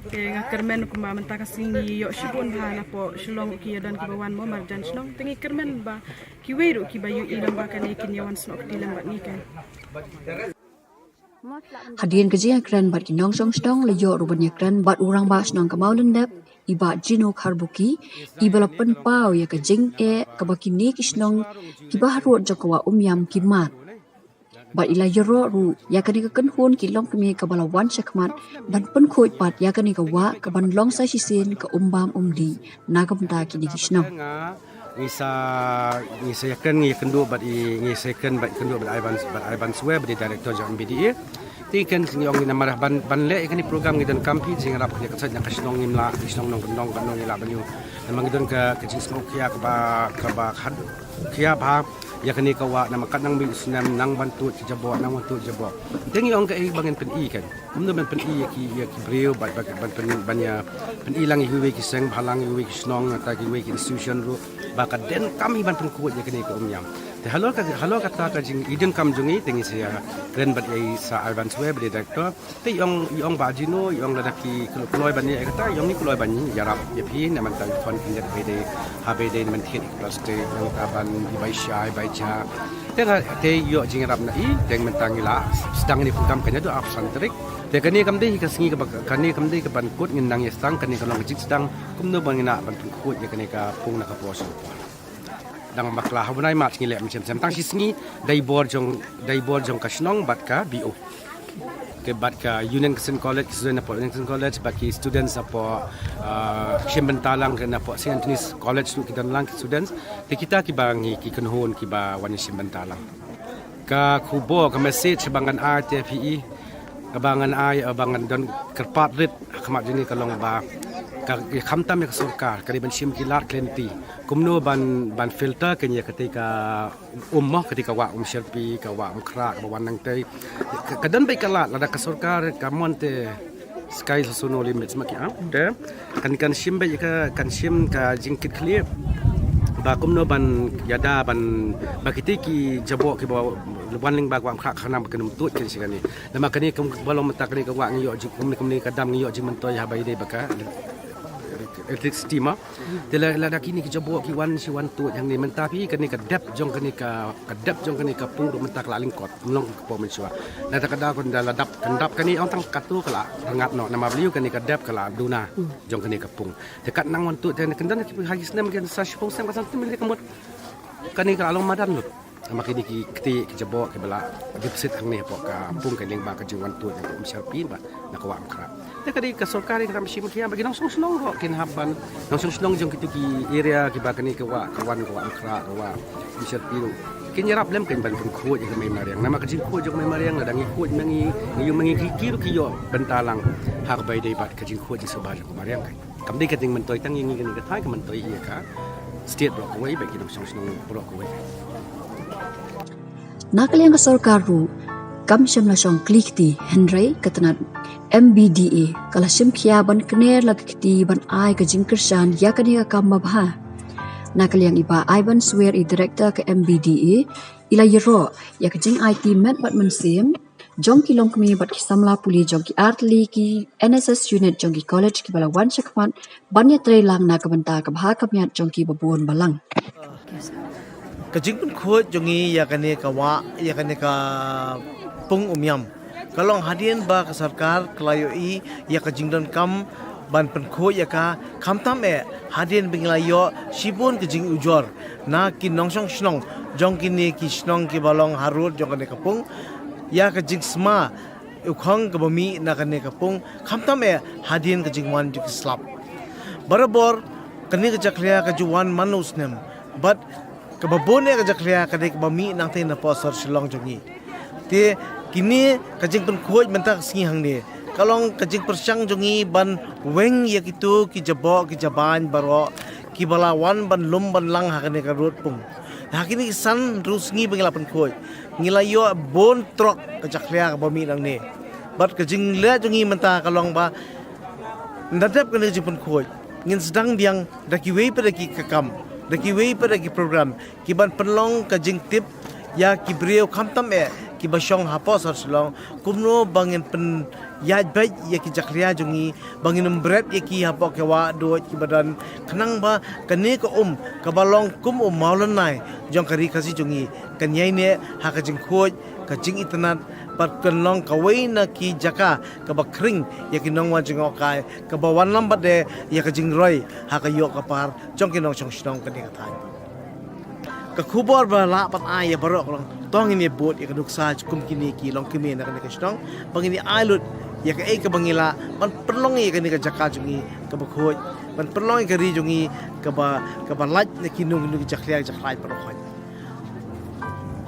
Te nga kyrmen kumba mynta ka sngi ngi ïoh shibun bha napoh Shillong ki ïa don kiba wan mo marjan shnong. Te ngi kyrmen ba kiwei ruh kiba ïohi lang ba kane kin ïa wan snoh kti lem bad ngi kein. Hadien ka jingïakren bad ki nongshong shnong la ïoh ruh ban ïakren bad u rangbah shnong ka Mawlyndep, i Bah Jino Kharbuki, iba la pynpaw ïa ka jingeh kaba kine ki shnong kiba harud jong ka wah um ïam ki mad. Bad i la ïaroh ruh ïa kane ka kynhun ki longkmie kaba la wan shakhmat ban pynkhuid pat ïa kane ka wah kaban long sa shisien ka um bam um dih na ka bynta kine ki shnong. Ngi sa, ngi sa ïakren, ngi ïakynduh bad i, ngi sa ïakren bad ïakynduh bad Ivan, bad Ivan Swe, bad i director jong M B D A. Te ngi kren, ngi ong namar ban, ban leh ïa kane program ngi donkam phi jingïarap ïa ka sait na ka shnong, ngim lah, ki shnong nongkyndong, ka nong ngi lah ban ïoh. Namar ngi don ka, ka jingsngewkhia kaba, kaba khadkhia bha ïa kane ka wah, namar katno nang mih snem nang ban tuid ki jaboh, nang ban tuid jaboh. Te ngi ong kaei ba ngin pyni kein. Kumno ban pyni ïa ki, ïa ki briew, ban, ban, ban pyn, ban ïa pyni lang ïa kiwei ki seng bhalang, ïa kiwei ki shnong, nangta kiwei ki institution ruh ba ka donkam hi ban pynkhuid ïa kane ka um ïam. Te halor ka, halor kata ka jing, i donkam jong ngi, te ngi sa ïakren bad i Sir Ivan Swe, bad i director. Te i ong, i ong Bah Jino, i ong lada phi kloi ban ïa kata, i ong ngi kloi ban ïarap ïa phi, na mynta i khon ki ngat ba dei, ha ba dei na mynta ki plastik, nangta ban i bai sha, i bai cha. Te nga, te ïoh jingïarap na i, te mynta ngi la sdang ïa kane ka program ka naduh arphew san tarik. Te kane kam dei ka sngi kaba, kane kam dei kaban kut, ngin nang ïa sdang, kane ka long ka jingsdang kumno ba ngin nang ban pynkhuid ïa kane ka pung na ka por sha ka por. Dang bakla ha u bnai March ngi leh mynshem shem, tang shi sngi da i bor jong, da i bor jong ka shnong bad ka B O. Te bad ka Union Christian College, ki student hapoh Union Christian College, bad ki students hapoh, ah, shim bynta lang, ki na hapoh Saint Anthony's College ruh ki don lang ki students. Te kita kiba ngi ki kynhun kiba wan shim bynta lang. Ka khubor, ka message ba ngan ai te phi i, kaba ngan ai, eh, ba ngan don kyrpad rit ha khmat jong ngi ka long ba ka, ka khamtam ïa ka sorkar ka dei ban shim ki lad ki lynti kumno ban, ban filter kane ïa katei ka um mo, katei ka wah um syrpi, ka wah um khrah kaba wan nangtei. Ka, ka don beit ka lad, lada ka sorkar ka mon te sky has no limits ma ki ap. Te kan, kan shim beit ka, kan shim ka jingkit khlieh ba kumno ban ïada ban, ba kitei ki jaboh kiba wan lyngba ka wah um khrah khnang ba kin ym tuid kin sha kane. Namar kane kumba long mynta kane ka wah ngi ïoh jing, kumne, kumne ka dam ngi ïoh jingmyntoi haba ïadei bad ka electricity ma. Te la, lada kine ki jaboh ki wan shi wan tuid hangne mynta phi, kane ka dep jong kane ka, ka dep jong kane ka pung ruh mynta ka la lyngkot, ym long ka por mynshuwa. Lada ka daw kan da la dap, kan dap kane ong tang katto ka la rngat noh, namar balei kane ka dep ka la duna jong kane ka pung. Te kat nang wan tuid te kan don ki ha ki snem ki sa shiphew snem ka san snem ka mut kane ka la long madan lut. Namar kine ki ktieh ki jaboh kiba la dep sit hangne hapoh ka pung ka lyngba ka jingwan tuid jong ka um syrpi bad na ka wah um khrah. Te ka dei ka sorkar ka dang shim khia ba ki nongshong shnong ruh kin hap ban, nongshong shnong jong kito ki area kiba kane ka wah ka wan ka wah um khrah ka wah um syrpi ruh kin ïarap lem kin ban pynkhuid ïa ka mei mariang. Namar ka jingkhuid jong ka mei mariang lada ngi khuid ma ngi, ngi ïoh ma ngi ki, ki ruh ki ïoh bynta lang ha kaba ïadei bad ka jingkhuid jingsuba jong ka mariang ka. Kam dei ka jingmyntoi tang ïa ngi kane ka thaiñ, ka myntoi ïa ka state baroh kawei bad ki nongshong shnong baroh kawei. Na ka liang ka sorkar ruh kam shym la shong kli kti, hynrei ka tnat M B D A ka la shim khia ban kner la ka kti ban ai ka jingkyrshan ïa kane ka kam babha. Na ka liang i Bah Ivan Swer, i director ka M B D A, i la ïaroh ïa ka jingaiti met bad mynsiem jong ki longkmie bad ki samla pule jong ki artylli ki N S S unit jong ki college kiba la wan shakhmat ban ïatreilang na ka bynta ka bha ka miat jong kiba bun balang. Ka jingpynkhuid jong ngi ïa kane ka wah, ïa kane ka pung Umiam, ka long hadien ba ka sorkar ka la ïohi ïa ka jingdonkam ban pynkhuid ïa ka, khamtam eh hadien ba ngi la ïoh shibun ka jingujor na ki nongshong shnong jong kine ki shnong kiba long harud jong kane ka pung ïa ka jingsma u khong kaba mih na kane ka pung, khamtam eh hadien ka jingwan jong ki slap. Barabor kane ka jakhlia ka ju wan man la u snem bad kaba bun eh ka jakhlia ka dei kaba mih nangtei na poh sor Shillong jong ngi. Te kine ka jingpynkhuid mynta ka sngi hangne ka long ka jingpyrshang jong ngi ban weng ïa kito ki jaboh ki jabain baroh kiba la wan ban lum ban lang ha kane ka rud pung. Ha kine ki san hynriew sngi ba ngi la pynkhuid, ngi la ïoh bun trok ka jakhlia kaba mih nangne. Bad ka jingleh jong ngi mynta ka long ba ynda dep kane ka jingpynkhuid ngin sdang biang da kiwei pat da ki kam, da kiwei pat da ki program kiban pynlong ka jingtip ïa ki briew khamtam eh kiba shong hapoh sor Shillong, kumno ba ngin pynïaid beit ïa ki jakhlia jong ngi, ba ngin ym bret ïa ki hapoh ki wah duid kiba don, khnang ba kane ka um kaba long kum u mawlynnai jong ka ri Khasi jong ngi kan ïaineh ha ka jingkhuid, ka jingitynnad bad kan long kawei na ki jaka kaba khring ïa ki nongwan jngohkai, kaba wanlam bad de ïa ka jingroi ha ka ïoh ka par jong ki nongshong shnong kane ka thaiñ. Ka khubor ba lah ban ai ïa baroh ka long to ngin ïa bud ïa ka nuksa kum kine ki longkmie na kane ka shnong, ba ngin ïa ai lut ïa kaei kaba ngi lah ban pynlong ïa kane ka jaka jong ngi kaba khuid, ban pynlong ïa ka ri jong ngi kaba, kaba lait na kino kino ki jakhlia jakhrain baroh.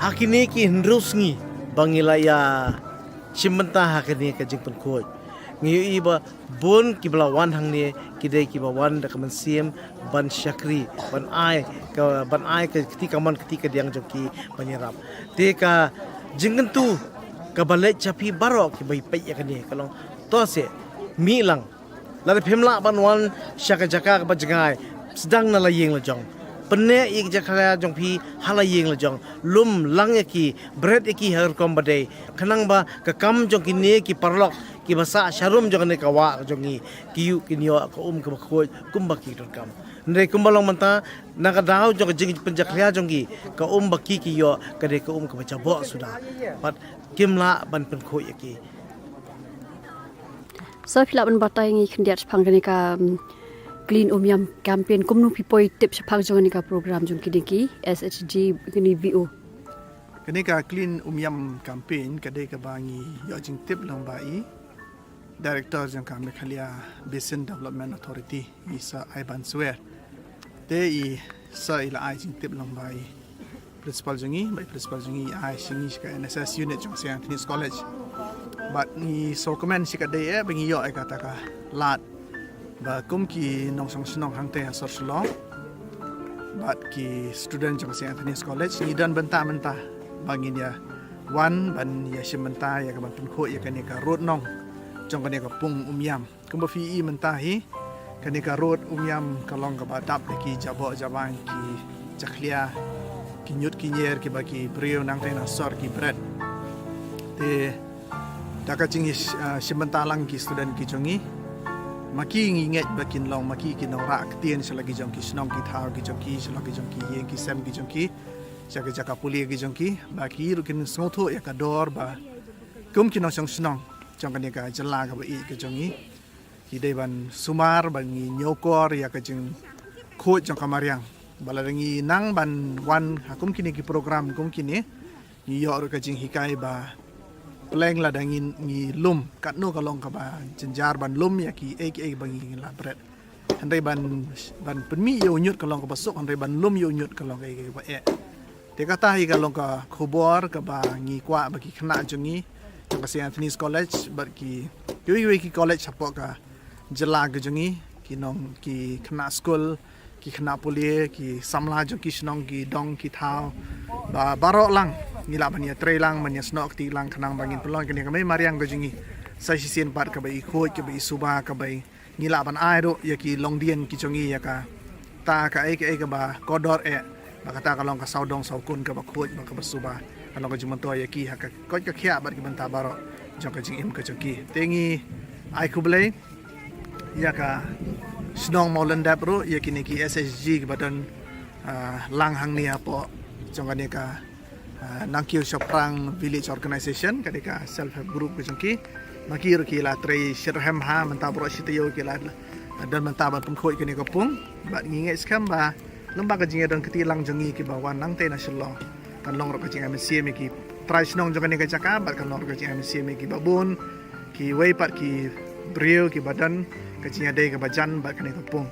Ha kine ki hynriew sngi ba ngi la ïa shim bynta ha kane ka jingpynkhuid, ngi ïohi ba bun kiba la wan hangne ki dei kiba wan da ka mynsiem ban shakri, ban ai ka, ban ai ka kti kamon kti kadiang jong ki ban ïarap. Te ka jingkyntu kaba leit sha phi baroh kiba ïa peit ïa kane ka long, to seh mih lang. Lada phim lah ban wan sha ka jaka kaba jngai, sdang na la ïing la jong. Pynneh ïa ki jakhlia jong phi ha la ïing la jong, lum lang ïa ki, bret ïa ki ha ka rukom ba dei, khnang ba ka kam jong kine ki paralok kiba sah sharum jong kane ka wah jong ngi ki ïoh, kin ïoh ka um kaba khuid kumba ki donkam. Hynrei kumba long mynta, na ka daw jong ka jingpynjakhlia jong ki, ka um ba ki ki ïoh ka dei ka um kaba jaboh suda. Bad kim lah ban pynkhuid ïa ki. Sa phi lah ban batai ngi khyndiat shaphang kane ka, um, Clean Umiam campaign, kumno phi poi tip shaphang jong kane ka program jong kine ki S H G, kine V O? Kane ka Clean Umiam campaign ka dei kaba ngi ïoh jingtip lyngba i Director jong ka Meghalaya Basin Development Authority, i Sir Ivan Swer. Te i Sir i la ai jingtip lyngba i Principal jong ngi, bad principal jong ngi ai sha ngi sha ka N S S unit jong Saint Anthony's College. Bad ngi sngewkmen shikatdei eh ba ngi ïoh ïa kata ka lad ba kum ki nongshong shnong hangtei ha sor Shillong bad ki student jong Saint Anthony's College, ngi don bynta mynta ba ngin ïa wan ban ïa shim bynta ïa ka ban pynkhuid ïa kane ka road nong jong kane ka pung Umïam. Kumba phi i mynta hi, kane ka road Umïam ka long kaba dap da ki jaboh jabain, ki jakhlia, ki ñiut ki ñier, kiba ki briew nangtei na sor ki bret. Te da ka jing, ah, shim bynta lang ki student ki jong ngi, ma ki ngi ngeit ba kin long, ma ki kin nang rah ktien sha la ki jong ki shnong ki thaw ki jong ki, sha la ki jong ki ïing ki sem ki jong ki, sha ki jaka pule ki jong ki, ba ki ruh kin sngewthuh ïa ka dor ba kum ki nongshong shnong jong kane ka jylla kaba ïeit ka jong ngi, ki dei ban sumar, ban ngi ñiewkor ïa ka jingkhuid jong ka mariang. Ba lada ngi nang ban wan ha kum kine ki program kum kine, ngi ïoh ruh ka jinghikai ba pleng lada ngi, ngi lum, katno ka long kaba jynjar ban lum ïa kiei kiei ba ngi la bret. Hynrei ban, ban pynmih ïa u ñiut ka long kaba suk, hynrei ban lum ïa u ñiut ka long kaei kaei kaba eh. Te kata hi ka long ka khubor kaba ngi kwah ba ki khynnah jong ngi jong ka Saint Anthony's College bad ki, kiwei kiwei ki college hapoh ka jylla ka jong ngi, ki nong, ki khynnah skul, ki khynnah pule, ki samla jong ki shnong, ki dong ki thaw, ba baroh lang ngi lah ban ïatrei lang, ban ïasnoh kti lang khnang ba ngin pynlong kane ka mei mariang ka jong ngi sa shisien pat kaba i khuid, kaba i suba, kaba i ngi lah ban ai ruh ïa ki longdien ki jong ngi ïa kata kaei kaei kaba kordor eh, ba kata ka long ka sawdong sawkun kaba khuid bad kaba suba, ka long ka jingmyntoi ïa ki ha ka koit ka khiah bad ki bynta baroh jong ka jingim ka jong ki. Te ngi ai khublei ïa ka shnong Mawlyndep ruh, ïa kine ki S H G kiba don, ah, lang hangne hapoh jong kane ka, ah, Nangkiew Shaphrang Village Organization, ka dei ka self help group ka jong ki. Ma ki ruh ki la trei shitrhem ha mynta baroh shi taïew ki la don mynta ban pynkhuid kane ka pung. Bad ngi ngeit skhem ba lem bad ka jingïadon kti lang jong ngi kiba wan nangtei na Shillong, kan long ruh ka jingïamynsiem ïa ki trai shnong jong kane ka jaka, bad kan long ruh ka jingïamynsiem ïa kiba bun, kiwei pat ki briew kiba don ka jingïadei kaba jan bad kane ka pung.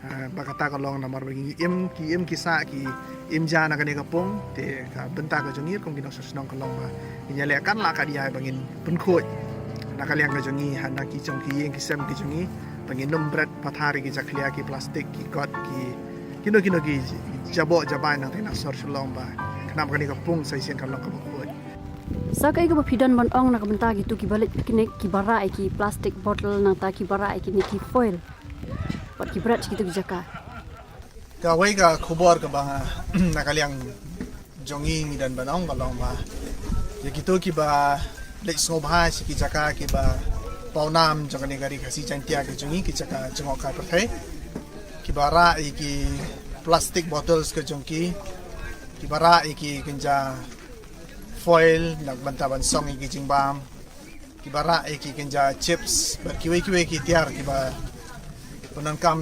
Ah, ba kata ka long namar ba ngi im, ki im ki sah, ki im ja na kane ka pung, te ka bynta ka jong ngi kum ki nongshong shnong ka long ba ngin ïaleh katba lah kat ïa ba ngin pynkhuid na ka liang ka jong ngi, ha na ki jong ki ïing ki sem ki jong ngi, ba ngin ym bret pathar ïa ki jakhlia, ki plastik, ki kot, ki kino kino ki jaboh jabain nangtei na sor Shillong, ba khnang ba kane ka pung sa shisien kan long kaba khuid. Sa kaei kaba phi don ban ong na ka bynta kito kiba leit picnic, kiba rah ïa ki plastic bottle, nangta kiba rah ïa kine ki foil, bad ki bret sha kito ki jaka? Kawei ka khubor kaba nga, na ka liang jong ngi ngi don ban ong ka long ba ïa kito kiba leit sngewbha sha ki jaka kiba pawnam jong kane ka Ri Khasi Jaiñtia ka jong ngi, ki jaka jngohkai pyrthei, kiba rah ïa ki plastic bottles ka jong ki, kiba rah ïa ki kynja foil na ka bynta ban song ïa ki jingbam, kiba rah ïa ki kynja chips bad kiwei kiwei ki tiar kiba pyndonkam,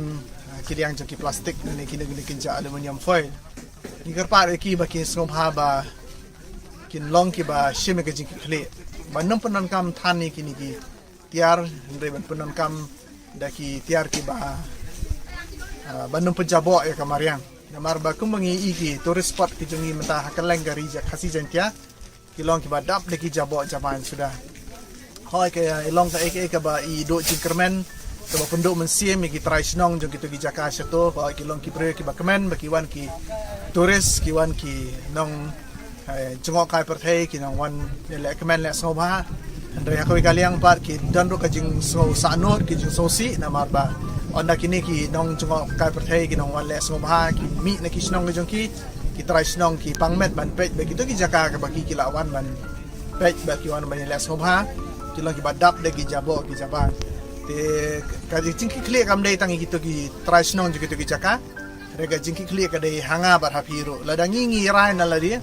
ah, ki liang jong ki plastik ne kine kine kynja aluminium foil. Ngi kyrpad ïa ki ba kin sngewbha ba kin long kiba shim ïa ka jingkitkhlieh, ban ym pyndonkam than ïa kine ki tiar, hynrei ban pyndonkam da ki tiar kiba, ah, ban ym pynjaboh ïa ka mariang. Namar ba kumba ngi i, ki tourist spot ki jong ngi mynta ha kylleng ka Ri Khasi Jaiñtia ki long kiba dap da ki jaboh jabain suda. Hooid, ka i long kaei kaei kaba i duh jingkyrmen, kaba pynduh mynsiem ïa ki trai shnong jong kito ki jaka shato, ba ki long ki briew kiba kmen ba ki wan ki tourist, ki wan ki nong, eh, jngohkai pyrthei, ki nongwan leh kmen leh sngewbha. Hynrei ha kawei ka liang pat ki don ruh ka jingsngewsahnud, ki jingsngewsih, namar ba ynda kine ki nong jngohkai pyrthei ki nongwan leh sngewbha ki mih na ki shnong ki jong ki, ki trai shnong ki pang met ban peit ba kito ki jaka kaba ki, ki la wan ban peit ba ki wan ban leh sngewbha ki long kiba dap da ki jaboh ki jabain. Te ka jingkitkhlieh kam dei tang ïa kito ki trai shnong jong kito ki jaka, hynrei ka jingkitkhlieh ka dei ha nga bad ha phi ruh. Lada ngi ngi rai na lade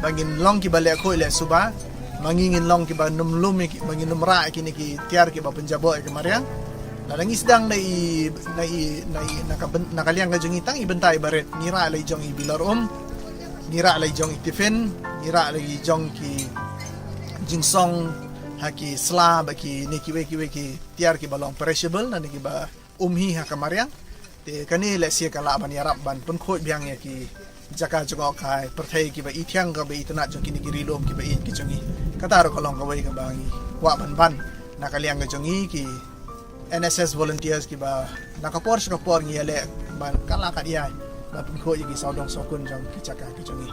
ba ngin long kiba leh khuid leh suba, ba ngin long kiba ym lum ïa ki, ba ngin ym rah ïa kine ki tiar kiba pynjaboh ïa ka mariang, lada ngi sdang na i, na i, na i, na ka byn-, na ka liang ka jong ngi tang i bynta iba rit, ngi rah la i jong i bilor um, ngi rah la i jong i tiffin, ngi rah la i jong ki jingsong ha ki sla bad kine kiwei kiwei ki tiar kiba long perishable, na ne kiba um hi ha ka mariang. Te kane lehse ka lah ban ïarap ban pynkhuid biang ïa ki jaka jngohkai pyrthei kiba i thiang kaba i tynnad jong kine ki ri lum kiba ïeit ki jong ngi. Kata ruh ka long kawei kaba ngi kwah ban ban na ka liang ka jong ngi ki N S S volunteers kiba na ka por sha ka por ngi ïaleh ban kylla kat ïai ban pynkhuid ïa ki sawdong sawkun jong ki jaka ki jong ngi.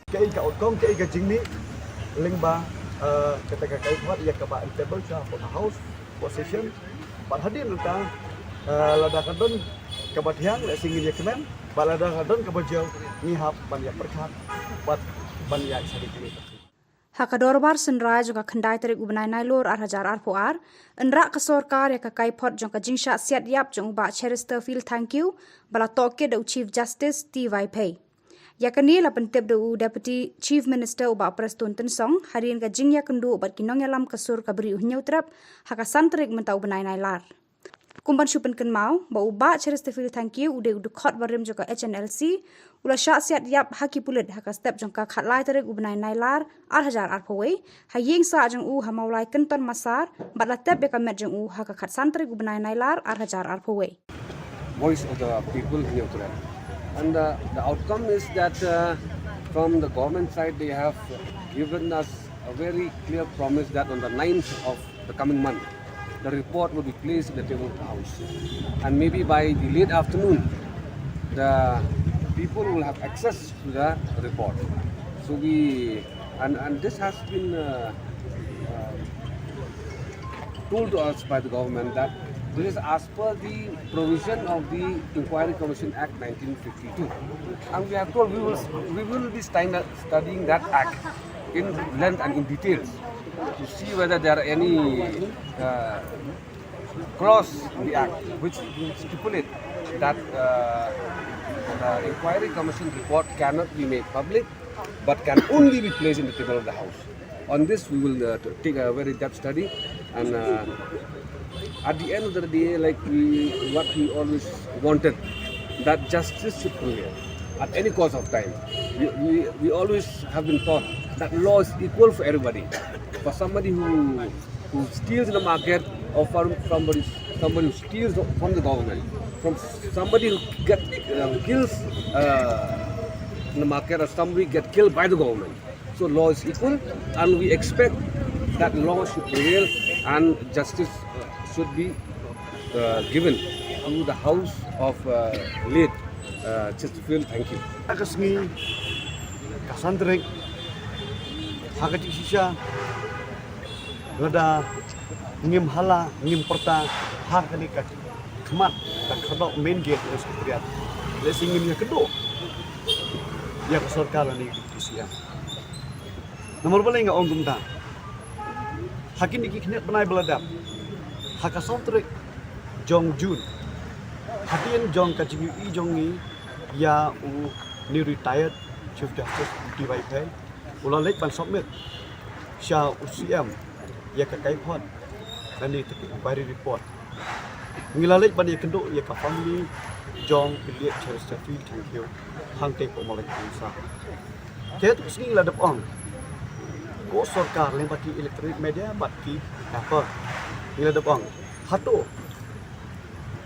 Kaei ka outcome, kaei ka jingmih lyngba, eh, kata ka kaiphod ïa kaba en table sha hapoh ka House, hapoh session. Bad hadien nangta, eh, lada ka don kaba thiang, lehse ngin ïa kmen, bad lada ka don kaba jia, ngi hap ban ïa pyrkhat bad ban ïa sdang kine. Ha ka dorbar synrai jong ka khyndai tarik u bnai Nailur ar hajar arphew ar, yn rah ka sorkar ïa ka kaiphod jong ka jingshah siat ïap jong u Bah Cheristerfield Thangkhiew ba la tohkit da u Chief Justice T Vaiphei. Ïa kane la pyntip da u Deputy Chief Minister u Bah Prestone Tynsong hadien ka jingïakynduh bad ki nongïalam ka sur ka Bri u Hynñiewtrep ha ka san tarik mynta u bnai Nailar. Kum ban shu pynkynmaw ba u Bah Cheristerfield Thangkhiew u dei u dkhot barim jong ka H N L C, u la shah siat ïap ha ki pulit ha ka step jong ka khatlai tarik u bnai Nailar ar hajar arphew wei ha ïing sah jong u ha Mawlai Kynton Massar, bad la tep ïa ka met jong u ha ka khatsan tarik u bnai Nailar ar hajar arphew wei. Voice of the People Hynñiewtrep. And uh, the outcome is that uh, from the government side, they have given us a very clear promise that on the ninth of the coming month, the report will be placed in the table of the House. And maybe by the late afternoon, the people will have access to the report. So we, and, and this has been uh, uh, told to us by the government that this is as per the provision of the Inquiry Commission Act nineteen fifty-two. And we are told we will, we will be stand-, studying that act in length and in details to see whether there are any uh, clause in the act which stipulate that uh, the Inquiry Commission report cannot be made public but can only be placed in the table of the House. On this, we will uh, t- take a very depth study, and uh, at the end of the day, like we, what we always wanted, that justice should prevail at any cost of time. We, we, we always have been taught that law is equal for everybody. For somebody who who steals in the market, or from somebody, somebody who steals from the government, from somebody who get uh, kills uh, in the market, or somebody get killed by the government. So law is equal, and we expect that law should prevail and justice uh, should be uh, given to the house of uh, late uh, Chesterfield. Thank you. Ka sngi ka san tarik ha ka jingshisha, lada ngim hala, ngim pyrta ha kane ka khmat, ka khatduh main gate ka Secretariat, lehse ngin ïakynduh ïa ka sorkar lane ïa ka Deputy C M. Namar balei nga ong kumta? Ha kine ki khyndiat bnai ba la dep, ha ka san tarik jong June, hadien jong ka jingïohi jong ngi ïa une u retired Chief Justice T Vaiphei, u la leit ban submit sha u C M ïa ka kaiphod lane ka inquiry report. Ngi la leit ban ïakynduh ïa ka family jong u late Chesterfield Thangkhiew hangtei hapoh Mawlai Kynton Massar. Kaei kata ka sngi la dep ong Ko sorkar lyngba ki electronic media bad ki paper, ngi la dep ong hato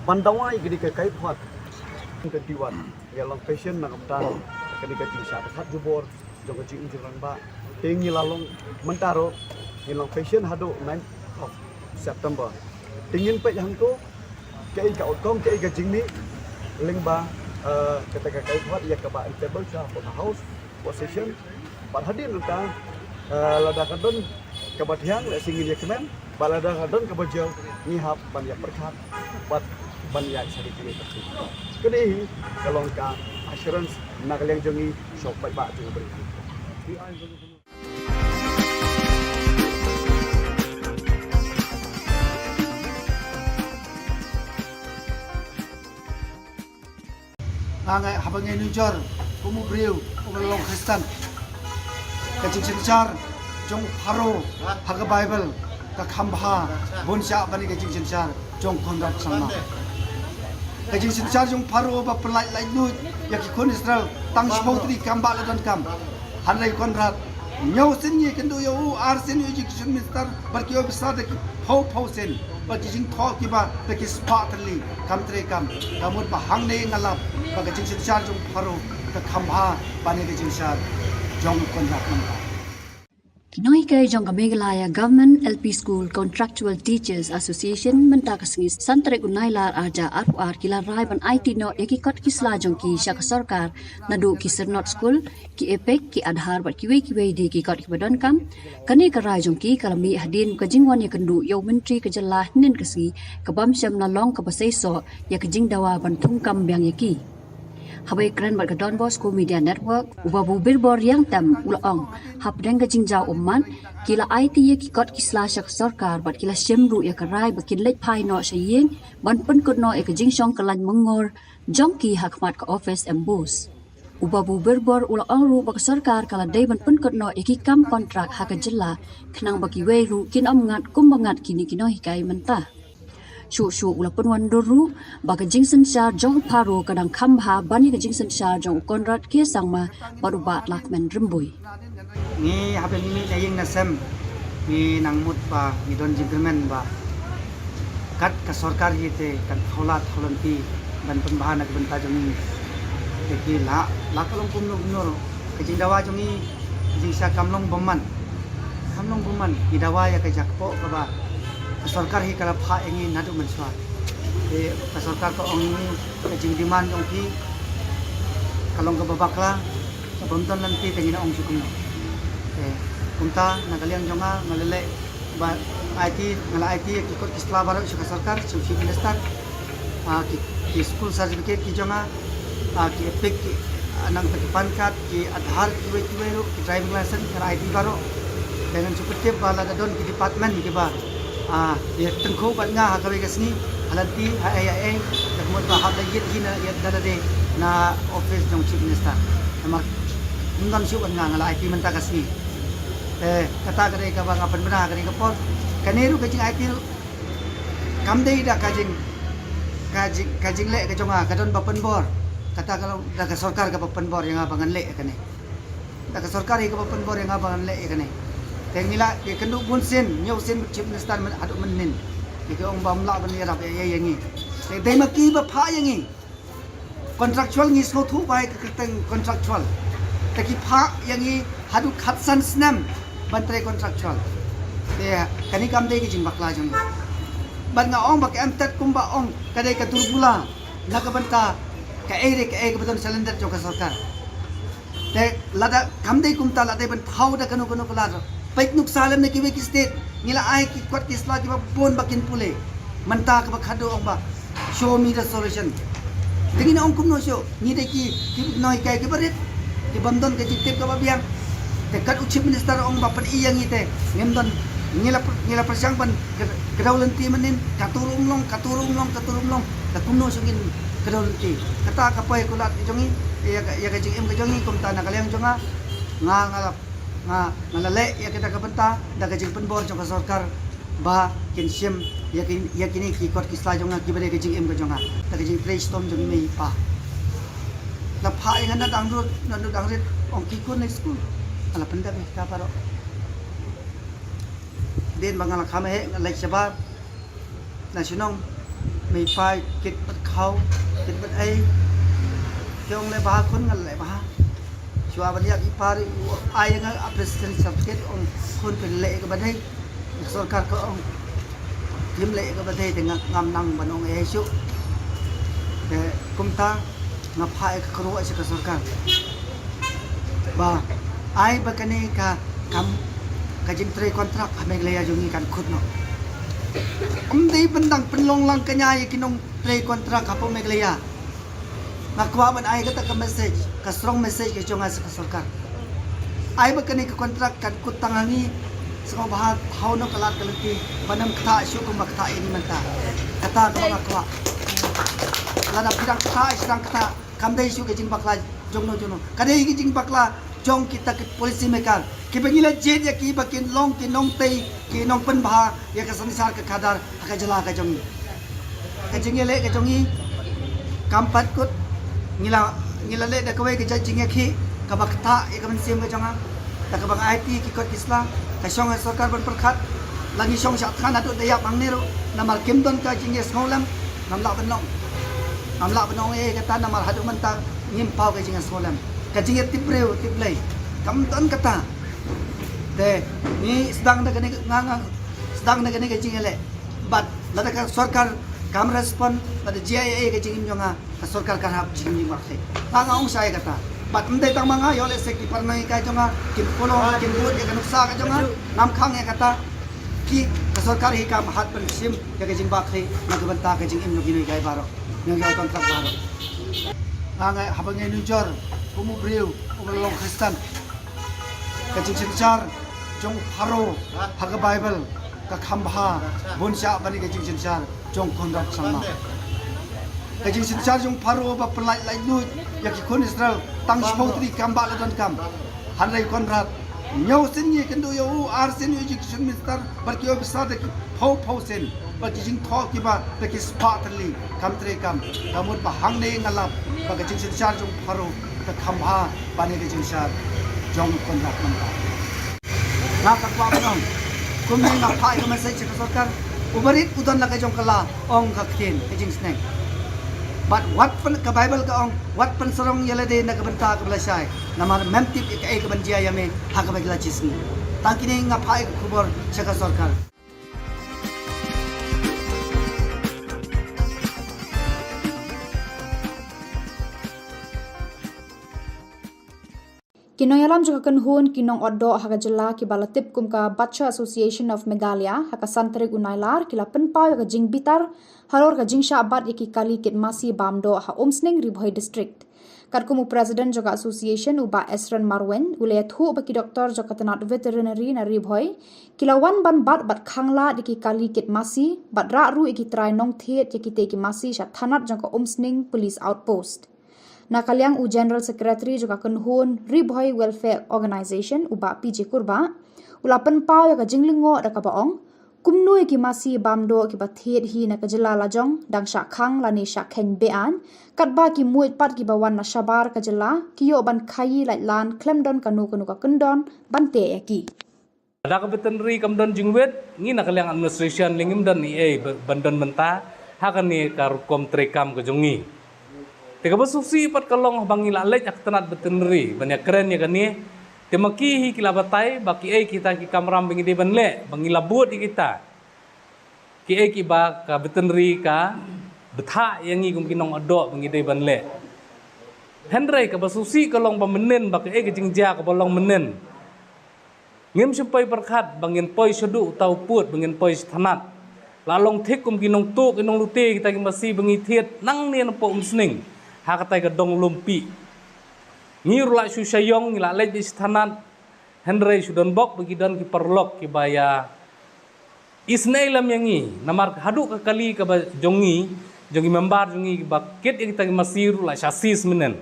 ban dawa ïa kane ka kaiphod twenty-one, ïa long patient na ka bynta kane ka jingshah pyrkhat jubor jong ka jingim jingrangbah. Te ngi la long mynta ruh, ngi long patient haduh ninth of September. Te ngin peit hangto kaei ka outcome, kaei ka jingmih lyngba, eh, kata ka kaiphod ïa kaba in table sha hapoh ka House, hapoh session. Bad hadien nangta, eh, lada ka don kaba thiang, lehse ngin ïa kmen, bad lada ka don kaba jia, ngi hap ban ïa pyrkhat bad ban ïa share kine. Kane hi ka long ka assurance na ka liang jong ngi sha u paidbah jong ka ri. Nga ngai haba ngai nujor kum u briew uba long Khristan, ka jingsynshar jong u Pharaoh ha ka Baibl ka kham bha bun shah ban ïa ka jingsynshar jong u Conrad Sangma. Ka jingsynshar jong u Pharaoh ba pynlait laitluid ïa ki khun Israel tang shiphew tylli ki kam ba la donkam. Hynrei u Conrad, hynñiew sien ngi kynduh ïa u, ar sien u education minister, bad ki officer da ki phew phew sien, bad ki jingthoh kiba da ki spah tylli, kam trei kam. Ka mut ba hangne nga lap ba ka jingsynshar jong u Pharaoh ka kham bha ban ïa ka jingsynshar jong u Conrad mynta. Ki nonghikai jong ka Meghalaya Government L P School Contractual Teachers Association mynta ka sngi san tarik u Nailar arhajar arphew ar ki la rai ban aiti noh ïa ki kot ki sla jong ki sha ka sorkar, naduh ki Syrnod School, ki EPIC, ki Aadhaar bad kiwei kiwei de ki kot kiba donkam. Kane ka rai jong ki ka la mih hadien ka jingwan ïakynduh ïa u Myntri ka jylla hynnin ka sngi ka bym shym la long kaba seisoh ïa ka jingdawa ban thungkam biang ïa ki. Haba ïakren bad ka Don Bosco Media Network, u Babu Birbor Riangtem u la ong, hapdeng ka jingjaw ummat, ki la aiti ïa ki kot ki sla sha ka sorkar bad ki la shim ruh ïa ka rai ba kin leit phai noh sha ïing ban pynkut noh ïa ka jingshong kyllain myngor jong ki ha khmat ka office MBOSE. U Babu Birbor u la ong ruh ba ka sorkar ka la dei ban pynkut noh ïa ki kam kontrak ha ka jylla, khnang ba kiwei ruh kin ym ngat kumba ngat kine ki nonghikai mynta. Shuh shuh u la pynwandur ruh ba ka jingsynshar jong u Pharaoh ka dang kham bha ban ïa ka jingsynshar jong u Conrad K Sangma bad u Bah Lahkmen Rymbui. Ngi haba ngi mih na ïing na sem, ngi nang mut ba ngi don jingkyrmen ba kat ka sorkar hi te kan thaw lad thaw lynti ban pynbha na ka bynta jong ngi. Te ki la, la ka long kumno kumno ruh, ka jingdawa jong ngi, ka jingshah kam long bymman. Kam long bymman, ngi dawa ïa ka jakpoh kaba ka sorkar hi ka la phah ïa ngi naduh mynshuwa. Te ka sorkar ka ong ïa ngi, ka jingdemand jong phi ka long kaba bakla, ka bym don lynti, te ngin ong shuh kumno. Te kumta na ka liang jong nga, nga la leh ba aiti, nga la aiti ïa ki kot ki sla baroh sha ka sorkar, sha u Chief Minister. Ah, ki, ki school certificate ki jong nga, ah, ki EPIC, ki, ah, nangta ki PAN card, ki Aadhaar, kiwei kiwei ruh, ki driving license, nga la aiti baroh. Te ngan shu pyntip ba lada don ki department kiba, ah, ïa tyngkhuh bad nga ha kawei ka sngi, ha lynti, ha ei ha ei, te ka mut ba hap la ïit hi na, ïa da lade na office jong Chief Minister. Namar ym don shuh bad nga, nga la aiti mynta ka sngi. Te kata ka dei kaba nga pynbna ha kane ka por. Kane ruh ka jingaiti ruh kam dei da ka jing, ka jing, ka jingleh ka jong nga, ka don ba pynbor. Kata ka long da ka sorkar kaba pynbor ïa nga ba ngan leh ïa kane. Da ka sorkar hi kaba pynbor ïa nga ba ngan leh ïa kane. Te ngi la ïakynduh bun sien, hynñiew sien bad Chief Minister myn, haduh mynnin. Ïa ki ong ba ym lah ban ïarap ïa, ïa, ïa ngi. Te dei ma ki ba phah ïa ngi. Contractual ngi sngewthuh ba ïa ka kyrteng contractual. Te ki phah ïa ngi haduh khatsan snem ban trei contractual. Te kane kam dei ka jingbakla jong ngi. Bad nga ong ba ka M TET kumba ong ka dei ka durbula na ka bynta kaei re kaei kaba don shalyndet jong ka sorkar. Te lada kam dei kumta, la dei ban thaw da kano kano ka lad. Peit nuksa lem na kiwei ki state, ngi la ai ki kot ki sla kiba bun ba kin pule. Mynta kaba khadduh ong ba show me the solution. Te ngin ong kumno shuh, ngi dei ki, ki nonghikai kiba rit, ki bym don ka jingtip kaba biang. Te kat u Chief Minister ong ba pyni ïa ngi te ngim don, ngi la, ngi la pyrshang ban kdew lynti mynnin, katu ruh ym long, katu ruh ym long, katu ruh ym long. Te kumno shuh ngin kdew lynti? Kata ka poi ka lad ka jong ngi, ïa ka, ïa ka jingim ka jong ngi, kumta na ka liang jong nga, nga, nga la, nga, nga la leh ïa kata ka bynta da ka jingpynbor jong ka sorkar ba kin shim ïa ki, ïa kine ki kot ki sla jong nga kiba dei ka jingim ka jong nga, da ka jingtrei shitom jong i mei i pa. La phah ïa nga na dang rut, na dang rit, ong ki khun na skul. Nga la pyndep ïa kita baroh. Dien ba nga la kham heh, nga leit shabar na shnong, mei pa kit bad khaw, kit bad ei. Ki ong leh bha khun, nga leh bha. Shuwa ban ïap i pa ruh u ai ïa nga appreciation certificate, ong khun phin leh ïa kaba dei. Ka sorkar ka ong phim leh ïa kaba dei te nga ngam nang ban ong ei shuh. Te kumta nga phah ïa ka kyrwoh sha ka sorkar ba ai ba kane ka kam ka jingtrei kontrak ha Meghalaya jong ngi kan kut noh. Ym dei ban dang pynlong lang kñia ïa ki nongtrei kontrak hapoh Meghalaya. Nga kwah ban ai kata ka message, ka strong message ka jong nga sha ka sorkar. Ai ba kane ka kontrak kan kut tang ha ngi, sngewbha thaw noh ka lad ka lynti, ban ym ktah shuh kumba ktah ïa ngi mynta. Kata kaba nga kwah. Lada phi dang ktah, sdang ktah, kam dei shuh ka jingbakla jong no jong no. Ka dei ka jingbakla jong kita ki policy maker, kiba ngi la jied ïa ki ba kin long ki nongtei, ki nongpynbha ïa ka synshar ka khadar ha ka jylla ka jong ngi. Ka jingïaleh ka jong ngi kam pat kut. Ngi la, ngi la leh da kawei ka jait jingïakhih kaba ktah ïa ka mynsiem ka jong nga. Da kaba nga aiti ki kot ki sla, ka shong ha sorkar ban pyrkhat. La ngi shong shah thngan haduh da ïap hangne ruh, namar kim don ka jingïasngewlem, ngam lah ban long. Ngam lah ban ong ei kata namar haduh mynta ngim paw ka jingïasngewlem. Ka jingïatip briew tip Blei kam don kata. Te ngi sdang da kane, nga, nga sdang da kane ka jingïaleh. Bad lada ka sorkar kam respond, lada jia ei ei ka jingim jong nga, ka sorkar kan hap jingim jingmut. Nga, nga ong shai kata. Bad ym dei tang ma nga, ïoh lehse ki paralok ka jong nga kin follow, kin bud ïa ka nuksa ka jong nga. Ngam khang ïa kata. Ki, ka sorkar hi kam hat ban shim ïa ka jingbakla na ka bynta ka jingim jong kino kiei baroh, jong ki kontrak baroh. Nga, nga haba ngi nujor kum u briew uba long Khristan, ka jingsynshar jong u Pharaoh ha ka Baibl ka kham bha bun shah ban ïa ka jingsynshar jong Conrad Sangma. Ka jingsynshar jong u Pharaoh ba pynlait laitluid ïa ki khun Israel tang shiphew tylli ki kam, ba la donkam. Hynrei Conrad, hynñiew sien ngi kynduh ïa u, ar sien u education minister, bad ki officer da ki phew phew sien, bad ki jingthoh kiba da ki spah tylli kam treikam. Ka mut ba hangne nga lap ba ka jingsynshar jong u Pharaoh ka kham bha ban ïa ka jingsynshar jong u Conrad mynta. Nga ka kwah ban ong, kumne nga phah ïa ka message sha ka sorkar, u barit u don la ka jong ka la, ong ka ktien ka jingsneng. Bad wat pyn, ka Baibl ka ong, wat pynsarong ïa lade na ka bynta kaba lashai, namar mem tip ïa kaei kaban jia ïa me ha kaba ki la shisngi. Tang kine nga phah ïa ka khubor sha ka sorkar. Ki nongïalam jong ka kynhun ki nongotdoh ha ka jylla kiba la tip kum ka Butcher Association of Meghalaya ha ka san tarik u Nailar ki la pynpaw ïa ka jingbitar halor ka jingshah bat ïa ki kali kit masi bam doh ha Umsning, Ri Bhoi District. Katkum u President jong ka Association u Bah Esron Marwein u la ïathuh ba ki doktor jong ka tnat veterinary na Ri Bhoi ki la wan ban bat bad khanglad ïa ki kali kit masi bad rah ruh ïa ki trai nongthied ïa kitei ki masi sha thanat jong ka Umsning Police Outpost. Na ka liang u General Secretary jong ka kynhun Ri Bhoi Welfare Organisation u Bah P J Kurbah u la pynpaw ïa ka jinglyngngoh da kaba ong, kumno ïa ki masi bam doh kiba thied hi na ka jylla lajong dang shah khang lane shah kheiñ be-aiñ, katba ki muid pat kiba wan na shabar ka jylla ki ïoh ban khaii laitlan khlem don kano kano ka kyndon ban teh ïa ki. Lada ka veterinary kam don jingwit, ngi na ka liang administration lei ngim don ei ei ba, ban don mynta ha kane ka rukom treikam ka jong ngi. Te kaba sngewsih pat ka long ba ngi la leit ha ka tnat veterinary ban ïakren ïa kane. Te ma ki hi ki la batai ba kiei kita ki kamram ba ngi dei ban leh, ba ngi la bud ïa kita. Kiei kiba ka veterinary ka bthah ïa ngi kum ki nongotdoh ba ngi dei ban leh. Hynrei kaba sngewsih ka long ba mynnin ba kaei ka jingjia kaba long mynnin. Ngim shym poi pyrkhat ba ngin poi shaduh uta u pud ba ngin poi sha thanat. La long thik kum ki nongtuh ki nonglute kita ki masi ba ngi thied nangne napoh Umsning ha katai ka dong Lumpi. Ngi ruh la shu shah ïong, ngi la leit beit sha thanat. Hynrei shu don bok ba ki don ki paralok kiba ïa isynei lem ïa ngi namar haduh ka kali kaba jong ngi, jong ki member jong ngi kiba kit ïa kita ki masi ruh la shah sis mynnin.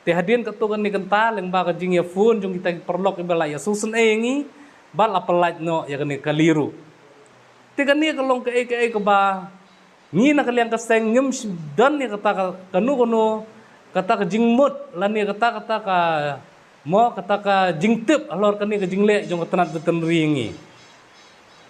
Te hadien katto katne kynta lyngba ka jingïaphone jong kita ki paralok kiba la ïasngewsynei ïa ngi bad la pyllait noh ïa kane ka kali ruh. Te kane ka long kaei kaei kaba ngi na ka liang ka seng ngim sh-, don ïa kata ka, kano kano kata ka jingmut lane kata, kata ka, mo, kata ka jingtip halor kane ka jingleh jong ka tnat veterinary ïa ngi.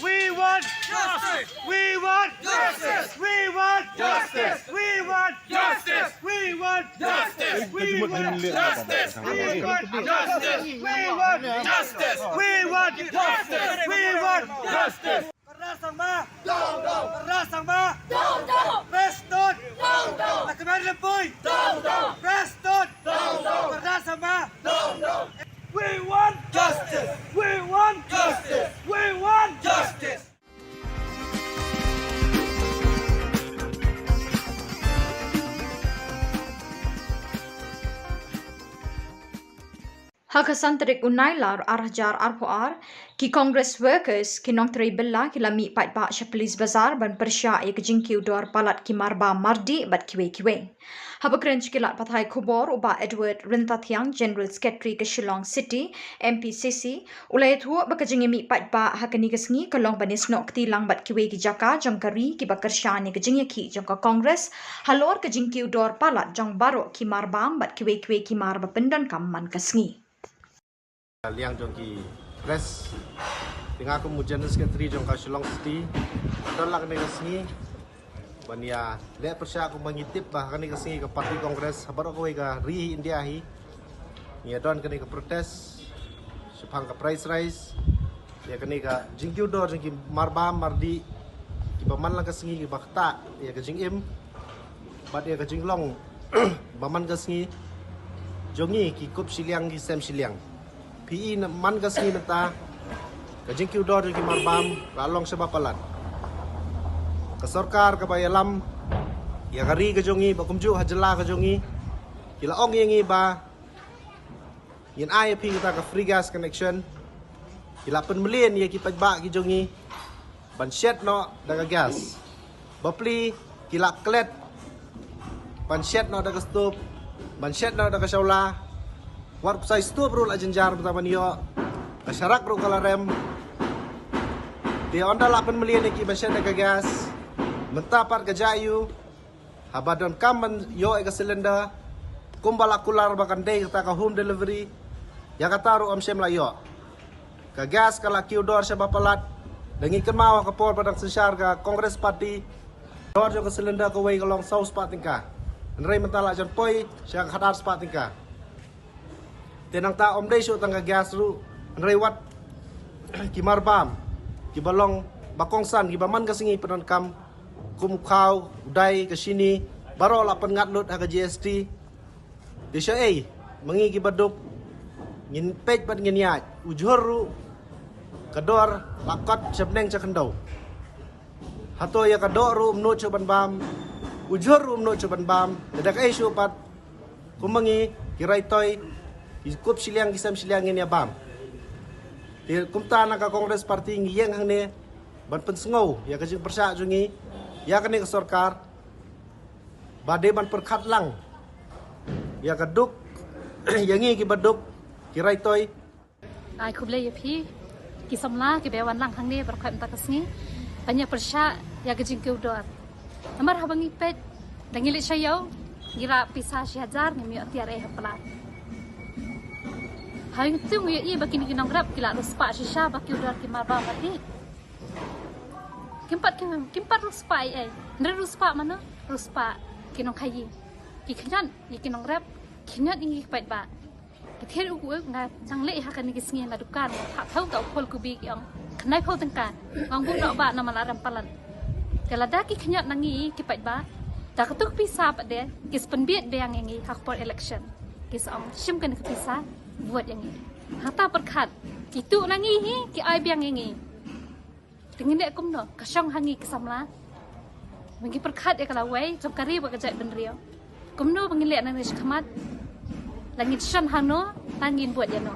We want justice. We want justice. We want justice. We want justice. We want justice. We want justice. We want justice. We want justice. We want justice. We want justice. Kyrdan sangma. Down, down. Kyrdan sangma. Down, down. Prestone. Down, down. Kyrdan sangma. Down, down. Prestone. Down, down. Kyrdan sangma. Down, down. We want justice. We want justice. We want justice. Ha ka san tarik u Nailar ar hajar arphew ar, ki Congress workers, ki nongtrei bylla, ki la mih paidbah sha Police Bazar ban pyrshah ïa ka jingkiew dor palat ki marbam mardih bad kiwei kiwei. Haba kren sha ki lad pathai khubor, u Bah Edward Ryntathiang, General Secretary ka Shillong City M P C C, u la ïathuh ba ka jingïamih paidbah ha kane ka sngi ka long ban ïasnoh kti lang bad kiwei ki jaka jong ka ri kiba kyrshan ïa ka jingïakhih jong ka Congress halor ka jingkiew dor palat jong baroh ki marbam bad kiwei kiwei ki mar ba pyndonkam man ka sngi. Liang jong ki press, te nga kum u General Secretary jong ka Shillong City, don la kane ka sngi ban ïa leh pyrshah kumba ngi tip ba kane ka sngi ka party Congress ha baroh kawei ka ri India hi ngi don kane ka protest shaphang ka price rise, ïa kane ka jingkiew dor jong ki marbam mardih kiba man la ka sngi kiba ktah ïa ka jingim bad ïa ka jinglong ba man ka sngi jong ngi ki kup shiliang ki sem shiliang. Phi i na man ka sngi mynta ka jingkiew dor jong ki marbam la long shaba palat. Ka sorkar kaba ïalam ïa ka ri ka jong ngi ba kumjuh ha jylla ka jong ngi ki la ong ïa ngi ba ngin ai ïa phi kata ka free gas connection. Ki la pynmlien ïa ki paidbah ki jong ngi ban shet noh da ka gas. Bapli ki la klet ban shet noh da ka stove, ban shet noh da ka shawla. Wat kusai stove ruh la jynjar mynta ban ïoh, ka sharak ruh ka la rem. Te ynda la pynmlien ïa ki ban shet da ka gas, mynta pat ka jia aiu haba donkam ban ïoh ïa ka cylinder kumba la kular ba kan dei kata ka home delivery, ïa kata ruh ym shym la ïoh. Ka gas ka la kiew dor shaba palat. Da ngi kynmaw ha ka por ba dang synshar ka Congress Party, dor jong ka cylinder kawei ka long saw spah tyngka, hynrei mynta la jan poi sha ka khatar spah tyngka. Te nangta ym dei shuh tang ka gas ruh, hynrei wat ki marbam kiba long ba kongsan kiba man ka sngi pyndonkam kum u khaw, u dai, ka shini, baroh la pynngat lut ha ka G S T. Te shaei ma ngi kiba duk ngin peit bad ngin ïaid? U jhur ruh ka dor la kot sha bneng sha khyndew. Hato ïa ka doh ruh ym nud shuh ban bam, u jhur ruh ym nud shuh ban bam, te da kaei shuh pat kum ma ngi ki raitoi, ki kup shiliang ki sem shiliang ngin ïa bam? Te kumta na ka Congress Party ngi ïeng hangne ban pynsngew ïa ka jingpyrshah jong ngi ïa kane ka sorkar ba dei ban pyrkhat lang ïa ka duk ïa ngi kiba duk, ki raitoi. Ai khublei ïa phi ki samla kiba wan lang hangne baroh mynta ka sngi ban ïa pyrshah ïa ka jingkiew dor. Namar haba ngi peit da ngi leit sha ïew ngi rah pisa shi hajar, ngim ïoh tiar ei ha pla. Ha ïing tu ngi ïohi ba kine ki nongrep ki la riewspah shisha ba kiew dor ki marbam mardih. Kim pat, kim, kim pat riewspah ei ei. Hynrei riewspah mano? Riewspah ki nongkhaïi. Ki khñiot ïa ki nongrep, khñiot ïa ki paidbah. Ki thied u, u, nga jang leh ha kane ki sngi na dukan, ha thaw ta u phul kubi ki ong khyndai phew tyngka. Ong buh noh bah namar la rem palat. Te lada ki khñiot na ngi ki paidbah, da katu ka pisa pat de ki sa pynbiej biang ïa ngi ha ka por election. Ki sa ong shim kane ka pisa, vote ïa ngi. Hata pyrkhat, ki tuh na ngi hi, ki ai biang ïa ngi. Te ngin leh kumno, ka shong ha ngi ki samla. Ba ngi pyrkhat ïa ka lawei jong ka ri bad ka jaitbynriew. Kumno ba ngin leh nangne shakhmat? La ngin shon hangno, la ngin vote ïano?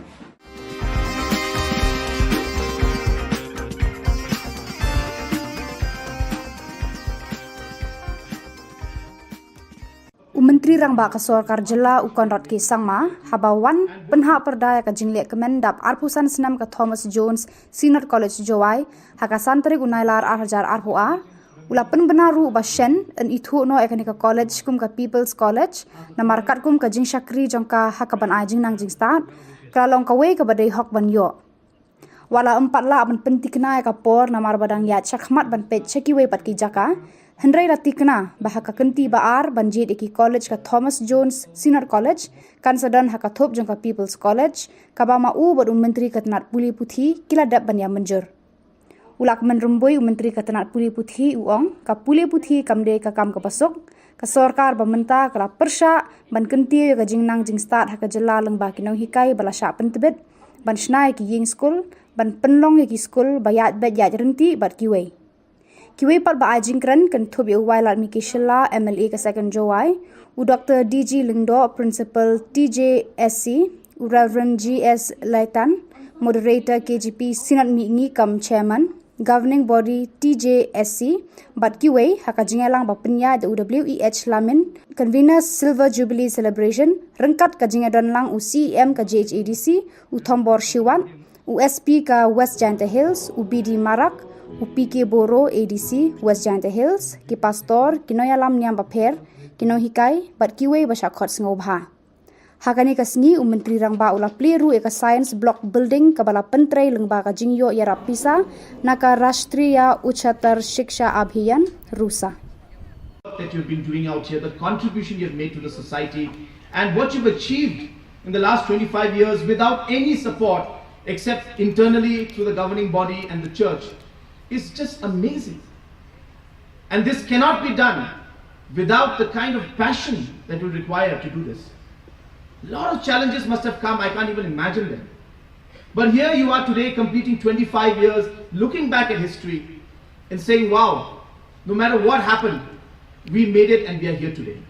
U Myntri Rangbah ka Sorkar Jylla u Conrad K Sangma haba wan pynhap pyrda ïa ka jingleh kmen dap arphew san snem ka Thomas Jones Synod College Jowai ha ka san tarik u Nailar ar hajar arphew ar, u la pynbna ruh ba shen yn ithuh noh ïa kane ka college kum ka People's College namar katkum ka jingshakri jong ka ha kaban ai jingnang jingstad, ka la long kawei kaba dei hok ban ïoh. Wat la ym pat lah ban pynthikna ïa ka por namar ba dang ïaid shakhmat ban peit sha kiwei pat ki jaka, hynrei la thikna ba ha ka kynti ba ar ban jied ïa ki college ka Thomas Jones Synod College kan sa don ha ka thup jong ka People's College, kaba ma u bad u Myntri ka tnat pule puthi ki la dep ban ïa mynjur. U Lahkmen Rymbui, u Myntri ka tnat pule puthi, u ong ka pule puthi kam dei ka kam kaba suk, ka sorkar ba mynta ka la pyrshah ban kyntiew ïa ka jingnang jingstad ha ka jylla lyngba ki nonghikai ba la shah pyntbit ban shna ïa ki ïing skul, ban pynlong ïa ki skul ba ïaid beit ïaid ryntih bad kiwei. Kiwei pat ba ai jingkren kynthup ïa u Wailadmiki Shylla, M L A ka Second Jowai, u Doktor D G Lyngdoh, Principal T J S C, U Reverend G S Laitan, Moderator K J P Synod Mihngi cum Chairman, Governing Body T J S C, bad kiwei, ha ka jingïalang ba pynïaid da u W E H Lamin, Convener Silver Jubilee Celebration, ryngkat ka jingïadon lang u C E M ka J H A D C, u Thombor Shiwat, u S P ka West Jaintia Hills, u B D Marak, u P K Boro A D C, West Jaintia Hills, ki pastor, ki nongïalam niam bapher, ki nonghikai, bad kiwei ba shah khot sngewbha. Ha kane ka sngi u Myntri Rangbah u la plie ruh ïa ka Science Block Building kaba la pyntrei lyngba ka jingïoh ïarap pisa na ka Rashtriya Uchatar Shiksha Abhiyan, rusa. That you've been doing out here, the contribution you've made to the society, and what you've achieved in the last twenty-five years without any support except internally through the governing body and the church is just amazing. And this cannot be done without the kind of passion that will require to do this. A lot of challenges must have come, I can't even imagine them. But here you are today, completing twenty-five years, looking back at history and saying, wow, no matter what happened, we made it and we are here today.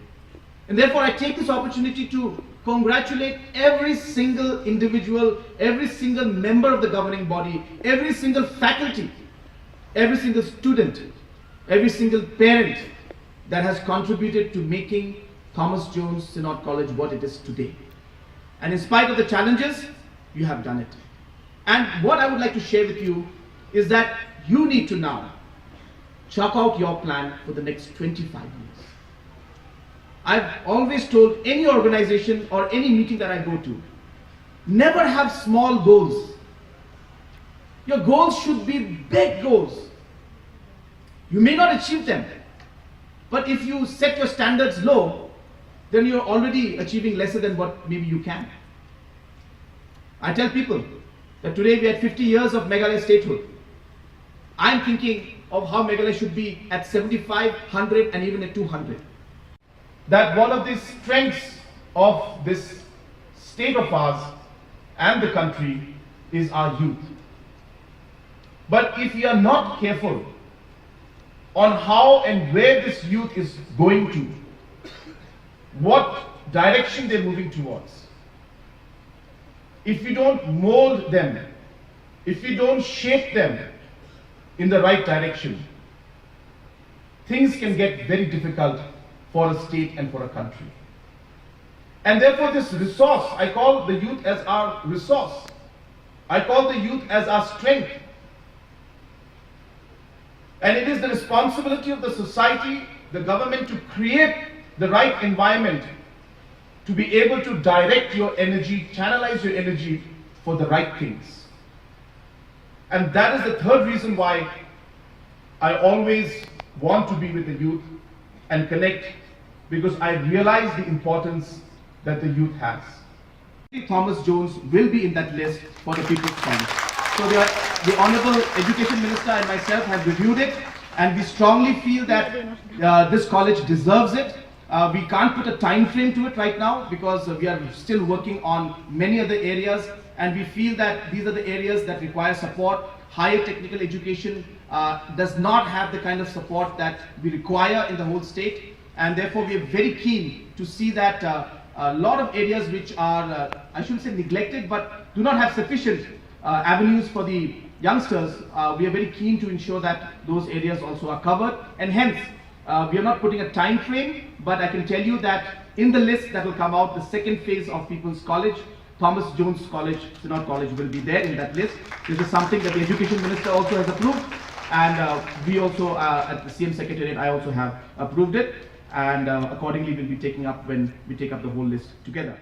And therefore, I take this opportunity to congratulate every single individual, every single member of the governing body, every single faculty, every single student, every single parent that has contributed to making Thomas Jones Synod College what it is today. And in spite of the challenges, you have done it. And what I would like to share with you is that you need to now chalk out your plan for the next twenty-five years. I've always told any organization or any meeting that I go to, never have small goals. Your goals should be big goals. You may not achieve them, but if you set your standards low, then you're already achieving lesser than what maybe you can. I tell people that today we had fifty years of Meghalaya statehood. I'm thinking of how Meghalaya should be at seventy-five, hundred, and even at two hundred. That one of the strengths of this state of ours and the country is our youth. But if we are not careful on how and where this youth is going to, what direction they're moving towards, if we don't mold them, if we don't shape them in the right direction, things can get very difficult for a state and for a country. And therefore, this resource, I call the youth as our resource. I call the youth as our strength. And it is the responsibility of the society, the government, to create the right environment to be able to direct your energy, channelize your energy for the right things. And that is the third reason why I always want to be with the youth and connect, because I realize the importance that the youth has. Thomas Jones will be in that list for the People's College. So the, the Honorable Education Minister and myself have reviewed it, and we strongly feel that uh, this college deserves it. Uh, we can't put a time frame to it right now because uh, we are still working on many other areas, and we feel that these are the areas that require support. Higher technical education uh, does not have the kind of support that we require in the whole state, and therefore we are very keen to see that uh, a lot of areas which are, uh, I shouldn't say neglected, but do not have sufficient uh, avenues for the youngsters, uh, we are very keen to ensure that those areas also are covered, and hence uh, we are not putting a time frame, but I can tell you that in the list that will come out, the second phase of People's College, Thomas Jones College, Synod College will be there in that list. This is something that the Education Minister also has approved, and uh, we also uh, at the C M Secretariat, I also have approved it, and uh, accordingly we'll be taking up when we take up the whole list together.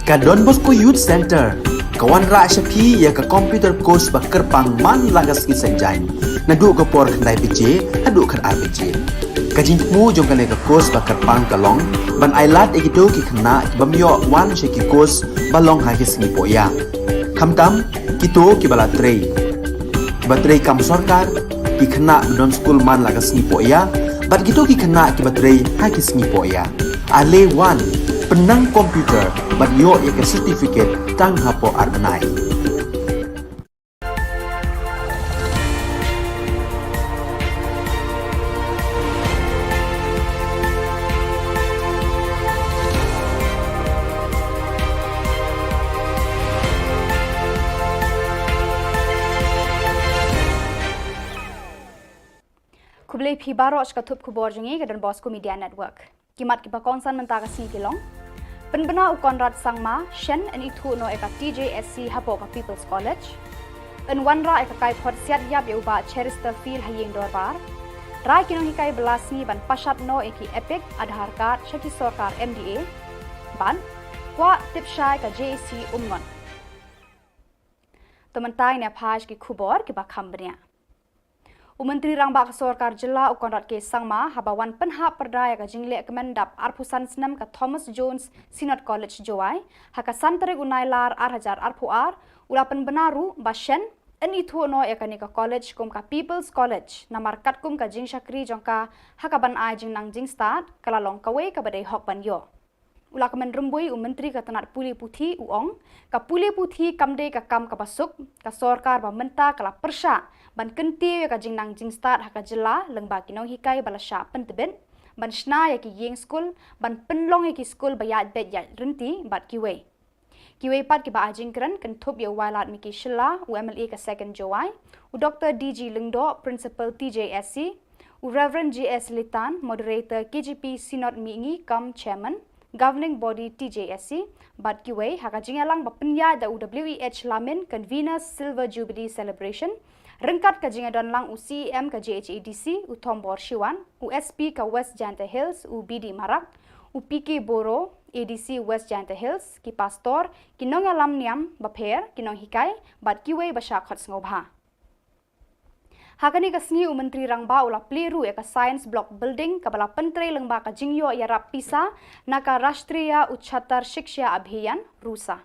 Ka Don Bosco Youth Centre ka wanrah sha phi ïa ka computer course ba kyrpang man la ka sngi Saitjaiñ, naduh ka por khyndai baje haduh khatar baje. Ka jingthmu jong kane ka course ba kyrpang ka long ban ailad ïa kito ki khynnah ki bym ïoh wan sha ki course ba long ha ki sngi pohïa, khamtam kito kiba la trei, kiba trei kam sorkar, ki khynnah ba don skul man la ka sngi pohïa, bad kito ki khynnah kiba trei ha ki sngi pohïa. Ale wan, pynnang computer bad ïoh ïa ka certificate tang hapoh ar bnai. Khublei phi baroh sha ka thup khubor jong ngi ka Don Bosco Media Network. Ki mat kiba kongsan mynta ka sngi ki long: Pynbna u Conrad Sangma, Shen yn ithuh noh ïa ka T J S C hapoh ka People's College. Yn wanrah ïa ka kaiphod siat ïap ïa u Bah Cheristerfield ha ïing dorbar. Rai ki nonghikai ba la sngi ban pashat noh ïa ki EPIC, Aadhaar card sha ki sorkar M D A. Bad kwah tip shai ka J A C Umngot. To mynta ngin ïa phai sha ki khubor kiba kham bniah. U Myntri Rangbah ka Sorkar Jylla u Conrad K Sangma, haba wan pynhap pyrda ïa ka jingleh kmen dap arphew san snem ka Thomas Jones Synod College Jowai ha ka san tarik u Nailar ar hajar arphew ar, u la pynbna ruh ba Shen yn ithuh noh ïa kane ka college kum ka People's College namar katkum ka jingshakri jong ka ha kaban ai jingnang jingstad, ka la long kawei kaba dei hok ban ïoh. U la kmen rymbui u Myntri ka tnat pule puthi, u ong, ka pule puthi kam dei ka kam kaba suk, ka sorkar ba mynta ka la pyrshah ban kyntiew ïa ka jingnang jingstad ha ka jylla lyngba ki nonghikai ba la shah pyntbit, ban shna ïa ki ïing skul, ban pynlong ïa ki skul ba ïaid beit ïaid rynti bad kiwei. Kiwei pat kiba ai jingkren kynthup ïa u Wailadmiki Shylla, u M L A ka Second Jowai, u Doctor D G Lyngdoh, Principal T J S C, u Reverend G S Litan, Moderator K J P Synod Mihngi cum Chairman, Governing Body T J S C, bad kiwei, ha ka jingïalang ba pynïaid da u W E H Lamin, Convener Silver Jubilee Celebration, ryngkat ka jingïadon lang u C E M ka J H A D C, u Thombor Shiwan, u S P ka West Jaintia Hills, u B D Marak, u P K Boro, A D C West Jaintia Hills, ki pastor, ki nongïalam niam bapher, ki nonghikai, bad kiwei ba shah khot sngewbha. Ha kane ka sngi u Myntri Rangbah u la plie ruh ïa ka Science Block Building kaba la pyntrei lyngba ka jingïoh ïarap pisa na ka Rashtriya Ucchatar Shiksha Abhiyan, rusa.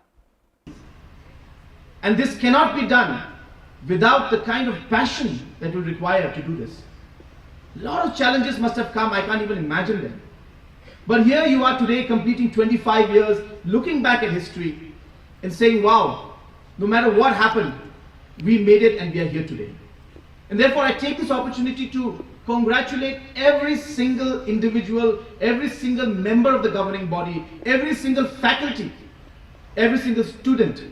And this cannot be done without the kind of passion that we require to do this. A lot of challenges must have come, I can't even imagine them. But here you are today, completing twenty-five years, looking back at history and saying, "Wow, no matter what happened, we made it and we are here today." And therefore, I take this opportunity to congratulate every single individual, every single member of the governing body, every single faculty, every single student,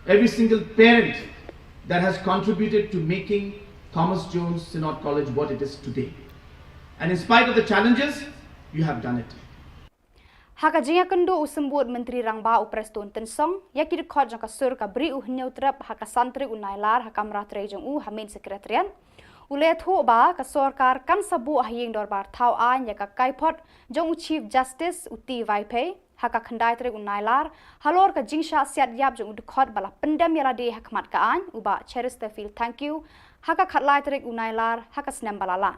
every single parent that has contributed to making Thomas Jones Synod College what it is today. And in spite of the challenges, you have done it. Ha ka jingïakynduh u Symbud Myntri Rangbah u Prestone Tynsong ïa ki dkhot jong ka sur ka Bri U Hynñiewtrep ha ka san tarik u Nailar ha kamra trei jong u ha Main Secretariat, u la ïathuh ba ka sorkar kan sa buh ha ïing dorbar thaw aiñ ïa ka kaiphod jong u Chief Justice u T Vaiphei ha ka khyndai tarik u Nailar halor ka jingshah siat ïap jong u dkhot ba la pyndem ïa lade ha khmat ka aiñ, u Bah Cheristerfield Thangkhiew, ha ka khatlai tarik u Nailar ha ka snem ba la lah.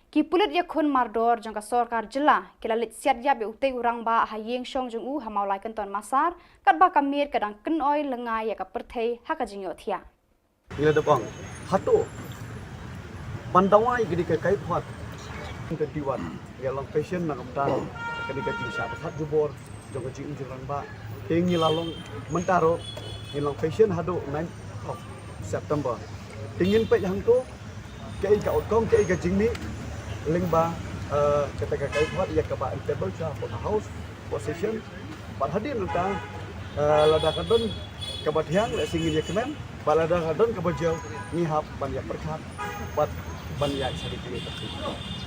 Ki pulit ïakhun mardor jong ka sorkar jylla ki la leit siat ïap ïa utei u rangbah ha ïing shong jong u ha Mawlaikyndon Massar, katba ka miet ka dang kynoi lyngngai ïa ka pyrthei ha ka jingïohthiah. Ngi la dep ong, hato ban dawa ïa kane ka kaiphod. Twenty-one, ngi la long patient na ka bynta kane ka jingshah pyrkhat jubor jong ka jingim jong rangbah. Te ngi la long mynta ruh, ngi long patient haduh ninth of September. Te ngin peit hangto kaei ka outcome, kaei ka jingmih lyngba, eh, kata ka kaiphod ïa kaba yn table sha hapoh ka House, hapoh session. Bad hadien nangta, eh, lada ka don kaba thiang, lehse ngin ïa kmen, bad lada ka don kaba jia, ngi hap ban ïa pyrkhat bad ban ïa share ïa ka.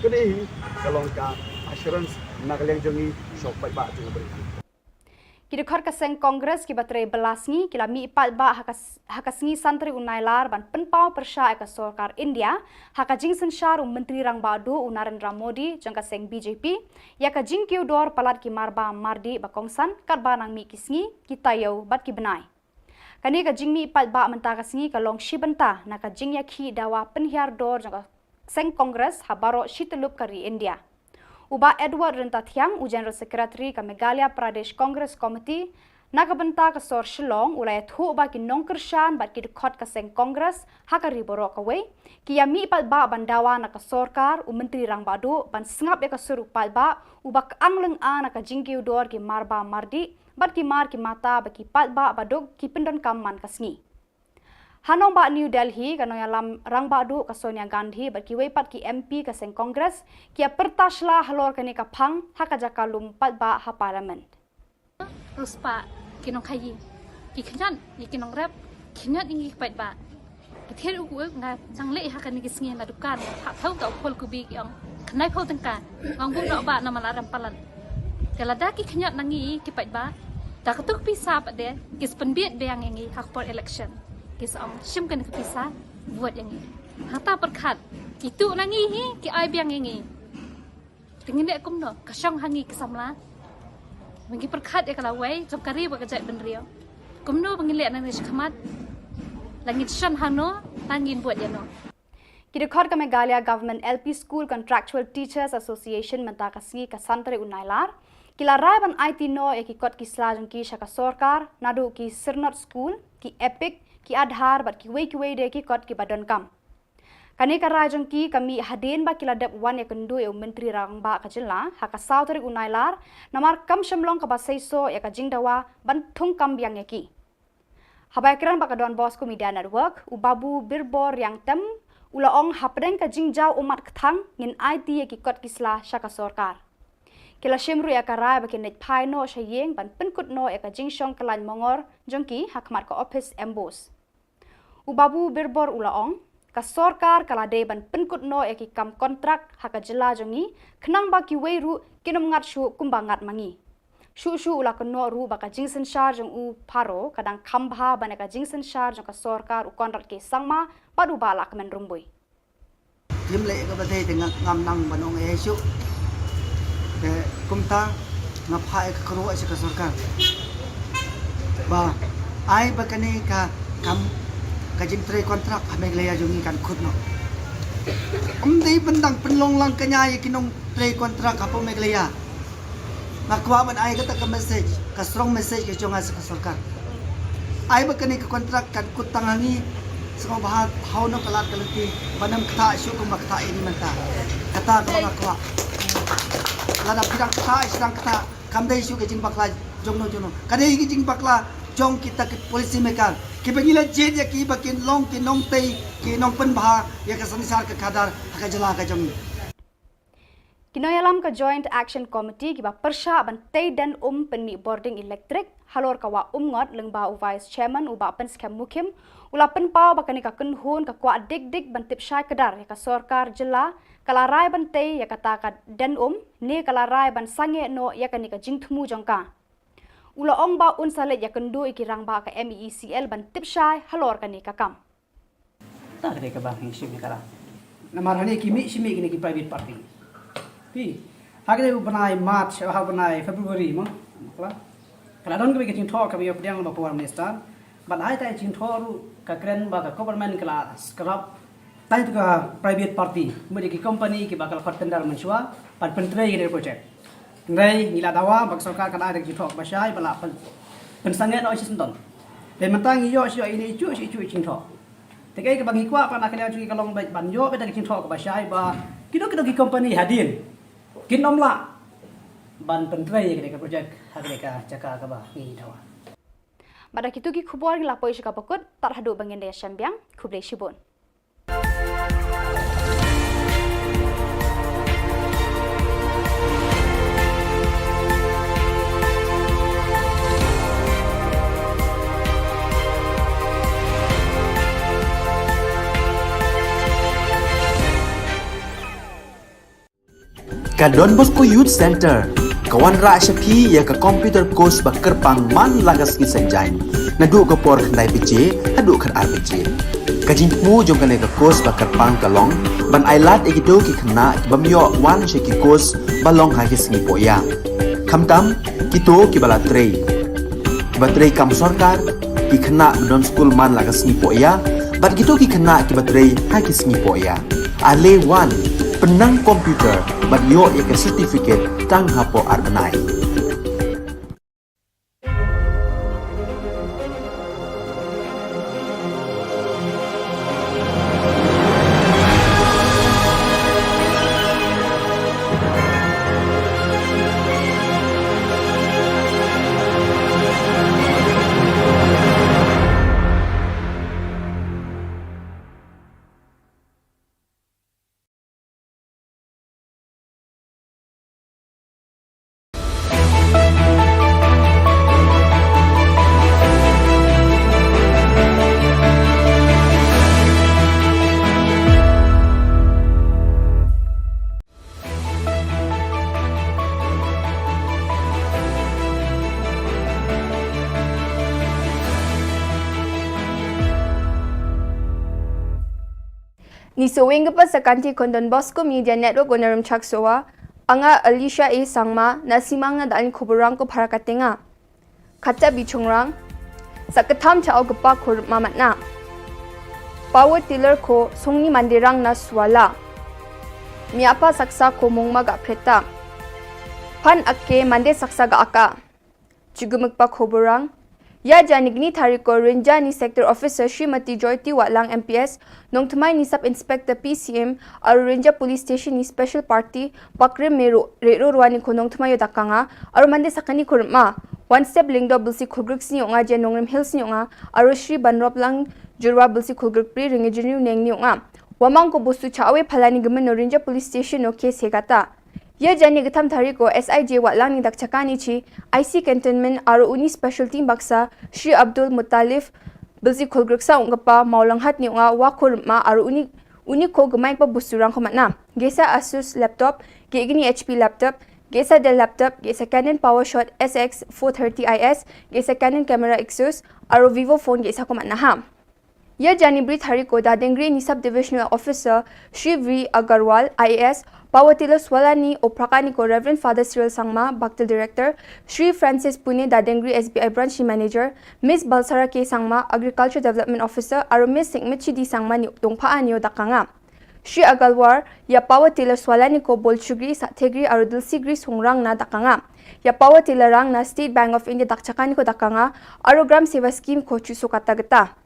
Kane hi ka long ka assurance na ka liang jong ngi sha u paidbah jong u Bri. Ki dkhot ka seng Congress kiba trei bylla sngi ki la mih paidbah ha ka s-, ha ka sngi Sunday u Nailar ban pynpaw pyrshah ïa ka sorkar India ha ka jingsynshar u Myntri Rangbah Duh u Narendra Modi jong ka seng B J P ïa ka jingkiew dor palat ki marba mardih ba kongsan katba nang mih ki sngi, ki taïew bad ki bnai. Kane ka jingmih paidbah mynta ka sngi ka long shi bynta na ka jingïakhih dawa pynhiar dor jong ka seng Congress ha baroh shi tyllup ka ri India. U Bah Edward Ryntathiang, u General Secretary ka Meghalaya Pradesh Congress Committee, na ka bynta ka sor Shillong, u la ïathuh ba ki nongkyrshan bad ki dkhot ka seng Congress ha ka ri baroh kawei ki ïa mih paidbah ban dawa na ka sorkar, u Myntri Rangbah Duh ban sngap ïa ka sur u paidbah uba kyang lynga na ka jingkiew dor ki marba mardih bad ki mar ki mata ba ki paidbah baduk ki pyndonkam man ka sngi. Ha nongbah New Delhi, ka nongïalam rangbah duh ka Sonia Gandhi bad kiwei pat ki M P ka seng Congress ki ïa pyrta shla halor kane ka phang ha ka jaka lum paidbah ha Parliament. Ruspah ki nongkhaïi, ki khñiot ïa ki nongrep, khñiot ïa ki paidbah. Ki thied u kuh nga chang leh ha kane ki sngi na dukan, ha thaw ta u phul kubi ki ong khnai phul tyngka, ngong bu nok ba na mala rem palan. Ka lada ki khñiot na ngi ki paidbah, ta ka tuk pisa pat de ki spendbiet biang ïa ngi ha por election. Ki sa ong shim kane ka pisa, vote ïa ngi. Hata pyrkhat ki tu na ngi hi, ki ai biang ïa ngi. Te ngin leh kumno, ka shong ha ngi ki samla. Ngi pyrkhat ïa ka lawei jong ka ri bad ka jaitbynriew. Kumno ba ngin leh na ngi shakhmat? La ngin shon hano, la ngin vote ïa no? Ki dkhot ka Meghalaya Government L P School Contractual Teachers Association mynta ka sngi ka Sunday u Nailar ki la rai ban aiti noh ïa ki kot ki sla jong ki sha ka sorkar, naduh ki Syrnod School, ki EPIC, ki Aadhaar bad kiwei kiwei de ki kot kiba donkam. Kane ka rai jong ki ka mih hadien ba ki la dep wan ïakynduh ïa u Myntri Rangbah ka jylla ha ka saw tarik u Nailar, namar kam shym long kaba seisoh ïa ka jingdawa ban thung kam biang ïa ki. Haba ïakren bad ka Don Bosco Media Network, u Babu Birbor Riangtem u la ong hapdeng ka jingjaw ummat kthang ngin aiti ïa ki kot ki sla sha ka sorkar. Ki la shim ruh ïa ka rai ba kin leit phai noh sha ïing ban pynkut noh ïa ka jingshong kyllaiñ mongor jong ki ha khmat ka ophis MBOSE. U Babu Birbor u la ong, ka sorkar ka la dei ban pynkut noh ïa ki kam kontrak ha ka jylla jong ngi, khnang ba kiwei ruh kin ym ngat shuh kumba ngat ma ngi. Shuh shuh u la kynnoh ruh ba ka jingsynshar jong u Pharo ka dang kham bha ban ïa ka jingsynshar jong ka sorkar u Conrad K Sangma bad u Bah Lahkmen Rymbui. Phim leh kaba dei te nga, ngam nang ban ong ei shuh. Te kumta nga phah ïa ka kyrwoh sha ka sorkar ba ai ba kane ka kam ka jingtrei kontrak ha Meghalaya jong ngi kan kut noh. Ym dei ban dang pynlong lang kñia ïa ki nongtrei kontrak hapoh Meghalaya. Nga kwah ban ai kata ka message, ka strong message ka jong nga sha ka sorkar. Ai ba kane ka kontrak kan kut tang ha ngi, sngewbha hau noh ka lad ka lynti, ban ym ktah shuh kumba ktah ïa ngi mynta. Kata kaba nga kwah. Lada phi dang ktah, phi dang ktah, kam dei shuh ka jingbakla jongno jongno. Ka dei ka jingbakla jong kita ki policy maker. Kiba ngi la jied ïa ki ba kin long ki nongtei, ki nongpynbha ïa ka synshar ka khadar ha ka jylla ka jong ngi. Ki nongïalam ka Joint Action Committee kiba pyrshah ban tei den um pynmih bording elektrik halor ka Wah Umngot lyngba u Vice Chairman u Bah Pynskhem Mukhim u la pynpaw ba kane ka kynhun ka kwah dik dik ban tip shai kdar ïa ka sorkar jylla ka la rai ban tei ïa kata ka den um ne ka la rai ban sangeh noh ïa kane ka jingthmu jong ka. U la ong ba un sa leit ïakynduh ïa ki rangbah ka MeECL ban tip shai halor kane ka kam. Ta ka dei kaba ngi shim ïa ka la. Namar hangne ki mih shi mih kine ki private party. Phi. Ha kane u bnai March, ha u bnai February mo. Ka la. Ka la don kaba ka jingthoh kaba ïa pdiang ba Power Minister. Bad hai ta jingthoh ruh ka kren ba ka government ka la scrap. Tai tu ka private party. Mut ki company kiba ka la khot tender mynshuwa. Bad pyntrei kine project. Hynrei ngi la dawa ba ka sorkar ka la ai ka jingthoh kaba shai ba la pyn-, pynsangeh noh shi syndon. Te mynta ngi ïoh shi ïoh ine ichu shi ichu jingthoh. Te kaei kaba ngi kwah pat na ka liang jong ngi ka long ba ban ïoh beit da ka jingthoh kaba shai ba kino kino ki company hadien kin ym lah ban pyntrei ïa kane ka project ha kane ka jaka kaba ngi dawa. Bad da kitu ki khubor ngi la poi sha kaba kut, tad haduh ba ngin da ïashem biang, khublei shibun. Ka Don Bosco Youth Center. Ka wanrah sha phi ïa ka computer course ba kyrpang man la ka sngi Saitjaiñ, naduh ka por khyndai baje haduh khatar baje. Ka jingthmu jong kane ka course ba kyrpang ka long ban ailad ïa kito ki khynnah ki bym ïoh wan sha ki course ba long ha ki sngi pohïa, khamtam kito kiba la trei, kiba trei kam sorkar, ki khynnah ba don skul man la ka sngi pohïa, bad kito ki khynnah kiba trei ha ki sngi pohïa. Ale wan, pynnang computer bad ïoh ïa ka certificate tang hapoh ar bnai. Ni saweng ka pa sa kanti kon Don Bosco Media Network, Onaram Chaksowa, anga Alicia A Sangma, na simang na dalin kuburang ko para katenga. Kata bichongrang, sa ketham cha au kepa kur mamat na. Power tiller ko songni mandirang na suala. Miapa saksa ko mongma ga preta. Pan ake mande saksa ga aka. Chigumik pa kuburang. Ya jani gni tari ko Rinja ni Sector Officer Srimati Joyty Watlang M P S, Nongthymmai ni Sub Inspector P C M, aru Rinja Police Station ni Special Party, Pakrim Meru, Reru Rwani ko Nongthymmai yo dakanga, aru mande sakani kurma. One Step Lingdo bilsi khulgrik sni onga je Nongrim Hills ni onga, aru Shri Banroplang Jurwa bilsi khulgrik pri ringi jinu neng ni onga. Wamang ko busu cha awe phalani gemen no Rinja Police Station no case hegata. Ya jani ketham tari ko S I J Watlang ni dakchakani chi, I C Cantonment aru uni special team baksa, Shri Abdul Muttalif, bilsi khulgriksa ungkapa, Maulanghat ni unga, wa kurma aru uni, uni ko gemai pa busurang ko matna. Gesa Asus laptop, ge gini H P laptop, gesa Dell laptop, gesa Canon PowerShot S X four thirty I S, gesa Canon camera Exus, aru Vivo phone gesa ko matna ha. Ya jani bri tari ko Dadengri ni Sub Divisional Officer, Shri V Agarwal, I A S, Power Tiller Swalani, Oprakani ko Reverend Father Cyril Sangma, Baktil Director, Shri Francis Pune, Dadengri S B I Branch ni Manager, Miss Balsara K Sangma, Agriculture Development Officer, aru Miss Singmichi D Sangma ni dongpha anio dakanga. Shri Agarwal, ya Power Tiller Swalani ko Bolchugri, Sathegri, aru Dilsigri songrang na dakanga. Ya Power Tiller rang na State Bank of India dakchakani ko dakanga, aru Gram Seva Scheme ko chuso kata geta.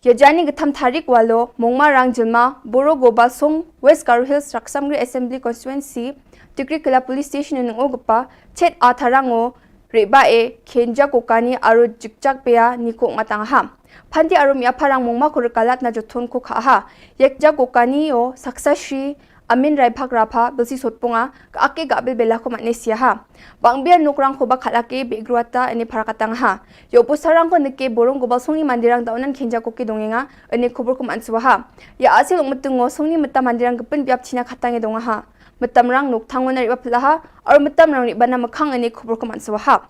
Ya jani ketham tari ko walo, Mongma rang jilma, Boro Gobal Song, West Garo Hills, Raksamgri Assembly Constituency, Tikri Kila Police Station nung ogpa, chet a tharango, reba e, khenja kokani aru jikjak pea ni ko ngatang ha. Phanti aru mia pharang Mongma ko rekalat na jothon ko kha ha. Yekja kokani o, saksa Shri Amin Raibhak Rabha, bilsi sotpunga, ka ake ga bil bela ko matne sia ha. Bang biar nukrang ko ba khalake be gruata ene pharakatang ha. Yo pusarang ko neke borong ko ba songni mandirang daunan khenja ko ke dongenga ene khubur ko mansua ha. Ya asil ung metungo songni meta mandirang gepin biap china khatang e donga ha. Metamrang nuk thangon ari ba pelaha, aru metamrang ri bana mekhang ene khubur ko mansua ha.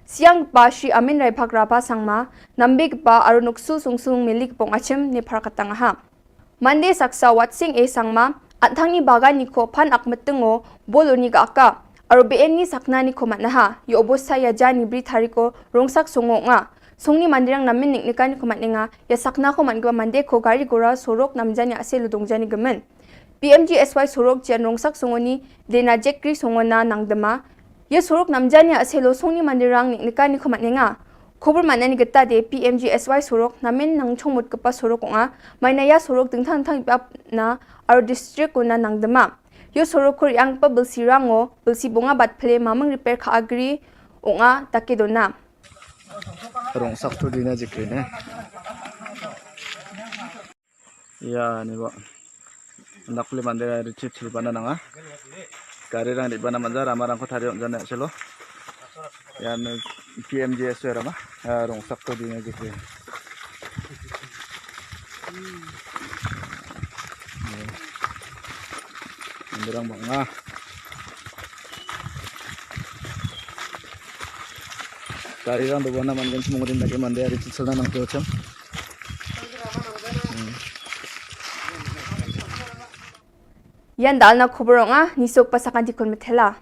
Siang pa Shri Amin Raibhak Rabha Sangma, nambe pa aru nuksul sungsung milik pong achim ne pharakatang ha. Mande saksa Watsing A Sangma, anthangni bagan ni ko phan ak metengo, bolo ni ga aka, aru B N ni sakna ni ko matnaha, ya obosa ya jani bri tari ko rongsak songo nga. Songni mandirang namin nik nikan ni ko matninga, ya sakna ko man gwa mande ko gari gora sorok namjani ase ludong jani gemen. P M G S Y sorok jian rongsak songo ni, dena jekri songo na nangdema, ya sorok namjani ase lo songni mandirang nik nikan ni ko matninga. Khubur matna ni geta de P M G S Y sorok, namin nangchong mut kepa sorok onga, maina ya sorok dingthang dingthang ipap na, aru district ona nangdema. Yo sorok kur yang pa bilsi rango, bilsi bonga bat phle mamang repair kha agri onga take dona. Rongsak tu dina jikri ne. Ya, ni ba. Anak pule mande ri chip chip bana nanga. Gari rang di bana manja rama rang ko thari on jana selo. Ya, ni P M G S Y rama. Ya, rongsak to di na gitu. Mande rang banga. Kari rang do bona man gan chimong din dagi man de ari chit salna nang to cham. Yan dal na khubor nga, ni sok pasakan ti kun methela.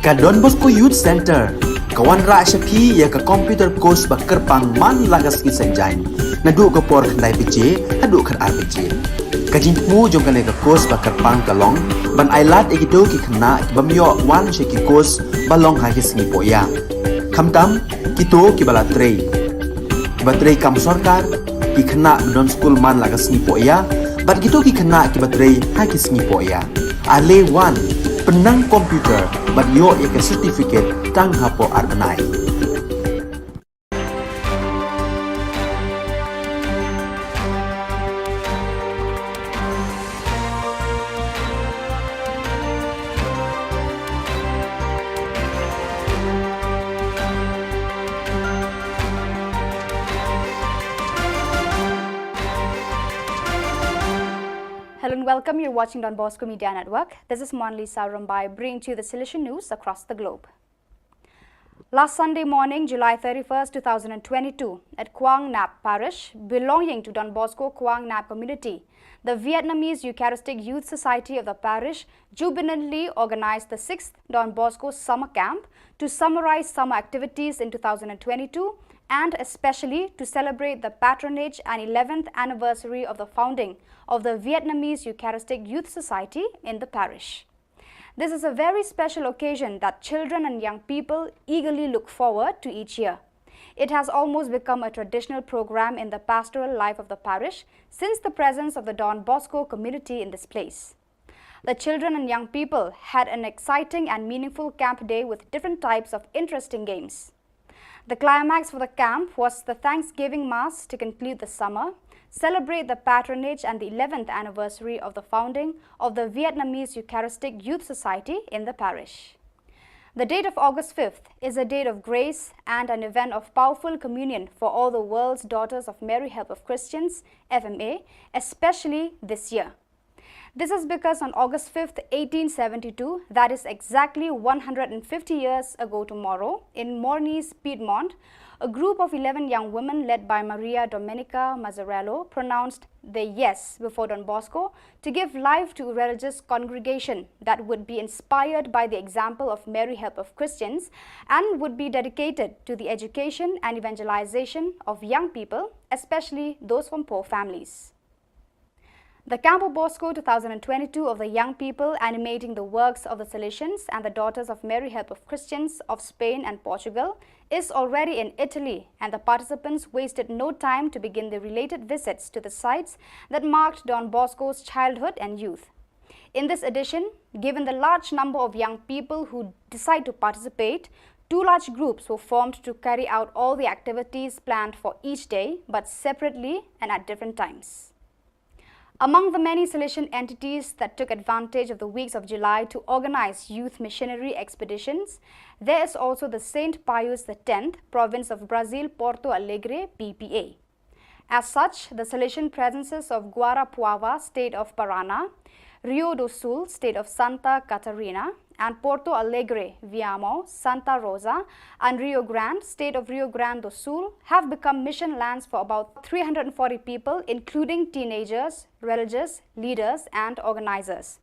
Ka Don Bosco Youth Center ka wanrah sha phi ïa ka computer course ba kyrpang man la ka sngi Saitjaiñ, naduh ka por khyndai baje haduh khatar baje. Ka jingthmu jong kane ka course ba kyrpang ka long ban ailad ïa kito ki khynnah ki bym ïoh wan sha ki course ba long ha ki sngi pohïa. Khamtam kito kiba la trei, kiba trei kam sorkar, ki khynnah ba don skul man la ka sngi pohïa, bad kito ki khynnah kiba trei ha ki sngi pohïa. Ale wan, pynnang computer bad ïoh ïa ka certificate tang hapoh ar bnai. Hello and welcome. You're watching Don Bosco Media Network. This is Monlisa Rumbai bringing to you the Salesian news across the globe. Last Sunday morning, July thirty-first, two thousand and twenty-two, at Kuang Nap Parish, belonging to Don Bosco Kuang Nap community, the Vietnamese Eucharistic Youth Society of the parish jubilantly organized the sixth Don Bosco Summer Camp to summarize summer activities in two thousand and twenty-two and especially to celebrate the patronage and eleventh anniversary of the founding of the Vietnamese Eucharistic Youth Society in the parish. This is a very special occasion that children and young people eagerly look forward to each year. It has almost become a traditional program in the pastoral life of the parish since the presence of the Don Bosco community in this place. The children and young people had an exciting and meaningful camp day with different types of interesting games. The climax for the camp was the Thanksgiving Mass to conclude the summer, celebrate the patronage and the eleventh anniversary of the founding of the Vietnamese Eucharistic Youth Society in the parish. The date of August fifth is a date of grace and an event of powerful communion for all the world's Daughters of Mary Help of Christians, F M A, especially this year. This is because on August fifth, eighteen seventy-two, that is exactly one hundred and fifty years ago tomorrow, in Mornise, Piedmont, a group of eleven young women led by Maria Domenica Mazzarello pronounced their yes before Don Bosco to give life to a religious congregation that would be inspired by the example of Mary Help of Christians and would be dedicated to the education and evangelization of young people, especially those from poor families. The Campo Bosco two thousand and twenty-two of the young people animating the works of the Salesians and the Daughters of Mary Help of Christians of Spain and Portugal is already in Italy, and the participants wasted no time to begin the related visits to the sites that marked Don Bosco's childhood and youth. In this edition, given the large number of young people who decide to participate, two large groups were formed to carry out all the activities planned for each day, but separately and at different times. Among the many Salesian entities that took advantage of the weeks of July to organize youth missionary expeditions, there is also the Saint Pius the tenth, province of Brazil, Porto Alegre, B P A. As such, the Salesian presences of Guarapuava, state of Paraná, Rio do Sul, state of Santa Catarina, and Porto Alegre, Viamão, Santa Rosa, and Rio Grande, state of Rio Grande do Sul, have become mission lands for about three hundred and forty people, including teenagers, religious leaders, and organizers.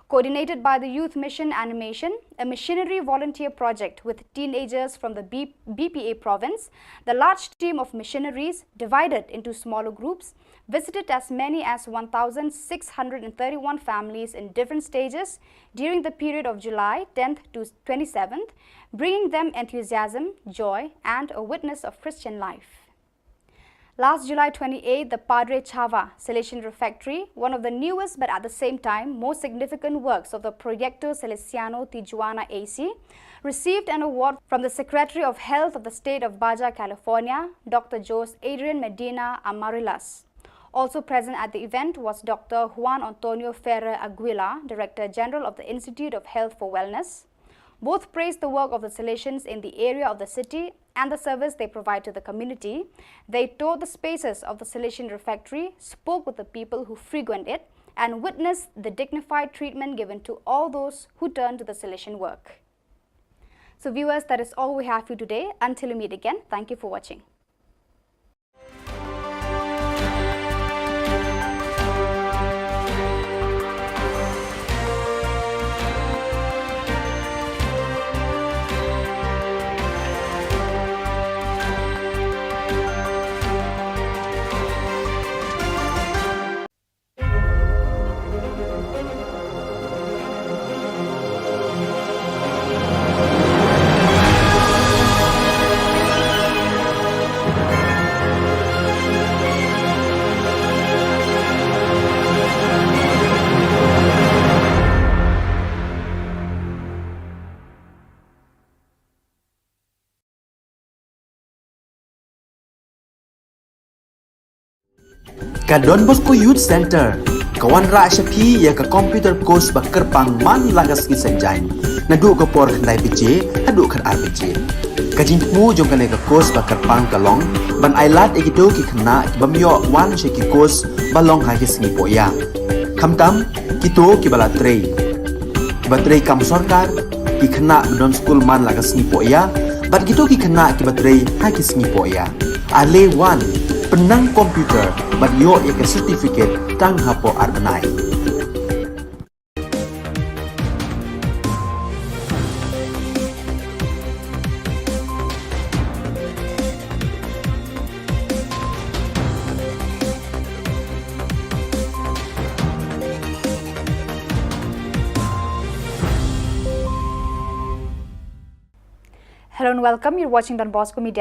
Coordinated by the Youth Mission Animation, a missionary volunteer project with teenagers from the B- B P A province, the large team of missionaries, divided into smaller groups, visited as many as one thousand six hundred and thirty-one families in different stages during the period of July tenth to twenty-seventh, bringing them enthusiasm, joy, and a witness of Christian life. Last July twenty-eighth, the Padre Chava Salesian Refectory, one of the newest but at the same time most significant works of the Proyecto Salesiano Tijuana A C, received an award from the Secretary of Health of the State of Baja California, Doctor Jose Adrian Medina Amarillas. Also present at the event was Doctor Juan Antonio Ferrer Aguilar, Director General of the Institute of Health for Wellness. Both praised the work of the Salesians in the area of the city and the service they provide to the community. They toured the spaces of the Salesian refectory, spoke with the people who frequent it, and witnessed the dignified treatment given to all those who turn to the Salesian work. So viewers, that is all we have for you today. Until we meet again, thank you for watching. Ka Don Bosco Youth Centre ka wanrah sha phi ïa ka computer course ba kyrpang man la ka sngi Saitjaiñ, naduh ka por khyndai baje haduh khatar baje. Ka jingthmu jong kane ka course ba kyrpang ka long ban ailad ïa kito ki khynnah ki bym ïoh wan sha ki course ba long ha ki sngi pohïa. Khamtam kito kiba la trei, kiba trei kam sorkar, ki khynnah ba don skul man la ka sngi pohïa, bad kito ki khynnah kiba trei ha ki sngi pohïa. Ale wan, pynnang computer bad ïoh ïa ka certificate tang hapoh ar bnai. Hello and welcome. You're watching Don Bosco Media.